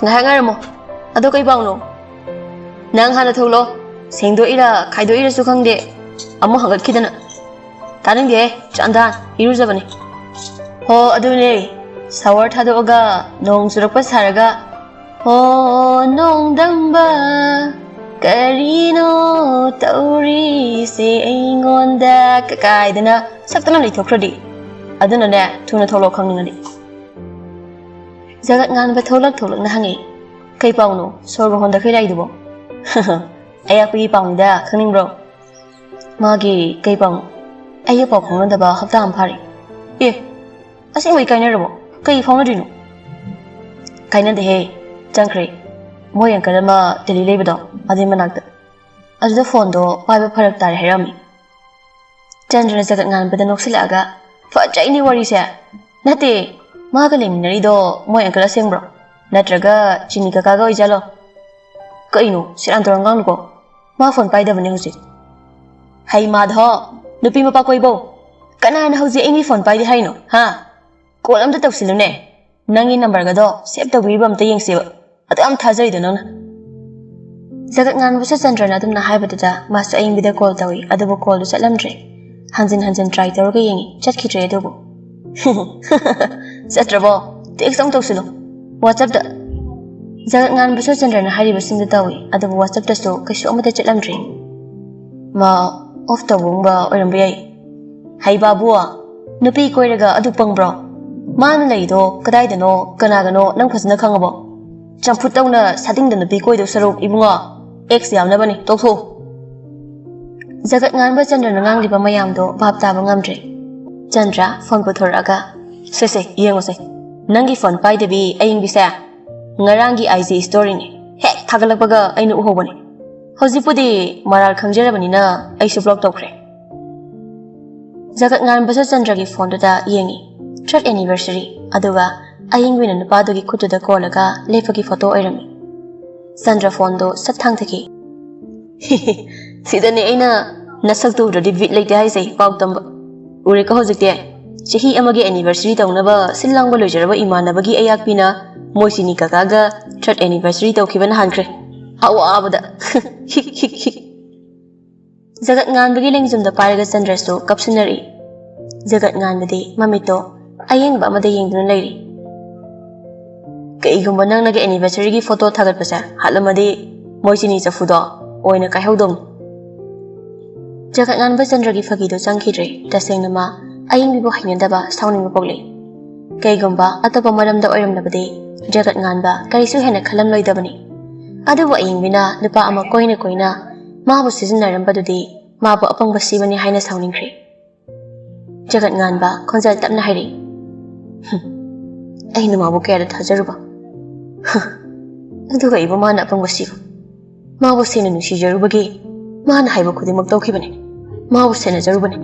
"ꯉꯥꯏꯍꯥꯛ ꯉꯥꯏꯔꯝꯃꯣ꯫ ꯑꯗꯣ ꯀꯩ ꯄꯥꯎꯅꯣ?" "ꯅꯪ ꯍꯥꯟꯅ ꯊꯣꯛꯂꯛꯑꯣ꯫ ꯁꯦꯡꯗꯣꯛꯏꯔꯥ ꯈꯥꯏꯗꯣꯛꯏꯔꯁꯨ ꯈꯪꯗꯦ, ꯑꯃꯨꯛ ꯍꯪꯒꯠꯈꯤꯗꯅ꯫ ꯇꯥꯅꯤꯡꯗꯦꯍꯦ, ꯆꯥꯟꯗꯥꯟ, ꯏꯔꯨꯖꯕꯅꯤ꯫" "ꯍꯣ, ꯑꯗꯨꯅꯦ, ꯁꯥꯋꯔ ꯊꯥꯗꯣꯛꯑꯒ ꯅꯣꯡ ꯆꯨꯔꯛꯄ ꯁꯥꯔꯒ, ꯍꯣ, ꯅꯣꯡꯗꯝꯕ, ꯀꯔꯤꯅꯣ ꯇꯧꯔꯤꯁꯦ ꯑꯩꯉꯣꯟꯗ?" ꯀꯥꯏꯗꯅ ꯁꯛꯇꯅ ꯂꯩꯊꯣꯛꯈ꯭ꯔꯗꯤ꯫ ꯑꯗꯨꯅꯅꯦ, ꯊꯨꯅ ꯊꯣꯛꯂꯛꯑꯣ ꯈꯪꯅꯤꯡꯉꯗꯤ꯫ ꯖꯒꯠ ꯉꯥꯟꯕ ꯊꯣꯛꯂꯛ ꯊꯣꯛꯂꯛꯅ ꯍꯪꯉꯤ, "ꯀꯩ ꯄꯥꯎꯅꯣ? ꯁꯣꯔꯒ ꯍꯣꯟꯗꯈꯩ ꯂꯥꯛꯏꯗꯨꯕꯣ?" "ꯑꯌꯥꯛꯄꯒꯤ ꯄꯥꯎꯅꯤꯗ, ꯈꯪꯅꯤꯡꯕ꯭ꯔꯣ?" "ꯃꯥꯒꯤ ꯀꯩ ꯄꯥꯎꯅꯣ? ꯑꯩꯒ ꯄꯥꯎ ꯐꯥꯎꯅꯗꯕ ꯍꯞꯇꯥ ꯑꯃ ꯐꯥꯔꯦ꯫" "ꯑꯦ, ꯑꯁꯦꯡꯕꯩ ꯀꯥꯏꯅꯔꯕꯣ? ꯀꯩ ꯐꯥꯎꯅꯗ꯭ꯔꯤꯅꯣ?" "ꯀꯥꯏꯅꯗꯦꯍꯦ, ꯆꯪꯈ꯭ꯔꯦ꯫ ꯃꯣꯏ ꯑꯪꯀꯜ ꯑꯃ ꯗꯦꯜꯂꯤ ꯂꯩꯕꯗꯣ, ꯑꯗꯨꯏ ꯃꯅꯥꯛꯇ꯫ ꯑꯗꯨꯗ ꯐꯣꯟꯗꯣ ꯄꯥꯏꯕ ꯐꯔꯛ ꯇꯥꯔꯦ ꯍꯥꯏꯔꯝꯃꯤ꯫" ꯆꯟꯗ꯭ꯔꯅ ꯖꯒꯠ ꯉꯥꯟꯕꯗ ꯅꯣꯛꯁꯤꯜꯂꯛꯑꯒ, "ꯐꯖꯩꯅꯦ ꯋꯥꯔꯤꯁꯦ꯫ ꯅꯠꯇꯦ, ꯃꯥꯒ ꯂꯩꯃꯤꯟꯅꯔꯤꯗꯣ ꯃꯣꯏ ꯑꯪꯀꯜ ꯑꯁꯦꯡꯕ꯭ꯔꯣ? ꯅꯠꯇ꯭ꯔꯒ ꯆꯤꯅꯤ ꯀꯀꯥꯒ ꯑꯣꯏꯖꯥꯠꯂꯣ?" "ꯀꯩꯅꯣ, ꯁꯦꯔꯥꯟ ꯇꯧꯔ ꯉꯥꯡꯅꯨꯀꯣ꯫ ꯃꯥ ꯐꯣꯟ ꯄꯥꯏꯗꯕꯅꯦ ꯍꯧꯖꯤꯛ꯫" "ꯍꯩ ꯃꯥꯙꯣ, ꯅꯨꯄꯤ ꯃꯄꯥ ꯀꯣꯏꯕꯧ? ꯀꯅꯥꯅ ꯍꯧꯖꯤꯛ ꯑꯩ ꯃꯤ ꯐꯣꯟ ꯄꯥꯏꯗꯦ ꯍꯥꯏꯅꯣ, ꯍꯥ? ꯀꯣꯜ ꯑꯝꯇ ꯇꯧꯁꯤꯜꯂꯨꯅꯦ꯫ ꯅꯪꯒꯤ ꯅꯝꯕꯔꯒꯗꯣ ꯁꯦꯚ ꯇꯧꯕꯤꯔꯤꯕ ꯑꯝꯇ ꯌꯦꯡꯁꯦꯕ꯫ ꯑꯗꯨ ꯌꯥꯝ ꯊꯥꯖꯔꯤꯗꯣ ꯅꯪꯅ?" ꯖꯒꯠ ꯉꯥꯟꯕꯁꯨ ꯆꯟꯗ꯭ꯔꯅ ꯑꯗꯨꯝꯅ ꯍꯥꯏꯕꯗꯨꯗ ꯃꯥꯁꯨ ꯑꯌꯤꯡꯕꯤꯗ ꯀꯣꯜ ꯇꯧꯏ, ꯑꯗꯨꯕꯨ ꯀꯣꯜꯗꯨ ꯆꯠꯂꯝꯗ꯭ꯔꯦ꯫ ꯍꯟꯖꯤꯟ ꯍꯟꯖꯤꯟ ꯇ꯭ꯔꯥꯏ ꯇꯧꯔꯒ ꯌꯦꯡꯉꯤ, ꯆꯠꯈꯤꯗ꯭ꯔꯦ꯫ ꯑꯗꯨꯕꯨ ꯆꯠꯇ꯭ꯔꯕꯣ? ꯇꯦꯛꯁ ꯑꯃꯨꯛ ꯇꯧꯁꯤꯜꯂꯣ ꯋꯥꯆꯞꯇ꯫ ꯖꯒꯠ ꯉꯥꯟꯕꯁꯨ ꯆꯟꯗ꯭ꯔꯅ ꯍꯥꯏꯔꯤꯕꯁꯤꯡꯗꯨ ꯇꯧꯏ, ꯑꯗꯨꯕꯨ ꯋꯥꯆꯞꯇꯁꯨ ꯀꯩꯁꯨ ꯑꯃꯠꯇ ꯆꯠꯂꯝꯗ꯭ꯔꯦ꯫ ꯃꯥ ꯑꯣꯐ ꯇꯧꯕꯒꯨꯝꯕ ꯑꯣꯏꯔꯝꯕ ꯌꯥꯏ꯫ ꯍꯩ ꯕꯥꯕꯨ, ꯅꯨꯄꯤ ꯀꯣꯏꯔꯒ ꯑꯗꯨ ꯄꯪꯕ꯭ꯔꯣ? ꯃꯥꯅ ꯂꯩꯗꯣ ꯀꯗꯥꯏꯗꯅꯣ, ꯀꯅꯥꯒꯅꯣ ꯅꯪ ꯐꯖꯅ ꯈꯪꯉꯕꯣ? ꯆꯝꯐꯨꯠ ꯇꯧꯅ ꯁꯥꯗꯤꯡꯗ ꯅꯨꯄꯤ ꯀꯣꯏꯗꯧ ꯁꯔꯨꯛ, ꯏꯕꯨꯡꯉꯣ, ꯑꯦꯛꯁ ꯌꯥꯝꯅꯕꯅꯤ, ꯇꯣꯛꯊꯣꯛꯎ꯫ ꯖꯒꯠ ꯉꯥꯟꯕ ꯆꯟꯗ꯭ꯔꯅ ꯉꯥꯡꯂꯤꯕ ꯃꯌꯥꯝꯗꯣ ꯚꯥꯞ ꯇꯥꯕ ꯉꯝꯗ꯭ꯔꯦ꯫ ꯆꯟꯗ꯭ꯔ ꯐꯣꯟ ꯄꯨꯊꯣꯔꯛꯑꯒ, "ꯁꯦ ꯁꯦ, ꯌꯦꯡꯉꯨꯁꯦ, ꯅꯪꯒꯤ ꯐꯣꯟ ꯄꯥꯏꯗꯕꯤ ꯑꯌꯤꯡꯕꯤꯁꯦ꯫ ꯉꯔꯥꯡꯒꯤ ꯑꯥꯏ ꯖꯤ ꯁ꯭ꯇꯣꯔꯤꯅꯤ, ꯍꯦꯛ ꯊꯥꯒꯠꯂꯛꯄꯒ ꯑꯩꯅ ꯎꯍꯧꯕꯅꯤ꯫ ꯍꯧꯖꯤꯛꯄꯨꯗꯤ ꯃꯔꯥꯜ ꯈꯪꯖꯔꯕꯅꯤꯅ ꯑꯩꯁꯨ ꯕ꯭ꯂꯣꯛ ꯇꯧꯈ꯭ꯔꯦ"꯫ ꯖꯒꯠ ꯉꯥꯟꯕꯁꯨ ꯆꯟꯗ꯭ꯔꯒꯤ ꯐꯣꯟꯗꯨꯗ ꯌꯦꯡꯉꯤ꯫ ꯊꯥꯔꯠ ꯑꯦꯅꯤꯚꯔꯁꯔꯤ, ꯑꯗꯨꯒ ꯑꯌꯤꯡꯕꯤꯅ ꯅꯨꯄꯥꯗꯨꯒꯤ ꯈꯨꯠꯇꯨꯗ ꯀꯣꯜꯂꯒ ꯂꯦꯞꯄꯒꯤ ꯐꯣꯇꯣ ꯑꯣꯏꯔꯝꯃꯤ꯫ ꯆꯟꯗ꯭ꯔ ꯐꯣꯟꯗꯣ ꯁꯠ ꯊꯥꯡꯊꯈꯤ꯫ "ꯁꯤꯗꯅꯦ ꯑꯩꯅ ꯅꯁꯛꯇꯨ ꯎꯗ꯭ꯔꯗꯤ ꯕꯤꯠ ꯂꯩꯇꯦ ꯍꯥꯏꯁꯦ, ꯄꯥꯎ ꯇꯝꯕ꯫ ꯎꯔꯦꯀꯣ ꯍꯧꯖꯤꯛꯇꯤ, ꯆꯍꯤ ꯑꯃꯒꯤ ꯑꯦꯅꯤꯚꯔꯁꯔꯤ ꯇꯧꯅꯕ ꯁꯤꯜ ꯂꯥꯡꯕ ꯂꯣꯏꯖꯔꯕ ꯏꯃꯥꯟꯅꯕꯒꯤ ꯑꯌꯥꯛꯄꯤꯅ ꯃꯣꯏ ꯆꯤꯅꯤ ꯀꯀꯥꯒ ꯊꯥꯔꯠ ꯑꯦꯅꯤꯚꯔꯁꯔꯤ ꯇꯧꯈꯤꯕꯅ ꯍꯥꯟꯈ꯭ꯔꯦ꯫ ꯑꯋꯥꯕꯗ!" ꯍꯤꯛ ꯍꯤꯛ ꯍꯤꯛ꯫ ꯖꯒꯠ ꯉꯥꯟꯕꯒꯤ ꯂꯦꯡꯖꯨꯝꯗ ꯄꯥꯏꯔꯒ ꯆꯟꯗ꯭ꯔꯁꯨ ꯀꯞꯁꯤꯟꯅꯔꯛꯏ꯫ ꯖꯒꯠ ꯉꯥꯟꯕꯗꯤ ꯃꯃꯤꯠꯇꯣ ꯑꯌꯦꯡꯕ ꯑꯃꯗ ꯌꯦꯡꯗꯨꯅ ꯂꯩꯔꯤ꯫ "ꯀꯩꯒꯨꯝꯕ ꯅꯪꯅꯒ ꯑꯦꯅꯤꯚꯔꯁꯔꯤꯒꯤ ꯐꯣꯇꯣ ꯊꯥꯒꯠꯄꯁꯦ ꯍꯥꯠꯂꯝꯃꯗꯤ, ꯃꯣꯏ ꯆꯤꯅꯤ ꯆꯐꯨꯗꯣ ꯑꯣꯏꯅ ꯀꯥꯏꯍꯧꯗꯧꯅꯤ"꯫ ꯖꯒꯠ ꯉꯥꯟꯕ ꯆꯟꯗ꯭ꯔꯒꯤ ꯐꯥꯒꯤꯗꯣ ꯆꯪꯈꯤꯗ꯭ꯔꯦ꯫ ꯇꯁꯦꯡꯅ ꯃꯥ ꯑꯌꯤꯡꯕꯤꯕꯨ ꯍꯩꯅꯗꯕ, ꯁꯥꯎꯅꯤꯡꯕ ꯄꯣꯛꯂꯛꯏ꯫ ꯀꯩꯒꯨꯝꯕ ꯑꯇꯣꯞꯄ ꯃꯔꯝꯗ ꯑꯣꯏꯔꯝꯂꯕꯗꯤ ꯖꯒꯠ ꯉꯥꯟꯕ ꯀꯔꯤꯁꯨ ꯍꯦꯟꯅ ꯈꯜꯂꯝꯂꯣꯏꯗꯕꯅꯤ꯫ ꯑꯗꯨꯕꯨ ꯑꯌꯤꯡꯕꯤꯅ ꯅꯨꯄꯥ ꯑꯃ ꯀꯣꯏꯅ ꯀꯣꯏꯅ ꯃꯥꯕꯨ ꯁꯤꯖꯤꯟꯅꯔꯝꯕꯗꯨꯗꯤ ꯃꯥꯕꯨ ꯑꯄꯪꯕ ꯁꯤꯕꯅꯤ ꯍꯥꯏꯅ ꯁꯥꯎꯅꯤꯡꯈ꯭ꯔꯦ꯫ ꯖꯒꯠ ꯉꯥꯟꯕ ꯈꯣꯟꯖꯦꯜ ꯇꯞꯅ ꯍꯥꯏꯔꯛꯏ, "ꯍꯨꯝ, ꯑꯩꯅ ꯃꯥꯕꯨ ꯀꯌꯥꯗ ꯊꯥꯖꯔꯨꯕ? ꯍ, ꯑꯗꯨꯒ ꯑꯩꯕꯨ ꯃꯥꯅ ꯑꯄꯪꯕ ꯁꯤꯕ꯫ ꯃꯥꯕꯨ ꯁꯦꯡꯅ ꯅꯨꯡꯁꯤꯖꯔꯨꯕꯒꯤ ꯃꯥꯅ ꯍꯥꯏꯕ ꯈꯨꯗꯤꯡꯃꯛ ꯇꯧꯈꯤꯕꯅꯤ꯫ ꯃꯥꯕꯨ ꯁꯦꯟꯅꯖꯔꯨꯕꯅꯤ"꯫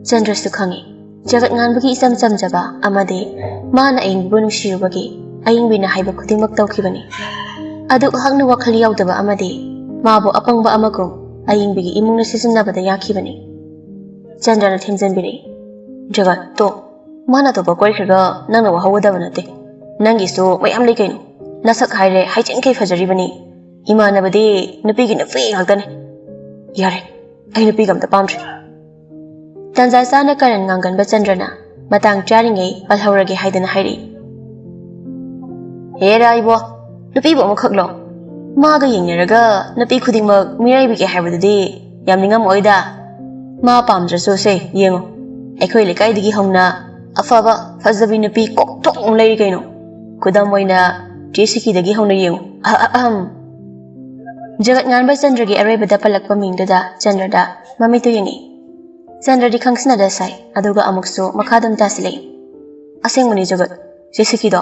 ꯆꯟꯗ꯭ꯔꯁꯨ ꯈꯪꯏ, ꯖꯒꯠ ꯉꯥꯟꯕꯒꯤ ꯏꯆꯝ ꯆꯝꯖꯕ ꯑꯃꯗꯤ ꯃꯥꯅ ꯑꯌꯤꯡꯕꯤꯕꯨ ꯅꯨꯡꯁꯤꯔꯨꯕꯒꯤ ꯑꯌꯤꯡꯕꯤꯅ ꯍꯥꯏꯕ ꯈꯨꯗꯤꯡꯃꯛ ꯇꯧꯈꯤꯕꯅꯤ꯫ ꯑꯗꯨꯛ ꯍꯛꯅ ꯋꯥꯈꯜ ꯌꯥꯎꯗꯕ ꯑꯃꯗꯤ ꯃꯥꯕꯨ ꯑꯄꯪꯕ ꯑꯃꯒꯨꯝ ꯑꯌꯤꯡꯕꯤꯒꯤ ꯏꯃꯨꯡꯅ ꯁꯤꯖꯤꯟꯅꯕꯗ ꯌꯥꯈꯤꯕꯅꯤ꯫ ꯆꯟꯗ꯭ꯔꯅ ꯊꯦꯝꯖꯤꯟꯕꯤꯔꯛꯏ, "ꯖꯒꯠ, ꯇꯣ, ꯃꯥꯅ ꯑꯇꯣꯞꯄ ꯀꯣꯏꯈ꯭ꯔꯒ ꯅꯪꯅ ꯋꯥꯍꯧꯒꯗꯕ ꯅꯠꯇꯦ꯫ ꯅꯪꯒꯤꯁꯨ ꯃꯌꯥꯝ ꯂꯩ ꯀꯩꯅꯣ꯫ ꯅꯁꯛ ꯍꯥꯏꯔꯦ ꯍꯩꯖꯤꯡꯈꯩ ꯐꯖꯔꯤꯕꯅꯤ꯫ ꯏꯃꯥꯟꯅꯕꯗꯤ ꯅꯨꯄꯤꯒꯤ ꯅꯨꯄꯤ ꯉꯥꯛꯇꯅꯤ꯫ ꯌꯥꯔꯦ, ꯑꯩ ꯅꯨꯄꯤꯒ ꯑꯝꯇ ꯄꯥꯝꯗ꯭ꯔꯦ꯫ ꯇꯟꯖꯥ ꯆꯥꯅ ꯀꯔꯟ ꯉꯥꯡꯒꯟꯕ ꯆꯟꯗ꯭ꯔꯅ ꯃꯇꯥꯡ ꯆꯥꯔꯤꯉꯩ ꯄꯜꯍꯧꯔꯒꯦ ꯍꯥꯏꯗꯅ ꯍꯥꯏꯔꯛꯏ꯫ ꯍꯦꯔꯥ ꯏꯕꯣ, ꯅꯨꯄꯤꯕꯨ ꯑꯃꯈꯛꯂꯣ? ꯃꯥꯒ ꯌꯦꯡꯅꯔꯒ ꯅꯨꯄꯤ ꯈꯨꯗꯤꯡꯃꯛ ꯃꯤꯔꯥꯏꯕꯤꯒꯦ ꯍꯥꯏꯕꯗꯨꯗꯤ ꯌꯥꯝ ꯅꯤꯡꯉꯝꯃꯣꯏꯗ꯫ ꯃꯥ ꯄꯥꯝꯗ꯭ꯔꯁꯨ ꯁꯦ, ꯌꯦꯡꯉꯣ, ꯑꯩꯈꯣꯏ ꯂꯩꯀꯥꯏꯗꯒꯤ ꯍꯧꯅ ꯑꯐꯕ ꯐꯖꯕꯤ ꯅꯨꯄꯤ ꯀꯣꯛ ꯊꯣꯛ ꯑꯃ ꯂꯩꯔꯤ ꯀꯩꯅꯣ꯫ ꯈꯨꯗꯝ ꯑꯣꯏꯅ ꯆꯦ ꯁꯤꯀꯤꯗꯒꯤ ꯍꯧꯅ ꯌꯦꯡꯉꯨ꯫ ꯑꯍ, ꯑꯍꯝ꯫ ꯖꯒꯠ ꯉꯥꯟꯕ ꯆꯟꯗ꯭ꯔꯒꯤ ꯑꯔꯣꯏꯕꯗ ꯄꯜꯂꯛꯄ ꯃꯤꯡꯗꯨꯗ ꯆꯟꯗ꯭ꯔꯗ ꯃꯃꯤꯠꯇꯨ ꯌꯦꯡꯉꯤ꯫ ꯆꯟꯗ꯭ꯔꯗꯤ ꯈꯪꯁꯤꯟꯅꯗ ꯁꯥꯏ, ꯑꯗꯨꯒ ꯑꯃꯨꯛꯁꯨ ꯃꯈꯥ ꯑꯗꯨꯝ ꯇꯥꯁꯤꯜꯂꯛꯏ꯫ ꯑꯁꯦꯡꯕꯅꯤ ꯖꯒꯠ, ꯆꯦ ꯁꯤꯀꯤꯗꯣ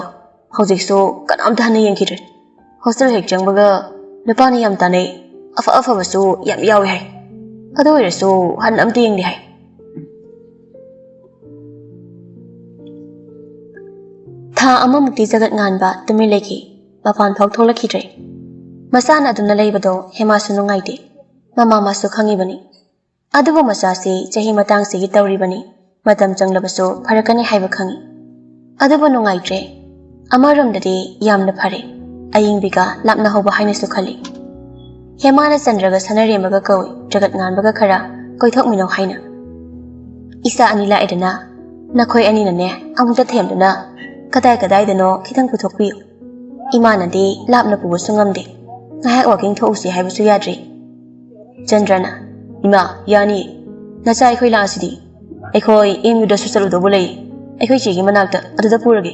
ꯍꯧꯖꯤꯛꯁꯨ ꯀꯅꯥꯝꯇ ꯍꯟꯅ ꯌꯦꯡꯈꯤꯗ꯭ꯔꯦ꯫ ꯍꯣꯁꯇꯦꯜ ꯍꯦꯛ ꯆꯪꯕꯒ ꯅꯨꯄꯥꯅ ꯌꯥꯝ ꯇꯥꯟꯅꯩ, ꯑꯐ ꯑꯐꯕꯁꯨ ꯌꯥꯝ ꯌꯥꯎꯏ ꯍꯥꯏ꯫ ꯑꯗꯨ ꯑꯣꯏꯔꯁꯨ ꯍꯟꯅ ꯑꯝꯇ ꯌꯦꯡꯗꯦ ꯍꯥꯏ꯫ ꯊꯥ ꯑꯃꯃꯨꯛꯇꯤ ꯖꯒꯠ ꯉꯥꯟꯕ ꯇꯨꯃꯤꯟ ꯂꯩꯈꯤ꯫ ꯃꯄꯥꯟ ꯐꯥꯎ ꯊꯣꯛꯂꯛꯈꯤꯗ꯭ꯔꯦ꯫ ꯃꯆꯥꯅ ꯑꯗꯨꯝꯅ ꯂꯩꯕꯗꯣ ꯍꯦꯃꯥꯁꯨ ꯅꯨꯡꯉꯥꯏꯇꯦ꯫ ꯃꯃꯥ ꯃꯥꯁꯨ ꯈꯪꯉꯤꯕꯅꯤ꯫ ꯑꯗꯨꯕꯨ ꯃꯆꯥꯁꯤ ꯆꯍꯤ ꯃꯇꯥꯡꯁꯤꯒꯤ ꯇꯧꯔꯤꯕꯅꯤ꯫ ꯃꯇꯝ ꯆꯪꯂꯕꯁꯨ ꯐꯔꯛꯀꯅꯤ ꯍꯥꯏꯕ ꯈꯪꯏ꯫ ꯑꯗꯨꯕꯨ ꯅꯨꯡꯉꯥꯏꯇ꯭ꯔꯦ꯫ ꯑꯃꯔꯣꯝꯗꯗꯤ ꯌꯥꯝꯅ ꯐꯔꯦ꯫ ꯑꯌꯤꯡꯕꯤꯒ ꯂꯥꯞꯅꯍꯧꯕ ꯍꯥꯏꯅꯁꯨ ꯈꯜꯂꯤ꯫ ꯍꯦꯃꯥꯅ ꯆꯟꯗ꯭ꯔꯒ ꯁꯅꯔꯦꯝꯕꯒ ꯀꯧꯏ, ꯖꯒꯠ ꯉꯥꯟꯕꯒ ꯈꯔ ꯀꯣꯏꯊꯣꯛꯃꯤꯟꯅꯧ ꯍꯥꯏꯅ꯫ ꯏꯆꯥ ꯑꯅꯤ ꯂꯥꯛꯑꯦꯗꯅ, ꯅꯈꯣꯏ ꯑꯅꯤꯅꯅꯦ ꯑꯃꯨꯛꯇ ꯊꯦꯝꯗꯨꯅ ꯀꯗꯥꯏ ꯀꯗꯥꯏꯗꯅꯣ ꯈꯤꯇꯪ ꯄꯨꯊꯣꯛꯄꯤꯌꯨ꯫ ꯏꯃꯥꯅꯗꯤ ꯂꯥꯞꯅ ꯄꯨꯕꯁꯨ ꯉꯝꯗꯦ꯫ ꯉꯥꯏꯍꯥꯛ ꯋꯥꯀꯤꯡ ꯊꯣꯛꯎꯁꯤ ꯍꯥꯏꯕꯁꯨ ꯌꯥꯗ꯭ꯔꯤ꯫ ꯆꯟꯗ꯭ꯔꯅ, "ꯏꯃꯥ, ꯌꯥꯅꯤ꯫ ꯅꯆꯥ ꯑꯩꯈꯣꯏ ꯂꯥꯛꯑꯁꯤꯗꯤ꯫ ꯑꯩꯈꯣꯏ ꯑꯦꯝ ꯌꯨꯗꯁꯨ ꯆꯠꯂꯨꯗꯧꯕ ꯂꯩ꯫ ꯑꯩꯈꯣꯏ ꯆꯦꯒꯤ ꯃꯅꯥꯛꯇ, ꯑꯗꯨꯗ ꯄꯨꯔꯒꯦ꯫"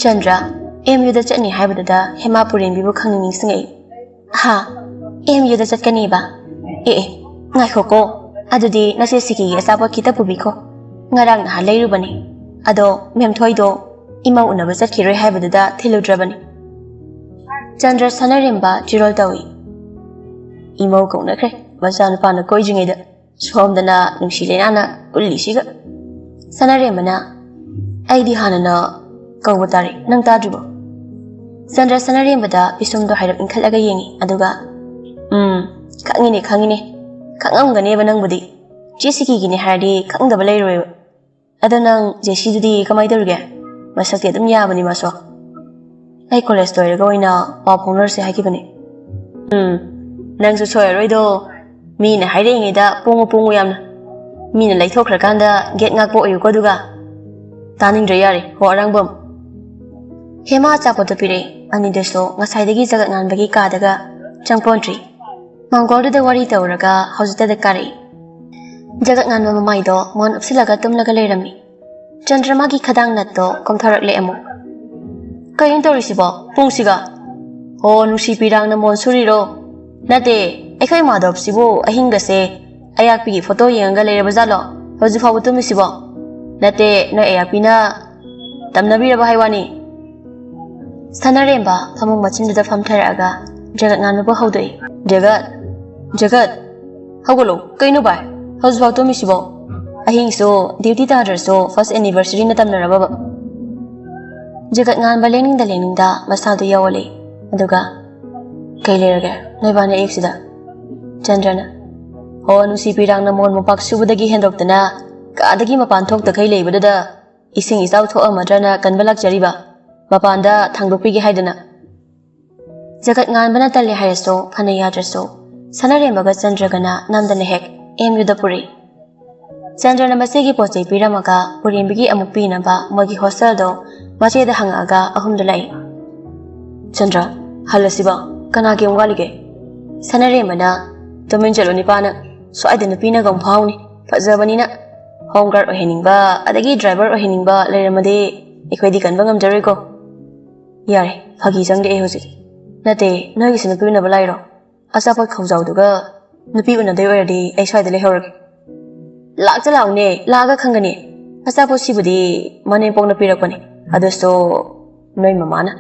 ꯆꯟꯗ꯭ꯔ ꯑꯦꯝ ꯌꯨꯗ ꯆꯠꯅꯤ ꯍꯥꯏꯕꯗꯨꯗ ꯍꯦꯃꯥ ꯄꯨꯔꯦꯟꯕꯤꯕꯨ ꯈꯪꯅꯤꯡ ꯅꯤꯡꯁꯤꯡꯉꯛꯏ꯫ "ꯍꯥ? ꯑꯦꯝ ꯌꯨꯗ ꯆꯠꯀꯅꯤꯕ? ꯑꯦ ꯑꯦ, ꯉꯥꯏꯈꯣꯀꯣ꯫ ꯑꯗꯨꯗꯤ ꯅꯆꯦ ꯁꯤꯀꯤꯒꯤ ꯑꯆꯥꯄꯣꯠ ꯈꯤꯇ ꯄꯨꯕꯤꯈꯣ꯫ ꯉꯔꯥꯡ ꯅꯍꯥꯟ ꯂꯩꯔꯨꯕꯅꯤ꯫ ꯑꯗꯣ ꯃꯦꯝꯊꯣꯏꯗꯣ ꯏꯃꯧ ꯎꯅꯕ ꯆꯠꯈꯤꯔꯣꯏ ꯍꯥꯏꯕꯗꯨꯗ ꯊꯤꯜꯂꯨꯗ꯭ꯔꯕꯅꯤ꯫" ꯆꯟꯗ꯭ꯔ ꯁꯅꯔꯦꯝꯕ ꯆꯤꯔꯣꯜ ꯇꯧꯏ꯫ "ꯏꯃꯧ ꯀꯧꯅꯈ꯭ꯔꯦ, ꯃꯆꯥꯅꯨꯄꯥꯅ ꯀꯣꯏꯗ꯭ꯔꯤꯉꯩꯗ꯫ ꯁꯣꯝꯗꯅ ꯅꯨꯡꯁꯤ ꯂꯩꯅꯥꯅ ꯀꯨꯜꯂꯤꯁꯤꯒ꯫" ꯁꯅꯔꯦꯝꯕꯅ, "ꯑꯩꯗꯤ ꯍꯥꯟꯅꯅ ꯀꯧꯕ ꯇꯥꯔꯦ, ꯅꯪ ꯇꯥꯗ꯭ꯔꯤꯕꯣ?" ꯆꯟꯗ꯭ꯔ ꯁꯅꯔꯦꯝꯕꯗ ꯄꯤꯁꯨꯝꯗꯣ ꯍꯥꯏꯔꯞ ꯏꯟꯈꯠꯂꯒ ꯌꯦꯡꯉꯤ, ꯑꯗꯨꯒ, "ꯎꯝ, ꯈꯪꯉꯤꯅꯦ, ꯈꯪꯉꯤꯅꯦ꯫ ꯈꯪꯉꯝꯒꯅꯦꯕ ꯅꯪꯕꯨꯗꯤ꯫ ꯆꯦ ꯁꯤꯀꯤꯒꯤꯅꯦ ꯍꯥꯏꯔꯗꯤ ꯈꯪꯗꯕ ꯂꯩꯔꯣꯏꯕ꯫ ꯑꯗꯣ ꯅꯪ ꯖꯦꯁꯤꯗꯨꯗꯤ ꯀꯃꯥꯏ ꯇꯧꯔꯤꯒꯦ? ꯃꯁꯛꯇꯤ ꯑꯗꯨꯝ ꯌꯥꯕꯅꯤ ꯃꯥꯁꯨ꯫" ꯑꯩ ꯀꯣꯂꯦꯖ ꯂꯣꯏꯔꯒ ꯑꯣꯏꯅ ꯄꯥꯎ ꯐꯥꯎꯅꯔꯁꯦ ꯍꯥꯏꯈꯤꯕꯅꯦ꯫ ꯎꯝ, ꯅꯪꯁꯨ ꯁꯣꯏꯔꯔꯣꯏꯗꯣ꯫ ꯃꯤꯅ ꯍꯥꯏꯔꯛꯏꯉꯩꯗ ꯄꯣꯡꯉꯨ ꯄꯣꯡꯉꯨ ꯌꯥꯝꯅ꯫ ꯃꯤꯅ ꯂꯩꯊꯣꯛꯈ꯭ꯔꯀꯥꯟꯗ ꯒꯦꯠ ꯉꯥꯛꯄ ꯑꯣꯏꯌꯨꯀꯣ ꯑꯗꯨꯒ꯫ ꯇꯥꯅꯤꯡꯗ꯭ꯔꯦ, ꯌꯥꯔꯦ, ꯍꯣ ꯑꯔꯥꯡꯕꯝ꯫ ꯍꯦꯃꯥ ꯑꯆꯥꯄꯣꯠꯇꯣ ꯄꯤꯔꯛꯑꯦ꯫ ꯑꯅꯤꯗꯨꯁꯨ ꯉꯁꯥꯏꯗꯒꯤ ꯖꯒꯠ ꯉꯥꯟꯕꯒꯤ ꯀꯥꯗꯒ ꯆꯪꯄꯣꯟꯇ꯭ꯔꯤ꯫ ꯃꯥꯡꯒꯣꯜꯗꯨꯗ ꯋꯥꯔꯤ ꯇꯧꯔꯒ ꯍꯧꯖꯤꯛꯇꯗ ꯀꯥꯔꯛꯏ꯫ ꯖꯒꯠ ꯉꯥꯟꯕ ꯃꯃꯥꯏꯗꯣ ꯃꯣꯟ ꯎꯞꯁꯤꯜꯂꯒ ꯇꯨꯝꯂꯒ ꯂꯩꯔꯝꯃꯤ꯫ ꯆꯟꯗ꯭ꯔꯃꯥꯒꯤ ꯈꯗꯥꯡ ꯅꯠꯇꯣ ꯀꯣꯝꯊꯣꯔꯛꯂꯦ ꯑꯃꯨꯛ꯫ "ꯀꯩꯅꯣ ꯇꯧꯔꯤꯁꯤꯕꯣ ꯄꯨꯡꯁꯤꯒ? ꯑꯣ, ꯅꯨꯡꯁꯤ ꯄꯤꯔꯥꯡꯅ ꯃꯣꯟ ꯁꯨꯔꯤꯔꯣ? ꯅꯠꯇꯦ, ꯑꯩꯈꯣꯏ ꯃꯥꯙꯕꯁꯤꯕꯨ ꯑꯍꯤꯡꯒꯁꯦ ꯑꯌꯥꯛꯄꯤꯒꯤ ꯐꯣꯇꯣ ꯌꯦꯡꯉꯒ ꯂꯩꯔꯕ ꯖꯥꯠꯂꯣ? ꯍꯧꯖꯤꯛ ꯐꯥꯎꯕ ꯇꯨꯝꯃꯤꯁꯤꯕꯣ? ꯅꯠꯇꯦ, ꯅꯣꯏ ꯑꯌꯥꯛꯄꯤꯅ ꯇꯝꯅꯕꯤꯔꯕ ꯍꯥꯏ ꯋꯥꯅꯤ?" ꯁꯅꯥꯔꯦꯝꯕ ꯐꯃꯨꯡ ꯃꯆꯤꯟꯗꯨꯗ ꯐꯝꯊꯔꯛꯑꯒ ꯖꯒꯠ ꯉꯥꯟꯕꯕꯨ ꯍꯧꯗꯣꯛꯏ꯫ "ꯖꯒꯠ! ꯖꯒꯠ! ꯍꯧꯒꯠꯂꯣ! ꯀꯩꯅꯣ ꯚꯥꯏ? ꯍꯧꯖꯤꯛꯐꯥꯎ ꯇꯨꯝꯃꯤꯁꯤꯕꯣ? ꯑꯍꯤꯡꯁꯨ ꯗ꯭ꯌꯨꯇꯤ ꯇꯥꯗ꯭ꯔꯁꯨ ꯐꯥꯔꯁ ꯑꯦꯅꯤꯚꯔꯁꯔꯤꯅ ꯇꯝꯅꯔꯕꯕ?" ꯖꯒꯠ ꯉꯥꯟꯕ ꯂꯦꯡꯅꯤꯡꯗ ꯂꯦꯡꯅꯤꯡꯗ ꯃꯁꯥꯗꯨ ꯌꯥꯎꯍꯜꯂꯤ꯫ ꯑꯗꯨꯒ, "ꯀꯩ ꯂꯩꯔꯒꯦ ꯅꯣꯏꯕꯥꯅꯤ ꯑꯌꯨꯛꯁꯤꯗ?" ꯆꯟꯗ꯭ꯔꯅ, "ꯑꯣ, ꯅꯨꯡꯁꯤ ꯄꯤꯔꯥꯡꯅ ꯃꯣꯟ ꯃꯣꯝꯄꯥꯛ ꯁꯨꯕꯗꯒꯤ ꯍꯦꯟꯗꯣꯛꯇꯅ ꯀꯥꯗꯒꯤ ꯃꯄꯥꯟ ꯊꯣꯛꯇꯈꯩ ꯂꯩꯕꯗꯨꯗ ꯏꯁꯤꯡ ꯏꯆꯥꯎ ꯊꯣꯛꯑꯝꯃꯗ꯭ꯔꯅ ꯀꯟꯕ ꯂꯥꯛꯆꯔꯤꯕ, ꯃꯄꯥꯟꯗ ꯊꯥꯡꯗꯣꯛꯄꯤꯒꯦ ꯍꯥꯏꯗꯅ꯫" ꯖꯒꯠ ꯉꯥꯟꯕꯅ ꯇꯜꯂꯦ ꯍꯥꯏꯔꯁꯨ ꯐꯅ ꯌꯥꯗ꯭ꯔꯁꯨ ꯁꯅꯥꯔꯦꯝꯕꯒ ꯆꯟꯗ꯭ꯔꯒꯅ ꯅꯝꯗꯅ ꯍꯦꯛ ꯑꯦꯝ ꯌꯨꯗ ꯄꯨꯔꯤ꯫ ꯆꯟꯗ꯭ꯔꯅ ꯃꯆꯦꯒꯤ ꯄꯣꯠ ꯆꯩ ꯄꯤꯔꯝꯃꯒ ꯄꯨꯔꯦꯝꯕꯤꯒꯤ ꯑꯃꯨꯛ ꯄꯤꯅꯕ ꯃꯣꯏꯒꯤ ꯍꯣꯁꯇꯦꯜꯗꯣ ꯃꯆꯦꯗ ꯍꯪꯉꯛꯑꯒ ꯑꯍꯨꯝꯗ ꯂꯥꯛꯏ꯫ "ꯆꯟꯗ꯭ꯔ, ꯍꯜꯂꯁꯤꯕ, ꯀꯅꯥꯒꯤ ꯑꯃꯨꯛ ꯋꯥꯠꯂꯤꯒꯦ?" ꯁꯅꯥꯔꯦꯝꯕꯅ, "ꯇꯨꯃꯤꯟ ꯆꯠꯂꯨ ꯅꯤꯄꯥꯅ, ꯁ꯭ꯋꯥꯏꯗ ꯅꯨꯄꯤꯅꯒ ꯑꯃꯨꯛ ꯐꯥꯎꯅꯤ, ꯐꯖꯕꯅꯤꯅ꯫ ꯍꯣꯝ ꯒꯥꯔꯗ ꯑꯣꯏꯍꯟꯅꯤꯡꯕ ꯑꯗꯒꯤ ꯗ꯭ꯔꯥꯏꯚꯔ ꯑꯣꯏꯍꯟꯅꯤꯡꯕ ꯂꯩꯔꯝꯃꯗꯤ ꯑꯩꯈꯣꯏꯗꯤ ꯀꯟꯕ ꯉꯝꯖꯔꯣꯏꯀꯣ꯫" "ꯌꯥꯔꯦ, ꯐꯥꯒꯤ ꯆꯪꯗꯦ ꯑꯩ ꯍꯧꯖꯤꯛ꯫ ꯅꯠꯇꯦ, ꯅꯣꯏꯒꯤꯁꯨ ꯅꯨꯄꯤ ꯎꯅꯕ ꯂꯥꯛꯏꯔꯣ? ꯑꯆꯥꯄꯣꯠ ꯈꯧꯖꯥꯎꯗꯨꯒ ꯅꯨꯄꯤ ꯎꯅꯗꯣꯏ ꯑꯣꯏꯔꯗꯤ ꯑꯩ ꯁ꯭ꯋꯥꯏꯗ ꯂꯩꯍꯧꯔꯒꯦ꯫" "ꯂꯥꯛꯇ ꯂꯥꯛꯎꯅꯦ, ꯂꯥꯛꯑꯒ ꯈꯪꯒꯅꯤ꯫ ꯑꯆꯥꯄꯣꯠꯁꯤꯕꯨꯗꯤ ꯃꯅꯦꯝꯄꯣꯛꯅ ꯄꯤꯔꯛꯄꯅꯤ, ꯑꯗꯨꯁꯨ ꯅꯣꯏ ꯃꯃꯥꯅ꯫"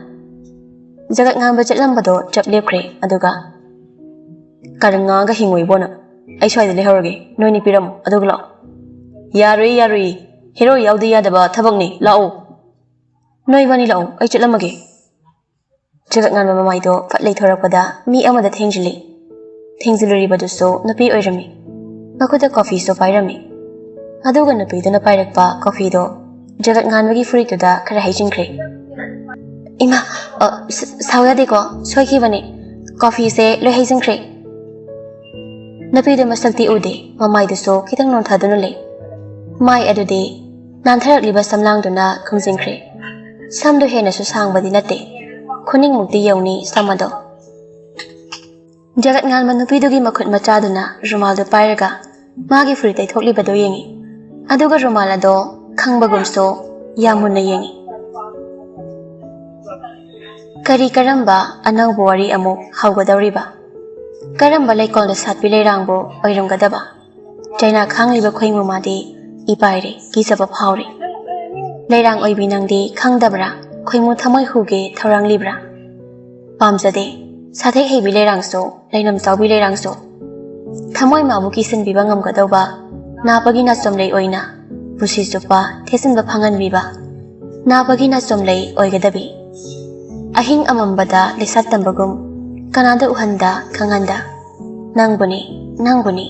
ꯖꯒꯠ ꯉꯥꯟꯕ ꯆꯠꯂꯝꯕꯗꯣ ꯆꯞ ꯂꯦꯞꯈ꯭ꯔꯦ꯫ ꯑꯗꯨꯒ, "ꯀꯔꯟ ꯉꯥꯡꯉꯒ ꯍꯤꯡꯉꯣ ꯏꯕꯣꯅ꯫ ꯑꯩ ꯁ꯭ꯋꯥꯏꯗ ꯂꯩꯍꯧꯔꯒꯦ, ꯅꯣꯏꯅꯤ ꯄꯤꯔꯝꯃꯣ ꯑꯗꯨꯒ ꯂꯥꯛꯑꯣ꯫" "ꯌꯥꯔꯣꯏ, ꯌꯥꯔꯣꯏ, ꯍꯦꯔꯣ ꯌꯥꯎꯗ ꯌꯥꯗꯕ ꯊꯕꯛꯅꯤ, ꯂꯥꯛꯑꯣ꯫ ꯅꯣꯏ ꯏꯕꯥꯅꯤ ꯂꯥꯛꯑꯣ, ꯑꯩ ꯆꯠꯂꯝꯃꯒꯦ꯫" ꯖꯒꯠ ꯉꯥꯟꯕ ꯃꯃꯥꯏꯗꯣ ꯐꯠ ꯂꯩꯊꯣꯔꯛꯄꯗ ꯃꯤ ꯑꯃꯗ ꯊꯦꯡꯖꯤꯜꯂꯤ꯫ ꯊꯦꯡꯖꯤꯜꯂꯨꯔꯤꯕꯗꯨꯁꯨ ꯅꯨꯄꯤ ꯑꯣꯏꯔꯝꯃꯤ꯫ ꯃꯈꯨꯠꯇ ꯀꯣꯐꯤꯁꯨ ꯄꯥꯏꯔꯝꯃꯤ꯫ ꯑꯗꯨꯒ ꯅꯨꯄꯤꯗꯨꯅ ꯄꯥꯏꯔꯛꯄ ꯀꯣꯐꯤꯗꯣ ꯖꯒꯠ ꯉꯥꯟꯕꯒꯤ ꯐꯨꯔꯤꯠꯇꯨꯗ ꯈꯔ ꯍꯩꯖꯤꯟꯈ꯭ꯔꯦ꯫ ꯏꯃꯥ, ꯑ, ꯁ- ꯁꯥꯎ ꯌꯥꯗꯦꯀꯣ, ꯁꯣꯏꯈꯤꯕꯅꯦ꯫ ꯀꯣꯐꯤꯁꯦ ꯂꯣꯏ ꯍꯩꯖꯤꯟꯈ꯭ꯔꯦ꯫ ꯅꯨꯄꯤꯗꯨ ꯃꯁꯛꯇꯤ ꯎꯗꯦ, ꯃꯃꯥꯏꯗꯨꯁꯨ ꯈꯤꯇꯪ ꯅꯣꯟꯊꯗꯨꯅ ꯂꯩ꯫ ꯃꯥꯏ ꯑꯗꯨꯗꯤ ꯅꯥꯟꯊꯔꯛꯂꯤꯕ ꯁꯝꯂꯥꯡꯗꯨꯅ ꯈꯨꯝꯖꯤꯟꯈ꯭ꯔꯦ꯫ ꯁꯝꯗꯨ ꯍꯦꯟꯅꯁꯨ ꯁꯥꯡꯕꯗꯤ ꯅꯠꯇꯦ, ꯈꯨꯅꯤꯡꯃꯨꯛꯇꯤ ꯌꯧꯅꯤ ꯁꯝ ꯑꯗꯣ꯫ ꯖꯒꯠ ꯉꯥꯟꯕ ꯅꯨꯄꯤꯗꯨꯒꯤ ꯃꯈꯨꯠ ꯃꯆꯥꯗꯨꯅ ꯔꯨꯃꯥꯜꯗꯨ ꯄꯥꯏꯔꯒ ꯃꯥꯒꯤ ꯐꯨꯔꯤ ꯇꯩꯊꯣꯛꯂꯤꯕꯗꯨ ꯌꯦꯡꯏ꯫ ꯑꯗꯨꯒ ꯔꯨꯃꯥꯜ ꯑꯗꯣ ꯈꯪꯕꯒꯨꯝꯁꯨ ꯌꯥꯝ ꯃꯨꯟꯅ ꯌꯦꯡꯏ꯫ ꯀꯔꯤ ꯀꯔꯝꯕ ꯑꯅꯧꯕ ꯋꯥꯔꯤ ꯑꯃꯨꯛ ꯍꯧꯒꯗꯧꯔꯤꯕ? ꯀꯔꯝꯕ ꯂꯩꯀꯣꯜꯗ ꯁꯥꯠꯄꯤ ꯂꯩꯔꯥꯡꯕꯨ ꯑꯣꯏꯔꯝꯒꯗꯕ? ꯆꯩꯅꯥ ꯈꯥꯡꯂꯤꯕ ꯈꯣꯏꯃꯨ ꯃꯥꯗꯤ ꯏꯄꯥꯏꯔꯦ, ꯀꯤꯖꯕ ꯐꯥꯎꯔꯦ꯫ ꯂꯩꯔꯥꯡ ꯑꯣꯏꯕꯤ ꯅꯪꯗꯤ ꯈꯪꯗꯕ꯭ꯔꯥ? ꯈꯣꯏꯃꯨ ꯊꯃꯣꯏ ꯍꯨꯒꯦ ꯊꯧꯔꯥꯡꯂꯤꯕ꯭ꯔꯥ? ꯄꯥꯝꯖꯗꯦ ꯁꯥꯊꯦꯛ ꯍꯩꯕꯤ ꯂꯩꯔꯥꯡꯁꯨ, ꯂꯩꯅꯝ ꯆꯥꯎꯕꯤ ꯂꯩꯔꯥꯡꯁꯨ꯫ ꯊꯃꯣꯏ ꯃꯥꯕꯨ ꯀꯤꯁꯤꯟꯕꯤꯕ ꯉꯝꯒꯗꯧꯕ, ꯅꯥꯄꯒꯤ ꯅꯥꯆꯣꯝꯂꯩ ꯑꯣꯏꯅ ꯄꯨꯟꯁꯤ ꯆꯨꯞꯄ ꯊꯦꯠꯆꯤꯟꯕ ꯐꯪꯍꯟꯕꯤꯕ, ꯅꯥꯄꯒꯤ ꯅꯥꯆꯣꯝꯂꯩ ꯑꯣꯏꯒꯗꯕꯤ꯫ ꯑꯍꯤꯡ ꯑꯃꯝꯕꯗ ꯂꯤꯁꯥꯠ ꯇꯝꯕꯒꯨꯝ, ꯀꯅꯥꯗ ꯎꯍꯟꯗ ꯈꯪꯍꯟꯗ, ꯅꯪꯕꯨꯅꯤ, ꯅꯪꯕꯨꯅꯤ꯫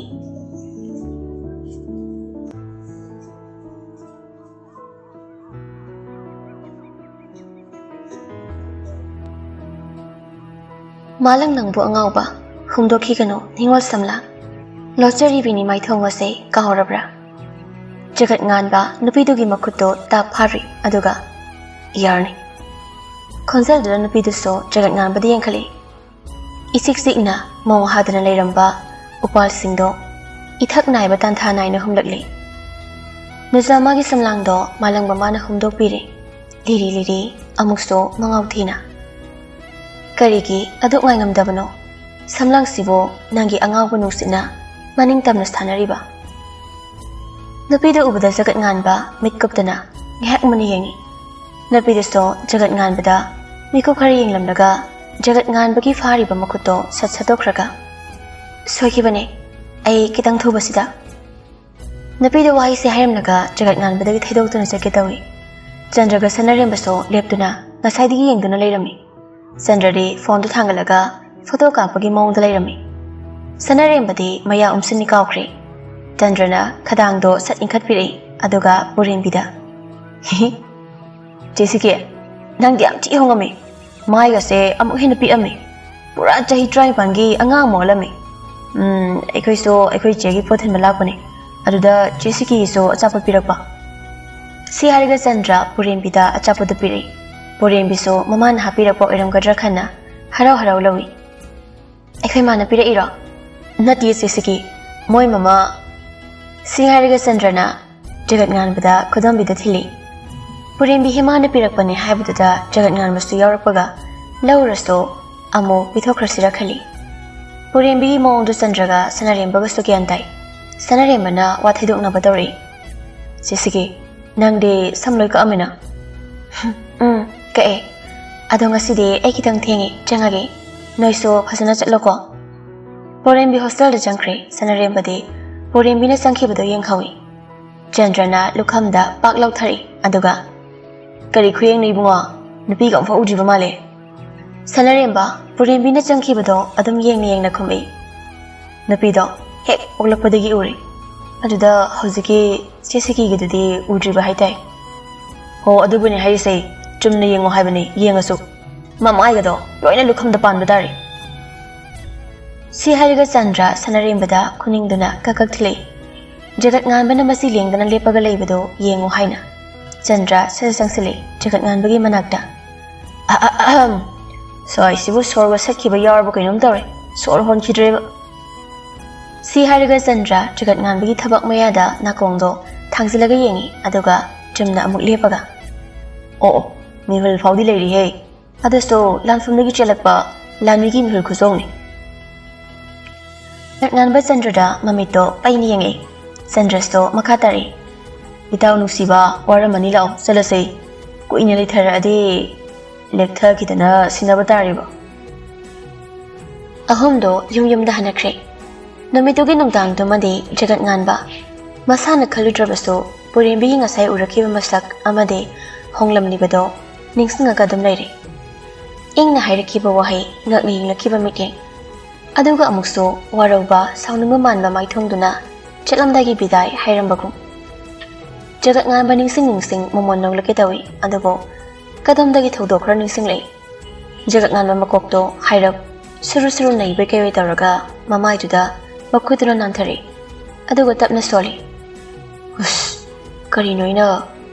ꯃꯥꯂꯪ ꯅꯪꯕꯨ ꯑꯉꯥꯎꯕ, ꯍꯨꯝꯗꯣꯛꯈꯤꯒꯅꯨ ꯅꯤꯉꯣꯜ ꯁꯝꯂꯥꯡ꯫ ꯂꯣꯠꯆꯔꯤꯕꯤꯅꯤ ꯃꯥꯏꯊꯣꯡ ꯑꯁꯦ ꯀꯥꯎꯔꯕ꯭ꯔꯥ? ꯖꯒꯠ ꯉꯥꯟꯕ ꯅꯨꯄꯤꯗꯨꯒꯤ ꯃꯈꯨꯠꯇꯣ ꯇꯥꯞ ꯐꯥꯔꯨꯏ, ꯑꯗꯨꯒ ꯌꯥꯔꯅꯤ꯫ ꯈꯣꯟꯖꯦꯜꯗꯨꯅ ꯅꯨꯄꯤꯗꯨꯁꯨ ꯖꯒꯠ ꯉꯥꯟꯕꯗ ꯌꯦꯡꯈꯠꯂꯤ꯫ ꯏꯆꯤꯛ ꯆꯤꯛꯅ ꯃꯣꯡ ꯍꯥꯗꯅ ꯂꯩꯔꯝꯕ ꯎꯄꯥꯜꯁꯤꯡꯗꯣ ꯏꯊꯛ ꯅꯥꯏꯕ ꯇꯥꯟꯊꯥ ꯅꯥꯏꯅ ꯍꯨꯝꯂꯛꯂꯤ꯫ ꯅꯨꯖꯥꯃꯥꯒꯤ ꯁꯝꯂꯥꯡꯗꯣ ꯃꯥꯂꯪ ꯃꯃꯥꯅ ꯍꯨꯝꯗꯣꯛꯄꯤꯔꯦ꯫ ꯂꯤꯔꯤ ꯂꯤꯔꯤ ꯑꯃꯨꯛꯁꯨ ꯃꯉꯥꯎ ꯊꯤꯅ꯫ ꯀꯔꯤꯒꯤ ꯑꯗꯨꯛ ꯉꯥꯏꯉꯝꯗꯕꯅꯣ? ꯁꯝꯂꯥꯡꯁꯤꯕꯨ ꯅꯪꯒꯤ ꯑꯉꯥꯎꯕ ꯅꯨꯡꯁꯤꯠꯅ ꯃꯅꯤꯡ ꯇꯝꯅ ꯁꯥꯟꯅꯔꯤꯕ? ꯅꯨꯄꯤꯗꯨ ꯎꯕꯗ ꯖꯒꯠ ꯉꯥꯟꯕ ꯃꯤꯠ ꯀꯨꯞꯇꯅ ꯉꯥꯏꯍꯥꯛ ꯃꯨꯟꯅ ꯌꯦꯡꯉꯤ꯫ ꯅꯨꯄꯤꯗꯨꯁꯨ ꯖꯒꯠ ꯉꯥꯟꯕꯗ ꯃꯤꯀꯨꯞ ꯈꯔ ꯌꯦꯡꯂꯝꯂꯒ ꯖꯒꯠ ꯉꯥꯟꯕꯒꯤ ꯐꯥꯔꯤꯕ ꯃꯈꯨꯠꯇꯣ ꯁꯠ ꯁꯠꯇꯣꯛꯈ꯭ꯔꯒ, "ꯁꯣꯏꯈꯤꯕꯅꯦ, ꯑꯩ ꯈꯤꯇꯪ ꯊꯨꯕꯁꯤꯗ"꯫ ꯅꯨꯄꯤꯗꯨ ꯋꯥꯍꯩꯁꯦ ꯍꯥꯏꯔꯝꯂꯒ ꯖꯒꯠ ꯉꯥꯟꯕꯗꯒꯤ ꯊꯩꯗꯣꯛꯇꯨꯅ ꯆꯠꯀꯦ ꯇꯧꯏ꯫ ꯆꯟꯗ꯭ꯔꯒ ꯁꯅꯥꯔꯦꯝꯕꯁꯨ ꯂꯦꯞꯇꯨꯅ ꯉꯁꯥꯏꯗꯒꯤ ꯌꯦꯡꯗꯨꯅ ꯂꯩꯔꯝꯃꯤ꯫ ꯆꯟꯗ꯭ꯔꯗꯤ ꯐꯣꯟꯗꯨ ꯊꯥꯡꯒꯠꯂꯒ ꯐꯣꯇꯣ ꯀꯥꯞꯄꯒꯤ ꯃꯑꯣꯡꯗ ꯂꯩꯔꯝꯃꯤ꯫ ꯁꯅꯥꯔꯦꯝꯕꯗꯤ ꯃꯌꯥ ꯎꯝꯁꯤꯟꯅꯤ ꯀꯥꯎꯈ꯭ꯔꯦ꯫ ꯆꯟꯗ꯭ꯔꯅ ꯈꯗꯥꯡꯗꯣ ꯁꯠ ꯏꯟꯈꯠꯄꯤꯔꯛꯏ, ꯑꯗꯨꯒ ꯄꯨꯔꯦꯟꯕꯤꯗ, "ꯍꯤ ꯍꯤ, ꯆꯦ ꯁꯤꯀꯤ, ꯅꯪꯗꯤ ꯌꯥꯝ ꯊꯤ ꯍꯣꯡꯉꯝꯃꯤ꯫ ꯃꯥꯏꯒꯁꯦ ꯑꯃꯨꯛ ꯍꯦꯟꯅ ꯄꯤꯛꯑꯝꯃꯤ꯫ ꯄꯨꯔꯥ ꯆꯍꯤ ꯇꯔꯥꯅꯤꯄꯥꯟꯒꯤ ꯑꯉꯥꯡ ꯑꯃ ꯑꯣꯜꯂꯝꯃꯤ꯫ ꯎꯝ, ꯑꯩꯈꯣꯏꯁꯨ ꯑꯩꯈꯣꯏ ꯆꯦꯒꯤ ꯄꯣꯠ ꯊꯤꯟꯕ ꯂꯥꯛꯄꯅꯦ꯫ ꯑꯗꯨꯗ ꯆꯦ ꯁꯤꯀꯤꯒꯤꯁꯨ ꯑꯆꯥꯄꯣꯠ ꯄꯤꯔꯛꯄ꯫ ꯁꯤ ꯍꯥꯏꯔꯒ ꯆꯟꯗ꯭ꯔ ꯄꯨꯔꯦꯝꯕꯤꯗ ꯑꯆꯥꯄꯣꯠꯇꯨ ꯄꯤꯔꯛꯏ꯫ ꯄꯨꯔꯦꯝꯕꯤꯁꯨ ꯃꯃꯥꯅ ꯍꯥꯞꯄꯤꯔꯛꯄ ꯑꯣꯏꯔꯝꯒꯗ꯭ꯔꯥ ꯈꯟꯅ ꯍꯔꯥꯎ ꯍꯔꯥꯎ ꯂꯧꯏ꯫ ꯑꯩꯈꯣꯏ ꯃꯥꯅ ꯄꯤꯔꯛꯏꯔꯣ? ꯅꯠꯇꯦ ꯆꯦ ꯁꯤꯀꯤ, ꯃꯣꯏ ꯃꯃꯥ꯫ ꯁꯤ ꯍꯥꯏꯔꯒ ꯆꯟꯗ꯭ꯔꯅ ꯖꯒꯠ ꯉꯥꯟꯕꯗ ꯈꯨꯗꯣꯝꯕꯤꯗ ꯊꯤꯜꯂꯤ꯫ ꯄꯨꯔꯦꯝꯕꯤ ꯍꯦꯃꯥꯅ ꯄꯤꯔꯛꯄꯅꯦ ꯍꯥꯏꯕꯗꯨꯗ ꯖꯒꯠ ꯉꯥꯟꯕꯁꯨ ꯌꯥꯎꯔꯛꯄꯒ ꯂꯧꯔꯁꯨ ꯑꯃꯨꯛ ꯄꯤꯊꯣꯛꯈ꯭ꯔꯁꯤꯔ ꯈꯜꯂꯤ꯫ ꯄꯨꯔꯦꯝꯕꯤꯒꯤ ꯃꯑꯣꯡꯗꯨ ꯆꯟꯗ꯭ꯔꯒ ꯁꯅꯥꯔꯦꯝꯕꯒꯁꯨ ꯒ꯭ꯌꯥꯟ ꯇꯥꯏ꯫ ꯁꯅꯥꯔꯦꯝꯕꯅ ꯋꯥ ꯊꯩꯗꯣꯛꯅꯕ ꯇꯧꯔꯛꯏ꯫ ꯆꯦ ꯁꯤꯀꯤ, ꯅꯪꯗꯤ ꯁꯝ ꯂꯣꯏ ꯀꯛꯑꯝꯃꯤꯅ? ꯎꯝ, ꯀꯛꯑꯦ꯫ ꯑꯗꯣ ꯉꯁꯤꯗꯤ ꯑꯩ ꯈꯤꯇꯪ ꯊꯦꯡꯉꯦ, ꯆꯪꯉꯒꯦ꯫ ꯅꯣꯏꯁꯨ ꯐꯖꯅ ꯆꯠꯂꯣꯀꯣ꯫ ꯄꯣꯔꯦꯝꯕꯤ ꯍꯣꯁꯇꯦꯜꯗ ꯆꯪꯈ꯭ꯔꯦ꯫ ꯁꯅꯥꯔꯦꯝꯕꯗꯤ ꯄꯣꯔꯦꯝꯕꯤꯅ ꯆꯪꯈꯤꯕꯗꯣ ꯌꯦꯡꯍꯧꯏ꯫ ꯆꯟꯗ꯭ꯔꯅ ꯂꯨꯈꯝꯗ ꯄꯥꯛ ꯂꯥꯎꯊꯔꯛꯏ, ꯑꯗꯨꯒ, "ꯀꯔꯤ ꯈꯨꯌꯦꯡꯅꯣ ꯏꯕꯨꯡꯉꯣ? ꯅꯨꯄꯤꯒ ꯑꯃꯨꯛꯐꯥꯎ ꯎꯗ꯭ꯔꯤꯕ ꯃꯥꯜꯂꯦ?" ꯁꯅꯥꯔꯦꯝꯕ ꯄꯨꯔꯦꯝꯕꯤꯅ ꯆꯪꯈꯤꯕꯗꯣ ꯑꯗꯨꯝ ꯌꯦꯡꯅ ꯌꯦꯡꯅ ꯈꯨꯝꯃꯤ꯫ ꯅꯨꯄꯤꯗꯣ ꯍꯦꯛ ꯄꯣꯛꯂꯛꯄꯗꯒꯤ ꯎꯔꯦ꯫ ꯑꯗꯨꯗ ꯍꯧꯖꯤꯛꯀꯤ ꯆꯦ ꯁꯤꯀꯤꯒꯤꯗꯨꯗꯤ ꯎꯗ꯭ꯔꯤꯕ ꯍꯥꯏꯇꯥꯏ꯫ ꯍꯣ, ꯑꯗꯨꯕꯨꯅꯦ ꯍꯥꯏꯔꯤꯁꯦ, ꯆꯨꯝꯅ ꯌꯦꯡꯉꯣ ꯍꯥꯏꯕꯅꯦ, ꯌꯦꯡꯉꯁꯨ꯫ ꯃꯃꯥꯏꯒꯗꯣ ꯂꯣꯏꯅ ꯂꯨꯈꯝꯗ ꯄꯥꯟꯕ ꯇꯥꯔꯦ꯫ ꯁꯤ ꯍꯥꯏꯔꯒ ꯆꯟꯗ꯭ꯔ ꯁꯅꯥꯔꯦꯝꯕꯗ ꯈꯨꯅꯤꯡꯗꯨꯅ ꯀꯛ ꯀꯛ ꯊꯤꯜꯂꯛꯏ꯫ ꯖꯒꯠ ꯉꯥꯟꯕꯅ ꯃꯁꯤ ꯂꯦꯡꯗꯅ ꯂꯦꯞꯄꯒ ꯂꯩꯕꯗꯨ ꯌꯦꯡꯉꯨ ꯍꯥꯏꯅ꯫ ꯆꯟꯗ꯭ꯔ ꯁꯠ ꯆꯪꯁꯤꯜꯂꯛꯏ ꯖꯒꯠ ꯉꯥꯟꯕꯒꯤ ꯃꯅꯥꯛꯇ꯫ "ꯑ-, ꯑ-, ꯑꯍꯝ꯫ ꯁ꯭ꯋꯥꯏꯁꯤꯕꯨ ꯁꯣꯔꯒ ꯁꯠꯈꯤꯕ ꯌꯥꯎꯔꯕ ꯀꯩꯅꯣꯝ ꯇꯧꯔꯦ꯫ ꯁꯣꯔ ꯍꯣꯟꯈꯤꯗ꯭ꯔꯦꯕ꯫" ꯁꯤ ꯍꯥꯏꯔꯒ ꯆꯟꯗ꯭ꯔ ꯖꯒꯠ ꯉꯥꯟꯕꯒꯤ ꯊꯕꯛ ꯃꯌꯥꯗ ꯅꯥꯀꯣꯡꯗꯣ ꯊꯥꯡꯖꯤꯜꯂꯒ ꯌꯦꯡꯉꯤ, ꯑꯗꯨꯒ ꯆꯨꯝꯅ ꯑꯃꯨꯛ ꯂꯦꯞꯄꯒ, "ꯑꯣ, ꯑꯣ, ꯃꯤꯍꯨꯜ ꯐꯥꯎꯗꯤ ꯂꯩꯔꯤꯍꯦ꯫ ꯑꯗꯨꯁꯨ ꯂꯥꯟꯐꯝꯗꯒꯤ ꯆꯦꯜꯂꯛꯄ ꯂꯥꯟꯃꯤꯒꯤ ꯃꯤꯍꯨꯜ ꯈꯨꯆꯣꯡꯅꯤ꯫" ꯖꯒꯠ ꯉꯥꯟꯕ ꯆꯟꯗ꯭ꯔꯗ ꯃꯃꯤꯠꯇꯣ ꯄꯩꯅ ꯌꯦꯡꯉꯛꯏ꯫ ꯆꯟꯗ꯭ꯔꯁꯨ ꯃꯈꯥ ꯇꯥꯔꯛꯏ, "ꯏꯇꯥꯎ ꯅꯨꯡꯁꯤꯕ, ꯋꯥꯔꯝꯃꯅꯤ, ꯂꯥꯛꯑꯣ, ꯆꯠꯂꯁꯦ꯫ ꯀꯨꯏꯅ ꯂꯩꯊꯔꯛꯑꯗꯤ ꯂꯦꯛꯊꯈꯤꯗꯅ ꯁꯤꯟꯅꯕ ꯇꯥꯔꯤꯕ꯫" ꯑꯍꯨꯝꯗꯣ ꯌꯨꯝ ꯌꯨꯝꯗ ꯍꯟꯅꯈ꯭ꯔꯦ꯫ ꯅꯨꯃꯤꯠꯇꯨꯒꯤ ꯅꯨꯡꯗꯥꯡꯗꯨꯃꯗꯤ ꯖꯒꯠ ꯉꯥꯟꯕ ꯃꯁꯥꯅ ꯈꯜꯂꯨꯗ꯭ꯔꯕꯁꯨ ꯄꯨꯔꯦꯝꯕꯤꯒꯤ ꯉꯁꯥꯏ ꯎꯔꯛꯈꯤꯕ ꯃꯁꯛ ꯑꯃꯗꯤ ꯍꯣꯡꯂꯝꯂꯤꯕꯗꯣ ꯅꯤꯡꯁꯤꯡꯉꯒ ꯑꯗꯨꯝ ꯂꯩꯔꯦ꯫ ꯏꯪꯅ ꯍꯥꯏꯔꯛꯈꯤꯕ ꯋꯥꯍꯩ, ꯉꯛꯅ ꯌꯦꯡꯂꯛꯈꯤꯕ ꯃꯤꯠꯌꯦꯡ, ꯑꯗꯨꯒ ꯑꯃꯨꯛꯁꯨ ꯋꯥꯔꯧꯕ, ꯁꯥꯎꯅꯤꯡꯕ ꯃꯥꯟꯕ ꯃꯥꯏꯊꯣꯡꯗꯨꯅ ꯆꯠꯂꯝꯗꯥꯏꯒꯤ ꯕꯤꯗꯥꯏ ꯍꯥꯏꯔꯝꯕꯒꯨꯝ꯫ ꯖꯒꯠ ꯉꯥꯟꯕ ꯅꯤꯡꯁꯤꯡ ꯅꯤꯡꯁꯤꯡ ꯃꯃꯣꯟ ꯅꯣꯛꯂꯛꯀꯦ ꯇꯧꯏ, ꯑꯗꯨꯕꯨ ꯀꯗꯣꯝꯗꯒꯤ ꯊꯧꯗꯣꯛꯈ꯭ꯔ ꯅꯤꯡꯁꯤꯡꯂꯛꯏ꯫ ꯖꯒꯠ ꯉꯥꯟꯕ ꯃꯀꯣꯛꯇꯣ ꯍꯥꯏꯔꯞ ꯁꯨꯔꯨ ꯁꯨꯔꯨ ꯅꯩꯕꯩ ꯀꯩꯑꯣꯏ ꯇꯧꯔꯒ ꯃꯃꯥꯏꯗꯨꯗ ꯃꯈꯨꯠꯇꯨꯅ ꯅꯥꯟꯊꯔꯛꯏ꯫ ꯑꯗꯨꯒ ꯇꯞꯅ ꯁꯣꯜꯂꯤ꯫ "ꯍꯨꯁ, ꯀꯔꯤꯅꯣ ꯑꯩꯅ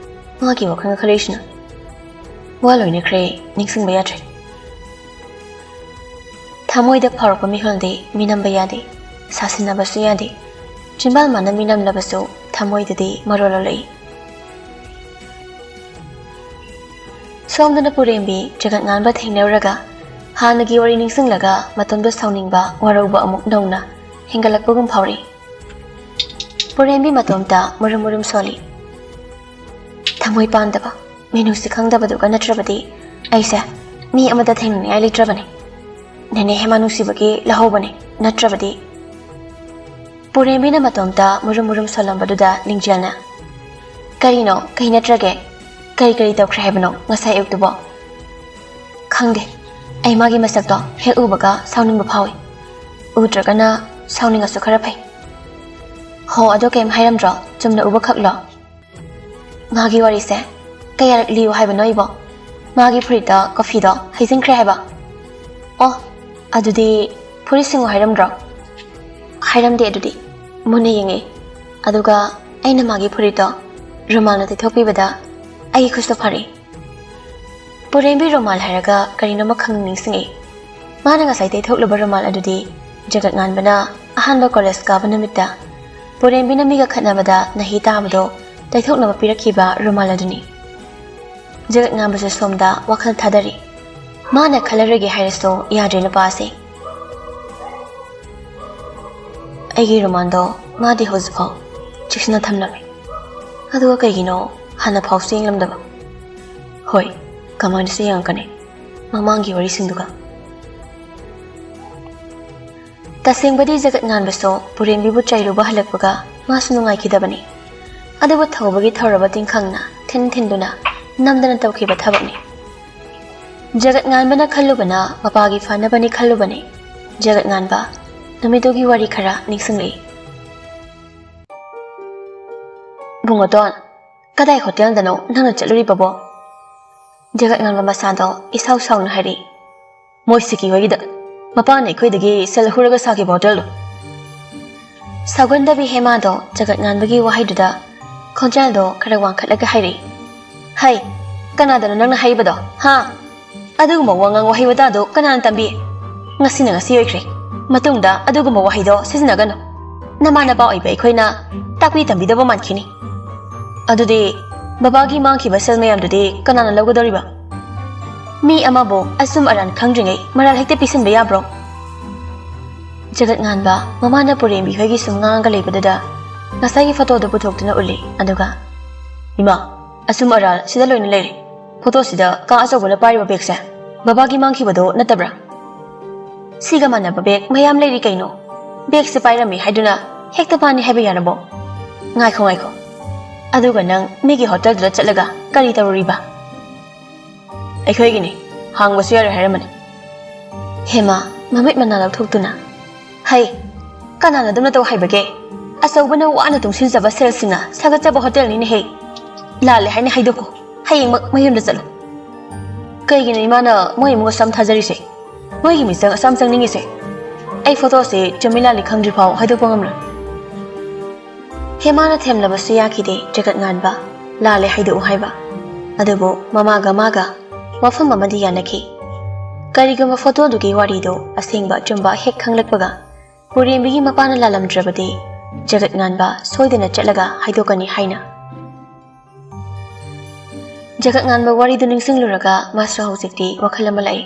ꯃꯥꯒꯤ ꯋꯥꯈꯜ ꯈꯜꯂꯛꯏꯁꯤꯅ? ꯋꯥ ꯂꯣꯏꯅꯈ꯭ꯔꯦ, ꯅꯤꯡꯁꯤꯡꯕ ꯌꯥꯗ꯭ꯔꯦ꯫" ꯊꯃꯣꯏꯗ ꯐꯥꯎꯔꯛꯄ ꯃꯤꯍꯨꯜꯗꯤ ꯃꯤꯅꯝꯕ ꯌꯥꯗꯦ, ꯁꯥꯁꯤꯟꯅꯕꯁꯨ ꯌꯥꯗꯦ꯫ ꯆꯤꯟꯕꯥꯜ ꯃꯥꯅ ꯃꯤꯅꯝꯂꯕꯁꯨ ꯊꯃꯣꯏꯗꯗꯤ ꯃꯔꯣꯜ ꯂꯣꯜꯂꯛꯏ꯫ ꯁꯣꯝꯗꯅ ꯄꯨꯔꯦꯝꯕꯤ ꯖꯒꯠ ꯉꯥꯟꯕ ꯊꯦꯡꯅꯔꯨꯔꯒ ꯍꯥꯟꯅꯒꯤ ꯋꯥꯔꯤ ꯅꯤꯡꯁꯤꯡꯂꯒ ꯃꯇꯣꯝꯗ ꯁꯥꯎꯅꯤꯡꯕ, ꯋꯥꯔꯧꯕ ꯑꯃꯨꯛ ꯅꯧꯅ ꯍꯦꯟꯒꯠꯂꯛꯄꯒꯨꯝ ꯐꯥꯎꯔꯤ꯫ ꯄꯨꯔꯦꯝꯕꯤ ꯃꯇꯣꯝꯇ ꯃꯨꯔꯨꯝ ꯃꯨꯔꯨꯝ ꯁꯣꯜꯂꯤ꯫ ꯊꯃꯣꯏ ꯄꯥꯟꯗꯕ, ꯃꯤꯅꯨꯡꯁꯤ ꯈꯪꯗꯕꯗꯨꯒ ꯅꯠꯇ꯭ꯔꯕꯗꯤ ꯑꯩꯁꯦ ꯃꯤ ꯑꯃꯗ ꯊꯦꯡꯅꯅꯤꯡꯉꯥꯏ ꯂꯩꯇ꯭ꯔꯕꯅꯤ꯫ ꯅꯦꯅꯦ ꯍꯦꯃꯥ ꯅꯨꯡꯁꯤꯕꯒꯤ ꯂꯧꯍꯧꯕꯅꯤ, ꯅꯠꯇ꯭ꯔꯕꯗꯤ꯫ ꯄꯨꯔꯦꯝꯕꯤꯅ ꯃꯇꯣꯝꯇ ꯃꯨꯔꯨꯝ ꯃꯨꯔꯨꯝ ꯁꯣꯜꯂꯝꯕꯗꯨꯗ ꯂꯤꯡꯖꯦꯜꯅ, "ꯀꯔꯤꯅꯣ? ꯀꯩ ꯅꯠꯇ꯭ꯔꯒꯦ? ꯀꯔꯤ ꯀꯔꯤ ꯇꯧꯈ꯭ꯔꯦ ꯍꯥꯏꯕꯅꯣ ꯉꯁꯥꯏ ꯑꯌꯨꯛꯇꯨꯕꯣ?" "ꯈꯪꯗꯦ꯫ ꯑꯩ ꯃꯥꯒꯤ ꯃꯁꯛꯇꯣ ꯍꯦꯛ ꯎꯕꯒ ꯁꯥꯎꯅꯤꯡꯕ ꯐꯥꯎꯏ꯫ ꯎꯗ꯭ꯔꯒꯅ ꯁꯥꯎꯅꯤꯡꯉꯁꯨ ꯈꯔ ꯐꯩ꯫" "ꯍꯣ, ꯑꯗꯣ ꯀꯩꯝ ꯍꯥꯏꯔꯝꯗ꯭ꯔꯣ? ꯆꯨꯝꯅ ꯎꯕꯈꯛꯂꯣ?" "ꯃꯥꯒꯤ ꯋꯥꯔꯤꯁꯦ ꯀꯌꯥꯔꯛ ꯂꯤꯌꯨ ꯍꯥꯏꯕꯅꯣ ꯑꯩꯕꯣ? ꯃꯥꯒꯤ ꯐꯨꯔꯤꯠꯇ ꯀꯣꯐꯤꯗꯣ ꯍꯩꯖꯤꯟꯈ꯭ꯔꯦ ꯍꯥꯏꯕ?" "ꯑꯣ, ꯑꯗꯨꯗꯤ ꯐꯨꯔꯤꯠ ꯁꯤꯡꯉꯨ ꯍꯥꯏꯔꯝꯗ꯭ꯔꯣ?" "ꯍꯥꯏꯔꯝꯗꯦ꯫ ꯑꯗꯨꯗꯤ ꯃꯨꯟꯅ ꯌꯦꯡꯉꯦ꯫ ꯑꯗꯨꯒ ꯑꯩꯅ ꯃꯥꯒꯤ ꯐꯨꯔꯤꯠꯇꯣ ꯔꯨꯃꯥꯜꯅ ꯇꯩꯊꯣꯛꯄꯤꯕꯗ ꯑꯩꯒꯤ ꯈꯨꯠꯁꯨ ꯐꯔꯛꯏ꯫" ꯄꯨꯔꯦꯝꯕꯤ ꯔꯨꯃꯥꯜ ꯍꯥꯏꯔꯒ ꯀꯔꯤꯅꯣꯃ ꯈꯪꯅꯤꯡ ꯅꯤꯡꯁꯤꯡꯉꯛꯏ꯫ ꯃꯥꯅ ꯉꯁꯥꯏ ꯇꯩꯊꯣꯛꯂꯨꯕ ꯔꯨꯃꯥꯜ ꯑꯗꯨꯗꯤ ꯖꯒꯠ ꯉꯥꯟꯕꯅ ꯑꯍꯥꯟꯕ ꯀꯣꯂꯦꯖ ꯀꯥꯕ ꯅꯨꯃꯤꯠꯇ ꯄꯨꯔꯦꯝꯕꯤꯅ ꯃꯤꯒ ꯈꯠꯅꯕꯗ ꯅꯥꯍꯤ ꯇꯥꯕꯗꯣ ꯇꯩꯊꯣꯛꯅꯕ ꯄꯤꯔꯛꯈꯤꯕ ꯔꯨꯃꯥꯜ ꯑꯗꯨꯅꯤ꯫ ꯖꯒꯠ ꯉꯥꯟꯕꯁꯨ ꯁꯣꯝꯗ ꯋꯥꯈꯜ ꯊꯥꯗꯔꯤ꯫ ꯃꯥꯅ ꯈꯜꯂꯔꯣꯏꯒꯦ ꯍꯥꯏꯔꯁꯨ ꯌꯥꯗ꯭ꯔꯦ ꯅꯨꯄꯥꯁꯦ꯫ ꯑꯩꯒꯤ ꯔꯨꯃꯥꯜꯗꯣ ꯃꯥꯗꯤ ꯍꯧꯖꯤꯛꯐꯥꯎ ꯆꯦꯛꯁꯤꯟꯅ ꯊꯝꯂꯝꯃꯤ꯫ ꯑꯗꯨꯒ ꯀꯩꯒꯤꯅꯣ ꯍꯥꯟꯅ ꯐꯥꯎꯁꯨ ꯌꯦꯡꯂꯝꯗꯕ? ꯍꯣꯏ, ꯀꯃꯥꯏꯅꯁꯨ ꯌꯦꯡꯉꯛꯀꯅꯤ ꯃꯃꯥꯡꯒꯤ ꯋꯥꯔꯤꯁꯤꯡꯗꯨꯒ꯫ ꯇꯁꯦꯡꯕꯗꯤ ꯖꯒꯠ ꯉꯥꯟꯕꯁꯨ ꯄꯨꯔꯦꯝꯕꯤꯕꯨ ꯆꯩꯔꯨꯕ ꯍꯜꯂꯛꯄꯒ ꯃꯥꯁꯨ ꯅꯨꯡꯉꯥꯏꯈꯤꯗꯕꯅꯤ꯫ ꯑꯗꯨꯕꯨ ꯊꯧꯕꯒꯤ ꯊꯧꯔꯕ ꯇꯤꯡꯈꯪꯅ ꯊꯤꯟ ꯊꯤꯟꯗꯨꯅ ꯅꯝꯗꯅ ꯇꯧꯈꯤꯕ ꯊꯕꯛꯅꯤ꯫ ꯖꯒꯠ ꯉꯥꯟꯕꯅ ꯈꯜꯂꯨꯕꯅ ꯃꯄꯥꯒꯤ ꯐꯅꯕꯅꯤ ꯈꯜꯂꯨꯕꯅꯤ꯫ ꯖꯒꯠ ꯉꯥꯟꯕ, ꯅꯨꯃꯤꯠꯇꯨꯒꯤ ꯋꯥꯔꯤ ꯈꯔ ꯅꯤꯡꯁꯤꯡꯂꯛꯏ꯫ "ꯕꯨꯡꯉꯣꯇꯣꯟ, ꯀꯗꯥꯏ ꯍꯣꯇꯦꯜꯗꯅꯣ ꯅꯪꯅ ꯆꯠꯂꯨꯔꯤꯕꯕꯣ?" ꯖꯒꯠ ꯉꯥꯟꯕ ꯃꯁꯥꯗꯣ ꯏꯁꯥꯎ ꯁꯥꯎꯅ ꯍꯥꯏꯔꯛꯏ꯫ ꯃꯣꯏ ꯁꯤꯀꯤ ꯍꯣꯏꯒꯤꯗ꯫ ꯃꯄꯥꯅ ꯑꯩꯈꯣꯏꯗꯒꯤ ꯁꯦꯜ ꯍꯨꯔꯒ ꯁꯥꯈꯤꯕ ꯍꯣꯇꯦꯜꯗꯣ꯫ ꯁꯥꯎꯒꯟꯗꯕꯤ ꯍꯦꯃꯥꯗꯣ ꯖꯒꯠ ꯉꯥꯟꯕꯒꯤ ꯋꯥꯍꯩꯗꯨꯗ ꯈꯣꯟꯖꯦꯜꯗꯣ ꯈꯔ ꯋꯥꯡꯈꯠꯂꯒ ꯍꯥꯏꯔꯛꯏ꯫ "ꯍꯩ, ꯀꯅꯥꯗꯅꯣ ꯅꯪꯅ ꯍꯥꯏꯕꯗꯣ, ꯍꯥ? ꯑꯗꯨꯒꯨꯝꯕ ꯋꯥꯉꯥꯡ ꯋꯥꯍꯩ ꯋꯥꯇꯥꯗꯣ ꯀꯅꯥꯅ ꯇꯝꯕꯤ? ꯉꯁꯤꯅ ꯉꯁꯤ ꯑꯣꯏꯈ꯭ꯔꯦ꯫ ꯃꯇꯨꯡꯗ ꯑꯗꯨꯒꯨꯝꯕ ꯋꯥꯍꯩꯗꯣ ꯁꯤꯖꯤꯟꯅꯒꯅꯨ꯫ ꯅꯃꯥ ꯅꯄꯥ ꯑꯣꯏꯕ ꯑꯩꯈꯣꯏꯅ ꯇꯥꯛꯄꯤ ꯇꯝꯕꯤꯗꯕ ꯃꯥꯟꯈꯤꯅꯤ꯫ ꯑꯗꯨꯗꯤ ꯕꯕꯥꯒꯤ ꯃꯥꯡꯈꯤꯕ ꯁꯦꯜ ꯃꯌꯥꯝꯗꯨꯗꯤ ꯀꯅꯥꯅ ꯂꯧꯒꯗꯧꯔꯤꯕ? ꯃꯤ ꯑꯃꯕꯨ ꯑꯆꯨꯝ ꯑꯔꯥꯟ ꯈꯪꯗ꯭ꯔꯤꯉꯩ ꯃꯔꯥꯜ ꯍꯦꯛꯇ ꯄꯤꯁꯤꯟꯕ ꯌꯥꯕ꯭ꯔꯣ?" ꯖꯒꯠ ꯉꯥꯟꯕ ꯃꯃꯥꯅ ꯄꯨꯔꯦꯝꯕꯤ ꯍꯣꯏꯒꯤ ꯁꯨꯝ ꯉꯥꯡꯉꯒ ꯂꯩꯕꯗꯨꯗ ꯉꯁꯥꯏꯒꯤ ꯐꯣꯇꯣꯗꯨ ꯄꯨꯊꯣꯛꯇꯨꯅ ꯎꯠꯂꯤ꯫ ꯑꯗꯨꯒ, "ꯏꯃꯥ, ꯑꯆꯨꯝ ꯑꯔꯥꯜ ꯁꯤꯗ ꯂꯣꯏꯅ ꯂꯩꯔꯦ꯫ ꯐꯣꯇꯣꯁꯤꯗ ꯀꯥ ꯑꯆꯧꯕꯅ ꯄꯥꯏꯔꯤꯕ ꯕꯦꯒꯁꯦ ꯕꯕꯥꯒꯤ ꯃꯥꯡꯈꯤꯕꯗꯣ ꯅꯠꯇꯕ꯭ꯔꯥ? ꯁꯤꯒ ꯃꯥꯟꯅꯕ ꯕꯦꯒ ꯃꯌꯥꯝ ꯂꯩꯔꯤ ꯀꯩꯅꯣ꯫ ꯕꯦꯒꯁꯦ ꯄꯥꯏꯔꯝꯃꯤ ꯍꯥꯏꯗꯨꯅ ꯍꯦꯛꯇ ꯃꯥꯅꯤ ꯍꯥꯏꯕ ꯌꯥꯔꯕꯣ? ꯉꯥꯏꯈꯣ, ꯉꯥꯏꯈꯣ꯫ ꯑꯗꯨꯒ ꯅꯪ ꯃꯤꯒꯤ ꯍꯣꯇꯦꯜꯗꯨꯗ ꯆꯠꯂꯒ ꯀꯔꯤ ꯇꯧꯔꯨꯔꯤꯕ?" "ꯑꯩꯈꯣꯏꯒꯤꯅꯤ, ꯍꯥꯡꯕꯁꯨ ꯌꯥꯔꯣꯏ ꯍꯥꯏꯔꯝꯕꯅꯤ꯫" ꯍꯦꯃꯥ ꯃꯃꯤꯠ ꯃꯅꯥ ꯂꯧꯊꯣꯛꯇꯨꯅ, "ꯍꯩ, ꯀꯅꯥꯅ ꯑꯗꯨꯝꯅ ꯇꯧ ꯍꯥꯏꯕꯒꯦ? ꯑꯆꯧꯕꯅ ꯋꯥꯅ ꯇꯨꯡꯁꯤꯟꯖꯕ ꯁꯦꯜꯁꯤꯡꯅ ꯁꯥꯒꯠꯆꯕ ꯍꯣꯇꯦꯜꯅꯤꯅꯦꯍꯦ꯫ ꯂꯥꯜꯂꯦ ꯍꯥꯏꯅ ꯍꯥꯏꯗꯣꯛꯀꯣ, ꯍꯌꯦꯡꯃꯛ ꯃꯌꯨꯝꯗ ꯆꯠꯂꯣ꯫" "ꯀꯩꯒꯤꯅꯣ ꯏꯃꯥꯅ ꯃꯣꯏ ꯏꯃꯨꯡ ꯑꯁꯨꯝ ꯊꯥꯖꯔꯤꯁꯦ? ꯃꯣꯏꯒꯤ ꯃꯤꯆꯪ ꯑꯁꯨꯝ ꯆꯪꯅꯤꯡꯉꯤꯁꯦ? ꯑꯩ ꯐꯣꯇꯣꯁꯦ ꯆꯨꯝꯃꯤ ꯂꯥꯜꯂꯤ ꯈꯪꯗ꯭ꯔꯤ ꯐꯥꯎ ꯍꯥꯏꯗꯣꯛꯄ ꯉꯝꯂꯣꯏ꯫" ꯍꯦꯃꯥꯅ ꯊꯦꯝꯂꯕꯁꯨ ꯌꯥꯈꯤꯗꯦ ꯖꯒꯠ ꯉꯥꯟꯕ, ꯂꯥꯜꯂꯦ ꯍꯥꯏꯗꯣꯛꯎ ꯍꯥꯏꯕ꯫ ꯑꯗꯨꯕꯨ ꯃꯃꯥꯒ ꯃꯥꯒ ꯋꯥꯐꯝ ꯑꯃꯗꯤ ꯌꯥꯅꯈꯤ꯫ ꯀꯔꯤꯒꯨꯝꯕ ꯐꯣꯇꯣꯗꯨꯒꯤ ꯋꯥꯔꯤꯗꯨ ꯑꯁꯦꯡꯕ ꯑꯆꯨꯝꯕ ꯍꯦꯛ ꯈꯪꯂꯛꯄꯒ, ꯄꯨꯔꯦꯝꯕꯤꯒꯤ ꯃꯄꯥꯅ ꯂꯥꯜꯂꯝꯗ꯭ꯔꯕꯗꯤ ꯖꯒꯠ ꯉꯥꯟꯕ ꯁꯣꯏꯗꯅ ꯆꯠꯂꯒ ꯍꯥꯏꯗꯣꯛꯀꯅꯤ ꯍꯥꯏꯅ꯫ ꯖꯒꯠ ꯉꯥꯟꯕ ꯋꯥꯔꯤꯗꯨ ꯅꯤꯡꯁꯤꯡꯂꯨꯔꯒ ꯃꯥꯁꯨ ꯍꯧꯖꯤꯛꯇꯤ ꯋꯥꯈꯜ ꯑꯃ ꯂꯥꯛꯏ꯫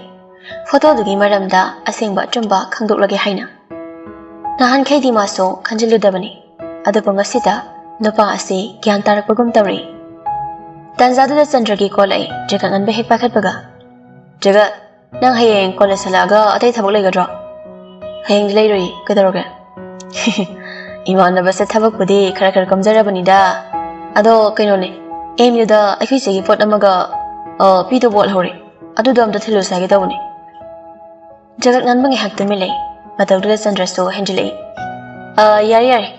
ꯐꯣꯇꯣꯗꯨꯒꯤ ꯃꯔꯝꯗ ꯑꯁꯦꯡꯕ ꯑꯆꯨꯝꯕ ꯈꯪꯗꯣꯛꯂꯒꯦ ꯍꯥꯏꯅ꯫ ꯅꯍꯥꯟꯈꯩꯗꯤ ꯃꯥꯁꯨ ꯈꯟꯖꯤꯜꯂꯨꯗꯕꯅꯤ, ꯑꯗꯨꯕꯨ ꯉꯁꯤꯗ ꯅꯨꯄꯥ ꯑꯁꯤ ꯒ꯭ꯌꯥꯟ ꯇꯥꯔꯛꯄꯒꯨꯝ ꯇꯧꯔꯤ꯫ ꯇꯥꯟꯖꯥꯗꯨꯗ ꯆꯟꯗ꯭ꯔꯒꯤ ꯀꯣꯜ ꯂꯥꯛꯏ꯫ ꯖꯒꯠ ꯉꯥꯟꯕ ꯍꯦꯛ ꯄꯥꯏꯈꯠꯄꯒ, "ꯖꯒꯠ, ꯅꯪ ꯍꯌꯦꯡ ꯀꯣꯂꯦꯖ ꯍꯜꯂꯛꯑꯒ ꯑꯇꯩ ꯊꯕꯛ ꯂꯩꯒꯗ꯭ꯔꯣ?" "ꯍꯌꯦꯡꯗꯤ ꯂꯩꯔꯣꯏ, ꯀꯩꯗꯧꯔꯒꯦ?" "ꯏꯃꯥꯟꯅꯕꯁꯦ ꯊꯕꯛꯄꯨꯗꯤ ꯈꯔ ꯈꯔ ꯀꯣꯝꯖꯔꯕꯅꯤꯗ꯫ ꯑꯗꯣ ꯀꯩꯅꯣꯅꯦ, ꯑꯦꯝ ꯌꯨꯗ ꯑꯩꯈꯣꯏ ꯆꯦꯒꯤ ꯄꯣꯠ ꯑꯃꯒ, ꯑ, ꯄꯤꯗꯧꯕ ꯋꯥꯠꯍꯧꯔꯦ꯫ ꯑꯗꯨꯗꯣ ꯑꯝꯇ ꯊꯤꯜꯂꯨꯁꯦ ꯍꯥꯏꯒꯦ ꯇꯧꯕꯅꯦ꯫" ꯖꯒꯠ ꯉꯥꯟꯕ ꯉꯥꯏꯍꯥꯛ ꯇꯨꯃꯤꯟ ꯂꯩ꯫ ꯃꯇꯧꯗꯨꯗ ꯆꯟꯗ꯭ꯔꯁꯨ ꯍꯦꯟꯖꯤꯜꯂꯛꯏ꯫ "ꯑ, ꯌꯥꯔꯦ, ꯌꯥꯔꯦ꯫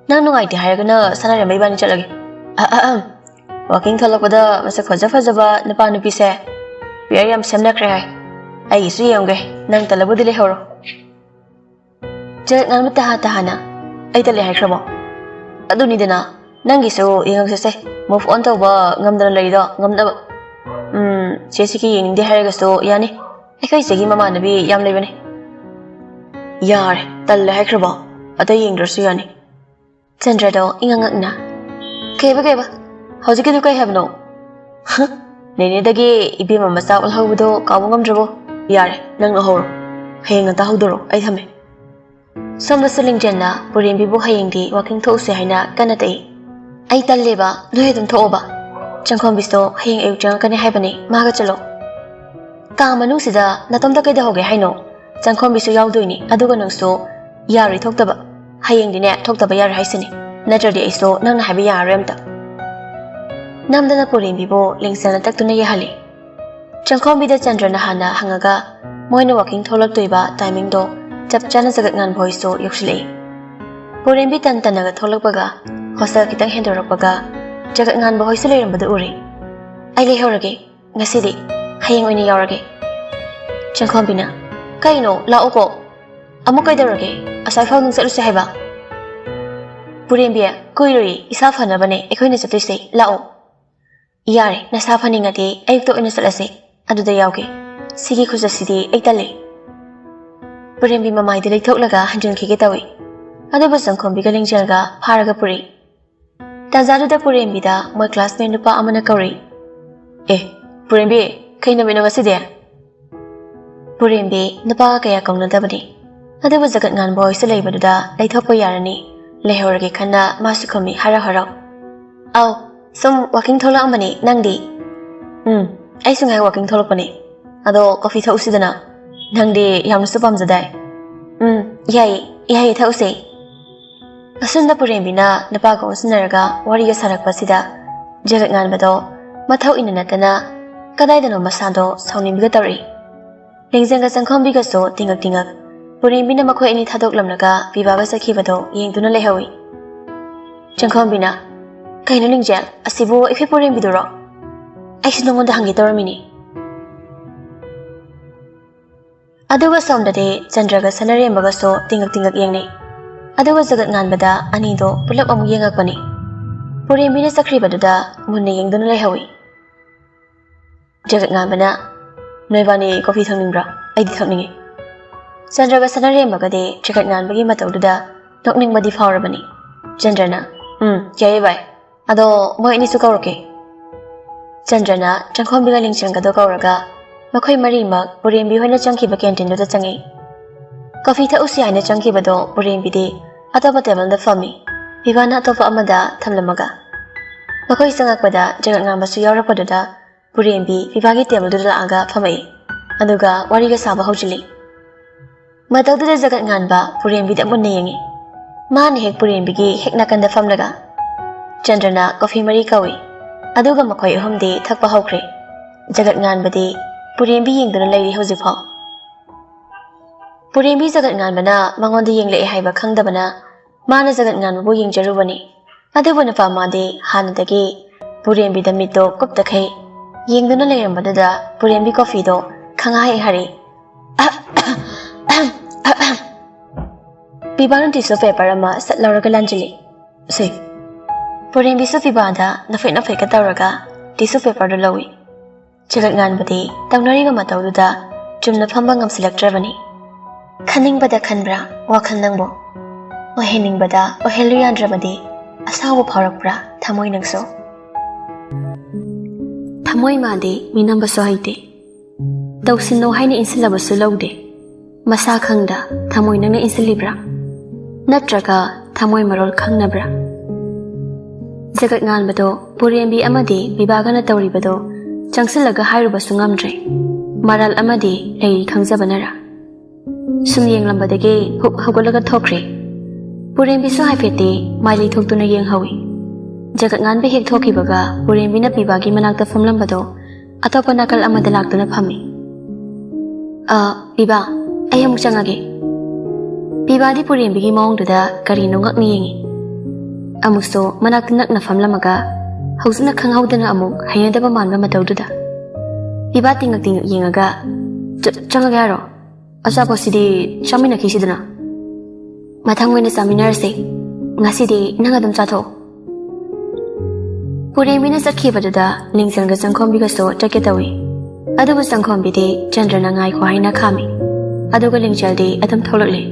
ꯅꯪ ꯅꯨꯡꯉꯥꯏꯇꯦ ꯍꯥꯏꯔꯒꯅ ꯁꯥꯟꯅꯔꯝꯕ ꯏꯕꯥꯅꯤ ꯆꯠꯂꯒꯦ꯫" "ꯑ, ꯑ, ꯑ, ꯋꯥꯀꯤꯡ ꯊꯣꯛꯂꯛꯄꯗ ꯃꯁꯛ ꯐꯖ ꯐꯖꯕ ꯅꯨꯄꯥ ꯅꯨꯄꯤꯁꯦ ꯄꯤꯌꯔ ꯌꯥꯝ ꯁꯦꯝꯅꯈ꯭ꯔꯦ ꯍꯥꯏ꯫ ꯑꯩꯒꯤꯁꯨ ꯌꯦꯡꯒꯦ, ꯅꯪ ꯇꯜꯂꯕꯨꯗꯤ ꯂꯩꯍꯧꯔꯣ꯫ ꯖꯒꯠ ꯉꯥꯟꯕ ꯇꯍꯥ ꯇꯍꯥꯅ ꯑꯩ ꯇꯜꯂꯦ ꯍꯥꯏꯈ꯭ꯔꯕꯣ? ꯑꯗꯨꯅꯤꯗꯅ, ꯅꯪꯒꯤꯁꯨ ꯌꯦꯡꯉꯛꯁꯤꯁꯦ, ꯃꯨꯚ ꯑꯣꯟ ꯇꯧꯕ ꯉꯝꯗꯅ ꯂꯩꯔꯤꯗꯣ ꯉꯝꯅꯕ꯫ ꯎꯝ, ꯆꯦ ꯁꯤꯒꯤ ꯌꯦꯡꯅꯤꯡꯗꯦ ꯍꯥꯏꯔꯒꯁꯨ ꯌꯥꯅꯤ, ꯑꯩꯈꯣꯏ ꯆꯦꯒꯤ ꯃꯃꯥꯟꯅꯕꯤ ꯌꯥꯝ ꯂꯩꯕꯅꯦ꯫ ꯌꯥꯔꯦ, ꯇꯜꯂꯦ ꯍꯥꯏꯈ꯭ꯔꯕꯣ? ꯑꯇꯩ ꯌꯦꯡꯗ꯭ꯔꯁꯨ ꯌꯥꯅꯤ꯫ ꯆꯟꯗ꯭ꯔꯗꯣ ꯏꯉꯛ ꯉꯛꯅ, "ꯀꯩꯕ, ꯀꯩꯕ? ꯍꯧꯖꯤꯛꯀꯤꯗꯨ ꯀꯩ ꯍꯥꯏꯕꯅꯣ?" "ꯍ? ꯅꯦꯅꯦꯗꯒꯤ ꯏꯕꯦꯝꯃ ꯃꯆꯥ ꯑꯣꯜꯍꯧꯕꯗꯣ ꯀꯥꯎꯕ ꯉꯝꯗ꯭ꯔꯕꯣ? ꯌꯥꯔꯦ, ꯅꯪ ꯂꯧꯍꯧꯔꯣ꯫ ꯍꯌꯦꯡ ꯉꯟꯇꯥ ꯍꯧꯗꯣꯔꯛꯑꯣ, ꯑꯩ ꯊꯝꯃꯦ꯫" ꯁꯣꯝꯗꯁꯨ ꯂꯤꯡꯖꯦꯜꯅ ꯄꯨꯔꯦꯝꯕꯤꯕꯨ ꯍꯌꯦꯡꯗꯤ ꯋꯥꯀꯤꯡ ꯊꯣꯛꯎꯁꯦ ꯍꯥꯏꯅ ꯀꯟꯅ ꯇꯛꯏ꯫ "ꯑꯩ ꯇꯜꯂꯦꯕ, ꯅꯣꯏ ꯑꯗꯨꯝ ꯊꯣꯛꯑꯣꯕ꯫ ꯆꯪꯈꯣꯝꯕꯤꯁꯨ ꯍꯌꯦꯡ ꯑꯌꯨꯛ ꯆꯪꯉꯛꯀꯅꯤ ꯍꯥꯏꯕꯅꯤ, ꯃꯥꯒ ꯆꯠꯂꯣ꯫ ꯀꯥ ꯃꯅꯨꯡꯁꯤꯗ ꯅꯇꯣꯝꯇ ꯀꯩꯗꯧꯍꯧꯒꯦ ꯍꯥꯏꯅꯣ? ꯆꯪꯈꯣꯝꯕꯤꯁꯨ ꯌꯥꯎꯗꯣꯏꯅꯤ, ꯑꯗꯨꯒ ꯅꯪꯁꯨ ꯌꯥꯔꯣꯏ ꯊꯣꯛꯇꯕ꯫ ꯍꯌꯦꯡꯗꯤꯅꯦ, ꯊꯣꯛꯇꯕ ꯌꯥꯔꯣꯏ ꯍꯥꯏꯁꯤꯅꯤ꯫ ꯅꯠꯇ꯭ꯔꯗꯤ ꯑꯩꯁꯨ ꯅꯪꯅ ꯍꯥꯏꯕ ꯌꯥꯔꯔꯣꯏ ꯑꯝꯇ꯫" ꯅꯝꯗꯅ ꯄꯨꯔꯦꯝꯕꯤꯕꯨ ꯂꯤꯡꯖꯦꯜꯅ ꯇꯛꯇꯨꯅ ꯌꯥꯍꯜꯂꯤ꯫ ꯆꯪꯈꯣꯝꯕꯤꯗ ꯆꯟꯗ꯭ꯔꯅ ꯍꯥꯟꯅ ꯍꯪꯉꯒ ꯃꯣꯏꯅ ꯋꯥꯀꯤꯡ ꯊꯣꯛꯂꯛꯇꯣꯏꯕ ꯇꯥꯏꯃꯤꯡꯗꯣ ꯆꯞ ꯆꯥꯅ ꯖꯒꯠ ꯉꯥꯟꯕ ꯍꯣꯏꯁꯨ ꯌꯧꯁꯤꯜꯂꯛꯏ꯫ ꯄꯨꯔꯦꯝꯕꯤ ꯇꯟ ꯇꯟꯅꯒ ꯊꯣꯛꯂꯛꯄꯒ ꯍꯣꯁꯇꯦꯜ ꯈꯤꯇꯪ ꯍꯦꯟꯗꯣꯔꯛꯄꯒ ꯖꯒꯠ ꯉꯥꯟꯕ ꯍꯣꯏꯁꯨ ꯂꯩꯔꯝꯕꯗꯨ ꯎꯔꯦ꯫ "ꯑꯩ ꯂꯩꯍꯧꯔꯒꯦ ꯉꯁꯤꯗꯤ, ꯍꯌꯦꯡ ꯑꯣꯏꯅ ꯌꯥꯎꯔꯒꯦ꯫" ꯆꯪꯈꯣꯝꯕꯤꯅ, "ꯀꯩꯅꯣ, ꯂꯥꯛꯑꯣꯀꯣ꯫ ꯑꯃꯨꯛ ꯀꯩꯗꯧꯔꯒꯦ? ꯑꯁ꯭ꯋꯥꯏꯐꯥꯎ ꯅꯪ ꯆꯠꯂꯨꯁꯦ ꯍꯥꯏꯕ?" ꯄꯨꯔꯦꯝꯕꯤ, "ꯀꯨꯏꯔꯣꯏ, ꯏꯁꯥ ꯐꯅꯕꯅꯦ ꯑꯩꯈꯣꯏꯅ ꯆꯠꯇꯣꯏꯁꯦ, ꯂꯥꯛꯑꯣ꯫" "ꯌꯥꯔꯦ, ꯅꯁꯥ ꯐꯅꯤꯡꯉꯗꯤ ꯑꯌꯨꯛꯇ ꯑꯣꯏꯅ ꯆꯠꯂꯁꯦ, ꯑꯗꯨꯗ ꯌꯥꯎꯒꯦ꯫ ꯁꯤꯒꯤ ꯈꯨꯆꯠꯁꯤꯗꯤ ꯑꯩ ꯇꯜꯂꯦ꯫" ꯄꯨꯔꯦꯝꯕꯤ ꯃꯃꯥꯏꯗ ꯂꯩꯊꯣꯛꯂꯒ ꯍꯟꯖꯤꯟꯈꯤꯒꯦ ꯇꯧꯏ꯫ ꯑꯗꯨꯕꯨ ꯆꯪꯈꯣꯝꯕꯤꯒ ꯂꯤꯡꯖꯦꯜꯒ ꯐꯥꯔꯒ ꯄꯨꯔꯤ꯫ ꯇꯥꯟꯖꯥꯗꯨꯗ ꯄꯨꯔꯦꯝꯕꯤꯗ ꯃꯣꯏ ꯀ꯭ꯂꯥꯁꯃꯦꯠ ꯅꯨꯄꯥ ꯑꯃꯅ ꯀꯧꯔꯤ꯫ "ꯑꯦ, ꯄꯨꯔꯦꯝꯕꯤ, ꯀꯩ ꯅꯨꯃꯤꯠꯅꯣ ꯉꯁꯤꯗꯤ?" ꯄꯨꯔꯦꯝꯕꯤ ꯅꯨꯄꯥꯒ ꯀꯌꯥ ꯀꯧꯅꯗꯕꯅꯤ꯫ ꯑꯗꯨꯕꯨ ꯖꯒꯠ ꯉꯥꯟꯕ ꯍꯣꯏꯁꯨ ꯂꯩꯕꯗꯨꯗ ꯂꯩꯊꯣꯛꯄ ꯌꯥꯔꯅꯤ, ꯂꯩꯍꯧꯔꯒꯦ ꯈꯟꯅ ꯃꯥꯁꯨ ꯈꯨꯝꯃꯤ ꯍꯔꯥꯎ ꯍꯔꯥꯎ꯫ "ꯑꯧ, ꯁꯨꯝ ꯋꯥꯀꯤꯡ ꯊꯣꯛꯂꯛꯑꯝꯕꯅꯤ, ꯅꯪꯗꯤ?" "ꯎꯝ, ꯑꯩꯁꯨ ꯉꯥꯏꯍꯥꯛ ꯋꯥꯀꯤꯡ ꯊꯣꯛꯂꯛꯄꯅꯦ꯫ ꯑꯗꯣ ꯀꯣꯐꯤ ꯊꯛꯎꯁꯤꯗꯅ, ꯅꯪꯗꯤ ꯌꯥꯝꯅꯁꯨ ꯄꯥꯝꯖꯗꯥꯏ꯫" "ꯎꯝ, ꯌꯥꯏꯌꯦ, ꯌꯥꯏꯌꯦ, ꯊꯛꯎꯁꯦ꯫" ꯑꯁꯨꯝꯅ ꯄꯨꯔꯦꯝꯕꯤꯅ ꯅꯨꯄꯥꯒ ꯑꯣꯟꯁꯤꯟꯅꯔꯒ ꯋꯥꯔꯤꯒ ꯁꯥꯔꯛꯄꯁꯤꯗ ꯖꯒꯠ ꯉꯥꯟꯕꯗꯣ ꯃꯊꯧ ꯏꯟꯅ ꯅꯠꯇꯅ ꯀꯗꯥꯏꯗꯅꯣ ꯃꯁꯥꯗꯣ ꯁꯥꯎꯅꯤꯡꯕꯤꯒ ꯇꯧꯔꯛꯏ꯫ ꯂꯤꯡꯖꯦꯜꯒ ꯆꯪꯈꯣꯝꯕꯤꯒꯁꯨ ꯇꯤꯡꯉꯛ ꯇꯤꯡꯉꯛ ꯄꯨꯔꯦꯝꯕꯤꯅ ꯃꯈꯣꯏ ꯑꯅꯤ ꯊꯥꯗꯣꯛꯂꯝꯂꯒ ꯄꯤꯕꯥꯒ ꯆꯠꯈꯤꯕꯗꯣ ꯌꯦꯡꯗꯨꯅ ꯂꯩꯍꯧꯏ꯫ ꯆꯪꯈꯣꯝꯕꯤꯅ, "ꯀꯩꯅꯣ ꯂꯤꯡꯖꯦꯜ, ꯑꯁꯤꯕꯨ ꯑꯩꯈꯣꯏ ꯄꯨꯔꯦꯝꯕꯤꯗꯨꯔꯣ? ꯑꯩꯁꯨ ꯅꯉꯣꯟꯗ ꯍꯪꯒꯦ ꯇꯧꯔꯝꯃꯤꯅꯤ"꯫ ꯑꯗꯨꯒ ꯁꯣꯝꯗꯗꯤ ꯆꯟꯗ꯭ꯔꯒ ꯁꯅꯔꯦꯝꯕꯒꯁꯨ ꯇꯤꯡꯉꯛ ꯇꯤꯡꯉꯛ ꯌꯦꯡꯅꯩ꯫ ꯑꯗꯨꯒ ꯖꯒꯠ ꯉꯥꯟꯕꯗ ꯑꯅꯤꯗꯣ ꯄꯨꯂꯞ ꯑꯃꯨꯛ ꯌꯦꯡꯉꯛꯄꯅꯤ꯫ ꯄꯨꯔꯦꯝꯕꯤꯅ ꯆꯠꯈ꯭ꯔꯤꯕꯗꯨꯗ ꯃꯨꯟꯅ ꯌꯦꯡꯗꯨꯅ ꯂꯩꯍꯧꯏ꯫ ꯖꯒꯠ ꯉꯥꯟꯕꯅ, "ꯅꯣꯏꯕꯥꯅꯤ ꯀꯣꯐꯤ ꯊꯛꯅꯤꯡꯕ꯭ꯔꯣ? ꯑꯩꯗꯤ ꯊꯛꯅꯤꯡꯉꯤ"꯫ ꯆꯟꯗ꯭ꯔꯒ ꯁꯅꯔꯦꯝꯕꯒꯗꯤ ꯖꯒꯠ ꯉꯥꯟꯕꯒꯤ ꯃꯇꯧꯗꯨꯗ ꯅꯣꯛꯅꯤꯡꯕꯗꯤ ꯐꯥꯎꯔꯕꯅꯤ꯫ ꯆꯟꯗ꯭ꯔꯅ, "ꯎꯝ, ꯌꯥꯏꯌꯦ ꯚꯥꯏ꯫ ꯑꯗꯣ ꯃꯣꯏ ꯑꯅꯤꯁꯨ ꯀꯧꯔꯛꯀꯦ"꯫ ꯆꯟꯗ꯭ꯔꯅ ꯆꯪꯈꯣꯝꯕꯤꯒ ꯂꯤꯡꯖꯦꯜꯒꯗꯣ ꯀꯧꯔꯒ ꯃꯈꯣꯏ ꯃꯔꯤꯃꯛ ꯄꯨꯔꯦꯝꯕꯤ ꯍꯣꯏꯅ ꯆꯪꯈꯤꯕ ꯀꯦꯟꯇꯤꯟꯗꯨꯗ ꯆꯪꯉꯛꯏ꯫ ꯀꯣꯐꯤ ꯊꯛꯎꯁꯤ ꯍꯥꯏꯅ ꯆꯪꯈꯤꯕꯗꯣ ꯄꯨꯔꯦꯝꯕꯤꯗꯤ ꯑꯇꯣꯞꯄ ꯇꯦꯕꯜꯗ ꯐꯝꯃꯤ, ꯄꯤꯕꯥꯅ ꯑꯇꯣꯞꯄ ꯑꯃꯗ ꯊꯝꯂꯝꯃꯒ꯫ ꯃꯈꯣꯏ ꯆꯪꯉꯛꯄꯗ ꯖꯒꯠ ꯉꯥꯟꯕꯁꯨ ꯌꯥꯎꯔꯛꯄꯗꯨꯗ ꯄꯨꯔꯦꯝꯕꯤ ꯄꯤꯕꯥꯒꯤ ꯇꯦꯕꯜꯗꯨꯗ ꯂꯥꯛꯑꯒ ꯐꯝꯃꯛꯏ꯫ ꯑꯗꯨꯒ ꯋꯥꯔꯤꯒ ꯁꯥꯕ ꯍꯧꯖꯤꯜꯂꯤ꯫ ꯃꯇꯧꯗꯨꯗ ꯖꯒꯠ ꯉꯥꯟꯕ ꯄꯨꯔꯦꯝꯕꯤꯗ ꯃꯨꯟꯅ ꯌꯦꯡꯉꯤ꯫ ꯃꯥꯅ ꯍꯦꯛ ꯄꯨꯔꯦꯝꯕꯤꯒꯤ ꯍꯦꯛ ꯅꯥꯀꯟꯗ ꯐꯝꯂꯒ꯫ ꯆꯟꯗ꯭ꯔꯅ ꯀꯣꯐꯤ ꯃꯔꯤ ꯀꯧꯏ꯫ ꯑꯗꯨꯒ ꯃꯈꯣꯏ ꯑꯍꯨꯝꯗꯤ ꯊꯛꯄ ꯍꯧꯈ꯭ꯔꯦ꯫ ꯖꯒꯠ ꯉꯥꯟꯕꯗꯤ ꯄꯨꯔꯦꯝꯕꯤ ꯌꯦꯡꯗꯨꯅ ꯂꯩꯔꯤ ꯍꯧꯖꯤꯛꯐꯥꯎ꯫ ꯄꯨꯔꯦꯝꯕꯤ ꯖꯒꯠ ꯉꯥꯟꯕꯅ ꯃꯉꯣꯟꯗ ꯌꯦꯡꯂꯛꯑꯦ ꯍꯥꯏꯕ ꯈꯪꯗꯕꯅ ꯃꯥꯅ ꯖꯒꯠ ꯉꯥꯟꯕꯕꯨ ꯌꯦꯡꯖꯔꯨꯕꯅꯤ꯫ ꯑꯗꯨꯕꯨ ꯅꯨꯄꯥ ꯃꯥꯗꯤ ꯍꯥꯟꯅꯗꯒꯤ ꯄꯨꯔꯦꯝꯕꯤꯗ ꯃꯤꯠꯇꯣ ꯀꯨꯞꯇꯈꯩ ꯌꯦꯡꯗꯨꯅ ꯂꯩꯔꯝꯕꯗꯨꯗ ꯄꯨꯔꯦꯝꯕꯤ ꯀꯣꯐꯤꯗꯣ ꯈꯪꯍꯥꯏ ꯍꯥꯏꯔꯤ꯫ ꯄꯤꯕꯥꯅ ꯇꯤꯁꯨ ꯄꯦꯄꯔ ꯑꯃ ꯁꯠ ꯂꯧꯔꯒ ꯂꯥꯟꯖꯤꯜꯂꯤ꯫ ꯁꯦ꯫ ꯄꯨꯔꯦꯝꯕꯤꯁꯨ ꯄꯤꯕꯥꯗ ꯅꯐꯦꯠ ꯅꯐꯦꯠꯀ ꯇꯧꯔꯒ ꯇꯤꯁꯨ ꯄꯦꯄꯔꯗꯨ ꯂꯧꯏ꯫ ꯖꯒꯠ ꯉꯥꯟꯕꯗꯤ ꯇꯧꯅꯔꯤꯕ ꯃꯇꯧꯗꯨꯗ ꯆꯨꯝꯅ ꯐꯝꯕ ꯉꯝꯁꯤꯜꯂꯛꯇ꯭ꯔꯕꯅꯤ꯫ ꯈꯟꯅꯤꯡꯕꯗ ꯈꯟꯕ꯭ꯔꯥ ꯋꯥꯈꯜ ꯅꯪꯕꯨ? ꯑꯣꯏꯍꯟꯅꯤꯡꯕꯗ ꯑꯣꯏꯍꯜꯂꯨ ꯌꯥꯗ꯭ꯔꯕꯗꯤ ꯑꯁꯥꯎꯕ ꯐꯥꯎꯔꯛꯄ꯭ꯔꯥ ꯊꯃꯣꯏ ꯅꯪꯁꯨ? ꯊꯃꯣꯏ ꯃꯥꯗꯤ ꯃꯤꯅꯝꯕꯁꯨ ꯍꯩꯇꯦ꯫ ꯇꯧꯁꯤꯟꯅꯧ ꯍꯥꯏꯅ ꯏꯟꯁꯤꯜꯂꯕꯁꯨ ꯂꯧꯗꯦ꯫ ꯃꯁꯥ ꯈꯪꯗ ꯊꯃꯣꯏ ꯅꯪꯅ ꯏꯟꯁꯤꯜꯂꯤꯕ꯭ꯔꯥ? ꯅꯠꯇ꯭ꯔꯒ ꯊꯃꯣꯏ ꯃꯔꯣꯜ ꯈꯪꯅꯕ꯭ꯔꯥ? ꯖꯒꯠ ꯉꯥꯟꯕꯗꯣ ꯄꯨꯔꯦꯝꯕꯤ ꯑꯃꯗꯤ ꯕꯤꯕꯥꯒꯅ ꯇꯧꯔꯤꯕꯗꯣ ꯆꯪꯁꯤꯜꯂꯒ ꯍꯥꯏꯔꯨꯕꯁꯨ ꯉꯝꯗ꯭ꯔꯦ꯫ ꯃꯔꯥꯜ ꯑꯃꯗꯤ ꯂꯩꯔꯤ ꯈꯪꯖꯕꯅꯔꯥ? ꯁꯨꯝ ꯌꯦꯡꯂꯝꯕꯗꯒꯤ ꯍꯨꯞ ꯍꯧꯒꯠꯂꯒ ꯊꯣꯛꯈ꯭ꯔꯦ꯫ ꯄꯨꯔꯦꯝꯕꯤꯁꯨ ꯍꯥꯏꯐꯦꯠꯇꯤ ꯃꯥꯏ ꯂꯩꯊꯣꯛꯇꯨꯅ ꯌꯦꯡꯍꯧꯏ꯫ ꯖꯒꯠ ꯉꯥꯟꯕ ꯍꯦꯛ ꯊꯣꯛꯈꯤꯕꯒ ꯄꯨꯔꯦꯝꯕꯤꯅ ꯕꯤꯕꯥꯒꯤ ꯃꯅꯥꯛꯇ ꯐꯝꯂꯝꯕꯗꯣ ꯑꯇꯣꯞꯄ ꯅꯥꯀꯜ ꯑꯃꯗ ꯂꯥꯛꯇꯨꯅ ꯐꯝꯃꯤ꯫ "ꯑ, ꯄꯤꯕꯥ, ꯑꯩ ꯑꯃꯨꯛ ꯆꯪꯉꯒꯦ"꯫ ꯄꯤꯕꯥꯗꯤ ꯄꯨꯔꯦꯝꯕꯤꯒꯤ ꯃꯑꯣꯡꯗꯨꯗ ꯀꯔꯤꯅꯣ ꯉꯛꯅ ꯌꯦꯡꯉꯤ꯫ ꯑꯃꯨꯛꯁꯨ ꯃꯅꯥꯛꯇ ꯅꯛꯅ ꯐꯝꯂꯝꯃꯒ ꯍꯧꯖꯤꯛꯅ ꯈꯪꯍꯧꯗꯅ ꯑꯃꯨꯛ ꯍꯩꯅꯗꯕ ꯃꯥꯟꯕ ꯃꯇꯧꯗꯨꯗ ꯄꯤꯕꯥ ꯇꯤꯡꯉꯛ ꯇꯤꯡꯉꯛ ꯌꯦꯡꯉꯒ, "ꯆ-, ꯆꯪꯉꯒꯦ ꯍꯥꯏꯔꯣ? ꯑꯆꯥꯄꯣꯠꯁꯤꯗꯤ ꯆꯥꯃꯤꯟꯅꯈꯤꯁꯤꯗꯅ꯫ ꯃꯊꯪ ꯑꯣꯏꯅ ꯆꯥꯃꯤꯟꯅꯔꯁꯦ꯫ ꯉꯁꯤꯗꯤ ꯅꯪ ꯑꯗꯨꯝ ꯆꯥꯊꯣꯛꯑꯣ꯫" ꯄꯨꯔꯦꯝꯕꯤꯅ ꯆꯠꯈꯤꯕꯗꯨꯗ ꯂꯤꯡꯖꯦꯜꯒ ꯆꯪꯈꯣꯝꯕꯤꯒꯁꯨ ꯆꯠꯀꯦ ꯇꯧꯏ꯫ ꯑꯗꯨꯕꯨ ꯆꯪꯈꯣꯝꯕꯤꯗꯤ ꯆꯟꯗ꯭ꯔꯅ ꯉꯥꯏꯈꯣ ꯍꯥꯏꯅ ꯈꯥꯝꯃꯤ꯫ ꯑꯗꯨꯒ ꯂꯤꯡꯖꯦꯜꯗꯤ ꯑꯗꯨꯝ ꯊꯣꯛꯂꯛꯂꯦ꯫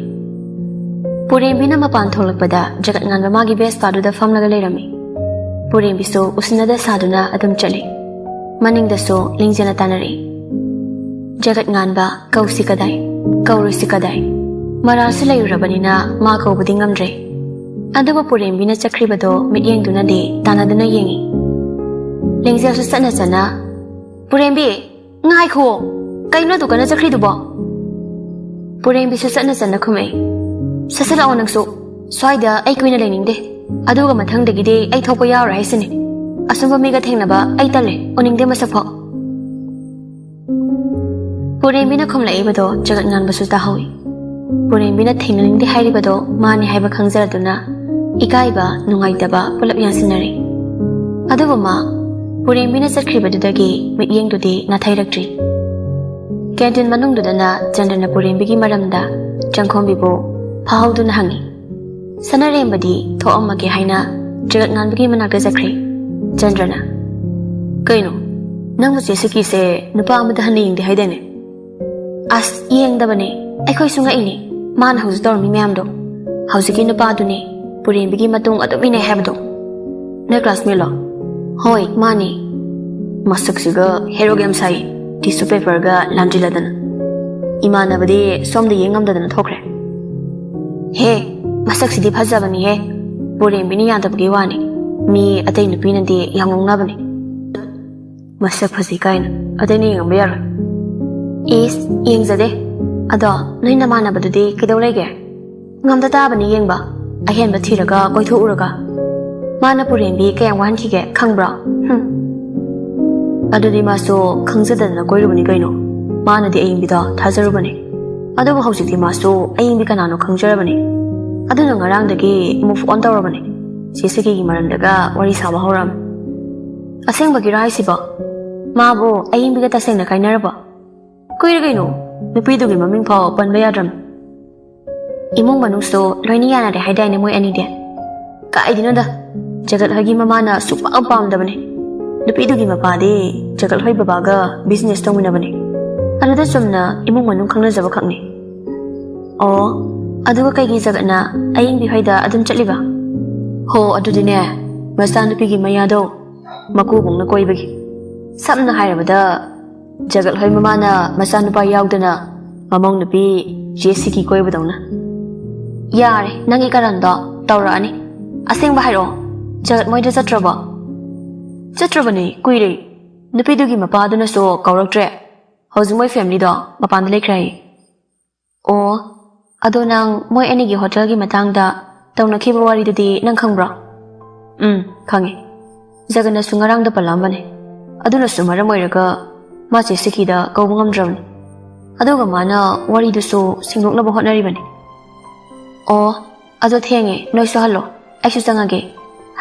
ꯄꯨꯔꯦꯝꯕꯤꯅ ꯃꯄꯥꯟ ꯊꯣꯛꯂꯛꯄꯗ ꯖꯒꯠ ꯉꯥꯟꯕ ꯃꯥꯒꯤ ꯕꯦꯁꯄꯥꯗꯨꯗ ꯐꯝꯂꯒ ꯂꯩꯔꯝꯃꯤ꯫ ꯄꯨꯔꯦꯝꯕꯤꯁꯨ ꯎꯁꯤꯟꯅꯗ ꯁꯥꯗꯨꯅ ꯑꯗꯨꯝ ꯆꯠꯂꯤ꯫ ꯃꯅꯤꯡꯗꯁꯨ ꯂꯤꯡꯖꯦꯜꯅ ꯇꯥꯟꯅꯔꯛꯏ꯫ "ꯖꯒꯠ ꯉꯥꯟꯕ, ꯀꯧꯁꯤ ꯀꯗꯥꯏ? ꯀꯧꯔꯨꯁꯤ ꯀꯗꯥꯏ?" ꯃꯔꯥꯜꯁꯨ ꯂꯩꯔꯨꯔꯕꯅꯤꯅ ꯃꯥ ꯀꯧꯕꯗꯤ ꯉꯝꯗ꯭ꯔꯦ꯫ ꯑꯗꯨꯕꯨ ꯄꯨꯔꯦꯝꯕꯤꯅ ꯆꯠꯈ꯭ꯔꯤꯕꯗꯣ ꯃꯤꯠꯌꯦꯡꯗꯨꯅꯗꯤ ꯇꯥꯟꯅꯗꯨꯅ ꯌꯦꯡꯉꯤ꯫ ꯂꯤꯡꯖꯦꯜꯁꯨ ꯆꯠꯅ ꯆꯠꯅ, "ꯄꯨꯔꯦꯝꯕꯤ, ꯉꯥꯏꯈꯨꯑꯣ! ꯀꯩꯅꯣ ꯑꯗꯨꯛ ꯀꯟꯅ ꯆꯠꯈ꯭ꯔꯤꯗꯨꯕꯣ?" ꯄꯨꯔꯦꯝꯕꯤꯁꯨ ꯆꯠꯅ ꯆꯠꯅ ꯈꯨꯝꯃꯛꯏ꯫ "ꯁꯠ ꯁꯠ ꯂꯥꯛꯑꯣ ꯅꯪꯁꯨ꯫ ꯁ꯭ꯋꯥꯏꯗ ꯑꯩ ꯀꯨꯏꯅ ꯂꯩꯅꯤꯡꯗꯦ꯫ ꯑꯗꯨꯒ ꯃꯊꯪꯗꯒꯤꯗꯤ ꯑꯩ ꯊꯣꯛꯄ ꯌꯥꯎꯔꯣꯏ ꯍꯥꯏꯁꯤꯅꯤ꯫ ꯑꯁꯨꯝꯕ ꯃꯤꯒ ꯊꯦꯡꯅꯕ ꯑꯩ ꯇꯜꯂꯦ, ꯎꯅꯤꯡꯗꯦ ꯃꯁꯛ ꯐꯥꯎ꯫" ꯄꯨꯔꯦꯝꯕꯤꯅ ꯈꯨꯝꯂꯛꯏꯕꯗꯣ ꯖꯒꯠ ꯉꯥꯟꯕꯁꯨ ꯇꯥꯍꯧꯏ꯫ ꯄꯨꯔꯦꯝꯕꯤꯅ ꯊꯦꯡꯅꯅꯤꯡꯗꯦ ꯍꯥꯏꯔꯤꯕꯗꯣ ꯃꯥꯅꯤ ꯍꯥꯏꯕ ꯈꯪꯖꯔꯗꯨꯅ ꯏꯀꯥꯏꯕ, ꯅꯨꯡꯉꯥꯏꯇꯕ ꯄꯨꯂꯞ ꯌꯥꯟꯁꯤꯟꯅꯔꯦ꯫ ꯑꯗꯨꯕꯨ ꯃꯥ ꯄꯨꯔꯦꯝꯕꯤꯅ ꯆꯠꯈ꯭ꯔꯤꯕꯗꯨꯗꯒꯤ ꯃꯤꯠꯌꯦꯡꯗꯨꯗꯤ ꯅꯥꯊꯩꯔꯛꯇ꯭ꯔꯤ꯫ ꯀꯦꯟꯇꯤꯟ ꯃꯅꯨꯡꯗꯨꯗꯅ ꯆꯟꯗ꯭ꯔꯅ ꯄꯨꯔꯦꯝꯕꯤꯒꯤ ꯃꯔꯝꯗ ꯆꯪꯈꯣꯝꯕꯤꯕꯨ ꯐꯥꯍꯧꯗꯨꯅ ꯍꯪꯉꯤ꯫ ꯁꯅꯥꯔꯦꯝꯕꯗꯤ ꯊꯣꯛꯑꯝꯃꯒꯦ ꯍꯥꯏꯅ ꯖꯒꯠ ꯉꯥꯟꯕꯒꯤ ꯃꯅꯥꯛꯇ ꯆꯠꯈ꯭ꯔꯦ꯫ ꯆꯟꯗ꯭ꯔꯅ, "ꯀꯩꯅꯣ, ꯅꯪꯕꯨ ꯆꯦ ꯁꯤꯀꯤꯁꯦ ꯅꯨꯄꯥ ꯑꯃꯗ ꯍꯟꯅ ꯌꯦꯡꯗꯦ ꯍꯥꯏꯗꯥꯏꯅꯦ?" "ꯑꯁ, ꯌꯦꯡꯗꯕꯅꯦ꯫ ꯑꯩꯈꯣꯏꯁꯨ ꯉꯛꯏꯅꯦ, ꯃꯥꯅ ꯍꯧꯖꯤꯛ ꯇꯧꯔꯝꯃꯤ ꯃꯌꯥꯝꯗꯣ꯫ ꯍꯧꯖꯤꯛꯀꯤ ꯅꯨꯄꯥꯗꯨꯅꯦ ꯄꯨꯔꯦꯝꯕꯤꯒꯤ ꯃꯇꯨꯡ ꯑꯗꯨꯝ ꯏꯟꯅꯩ ꯍꯥꯏꯕꯗꯣ꯫" "ꯅꯣꯏ ꯀ꯭ꯂꯥꯁꯃꯦꯠꯂꯣ?" "ꯍꯣꯏ, ꯃꯥꯅꯦ꯫" "ꯃꯁꯛꯁꯤꯒ ꯍꯦꯔꯣꯒ ꯌꯥꯝ ꯁꯥꯏ, ꯇꯤꯁꯨ ꯄꯦꯄꯔꯒ ꯂꯥꯝꯖꯤꯜꯂꯗꯅ꯫ ꯏꯃꯥꯟꯅꯕꯗꯤ ꯁꯣꯝꯗ ꯌꯦꯡ ꯉꯝꯗꯗꯅ ꯊꯣꯛꯈ꯭ꯔꯦ꯫" "ꯍꯦ, ꯃꯁꯛꯁꯤꯗꯤ ꯐꯖꯕꯅꯤꯍꯦ꯫ ꯄꯨꯔꯦꯝꯕꯤꯅ ꯌꯥꯗꯕꯒꯤ ꯋꯥꯅꯤ꯫ ꯃꯤ ꯑꯇꯩ ꯅꯨꯄꯤꯅꯗꯤ ꯌꯥꯝ ꯉꯥꯎꯅꯕꯅꯦ꯫" "ꯃꯁꯛ ꯐꯖꯩ ꯀꯥꯏꯅ ꯑꯇꯩꯅ ꯌꯦꯡꯉꯝꯕ ꯌꯥꯔꯣꯏ꯫" "ꯏꯁ, ꯌꯦꯡꯖꯗꯦ꯫ ꯑꯗꯣ ꯅꯣꯏ ꯅꯃꯥꯟꯅꯕꯗꯨꯗꯤ ꯀꯩꯗꯧ ꯂꯩꯒꯦ?" "ꯉꯝꯗ ꯇꯥꯕꯅꯤ ꯌꯦꯡꯕ, ꯑꯍꯦꯟꯕ ꯊꯤꯔꯒ ꯀꯣꯏꯊꯣꯛꯎꯔꯒ꯫ ꯃꯥꯅ ꯄꯨꯔꯦꯝꯕꯤ ꯀꯌꯥꯝ ꯋꯥꯍꯟꯈꯤꯒꯦ ꯈꯪꯕ꯭ꯔꯣ?" "ꯍꯨꯝ꯫ ꯑꯗꯨꯗꯤ ꯃꯥꯁꯨ ꯈꯪꯖꯗꯗꯅ ꯀꯣꯏꯔꯨꯕꯅꯤ ꯀꯩꯅꯣ꯫ ꯃꯥꯅꯗꯤ ꯑꯌꯤꯡꯕꯤꯗꯣ ꯊꯥꯖꯔꯨꯕꯅꯤ꯫ ꯑꯗꯨꯕꯨ ꯍꯧꯖꯤꯛꯇꯤ ꯃꯥꯁꯨ ꯑꯌꯤꯡꯕꯤ ꯀꯅꯥꯅꯣ ꯈꯪꯖꯔꯕꯅꯤ꯫ ꯑꯗꯨꯅ ꯉꯔꯥꯡꯗꯒꯤ move on ꯇꯧꯔꯕꯅꯤ꯫" ꯆꯦ ꯁꯤꯀꯤꯒꯤ ꯃꯔꯝꯗꯒ ꯋꯥꯔꯤ ꯁꯥꯕ ꯍꯧꯔꯝꯃꯤ꯫ "ꯑꯁꯦꯡꯕꯒꯤꯔꯣ ꯍꯥꯏꯁꯤꯕꯣ? ꯃꯥꯕꯨ ꯑꯌꯤꯡꯕꯤꯒ ꯇꯁꯦꯡꯅ ꯀꯥꯏꯅꯔꯕꯣ? ꯀꯨꯏꯔꯦ ꯀꯩꯅꯣ, ꯅꯨꯄꯤꯗꯨꯒꯤ ꯃꯃꯤꯡ ꯐꯥꯎ ꯄꯟꯕ ꯌꯥꯗ꯭ꯔꯝ꯫ ꯏꯃꯨꯡ ꯃꯅꯨꯡꯁꯨ ꯂꯣꯏꯅ ꯌꯥꯅꯔꯦ ꯍꯥꯏꯗꯥꯏꯅꯦ ꯃꯣꯏ ꯑꯅꯤꯗꯤ?" "ꯀꯥꯏꯗꯩꯅꯣꯗ, ꯖꯒꯠ ꯍꯣꯏꯒꯤ ꯃꯃꯥꯅ ꯁꯨꯛꯄꯥꯝ ꯄꯥꯝꯗꯕꯅꯦ꯫ ꯅꯨꯄꯤꯗꯨꯒꯤ ꯃꯄꯥꯗꯤ ꯖꯒꯠ ꯍꯣꯏ ꯕꯕꯥꯒ ꯕꯤꯖꯤꯅꯦꯁ ꯇꯧꯃꯤꯟꯅꯕꯅꯦ꯫ ꯑꯗꯨꯗ ꯆꯨꯝꯅ ꯏꯃꯨꯡ ꯃꯅꯨꯡ ꯈꯪꯅꯖꯕ ꯈꯛꯅꯦ꯫" "ꯑꯣ, ꯑꯗꯨꯒ ꯀꯩꯒꯤ ꯖꯒꯠꯅ ꯑꯌꯤꯡꯕꯤ ꯍꯣꯏꯗ ꯑꯗꯨꯝ ꯆꯠꯂꯤꯕ?" "ꯍꯣ, ꯑꯗꯨꯗꯤꯅꯦ, ꯃꯆꯥꯅꯨꯄꯤꯒꯤ ꯃꯌꯥꯗꯣ ꯃꯀꯨꯕꯣꯛꯅ ꯀꯣꯏꯕꯒꯤ꯫ ꯁꯝꯅ ꯍꯥꯏꯔꯕꯗ, ꯖꯒꯠ ꯍꯣꯏ ꯃꯃꯥꯅ ꯃꯆꯥꯅꯨꯄꯥ ꯌꯥꯎꯗꯅ ꯃꯃꯧ ꯅꯨꯄꯤ ꯆꯦ ꯁꯤꯀꯤ ꯀꯣꯏꯕꯗꯧꯅ꯫" "ꯌꯥꯔꯦ, ꯅꯪꯒꯤ ꯀꯔꯟꯗꯣ ꯇꯧꯔꯛꯑꯅꯤ꯫ ꯑꯁꯦꯡꯕ ꯍꯥꯏꯔꯛꯑꯣ, ꯖꯒꯠ ꯃꯣꯏꯗ ꯆꯠꯇ꯭ꯔꯕꯣ?" "ꯆꯠꯇ꯭ꯔꯕꯅꯦ, ꯀꯨꯏꯔꯦ꯫ ꯅꯨꯄꯤꯗꯨꯒꯤ ꯃꯄꯥꯗꯨꯅꯁꯨ ꯀꯧꯔꯛꯇ꯭ꯔꯦ꯫ ꯍꯧꯖꯤꯛ ꯃꯣꯏ ꯐꯦꯃꯤꯂꯤꯗꯣ ꯃꯄꯥꯟꯗ ꯂꯩꯈ꯭ꯔꯦ ꯍꯥꯏꯌꯦ꯫" "ꯑꯣ, ꯑꯗꯣ ꯅꯪ ꯃꯣꯏ ꯑꯅꯤꯒꯤ ꯍꯣꯇꯦꯜꯒꯤ ꯃꯇꯥꯡꯗ ꯇꯧꯅꯈꯤꯕ ꯋꯥꯔꯤꯗꯨꯗꯤ ꯅꯪ ꯈꯪꯕ꯭ꯔꯣ?" "ꯎꯝ, ꯈꯪꯉꯦ꯫ ꯖꯒꯟꯅꯁꯨ ꯉꯔꯥꯡꯗ ꯄꯜꯂꯛꯑꯝꯕꯅꯦ꯫ ꯑꯗꯨꯅꯁꯨ ꯃꯔꯝ ꯑꯣꯏꯔꯒ ꯃꯥ ꯆꯦ ꯁꯤꯀꯤꯗ ꯀꯧꯕ ꯉꯝꯗ꯭ꯔꯕꯅꯤ꯫ ꯑꯗꯨꯒ ꯃꯥꯅ ꯋꯥꯔꯤꯗꯨꯁꯨ ꯁꯦꯡꯗꯣꯛꯅꯕ ꯍꯣꯠꯅꯔꯤꯕꯅꯤ꯫" "ꯑꯣ, ꯑꯗꯣ ꯊꯦꯡꯉꯦ, ꯅꯣꯏꯁꯨ ꯍꯜꯂꯣ꯫ ꯑꯩꯁꯨ ꯆꯪꯉꯒꯦ꯫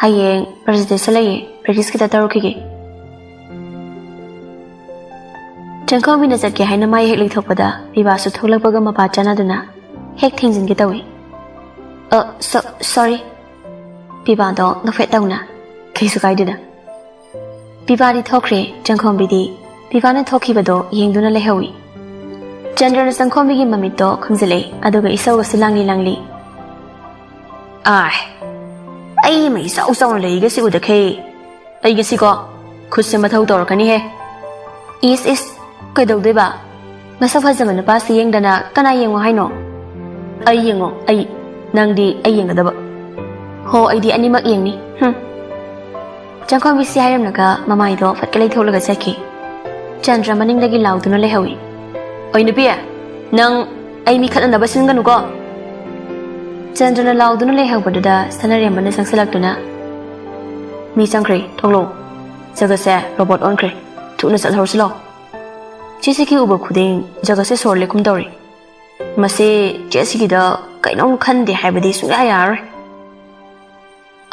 ꯍꯌꯦꯡ ꯄ꯭ꯔꯖꯦꯟꯇꯦꯁꯟ ꯂꯩꯌꯦ, ꯄ꯭ꯔꯦꯛꯇꯤꯁ ꯈꯤꯇ ꯇꯧꯔꯨꯈꯤꯒꯦ꯫" ꯆꯪꯈꯣꯝꯕꯤꯅ ꯆꯠꯀꯦ ꯍꯥꯏꯅ ꯃꯥꯏ ꯍꯦꯛ ꯂꯩꯊꯣꯛꯄꯗ ꯄꯤꯕꯥꯁꯨ ꯊꯣꯛꯂꯛꯄꯒ ꯃꯄꯥ ꯆꯥꯟꯅꯗꯨꯅ ꯍꯦꯛ ꯊꯦꯡꯖꯤꯟꯒꯦ ꯇꯧꯏ꯫ "ꯑ, ꯁꯣ-, ꯁꯣꯔꯤ꯫" ꯄꯤꯕꯥꯗꯣ ꯅꯣꯛꯐꯦꯠ ꯇꯧꯅ, "ꯀꯩꯁꯨ ꯀꯥꯏꯗꯦꯗ꯫" ꯄꯤꯕꯥꯗꯤ ꯊꯣꯛꯈ꯭ꯔꯦ, ꯆꯪꯈꯣꯝꯕꯤꯗꯤ ꯄꯤꯕꯥꯅ ꯊꯣꯛꯈꯤꯕꯗꯣ ꯌꯦꯡꯗꯨꯅ ꯂꯩꯍꯧꯏ꯫ ꯆꯟꯗ꯭ꯔꯅ ꯆꯪꯈꯣꯝꯕꯤꯒꯤ ꯃꯃꯤꯠꯇꯣ ꯈꯨꯝꯖꯤꯜꯂꯦ, ꯑꯗꯨꯒ ꯏꯁꯧꯒꯁꯨ ꯂꯥꯡꯂꯤ ꯂꯥꯡꯂꯤ꯫ "ꯑꯥꯏ, ꯑꯩ ꯃꯩ ꯆꯥꯎ ꯆꯥꯎꯅ ꯂꯩꯒꯁꯤ ꯎꯗꯈꯩ ꯑꯩ ꯉꯁꯤꯀꯣ ꯈꯨꯠꯁꯦ ꯃꯊꯧ ꯇꯧꯔꯛꯀꯅꯤꯍꯦ꯫" "ꯏꯁ ꯏꯁ, ꯀꯩꯗꯧꯗꯣꯏꯕ? ꯃꯁꯛ ꯐꯖꯕ ꯅꯨꯄꯥꯁꯤ ꯌꯦꯡꯗꯅ ꯀꯅꯥ ꯌꯦꯡꯉꯣ ꯍꯥꯏꯅꯣ?" "ꯑꯩ ꯌꯦꯡꯉꯣ, ꯑꯩ꯫ ꯅꯪꯗꯤ ꯑꯩ ꯌꯦꯡꯒꯗꯕ꯫" "ꯍꯣ, ꯑꯩꯗꯤ ꯑꯅꯤꯃꯛ ꯌꯦꯡꯅꯤ꯫ ꯍꯨꯝ꯫" ꯆꯪꯈꯣꯝꯕꯤꯁꯤ ꯍꯥꯏꯔꯝꯂꯒ ꯃꯃꯥꯏꯗꯣ ꯐꯠꯀ ꯂꯩꯊꯣꯛꯂꯒ ꯆꯠꯈꯤ꯫ ꯆꯟꯗ꯭ꯔ ꯃꯅꯤꯡꯗꯒꯤ ꯂꯥꯎꯗꯨꯅ ꯂꯩꯍꯧꯏ꯫ "ꯑꯣꯏ ꯅꯨꯄꯤ, ꯅꯪ ꯑꯩ ꯃꯤ ꯈꯠꯅꯅꯕ ꯁꯤꯟꯒꯅꯨꯀꯣ꯫" ꯆꯟꯗ꯭ꯔꯅ ꯂꯥꯎꯗꯨꯅ ꯂꯩꯍꯧꯕꯗꯨꯗ ꯁꯅꯥꯔꯦꯝꯕꯅ ꯆꯪꯁꯤꯜꯂꯛꯇꯨꯅ, "ꯃꯤ ꯆꯪꯈ꯭ꯔꯦ, ꯊꯣꯛꯂꯛꯑꯣ꯫ ꯖꯒꯠꯁꯦ ꯔꯣꯕꯣꯠ ꯑꯣꯟꯈ꯭ꯔꯦ꯫ ꯊꯨꯅ ꯆꯠꯍꯧꯔꯁꯤ ꯂꯥꯛꯑꯣ꯫" ꯆꯦ ꯁꯤꯀꯤ ꯎꯕ ꯈꯨꯗꯤꯡ ꯖꯒꯠꯁꯦ ꯁꯣꯔ ꯂꯦꯛꯀꯨꯝ ꯇꯧꯔꯤ꯫ ꯃꯁꯤ ꯆꯦ ꯁꯤꯀꯤꯗ ꯀꯩꯅꯣꯝ ꯈꯟꯗꯦ ꯍꯥꯏꯕꯗꯤ ꯁꯨꯡꯌꯥ ꯌꯥꯔꯔꯣꯏ꯫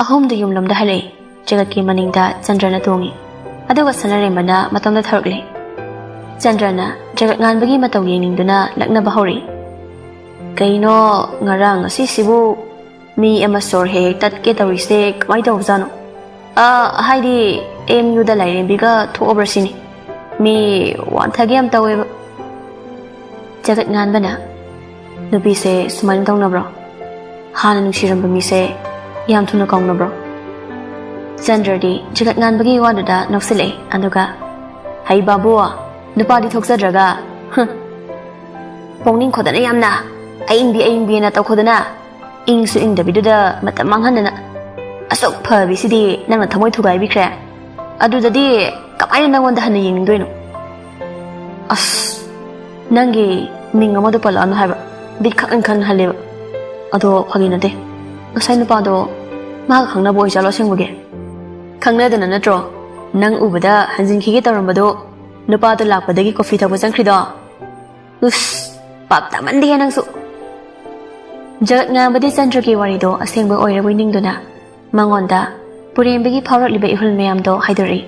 ꯑꯍꯨꯝꯗꯨ ꯌꯨꯝꯂꯣꯝꯗ ꯍꯜꯂꯛꯏ꯫ ꯖꯒꯠꯀꯤ ꯃꯅꯤꯡꯗ ꯆꯟꯗ꯭ꯔꯅ ꯇꯣꯡꯉꯤ꯫ ꯑꯗꯨꯒ ꯁꯅꯥꯔꯦꯝꯕꯅ ꯃꯇꯣꯝꯗ ꯊꯧꯔꯛꯂꯤ꯫ ꯆꯟꯗ꯭ꯔꯅ ꯖꯒꯠ ꯉꯥꯟꯕꯒꯤ ꯃꯇꯧ ꯌꯦꯡꯅꯤꯡꯗꯨꯅ ꯂꯛꯅꯕ ꯍꯧꯔꯛꯏ꯫ "ꯀꯩꯅꯣ, ꯉꯔꯥꯡ ꯉꯁꯤꯁꯤꯕꯨ ꯃꯤ ꯑꯃ ꯁꯣꯔ ꯍꯦꯛ ꯍꯦꯛ ꯇꯠꯀꯦ ꯇꯧꯔꯤꯁꯦ ꯀꯃꯥꯏ ꯇꯧꯕꯖꯥꯠꯅꯣ? ꯑ, ꯍꯥꯏꯗꯤ ꯑꯦꯝ ꯌꯨꯗ ꯂꯥꯏꯔꯦꯝꯕꯤꯒ ꯊꯣꯛꯑꯕ꯭ꯔꯥ ꯁꯤꯅꯤ꯫ ꯃꯤ ꯋꯥꯟꯊꯒꯦ ꯌꯥꯝ ꯇꯧꯋꯦꯕ꯫" ꯖꯒꯠ ꯉꯥꯟꯕꯅ, "ꯅꯨꯄꯤꯁꯦ ꯁꯨꯃꯥꯏꯅ ꯇꯧꯅꯕ꯭ꯔꯣ? ꯍꯥꯟꯅ ꯅꯨꯡꯁꯤꯔꯝꯕ ꯃꯤꯁꯦ ꯌꯥꯝ ꯊꯨꯅ ꯀꯥꯎꯅꯕ꯭ꯔꯣ?" ꯆꯟꯗ꯭ꯔꯗꯤ ꯖꯒꯠ ꯉꯥꯟꯕꯒꯤ ꯋꯥꯗꯨꯗ ꯅꯣꯛꯁꯤꯜꯂꯛꯏ꯫ ꯑꯗꯨꯒ, "ꯍꯩ ꯕꯥꯕꯨ, ꯅꯨꯄꯥꯗꯤ ꯊꯣꯛꯆꯗ꯭ꯔꯒ, ꯍꯨꯝ, ꯄꯣꯛꯅꯤꯡ ꯈꯣꯗꯅ ꯌꯥꯝꯅ ꯑꯏꯪꯕꯤ ꯑꯏꯪꯕꯤꯅ ꯇꯧꯈꯣꯗꯅ, ꯏꯪꯁꯨ ꯏꯪꯗꯕꯤꯗꯨꯗ ꯃꯇꯝ ꯃꯥꯡꯍꯟꯗꯅ꯫ ꯑꯁꯨꯛ ꯐꯕꯤꯁꯤꯗꯤ ꯅꯪꯅ ꯊꯃꯣꯏ ꯊꯨꯒꯥꯏꯕꯤꯈ꯭ꯔꯦ꯫ ꯑꯗꯨꯗꯗꯤ ꯀꯃꯥꯏꯅ ꯅꯪꯉꯣꯟꯗ ꯍꯟꯅ ꯌꯦꯡꯅꯤꯡꯗꯣꯏꯅꯣ? ꯑꯁ, ꯅꯪꯒꯤ ꯃꯤꯡ ꯑꯃꯗꯣ ꯄꯜꯂꯛꯑꯅꯨ ꯍꯥꯏꯕ, ꯕꯤꯠ ꯈꯛ ꯏꯟꯈꯠꯍꯜꯂꯦꯕ꯫ ꯑꯗꯣ ꯐꯥꯒꯤ ꯅꯠꯇꯦ, ꯉꯁꯥꯏ ꯅꯨꯄꯥꯗꯣ ꯃꯥꯒ ꯈꯪꯅꯕ ꯑꯣꯏꯖꯥꯠꯂꯣ ꯑꯁꯦꯡꯕꯒꯤ? ꯈꯪꯅꯗꯅ ꯅꯠꯇ꯭ꯔꯣ ꯅꯪ ꯎꯕꯗ ꯍꯟꯖꯤꯟꯈꯤꯒꯦ ꯇꯧꯔꯝꯕꯗꯣ, ꯅꯨꯄꯥꯗꯣ ꯂꯥꯛꯄꯗꯒꯤ ꯀꯣꯐꯤ ꯊꯛꯄ ꯆꯪꯈ꯭ꯔꯤꯗꯣ? ꯎꯁ, ꯄꯥꯞ ꯇꯥꯃꯟꯗꯦꯍꯦ ꯅꯪꯁꯨ!" ꯖꯒꯠ ꯉꯥꯟꯕꯗꯤ ꯆꯟꯗ꯭ꯔꯒꯤ ꯋꯥꯔꯤꯗꯣ ꯑꯁꯦꯡꯕ ꯑꯣꯏꯔꯕꯣꯏ ꯅꯤꯡꯗꯨꯅ ꯃꯉꯣꯟꯗ ꯄꯨꯔꯦꯝꯕꯒꯤ ꯐꯥꯎꯔꯛꯂꯤꯕ ꯏꯍꯨꯜ ꯃꯌꯥꯝꯗꯣ ꯍꯥꯏꯗꯣꯔꯛꯏ꯫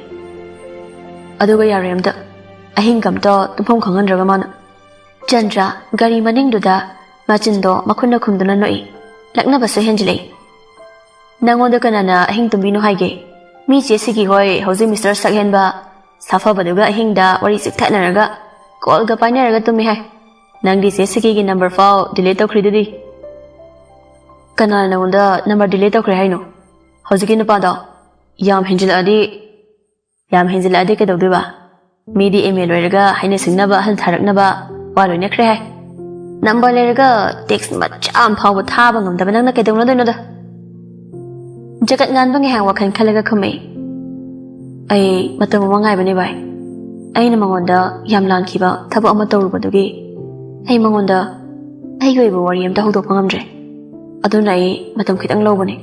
ꯑꯗꯨꯒ ꯌꯥꯔꯣꯏ ꯑꯝꯇ, ꯑꯍꯤꯡꯒ ꯑꯝꯇ ꯇꯨꯝꯐꯝ ꯈꯪꯍꯟꯗ꯭ꯔꯒ ꯃꯥꯅ꯫ ꯆꯟꯗ꯭ꯔ ꯒꯥꯔꯤ ꯃꯅꯤꯡꯗꯨꯗ ꯃꯆꯤꯟꯗꯣ ꯃꯈꯨꯠꯅ ꯈꯨꯝꯗꯨꯅ ꯅꯣꯛꯏ꯫ ꯂꯛꯅꯕꯁꯨ ꯍꯦꯟꯖꯤꯜꯂꯛꯏ꯫ "ꯅꯪꯉꯣꯟꯗ ꯀꯅꯥꯅ ꯑꯍꯤꯡ ꯇꯨꯝꯕꯤꯅꯣ ꯍꯥꯏꯒꯦ? ꯃꯤ ꯆꯦ ꯁꯤꯒꯤ ꯍꯣꯏ ꯍꯧꯖꯤꯛ ꯃꯤꯁꯇꯔ ꯁꯛꯍꯦꯟꯕ ꯁꯥꯐꯕꯗꯨꯒ ꯑꯍꯤꯡꯗ ꯋꯥꯔꯤ ꯆꯤꯛꯊꯠꯅꯔꯒ ꯀꯣꯜꯒ ꯄꯥꯏꯅꯔꯒ ꯇꯨꯝꯃꯤ ꯍꯥꯏ꯫ ꯅꯪꯗꯤ ꯆꯦ ꯁꯤꯒꯤꯒꯤ ꯅꯝꯕꯔ ꯐꯥꯎ ꯗꯤꯂꯤꯠ ꯇꯧꯈ꯭ꯔꯤꯗꯨꯗꯤ?" "ꯀꯅꯥꯅ ꯅꯪꯉꯣꯟꯗ ꯅꯝꯕꯔ ꯗꯤꯂꯤꯠ ꯇꯧꯈ꯭ꯔꯦ ꯍꯥꯏꯅꯣ? ꯍꯧꯖꯤꯛꯀꯤ ꯅꯨꯄꯥꯗꯣ ꯌꯥꯝ ꯍꯦꯟꯖꯤꯜꯂꯛꯑꯗꯤ, ꯌꯥꯝ ꯍꯦꯟꯖꯤꯜꯂꯛꯑꯗꯤ ꯀꯩꯗꯧꯗꯣꯏꯕ? ꯃꯤꯗꯤ ꯑꯦꯝ ꯑꯦ ꯂꯣꯏꯔꯒ ꯍꯥꯏꯅ ꯁꯤꯡꯅꯕ, ꯑꯍꯜ ꯊꯥꯔꯛꯅꯕ ꯋꯥ ꯂꯣꯏꯅꯈ꯭ꯔꯦ ꯍꯥꯏ꯫ ꯅꯝꯕꯔ ꯂꯩꯔꯒ ꯇꯦꯛꯁ ꯃꯆꯥ ꯑꯃ ꯐꯥꯎꯕ ꯊꯥꯕ ꯉꯝꯗꯕ ꯅꯪꯅ ꯀꯩꯗꯧꯅꯗꯣꯏꯅꯣꯗ?" ꯖꯒꯠ ꯉꯥꯟꯕ ꯉꯥꯏꯍꯥꯛ ꯋꯥꯈꯜ ꯈꯜꯂꯒ ꯈꯨꯝꯃꯛꯏ꯫ "ꯑꯩ ꯃꯇꯝ ꯑꯃ ꯉꯥꯏꯕꯅꯦ ꯚꯥꯏ꯫ ꯑꯩꯅ ꯃꯉꯣꯟꯗ ꯌꯥꯝ ꯂꯥꯟꯈꯤꯕ ꯊꯕꯛ ꯑꯃ ꯇꯧꯔꯨꯕꯗꯨꯒꯤ ꯑꯩ ꯃꯉꯣꯟꯗ ꯑꯩꯒꯤ ꯑꯣꯏꯕ ꯋꯥꯔꯤ ꯑꯝꯇ ꯍꯧꯗꯣꯛꯄ ꯉꯝꯗ꯭ꯔꯦ꯫ ꯑꯗꯨꯅ ꯑꯩ ꯃꯇꯝ ꯈꯤꯇꯪ ꯂꯧꯕꯅꯦ꯫"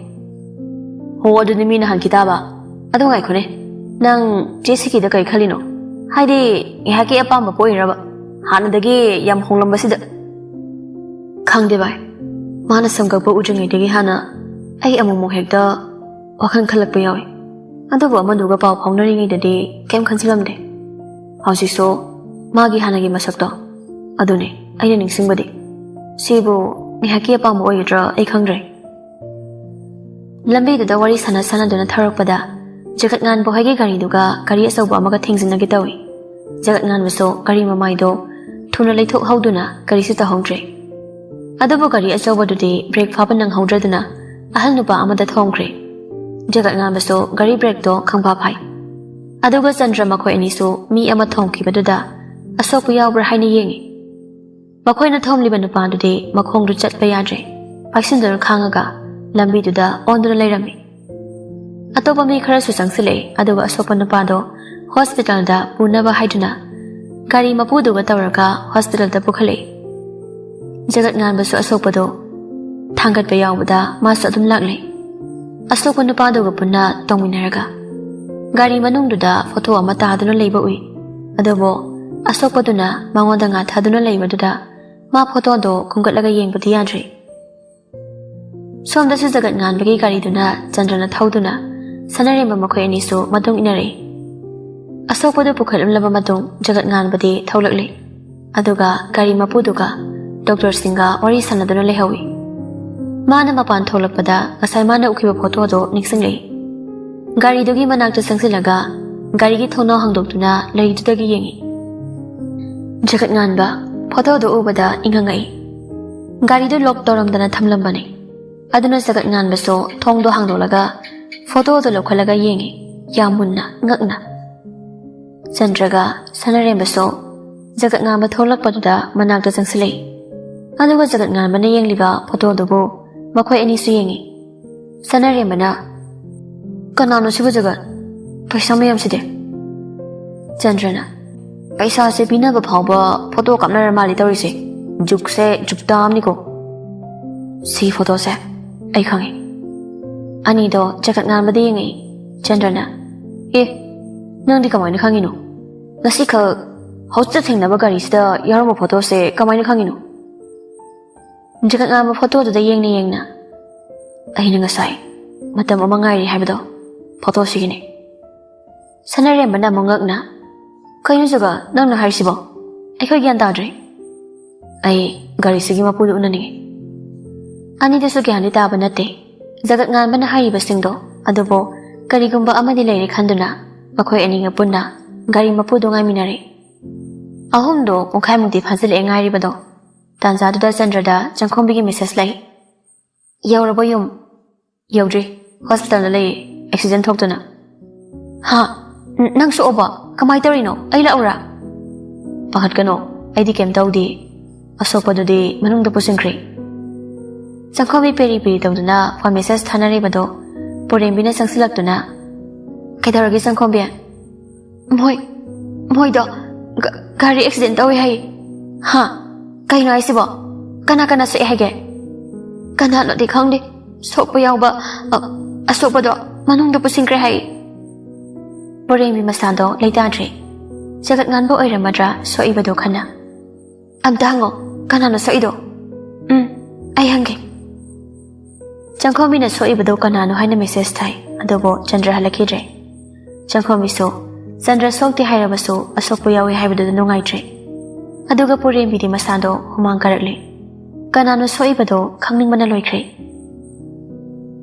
"ꯍꯣ, ꯑꯗꯨꯗꯤ ꯃꯤꯅ ꯍꯟꯈꯤ ꯇꯥꯕ꯫ ꯑꯗꯨ ꯉꯥꯏꯈꯣꯅꯦ, ꯅꯪ ꯆꯦ ꯁꯤꯀꯤꯗ ꯀꯔꯤ ꯈꯜꯂꯤꯅꯣ? ꯍꯥꯏꯗꯤ ꯉꯥꯏꯍꯥꯛꯀꯤ ꯑꯄꯥꯝꯕ ꯄꯣꯛꯏꯔꯕ? ꯍꯥꯟꯅꯗꯒꯤ ꯌꯥꯝ ꯍꯣꯡꯂꯝꯕꯁꯤꯗ?" "ꯈꯪꯗꯦ ꯚꯥꯏ, ꯃꯥꯅ ꯁꯝ ꯀꯛꯄ ꯎꯗ꯭ꯔꯤꯉꯩꯗꯒꯤ ꯍꯥꯟꯅ ꯑꯩ ꯑꯃꯨꯛꯃꯨꯛ ꯍꯦꯛꯇ ꯋꯥꯈꯜ ꯈꯜꯂꯛꯄ ꯌꯥꯎꯏ꯫ ꯑꯗꯨꯕꯨ ꯑꯃꯗꯨꯒ ꯄꯥꯎ ꯐꯥꯎꯅꯔꯤꯉꯩꯗꯗꯤ ꯀꯩꯝ ꯈꯟꯖꯤꯜꯂꯝꯗꯦ꯫ ꯍꯧꯖꯤꯛꯁꯨ ꯃꯥꯒꯤ ꯍꯥꯟꯅꯒꯤ ꯃꯁꯛꯇꯣ ꯑꯗꯨꯅꯦ ꯑꯩꯅ ꯅꯤꯡꯁꯤꯡꯕꯗꯤ꯫ ꯁꯤꯕꯨ ꯉꯥꯏꯍꯥꯛꯀꯤ ꯑꯄꯥꯝꯕ ꯑꯣꯏꯒꯗ꯭ꯔꯥ ꯑꯩ ꯈꯪꯗ꯭ꯔꯦ꯫ ꯂꯝꯕꯤꯗꯨꯗ ꯋꯥꯔꯤ ꯁꯥꯟꯅ ꯁꯥꯟꯅꯗꯨꯅ ꯊꯧꯔꯛꯄꯗ ꯖꯒꯠ ꯉꯥꯟꯕ ꯍꯣꯏꯒꯤ ꯒꯥꯔꯤꯗꯨꯒ ꯒꯥꯔꯤ ꯑꯆꯧꯕ ꯑꯃꯒ ꯊꯦꯡꯖꯤꯟꯅꯒꯦ ꯇꯧꯏ꯫ ꯖꯒꯠ ꯉꯥꯟꯕꯁꯨ ꯒꯥꯔꯤ ꯃꯃꯥꯏꯗꯣ ꯊꯨꯅ ꯂꯩꯊꯣꯛꯍꯧꯗꯨꯅ ꯀꯔꯤꯁꯨ ꯇꯧꯍꯧꯗ꯭ꯔꯦ꯫ ꯑꯗꯨꯕꯨ ꯒꯥꯔꯤ ꯑꯆꯧꯕꯗꯨꯗꯤ ꯕ꯭ꯔꯦꯛ ꯐꯥꯕ ꯅꯪꯍꯧꯗ꯭ꯔꯗꯨꯅ ꯑꯍꯜ ꯅꯨꯄꯥ ꯑꯃꯗ ꯊꯣꯝꯈ꯭ꯔꯦ꯫ ꯖꯒꯠ ꯉꯥꯟꯕꯁꯨ ꯒꯥꯔꯤ ꯕ꯭ꯔꯦꯛꯇꯣ ꯈꯪꯐꯥ ꯐꯥꯏ꯫ ꯑꯗꯨꯒ ꯆꯟꯗ꯭ꯔ ꯃꯈꯣꯏ ꯑꯅꯤꯁꯨ ꯃꯤ ꯑꯃ ꯊꯣꯝꯈꯤꯕꯗꯨꯗ ꯑꯁꯣꯛꯄ ꯌꯥꯎꯕ꯭ꯔꯥ ꯍꯥꯏꯅ ꯌꯦꯡꯉꯤ꯫ ꯃꯈꯣꯏꯅ ꯊꯣꯝꯂꯤꯕ ꯅꯨꯄꯥꯗꯨꯗꯤ ꯃꯈꯣꯡꯗꯨ ꯆꯠꯄ ꯌꯥꯗ꯭ꯔꯦ꯫ ꯄꯥꯏꯁꯤꯟꯗꯨꯅ ꯈꯥꯡꯉꯒ ꯂꯝꯕꯤꯗꯨꯗ ꯑꯣꯟꯗꯨꯅ ꯂꯩꯔꯝꯃꯤ꯫ ꯑꯇꯣꯞꯄ ꯃꯤ ꯈꯔꯁꯨ ꯆꯪꯁꯤꯜꯂꯛꯏ, ꯑꯗꯨꯒ ꯑꯁꯣꯛꯄ ꯅꯨꯄꯥꯗꯣ ꯍꯣꯁꯄꯤꯇꯥꯜꯗ ꯄꯨꯅꯕ ꯍꯥꯏꯗꯨꯅ ꯒꯥꯔꯤ ꯃꯄꯨꯗꯨꯒ ꯇꯧꯔꯒ ꯍꯣꯁꯄꯤꯇꯥꯜꯗ ꯄꯨꯈꯠꯂꯛꯏ꯫ ꯖꯒꯠ ꯉꯥꯟꯕꯁꯨ ꯑꯁꯣꯛꯄꯗꯣ ꯊꯥꯡꯒꯠꯄ ꯌꯥꯎꯕꯗ ꯃꯥꯁꯨ ꯑꯗꯨꯝ ꯂꯥꯛꯂꯦ꯫ ꯑꯁꯣꯛꯄ ꯅꯨꯄꯥꯗꯨꯒ ꯄꯨꯟꯅ ꯇꯣꯡꯃꯤꯟꯅꯔꯒ ꯒꯥꯔꯤ ꯃꯅꯨꯡꯗꯨꯗ ꯐꯣꯇꯣ ꯑꯃ ꯇꯥꯗꯨꯅ ꯂꯩꯕ ꯎꯏ꯫ ꯑꯗꯨꯕꯨ ꯑꯁꯣꯛꯄꯗꯨꯅ ꯃꯉꯣꯟꯗ ꯉꯥꯊꯗꯨꯅ ꯂꯩꯕꯗꯨꯗ ꯃꯥ ꯐꯣꯇꯣꯗꯣ ꯈꯨꯝꯒꯠꯂꯒ ꯌꯦꯡꯕꯗꯤ ꯌꯥꯗ꯭ꯔꯤ꯫ ꯁꯣꯝꯗꯁꯨ ꯖꯒꯠ ꯉꯥꯟꯕꯒꯤ ꯒꯥꯔꯤꯗꯨꯅ ꯆꯟꯗ꯭ꯔꯅ ꯊꯧꯗꯨꯅ ꯁꯅꯥꯔꯦꯝꯕ ꯃꯈꯣꯏ ꯑꯅꯤꯁꯨ ꯃꯇꯨꯡ ꯏꯟꯅꯔꯛꯏ꯫ ꯑꯁꯣꯛꯄꯗꯨ ꯄꯨꯈꯠꯂꯝꯂꯕ ꯃꯇꯨꯡ ꯖꯒꯠ ꯉꯥꯟꯕꯗꯤ ꯊꯣꯛꯂꯛꯂꯤ꯫ ꯑꯗꯨꯒ ꯒꯥꯔꯤ ꯃꯄꯨꯗꯨꯒ ꯗꯣꯛꯇꯔꯁꯤꯡꯒ ꯋꯥꯔꯤ ꯁꯥꯟꯅꯗꯨꯅ ꯂꯩꯍꯧꯏ꯫ ꯃꯥꯅ ꯃꯄꯥꯟ ꯊꯣꯛꯂꯛꯄꯗ ꯉꯁꯥꯏ ꯃꯥꯅ ꯎꯈꯤꯕ ꯐꯣꯇꯣꯗꯣ ꯅꯤꯡꯁꯤꯡꯂꯛꯏ꯫ ꯒꯥꯔꯤꯗꯨꯒꯤ ꯃꯅꯥꯛꯇ ꯆꯪꯁꯤꯜꯂꯒ ꯒꯥꯔꯤꯒꯤ ꯊꯣꯡꯅꯥꯎ ꯍꯥꯡꯗꯣꯛꯇꯨꯅ ꯂꯩꯗꯨꯗꯒꯤ ꯌꯦꯡꯉꯤ꯫ ꯖꯒꯠ ꯉꯥꯟꯕ ꯐꯣꯇꯣꯗꯨ ꯎꯕꯗ ꯏꯪꯉꯪꯉꯛꯏ꯫ ꯒꯥꯔꯤꯗꯨ ꯂꯣꯛ ꯇꯧꯔꯝꯗꯅ ꯊꯝꯂꯝꯕꯅꯤ꯫ ꯑꯗꯨꯅ ꯖꯒꯠ ꯉꯥꯟꯕꯁꯨ ꯊꯣꯡꯗꯣ ꯍꯥꯡꯗꯣꯛꯂꯒ ꯐꯣꯇꯣꯗꯨ ꯂꯧꯈꯠꯂꯒ ꯌꯦꯡꯉꯤ, ꯌꯥꯝ ꯃꯨꯟꯅ, ꯉꯛꯅ꯫ ꯆꯟꯗ꯭ꯔꯒ ꯁꯅꯥꯔꯦꯝꯕꯁꯨ ꯖꯒꯠ ꯉꯥꯟꯕ ꯊꯣꯛꯂꯛꯄꯗꯨꯗ ꯃꯅꯥꯛꯇ ꯆꯪꯁꯤꯜꯂꯛꯏ꯫ ꯑꯗꯨꯒ ꯖꯒꯠ ꯉꯥꯟꯕꯅ ꯌꯦꯡꯂꯤꯕ ꯐꯣꯇꯣꯗꯨꯕꯨ ꯃꯈꯣꯏ ꯑꯅꯤꯁꯨ ꯌꯦꯡꯉꯤ꯫ ꯁꯅꯥꯔꯦꯝꯕꯅ, "ꯀꯅꯥꯅꯣ ꯁꯤꯕꯨ ꯖꯒꯠ? ꯄꯩꯁꯥ ꯃꯌꯥꯝꯁꯤꯗꯤ?" ꯆꯟꯗ꯭ꯔꯅ, "ꯄꯩꯁꯥꯁꯦ ꯄꯤꯅꯕ ꯐꯥꯎꯕ ꯐꯣꯇꯣ ꯀꯥꯞꯅꯔ ꯃꯥꯜꯂꯤ ꯇꯧꯔꯤꯁꯦ꯫ ꯖꯨꯛꯁꯦ ꯖꯨꯛꯇ ꯑꯃꯅꯤꯀꯣ꯫ ꯁꯤ ꯐꯣꯇꯣꯁꯦ ꯑꯩ ꯈꯪꯉꯤ꯫" ꯑꯅꯤꯗꯣ ꯖꯒꯠ ꯉꯥꯟꯕꯗ ꯌꯦꯡꯉꯛꯏ꯫ ꯆꯟꯗ꯭ꯔꯅ, "ꯑꯦ, ꯅꯪꯗꯤ ꯀꯃꯥꯏꯅ ꯈꯪꯉꯤꯅꯣ? ꯉꯁꯤꯈꯛ ꯍꯧꯖꯤꯛꯇ ꯊꯦꯡꯅꯕ ꯒꯥꯔꯤꯁꯤꯗ ꯌꯥꯎꯔꯝꯕ ꯐꯣꯇꯣꯁꯦ ꯀꯃꯥꯏꯅ ꯈꯪꯉꯤꯅꯣ?" ꯖꯒꯠ ꯉꯥꯟꯕ ꯐꯣꯇꯣꯗꯨꯗ ꯌꯦꯡꯅ ꯌꯦꯡꯅ, "ꯑꯩꯅ ꯉꯁꯥꯏ ꯃꯇꯝ ꯑꯃ ꯉꯥꯏꯔꯤ ꯍꯥꯏꯕꯗꯣ ꯐꯣꯇꯣꯁꯤꯒꯤꯅꯤ꯫ ꯁꯅꯔꯦꯝꯕꯅ ꯑꯃꯨꯛ ꯉꯛꯅ, "ꯀꯩꯅꯣ ꯖꯒ, ꯅꯪꯅ ꯍꯥꯏꯔꯤꯁꯤꯕꯣ? ꯑꯩꯈꯣꯏ ꯒ꯭ꯌꯥꯟ ꯇꯥꯗ꯭ꯔꯦ꯫" "ꯑꯩ ꯒꯥꯔꯤꯁꯤꯒꯤ ꯃꯄꯨꯗꯨ ꯎꯅꯅꯤꯡꯉꯤ꯫" ꯑꯅꯤꯗꯨꯁꯨ ꯒ꯭ꯌꯥꯟꯗꯤ ꯇꯥꯕ ꯅꯠꯇꯦ ꯖꯒꯠ ꯉꯥꯟꯕꯅ ꯍꯥꯏꯔꯤꯕꯁꯤꯡꯗꯣ, ꯑꯗꯨꯕꯨ ꯀꯔꯤꯒꯨꯝꯕ ꯑꯃꯗꯤ ꯂꯩꯔꯦ ꯈꯟꯗꯨꯅ ꯃꯈꯣꯏ ꯑꯅꯤꯒ ꯄꯨꯟꯅ ꯒꯥꯔꯤ ꯃꯄꯨꯗꯨ ꯉꯥꯏꯃꯤꯟꯅꯔꯦ꯫ ꯑꯍꯨꯝꯗꯣ ꯄꯨꯡꯈꯥꯏꯃꯨꯛꯇꯤ ꯐꯥꯖꯤꯜꯂꯛꯑꯦ ꯉꯥꯏꯔꯤꯕꯗꯣ꯫ ꯇꯥꯟꯖꯥꯗꯨꯗ ꯆꯟꯗ꯭ꯔꯗ ꯆꯪꯈꯣꯝꯕꯤꯒꯤ ꯃꯦꯁꯦꯖ ꯂꯩ꯫ "ꯌꯧꯔꯕꯣ ꯌꯨꯝ?" "ꯌꯧꯗ꯭ꯔꯤ꯫ ꯍꯣꯁꯄꯤꯇꯥꯜꯗ ꯂꯩꯌꯦ, ꯑꯦꯛꯁꯤꯗꯦꯟ ꯊꯣꯛꯇꯅ꯫" "ꯍꯥ? ꯅ-, ꯅꯪ ꯁꯣꯛꯑꯕꯣ? ꯀꯃꯥꯏꯅ ꯇꯧꯔꯤꯅꯣ? ꯑꯩ ꯂꯥꯛꯎꯔꯥ?" "ꯄꯥꯈꯠꯀꯅꯣ, ꯑꯩꯗꯤ ꯀꯩꯝ ꯇꯧꯗꯦ꯫ ꯑꯁꯣꯛꯄꯗꯨꯗꯤ ꯃꯅꯨꯡꯗ ꯄꯨꯁꯤꯟꯈ꯭ꯔꯦ꯫" ꯆꯪꯈꯣꯝꯕꯤ ꯄꯦꯔꯤ ꯄꯦꯔꯤ ꯇꯧꯗꯨꯅ ꯐꯣꯟ ꯃꯦꯁꯦꯖ ꯊꯥꯅꯔꯤꯕꯗꯣ ꯄꯨꯔꯦꯝꯕꯤꯅ ꯆꯪꯁꯤꯜꯂꯛꯇꯨꯅ, "ꯀꯩꯗꯧꯔꯒꯦ ꯆꯪꯈꯣꯝꯕꯤ?" "ꯃꯣꯏ, ꯃꯣꯏꯗꯣ ꯒ-, ꯒꯥꯔꯤ ꯑꯦꯛꯁꯤꯗꯦꯟ ꯇꯧꯋꯦ ꯍꯥꯏꯌꯦ꯫" "ꯍꯥ? ꯀꯩꯅꯣ ꯍꯥꯏꯁꯤꯕꯣ? ꯀꯅꯥ ꯀꯅꯥ ꯁꯣꯛꯑꯦ ꯍꯥꯏꯒꯦ?" "ꯀꯅꯥꯅꯣꯗꯤ ꯈꯪꯗꯦ, ꯁꯣꯛꯄ ꯌꯥꯎꯕ, ꯑ, ꯑꯁꯣꯛꯄꯗꯣ ꯃꯅꯨꯡꯗ ꯄꯨꯁꯤꯟꯈ꯭ꯔꯦ ꯍꯥꯏꯌꯦ꯫" ꯄꯣꯔꯦꯡꯕꯤ ꯃꯁꯥꯗꯣ ꯂꯩꯇꯥꯗ꯭ꯔꯦ꯫ ꯖꯒꯠ ꯉꯥꯟꯕ ꯑꯣꯏꯔꯝꯃꯗ꯭ꯔꯥ ꯁꯣꯛꯏꯕꯗꯣ ꯈꯟꯅ꯫ "ꯑꯝꯇ ꯍꯪꯉꯣ, ꯀꯅꯥꯅꯣ ꯁꯣꯛꯏꯗꯣ?" "ꯎꯝ, ꯑꯩ ꯍꯪꯒꯦ꯫" ꯆꯪꯈꯣꯝꯕꯤꯅ ꯁꯣꯛꯏꯕꯗꯣ ꯀꯅꯥꯅꯣ ꯍꯥꯏꯅ ꯃꯦꯁꯦꯖ ꯊꯥꯏ, ꯑꯗꯨꯕꯨ ꯆꯟꯗ꯭ꯔ ꯍꯜꯂꯛꯈꯤꯗ꯭ꯔꯦ꯫ ꯆꯪꯈꯣꯝꯕꯤꯁꯨ ꯆꯟꯗ꯭ꯔ ꯁꯣꯛꯇꯦ ꯍꯥꯏꯔꯕꯁꯨ ꯑꯁꯣꯛꯄ ꯌꯥꯎꯏ ꯍꯥꯏꯕꯗꯨꯗ ꯅꯨꯡꯉꯥꯏꯇ꯭ꯔꯦ꯫ ꯑꯗꯨꯒ ꯄꯨꯔꯦꯝꯕꯤꯗꯤ ꯃꯁꯥꯗꯣ ꯍꯨꯃꯥꯡ ꯀꯥꯔꯛꯂꯦ꯫ ꯀꯅꯥꯅꯣ ꯁꯣꯛꯏꯕꯗꯣ ꯈꯪꯅꯤꯡꯕꯅ ꯂꯣꯏꯈ꯭ꯔꯦ꯫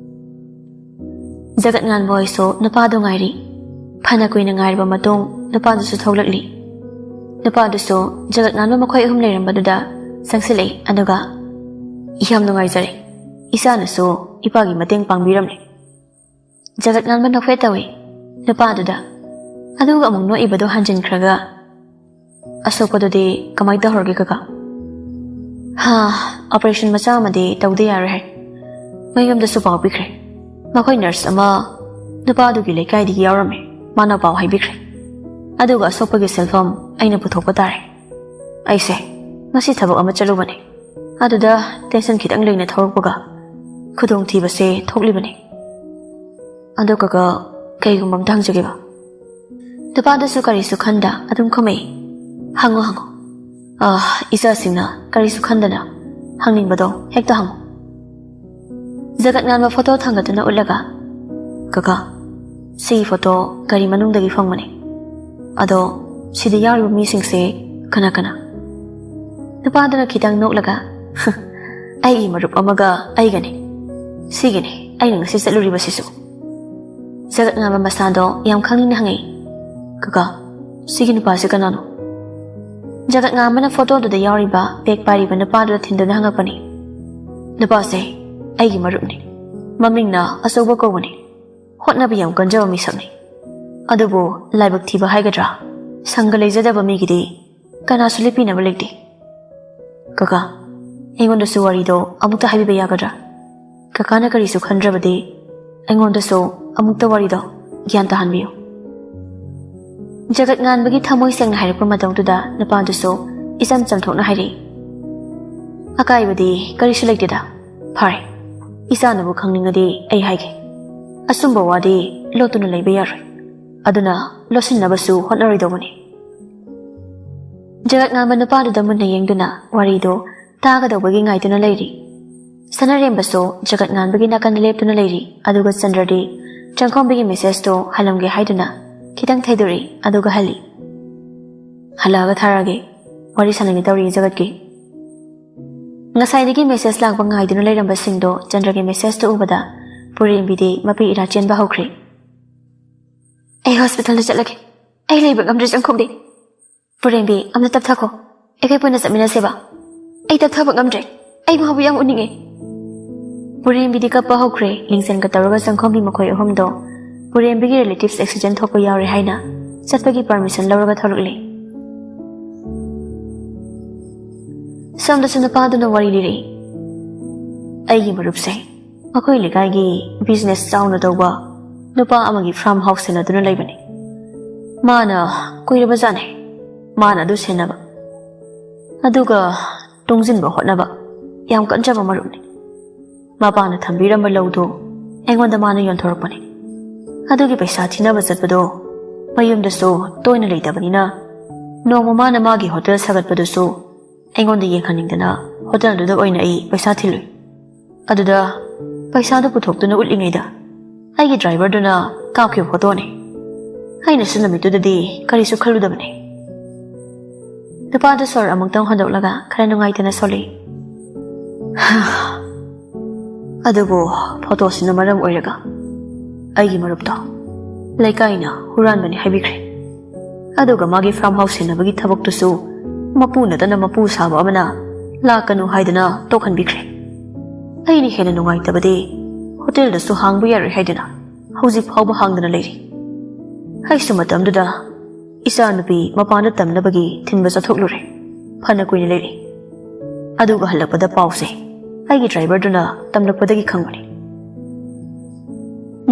ꯖꯒꯠ ꯉꯥꯟꯕ ꯍꯣꯏꯁꯨ ꯅꯨꯄꯥꯗꯣ ꯉꯥꯏꯔꯤ꯫ ꯐꯅ ꯀꯨꯏꯅ ꯉꯥꯏꯔꯕ ꯃꯇꯨꯡ ꯅꯨꯄꯥꯗꯨꯁꯨ ꯊꯣꯛꯂꯛꯂꯤ꯫ ꯅꯨꯄꯥꯗꯨꯁꯨ ꯖꯒꯠ ꯉꯥꯟꯕ ꯃꯈꯣꯏ ꯑꯍꯨꯝ ꯂꯩꯔꯝꯕꯗꯨꯗ ꯆꯪꯁꯤꯜꯂꯛꯏ, ꯑꯗꯨꯒ, "ꯌꯥꯝ ꯅꯨꯡꯉꯥꯏꯖꯔꯦ, ꯏꯆꯥꯅꯁꯨ ꯏꯄꯥꯒꯤ ꯃꯇꯦꯡ ꯄꯥꯡꯕꯤꯔꯝꯂꯦ꯫" ꯖꯒꯠ ꯉꯥꯟꯕ ꯅꯣꯛꯐꯦꯠ ꯇꯧꯏ ꯅꯨꯄꯥꯗꯨꯗ, ꯑꯗꯨꯒ ꯑꯃꯨꯛ ꯅꯣꯛꯏꯕꯗꯨ ꯍꯟꯖꯤꯟꯈ꯭ꯔꯒ, "ꯑꯁꯣꯛꯄꯗꯨꯗꯤ ꯀꯃꯥꯏ ꯇꯧꯍꯧꯔꯒꯦ ꯀꯀꯥ?" "ꯍꯥ, ꯑꯣꯄꯔꯦꯁꯟ ꯃꯆꯥ ꯑꯃꯗꯤ ꯇꯧꯗ ꯌꯥꯔꯣꯏ ꯍꯥꯏ꯫ ꯃꯌꯨꯝꯗꯁꯨ ꯄꯥꯎ ꯄꯤꯈ꯭ꯔꯦ꯫ ꯃꯈꯣꯏ ꯅꯔꯁ ꯑꯃ ꯅꯨꯄꯥꯗꯨꯒꯤ ꯂꯩꯀꯥꯏꯗꯒꯤ ꯌꯥꯎꯔꯝꯃꯦ, ꯃꯥꯅ ꯄꯥꯎ ꯍꯥꯏꯕꯤꯈ꯭ꯔꯦ꯫ ꯑꯗꯨꯒ ꯑꯁꯣꯛꯄꯒꯤ ꯁꯦꯟꯐꯝ ꯑꯩꯅ ꯄꯨꯊꯣꯛꯄ ꯇꯥꯔꯦ꯫ ꯑꯩꯁꯦ ꯉꯁꯤ ꯊꯕꯛ ꯑꯃ ꯆꯠꯂꯨꯕꯅꯦ꯫ ꯑꯗꯨꯗ ꯇꯦꯟꯁꯟ ꯈꯤꯇꯪ ꯂꯩꯅ ꯊꯧꯔꯛꯄꯒ ꯈꯨꯗꯣꯡꯊꯤꯕꯁꯦ ꯊꯣꯛꯂꯤꯕꯅꯤ꯫ ꯑꯗꯣ ꯀꯀꯥ, ꯀꯩꯒꯨꯝꯕ ꯑꯝꯇ ꯍꯪꯖꯒꯦꯕ?" ꯅꯨꯄꯥꯗꯨꯁꯨ ꯀꯔꯤꯁꯨ ꯈꯟꯗ ꯑꯗꯨꯝ ꯈꯨꯝꯃꯛꯏ, "ꯍꯪꯉꯣ, ꯍꯪꯉꯣ꯫ ꯑꯥ, ꯏꯆꯥꯁꯤꯡꯅ ꯀꯔꯤꯁꯨ ꯈꯟꯗꯅ ꯍꯪꯅꯤꯡꯕꯗꯣ ꯍꯦꯛꯇ ꯍꯪꯉꯣ꯫" ꯖꯒꯠ ꯉꯥꯟꯕ ꯐꯣꯇꯣ ꯊꯥꯡꯒꯠꯇꯨꯅ ꯎꯠꯂꯒ, "ꯀꯀꯥ, ꯁꯤꯒꯤ ꯐꯣꯇꯣ ꯒꯥꯔꯤ ꯃꯅꯨꯡꯗꯒꯤ ꯐꯪꯕꯅꯦ꯫ ꯑꯗꯣ ꯁꯤꯗ ꯌꯥꯎꯔꯤꯕ ꯃꯤꯁꯤꯡꯁꯦ ꯀꯅꯥ ꯀꯅꯥ?" ꯅꯨꯄꯥꯗꯨꯅ ꯈꯤꯇꯪ ꯅꯣꯛꯂꯒ, "ꯑꯩꯒꯤ ꯃꯔꯨꯞ ꯑꯃꯒ ꯑꯩꯒꯅꯦ꯫ ꯁꯤꯒꯤꯅꯦ ꯑꯩꯅ ꯉꯁꯤ ꯆꯠꯂꯨꯔꯤꯕꯁꯤꯁꯨ꯫" ꯖꯒꯠ ꯉꯥꯟꯕ ꯃꯁꯥꯗꯣ ꯌꯥꯝ ꯈꯪꯅꯤꯡꯅ ꯍꯪꯉꯛꯏ, "ꯀꯀꯥ, ꯁꯤꯒꯤ ꯅꯨꯄꯥꯁꯦ ꯀꯅꯥꯅꯣ?" ꯖꯒꯠ ꯉꯥꯟꯕꯅ ꯐꯣꯇꯣꯗꯨꯗ ꯌꯥꯎꯔꯤꯕ ꯕꯦꯒ ꯄꯥꯏꯔꯤꯕ ꯅꯨꯄꯥꯗꯨꯗ ꯊꯤꯟꯗꯨꯅ ꯍꯪꯉꯛꯄꯅꯤ꯫ "ꯅꯨꯄꯥꯁꯦ ꯑꯩꯒꯤ ꯃꯔꯨꯞꯅꯤ꯫ ꯃꯃꯤꯡꯅ ꯑꯆꯧꯕ ꯀꯧꯕꯅꯤ꯫ ꯍꯣꯠꯅꯕ ꯌꯥꯝ ꯀꯟꯖꯕ ꯃꯤꯁꯛꯅꯤ꯫ ꯑꯗꯨꯕꯨ ꯂꯥꯏꯕꯛ ꯊꯤꯕ ꯍꯥꯏꯒꯗ꯭ꯔꯥ, ꯁꯪꯒ ꯂꯩꯖꯗꯕ ꯃꯤꯒꯤꯗꯤ ꯀꯅꯥꯁꯨ ꯂꯦꯞꯄꯤꯅꯕ ꯂꯩꯇꯦ꯫ ꯀꯀꯥ, ꯑꯩꯉꯣꯟꯗꯁꯨ ꯋꯥꯔꯤꯗꯣ ꯑꯃꯨꯛꯇ ꯍꯥꯏꯕꯤꯕ ꯌꯥꯒꯗ꯭ꯔꯥ? ꯀꯀꯥꯅ ꯀꯔꯤꯁꯨ ꯈꯟꯗ꯭ꯔꯕꯗꯤ ꯑꯩꯉꯣꯟꯗꯁꯨ ꯑꯃꯨꯛꯇ ꯋꯥꯔꯤꯗꯣ ꯒ꯭ꯌꯥꯟ ꯇꯥꯍꯟꯕꯤꯌꯨ꯫" ꯖꯒꯠ ꯉꯥꯟꯕꯒꯤ ꯊꯃꯣꯏ ꯁꯦꯡꯅ ꯍꯥꯏꯔꯛꯄ ꯃꯇꯧꯗꯨꯗ ꯅꯨꯄꯥꯗꯨꯁꯨ ꯏꯆꯝ ꯆꯝꯊꯣꯛꯅ ꯍꯥꯏꯔꯛꯏ, "ꯑꯀꯥꯏꯕꯗꯤ ꯀꯔꯤꯁꯨ ꯂꯩꯇꯦꯗ꯫ ꯐꯔꯦ, ꯏꯆꯥꯅꯕꯨ ꯈꯪꯅꯤꯡꯉꯗꯤ ꯑꯩ ꯍꯥꯏꯒꯦ꯫ ꯑꯆꯨꯝꯕ ꯋꯥꯗꯤ ꯂꯣꯠꯇꯨꯅ ꯂꯩꯕ ꯌꯥꯔꯣꯏ꯫ ꯑꯗꯨꯅ ꯂꯣꯠꯁꯤꯟꯅꯕꯁꯨ ꯍꯣꯠꯅꯔꯣꯏꯗꯧꯕꯅꯤ꯫" ꯖꯒꯠ ꯉꯥꯟꯕ ꯅꯨꯄꯥꯗꯨꯗ ꯃꯨꯟꯅ ꯌꯦꯡꯗꯨꯅ ꯋꯥꯔꯤꯗꯨ ꯇꯥꯒꯗꯧꯕꯒꯤ ꯉꯥꯏꯗꯨꯅ ꯂꯩꯔꯤ꯫ ꯁꯅꯥꯔꯦꯝꯕꯁꯨ ꯖꯒꯠ ꯉꯥꯟꯕꯒꯤ ꯅꯥꯀꯟꯗ ꯂꯦꯞꯇꯨꯅ ꯂꯩꯔꯤ, ꯑꯗꯨꯒ ꯆꯟꯗ꯭ꯔꯗꯤ ꯆꯪꯈꯣꯝꯕꯤꯒꯤ ꯃꯦꯁꯦꯖꯇꯣ ꯍꯜꯂꯝꯒꯦ ꯍꯥꯏꯗꯨꯅ ꯈꯤꯇꯪ ꯊꯩꯗꯣꯔꯛꯏ, ꯑꯗꯨꯒ ꯍꯜꯂꯤ꯫ "ꯍꯜꯂꯛꯑꯒ ꯊꯥꯔꯛꯑꯒꯦ, ꯋꯥꯔꯤ ꯁꯥꯟꯅꯒꯦ ꯇꯧꯔꯤ ꯖꯒꯠꯀꯤ꯫" ꯉꯁꯥꯏꯗꯒꯤ ꯃꯦꯁꯦꯖ ꯂꯥꯛꯄ ꯉꯥꯏꯗꯨꯅ ꯂꯩꯔꯝꯕꯁꯤꯡꯗꯣ ꯆꯟꯗ꯭ꯔꯒꯤ ꯃꯦꯁꯦꯖꯇꯨ ꯎꯕꯗ ꯄꯨꯔꯦꯝꯕꯤꯗꯤ ꯃꯄꯤ ꯏꯔꯥ ꯆꯦꯟꯕ ꯍꯧꯈ꯭ꯔꯦ꯫ "ꯑꯩ ꯍꯣꯁꯄꯤꯇꯥꯜꯗ ꯆꯠꯂꯒꯦ꯫ ꯑꯩ ꯂꯩꯕ ꯉꯝꯗ꯭ꯔꯦ ꯆꯪꯈꯣꯝꯕꯤ꯫ ꯄꯨꯔꯦꯝꯕꯤ, ꯑꯝꯇ ꯇꯞꯊꯈꯣ꯫ ꯑꯩꯈꯣꯏ ꯄꯨꯟꯅ ꯆꯠꯃꯤꯟꯅꯁꯦꯕ꯫ ꯑꯩ ꯇꯞꯊꯕ ꯉꯝꯗ꯭ꯔꯦ꯫ ꯑꯩ ꯃꯥꯕꯨ ꯌꯥꯝ ꯎꯅꯤꯡꯉꯦ꯫" ꯄꯨꯔꯦꯝꯕꯤꯗꯤ ꯀꯞꯄ ꯍꯧꯈ꯭ꯔꯦ꯫ ꯂꯤꯡꯖꯦꯜꯒ ꯇꯧꯔꯒ ꯆꯪꯈꯣꯝꯕꯤ ꯃꯈꯣꯏ ꯑꯍꯨꯝꯗꯣ ꯄꯨꯔꯦꯝꯕꯤꯒꯤ ꯔꯤꯂꯦꯇꯤꯚꯁ ꯑꯦꯛꯁꯤꯗꯦꯟ ꯊꯣꯛꯄ ꯌꯥꯎꯔꯦ ꯍꯥꯏꯅ ꯆꯠꯄꯒꯤ ꯄꯔꯃꯤꯁꯟ ꯂꯧꯔꯒ ꯊꯣꯛꯂꯛꯂꯦ꯫ ꯁꯣꯝꯗꯁꯨ ꯅꯨꯄꯥꯗꯨꯅ ꯋꯥꯔꯤ ꯂꯤꯔꯛꯏ, "ꯑꯩꯒꯤ ꯃꯔꯨꯞꯁꯦ ꯑꯩꯈꯣꯏ ꯂꯩꯀꯥꯏꯒꯤ ꯕꯤꯖꯤꯅꯦꯁ ꯆꯥꯎꯅ ꯇꯧꯕ ꯅꯨꯄꯥ ꯑꯃꯒꯤ ꯐꯥꯔꯝ ꯍꯥꯎꯁ ꯁꯦꯟꯅꯗꯨꯅ ꯂꯩꯕꯅꯤ꯫ ꯃꯥꯅ ꯀꯨꯏꯔꯕꯖꯥꯠꯅꯤ ꯃꯥꯅ ꯑꯗꯨ ꯁꯦꯟꯅꯕ꯫ ꯑꯗꯨꯒ ꯇꯨꯡꯁꯤꯟꯕ ꯍꯣꯠꯅꯕ ꯌꯥꯝ ꯀꯟꯖꯕ ꯃꯔꯨꯞꯅꯤ꯫ ꯃꯄꯥꯅ ꯊꯝꯕꯤꯔꯝꯕ ꯂꯧꯗꯨ ꯑꯩꯉꯣꯟꯗ ꯃꯥꯅ ꯌꯣꯟꯊꯣꯔꯛꯄꯅꯤ꯫ ꯑꯗꯨꯒꯤ ꯄꯩꯁꯥ ꯊꯤꯅꯕ ꯆꯠꯄꯗꯣ ꯃꯌꯨꯝꯗꯁꯨ ꯇꯣꯏꯅ ꯂꯩꯇꯕꯅꯤꯅ ꯅꯣꯡꯃ ꯃꯥꯅ ꯃꯥꯒꯤ ꯍꯣꯇꯦꯜ ꯁꯥꯒꯠꯄꯗꯨꯁꯨ ꯑꯩꯉꯣꯟꯗ ꯌꯦꯡꯍꯟꯅꯤꯡꯗꯅ ꯍꯣꯇꯦꯜꯗꯨꯗ ꯑꯣꯏꯅ ꯑꯩ ꯄꯩꯁꯥ ꯊꯤꯜꯂꯨꯏ꯫ ꯑꯗꯨꯗ ꯄꯩꯁꯥꯗꯨ ꯄꯨꯊꯣꯛꯇꯨꯅ ꯎꯠꯂꯤꯉꯩꯗ ꯑꯩꯒꯤ ꯗ꯭ꯔꯥꯏꯚꯔꯗꯨꯅ ꯀꯥꯞꯈꯤꯕ ꯐꯣꯇꯣꯅꯤ꯫ ꯑꯩꯅꯁꯨ ꯅꯨꯃꯤꯠꯇꯨꯗꯗꯤ ꯀꯔꯤꯁꯨ ꯈꯜꯂꯨꯗꯕꯅꯤ꯫ ꯅꯨꯄꯥꯗꯨ ꯁꯣꯔ ꯑꯃꯨꯛꯇꯪ ꯍꯣꯟꯗꯣꯛꯂꯒ ꯈꯔ ꯅꯨꯡꯉꯥꯏꯇꯅ ꯁꯣꯜꯂꯤ꯫ ꯑꯗꯨꯕꯨ ꯐꯣꯇꯣꯁꯤꯅ ꯃꯔꯝ ꯑꯣꯏꯔꯒ ꯑꯩꯒꯤ ꯃꯔꯨꯞꯇꯣ ꯂꯩꯀꯥꯏꯅ ꯍꯨꯔꯥꯟꯕꯅꯤ ꯍꯥꯏꯕꯤꯈ꯭ꯔꯦ꯫ ꯑꯗꯨꯒ ꯃꯥꯒꯤ ꯐꯥꯔꯝ ꯍꯥꯎꯁ ꯁꯦꯟꯅꯕꯒꯤ ꯊꯕꯛꯇꯨꯁꯨ ꯃꯄꯨ ꯅꯠꯇꯅ ꯃꯄꯨ ꯁꯥꯕ ꯑꯃꯅ ꯂꯥꯛꯀꯅꯨ ꯍꯥꯏꯗꯅ ꯇꯣꯛꯍꯟꯕꯤꯈ꯭ꯔꯦ꯫ ꯑꯩꯅ ꯍꯦꯟꯅ ꯅꯨꯡꯉꯥꯏꯇꯕꯗꯤ ꯍꯣꯇꯦꯜꯗꯁꯨ ꯍꯥꯡꯕ ꯌꯥꯔꯣꯏ ꯍꯥꯏꯗꯅ ꯍꯧꯖꯤꯛ ꯐꯥꯎꯕ ꯍꯥꯡꯗꯅ ꯂꯩꯔꯤ꯫ ꯑꯩꯁꯨ ꯃꯇꯝꯗꯨꯗ ꯏꯆꯥꯅꯨꯄꯤ ꯃꯄꯥꯟꯗ ꯇꯝꯅꯕꯒꯤ ꯊꯤꯟꯕ ꯆꯠꯊꯣꯛꯂꯨꯔꯦ꯫ ꯐꯅ ꯀꯨꯏꯅ ꯂꯩꯔꯦ꯫ ꯑꯗꯨꯒ ꯍꯜꯂꯛꯄꯗ ꯄꯥꯎꯁꯦ ꯑꯩꯒꯤ ꯗ꯭ꯔꯥꯏꯚꯔꯗꯨꯅ ꯇꯝꯂꯛꯄꯗꯒꯤ ꯈꯪꯕꯅꯤ꯫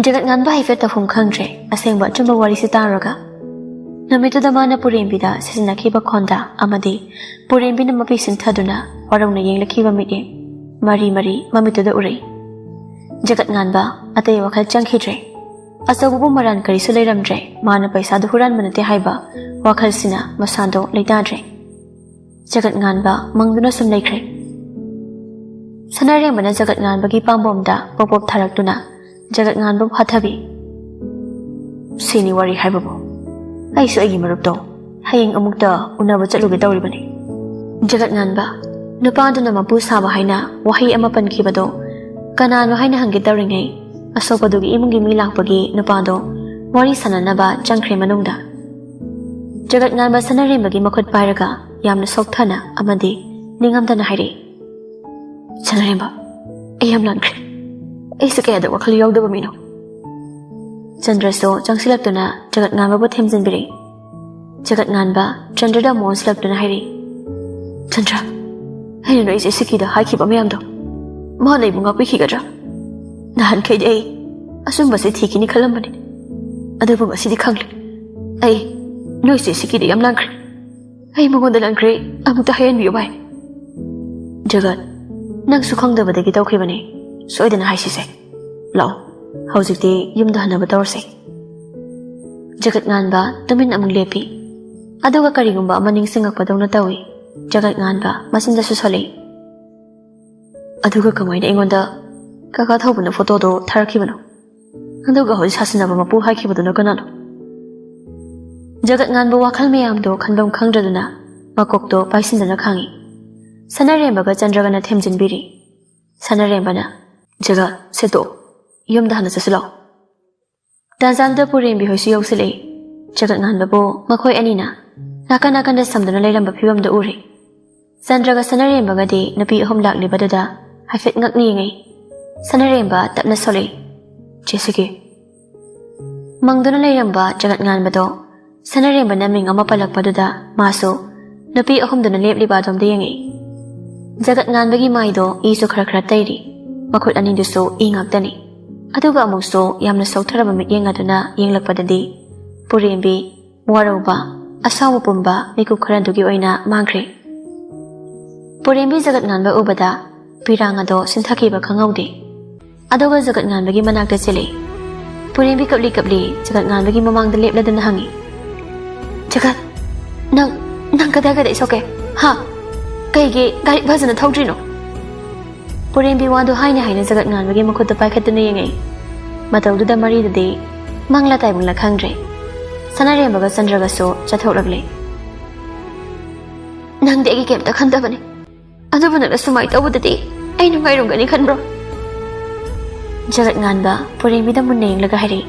ꯖꯒꯠ ꯉꯥꯟꯕ ꯍꯥꯏꯐꯦꯠ ꯇꯧꯐꯝ ꯈꯪꯗ꯭ꯔꯦ꯫ ꯑꯁꯦꯡꯕ ꯑꯆꯨꯝꯕ ꯋꯥꯔꯤꯁꯤ ꯇꯥꯔꯒ ꯅꯨꯃꯤꯠꯇꯨꯗ ꯃꯥꯅ ꯄꯨꯔꯦꯝꯕꯤꯗ ꯁꯤꯖꯤꯟꯅꯈꯤꯕ ꯈꯣꯟꯗꯥ ꯑꯃꯗꯤ ꯄꯨꯔꯦꯝꯕꯤꯅ ꯃꯄꯤ ꯁꯤꯟꯊꯗꯨꯅ ꯋꯥꯔꯧꯅ ꯌꯦꯡꯂꯛꯈꯤꯕ ꯃꯤꯠꯌꯦꯡ ꯃꯔꯤ ꯃꯔꯤ ꯃꯃꯤꯠꯇꯨꯗ ꯎꯔꯛꯏ꯫ ꯖꯒꯠ ꯉꯥꯟꯕ ꯑꯇꯩ ꯋꯥꯈꯜ ꯆꯪꯈꯤꯗ꯭ꯔꯦ꯫ ꯑꯆꯧꯕꯕꯨ ꯃꯔꯥꯟ ꯀꯔꯤꯁꯨ ꯂꯩꯔꯝꯗ꯭ꯔꯦ꯫ ꯃꯥꯅ ꯄꯩꯁꯥꯗꯨ ꯍꯨꯔꯥꯟꯕ ꯅꯠꯇꯦ ꯍꯥꯏꯕ ꯋꯥꯈꯜꯁꯤꯅ ꯃꯁꯥꯗꯣ ꯂꯩꯇꯥꯗ꯭ꯔꯦ꯫ ꯖꯒꯠ ꯉꯥꯟꯕ ꯃꯪꯗꯨꯅ ꯁꯨꯝ ꯂꯩꯈ꯭ꯔꯦ꯫ ꯁꯅꯥꯔꯦꯝꯕꯅ ꯖꯒꯠ ꯉꯥꯟꯕꯒꯤ ꯄꯥꯝꯕꯣꯝꯗ ꯄꯣꯞ ꯄꯣꯞ ꯊꯥꯔꯛꯇꯨꯅ ꯖꯒꯠ ꯉꯥꯟꯕꯕꯨ ꯍꯥꯊꯕꯤ꯫ "ꯁꯤꯅꯤ ꯋꯥꯔꯤ ꯍꯥꯏꯕꯕꯨ꯫ ꯑꯩꯁꯨ ꯑꯩꯒꯤ ꯃꯔꯨꯞꯇꯣ ꯍꯌꯦꯡ ꯑꯃꯨꯛꯇ ꯎꯅꯕ ꯆꯠꯂꯨꯒꯦ ꯇꯧꯔꯤꯕꯅꯤ꯫" ꯖꯒꯠ ꯉꯥꯟꯕ ꯅꯨꯄꯥꯗꯨꯅ ꯃꯄꯨ ꯁꯥꯕ ꯍꯥꯏꯅ ꯋꯥꯍꯩ ꯑꯃ ꯄꯟꯈꯤꯕꯗꯣ ꯀꯅꯥꯅꯣ ꯍꯥꯏꯅ ꯍꯪꯒꯦ ꯇꯧꯔꯤꯉꯩ, ꯑꯁꯣꯛꯄꯗꯨꯒꯤ ꯏꯃꯨꯡꯒꯤ ꯃꯤ ꯂꯥꯛꯄꯒꯤ ꯅꯨꯄꯥꯗꯣ ꯋꯥꯔꯤ ꯁꯥꯟꯅꯅꯕ ꯆꯪꯈ꯭ꯔꯦ ꯃꯅꯨꯡꯗ꯫ ꯖꯒꯠ ꯉꯥꯟꯕ ꯁꯅꯥꯔꯦꯝꯕꯒꯤ ꯃꯈꯨꯠ ꯄꯥꯏꯔꯒ ꯌꯥꯝꯅ ꯁꯣꯛꯊꯅ ꯑꯃꯗꯤ ꯅꯤꯡꯉꯝꯗꯅ ꯍꯥꯏꯔꯛꯏ, "ꯁꯅꯥꯔꯦꯝꯕ, ꯑꯩ ꯌꯥꯝ ꯂꯥꯟꯈ꯭ꯔꯦ꯫ ꯑꯩꯁꯨ ꯀꯌꯥꯗ ꯋꯥꯈꯜ ꯌꯥꯎꯗꯕ ꯃꯤꯅꯣ꯫" ꯆꯟꯗ꯭ꯔꯁꯨ ꯆꯪꯁꯤꯜꯂꯛꯇꯨꯅ ꯖꯒꯠ ꯉꯥꯟꯕꯕꯨ ꯊꯦꯝꯖꯤꯟꯕꯤꯔꯛꯏ꯫ ꯖꯒꯠ ꯉꯥꯟꯕ ꯆꯟꯗ꯭ꯔꯗ ꯑꯃꯨꯛ ꯑꯣꯟꯁꯤꯜꯂꯛꯇꯨꯅ ꯍꯥꯏꯔꯛꯏ, "ꯆꯟꯗ꯭ꯔ, ꯑꯩꯅ ꯅꯣꯏ ꯏꯆꯦ ꯁꯤꯀꯤꯗ ꯍꯥꯏꯈꯤꯕ ꯃꯌꯥꯝꯗꯣ ꯃꯥꯅ ꯑꯩꯕꯨ ꯉꯥꯛꯄꯤꯈꯤꯒꯗ꯭ꯔꯥ? ꯅꯍꯥꯟꯈꯩꯗꯤ ꯑꯩ ꯑꯆꯨꯝꯕꯁꯦ ꯊꯤꯈꯤꯅꯤ ꯈꯜꯂꯝꯕꯅꯤ, ꯑꯗꯨꯕꯨ ꯉꯁꯤꯗꯤ ꯈꯪꯂꯦ꯫ ꯑꯩ ꯅꯣꯏ ꯏꯆꯦ ꯁꯤꯀꯤꯗ ꯌꯥꯝ ꯂꯥꯟꯈ꯭ꯔꯦ꯫ ꯑꯩ ꯃꯉꯣꯟꯗ ꯂꯥꯟꯈ꯭ꯔꯦ, ꯑꯃꯨꯛꯇ ꯍꯥꯏꯍꯟꯕꯤꯌꯨ ꯚꯥꯏ꯫" "ꯖꯒꯠ, ꯅꯪꯁꯨ ꯈꯪꯗꯕꯗꯒꯤ ꯇꯧꯈꯤꯕꯅꯤ, ꯁꯣꯏꯗꯅ ꯍꯥꯏꯁꯤꯁꯦ꯫ ꯂꯥꯛꯑꯣ, ꯍꯧꯖꯤꯛꯇꯤ ꯌꯨꯝꯗ ꯍꯟꯅꯕ ꯇꯧꯔꯁꯦ꯫" ꯖꯒꯠ ꯉꯥꯟꯕ ꯇꯨꯃꯤꯟ ꯑꯃꯨꯛ ꯂꯦꯞꯄꯤ꯫ ꯑꯗꯨꯒ ꯀꯔꯤꯒꯨꯝꯕ ꯑꯃ ꯅꯤꯡꯁꯤꯡꯉꯛꯄꯗꯧꯅ ꯇꯧꯏ꯫ ꯖꯒꯠ ꯉꯥꯟꯕ ꯃꯆꯤꯟꯗꯁꯨ ꯁꯣꯜꯂꯛꯏ, "ꯑꯗꯨꯒ ꯀꯃꯥꯏꯅ ꯑꯩꯉꯣꯟꯗ ꯀꯀꯥ ꯊꯧꯕꯅ ꯐꯣꯇꯣꯗꯣ ꯊꯥꯔꯛꯈꯤꯕꯅꯣ? ꯑꯗꯨꯒ ꯍꯧꯖꯤꯛ ꯁꯥꯁꯤꯟꯅꯕ ꯃꯄꯨ ꯍꯥꯏꯈꯤꯕꯗꯨꯅ ꯀꯅꯥꯅꯣ? ꯖꯒꯠ ꯉꯥꯟꯕ ꯋꯥꯈꯜ ꯃꯌꯥꯝꯗꯣ ꯈꯟꯐꯝ ꯈꯪꯗ꯭ꯔꯗꯨꯅ ꯃꯀꯣꯛꯇꯣ ꯄꯥꯏꯁꯤꯟꯗꯅ ꯈꯥꯡꯉꯤ꯫ ꯁꯅꯥꯔꯦꯝꯕꯒ ꯆꯟꯗ꯭ꯔꯒꯅ ꯊꯦꯝꯖꯤꯟꯕꯤꯔꯤ꯫ ꯁꯅꯥꯔꯦꯝꯕꯅ, "ꯖꯒꯠ, ꯁꯦ ꯇꯣꯛ, ꯌꯨꯝꯗ ꯍꯥꯟꯅ ꯆꯠꯁꯤꯜꯂꯣ"꯫ ꯇꯥꯟꯖꯥꯗꯨꯗ ꯄꯨꯔꯦꯝꯕꯤ ꯍꯣꯏꯁꯨ ꯌꯧꯁꯤꯜꯂꯛꯏ꯫ ꯖꯒꯠ ꯉꯥꯟꯕꯕꯨ ꯃꯈꯣꯏ ꯑꯅꯤꯅ ꯅꯥꯀꯟ ꯅꯥꯀꯟꯗ ꯁꯝꯗꯨꯅ ꯂꯩꯔꯝꯕ ꯐꯤꯕꯝꯗꯨ ꯎꯔꯦ꯫ ꯆꯟꯗ꯭ꯔꯒ ꯁꯅꯥꯔꯦꯝꯕꯒꯗꯤ ꯅꯨꯄꯤ ꯑꯍꯨꯝ ꯂꯥꯛꯂꯤꯕꯗꯨꯗ ꯍꯥꯏꯐꯦꯠ ꯉꯛꯅ ꯌꯦꯡꯉꯤ꯫ ꯁꯅꯥꯔꯦꯝꯕ ꯇꯞꯅ ꯁꯣꯜꯂꯛꯏ, "ꯆꯦ ꯁꯤꯒꯤ"꯫ ꯃꯪꯗꯨꯅ ꯂꯩꯔꯝꯕ ꯖꯒꯠ ꯉꯥꯟꯕꯗꯣ ꯁꯅꯥꯔꯦꯝꯕꯅ ꯃꯤꯡ ꯑꯃ ꯄꯜꯂꯛꯄꯗꯨꯗ ꯃꯥꯁꯨ ꯅꯨꯄꯤ ꯑꯍꯨꯝꯗꯨꯅ ꯂꯦꯞꯂꯤꯕ ꯑꯗꯣꯝꯗ ꯌꯦꯡꯉꯛꯏ꯫ ꯖꯒꯠ ꯉꯥꯟꯕꯒꯤ ꯃꯥꯏꯗꯣ ꯏꯁꯨ ꯈꯔ ꯈꯔ ꯇꯩꯔꯤ꯫ ꯃꯈꯨꯠ ꯑꯅꯤꯗꯨꯁꯨ ꯏ ꯉꯥꯛꯇꯅꯤ꯫ ꯑꯗꯨꯒ ꯑꯃꯨꯛꯁꯨ ꯌꯥꯝꯅ ꯁꯣꯛꯊꯔꯕ ꯃꯤꯠꯌꯦꯡ ꯑꯗꯨꯅ ꯌꯦꯡꯂꯛꯄꯗꯗꯤ ꯄꯨꯔꯦꯝꯕꯤ, ꯋꯥꯔꯧꯕ, ꯑꯁꯥꯎꯕ ꯄꯨꯝꯕ ꯃꯤꯀꯨꯞ ꯈꯔꯗꯨꯒꯤ ꯑꯣꯏꯅ ꯃꯥꯡꯈ꯭ꯔꯦ꯫ ꯄꯨꯔꯦꯝꯕꯤ ꯖꯒꯠ ꯉꯥꯟꯕ ꯎꯕꯗ ꯄꯤꯔꯥꯡ ꯑꯗꯣ ꯁꯤꯟꯊꯈꯤꯕ ꯈꯪꯍꯧꯗꯦ꯫ ꯑꯗꯨꯒ ꯖꯒꯠ ꯉꯥꯟꯕꯒꯤ ꯃꯅꯥꯛꯇ ꯆꯦꯜꯂꯛꯏ꯫ ꯄꯨꯔꯦꯝꯕꯤ ꯀꯞꯂꯤ ꯀꯞꯂꯤ ꯖꯒꯠ ꯉꯥꯟꯕꯒꯤ ꯃꯃꯥꯡꯗ ꯂꯦꯞꯂꯗꯨꯅ ꯍꯪꯉꯤ, "ꯖꯒꯠ, ꯅꯪ, ꯅꯪ ꯀꯗꯥꯏ ꯀꯗꯥꯏ ꯁꯣꯛꯀꯦ? ꯍꯥ? ꯀꯩꯒꯤ ꯒꯥꯔꯤ ꯐꯖꯅ ꯊꯧꯗ꯭ꯔꯤꯅꯣ?" ꯄꯨꯔꯦꯝꯕꯤ ꯋꯥꯗꯨ ꯍꯥꯏꯅ ꯍꯥꯏꯅ ꯖꯒꯠ ꯉꯥꯟꯕꯒꯤ ꯃꯈꯨꯠꯇ ꯄꯥꯏꯈꯠꯇꯨꯅ ꯌꯦꯡꯉꯛꯏ꯫ ꯃꯇꯧꯗꯨꯗ ꯃꯔꯤꯗꯨꯗꯤ ꯃꯪꯂꯥ ꯇꯥꯏꯕꯪꯂꯥ ꯈꯪꯗ꯭ꯔꯦ꯫ ꯁꯅꯥꯔꯦꯝꯕꯒ ꯆꯟꯗ꯭ꯔꯒꯁꯨ ꯆꯠꯊꯣꯛꯂꯛꯂꯦ꯫ "ꯅꯪꯗꯤ ꯑꯩꯒꯤ ꯀꯩꯝꯇ ꯈꯟꯗꯕꯅꯤ꯫ ꯑꯗꯨꯕꯨ ꯅꯪꯅ ꯁꯨꯃꯥꯏꯅ ꯇꯧꯕꯗꯗꯤ ꯑꯩ ꯅꯨꯡꯉꯥꯏꯔꯝꯒꯅꯤ ꯈꯟꯕ꯭ꯔꯣ?" ꯖꯒꯠ ꯉꯥꯟꯕ ꯄꯨꯔꯦꯝꯕꯤꯗ ꯃꯨꯟꯅ ꯌꯦꯡꯂꯒ ꯍꯥꯏꯔꯛꯏ,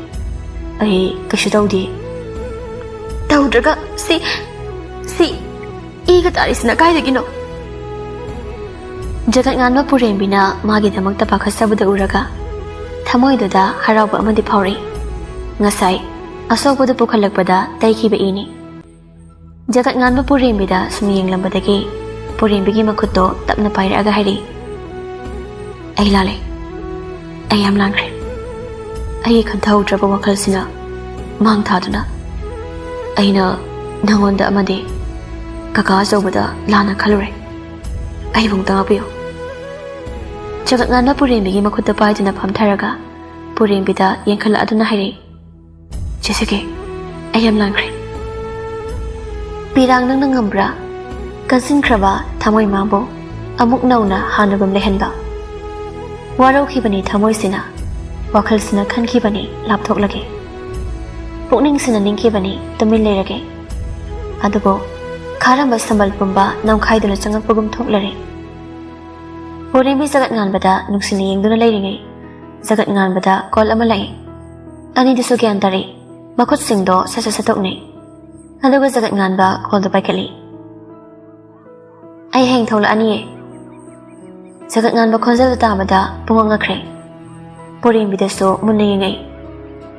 "ꯑꯩ ꯀꯩꯁꯨ ꯇꯧꯗꯦ"꯫ "ꯇꯧꯗ꯭ꯔꯒ ꯁꯤ, ꯁꯤ ꯏꯒ ꯇꯥꯔꯤꯁꯤꯅ ꯀꯥꯏꯗꯒꯤꯅꯣ?" ꯖꯒꯠ ꯉꯥꯟꯕ ꯄꯨꯔꯦꯝꯕꯤꯅ ꯃꯥꯒꯤꯗꯃꯛꯇ ꯄꯥꯈꯠꯆꯕꯗ ꯎꯔꯒ ꯊꯃꯣꯏꯗꯨꯗ ꯍꯔꯥꯎꯕ ꯑꯃꯗꯤ ꯐꯥꯎꯔꯛꯏ꯫ ꯉꯁꯥꯏ ꯑꯁꯣꯛꯄꯗꯨ ꯄꯨꯈꯠꯂꯛꯄꯗ ꯇꯩꯈꯤꯕ ꯏꯅꯤ꯫ ꯖꯒꯠ ꯉꯥꯟꯕ ꯄꯨꯔꯦꯝꯕꯤꯗ ꯁꯨꯝ ꯌꯦꯡꯂꯝꯕꯗꯒꯤ ꯄꯨꯔꯦꯝꯕꯤꯒꯤ ꯃꯈꯨꯠꯇꯣ ꯇꯞꯅ ꯄꯥꯏꯔꯛꯑꯒ ꯍꯥꯏꯔꯛꯏ, "ꯑꯩ ꯂꯥꯜꯂꯦ꯫ ꯑꯩ ꯌꯥꯝ ꯂꯥꯟꯈ꯭ꯔꯦ꯫ ꯑꯩꯒꯤ ꯈꯟꯊꯍꯧꯗ꯭ꯔꯕ ꯋꯥꯈꯜꯁꯤꯅ ꯃꯥꯡ ꯊꯥꯗꯨꯅ ꯑꯩꯅ ꯅꯉꯣꯟꯗ ꯑꯃꯗꯤ ꯀꯀꯥ ꯑꯆꯧꯕꯗ ꯂꯥꯟꯅ ꯈꯜꯂꯨꯔꯦ꯫ ꯑꯩꯕꯨ ꯑꯃꯨꯛꯇ ꯉꯥꯛꯄꯤꯌꯨ"꯫ ꯖꯒꯠ ꯉꯥꯟꯕ ꯄꯨꯔꯦꯝꯕꯤꯒꯤ ꯃꯈꯨꯠꯇ ꯄꯥꯏꯗꯨꯅ ꯐꯝꯊꯔꯒ ꯄꯨꯔꯦꯝꯕꯤꯗ ꯌꯦꯡꯈꯠꯂꯛꯑꯗꯨꯅ ꯍꯥꯏꯔꯛꯏ, "ꯆꯦ ꯁꯤꯒꯦ, ꯑꯩ ꯌꯥꯝ ꯂꯥꯟꯈ꯭ꯔꯦ"꯫ ꯄꯤꯔꯥꯡ ꯅꯪꯅ ꯉꯝꯕ꯭ꯔꯥ? ꯀꯟꯁꯤꯟꯈ꯭ꯔꯕ ꯊꯃꯣꯏ ꯃꯥꯕꯨ ꯑꯃꯨꯛ ꯅꯧꯅ ꯍꯥꯟꯅꯒꯨꯝ ꯂꯩꯍꯟꯕ꯫ ꯋꯥꯔꯧꯈꯤꯕꯅꯤ ꯊꯃꯣꯏꯁꯤꯅ, ꯋꯥꯈꯜꯁꯤꯅ ꯈꯟꯈꯤꯕꯅꯤ ꯂꯥꯞꯊꯣꯛꯂꯒꯦ꯫ ꯄꯨꯛꯅꯤꯡꯁꯤꯅ ꯅꯤꯡꯈꯤꯕꯅꯤ ꯇꯨꯃꯤꯟ ꯂꯩꯔꯒꯦ꯫ ꯑꯗꯨꯕꯨ ꯈꯥꯔꯝꯕ ꯁꯝꯕꯜ ꯄꯨꯝꯕ ꯅꯝꯈꯥꯏꯗꯨꯅ ꯆꯪꯉꯛꯄꯒꯨꯝ ꯊꯣꯛꯂꯔꯦ꯫ ꯄꯣꯔꯦꯝꯕꯤ ꯖꯒꯠ ꯉꯥꯟꯕꯗ ꯅꯨꯡꯁꯤꯅ ꯌꯦꯡꯗꯨꯅ ꯂꯩꯔꯤꯉꯩ, ꯖꯒꯠ ꯉꯥꯟꯕꯗ ꯀꯣꯜ ꯑꯃ ꯂꯥꯛꯏ꯫ ꯑꯅꯤꯗꯨꯁꯨ ꯒ꯭ꯌꯥꯟ ꯇꯥꯔꯦ꯫ ꯃꯈꯨꯠꯁꯤꯡꯗꯣ ꯁꯠ ꯁꯠ ꯁꯠꯇꯣꯛꯅꯩ꯫ ꯑꯗꯨꯒ ꯖꯒꯠ ꯉꯥꯟꯕ ꯀꯣꯜꯗꯣ ꯄꯥꯏꯈꯠꯂꯤ꯫ "ꯑꯩ ꯍꯌꯦꯡ ꯊꯣꯛꯂꯛꯑꯅꯤꯌꯦ꯫" ꯖꯒꯠ ꯉꯥꯟꯕ ꯈꯣꯟꯖꯦꯜꯗꯣ ꯇꯥꯕꯗ ꯄꯨꯡꯉꯛ ꯉꯛꯈ꯭ꯔꯦ꯫ ꯄꯣꯔꯦꯝꯕꯤꯗꯁꯨ ꯃꯨꯟꯅ ꯌꯦꯡꯉꯛꯏ꯫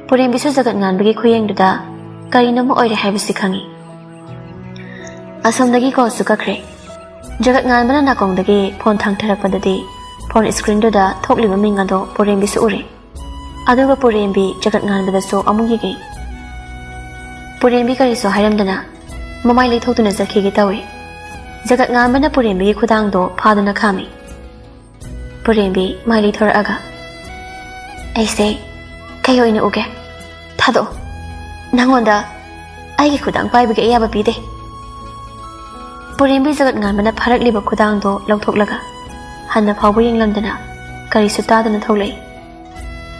ꯄꯣꯔꯦꯝꯕꯤꯁꯨ ꯖꯒꯠ ꯉꯥꯟꯕꯒꯤ ꯈꯨꯌꯦꯡꯗꯨꯗ ꯀꯔꯤꯅꯣꯃ ꯑꯣꯏꯔꯦ ꯍꯥꯏꯕꯁꯤ ꯈꯪꯉꯤ꯫ ꯑꯁꯣꯝꯗꯒꯤ ꯀꯣꯜꯁꯨ ꯀꯛꯈ꯭ꯔꯦ꯫ ꯖꯒꯠ ꯉꯥꯟꯕꯅ ꯅꯥꯀꯣꯡꯗꯒꯤ ꯐꯣꯟ ꯊꯥꯡꯊꯔꯛꯄꯗꯗꯤ ꯐꯣꯟ ꯁ꯭ꯀ꯭ꯔꯤꯟꯗꯨꯗ ꯊꯣꯛꯂꯤꯕ ꯃꯤꯡ ꯑꯗꯣ ꯄꯣꯔꯦꯝꯕꯤꯁꯨ ꯎꯔꯦ꯫ ꯑꯗꯨꯒ ꯄꯣꯔꯦꯝꯕꯤ ꯖꯒꯠ ꯉꯥꯟꯕꯗꯁꯨ ꯑꯃꯨꯛ ꯌꯦꯡꯉꯤ꯫ ꯄꯣꯔꯦꯝꯕꯤ ꯀꯔꯤꯁꯨ ꯍꯥꯏꯔꯝꯗꯅ ꯃꯃꯥꯏ ꯂꯩꯊꯣꯛꯇꯨꯅ ꯆꯠꯈꯤꯒꯦ ꯇꯧꯏ꯫ ꯖꯒꯠ ꯉꯥꯟꯕꯅ ꯄꯣꯔꯦꯝꯕꯤꯒꯤ ꯈꯨꯗꯥꯡꯗꯣ ꯐꯥꯗꯨꯅ ꯈꯥꯝꯃꯤ꯫ ꯄꯣꯔꯦꯝꯕꯤ ꯃꯥꯏ ꯂꯩꯊꯣꯔꯛꯑꯒ, "ꯑꯩꯁꯦ ꯀꯩ ꯑꯣꯏꯅ ꯎꯒꯦ? ꯊꯥꯗꯣꯛꯑꯣ꯫ ꯅꯪꯉꯣꯟꯗ ꯑꯩꯒꯤ ꯈꯨꯗꯥꯡ ꯄꯥꯏꯕꯒꯤ ꯑꯌꯥꯕ ꯄꯤꯗꯦ꯫" ꯄꯣꯔꯦꯝꯕꯤ ꯖꯒꯠ ꯉꯥꯟꯕꯅ ꯐꯥꯔꯛꯂꯤꯕ ꯈꯨꯗꯥꯡꯗꯣ ꯂꯧꯊꯣꯛꯂꯒ ꯍꯟꯅ ꯐꯥꯎꯕ ꯌꯦꯡꯂꯝꯗꯅ ꯀꯔꯤꯁꯨ ꯇꯥꯗꯅ ꯊꯣꯛꯂꯛꯏ꯫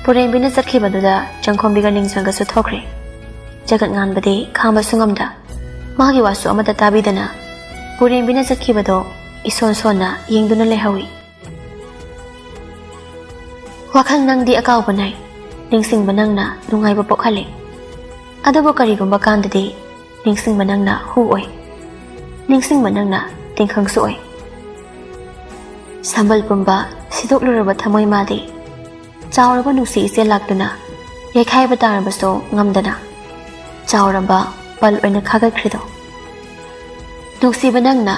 ꯄꯣꯔꯦꯝꯕꯤꯅ ꯆꯠꯈꯤꯕꯗꯨꯗ ꯆꯪꯈꯣꯝꯕꯤꯒ ꯅꯤꯡꯖꯪꯒꯁꯨ ꯊꯣꯛꯈ꯭ꯔꯦ꯫ ꯖꯒꯠ ꯉꯥꯟꯕꯗꯤ ꯈꯥꯡꯕꯁꯨ ꯉꯝꯗ, ꯃꯥꯒꯤ ꯋꯥꯁꯨ ꯑꯃꯠꯇ ꯇꯥꯕꯤꯗꯅ ꯄꯣꯔꯦꯝꯕꯤꯅ ꯆꯠꯈꯤꯕꯗꯣ ꯏꯁꯣꯟ ꯁꯣꯟꯅ ꯌꯦꯡꯗꯨꯅ ꯂꯩꯍꯧꯏ꯫ ꯋꯥꯈꯜ ꯅꯪꯗꯤ ꯑꯀꯥꯎꯕ ꯅꯥꯏ, ꯅꯤꯡꯁꯤꯡꯕ ꯅꯪꯅ ꯅꯨꯡꯉꯥꯏꯕ ꯄꯣꯛꯍꯜꯂꯤ꯫ ꯑꯗꯨꯕꯨ ꯀꯔꯤꯒꯨꯝꯕ ꯀꯥꯟꯗꯗꯤ ꯅꯤꯡꯁꯤꯡꯕ ꯅꯪꯅ ꯍꯨ ꯑꯣꯏ, ꯅꯤꯡꯁꯤꯡꯕ ꯅꯪꯅ ꯇꯤꯡꯈꯪꯁꯨ ꯑꯣꯏ꯫ ꯁꯝꯕꯜ ꯄꯨꯝꯕ ꯁꯤꯗꯣꯛꯂꯨꯔꯕ ꯊꯃꯣꯏ ꯃꯥꯗꯤ ꯆꯥꯎꯔꯕ ꯅꯨꯡꯁꯤ ꯏꯆꯦꯜ ꯂꯥꯛꯇꯨꯅ ꯌꯩꯈꯥꯏꯕ ꯇꯥꯔꯕꯁꯨ ꯉꯝꯗꯅ ꯆꯥꯎꯔꯕ ꯄꯜ ꯑꯣꯏꯅ ꯈꯥꯒꯠꯈ꯭ꯔꯤꯗꯣ꯫ ꯅꯨꯡꯁꯤꯕ ꯅꯪꯅ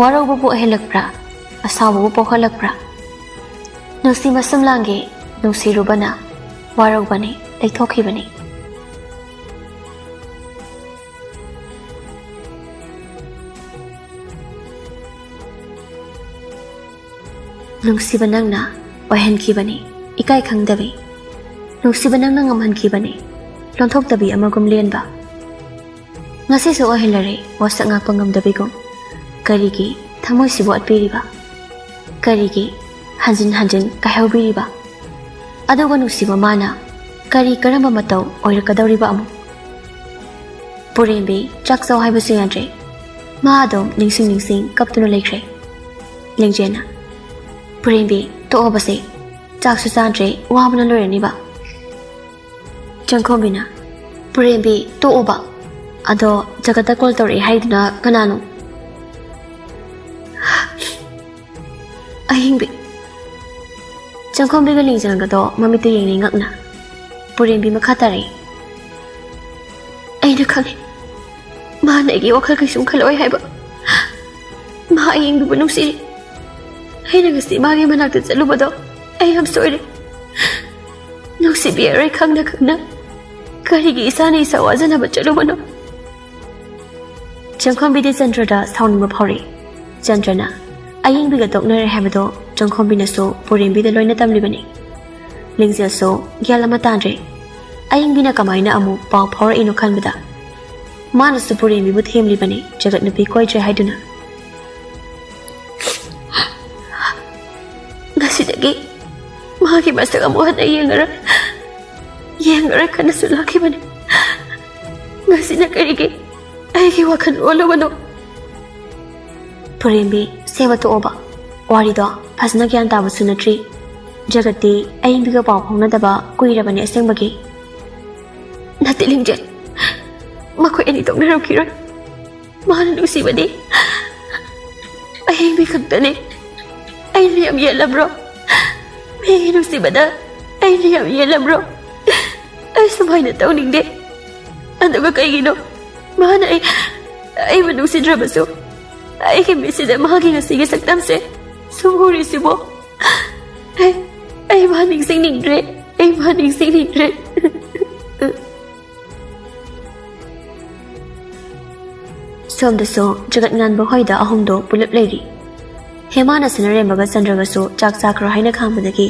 ꯋꯥꯔꯧꯕꯕꯨ ꯑꯣꯏꯍꯜꯂꯛꯄ꯭ꯔꯥ, ꯑꯁꯥꯎꯕꯕꯨ ꯄꯣꯛꯍꯜꯂꯛꯄ꯭ꯔꯥ? ꯅꯨꯡꯁꯤ ꯃꯁꯨꯝ ꯂꯥꯡꯒꯤ ꯅꯨꯡꯁꯤꯔꯨꯕꯅ ꯋꯥꯔꯧꯕꯅꯤ ꯂꯩꯊꯣꯛꯈꯤꯕꯅꯤ꯫ ꯅꯨꯡꯁꯤꯕ ꯅꯪꯅ ꯑꯣꯏꯍꯟꯈꯤꯕꯅꯤ ꯏꯀꯥꯏ ꯈꯪꯗꯕꯤ꯫ ꯅꯨꯡꯁꯤꯕ ꯅꯪꯅ ꯉꯝꯍꯟꯈꯤꯕꯅꯤ ꯂꯣꯟꯊꯣꯛꯇꯕꯤ ꯑꯃꯒꯨꯝ ꯂꯦꯟꯕ꯫ ꯉꯁꯤꯁꯨ ꯑꯣꯏꯍꯜꯂꯔꯦ ꯋꯥꯁꯛ ꯉꯥꯛꯄ ꯉꯝꯗꯕꯤꯒꯨꯝ꯫ ꯀꯔꯤꯒꯤ ꯊꯃꯣꯏꯁꯤꯕꯨ ꯑꯠꯄꯤꯔꯤꯕ? ꯀꯔꯤꯒꯤ ꯍꯟꯖꯤꯟ ꯍꯟꯖꯤꯟ ꯀꯥꯏꯍꯧꯕꯤꯔꯤꯕ꯫ ꯑꯗꯨꯒ ꯅꯨꯡꯁꯤꯕ ꯃꯥꯅ ꯀꯔꯤ ꯀꯔꯝꯕ ꯃꯇꯧ ꯑꯣꯏꯔꯛꯀꯗꯧꯔꯤꯕ ꯑꯃꯨꯛ? ꯄꯨꯔꯦꯝꯕꯤ ꯆꯥꯛ ꯆꯥꯎ ꯍꯥꯏꯕꯁꯨ ꯌꯥꯗ꯭ꯔꯦ꯫ ꯃꯥ ꯑꯗꯨꯝ ꯅꯤꯡꯁꯤꯡ ꯅꯤꯡꯁꯤꯡ ꯀꯞꯇꯨꯅ ꯂꯩꯈ꯭ꯔꯦ꯫ ꯂꯤꯡꯖꯦꯜꯅ, "ꯄꯨꯔꯦꯝꯕꯤ, ꯇꯣꯛꯑꯣꯕꯁꯦ꯫ ꯆꯥꯛꯁꯨ ꯆꯥꯗ꯭ꯔꯦ, ꯋꯥꯕꯅ ꯂꯣꯏꯔꯅꯤꯕ꯫" ꯆꯪꯈꯣꯝꯕꯤꯅ, "ꯄꯨꯔꯦꯝꯕꯤ, ꯇꯣꯛꯑꯣꯕ꯫ ꯑꯗꯣ ꯖꯒꯠꯇ ꯀꯣꯜ ꯇꯧꯔꯛꯑꯦ ꯍꯥꯏꯗꯨꯅ ꯀꯅꯥꯅꯣ?" ꯑꯍꯤꯡꯕꯤ꯫ ꯆꯪꯈꯣꯝꯕꯤꯒ ꯂꯤꯡꯖꯦꯜꯒꯗꯣ ꯃꯃꯤꯠꯇ ꯌꯦꯡꯅꯩ ꯉꯛꯅ꯫ ꯄꯨꯔꯦꯝꯕꯤ ꯃꯈꯥ ꯇꯥꯔꯛꯏ, "ꯑꯩꯅ ꯈꯪꯉꯤ꯫ ꯃꯥꯅ ꯑꯩꯒꯤ ꯋꯥꯈꯜ ꯀꯩꯁꯨꯝ ꯈꯜꯂꯛꯑꯣꯏ ꯍꯥꯏꯕ꯫ ꯃꯥ ꯑꯌꯤꯡꯕꯤꯕꯨ ꯅꯨꯡꯁꯤꯔꯤ꯫ ꯑꯩꯅ ꯉꯁꯤ ꯃꯥꯒꯤ ꯃꯅꯥꯛꯇ ꯆꯠꯂꯨꯕꯗꯣ ꯑꯩ ꯌꯥꯝ ꯁꯣꯏꯔꯦ꯫ ꯅꯨꯡꯁꯤꯕꯤꯔꯔꯣꯏ ꯈꯪꯅ ꯈꯪꯅ ꯀꯔꯤꯒꯤ ꯏꯁꯥꯅ ꯏꯁꯥ ꯋꯥꯖꯅꯕ ꯆꯠꯂꯨꯕꯅꯣ?" ꯆꯪꯈꯣꯝꯕꯤꯗꯤ ꯆꯟꯗ꯭ꯔꯗ ꯁꯥꯎꯅꯤꯡꯕ ꯐꯥꯎꯔꯛꯏ꯫ ꯆꯟꯗ꯭ꯔꯅ ꯑꯌꯤꯡꯕꯤꯒ ꯇꯣꯛꯅꯔꯦ ꯍꯥꯏꯕꯗꯣ ꯆꯪꯈꯣꯝꯕꯤꯅꯁꯨ ꯄꯨꯔꯦꯝꯕꯤꯗ ꯂꯣꯏꯅ ꯇꯝꯂꯤꯕꯅꯤ꯫ ꯂꯤꯡꯖꯦꯜꯁꯨ ꯒ꯭ꯌꯥꯟ ꯑꯃ ꯇꯥꯗ꯭ꯔꯦ꯫ ꯑꯌꯤꯡꯕꯤꯅ ꯀꯃꯥꯏꯅ ꯑꯃꯨꯛ ꯄꯥꯎ ꯐꯥꯎꯔꯛꯏꯅꯣ ꯈꯟꯕꯗ꯫ ꯃꯥꯅꯁꯨ ꯄꯨꯔꯦꯝꯕꯤꯕꯨ ꯊꯦꯝꯂꯤꯕꯅꯤ, ꯖꯒꯠ ꯅꯨꯄꯤ ꯀꯣꯏꯗ꯭ꯔꯦ ꯍꯥꯏꯗꯨꯅ꯫ "ꯉꯁꯤꯗꯒꯤ ꯃꯥꯒꯤ ꯃꯁꯛ ꯑꯃꯨꯛ ꯍꯟꯅ ꯌꯦꯡꯉꯔꯣꯏ, ꯌꯦꯡꯉꯔꯣꯏ ꯈꯟꯅꯁꯨ ꯂꯥꯛꯈꯤꯕꯅꯤ꯫ ꯉꯁꯤꯅ ꯀꯔꯤꯒꯤ ꯑꯩꯒꯤ ꯋꯥꯈꯜ ꯑꯣꯜꯂꯨꯕꯅꯣ?" ꯄꯨꯔꯦꯝꯕꯤ, ꯁꯦꯕ ꯇꯣꯛꯑꯣꯕ꯫ ꯋꯥꯔꯤꯗꯣ ꯐꯖꯅ ꯒ꯭ꯌꯥꯟ ꯇꯥꯕꯁꯨ ꯅꯠꯇ꯭ꯔꯤ꯫ ꯖꯒꯠꯇꯤ ꯑꯌꯤꯡꯕꯤꯒ ꯄꯥꯎ ꯐꯥꯎꯅꯗꯕ ꯀꯨꯏꯔꯕꯅꯤ ꯑꯁꯦꯡꯕꯒꯤ꯫ "ꯅꯠꯇꯦ ꯂꯤꯡꯖꯦꯜ, ꯃꯈꯣꯏ ꯑꯅꯤ ꯇꯣꯛꯅꯔꯝꯈꯤꯔꯣꯏ꯫ ꯃꯥꯅ ꯅꯨꯡꯁꯤꯕꯗꯤ ꯑꯌꯤꯡꯕꯤ ꯈꯛꯇꯅꯤ꯫ ꯑꯩꯅ ꯌꯥꯝ ꯌꯦꯠꯂꯕ꯭ꯔꯣ? ꯃꯤꯒꯤ ꯅꯨꯡꯁꯤꯕꯗ ꯑꯩꯅ ꯌꯥꯝ ꯌꯦꯠꯂꯕ꯭ꯔꯣ? ꯑꯩ ꯁꯨꯃꯥꯏꯅ ꯇꯧꯅꯤꯡꯗꯦ꯫ ꯑꯗꯨꯒ ꯀꯩꯒꯤꯅꯣ ꯃꯥꯅ ꯑꯩ, ꯑꯩꯕꯨ ꯅꯨꯡꯁꯤꯗ꯭ꯔꯕꯁꯨ ꯑꯩꯒꯤ ꯃꯤꯠꯁꯤꯗ ꯃꯥꯒꯤ ꯉꯁꯤꯒꯤ ꯁꯛꯇꯝꯁꯦ ꯁꯨꯝ ꯎꯔꯤꯁꯤꯕꯣ? ꯑꯩ, ꯑꯩ ꯃꯥ ꯅꯤꯡꯁꯤꯡꯅꯤꯡꯗ꯭ꯔꯦ꯫ ꯑꯩ ꯃꯥ ꯅꯤꯡꯁꯤꯡꯅꯤꯡꯗ꯭ꯔꯦ꯫" ꯁꯣꯝꯗꯁꯨ ꯖꯒꯠ ꯉꯥꯟꯕ ꯍꯣꯏꯗ ꯑꯍꯨꯝꯗꯣ ꯄꯨꯂꯞ ꯂꯩꯔꯤ꯫ ꯍꯦꯃꯥꯅ ꯁꯅꯔꯦꯝꯕꯒ ꯆꯟꯗ꯭ꯔꯒꯁꯨ ꯆꯥꯛ ꯆꯥꯈ꯭ꯔꯣ ꯍꯥꯏꯅ ꯈꯥꯝꯕꯗꯒꯤ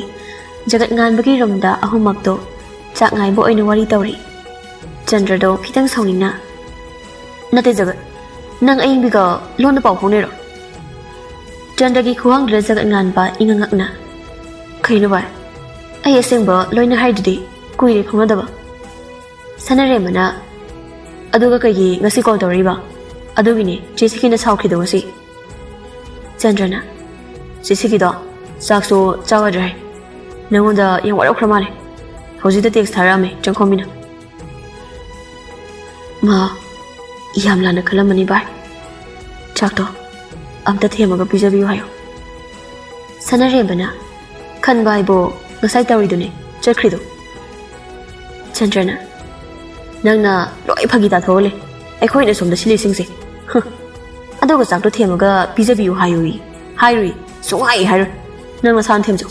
ꯖꯒꯠ ꯉꯥꯟꯕꯒꯤ ꯔꯨꯝꯗ ꯑꯍꯨꯝꯃꯛꯇꯣ ꯆꯥꯛ ꯉꯥꯏꯕ ꯑꯣꯏꯅ ꯋꯥꯔꯤ ꯇꯧꯔꯤ꯫ ꯆꯟꯗ꯭ꯔꯗꯣ ꯈꯤꯇꯪ ꯁꯥꯎꯅꯤꯡꯅ, "ꯅꯠꯇꯦ ꯖꯒꯠ, ꯅꯪ ꯑꯌꯤꯡꯕꯤꯒ ꯂꯣꯟꯗ ꯄꯥꯎ ꯐꯥꯎꯅꯔꯣ?" ꯆꯟꯗ꯭ꯔꯒꯤ ꯈꯨꯍꯪꯗꯨꯗ ꯖꯒꯠ ꯉꯥꯟꯕ ꯏꯉꯛ ꯉꯛꯅ, ꯀꯩꯅꯣ ꯚꯥꯏ? ꯑꯩ ꯑꯁꯦꯡꯕ ꯂꯣꯏꯅ ꯍꯥꯏꯗꯨꯗꯤ, ꯀꯨꯏꯔꯦ ꯐꯥꯎꯅꯗꯕ꯫ ꯁꯅꯥꯔꯦꯝꯕꯅ, "ꯑꯗꯨꯒ ꯀꯩꯒꯤ ꯉꯁꯤ ꯀꯣꯜ ꯇꯧꯔꯛꯏꯕ?" "ꯑꯗꯨꯒꯤꯅꯦ ꯆꯦ ꯁꯤꯀꯤꯅ ꯁꯥꯎꯈꯤꯗꯣ ꯉꯁꯤ꯫" ꯆꯟꯗ꯭ꯔꯅ, "ꯆꯦ ꯁꯤꯀꯤꯗꯣ ꯆꯥꯛꯁꯨ ꯆꯥꯒꯗ꯭ꯔꯦ ꯍꯥꯏ꯫ ꯅꯪꯉꯣꯟꯗ ꯌꯥꯝ ꯋꯥꯔꯧꯈ꯭ꯔ ꯃꯥꯜꯂꯦ꯫ ꯍꯧꯖꯤꯛꯇ ꯇꯦꯛꯁ ꯊꯥꯔꯛꯑꯝꯃꯦ ꯆꯪꯈꯣꯝꯕꯤꯅ꯫" "ꯃꯥ ꯌꯥꯝ ꯂꯥꯟꯅ ꯈꯜꯂꯝꯃꯅꯤ ꯚꯥꯏ꯫ ꯆꯥꯛꯇꯣ ꯑꯝꯇ ꯊꯦꯝꯃꯒ ꯄꯤꯖꯕꯤꯌꯨ ꯍꯥꯏꯌꯣ꯫" ꯁꯅꯥꯔꯦꯝꯕꯅ, "ꯈꯟꯕ ꯍꯥꯏꯕꯨ ꯉꯁꯥꯏ ꯇꯧꯔꯤꯗꯨꯅꯦ ꯆꯠꯈ꯭ꯔꯤꯗꯣ꯫" ꯆꯟꯗ꯭ꯔꯅ, "ꯅꯪꯅ ꯂꯣꯏ ꯐꯥꯒꯤ ꯇꯥꯊꯣꯛꯍꯜꯂꯦ꯫ ꯑꯩꯈꯣꯏꯅ ꯁꯣꯝꯗ ꯁꯤꯜꯂꯤꯁꯤꯡꯁꯦ꯫ ꯍ, ꯑꯗꯨꯒ ꯆꯥꯛꯇꯣ ꯊꯦꯝꯃꯒ ꯄꯤꯖꯕꯤꯌꯨ ꯍꯥꯏꯌꯨꯏ꯫ ꯍꯥꯏꯔꯨꯏ꯫ ꯁꯨꯡꯍꯥꯏ ꯍꯥꯏꯔꯣꯏ꯫ ꯅꯪ ꯅꯁꯥꯅ ꯊꯦꯝꯖꯧ꯫"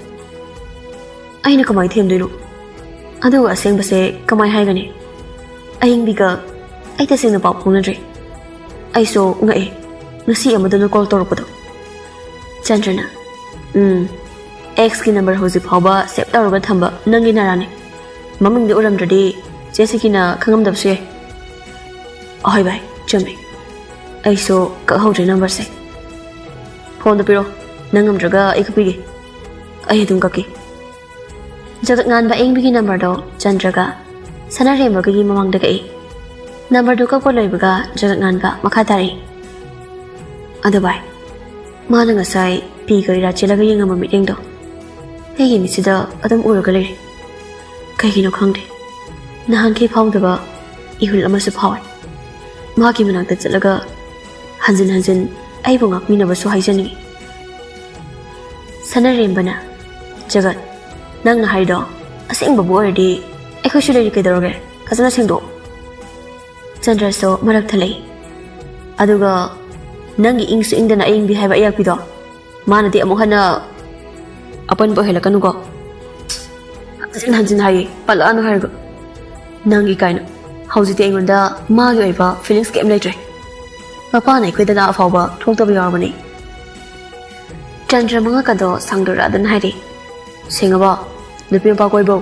"ꯑꯩꯅ ꯀꯃꯥꯏꯅ ꯊꯦꯝꯗꯣꯏꯅꯣ? ꯑꯗꯨꯒ ꯑꯁꯦꯡꯕꯁꯦ ꯀꯃꯥꯏ ꯍꯥꯏꯒꯅꯤ? ꯑꯌꯤꯡꯕꯤꯒ ꯑꯩ ꯇꯁꯦꯡꯅ ꯄꯥꯎ ꯐꯥꯎꯅꯗ꯭ꯔꯤ꯫ ꯑꯩꯁꯨ ꯉꯛꯑꯦ ꯉꯁꯤ ꯑꯃꯗꯨꯅ ꯀꯣꯜ ꯇꯧꯔꯛꯄꯗꯣ꯫" ꯆꯟꯗ꯭ꯔꯅ, "ꯎꯝ, ꯑꯦꯛꯁꯀꯤ ꯅꯝꯕꯔ ꯍꯧꯖꯤꯛ ꯐꯥꯎꯕ ꯁꯦꯞ ꯇꯧꯔꯒ ꯊꯝꯕ ꯅꯪꯒꯤ ꯅꯔꯥꯅꯦ꯫ ꯃꯃꯤꯡꯗꯤ ꯎꯔꯝꯗ꯭ꯔꯗꯤ ꯆꯦ ꯁꯤꯀꯤꯅ ꯈꯪꯉꯝꯗꯕꯁꯨ ꯌꯥꯏ꯫" "ꯑꯍꯣꯏ ꯚꯥꯏ, ꯆꯨꯝꯃꯦ꯫ ꯑꯩꯁꯨ ꯀꯛꯍꯧꯗ꯭ꯔꯦ ꯅꯝꯕꯔꯁꯦ꯫" "ꯐꯣꯟꯗꯣ ꯄꯤꯔꯣ꯫ ꯅꯪ ꯉꯝꯗ꯭ꯔꯒ ꯑꯩ ꯀꯛꯄꯤꯒꯦ꯫ ꯑꯩ ꯑꯗꯨꯝ ꯀꯛꯀꯦ꯫" ꯖꯒꯠ ꯉꯥꯟꯕ ꯑꯌꯤꯡꯕꯤꯒꯤ ꯅꯝꯕꯔꯗꯣ ꯆꯟꯗ꯭ꯔꯒ ꯁꯅꯥꯔꯦꯝꯕꯒꯤ ꯃꯃꯥꯡꯗ ꯀꯛꯏ꯫ ꯅꯝꯕꯔꯗꯨ ꯀꯛꯄ ꯂꯣꯏꯕꯒ ꯖꯒꯠ ꯉꯥꯟꯕ ꯃꯈꯥ ꯇꯥꯔꯛꯏ꯫ "ꯑꯗꯣ ꯚꯥꯏ, ꯃꯥꯅ ꯉꯁꯥꯏ ꯄꯤꯒ ꯏꯔꯥ ꯆꯦꯜꯂꯒ ꯌꯦꯡꯉꯝꯕ ꯃꯤꯠꯌꯦꯡꯗꯣ ꯑꯩꯒꯤ ꯃꯤꯠꯁꯤꯗ ꯑꯗꯨꯝ ꯎꯔꯒ ꯂꯩꯔꯦ꯫ ꯀꯩꯒꯤꯅꯣ ꯈꯪꯗꯦ, ꯅꯍꯥꯟꯈꯩ ꯐꯥꯎꯗꯕ ꯏꯍꯨꯜ ꯑꯃꯁꯨ ꯐꯥꯎꯋꯦ꯫ ꯃꯥꯒꯤ ꯃꯅꯥꯛꯇ ꯆꯠꯂꯒ ꯍꯟꯖꯤꯟ ꯍꯟꯖꯤꯟ ꯑꯩꯕꯨ ꯉꯥꯛꯄꯤꯅꯕꯁꯨ ꯍꯥꯏꯖꯅꯤꯡꯏ꯫" ꯁꯅꯥꯔꯦꯝꯕꯅ, "ꯖꯒꯠ, ꯅꯪꯅ ꯍꯥꯏꯗꯣ ꯑꯁꯦꯡꯕꯕꯨ ꯑꯣꯏꯔꯗꯤ ꯑꯩꯈꯣꯏꯁꯨ ꯂꯩꯔꯤ ꯀꯩꯗꯧꯔꯒꯦ? ꯐꯖꯅ ꯁꯦꯡꯗꯣꯛꯑꯣ꯫" ꯆꯟꯗ꯭ꯔꯁꯨ ꯃꯔꯛ ꯊꯠꯂꯛꯏ꯫ "ꯑꯗꯨꯒ ꯅꯪꯒꯤ ꯏꯪꯁꯨ ꯏꯪꯗꯅ ꯑꯌꯤꯡꯕꯤ ꯍꯥꯏꯕ ꯑꯌꯥꯛꯄꯤꯗꯣ, ꯃꯥꯅꯗꯤ ꯑꯃꯨꯛ ꯍꯟꯅ ꯑꯄꯟꯕ ꯑꯣꯏꯍꯜꯂꯛꯀꯅꯨꯀꯣ꯫" "ꯍꯟꯖꯤꯟ ꯍꯟꯖꯤꯟ ꯍꯥꯏꯌꯦ, ꯄꯜꯂꯛꯑꯅꯨ ꯍꯥꯏꯔꯒ꯫ ꯅꯪꯒꯤ ꯀꯥꯏꯅ꯫ ꯍꯧꯖꯤꯛꯇꯤ ꯑꯩꯉꯣꯟꯗ ꯃꯥꯒꯤ ꯑꯣꯏꯕ ꯐꯤꯂꯤꯡꯁ ꯀꯩꯝ ꯂꯩꯇ꯭ꯔꯦ꯫ ꯃꯄꯥꯅ ꯑꯩꯈꯣꯏꯗ ꯂꯥꯛꯑ ꯐꯥꯎꯕ ꯊꯣꯛꯇꯕ ꯌꯥꯎꯔꯕꯅꯦ꯫" ꯆꯟꯗ꯭ꯔ ꯃꯉꯛꯀꯗꯣ ꯁꯥꯡꯗꯣꯔꯛꯑꯗꯨꯅ ꯍꯥꯏꯔꯤ, "ꯁꯦꯡꯉꯕꯣ? ꯅꯨꯄꯤ ꯃꯄꯥ ꯀꯣꯏꯕ꯭ꯔꯣ?"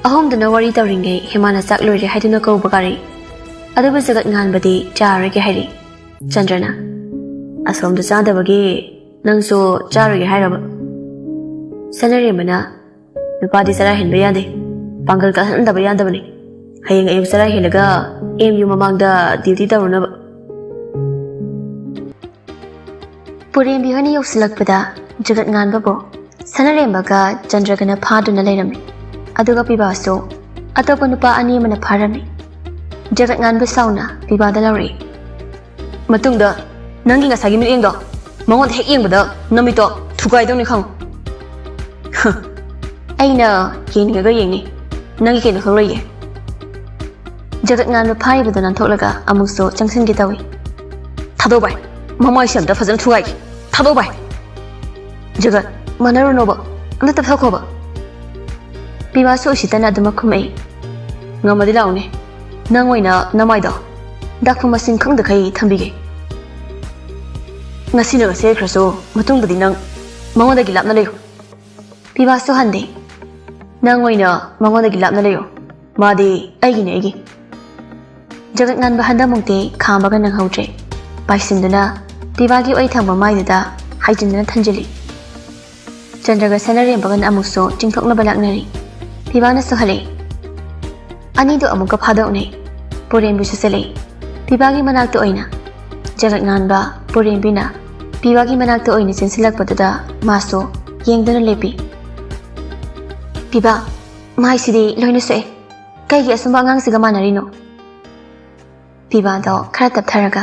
ꯑꯍꯨꯝꯗꯨꯅ ꯋꯥꯔꯤ ꯇꯧꯔꯤꯉꯩ ꯍꯦꯃꯥꯅ ꯆꯥꯛ ꯂꯣꯏꯔꯦ ꯍꯥꯏꯗꯨꯅ ꯀꯧꯕ ꯀꯥꯔꯤ꯫ ꯑꯗꯨꯕꯨ ꯖꯒꯠ ꯉꯥꯟꯕꯗꯤ ꯆꯥꯔꯣꯏꯒꯦ ꯍꯥꯏꯔꯤ꯫ ꯆꯟꯗ꯭ꯔꯅ, "ꯑꯁꯣꯝꯗ ꯆꯥꯗꯕꯒꯤ ꯅꯪꯁꯨ ꯆꯥꯔꯣꯏꯒꯦ ꯍꯥꯏꯔꯕ?" ꯁꯅꯔꯦꯝꯕꯅ, "ꯅꯨꯄꯥꯗꯤ ꯆꯔꯥ ꯍꯦꯟꯕ ꯌꯥꯗꯦ, ꯄꯥꯡꯒꯜ ꯀꯜꯍꯟꯗꯕ ꯌꯥꯗꯕꯅꯤ꯫ ꯍꯌꯦꯡ ꯑꯌꯨꯛ ꯆꯔꯥ ꯍꯦꯜꯂꯒ ꯑꯦꯝ ꯌꯨ ꯃꯃꯥꯡꯗ ꯗ꯭ꯌꯨꯇꯤ ꯇꯧꯔꯨꯅꯕ꯫" ꯄꯨꯔꯦꯝꯕꯤ ꯍꯣꯏꯅ ꯌꯧꯁꯤꯜꯂꯛꯄꯗ ꯖꯒꯠ ꯉꯥꯟꯕꯕꯨ ꯁꯅꯔꯦꯝꯕꯒ ꯆꯟꯗ꯭ꯔꯒꯅ ꯐꯥꯗꯨꯅ ꯂꯩꯔꯝꯃꯤ꯫ ꯑꯗꯨꯒ ꯄꯤꯕꯥꯁꯨ ꯑꯇꯣꯞꯄ ꯅꯨꯄꯥ ꯑꯅꯤ ꯑꯃꯅ ꯐꯥꯔꯝꯃꯤ꯫ ꯖꯒꯠ ꯉꯥꯟꯕ ꯁꯥꯎꯅ ꯄꯤꯕꯥꯗ ꯂꯥꯎꯔꯛꯏ, "ꯃꯇꯨꯡꯗ ꯅꯪꯒꯤ ꯉꯁꯥꯏꯒꯤ ꯃꯤꯠꯌꯦꯡꯗꯣ ꯃꯉꯣꯟꯗ ꯍꯦꯛ ꯌꯦꯡꯕꯗ ꯅꯃꯤꯠꯇꯣ ꯊꯨꯒꯥꯏꯗꯧꯅꯤ, ꯈꯪꯉꯨ꯫" "ꯑꯩꯅ ꯌꯦꯡꯅꯤꯡꯉꯒ ꯌꯦꯡꯅꯤ, ꯅꯪꯒꯤ ꯀꯩꯅꯣ ꯈꯪ ꯂꯩꯒꯦ꯫" ꯖꯒꯠ ꯉꯥꯟꯕ ꯐꯥꯔꯤꯕꯗꯨ ꯅꯥꯟꯊꯣꯛꯂꯒ ꯑꯃꯨꯛꯁꯨ ꯆꯪꯁꯤꯟꯒꯦ ꯇꯧꯏ꯫ "ꯊꯥꯗꯧ ꯚꯥꯏ, ꯃꯃꯥꯏꯁꯦ ꯑꯝꯇ ꯐꯖꯅ ꯊꯨꯒꯥꯏꯒꯦ꯫ ꯊꯥꯗꯧ ꯚꯥꯏ꯫" "ꯖꯒꯠ, ꯃꯥꯟꯅꯔꯨꯅꯣꯕ, ꯑꯝꯇ ꯇꯞꯊꯈꯣꯕ꯫" ꯄꯤꯕꯥꯁꯨ ꯎꯁꯤꯠꯇꯅ ꯑꯗꯨꯃꯛ ꯈꯨꯝꯃꯛꯏ꯫ "ꯉꯝꯃꯗꯤ ꯂꯥꯛꯎꯅꯦ, ꯅꯪ ꯑꯣꯏꯅ ꯅꯃꯥꯏꯗꯣ ꯗꯥꯛꯐꯨ ꯃꯁꯤꯡ ꯈꯪꯗꯈꯩ ꯊꯝꯕꯤꯒꯦ꯫ ꯉꯁꯤꯅ ꯉꯁꯤ ꯍꯩꯈ꯭ꯔꯁꯨ, ꯃꯇꯨꯡꯗꯗꯤ ꯅꯪ ꯃꯉꯣꯟꯗꯒꯤ ꯂꯥꯞꯅ ꯂꯩꯌꯨ꯫" ꯄꯤꯕꯥꯁꯨ ꯍꯟꯗꯦ꯫ "ꯅꯪ ꯑꯣꯏꯅ ꯃꯉꯣꯟꯗꯒꯤ ꯂꯥꯞꯅ ꯂꯩꯌꯨ, ꯃꯥꯗꯤ ꯑꯩꯒꯤꯅꯦ, ꯑꯩꯒꯤ꯫" ꯖꯒꯠ ꯉꯥꯟꯕ ꯍꯟꯗꯃꯨꯛꯇꯤ ꯈꯥꯝꯕꯒ ꯅꯪꯍꯧꯗ꯭ꯔꯦ꯫ ꯄꯥꯏꯁꯤꯟꯗꯨꯅ ꯄꯤꯕꯥꯒꯤ ꯑꯣꯏ ꯊꯪꯕ ꯃꯥꯏꯗꯨꯗ ꯍꯥꯏꯖꯤꯟꯗꯨꯅ ꯊꯝꯖꯤꯜꯂꯤ꯫ ꯆꯟꯗ꯭ꯔꯒ ꯁꯅꯔꯦꯝꯕꯒꯅ ꯑꯃꯨꯛꯁꯨ ꯆꯤꯡꯊꯣꯛꯅꯕ ꯂꯥꯛꯅꯔꯤ꯫ ꯄꯤꯕꯥꯅꯁꯨ ꯍꯜꯂꯛꯏ꯫ ꯑꯅꯤꯗꯨ ꯑꯃꯨꯛꯀ ꯐꯥꯗꯣꯛꯅꯩ꯫ ꯄꯨꯔꯦꯝꯕꯤꯁꯨ ꯆꯦꯜꯂꯛꯏ꯫ ꯄꯤꯕꯥꯒꯤ ꯃꯅꯥꯛꯇ ꯑꯣꯏꯅ꯫ ꯖꯒꯠ ꯉꯥꯟꯕ, ꯄꯨꯔꯦꯝꯕꯤꯅ ꯄꯤꯕꯥꯒꯤ ꯃꯅꯥꯛꯇ ꯑꯣꯏꯅ ꯆꯦꯟꯁꯤꯜꯂꯛꯄꯗꯨꯗ ꯃꯥꯁꯨ ꯌꯦꯡꯗꯨꯅ ꯂꯦꯞꯄꯤ꯫ "ꯄꯤꯕꯥ, ꯃꯥꯏꯁꯤꯗꯤ ꯂꯣꯏꯅ ꯁꯣꯛꯑꯦ꯫ ꯀꯩꯒꯤ ꯑꯁꯨꯝꯕ ꯑꯉꯥꯡꯁꯤꯒ ꯃꯥꯟꯅꯔꯤꯅꯣ?" ꯄꯤꯕꯥꯗꯣ ꯈꯔ ꯇꯞꯊꯔꯒ,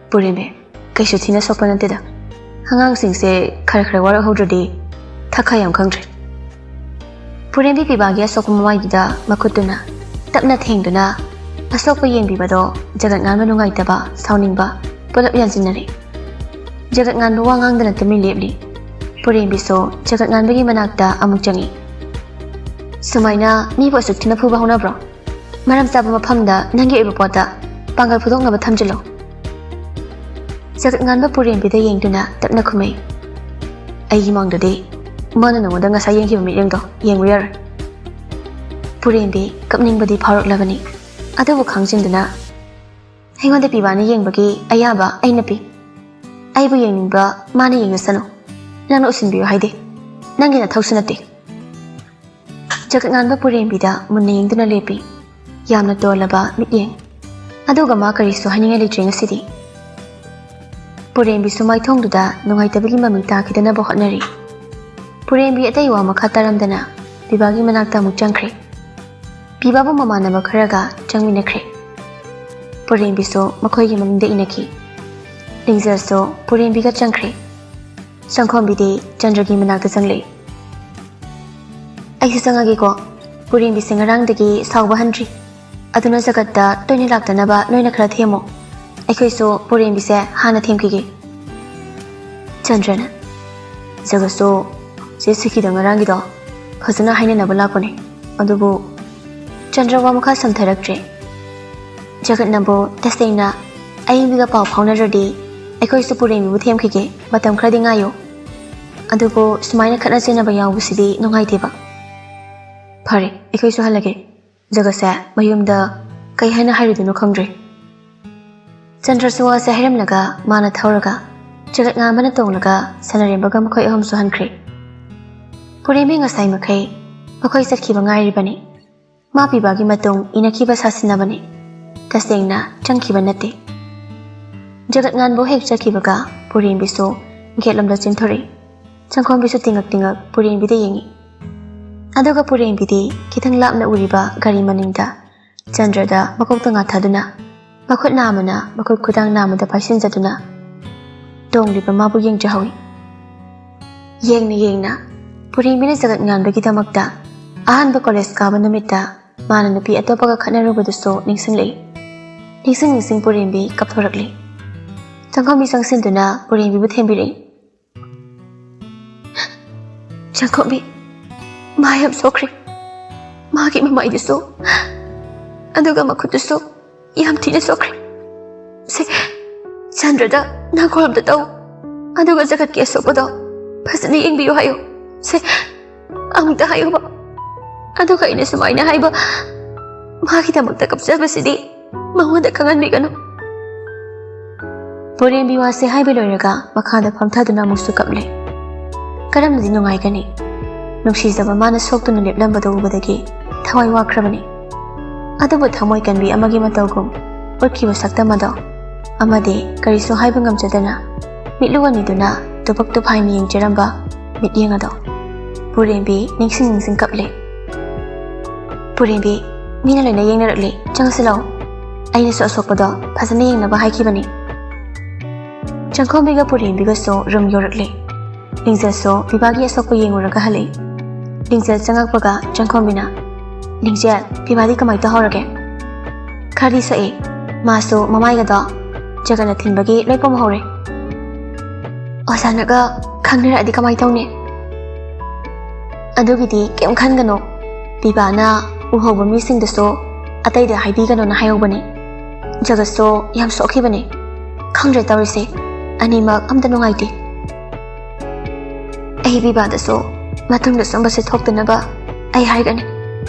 "ꯄꯨꯔꯦꯝꯕꯤ, ꯀꯩꯁꯨ ꯊꯤꯅ ꯁꯣꯛꯄ ꯅꯠꯇꯦꯗ꯫ ꯑꯉꯥꯡꯁꯤꯡꯁꯦ ꯈꯔ ꯈꯔ ꯋꯥꯔꯛꯍꯧꯗ꯭ꯔꯗꯤ ꯊꯛꯈꯥꯏ ꯌꯥꯝ ꯈꯪꯗ꯭ꯔꯦ꯫" ꯄꯨꯔꯦꯝꯕꯤ ꯄꯤꯕꯥꯒꯤ ꯑꯁꯣꯛꯄ ꯃꯃꯥꯏꯗꯨꯗ ꯃꯈꯨꯠꯇꯨꯅ ꯇꯞꯅ ꯊꯦꯡꯗꯨꯅ ꯑꯁꯣꯛꯄ ꯌꯦꯡꯕꯤꯕꯗꯣ ꯖꯒꯠ ꯉꯥꯟꯕ ꯅꯨꯡꯉꯥꯏꯇꯕ, ꯁꯥꯎꯅꯤꯡꯕ ꯄꯨꯂꯞ ꯌꯥꯟꯁꯤꯟꯅꯔꯦ꯫ ꯖꯒꯠ ꯉꯥꯟꯕ ꯋꯥ ꯉꯥꯡꯗꯅ ꯇꯨꯃꯤꯟ ꯂꯦꯞꯂꯤ꯫ ꯄꯨꯔꯦꯝꯕꯤꯁꯨ ꯖꯒꯠ ꯉꯥꯟꯕꯒꯤ ꯃꯅꯥꯛꯇ ꯑꯃꯨꯛ ꯆꯪꯉꯤ꯫ "ꯁꯨꯃꯥꯏꯅ ꯃꯤꯕꯨ ꯑꯁꯨꯛ ꯊꯤꯅ ꯐꯨꯕ ꯍꯧꯅꯕ꯭ꯔꯣ? ꯃꯔꯝ ꯆꯥꯕ ꯃꯐꯝꯗ ꯅꯪꯒꯤ ꯑꯣꯏꯕ ꯄꯣꯠꯇ ꯄꯥꯡꯒꯜ ꯐꯨꯗꯣꯛꯅꯕ ꯊꯝꯖꯤꯜꯂꯣ꯫" ꯖꯒꯠ ꯉꯥꯟꯕ ꯄꯨꯔꯦꯝꯕꯤꯗ ꯌꯦꯡꯗꯨꯅ ꯇꯞꯅ ꯈꯨꯝꯃꯩ, "ꯑꯩꯒꯤ ꯃꯥꯡꯗꯗꯤ ꯃꯥꯅ ꯅꯉꯣꯟꯗ ꯉꯁꯥꯏ ꯌꯦꯡꯈꯤꯕ ꯃꯤꯠꯌꯦꯡꯗꯣ ꯌꯦꯡꯕ ꯌꯥꯔꯣꯏ꯫" ꯄꯨꯔꯦꯝꯕꯤ ꯀꯞꯅꯤꯡꯕꯗꯤ ꯐꯥꯎꯔꯛꯂꯕꯅꯤ꯫ ꯑꯗꯨꯕꯨ ꯈꯥꯡꯖꯤꯟꯗꯨꯅ, "ꯑꯩꯉꯣꯟꯗ ꯄꯤꯕꯥꯅ ꯌꯦꯡꯕꯒꯤ ꯑꯌꯥꯕ ꯑꯩꯅ ꯄꯤ꯫ ꯑꯩꯕꯨ ꯌꯦꯡꯅꯤꯡꯕ ꯃꯥꯅ ꯌꯦꯡꯖꯁꯅꯨ꯫ ꯅꯪꯅ ꯎꯁꯤꯟꯕꯤꯌꯨ ꯍꯥꯏꯗꯦ꯫" ꯅꯪꯒꯤ ꯅꯊꯧꯁꯨ ꯅꯠꯇꯦ꯫ ꯖꯒꯠ ꯉꯥꯟꯕ ꯄꯨꯔꯦꯝꯕꯤꯗ ꯃꯨꯟꯅ ꯌꯦꯡꯗꯨꯅ ꯂꯦꯞꯄꯤ꯫ ꯌꯥꯝꯅ ꯇꯣꯜꯂꯕ ꯃꯤꯠꯌꯦꯡ꯫ ꯑꯗꯨꯒ ꯃꯥ ꯀꯔꯤꯁꯨ ꯍꯥꯏꯅꯤꯡꯉꯥꯏ ꯂꯩꯇ꯭ꯔꯦ ꯉꯁꯤꯗꯤ꯫ ꯄꯨꯔꯦꯝꯕꯤꯁꯨ ꯃꯥꯏꯊꯣꯡꯗꯨꯗ ꯅꯨꯡꯉꯥꯏꯇꯕꯒꯤ ꯃꯃꯤ ꯇꯥꯈꯤꯗꯅꯕ ꯍꯣꯠꯅꯔꯤ꯫ ꯄꯨꯔꯦꯝꯕꯤ ꯑꯇꯩ ꯋꯥ ꯃꯈꯥ ꯇꯥꯔꯝꯗꯅ ꯄꯤꯕꯥꯒꯤ ꯃꯅꯥꯛꯇ ꯑꯃꯨꯛ ꯆꯪꯈ꯭ꯔꯦ꯫ ꯄꯤꯕꯥꯕꯨ ꯃꯃꯥꯟꯅꯕ ꯈꯔꯒ ꯆꯪꯃꯤꯟꯅꯈ꯭ꯔꯦ꯫ ꯄꯨꯔꯦꯝꯕꯤꯁꯨ ꯃꯈꯣꯏꯒꯤ ꯃꯅꯤꯡꯗ ꯏꯟꯅꯈꯤ꯫ ꯂꯤꯡꯖꯦꯜꯁꯨ ꯄꯨꯔꯦꯝꯕꯤꯒ ꯆꯪꯈ꯭ꯔꯦ꯫ ꯆꯪꯈꯣꯝꯕꯤꯗꯤ ꯆꯟꯗ꯭ꯔꯒꯤ ꯃꯅꯥꯛꯇ ꯆꯪꯂꯛꯏ꯫ "ꯑꯩꯁꯨ ꯆꯪꯉꯒꯦꯀꯣ꯫ ꯄꯨꯔꯦꯝꯕꯤꯁꯦ ꯉꯔꯥꯡꯗꯒꯤ ꯁꯥꯎꯕ ꯍꯟꯗ꯭ꯔꯤ꯫ ꯑꯗꯨꯅ ꯖꯒꯠꯇ ꯇꯣꯏꯅ ꯂꯥꯛꯇꯅꯕ ꯅꯣꯏꯅ ꯈꯔ ꯊꯦꯝꯃꯣ꯫ ꯑꯩꯈꯣꯏꯁꯨ ꯄꯨꯔꯦꯝꯕꯤꯁꯦ ꯍꯥꯟꯅ ꯊꯦꯝꯈꯤꯒꯦ꯫" ꯆꯟꯗ꯭ꯔꯅ, "ꯖꯒꯠꯁꯨ ꯆꯦ ꯁꯤꯀꯤꯗ ꯉꯔꯥꯡꯒꯤꯗꯣ ꯐꯖꯅ ꯍꯥꯏꯅꯅꯕ ꯂꯥꯛꯄꯅꯦ꯫ ꯑꯗꯨꯕꯨ..." ꯆꯟꯗ꯭ꯔ ꯋꯥ ꯃꯈꯥ ꯁꯝꯊꯔꯛꯇ꯭ꯔꯦ꯫ "ꯖꯒꯠꯅꯕꯨ ꯇꯁꯦꯡꯅ ꯑꯏꯕꯤꯒ ꯄꯥꯎ ꯐꯥꯎꯅꯗ꯭ꯔꯗꯤ ꯑꯩꯈꯣꯏꯁꯨ ꯄꯨꯔꯦꯝꯕꯤꯕꯨ ꯊꯦꯝꯈꯤꯒꯦ꯫ ꯃꯇꯝ ꯈꯔꯗꯤ ꯉꯥꯏꯌꯨ꯫ ꯑꯗꯨꯕꯨ ꯁꯨꯃꯥꯏꯅ ꯈꯠꯅ ꯆꯩꯅꯕ ꯌꯥꯎꯕꯁꯤꯗꯤ ꯅꯨꯡꯉꯥꯏꯇꯦꯕ꯫ ꯐꯔꯦ, ꯑꯩꯈꯣꯏꯁꯨ ꯍꯜꯂꯒꯦ꯫ ꯖꯒꯠꯁꯦ ꯃꯌꯨꯝꯗ ꯀꯩ ꯍꯥꯏꯅ ꯍꯥꯏꯔꯨꯗꯣꯏꯅꯣ ꯈꯪꯗ꯭ꯔꯦ꯫" ꯆꯟꯗ꯭ꯔꯁꯨ ꯋꯥꯁꯦ ꯍꯥꯏꯔꯝꯂꯒ ꯃꯥꯅ ꯊꯧꯔꯒ ꯖꯒꯠ ꯉꯥꯟꯕꯅ ꯇꯣꯡꯂꯒ ꯁꯅꯔꯦꯝꯕꯒ ꯃꯈꯣꯏ ꯑꯍꯨꯝꯁꯨ ꯍꯟꯈ꯭ꯔꯦ꯫ ꯄꯨꯔꯦꯝꯕꯤ ꯉꯁꯥꯏ ꯃꯈꯩ ꯃꯈꯣꯏ ꯆꯠꯈꯤꯕ ꯉꯥꯏꯔꯤꯕꯅꯤ꯫ ꯃꯥ ꯄꯤꯕꯥꯒꯤ ꯃꯇꯨꯡ ꯏꯟꯅꯈꯤꯕ ꯁꯥꯁꯤꯟꯅꯕꯅꯤ꯫ ꯇꯁꯦꯡꯅ ꯆꯪꯈꯤꯕ ꯅꯠꯇꯦ꯫ ꯖꯒꯠ ꯉꯥꯟꯕ ꯍꯦꯛ ꯆꯠꯈꯤꯕꯒ ꯄꯨꯔꯦꯝꯕꯤꯁꯨ ꯒꯦꯠꯂꯣꯝꯗ ꯆꯦꯟꯊꯣꯔꯛꯏ꯫ ꯆꯪꯈꯣꯝꯕꯤꯁꯨ ꯇꯤꯡꯉꯛ ꯇꯤꯡꯉꯛ ꯄꯨꯔꯦꯝꯕꯤꯗ ꯌꯦꯡꯉꯤ꯫ ꯑꯗꯨꯒ ꯄꯨꯔꯦꯝꯕꯤꯗꯤ ꯈꯤꯇꯪ ꯂꯥꯞꯅ ꯎꯔꯤꯕ ꯒꯥꯔꯤ ꯃꯅꯤꯡꯗ ꯆꯟꯗ꯭ꯔꯗ ꯃꯀꯣꯛꯇ ꯉꯥꯊꯗꯨꯅ, ꯃꯈꯨꯠ ꯅꯥꯝꯃꯅ ꯃꯈꯨꯠ ꯈꯨꯗꯥꯡ ꯅꯥꯝꯃꯗ ꯄꯥꯏꯁꯤꯟꯖꯗꯨꯅ ꯇꯣꯡꯂꯤꯕ ꯃꯥꯕꯨ ꯌꯦꯡꯖꯍꯧꯏ꯫ ꯌꯦꯡꯅ ꯌꯦꯡꯅ ꯄꯨꯔꯦꯝꯕꯤꯅ ꯖꯒꯠ ꯉꯥꯟꯕꯒꯤꯗꯃꯛꯇ ꯑꯍꯥꯟꯕ ꯀꯣꯂꯦꯖ ꯀꯥꯕ ꯅꯨꯃꯤꯠꯇ ꯃꯥꯅ ꯅꯨꯄꯤ ꯑꯇꯣꯞꯄꯒ ꯈꯠꯅꯔꯨꯕꯗꯨꯁꯨ ꯅꯤꯡꯁꯤꯡꯂꯛꯏ꯫ ꯅꯤꯡꯁꯤꯡ ꯅꯤꯡꯁꯤꯡ ꯄꯨꯔꯦꯝꯕꯤ ꯀꯞꯊꯣꯔꯛꯂꯤ꯫ ꯆꯪꯈꯣꯝꯕꯤ ꯆꯪꯁꯤꯟꯗꯨꯅ ꯄꯨꯔꯦꯝꯕꯤꯕꯨ ꯊꯦꯝꯕꯤꯔꯛꯏ꯫ "ꯆꯪꯈꯣꯝꯕꯤ, ꯃꯥ ꯌꯥꯝ ꯁꯣꯛꯈ꯭ꯔꯦ꯫ ꯃꯥꯒꯤ ꯃꯃꯥꯏꯗꯨꯁꯨ, ꯑꯗꯨꯒ ꯃꯈꯨꯠꯇꯨꯁꯨ ꯌꯥꯝ ꯊꯤꯅ ꯁꯣꯛꯈ꯭ꯔꯦ꯫ ꯁꯦ, ꯆꯟꯗ꯭ꯔꯗ ꯅꯪ ꯈꯣꯏꯔꯝꯗ ꯇꯧ꯫ ꯑꯗꯨꯒ ꯖꯒꯠꯀꯤ ꯑꯁꯣꯛꯄꯗꯣ ꯐꯖꯅ ꯌꯦꯡꯕꯤꯌꯨ ꯍꯥꯏꯌꯨ꯫ ꯁꯦ, ꯑꯃꯨꯛꯇ ꯍꯥꯏꯌꯨꯕ꯫" ꯑꯗꯨꯒ ꯑꯩꯅ ꯁꯨꯃꯥꯏꯅ ꯍꯥꯏꯕ ꯃꯥꯒꯤꯗꯃꯛꯇ ꯀꯞꯆꯕꯁꯤꯗꯤ ꯃꯉꯣꯟꯗ ꯈꯪꯍꯟꯕꯤꯒꯅꯨ꯫ ꯄꯨꯔꯦꯝꯕꯤ ꯋꯥꯁꯦ ꯍꯥꯏꯕ ꯂꯣꯏꯔꯒ ꯃꯈꯥꯗ ꯐꯝꯊꯗꯨꯅ ꯑꯃꯨꯛꯁꯨ ꯀꯞꯂꯦ꯫ ꯀꯔꯝꯅꯗꯤ ꯅꯨꯡꯉꯥꯏꯒꯅꯤ? ꯅꯨꯡꯁꯤꯖꯕ ꯃꯥꯅ ꯁꯣꯛꯇꯨꯅ ꯂꯦꯞꯂꯝꯕꯗꯨ ꯎꯕꯗꯒꯤ ꯊꯋꯥꯏ ꯋꯥꯈ꯭ꯔꯕꯅꯤ꯫ ꯑꯗꯨꯕꯨ ꯊꯃꯣꯏ ꯀꯟꯕꯤ ꯑꯃꯒꯤ ꯃꯇꯧꯒꯨꯝ ꯎꯠꯈꯤꯕ ꯁꯛꯇꯝ ꯑꯗꯣ ꯑꯃꯗꯤ ꯀꯔꯤꯁꯨ ꯍꯥꯏꯕ ꯉꯝꯖꯗꯅ ꯃꯤꯠꯂꯨ ꯑꯅꯤꯗꯨꯅ ꯇꯨꯄꯛ ꯇꯨꯐꯥꯏꯅ ꯌꯦꯡꯖꯔꯝꯕ ꯃꯤꯠꯌꯦꯡ ꯑꯗꯣ ꯄꯨꯔꯦꯝꯕꯤ ꯅꯤꯡꯁꯤꯡ ꯅꯤꯡꯁꯤꯡ ꯀꯞꯂꯦ꯫ "ꯄꯨꯔꯦꯝꯕꯤ, ꯃꯤꯅ ꯂꯣꯏꯅ ꯌꯦꯡꯅꯔꯛꯂꯤ, ꯆꯪꯉꯁꯤ ꯂꯥꯛꯑꯣ꯫ ꯑꯩꯅꯁꯨ ꯑꯁꯣꯛꯄꯗꯣ ꯐꯖꯅ ꯌꯦꯡꯅꯕ ꯍꯥꯏꯈꯤꯕꯅꯤ꯫" ꯆꯪꯈꯣꯝꯕꯤꯒ ꯄꯨꯔꯦꯝꯕꯤꯒꯁꯨ ꯔꯨꯝ ꯌꯧꯔꯛꯂꯦ꯫ ꯂꯤꯡꯖꯦꯜꯁꯨ ꯄꯤꯕꯥꯒꯤ ꯑꯁꯣꯛꯄ ꯌꯦꯡꯉꯨꯔꯒ ꯍꯜꯂꯛꯏ꯫ ꯂꯤꯡꯖꯦꯜ ꯆꯪꯉꯛꯄꯒ ꯆꯪꯈꯣꯝꯕꯤꯅ, "ꯂꯤꯡꯖꯦꯜ, ꯄꯤꯕꯥꯗꯤ ꯀꯃꯥꯏ ꯇꯧꯍꯧꯔꯒꯦ?" "ꯈꯔꯗꯤ ꯁꯣꯛꯑꯦ꯫ ꯃꯥꯁꯨ ꯃꯃꯥꯏꯒꯗꯣ ꯖꯒꯠꯅ ꯊꯤꯟꯕꯒꯤ ꯂꯣꯏ ꯄꯣꯝꯍꯧꯔꯦ꯫" "ꯑꯣꯖꯥꯅꯒ ꯈꯪꯅꯔꯛꯑꯗꯤ ꯀꯃꯥꯏ ꯇꯧꯅꯤ?" "ꯑꯗꯨꯒꯤꯗꯤ ꯀꯩꯝ ꯈꯟꯒꯅꯨ꯫ ꯄꯤꯕꯥꯅ ꯎꯍꯧꯕ ꯃꯤꯁꯤꯡꯗꯁꯨ ꯑꯇꯩꯗ ꯍꯥꯏꯕꯤꯒꯅꯨꯅ ꯍꯥꯏꯍꯧꯕꯅꯦ꯫ ꯖꯒꯠꯁꯨ ꯌꯥꯝ ꯁꯣꯛꯈꯤꯕꯅꯦ꯫ ꯈꯪꯗ꯭ꯔꯦ ꯇꯧꯔꯤꯁꯦ, ꯑꯅꯤꯃꯛ ꯑꯝꯇ ꯅꯨꯡꯉꯥꯏꯇꯦ꯫ ꯑꯩ ꯄꯤꯕꯥꯗꯁꯨ ꯃꯇꯨꯡꯗ ꯁꯨꯝꯕꯁꯦ ꯊꯣꯛꯇꯅꯕ ꯑꯩ ꯍꯥꯏꯒꯅꯤ꯫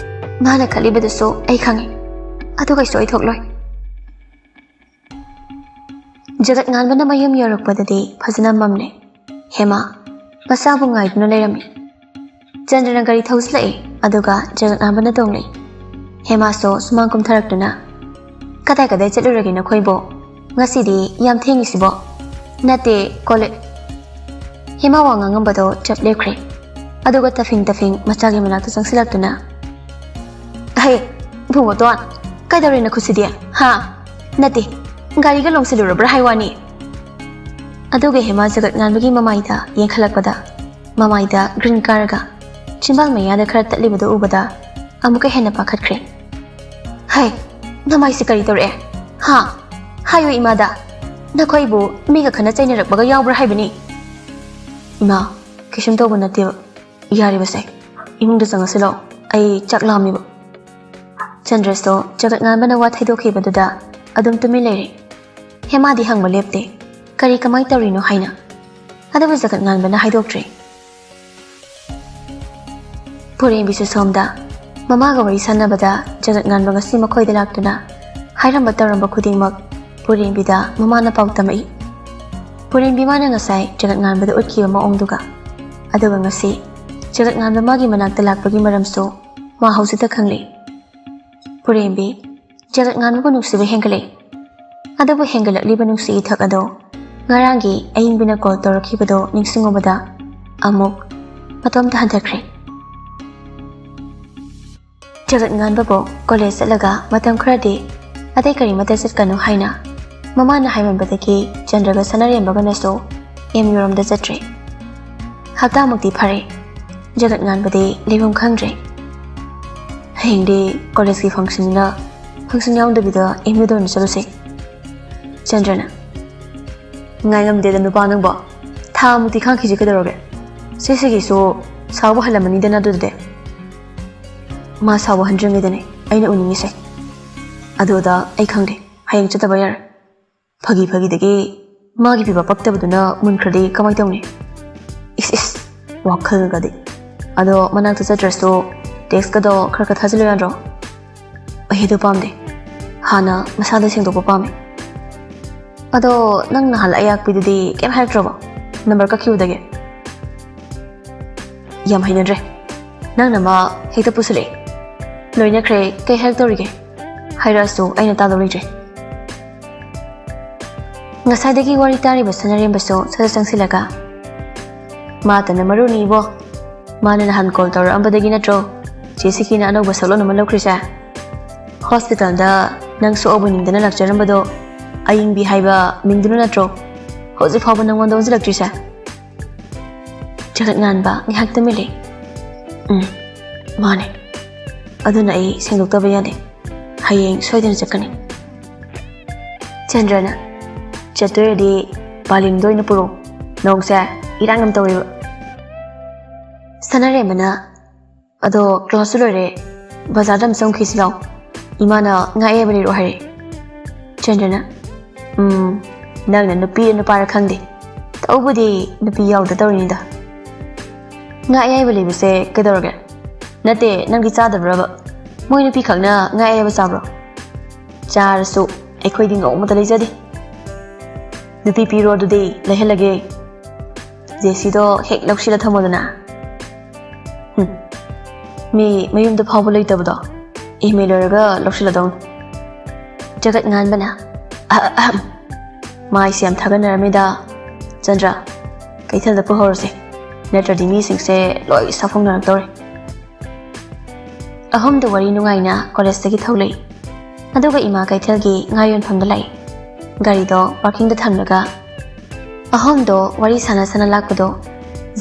ꯃꯥꯅ ꯈꯜꯂꯤꯕꯗꯨꯁꯨ ꯑꯩ ꯈꯪꯉꯤ꯫ ꯑꯗꯨ ꯀꯩꯁꯨ ꯑꯣꯏꯊꯣꯛꯂꯣꯏ꯫" ꯖꯒꯠ ꯉꯥꯟꯕꯅ ꯃꯌꯨꯝ ꯌꯧꯔꯛꯄꯗꯗꯤ ꯐꯖꯅ ꯃꯝꯂꯦ꯫ ꯍꯦꯃꯥ ꯃꯆꯥꯕꯨ ꯉꯥꯏꯗꯨꯅ ꯂꯩꯔꯝꯃꯤ꯫ ꯆꯟꯗ꯭ꯔꯅ ꯒꯥꯔꯤ ꯊꯧꯖꯤꯜꯂꯛꯏ, ꯑꯗꯨꯒ ꯖꯒꯠ ꯉꯥꯟꯕꯅ ꯇꯣꯡꯂꯛꯏ꯫ ꯍꯦꯃꯥꯁꯨ ꯁꯨꯃꯥꯡ ꯀꯨꯝꯊꯔꯛꯇꯨꯅ, "ꯀꯗꯥꯏ ꯀꯗꯥꯏ ꯆꯠꯂꯨꯔꯒꯦ ꯅꯈꯣꯏꯕꯣ? ꯉꯁꯤꯗꯤ ꯌꯥꯝ ꯊꯦꯡꯉꯤꯁꯤꯕꯣ?" "ꯅꯠꯇꯦ, ꯀꯣꯂꯦ-" ꯍꯦꯃꯥ ꯋꯥ ꯉꯥꯡꯉꯝꯕꯗꯣ ꯆꯞ ꯂꯦꯞꯈ꯭ꯔꯦ꯫ ꯑꯗꯨꯒ ꯇꯐꯤꯡ ꯇꯐꯤꯡ ꯃꯆꯥꯒꯤ ꯃꯅꯥꯛꯇ ꯆꯪꯁꯤꯜꯂꯛꯇꯨꯅ, "ꯍꯦ, ꯏꯕꯨꯡꯉꯣ ꯇꯣꯟ, ꯀꯩꯗꯧꯔꯦ ꯅꯈꯨꯠꯁꯤꯗꯤ? ꯍꯥ? ꯅꯠꯇꯦ, ꯒꯥꯔꯤꯒ ꯂꯣꯡꯁꯤꯜꯂꯨꯔꯕ꯭ꯔꯥ ꯍꯥꯏ ꯋꯥꯅꯤ?" ꯑꯗꯨꯒ ꯍꯦꯃꯥ ꯖꯒꯠ ꯉꯥꯟꯕꯒꯤ ꯃꯃꯥꯏꯗ ꯌꯦꯡꯈꯠꯂꯛꯄꯗ, ꯃꯃꯥꯏꯗ ꯒ꯭ꯔꯤꯟ ꯀꯥꯔꯒ ꯆꯤꯝꯕꯥꯜ ꯃꯌꯥꯗ ꯈꯔ ꯇꯠꯂꯤꯕꯗꯨ ꯎꯕꯗ ꯑꯃꯨꯛꯀ ꯍꯦꯟꯅ ꯄꯥꯈꯠꯈ꯭ꯔꯦ꯫ "ꯍꯩ, ꯅꯃꯥꯏꯁꯦ ꯀꯔꯤ ꯇꯧꯔꯛꯑꯦ? ꯍꯥ? ꯍꯥꯏꯌꯨ ꯏꯃꯥꯗ꯫ ꯅꯈꯣꯏꯕꯨ ꯃꯤꯒ ꯈꯠꯅ ꯆꯩꯅꯔꯛꯄꯒ ꯌꯥꯎꯕ꯭ꯔꯥ ꯍꯥꯏꯕꯅꯤ?" "ꯏꯃꯥ, ꯀꯩꯁꯨꯝ ꯇꯧꯕ ꯅꯠꯇꯦꯕ꯫ ꯌꯥꯔꯤꯕꯁꯦ, ꯏꯃꯨꯡꯗ ꯆꯪꯉꯁꯤ ꯂꯥꯛꯑꯣ꯫ ꯑꯩ ꯆꯥꯛ ꯂꯥꯝꯃꯦꯕ꯫" ꯆꯟꯗ꯭ꯔꯁꯨ ꯖꯒꯠ ꯉꯥꯟꯕꯅ ꯋꯥ ꯊꯩꯗꯣꯛꯈꯤꯕꯗꯨꯗ ꯑꯗꯨꯝ ꯇꯨꯃꯤꯟ ꯂꯩꯔꯦ꯫ ꯍꯦꯃꯥꯗꯤ ꯍꯪꯕ ꯂꯦꯞꯇꯦ, ꯀꯔꯤ ꯀꯃꯥꯏ ꯇꯧꯔꯤꯅꯣ ꯍꯥꯏꯅ꯫ ꯑꯗꯨꯕꯨ ꯖꯒꯠ ꯉꯥꯟꯕꯅ ꯍꯥꯏꯗꯣꯛꯇ꯭ꯔꯦ꯫ ꯄꯨꯔꯦꯝꯕꯤꯁꯨ ꯁꯣꯝꯗ ꯃꯃꯥꯒ ꯋꯥꯔꯤ ꯁꯥꯟꯅꯕꯗ ꯖꯒꯠ ꯉꯥꯟꯕ ꯉꯁꯤ ꯃꯈꯣꯏꯗ ꯂꯥꯛꯇꯨꯅ ꯍꯥꯏꯔꯝꯕ ꯇꯧꯔꯝꯕ ꯈꯨꯗꯤꯡꯃꯛ ꯄꯨꯔꯦꯝꯕꯤꯗ ꯃꯃꯥꯅ ꯄꯥꯎ ꯇꯝꯃꯛꯏ꯫ ꯄꯨꯔꯦꯝꯕꯤ ꯃꯥꯅ ꯉꯁꯥꯏ ꯖꯒꯠ ꯉꯥꯟꯕꯗ ꯎꯠꯈꯤꯕ ꯃꯑꯣꯡꯗꯨꯒ ꯑꯗꯨꯒ ꯉꯁꯤ ꯖꯒꯠ ꯉꯥꯟꯕ ꯃꯥꯒꯤ ꯃꯅꯥꯛꯇ ꯂꯥꯛꯄꯒꯤ ꯃꯔꯝꯁꯨ ꯃꯥ ꯍꯧꯖꯤꯛꯇ ꯈꯪꯂꯦ꯫ ꯄꯨꯔꯦꯝꯕꯤ, ꯖꯒꯠ ꯉꯥꯟꯕꯕꯨ ꯅꯨꯡꯁꯤꯕ ꯍꯦꯟꯒꯠꯂꯦ꯫ ꯑꯗꯨꯕꯨ ꯍꯦꯟꯒꯠꯂꯛꯂꯤꯕ ꯅꯨꯡꯁꯤ ꯏꯊꯛ ꯑꯗꯣ ꯉꯔꯥꯡꯒꯤ ꯑꯌꯤꯡꯕꯤꯅ ꯀꯣꯜ ꯇꯧꯔꯛꯈꯤꯕꯗꯣ ꯅꯤꯡꯁꯤꯡꯉꯨꯕꯗ ꯑꯃꯨꯛ ꯃꯇꯣꯝꯇ ꯍꯟꯊꯈ꯭ꯔꯦ꯫ ꯖꯒꯠ ꯉꯥꯟꯕꯕꯨ ꯀꯣꯂꯦꯖ ꯆꯠꯂꯒ ꯃꯇꯝ ꯈꯔꯗꯤ ꯑꯇꯩ ꯀꯔꯤꯃꯠꯇ ꯆꯠꯀꯅꯨ ꯍꯥꯏꯅ ꯃꯃꯥꯅ ꯍꯥꯏꯃꯟꯕꯗꯒꯤ ꯆꯟꯗ꯭ꯔꯒ ꯁꯅꯥꯔꯦꯝꯕꯒꯅꯁꯨ ꯑꯦꯝ ꯌꯨꯔꯣꯝꯗ ꯆꯠꯇ꯭ꯔꯦ꯫ ꯍꯞꯇꯥꯃꯨꯛꯇꯤ ꯐꯔꯦ꯫ ꯖꯒꯠ ꯉꯥꯟꯕꯗꯤ ꯂꯩꯐꯝ ꯈꯪꯗ꯭ꯔꯦ꯫ "ꯍꯌꯦꯡꯗꯤ ꯀꯣꯂꯦꯖꯀꯤ ꯐꯪꯁꯟꯅꯤꯅ ꯐꯪꯁꯟ ꯌꯥꯎꯗꯕꯤꯗ ꯑꯦꯝ ꯌꯨꯗ ꯑꯣꯏꯅ ꯆꯠꯂꯨꯁꯦ꯫" ꯆꯟꯗ꯭ꯔꯅ, "ꯉꯥꯏ ꯉꯝꯗꯦꯗ ꯅꯨꯄꯥ ꯅꯪꯕꯣ꯫ ꯊꯥ ꯃꯨꯛꯇꯤ ꯈꯥꯡꯈꯤꯁꯤ ꯀꯩꯗꯧꯔꯒꯦ? ꯁꯤꯁꯤꯒꯤꯁꯨ ꯁꯥꯎꯕ ꯍꯜꯂꯝꯃꯅꯤꯗꯅ ꯑꯗꯨꯗꯤ꯫" "ꯃꯥ ꯁꯥꯎꯕ ꯍꯟꯗ꯭ꯔꯤꯉꯩꯗꯅꯦ ꯑꯩꯅ ꯎꯅꯤꯡꯉꯤꯁꯦ꯫ ꯑꯗꯨꯗ ꯑꯩ ꯈꯪꯗꯦ, ꯍꯌꯦꯡ ꯆꯠꯇꯕ ꯌꯥꯔꯣꯏ꯫ ꯐꯥꯒꯤ ꯐꯥꯒꯤꯗꯒꯤ ꯃꯥꯒꯤ ꯄꯤꯕ ꯄꯛꯇꯕꯗꯨꯅ ꯃꯨꯟꯈ꯭ꯔꯗꯤ ꯀꯃꯥꯏ ꯇꯧꯅꯤ?" "ꯏꯁ ꯏꯁ, ꯋꯥꯈꯜꯒꯗꯤ꯫ ꯑꯗꯣ ꯃꯅꯥꯛꯇ ꯆꯠꯇ꯭ꯔꯁꯨ ꯇꯦꯛꯁꯀꯗꯣ ꯈꯔ ꯈꯔ ꯊꯥꯖꯤꯜꯂꯨ ꯌꯥꯗ꯭ꯔꯣ?" "ꯑꯩ ꯑꯗꯨ ꯄꯥꯝꯗꯦ꯫ ꯍꯥꯟꯅ ꯃꯁꯥꯗ ꯁꯦꯡꯗꯣꯛꯄ ꯄꯥꯝꯃꯦ꯫" "ꯑꯗꯣ ꯅꯪ ꯅꯍꯥꯟ ꯑꯌꯥꯛꯄꯤꯗꯨꯗꯤ ꯀꯩꯝ ꯍꯥꯏꯔꯛꯇ꯭ꯔꯕꯣ? ꯅꯝꯕꯔ ꯀꯛꯈꯤꯕꯗꯒꯤ?" "ꯌꯥꯝ ꯍꯩꯅꯗ꯭ꯔꯦ꯫ ꯅꯪꯅ ꯃꯥ ꯍꯦꯛꯇ ꯄꯨꯁꯜꯂꯛꯑꯦ꯫ ꯂꯣꯏꯅꯈ꯭ꯔꯦ, ꯀꯩ ꯍꯥꯏꯔꯛꯇꯧꯔꯤꯒꯦ? ꯍꯥꯏꯔꯛꯑꯁꯨ ꯑꯩꯅ ꯇꯥꯗꯧ ꯂꯩꯇ꯭ꯔꯦ꯫" ꯉꯁꯥꯏꯗꯒꯤ ꯋꯥꯔꯤ ꯇꯥꯔꯤꯕ ꯁꯅꯥꯔꯦꯝꯕꯁꯨ ꯁꯠ ꯁꯠ ꯆꯪꯁꯤꯜꯂꯒ, "ꯃꯥꯇꯅ ꯃꯔꯨꯅꯤ ꯏꯕꯣ꯫ ꯃꯥꯅ ꯅꯍꯥꯟ ꯀꯣꯜ ꯇꯧꯔꯛꯑꯝꯕꯗꯒꯤ ꯅꯠꯇ꯭ꯔꯣ ꯆꯦ ꯁꯤꯀꯤꯅ ꯑꯅꯧꯕ ꯁꯛꯂꯣꯟ ꯑꯃ ꯂꯧꯈ꯭ꯔꯤꯁꯦ? ꯍꯣꯁꯄꯤꯇꯥꯜꯗ ꯅꯪ ꯁꯣꯛꯑꯕꯣꯏ ꯅꯤꯡꯗꯅ ꯂꯥꯛꯆꯔꯝꯕꯗꯣ ꯑꯌꯤꯡꯕꯤ ꯍꯥꯏꯕ ꯃꯤꯡꯗꯨꯅ ꯅꯠꯇ꯭ꯔꯣ ꯍꯧꯖꯤꯛ ꯐꯥꯎꯕ ꯅꯪꯉꯣꯟꯗ ꯑꯣꯟꯁꯤꯜꯂꯛꯇ꯭ꯔꯤꯁꯦ?" ꯖꯒꯠ ꯉꯥꯟꯕ ꯉꯥꯏꯍꯥꯛ ꯇꯨꯃꯤꯟ ꯂꯩ꯫ "ꯎꯝ, ꯃꯥꯅꯦ꯫ ꯑꯗꯨꯅ ꯑꯩ ꯁꯦꯡꯗꯣꯛꯇꯕ ꯌꯥꯗꯦ꯫ ꯍꯌꯦꯡ ꯁꯣꯏꯗꯅ ꯆꯠꯀꯅꯤ꯫" ꯆꯟꯗ꯭ꯔꯅ, "ꯆꯠꯇꯣꯏꯔꯗꯤ ꯄꯥꯂꯤꯡꯗ ꯑꯣꯏꯅ ꯄꯨꯔꯛꯑꯣ꯫ ꯅꯣꯡꯁꯦ ꯏꯔꯥꯡ ꯌꯥꯝ ꯇꯧꯋꯦꯕ꯫" ꯁꯅꯥꯔꯦꯝꯕꯅ, "ꯑꯗꯣ ꯀ꯭ꯂꯥꯁꯁꯨ ꯂꯣꯏꯔꯦ, ꯕꯖꯥꯔꯗ ꯑꯃ ꯆꯪꯈꯤꯁꯤ ꯂꯥꯎ꯫ ꯏꯃꯥꯅ ꯉꯥ ꯑꯌꯥꯏꯕ ꯂꯩꯔꯛꯑꯣ ꯍꯥꯏꯔꯛꯑꯦ꯫" ꯆꯟꯗ꯭ꯔꯅ, "ꯎꯝ, ꯅꯪꯅ ꯅꯨꯄꯤꯔ ꯅꯨꯄꯥꯔ ꯈꯪꯗꯦ꯫ ꯇꯧꯕꯨꯗꯤ ꯅꯨꯄꯤ ꯌꯥꯎꯗ ꯇꯧꯔꯤꯅꯤꯗ꯫ ꯉꯥ ꯑꯌꯥꯏꯕ ꯂꯩꯕꯁꯦ ꯀꯩꯗꯧꯔꯒꯦ? ꯅꯠꯇꯦ, ꯅꯪꯗꯤ ꯆꯥꯗꯕ꯭ꯔꯕ? ꯃꯣꯏ ꯅꯨꯄꯤꯈꯛꯅ ꯉꯥ ꯑꯌꯥꯏꯕ ꯆꯥꯕ꯭ꯔꯣ? ꯆꯥꯔꯁꯨ ꯑꯩꯈꯣꯏꯗꯤ ꯅꯣꯡꯃꯇ ꯂꯩꯖꯗꯦ꯫" "ꯅꯨꯄꯤ ꯄꯤꯔꯣ ꯑꯗꯨꯗꯤ, ꯂꯩꯍꯜꯂꯒꯦ꯫" ꯗꯦꯁꯤꯗꯣ ꯍꯦꯛ ꯂꯧꯁꯤꯜꯂ ꯊꯝꯃꯣꯗꯅ꯫ ꯍꯨꯝ, ꯃꯤ ꯃꯌꯨꯝꯗ ꯐꯥꯎꯕ ꯂꯩꯇꯕꯗꯣ ꯑꯦꯝ ꯑꯦ ꯂꯣꯏꯔꯒ ꯂꯧꯁꯤꯜꯂꯗꯧꯅꯤ꯫ ꯖꯒꯠ ꯉꯥꯟꯕꯅ, "ꯑꯍꯝ, ꯃꯥꯏꯁꯦ ꯌꯥꯝ ꯊꯥꯒꯠꯅꯔꯝꯃꯤꯗ꯫ ꯆꯟꯗ꯭ꯔ, ꯀꯩꯊꯦꯜꯗ ꯄꯨꯍꯧꯔꯁꯦ, ꯅꯠꯇ꯭ꯔꯗꯤ ꯃꯤꯁꯤꯡꯁꯦ ꯂꯣꯏ ꯁꯥꯐꯣꯡꯅꯔꯛꯇꯧꯔꯦ"꯫ ꯑꯍꯨꯝꯗꯨ ꯋꯥꯔꯤ ꯅꯨꯡꯉꯥꯏꯅ ꯀꯣꯂꯦꯖꯇꯒꯤ ꯊꯣꯛꯂꯛꯏ꯫ ꯑꯗꯨꯒ ꯏꯃꯥ ꯀꯩꯊꯦꯜꯒꯤ ꯉꯥ ꯌꯣꯟꯐꯝꯗ ꯂꯥꯛꯏ꯫ ꯒꯥꯔꯤꯗꯣ ꯄꯥꯔꯀꯤꯡꯗ ꯊꯝꯂꯒ ꯑꯍꯨꯝꯗꯣ ꯋꯥꯔꯤ ꯁꯥꯟꯅ ꯁꯥꯟꯅ ꯂꯥꯛꯄꯗꯣ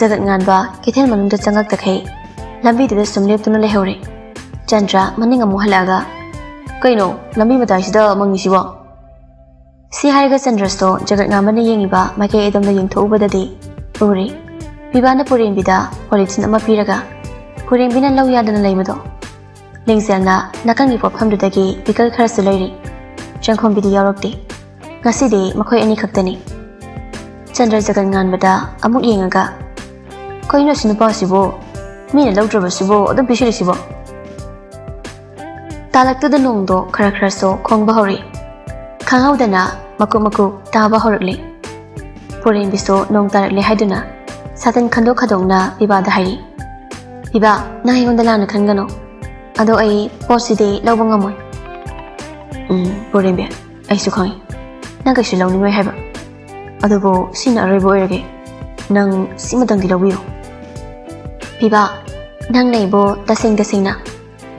ꯖꯒꯠ ꯉꯥꯟꯕ ꯀꯩꯊꯦꯜ ꯃꯅꯨꯡꯗ ꯆꯪꯉꯛꯇꯈꯩ ꯂꯝꯕꯤꯗꯨꯗ ꯁꯨꯝ ꯂꯦꯞꯇꯨꯅ ꯂꯩꯍꯧꯔꯦ꯫ ꯆꯟꯗ꯭ꯔ ꯃꯅꯤꯡ ꯑꯃꯨꯛ ꯍꯜꯂꯛꯑꯒ, "ꯀꯩꯅꯣ, ꯂꯝꯕꯤ ꯃꯇꯥꯏꯁꯤꯗ ꯃꯪꯉꯤꯁꯤꯕꯣ?" ꯁꯤ ꯍꯥꯏꯔꯒ ꯆꯟꯗ꯭ꯔꯁꯨ ꯖꯒꯠ ꯉꯥꯟꯕꯅ ꯌꯦꯡꯉꯤꯕ ꯃꯥꯏꯀꯩ ꯑꯗꯣꯝꯗ ꯌꯦꯡꯊꯣꯛꯎꯕꯗꯗꯤ ꯎꯔꯦ꯫ ꯄꯤꯕꯥꯅ ꯄꯨꯔꯦꯝꯕꯤꯗ ꯄꯣꯂꯤꯊꯤꯟ ꯑꯃ ꯄꯤꯔꯒ ꯄꯨꯔꯦꯝꯕꯤꯅ ꯂꯧ ꯌꯥꯗꯅ ꯂꯩꯕꯗꯣ꯫ ꯂꯤꯡꯖꯦꯜꯅ ꯅꯥꯀꯟꯒꯤ ꯄꯣꯠꯐꯝꯗꯨꯗꯒꯤ ꯄꯤꯀꯜ ꯈꯔꯁꯨ ꯂꯩꯔꯤ꯫ ꯆꯪꯈꯣꯝꯕꯤꯗꯤ ꯌꯥꯎꯔꯛꯇꯦ꯫ ꯉꯁꯤꯗꯤ ꯃꯈꯣꯏ ꯑꯅꯤ ꯈꯛꯇꯅꯤ꯫ ꯆꯟꯗ꯭ꯔ ꯖꯒꯠ ꯉꯥꯟꯕꯗ ꯑꯃꯨꯛ ꯌꯦꯡꯉꯒ, "ꯀꯩꯅꯣ ꯑꯁꯤ ꯅꯨꯄꯥꯁꯤꯕꯨ? ꯃꯤꯅ ꯂꯧꯗ꯭ꯔꯕꯁꯤꯕꯨ ꯑꯗꯨꯝ ꯄꯤꯁꯤꯜꯂꯤꯁꯤꯕꯣ?" ꯇꯥꯂꯛꯇꯨꯗ ꯅꯣꯡꯗꯣ ꯈꯔ ꯈꯔꯁꯨ ꯈꯣꯡꯕ ꯍꯧꯔꯛꯏ꯫ ꯈꯪꯍꯧꯗꯅ ꯃꯀꯨꯞ ꯃꯀꯨꯞ ꯇꯥꯕ ꯍꯧꯔꯛꯂꯦ꯫ ꯄꯨꯔꯦꯝꯕꯤꯁꯨ ꯅꯣꯡ ꯇꯥꯔꯛꯂꯦ ꯍꯥꯏꯗꯨꯅ ꯁꯥꯇꯤꯟ ꯈꯟꯗꯣꯛ ꯈꯟꯗꯣꯛꯅ ꯄꯤꯕꯥꯗ ꯍꯥꯏꯔꯤ, "ꯄꯤꯕꯥ, ꯅꯪ ꯑꯩꯉꯣꯟꯗ ꯂꯥꯟꯅ ꯈꯟꯒꯅꯨ꯫ ꯑꯗꯣ ꯑꯩ ꯄꯣꯠꯁꯤꯗꯤ ꯂꯧꯕ ꯉꯝꯃꯣꯏ꯫" "ꯎꯝ, ꯄꯨꯔꯦꯝꯕꯤ, ꯑꯩꯁꯨ ꯈꯪꯉꯤ ꯅꯪ ꯀꯩꯁꯨ ꯂꯧꯅꯤꯡꯉꯣꯏ ꯍꯥꯏꯕ꯫ ꯑꯗꯨꯕꯨ ꯁꯤꯅ ꯑꯔꯣꯏꯕ ꯑꯣꯏꯔꯒꯦ꯫ ꯅꯪ ꯁꯤꯃꯇꯪꯗꯤ ꯂꯧꯕꯤꯌꯨ꯫" "ꯄꯤꯕꯥ, ꯅꯪꯅ ꯑꯩꯕꯨ ꯇꯁꯦꯡ ꯇꯁꯦꯡꯅ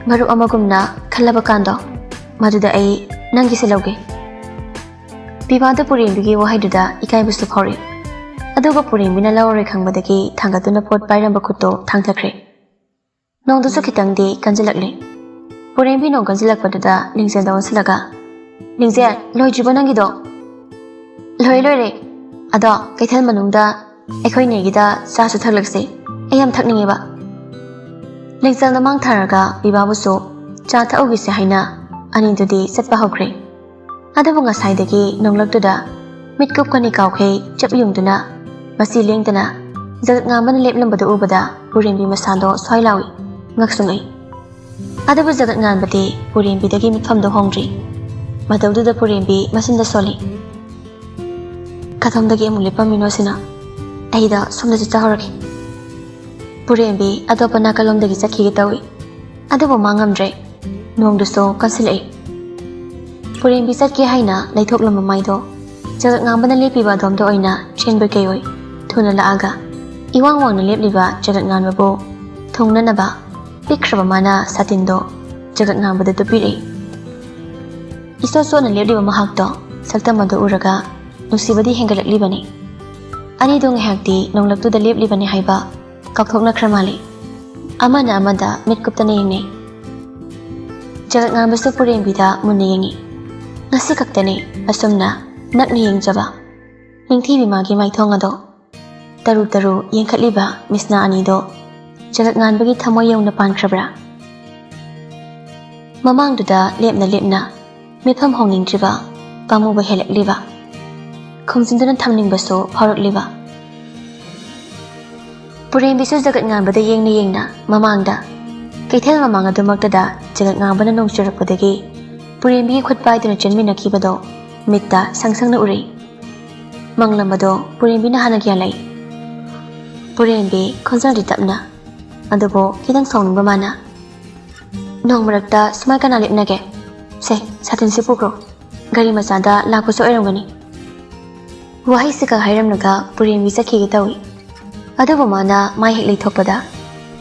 ꯃꯔꯨꯞ ꯑꯃꯒꯨꯝꯅ ꯈꯜꯂꯕ ꯀꯥꯟꯗꯣ, ꯃꯗꯨꯗ ꯑꯩ ꯅꯪꯒꯤꯁꯦ ꯂꯧꯒꯦ꯫" ꯄꯤꯕꯥꯗ ꯄꯨꯔꯦꯝꯕꯤꯒꯤ ꯋꯥꯍꯩꯗꯨꯗ ꯏꯀꯥꯏꯕꯁꯨ ꯐꯥꯎꯔꯛꯏ꯫ ꯑꯗꯨꯒ ꯄꯨꯔꯦꯝꯕꯤꯅ ꯂꯧꯔꯔꯣꯏ ꯈꯪꯕꯗꯒꯤ ꯊꯥꯡꯒꯠꯇꯨꯅ ꯄꯣꯠ ꯄꯥꯏꯔꯝꯕ ꯈꯨꯠꯇꯣ ꯊꯥꯡꯊꯈ꯭ꯔꯦ꯫ ꯅꯣꯡꯗꯨꯁꯨ ꯈꯤꯇꯪꯗꯤ ꯀꯟꯖꯤꯜꯂꯛꯂꯦ꯫ ꯄꯨꯔꯦꯝꯕꯤ ꯅꯣꯡ ꯀꯟꯖꯤꯜꯂꯛꯄꯗꯨꯗ ꯂꯤꯡꯖꯦꯜꯗ ꯑꯣꯟꯁꯤꯜꯂꯒ, "ꯂꯤꯡꯖꯦꯜ, ꯂꯣꯏꯗ꯭ꯔꯤꯕꯣ ꯅꯪꯒꯤꯗꯣ?" "ꯂꯣꯏꯔꯦ, ꯂꯣꯏꯔꯦ꯫ ꯑꯗꯣ ꯀꯩꯊꯦꯜ ꯃꯅꯨꯡꯗ ꯑꯩꯈꯣꯏ ꯅꯦꯒꯤꯗ ꯆꯥꯁꯨ ꯊꯛꯂꯛꯁꯦ꯫ ꯑꯩ ꯌꯥꯝ ꯊꯛꯅꯤꯡꯉꯦꯕ꯫" ꯂꯤꯡꯖꯦꯜꯅ ꯃꯥꯡ ꯊꯥꯔꯒ ꯄꯤꯕꯥꯕꯨꯁꯨ ꯆꯥ ꯊꯛꯎꯈꯤꯁꯦ ꯍꯥꯏꯅ ꯑꯅꯤꯗꯨꯗꯤ ꯆꯠꯄ ꯍꯧꯈ꯭ꯔꯦ꯫ ꯑꯗꯨꯕꯨ ꯉꯁꯥꯏꯗꯒꯤ ꯅꯣꯡꯂꯛꯇꯨꯗ ꯃꯤꯠꯀꯨꯞ ꯀꯅꯤ ꯀꯥꯎꯈꯩ ꯆꯞ ꯌꯨꯡꯗꯨꯅ ꯃꯁꯤ ꯂꯦꯡꯗꯅ ꯖꯒꯠ ꯉꯥꯟꯕꯅ ꯂꯦꯞꯂꯝꯕꯗꯨ ꯎꯕꯗ ꯄꯨꯔꯦꯝꯕꯤ ꯃꯁꯥꯗꯣ ꯁ꯭ꯋꯥꯏ ꯂꯥꯎꯏ, ꯉꯛꯁꯨ ꯉꯛꯏ꯫ ꯑꯗꯨꯕꯨ ꯖꯒꯠ ꯉꯥꯟꯕꯗꯤ ꯄꯨꯔꯦꯝꯕꯤꯗꯒꯤ ꯃꯤꯠꯐꯝꯗꯣ ꯍꯣꯡꯗ꯭ꯔꯤ꯫ ꯃꯇꯧꯗꯨꯗ ꯄꯨꯔꯦꯝꯕꯤ ꯃꯆꯤꯟꯗ ꯁꯣꯜꯂꯤ꯫ "ꯀꯗꯣꯝꯗꯒꯤ ꯑꯃꯨꯛ ꯂꯦꯞꯄꯝꯃꯤꯅꯣ ꯁꯤꯅ? ꯑꯩꯗꯣ ꯁꯣꯝꯗ ꯆꯠꯆꯍꯧꯔꯒꯦ꯫ ꯄꯨꯔꯦꯝꯕꯤ ꯑꯇꯣꯞꯄ ꯅꯥꯀꯜꯂꯣꯝꯗꯒꯤ ꯆꯠꯈꯤꯒꯦ ꯇꯧꯏ, ꯑꯗꯨꯕꯨ ꯃꯥ ꯉꯝꯗ꯭ꯔꯦ꯫ ꯅꯣꯡꯗꯨꯁꯨ ꯀꯟꯁꯤꯜꯂꯛꯏ꯫ ꯄꯨꯔꯦꯝꯕꯤ ꯆꯠꯀꯦ ꯍꯥꯏꯅ ꯂꯩꯊꯣꯛꯂꯝꯕ ꯃꯥꯏꯗꯣ ꯖꯒꯠ ꯉꯥꯟꯕꯅ ꯂꯦꯞꯄꯤꯕ ꯑꯗꯣꯝꯗ ꯑꯣꯏꯅ ꯆꯦꯟꯕꯣꯏ ꯀꯩꯑꯣꯏ ꯊꯨꯅ ꯂꯥꯛꯑꯒ ꯏꯋꯥꯡ ꯋꯥꯡꯅ ꯂꯦꯞꯂꯤꯕ ꯖꯒꯠ ꯉꯥꯟꯕꯕꯨ ꯊꯨꯡꯅꯅꯕ ꯄꯤꯛꯈ꯭ꯔꯕ ꯃꯥꯅ ꯁꯥꯇꯤꯟꯗꯣ ꯖꯒꯠ ꯉꯥꯟꯕꯗ ꯇꯨꯞꯄꯤꯔꯛꯏ꯫ ꯏꯆꯣꯠ ꯆꯣꯠꯅ ꯂꯦꯞꯂꯤꯕ ꯃꯍꯥꯛꯇꯣ ꯁꯛꯇꯝ ꯑꯗꯨ ꯎꯔꯒ ꯅꯨꯡꯁꯤꯕꯗꯤ ꯍꯦꯟꯒꯠꯂꯛꯂꯤꯕꯅꯤ꯫ ꯑꯅꯤꯗꯣ ꯉꯥꯏꯍꯥꯛꯇꯤ ꯅꯣꯡꯂꯛꯇꯨꯗ ꯂꯦꯞꯂꯤꯕꯅꯤ ꯍꯥꯏꯕ ꯀꯥꯎꯊꯣꯛꯅꯈ꯭ꯔ ꯃꯥꯜꯂꯤ꯫ ꯑꯃꯅ ꯑꯃꯗ ꯃꯤꯠ ꯀꯨꯞꯇꯅ ꯌꯦꯡꯅꯩ꯫ ꯖꯒꯠ ꯉꯥꯟꯕꯁꯨ ꯄꯨꯔꯦꯝꯕꯤꯗ ꯃꯨꯟꯅ ꯌꯦꯡꯉꯤ꯫ ꯉꯁꯤ ꯈꯛꯇꯅꯤ ꯑꯁꯨꯝꯅ ꯅꯛꯅ ꯌꯦꯡꯖꯕ꯫ ꯅꯤꯡꯊꯤꯕꯤ ꯃꯥꯒꯤ ꯃꯥꯏꯊꯣꯡ ꯑꯗꯣ ꯇꯔꯨ ꯇꯔꯨ ꯌꯦꯡꯈꯠꯂꯤꯕ ꯃꯤꯠꯁꯅꯥ ꯑꯅꯤꯗꯣ ꯖꯒꯠ ꯉꯥꯟꯕꯒꯤ ꯊꯃꯣꯏ ꯌꯧꯅ ꯄꯥꯟꯈ꯭ꯔꯕ꯭ꯔꯥ? ꯃꯃꯥꯡꯗꯨꯗ ꯂꯦꯞꯅ ꯂꯦꯞꯅ ꯃꯤꯠꯐꯝ ꯍꯣꯡꯅꯤꯡꯗ꯭ꯔꯤꯕ, ꯄꯥꯝꯃꯨꯕ ꯍꯦꯜꯂꯛꯂꯤꯕ, ꯈꯨꯝꯖꯤꯟꯗꯨꯅ ꯊꯝꯅꯤꯡꯕꯁꯨ ꯐꯥꯎꯔꯛꯂꯤꯕ꯫ ꯄꯨꯔꯦꯝꯕꯤꯁꯨ ꯖꯒꯠ ꯉꯥꯟꯕꯗ ꯌꯦꯡꯅ ꯌꯦꯡꯅ ꯃꯃꯥꯡꯗ, ꯀꯩꯊꯦꯜ ꯃꯃꯥꯡ ꯑꯗꯨꯃꯛꯇꯗ ꯖꯒꯠ ꯉꯥꯟꯕꯅ ꯅꯣꯡ ꯆꯨꯔꯛꯄꯗꯒꯤ ꯄꯨꯔꯦꯝꯕꯤꯒꯤ ꯈꯨꯠ ꯄꯥꯏꯗꯨꯅ ꯆꯦꯟꯃꯤꯟꯅꯈꯤꯕꯗꯣ ꯃꯤꯠꯇ ꯁꯪ ꯁꯪꯅ ꯎꯔꯛꯏ꯫ ꯃꯪꯂꯝꯕꯗꯣ ꯄꯨꯔꯦꯝꯕꯤꯅ ꯍꯥꯟꯅ ꯒ꯭ꯌꯥꯟ ꯂꯩ꯫ ꯄꯨꯔꯦꯝꯕꯤ ꯈꯣꯟꯖꯦꯜꯗꯤ ꯇꯞꯅ, ꯑꯗꯨꯕꯨ ꯈꯤꯇꯪ ꯁꯥꯎꯅꯤꯡꯕ ꯃꯥꯅ, "ꯅꯣꯡ ꯃꯔꯛꯇ ꯁꯨꯃꯥꯏ ꯀꯅꯥ ꯂꯦꯞꯅꯒꯦ? ꯁꯦ, ꯁꯥꯇꯤꯟꯁꯤ ꯄꯨꯈ꯭ꯔꯣ꯫ ꯒꯥꯔꯤ ꯃꯆꯥꯗ ꯂꯥꯛꯄꯁꯨ ꯑꯣꯏꯔꯝꯒꯅꯤ꯫" ꯋꯥꯍꯩꯁꯤꯒ ꯍꯥꯏꯔꯝꯂꯒ ꯄꯨꯔꯦꯝꯕꯤ ꯆꯠꯈꯤꯒꯦ ꯇꯧꯏ꯫ ꯑꯗꯨꯕꯨ ꯃꯥꯅ ꯃꯥꯏ ꯍꯦꯛ ꯂꯩꯊꯣꯛꯄꯗ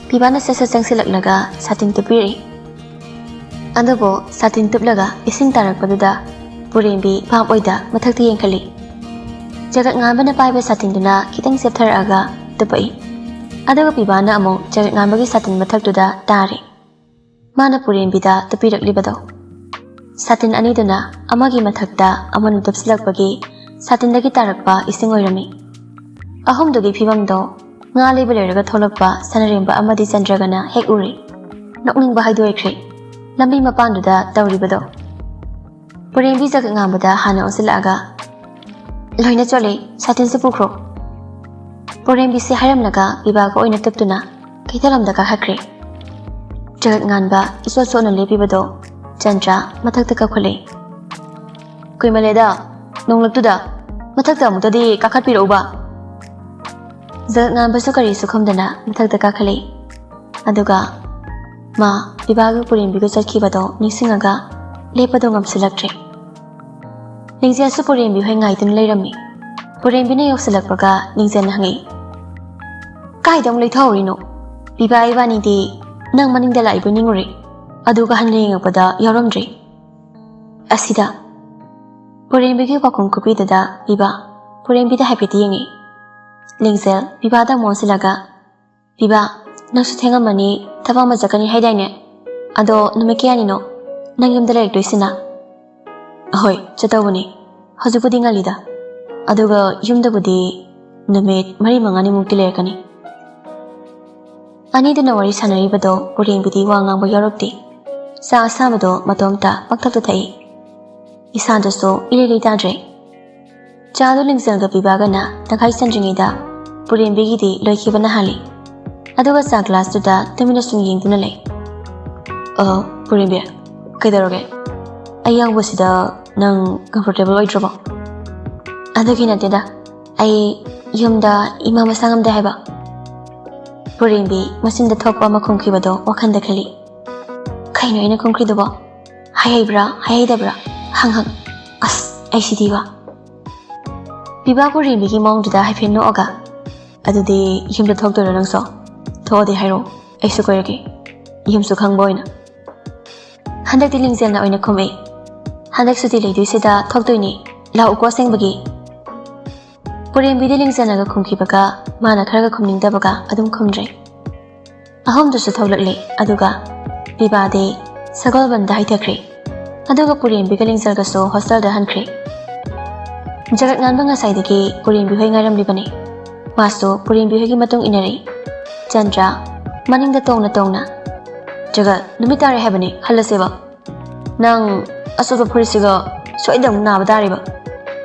ꯄꯤꯕꯥꯅ ꯁꯠ ꯁꯠ ꯆꯪꯁꯤꯜꯂꯛꯂꯒ ꯁꯥꯇꯤꯟ ꯇꯨꯞꯄꯤꯔꯛꯏ꯫ ꯑꯗꯨꯕꯨ ꯁꯥꯇꯤꯟ ꯇꯨꯞꯂꯒ ꯏꯁꯤꯡ ꯇꯥꯔꯛꯄꯗꯨꯗ ꯄꯨꯔꯦꯝꯕꯤ ꯚꯥꯞ ꯑꯣꯏꯗ ꯃꯊꯛꯇ ꯌꯦꯡꯈꯠꯂꯤ꯫ ꯖꯒꯠ ꯉꯥꯟꯕꯅ ꯄꯥꯏꯕ ꯁꯥꯇꯤꯟꯗꯨꯅ ꯈꯤꯇꯪ ꯆꯦꯞꯊꯔꯛꯑꯒ ꯇꯨꯞꯄꯛꯏ꯫ ꯑꯗꯨꯒ ꯄꯤꯕꯥꯅ ꯑꯃꯨꯛ ꯖꯒꯠ ꯉꯥꯟꯕꯒꯤ ꯁꯥꯇꯤꯟ ꯃꯊꯛꯇꯨꯗ ꯇꯥꯔꯦ꯫ ꯃꯥꯅ ꯄꯨꯔꯦꯝꯕꯤꯗ ꯇꯨꯞꯄꯤꯔꯛꯂꯤꯕꯗꯣ꯫ ꯁꯥꯇꯤꯟ ꯑꯅꯤꯗꯨꯅ ꯑꯃꯒꯤ ꯃꯊꯛꯇ ꯑꯃꯅ ꯇꯨꯞꯁꯤꯜꯂꯛꯄꯒꯤ ꯁꯥꯇꯤꯟꯗꯒꯤ ꯇꯥꯔꯛꯄ ꯏꯁꯤꯡ ꯑꯣꯏꯔꯝꯃꯤ꯫ ꯑꯍꯨꯝꯗꯨꯒꯤ ꯐꯤꯕꯝꯗꯣ ꯉꯥ ꯂꯩꯕ ꯂꯣꯏꯔꯒ ꯊꯣꯛꯂꯛꯄ ꯁꯅꯔꯦꯝꯕ ꯑꯃꯗꯤ ꯆꯟꯗ꯭ꯔꯒꯅ ꯍꯦꯛ ꯎꯔꯦ꯫ ꯅꯣꯛꯅꯤꯡꯕ ꯍꯥꯏꯗꯣ ꯑꯣꯏꯈ꯭ꯔꯦ꯫ ꯂꯝꯕꯤ ꯃꯄꯥꯟꯗꯨꯗ ꯇꯧꯔꯤꯕꯗꯣ꯫ ꯄꯨꯔꯦꯝꯕꯤ ꯖꯒꯠ ꯉꯥꯟꯕꯗ ꯍꯥꯟꯅ ꯑꯣꯟꯁꯤꯜꯂꯛꯑꯒ, "ꯂꯣꯏꯅ ꯆꯣꯠꯂꯦ, ꯁꯥꯇꯤꯟꯁꯤ ꯄꯨꯈ꯭ꯔꯣ꯫" ꯄꯨꯔꯦꯝꯕꯤꯁꯤ ꯍꯥꯏꯔꯝꯂꯒ ꯄꯤꯕꯥꯒ ꯑꯣꯏꯅ ꯇꯨꯞꯇꯨꯅ ꯀꯩꯊꯦꯜꯂꯣꯝꯗ ꯀꯥꯈꯠꯈ꯭ꯔꯦ꯫ ꯖꯒꯠ ꯉꯥꯟꯕ ꯏꯆꯣꯠ ꯆꯣꯠꯅ ꯂꯦꯞꯄꯤꯕꯗꯣ ꯆꯟꯗ꯭ꯔ ꯃꯊꯛꯇ ꯀꯥꯈꯠꯂꯦ꯫ "ꯀꯨꯏꯃꯜꯂꯦꯗ, ꯅꯣꯡꯂꯛꯇꯨꯗ ꯃꯊꯛꯇ ꯑꯃꯨꯛꯇꯗꯤ ꯀꯥꯈꯠꯄꯤꯔꯛꯎꯕ꯫" ꯖꯒꯠ ꯉꯥꯟꯕꯁꯨ ꯀꯔꯤꯁꯨ ꯈꯨꯝꯗꯅ ꯃꯊꯛꯇ ꯀꯥꯈꯠꯂꯛꯏ꯫ ꯑꯗꯨꯒ ꯃꯥ ꯄꯤꯕꯥꯒ ꯄꯨꯔꯦꯝꯕꯤꯒ ꯆꯠꯈꯤꯕꯗꯣ ꯅꯤꯡꯁꯤꯡꯉꯒ ꯂꯦꯞꯄꯗꯣ ꯉꯝꯁꯤꯜꯂꯛꯇ꯭ꯔꯦ꯫ ꯂꯤꯡꯖꯦꯜꯁꯨ ꯄꯨꯔꯦꯝꯕꯤ ꯍꯣꯏ ꯉꯥꯏꯗꯨꯅ ꯂꯩꯔꯝꯃꯤ꯫ ꯄꯨꯔꯦꯝꯕꯤꯅ ꯌꯧꯁꯤꯜꯂꯛꯄꯒ ꯂꯤꯡꯖꯦꯜꯅ ꯍꯪꯉꯛꯏ, "ꯀꯥꯏꯗ ꯑꯃꯨꯛ ꯂꯩꯊꯍꯧꯔꯤꯅꯣ? ꯄꯤꯕꯥ ꯏꯕꯥꯅꯤꯗꯤ ꯅꯪ ꯃꯅꯤꯡꯗ ꯂꯥꯛꯏꯕꯣꯏ ꯅꯤꯡꯉꯨꯔꯦ, ꯑꯗꯨꯒ ꯍꯟꯅ ꯌꯦꯡꯉꯛꯄꯗ ꯌꯥꯎꯔꯝꯗ꯭ꯔꯦ"꯫ ꯑꯁꯤꯗ ꯄꯨꯔꯦꯝꯕꯤꯒꯤ ꯄꯥꯎꯈꯨꯝ ꯈꯨꯄꯤꯗꯨꯗ ꯄꯤꯕꯥ ꯄꯨꯔꯦꯝꯕꯤꯗ ꯍꯥꯏꯐꯦꯠꯇꯤ ꯌꯦꯡꯉꯤ꯫ ꯂꯤꯡꯖꯦꯜ ꯄꯤꯕꯥꯗ ꯑꯃꯨꯛ ꯑꯣꯟꯁꯤꯜꯂꯒ, "ꯄꯤꯕꯥ, ꯅꯪꯁꯨ ꯊꯦꯡꯉꯝꯃꯅꯤ, ꯊꯕꯛ ꯑꯃ ꯆꯠꯀꯅꯤ ꯍꯥꯏꯗꯥꯏꯅꯦ? ꯑꯗꯣ ꯅꯨꯃꯤꯠ ꯀꯌꯥꯅꯤꯅꯣ ꯅꯪ ꯌꯨꯝꯗ ꯂꯩꯔꯛꯇꯣꯏꯁꯤꯅ?" "ꯑꯍꯣꯏ, ꯆꯠꯇꯧꯕꯅꯤ꯫ ꯍꯧꯖꯤꯛꯄꯨꯗꯤ ꯉꯜꯂꯤꯗ꯫ ꯑꯗꯨꯒ ꯌꯨꯝꯗꯕꯨꯗꯤ ꯅꯨꯃꯤꯠ ꯃꯔꯤ ꯃꯉꯥꯅꯤꯃꯨꯛꯇꯤ ꯂꯩꯔꯛꯀꯅꯤ"꯫ ꯑꯅꯤꯗꯨꯅ ꯋꯥꯔꯤ ꯁꯥꯟꯅꯔꯤꯕꯗꯣ ꯄꯨꯔꯦꯝꯕꯤꯗꯤ ꯋꯥ ꯉꯥꯡꯕ ꯌꯥꯎꯔꯛꯇꯦ꯫ ꯆꯥ ꯑꯁꯥꯕꯗꯣ ꯃꯇꯣꯝꯇ ꯄꯪꯊꯛꯇ ꯊꯛꯏ꯫ ꯏꯁꯥꯗꯨꯁꯨ ꯏꯔꯩ ꯂꯩꯇꯥꯗ꯭ꯔꯦ꯫ ꯆꯥꯗꯨ ꯂꯤꯡꯖꯦꯜꯒ ꯄꯤꯕꯥꯒꯅ ꯇꯪꯈꯥꯏ ꯆꯟꯗ꯭ꯔꯤꯉꯩꯗ ꯄꯨꯔꯦꯝꯕꯤꯒꯤꯗꯤ ꯂꯣꯏꯈꯤꯕꯅ ꯍꯥꯜꯂꯤ꯫ ꯑꯗꯨꯒ ꯆꯥ ꯒ꯭ꯂꯥꯁꯇꯨꯗ ꯇꯨꯃꯤꯟꯅ ꯁꯨꯝ ꯌꯦꯡꯗꯨꯅ ꯂꯩ꯫ "ꯑ, ꯄꯨꯔꯦꯝꯕꯤ, ꯀꯩꯗꯧꯔꯒꯦ? ꯑꯩ ꯌꯥꯎꯕꯁꯤꯗ ꯅꯪ ꯀꯝꯐꯣꯔꯇꯦꯕꯜ ꯑꯣꯏꯗ꯭ꯔꯕꯣ?" "ꯑꯗꯨꯒꯤ ꯅꯠꯇꯦꯗ, ꯑꯩ ꯌꯨꯝꯗ ꯏꯃꯥ ꯃꯁꯥ ꯉꯝꯗꯦ ꯍꯥꯏꯕ"꯫ ꯄꯨꯔꯦꯝꯕꯤ ꯃꯆꯤꯟꯗ ꯊꯣꯛꯄ ꯑꯃ ꯈꯨꯝꯈꯤꯕꯗꯣ ꯋꯥꯈꯜꯗ ꯈꯜꯂꯤ꯫ "ꯀꯩꯅꯣ ꯑꯩꯅ ꯈꯨꯝꯈ꯭ꯔꯤꯗꯨꯕꯣ? ꯍꯥꯏꯍꯩꯕ꯭ꯔꯥ ꯍꯥꯏꯍꯩꯗꯕ꯭ꯔꯥ? ꯍꯪ ꯍꯪ꯫ ꯑꯁ, ꯑꯩ ꯁꯤꯗꯤꯕ"꯫ ꯄꯤꯕꯥ ꯄꯨꯔꯦꯝꯕꯤꯒꯤ ꯃꯑꯣꯡꯗꯨꯗ ꯍꯥꯏꯐꯦꯠ ꯅꯣꯛꯑꯒ, "ꯑꯗꯨꯗꯤ ꯌꯨꯝꯗ ꯊꯣꯛꯇꯣꯏꯔꯣ ꯅꯪꯁꯨ? ꯊꯣꯛꯑꯗꯤ ꯍꯥꯏꯔꯛꯑꯣ, ꯑꯩꯁꯨ ꯀꯣꯏꯔꯛꯀꯦ, ꯌꯨꯝꯁꯨ ꯈꯪꯕ ꯑꯣꯏꯅ"꯫ ꯍꯟꯗꯛꯇꯤ ꯂꯤꯡꯖꯦꯜꯅ ꯑꯣꯏꯅ ꯈꯨꯝꯃꯛꯏ꯫ "ꯍꯟꯗꯛ ꯁꯨꯇꯤ ꯂꯩꯗꯣꯏꯁꯤꯗ ꯊꯣꯛꯇꯣꯏꯅꯤ, ꯂꯥꯛꯎꯀꯣ ꯑꯁꯦꯡꯕꯒꯤ"꯫ ꯄꯨꯔꯦꯝꯕꯤꯗꯤ ꯂꯤꯡꯖꯦꯜꯅꯒ ꯈꯨꯝꯈꯤꯕꯒ ꯃꯥꯅ ꯈꯔꯒ ꯈꯨꯝꯅꯤꯡꯗꯕꯒ ꯑꯗꯨꯝ ꯈꯨꯝꯗ꯭ꯔꯦ꯫ ꯑꯍꯨꯝꯗꯨꯁꯨ ꯊꯣꯛꯂꯛꯂꯦ, ꯑꯗꯨꯒ ꯄꯤꯕꯥꯗꯤ ꯁꯒꯣꯜꯕꯟꯗ ꯍꯥꯏꯊꯈ꯭ꯔꯦ꯫ ꯑꯗꯨꯒ ꯄꯨꯔꯦꯝꯕꯤꯒ ꯂꯤꯡꯖꯦꯜꯒꯁꯨ ꯍꯣꯁꯇꯦꯜꯗ ꯍꯟꯈ꯭ꯔꯦ꯫ ꯖꯒꯠ ꯉꯥꯟꯕ ꯉꯁꯥꯏꯗꯒꯤ ꯄꯨꯔꯦꯝꯕꯤ ꯍꯣꯏ ꯉꯥꯏꯔꯝꯂꯤꯕꯅꯤ꯫ ꯃꯥꯁꯨ ꯄꯨꯔꯦꯝꯕꯤ ꯍꯣꯏꯒꯤ ꯃꯇꯨꯡ ꯏꯟꯅꯔꯛꯏ꯫ ꯆꯟꯗ꯭ꯔ ꯃꯅꯤꯡꯗ ꯇꯣꯡꯅ ꯇꯣꯡꯅ, "ꯖꯒꯠ, ꯅꯨꯃꯤꯠ ꯇꯥꯔꯦ ꯍꯥꯏꯕꯅꯤ, ꯍꯜꯂꯁꯦꯕ꯫ ꯅꯪ ꯑꯆꯣꯠꯄ ꯐꯨꯔꯤꯠꯁꯤꯒ ꯁꯣꯏꯗꯅ ꯑꯃꯨꯛ ꯅꯥꯕ ꯇꯥꯔꯦꯕ꯫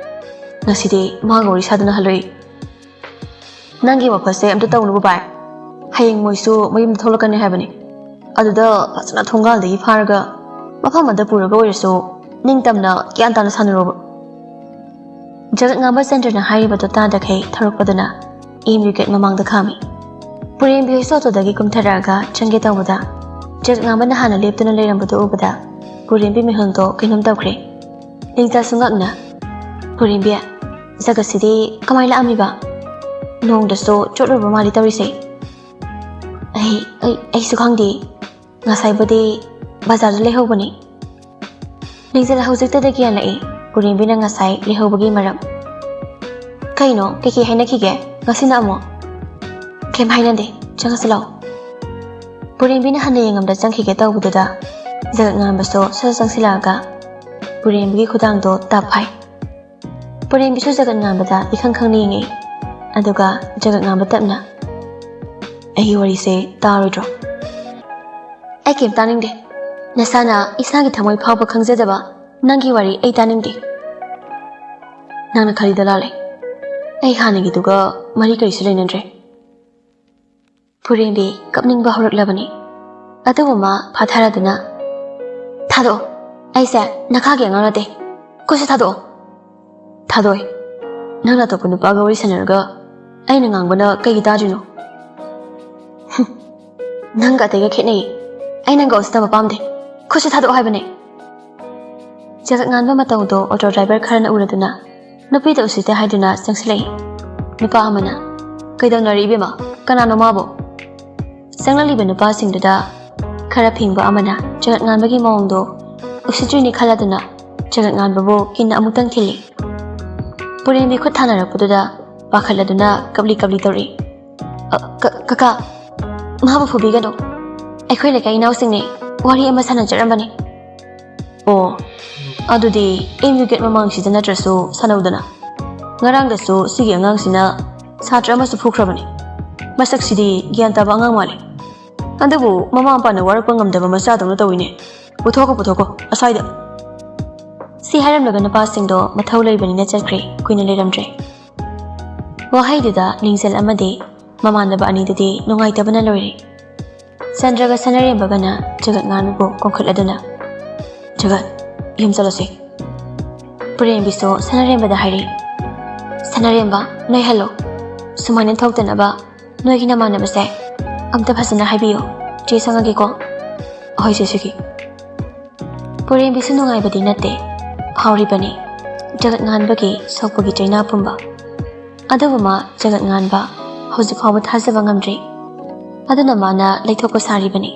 ꯉꯁꯤꯗꯤ ꯃꯥꯒ ꯋꯥꯔꯤ ꯁꯥꯗꯅ ꯍꯜꯂꯨꯏ꯫ ꯅꯪꯒꯤ ꯋꯥꯈꯜꯁꯦ ꯑꯝꯇ ꯇꯧꯅꯨꯕ ꯚꯥꯏ꯫ ꯍꯌꯦꯡ ꯃꯣꯏꯁꯨ ꯃꯌꯨꯝꯗ ꯊꯣꯛꯂꯛꯀꯅꯤ ꯍꯥꯏꯕꯅꯤ꯫ ꯑꯗꯨꯗ ꯐꯖꯅ ꯊꯣꯡꯒꯥꯜꯗꯒꯤ ꯐꯥꯔꯒ ꯃꯐꯝ ꯑꯃꯗ ꯄꯨꯔꯒ ꯑꯣꯏꯔꯁꯨ ꯅꯤꯡꯇꯝꯅ ꯒ꯭ꯌꯥꯟ ꯇꯥꯅ ꯁꯥꯟꯅꯔꯣꯕ"꯫ ꯖꯒꯠ ꯉꯥꯟꯕ ꯆꯟꯗ꯭ꯔꯅ ꯍꯥꯏꯔꯤꯕꯗꯨ ꯇꯥꯗꯈꯩ ꯊꯧꯔꯛꯄꯗꯨꯅ ꯑꯦꯝ ꯌꯨ ꯒꯦꯠ ꯃꯃꯥꯡꯗ ꯈꯥꯝꯃꯤ꯫ ꯄꯨꯔꯦꯝꯕꯤ ꯍꯣꯏꯁꯨ ꯑꯣꯇꯣꯗꯒꯤ ꯀꯨꯝꯊꯔꯛꯑꯒ ꯆꯪꯒꯦ ꯇꯧꯕꯗ, ꯖꯒꯠꯉꯥꯟꯕꯅ ꯍꯥꯟꯅ ꯂꯦꯞꯇꯨꯅ ꯂꯩꯔꯝꯕꯗꯨ ꯎꯕꯗ ꯄꯨꯔꯦꯝꯕꯤ ꯃꯤꯍꯨꯜꯗꯣ ꯀꯩꯅꯣꯝ ꯇꯧꯈ꯭ꯔꯦ꯫ ꯂꯤꯡꯖꯦꯜꯁꯨ ꯉꯛꯅ, "ꯄꯨꯔꯦꯝꯕꯤ, ꯖꯒꯠꯁꯤꯗꯤ ꯀꯃꯥꯏ ꯂꯥꯛꯑꯝꯃꯤꯕ? ꯅꯣꯡꯗꯁꯨ ꯆꯣꯠꯂꯨꯔꯕ ꯃꯥꯜꯂꯤ ꯇꯧꯔꯤꯁꯦ꯫ ꯑꯩ, ꯑꯩ, ꯑꯩꯁꯨ ꯈꯪꯗꯦ꯫ ꯉꯁꯥꯏꯕꯨꯗꯤ ꯕꯖꯥꯔꯗ ꯂꯩꯍꯧꯕꯅꯤ꯫" ꯂꯤꯡꯖꯦꯜ ꯍꯧꯖꯤꯛꯇꯗ ꯒ꯭ꯌꯥꯟ ꯂꯥꯛꯏ ꯄꯨꯔꯦꯝꯕꯤꯅ ꯉꯁꯥꯏ ꯂꯩꯍꯧꯕꯒꯤ ꯃꯔꯝ꯫ "ꯀꯩꯅꯣ, ꯀꯩꯀꯩ ꯍꯥꯏꯅꯈꯤꯒꯦ? ꯉꯁꯤꯅ ꯑꯃꯨꯛ?" "ꯀꯩꯝ ꯍꯥꯏꯅꯗꯦ, ꯆꯪꯉꯁꯤ ꯂꯥꯛꯑꯣ꯫" ꯄꯨꯔꯦꯝꯕꯤꯅ ꯍꯟꯅ ꯌꯦꯡꯉꯝꯗ ꯆꯪꯈꯤꯒꯦ ꯇꯧꯕꯗꯨꯗ, ꯖꯒꯠꯉꯥꯟꯕꯁꯨ ꯁꯠ ꯆꯪꯁꯤꯜꯂꯛꯑꯒ ꯄꯨꯔꯦꯝꯕꯤꯒꯤ ꯈꯨꯗꯥꯡꯗꯣ ꯇꯞ ꯐꯥꯏ꯫ ꯄꯨꯔꯦꯝꯕꯤꯁꯨ ꯖꯒꯠꯉꯥꯟꯕꯗ ꯏꯈꯪ ꯈꯪꯅ ꯌꯦꯡꯉꯛꯏ꯫ ꯑꯗꯨꯒ ꯖꯒꯠꯉꯥꯟꯕ ꯇꯞꯅ, "ꯑꯩꯒꯤ ꯋꯥꯔꯤꯁꯦ ꯇꯥꯔꯣꯏꯗ꯭ꯔꯣ?" "ꯑꯩ ꯀꯩꯝ ꯇꯥꯅꯤꯡꯗꯦ꯫ ꯅꯁꯥꯅ ꯏꯁꯥꯒꯤ ꯊꯃꯣꯏ ꯐꯥꯎꯕ ꯈꯪꯖꯗꯕ ꯅꯪꯒꯤ ꯋꯥꯔꯤ ꯑꯩ ꯇꯥꯅꯤꯡꯗꯦ꯫" "ꯅꯪꯅ ꯈꯜꯂꯤꯗꯣ ꯂꯥꯜꯂꯦ꯫ ꯑꯩ ꯍꯥꯟꯅꯒꯤꯗꯨꯒ ꯃꯔꯤ ꯀꯔꯤꯁꯨ ꯂꯩꯅꯗ꯭ꯔꯦ꯫" ꯄꯨꯔꯦꯝꯕꯤ ꯀꯞꯅꯤꯡꯕ ꯍꯧꯔꯛꯂꯕꯅꯤ꯫ ꯑꯗꯨꯕꯨ ꯃꯥ ꯐꯥꯊꯔꯗꯨꯅ, "ꯊꯥꯗꯣꯛꯑꯣ꯫ ꯑꯩꯁꯦ ꯅꯈꯥꯒꯤ ꯑꯉꯥꯡ ꯅꯠꯇꯦ꯫ ꯈꯨꯠꯁꯦ ꯊꯥꯗꯣꯛꯑꯣ꯫" "ꯊꯥꯗꯣꯛꯑꯣꯏ꯫ ꯅꯪꯅ ꯑꯇꯣꯞꯄ ꯅꯨꯄꯥꯒ ꯋꯥꯔꯤ ꯁꯥꯟꯅꯔꯒ ꯑꯩꯅ ꯉꯥꯡꯕꯅ ꯀꯩꯒꯤ ꯇꯥꯗ꯭ꯔꯤꯅꯣ?" "ꯍꯨꯝ, ꯅꯪꯒ ꯑꯇꯩꯒ ꯈꯦꯠꯅꯩꯌꯦ꯫ ꯑꯩ ꯅꯪꯒ ꯎꯁꯤꯠꯇꯕ ꯄꯥꯝꯗꯦ꯫ ꯈꯨꯠꯁꯦ ꯊꯥꯗꯣꯛꯑꯣ ꯍꯥꯏꯕꯅꯦ꯫" ꯖꯒꯠꯉꯥꯟꯕ ꯃꯇꯧꯗꯣ ꯑꯣꯇꯣ ꯗ꯭ꯔꯥꯏꯚꯔ ꯈꯔꯅ ꯎꯔꯗꯨꯅ ꯅꯨꯄꯤꯗ ꯎꯁꯤꯠꯇꯦ ꯍꯥꯏꯗꯨꯅ ꯆꯪꯁꯤꯜꯂꯛꯏ꯫ ꯅꯨꯄꯥ ꯑꯃꯅ, "ꯀꯩꯗꯧꯅꯔꯤ ꯏꯕꯦꯝꯃ? ꯀꯅꯥꯅꯣ ꯃꯥꯕꯣ?" ꯆꯪꯂꯛꯂꯤꯕ ꯅꯨꯄꯥꯁꯤꯡꯗꯨꯗ ꯈꯔ ꯐꯤꯡꯕ ꯑꯃꯅ ꯖꯒꯠꯉꯥꯟꯕꯒꯤ ꯃꯑꯣꯡꯗꯣ ꯎꯁꯤꯠꯇ꯭ꯔꯤꯅꯤ ꯈꯜꯂꯗꯨꯅ ꯖꯒꯠꯉꯥꯟꯕꯕꯨ ꯀꯤꯟꯅ ꯑꯃꯨꯛꯇꯪ ꯊꯤꯜꯂꯤ꯫ ꯄꯨꯔꯦꯝꯕꯤ ꯈꯨꯠ ꯊꯥꯅꯔꯛꯄꯗꯨꯗ ꯄꯥꯈꯠꯂꯗꯨꯅ ꯀꯞꯂꯤ ꯀꯞꯂꯤ ꯇꯧꯔꯛꯏ꯫ "ꯑ, ꯀ-, ꯀꯀꯥ, ꯃꯥꯕꯨ ꯐꯨꯕꯤꯒꯅꯨ꯫ ꯑꯩꯈꯣꯏ ꯂꯩꯀꯥꯏ ꯏꯅꯥꯎꯁꯤꯡꯅꯤ꯫ ꯋꯥꯔꯤ ꯑꯃ ꯁꯥꯟꯅꯖꯔꯝꯕꯅꯤ꯫" "ꯑꯣ, ꯑꯗꯨꯗꯤ ꯑꯦꯝ ꯌꯨ ꯒꯦꯠ ꯃꯃꯥꯡꯁꯤꯗ ꯅꯠꯇ꯭ꯔꯁꯨ ꯁꯥꯟꯅꯧꯗꯅ꯫ ꯉꯔꯥꯡꯗꯁꯨ ꯁꯤꯒꯤ ꯑꯉꯥꯡꯁꯤꯅ ꯁꯥꯇ꯭ꯔ ꯑꯃꯁꯨ ꯐꯨꯈ꯭ꯔꯕꯅꯤ꯫ ꯃꯁꯛꯁꯤꯗꯤ ꯒ꯭ꯌꯥꯟ ꯇꯥꯕ ꯑꯉꯥꯡ ꯃꯥꯜꯂꯤ꯫ ꯑꯗꯨꯕꯨ ꯃꯃꯥ ꯃꯄꯥꯅ ꯋꯥꯔꯛꯄ ꯉꯝꯗꯕ ꯃꯆꯥꯗꯧꯅ ꯇꯧꯏꯅꯦ꯫ ꯄꯨꯊꯣꯛꯈꯣ, ꯄꯨꯊꯣꯛꯈꯣ, ꯑꯁ꯭ꯋꯥꯏꯗ꯫" ꯁꯤ ꯍꯥꯏꯔꯝꯂꯒ ꯅꯨꯄꯥꯁꯤꯡꯗꯣ ꯃꯊꯧ ꯂꯩꯕꯅꯤꯅ ꯆꯠꯈ꯭ꯔꯦ꯫ ꯀꯨꯏꯅ ꯂꯩꯔꯝꯗ꯭ꯔꯦ꯫ ꯋꯥꯍꯩꯗꯨꯗ ꯂꯤꯡꯖꯦꯜ ꯑꯃꯗꯤ ꯃꯃꯥꯟꯅꯕ ꯑꯅꯤꯗꯨꯗꯤ ꯅꯨꯡꯉꯥꯏꯇꯕꯅ ꯂꯣꯏꯔꯦ꯫ ꯆꯟꯗ꯭ꯔꯒ ꯁꯅꯥꯔꯦꯝꯕꯒꯅ ꯖꯒꯠ ꯉꯥꯟꯕꯕꯨ ꯀꯣꯟꯈꯠꯂꯗꯨꯅ, "ꯖꯒꯠ, ꯌꯨꯝ ꯆꯠꯂꯁꯤ꯫" ꯄꯨꯔꯦꯝꯕꯤꯁꯨ ꯁꯅꯥꯔꯦꯝꯕꯗ ꯍꯥꯏꯔꯤ, "ꯁꯅꯥꯔꯦꯝꯕ, ꯅꯣꯏ ꯍꯜꯂꯣ꯫ ꯁꯨꯃꯥꯏꯅ ꯊꯣꯛꯇꯅꯕ ꯅꯣꯏꯒꯤ ꯅꯃꯥꯟꯅꯕꯁꯦ ꯑꯝꯇ ꯐꯖꯅ ꯍꯥꯏꯕꯤꯌꯨ꯫ ꯆꯦ ꯁꯪꯉꯒꯦꯀꯣ꯫ ꯍꯣꯏ ꯆꯦ ꯁꯤꯒꯤ꯫ ꯄꯨꯔꯦꯝꯕꯤꯁꯨ ꯅꯨꯡꯉꯥꯏꯕꯗꯤ ꯅꯠꯇꯦ, ꯐꯥꯎꯔꯤꯕꯅꯤ ꯖꯒꯠ ꯉꯥꯟꯕꯒꯤ ꯁꯣꯛꯄꯒꯤ ꯆꯩꯅꯥ ꯄꯨꯝꯕ꯫ ꯑꯗꯨꯕꯨ ꯃꯥ ꯖꯒꯠ ꯉꯥꯟꯕ ꯍꯧꯖꯤꯛ ꯐꯥꯎꯕ ꯊꯥꯖꯕ ꯉꯝꯗ꯭ꯔꯤ꯫ ꯑꯗꯨꯅ ꯃꯥꯅ ꯂꯩꯊꯣꯛꯄ ꯁꯥꯔꯤꯕꯅꯤ꯫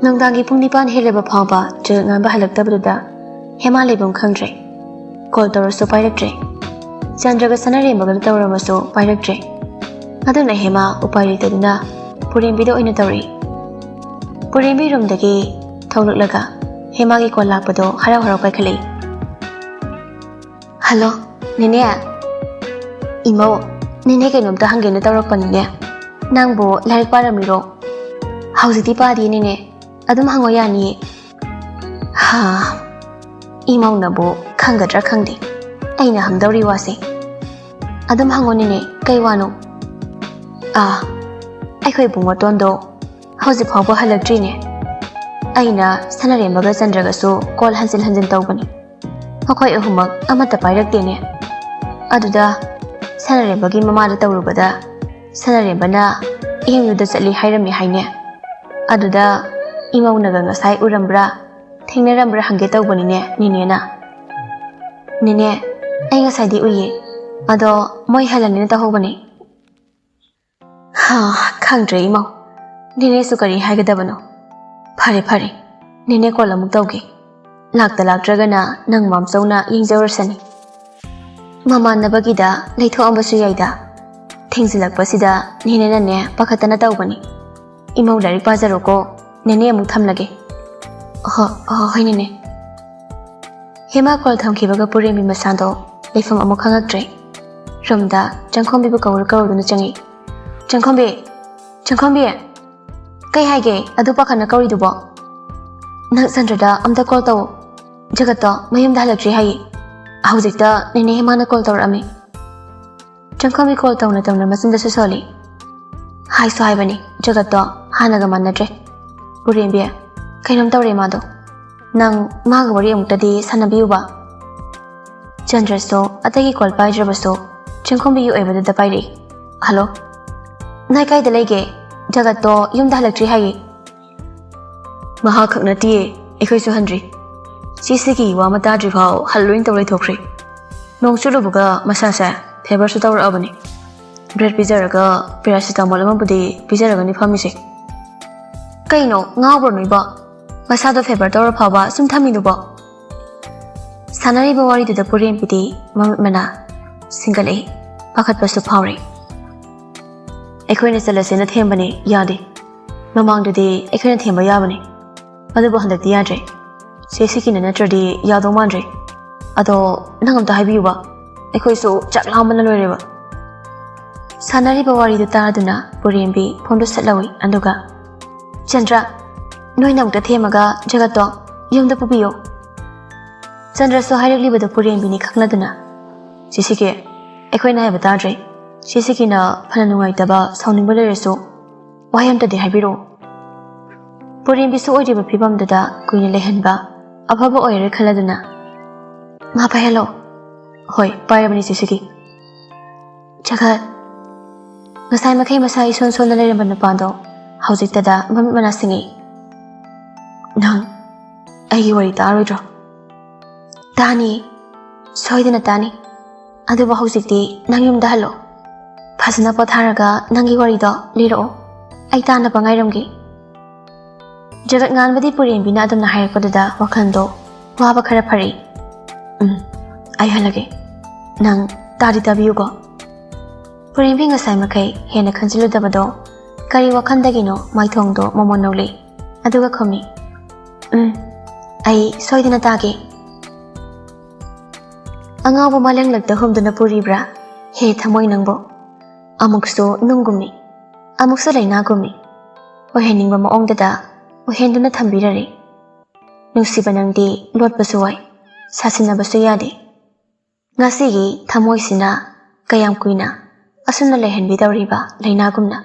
ꯅꯨꯡꯗꯥꯡꯒꯤ ꯄꯨꯡ ꯅꯤꯄꯥꯟ ꯍꯦꯜꯂꯕ ꯐꯥꯎꯕ ꯖꯒꯠ ꯉꯥꯟꯕ ꯍꯜꯂꯛꯇꯕꯗꯨꯗ ꯍꯦꯃꯥ ꯂꯩꯐꯝ ꯈꯪꯗ꯭ꯔꯦ꯫ ꯀꯣꯜ ꯇꯧꯔꯁꯨ ꯄꯥꯏꯔꯛꯇ꯭ꯔꯦ꯫ ꯆꯟꯗ꯭ꯔꯒ ꯁꯅꯥꯔꯦꯝꯕꯒ ꯇꯧꯔꯝꯃꯁꯨ ꯄꯥꯏꯔꯛꯇ꯭ꯔꯦ꯫ ꯑꯗꯨꯅ ꯍꯦꯃꯥ ꯎꯄꯥꯏ ꯂꯩꯇꯗꯨꯅ ꯄꯨꯔꯦꯝꯕꯤꯗ ꯑꯣꯏꯅ ꯇꯧꯔꯛꯏ꯫ ꯄꯨꯔꯦꯝꯕꯤ ꯔꯨꯝꯗꯒꯤ ꯊꯣꯛꯂꯛꯂꯒ ꯍꯦꯃꯥꯒꯤ ꯀꯣꯜ ꯂꯥꯛꯄꯗꯣ ꯍꯔꯥꯎ ꯍꯔꯥꯎ ꯄꯥꯏꯈꯠꯂꯛꯏ꯫ ꯍꯜꯂꯣ, ꯅꯦꯅꯦ꯫ ꯏꯃꯧ, ꯅꯦꯅꯦ ꯀꯩꯅꯣꯝꯇ ꯍꯪꯒꯦꯅ ꯇꯧꯔꯛꯄꯅꯤꯅꯦ꯫ ꯅꯪꯕꯨ ꯂꯥꯏꯔꯤꯛ ꯄꯥꯔꯝꯃꯤꯔꯣ? ꯍꯧꯖꯤꯛꯇꯤ ꯄꯥꯗꯤꯌꯦ ꯅꯦꯅꯦ, ꯑꯗꯨꯝ ꯍꯪꯉꯣ ꯌꯥꯅꯤꯌꯦ꯫ ꯍꯥ, ꯏꯃꯧꯅꯕꯨ ꯈꯪꯒꯗ꯭ꯔꯥ ꯈꯪꯗꯦ ꯑꯩꯅ ꯍꯪꯗꯧꯔꯤ ꯋꯥꯁꯦ꯫ ꯑꯗꯨꯝ ꯍꯪꯉꯣ ꯅꯦꯅꯦ, ꯀꯩ ꯋꯥꯅꯣ? ꯑꯥ, ꯑꯩꯈꯣꯏ ꯏꯕꯨꯡꯉꯣꯇꯣꯟꯗꯣ ꯍꯧꯖꯤꯛ ꯐꯥꯎꯕ ꯍꯜꯂꯛꯇ꯭ꯔꯤꯅꯦ꯫ ꯑꯩꯅ ꯁꯅꯥꯔꯦꯝꯕꯒ ꯆꯟꯗ꯭ꯔꯒꯁꯨ ꯀꯣꯜ ꯍꯟꯖꯤꯟ ꯍꯟꯖꯤꯟ ꯇꯧꯕꯅꯤ꯫ ꯃꯈꯣꯏ ꯑꯍꯨꯝꯃꯛ ꯑꯃꯠꯇ ꯄꯥꯏꯔꯛꯇꯦꯅꯦ꯫ ꯑꯗꯨꯗ ꯁꯅꯥꯔꯦꯝꯕꯒꯤ ꯃꯃꯥꯗ ꯇꯧꯔꯨꯕꯗ ꯁꯅꯥꯔꯦꯝꯕꯅ ꯏꯌꯨꯝꯗ ꯆꯠꯂꯤ ꯍꯥꯏꯔꯝꯃꯤ ꯍꯥꯏꯅꯦ꯫ ꯑꯗꯨꯗ ꯏꯃꯧꯅꯒ ꯉꯁꯥꯏ ꯎꯔꯝꯕ꯭ꯔꯥ, ꯊꯦꯡꯅꯔꯝꯕ꯭ꯔꯥ ꯍꯪꯒꯦ ꯇꯧꯕꯅꯤꯅꯦ ꯅꯦꯅꯦꯅ꯫ ꯅꯦꯅꯦ, ꯑꯩ ꯉꯁꯥꯏꯗꯤ ꯎꯏꯌꯦ, ꯑꯗꯣ ꯃꯣꯏ ꯍꯜꯂꯅꯤꯅ ꯇꯧꯍꯧꯕꯅꯦ꯫ ꯍꯥ, ꯈꯪꯗ꯭ꯔꯦ ꯏꯃꯧ, ꯅꯦꯅꯦꯁꯨ ꯀꯔꯤ ꯍꯥꯏꯒꯗꯕꯅꯣ꯫ ꯐꯔꯦ ꯐꯔꯦ, ꯅꯦꯅꯦ ꯀꯣꯜ ꯑꯃꯨꯛ ꯇꯧꯒꯦ꯫ ꯂꯥꯛꯇ ꯂꯥꯛꯇ꯭ꯔꯒꯅ ꯅꯪ ꯃꯥꯝꯆꯧꯅ ꯌꯦꯡꯖꯧꯔꯁꯅꯤ꯫ ꯃꯃꯥꯟꯅꯕꯒꯤꯗ ꯂꯩꯊꯣꯛꯑꯝꯕꯁꯨ ꯌꯥꯏꯗ꯫ ꯊꯦꯡꯖꯤꯜꯂꯛꯄꯁꯤꯗ ꯅꯦꯅꯦꯅꯅꯦ ꯄꯥꯈꯠꯇꯅ ꯇꯧꯕꯅꯤ꯫ ꯏꯃꯧ ꯂꯥꯏꯔꯤꯛ ꯄꯥꯖꯔꯣꯀꯣ, ꯅꯦꯅꯦ ꯑꯃꯨꯛ ꯊꯝꯂꯒꯦ꯫ ꯍꯣ, ꯍꯣ, ꯍꯣꯏ ꯅꯦꯅꯦ꯫ ꯍꯦꯃꯥ ꯀꯣꯜ ꯊꯝꯈꯤꯕꯒ ꯄꯨꯔꯦꯝꯕꯤ ꯃꯁꯥꯗꯣ ꯂꯩꯐꯝ ꯑꯃꯨꯛ ꯈꯪꯉꯛꯇ꯭ꯔꯦ꯫ ꯔꯨꯝꯗ ꯆꯪꯈꯣꯝꯕꯤꯕꯨ ꯀꯧꯔ ꯀꯧꯔꯗꯨꯅ ꯆꯪꯉꯛꯏ꯫ ꯆꯪꯈꯣꯝꯕꯤ! ꯆꯪꯈꯣꯝꯕꯤ! ꯀꯩ ꯍꯥꯏꯒꯦ ꯑꯗꯨ ꯄꯥꯈꯠꯅ ꯀꯧꯔꯤꯗꯨꯕꯣ? ꯅꯪ ꯆꯟꯗ꯭ꯔꯗ ꯑꯝꯇ ꯀꯣꯜ ꯇꯧ꯫ ꯖꯒꯠꯇꯣ ꯃꯌꯨꯝꯗ ꯍꯜꯂꯛꯇ꯭ꯔꯤ ꯍꯥꯏꯌꯦ꯫ ꯍꯧꯖꯤꯛꯇ ꯅꯦꯅꯦ ꯍꯦꯃꯥꯅ ꯀꯣꯜ ꯇꯧꯔꯛꯑꯝꯃꯤ꯫ ꯆꯪꯈꯣꯝꯕꯤ ꯀꯣꯜ ꯇꯧꯅ ꯇꯧꯅ ꯃꯆꯤꯟꯗꯁꯨ ꯁꯣꯜꯂꯤ꯫ ꯍꯥꯏꯁꯨ ꯍꯥꯏꯕꯅꯤ ꯖꯒꯠꯇꯣ ꯍꯥꯟꯅꯒ ꯃꯥꯟꯅꯗ꯭ꯔꯦ꯫ ꯄꯨꯔꯦꯝꯕꯤ, ꯀꯩꯅꯣꯝ ꯇꯧꯔꯦ ꯃꯥꯗꯣ꯫ ꯅꯪ ꯃꯥꯒ ꯋꯥꯔꯤ ꯑꯃꯨꯛꯇꯗꯤ ꯁꯥꯟꯅꯕꯤꯌꯨꯕ꯫ ꯆꯟꯗ꯭ꯔꯁꯨ ꯑꯇꯩꯒꯤ ꯀꯣꯜ ꯄꯥꯏꯗ꯭ꯔꯕꯁꯨ ꯆꯤꯡꯈꯣꯝꯕꯤꯒꯤ ꯑꯣꯏꯕꯗꯨꯗ ꯄꯥꯏꯔꯛꯏ꯫ "ꯍꯜꯂꯣ, ꯅꯥꯏ ꯀꯥꯏꯗ ꯂꯩꯒꯦ? ꯖꯒꯠꯇꯣ ꯌꯨꯝꯗ ꯍꯜꯂꯛꯇ꯭ꯔꯤ ꯍꯥꯏꯌꯦ꯫" "ꯃꯍꯥꯛ ꯈꯛ ꯅꯠꯇꯤꯌꯦ, ꯑꯩꯈꯣꯏꯁꯨ ꯍꯟꯗ꯭ꯔꯤ꯫ ꯆꯦꯁꯤꯒꯤ ꯋꯥ ꯑꯃ ꯇꯥꯗ꯭ꯔꯤ ꯐꯥꯎ ꯍꯜꯂꯣꯏꯅ ꯇꯧ ꯂꯩꯊꯣꯛꯈ꯭ꯔꯦ꯫ ꯅꯣꯡ ꯆꯨꯔꯨꯕꯒ ꯃꯁꯥꯁꯦ ꯐꯦꯚꯔꯁꯨ ꯇꯧꯔꯛꯑꯕꯅꯤ꯫ ꯕ꯭ꯔꯦꯗ ꯄꯤꯖꯔꯒ ꯄꯦꯔꯥꯁꯤꯇꯥꯃꯣꯜ ꯑꯃꯕꯨꯗꯤ ꯄꯤꯖꯔꯒꯅꯤ ꯐꯝꯃꯤꯁꯦ꯫" "ꯀꯩꯅꯣ, ꯉꯥꯎꯕ꯭ꯔꯣ ꯅꯣꯏꯕꯣ? ꯃꯁꯥꯗꯣ ꯐꯦꯚꯔ ꯇꯧꯔ ꯐꯥꯎꯕ ꯁꯨꯝ ꯊꯝꯃꯤꯗꯨꯕꯣ?" ꯁꯥꯟꯅꯔꯤꯕ ꯋꯥꯔꯤꯗꯨꯗ ꯄꯨꯔꯦꯝꯕꯤꯗꯤ ꯃꯃꯤꯠ ꯃꯅꯥ ꯁꯤꯡꯒꯠꯂꯛꯏ, ꯄꯥꯈꯠꯄꯁꯨ ꯐꯥꯎꯔꯛꯏ꯫ "ꯑꯩꯈꯣꯏꯅ ꯆꯠꯂꯁꯦꯅ ꯊꯦꯝꯕꯅꯦ, ꯌꯥꯗꯦ꯫ ꯃꯃꯥꯡꯗꯗꯤ ꯑꯩꯈꯣꯏꯅ ꯊꯦꯝꯕ ꯌꯥꯕꯅꯦ, ꯑꯗꯨꯕꯨ ꯍꯟꯗꯛꯇꯤ ꯌꯥꯗ꯭ꯔꯦ꯫ ꯆꯦ ꯁꯤꯀꯤꯅ ꯅꯠꯇ꯭ꯔꯗꯤ ꯌꯥꯗꯧ ꯃꯥꯟꯗ꯭ꯔꯦ꯫ ꯑꯗꯣ ꯅꯪ ꯑꯝꯇ ꯍꯥꯏꯕꯤꯌꯨꯕ, ꯑꯩꯈꯣꯏꯁꯨ ꯆꯥꯛ ꯂꯥꯝꯕꯅ ꯂꯣꯏꯔꯦꯕ꯫" ꯁꯥꯟꯅꯔꯤꯕ ꯋꯥꯔꯤꯗꯨ ꯇꯥꯗꯨꯅ ꯄꯨꯔꯦꯝꯕꯤ ꯐꯣꯟꯗꯨ ꯁꯠ ꯂꯧꯏ, ꯑꯗꯨꯒ, "ꯆꯟꯗ꯭ꯔ, ꯅꯣꯏꯅ ꯑꯃꯨꯛꯇ ꯊꯦꯝꯃꯒ ꯖꯒꯠꯇꯣ ꯌꯨꯝꯗ ꯄꯨꯕꯤꯌꯣ꯫" ꯆꯟꯗ꯭ꯔꯁꯨ ꯍꯥꯏꯔꯛꯂꯤꯕꯗꯨ ꯄꯨꯔꯦꯝꯕꯤꯅꯤ ꯈꯪꯂꯗꯨꯅ, "ꯆꯦ ꯁꯤꯀꯤ, ꯑꯩꯈꯣꯏꯅ ꯍꯥꯏꯕ ꯇꯥꯗ꯭ꯔꯦ꯫ ꯆꯦ ꯁꯤꯀꯤꯅ ꯐꯅ ꯅꯨꯡꯉꯥꯏꯇꯕ, ꯁꯥꯎꯅꯤꯡꯕ ꯂꯩꯔꯁꯨ ꯋꯥꯍꯩ ꯑꯝꯇꯗꯤ ꯍꯥꯏꯕꯤꯔꯛꯑꯣ꯫" ꯄꯨꯔꯦꯝꯕꯤꯁꯨ ꯑꯣꯏꯔꯤꯕ ꯐꯤꯕꯝꯗꯨꯗ ꯀꯨꯏꯅ ꯂꯩꯍꯟꯕ ꯑꯐꯕ ꯑꯣꯏꯔꯣꯏ ꯈꯜꯂꯗꯨꯅ, "ꯃꯥ ꯄꯥꯏꯍꯜꯂꯣ꯫" "ꯍꯣꯏ, ꯄꯥꯏꯔꯕꯅꯤ ꯆꯦ ꯁꯤꯀꯤ꯫" ꯖꯒꯠ, ꯉꯁꯥꯏ ꯃꯈꯩ ꯃꯁꯥ ꯏꯁꯣꯟ ꯁꯣꯟꯅ ꯂꯩꯔꯝꯕ ꯅꯨꯄꯥꯗꯣ ꯍꯧꯖꯤꯛꯇꯗ ꯃꯃꯤꯠ ꯃꯅꯥ ꯁꯤꯡꯉꯤ꯫ "ꯅꯪ ꯑꯩꯒꯤ ꯋꯥꯔꯤ ꯇꯥꯔꯣꯏꯗ꯭ꯔꯣ?" "ꯇꯥꯅꯤ, ꯁꯣꯏꯗꯅ ꯇꯥꯅꯤ꯫ ꯑꯗꯨꯕꯨ ꯍꯧꯖꯤꯛꯇꯤ ꯅꯪ ꯌꯨꯝꯗ ꯍꯜꯂꯣ꯫ ꯐꯖꯅ ꯄꯣꯊꯥꯔꯒ ꯅꯪꯒꯤ ꯋꯥꯔꯤꯗꯣ ꯂꯤꯔꯛꯑꯣ꯫ ꯑꯩ ꯇꯥꯅꯕ ꯉꯥꯏꯔꯝꯒꯦ꯫" ꯖꯒꯠ ꯉꯥꯟꯕꯗꯤ ꯄꯨꯔꯦꯝꯕꯤꯅ ꯑꯗꯨꯝꯅ ꯍꯥꯏꯔꯛꯄꯗꯨꯗ ꯋꯥꯈꯜꯗꯣ ꯋꯥꯕ ꯈꯔ ꯐꯔꯛꯏ꯫ "ꯎꯝ, ꯑꯩ ꯍꯜꯂꯒꯦ꯫ ꯅꯪ ꯇꯥꯗꯤ ꯇꯥꯕꯤꯌꯨꯀꯣ꯫" ꯄꯨꯔꯦꯝꯕꯤ ꯉꯁꯥꯏ ꯃꯈꯩ ꯍꯦꯟꯅ ꯈꯟꯖꯤꯜꯂꯨꯗꯕꯗꯣ ꯀꯔꯤ ꯋꯥꯈꯜꯗꯒꯤꯅꯣ ꯃꯥꯏꯊꯣꯡꯗꯣ ꯃꯣꯃꯣꯟ ꯅꯣꯛꯂꯛꯏ꯫ ꯑꯗꯨꯒ ꯈꯨꯝꯃꯤ, "ꯎꯝ, ꯑꯩ ꯁꯣꯏꯗꯅ ꯇꯥꯒꯦ꯫" ꯑꯉꯥꯎꯕ ꯃꯥꯂꯪꯂꯛꯇ ꯍꯨꯝꯗꯨꯅ ꯄꯨꯔꯤꯕ꯭ꯔꯥ? ꯍꯦ ꯊꯃꯣꯏ ꯅꯪꯕꯨ꯫ ꯑꯃꯨꯛꯁꯨ ꯅꯨꯡꯒꯨꯝꯃꯤ, ꯑꯃꯨꯛꯁꯨ ꯂꯩꯅꯥꯒꯨꯝꯃꯤ꯫ ꯑꯣꯏꯍꯟꯅꯤꯡꯕ ꯃꯑꯣꯡꯗꯨꯗ ꯑꯣꯏꯍꯟꯗꯨꯅ ꯊꯝꯕꯤꯔꯔꯦ꯫ ꯅꯨꯡꯁꯤꯕ ꯅꯪꯗꯤ ꯂꯣꯠꯄꯁꯨ ꯋꯥꯏ, ꯁꯥꯁꯤꯟꯅꯕꯁꯨ ꯌꯥꯗꯦ꯫ ꯉꯁꯤꯒꯤ ꯊꯃꯣꯏꯁꯤꯅ ꯀꯌꯥꯝ ꯀꯨꯏꯅ ꯑꯁꯨꯝꯅ ꯂꯩꯍꯟꯕꯤꯗꯧꯔꯤꯕ ꯂꯩꯅꯥꯒꯨꯝꯅ?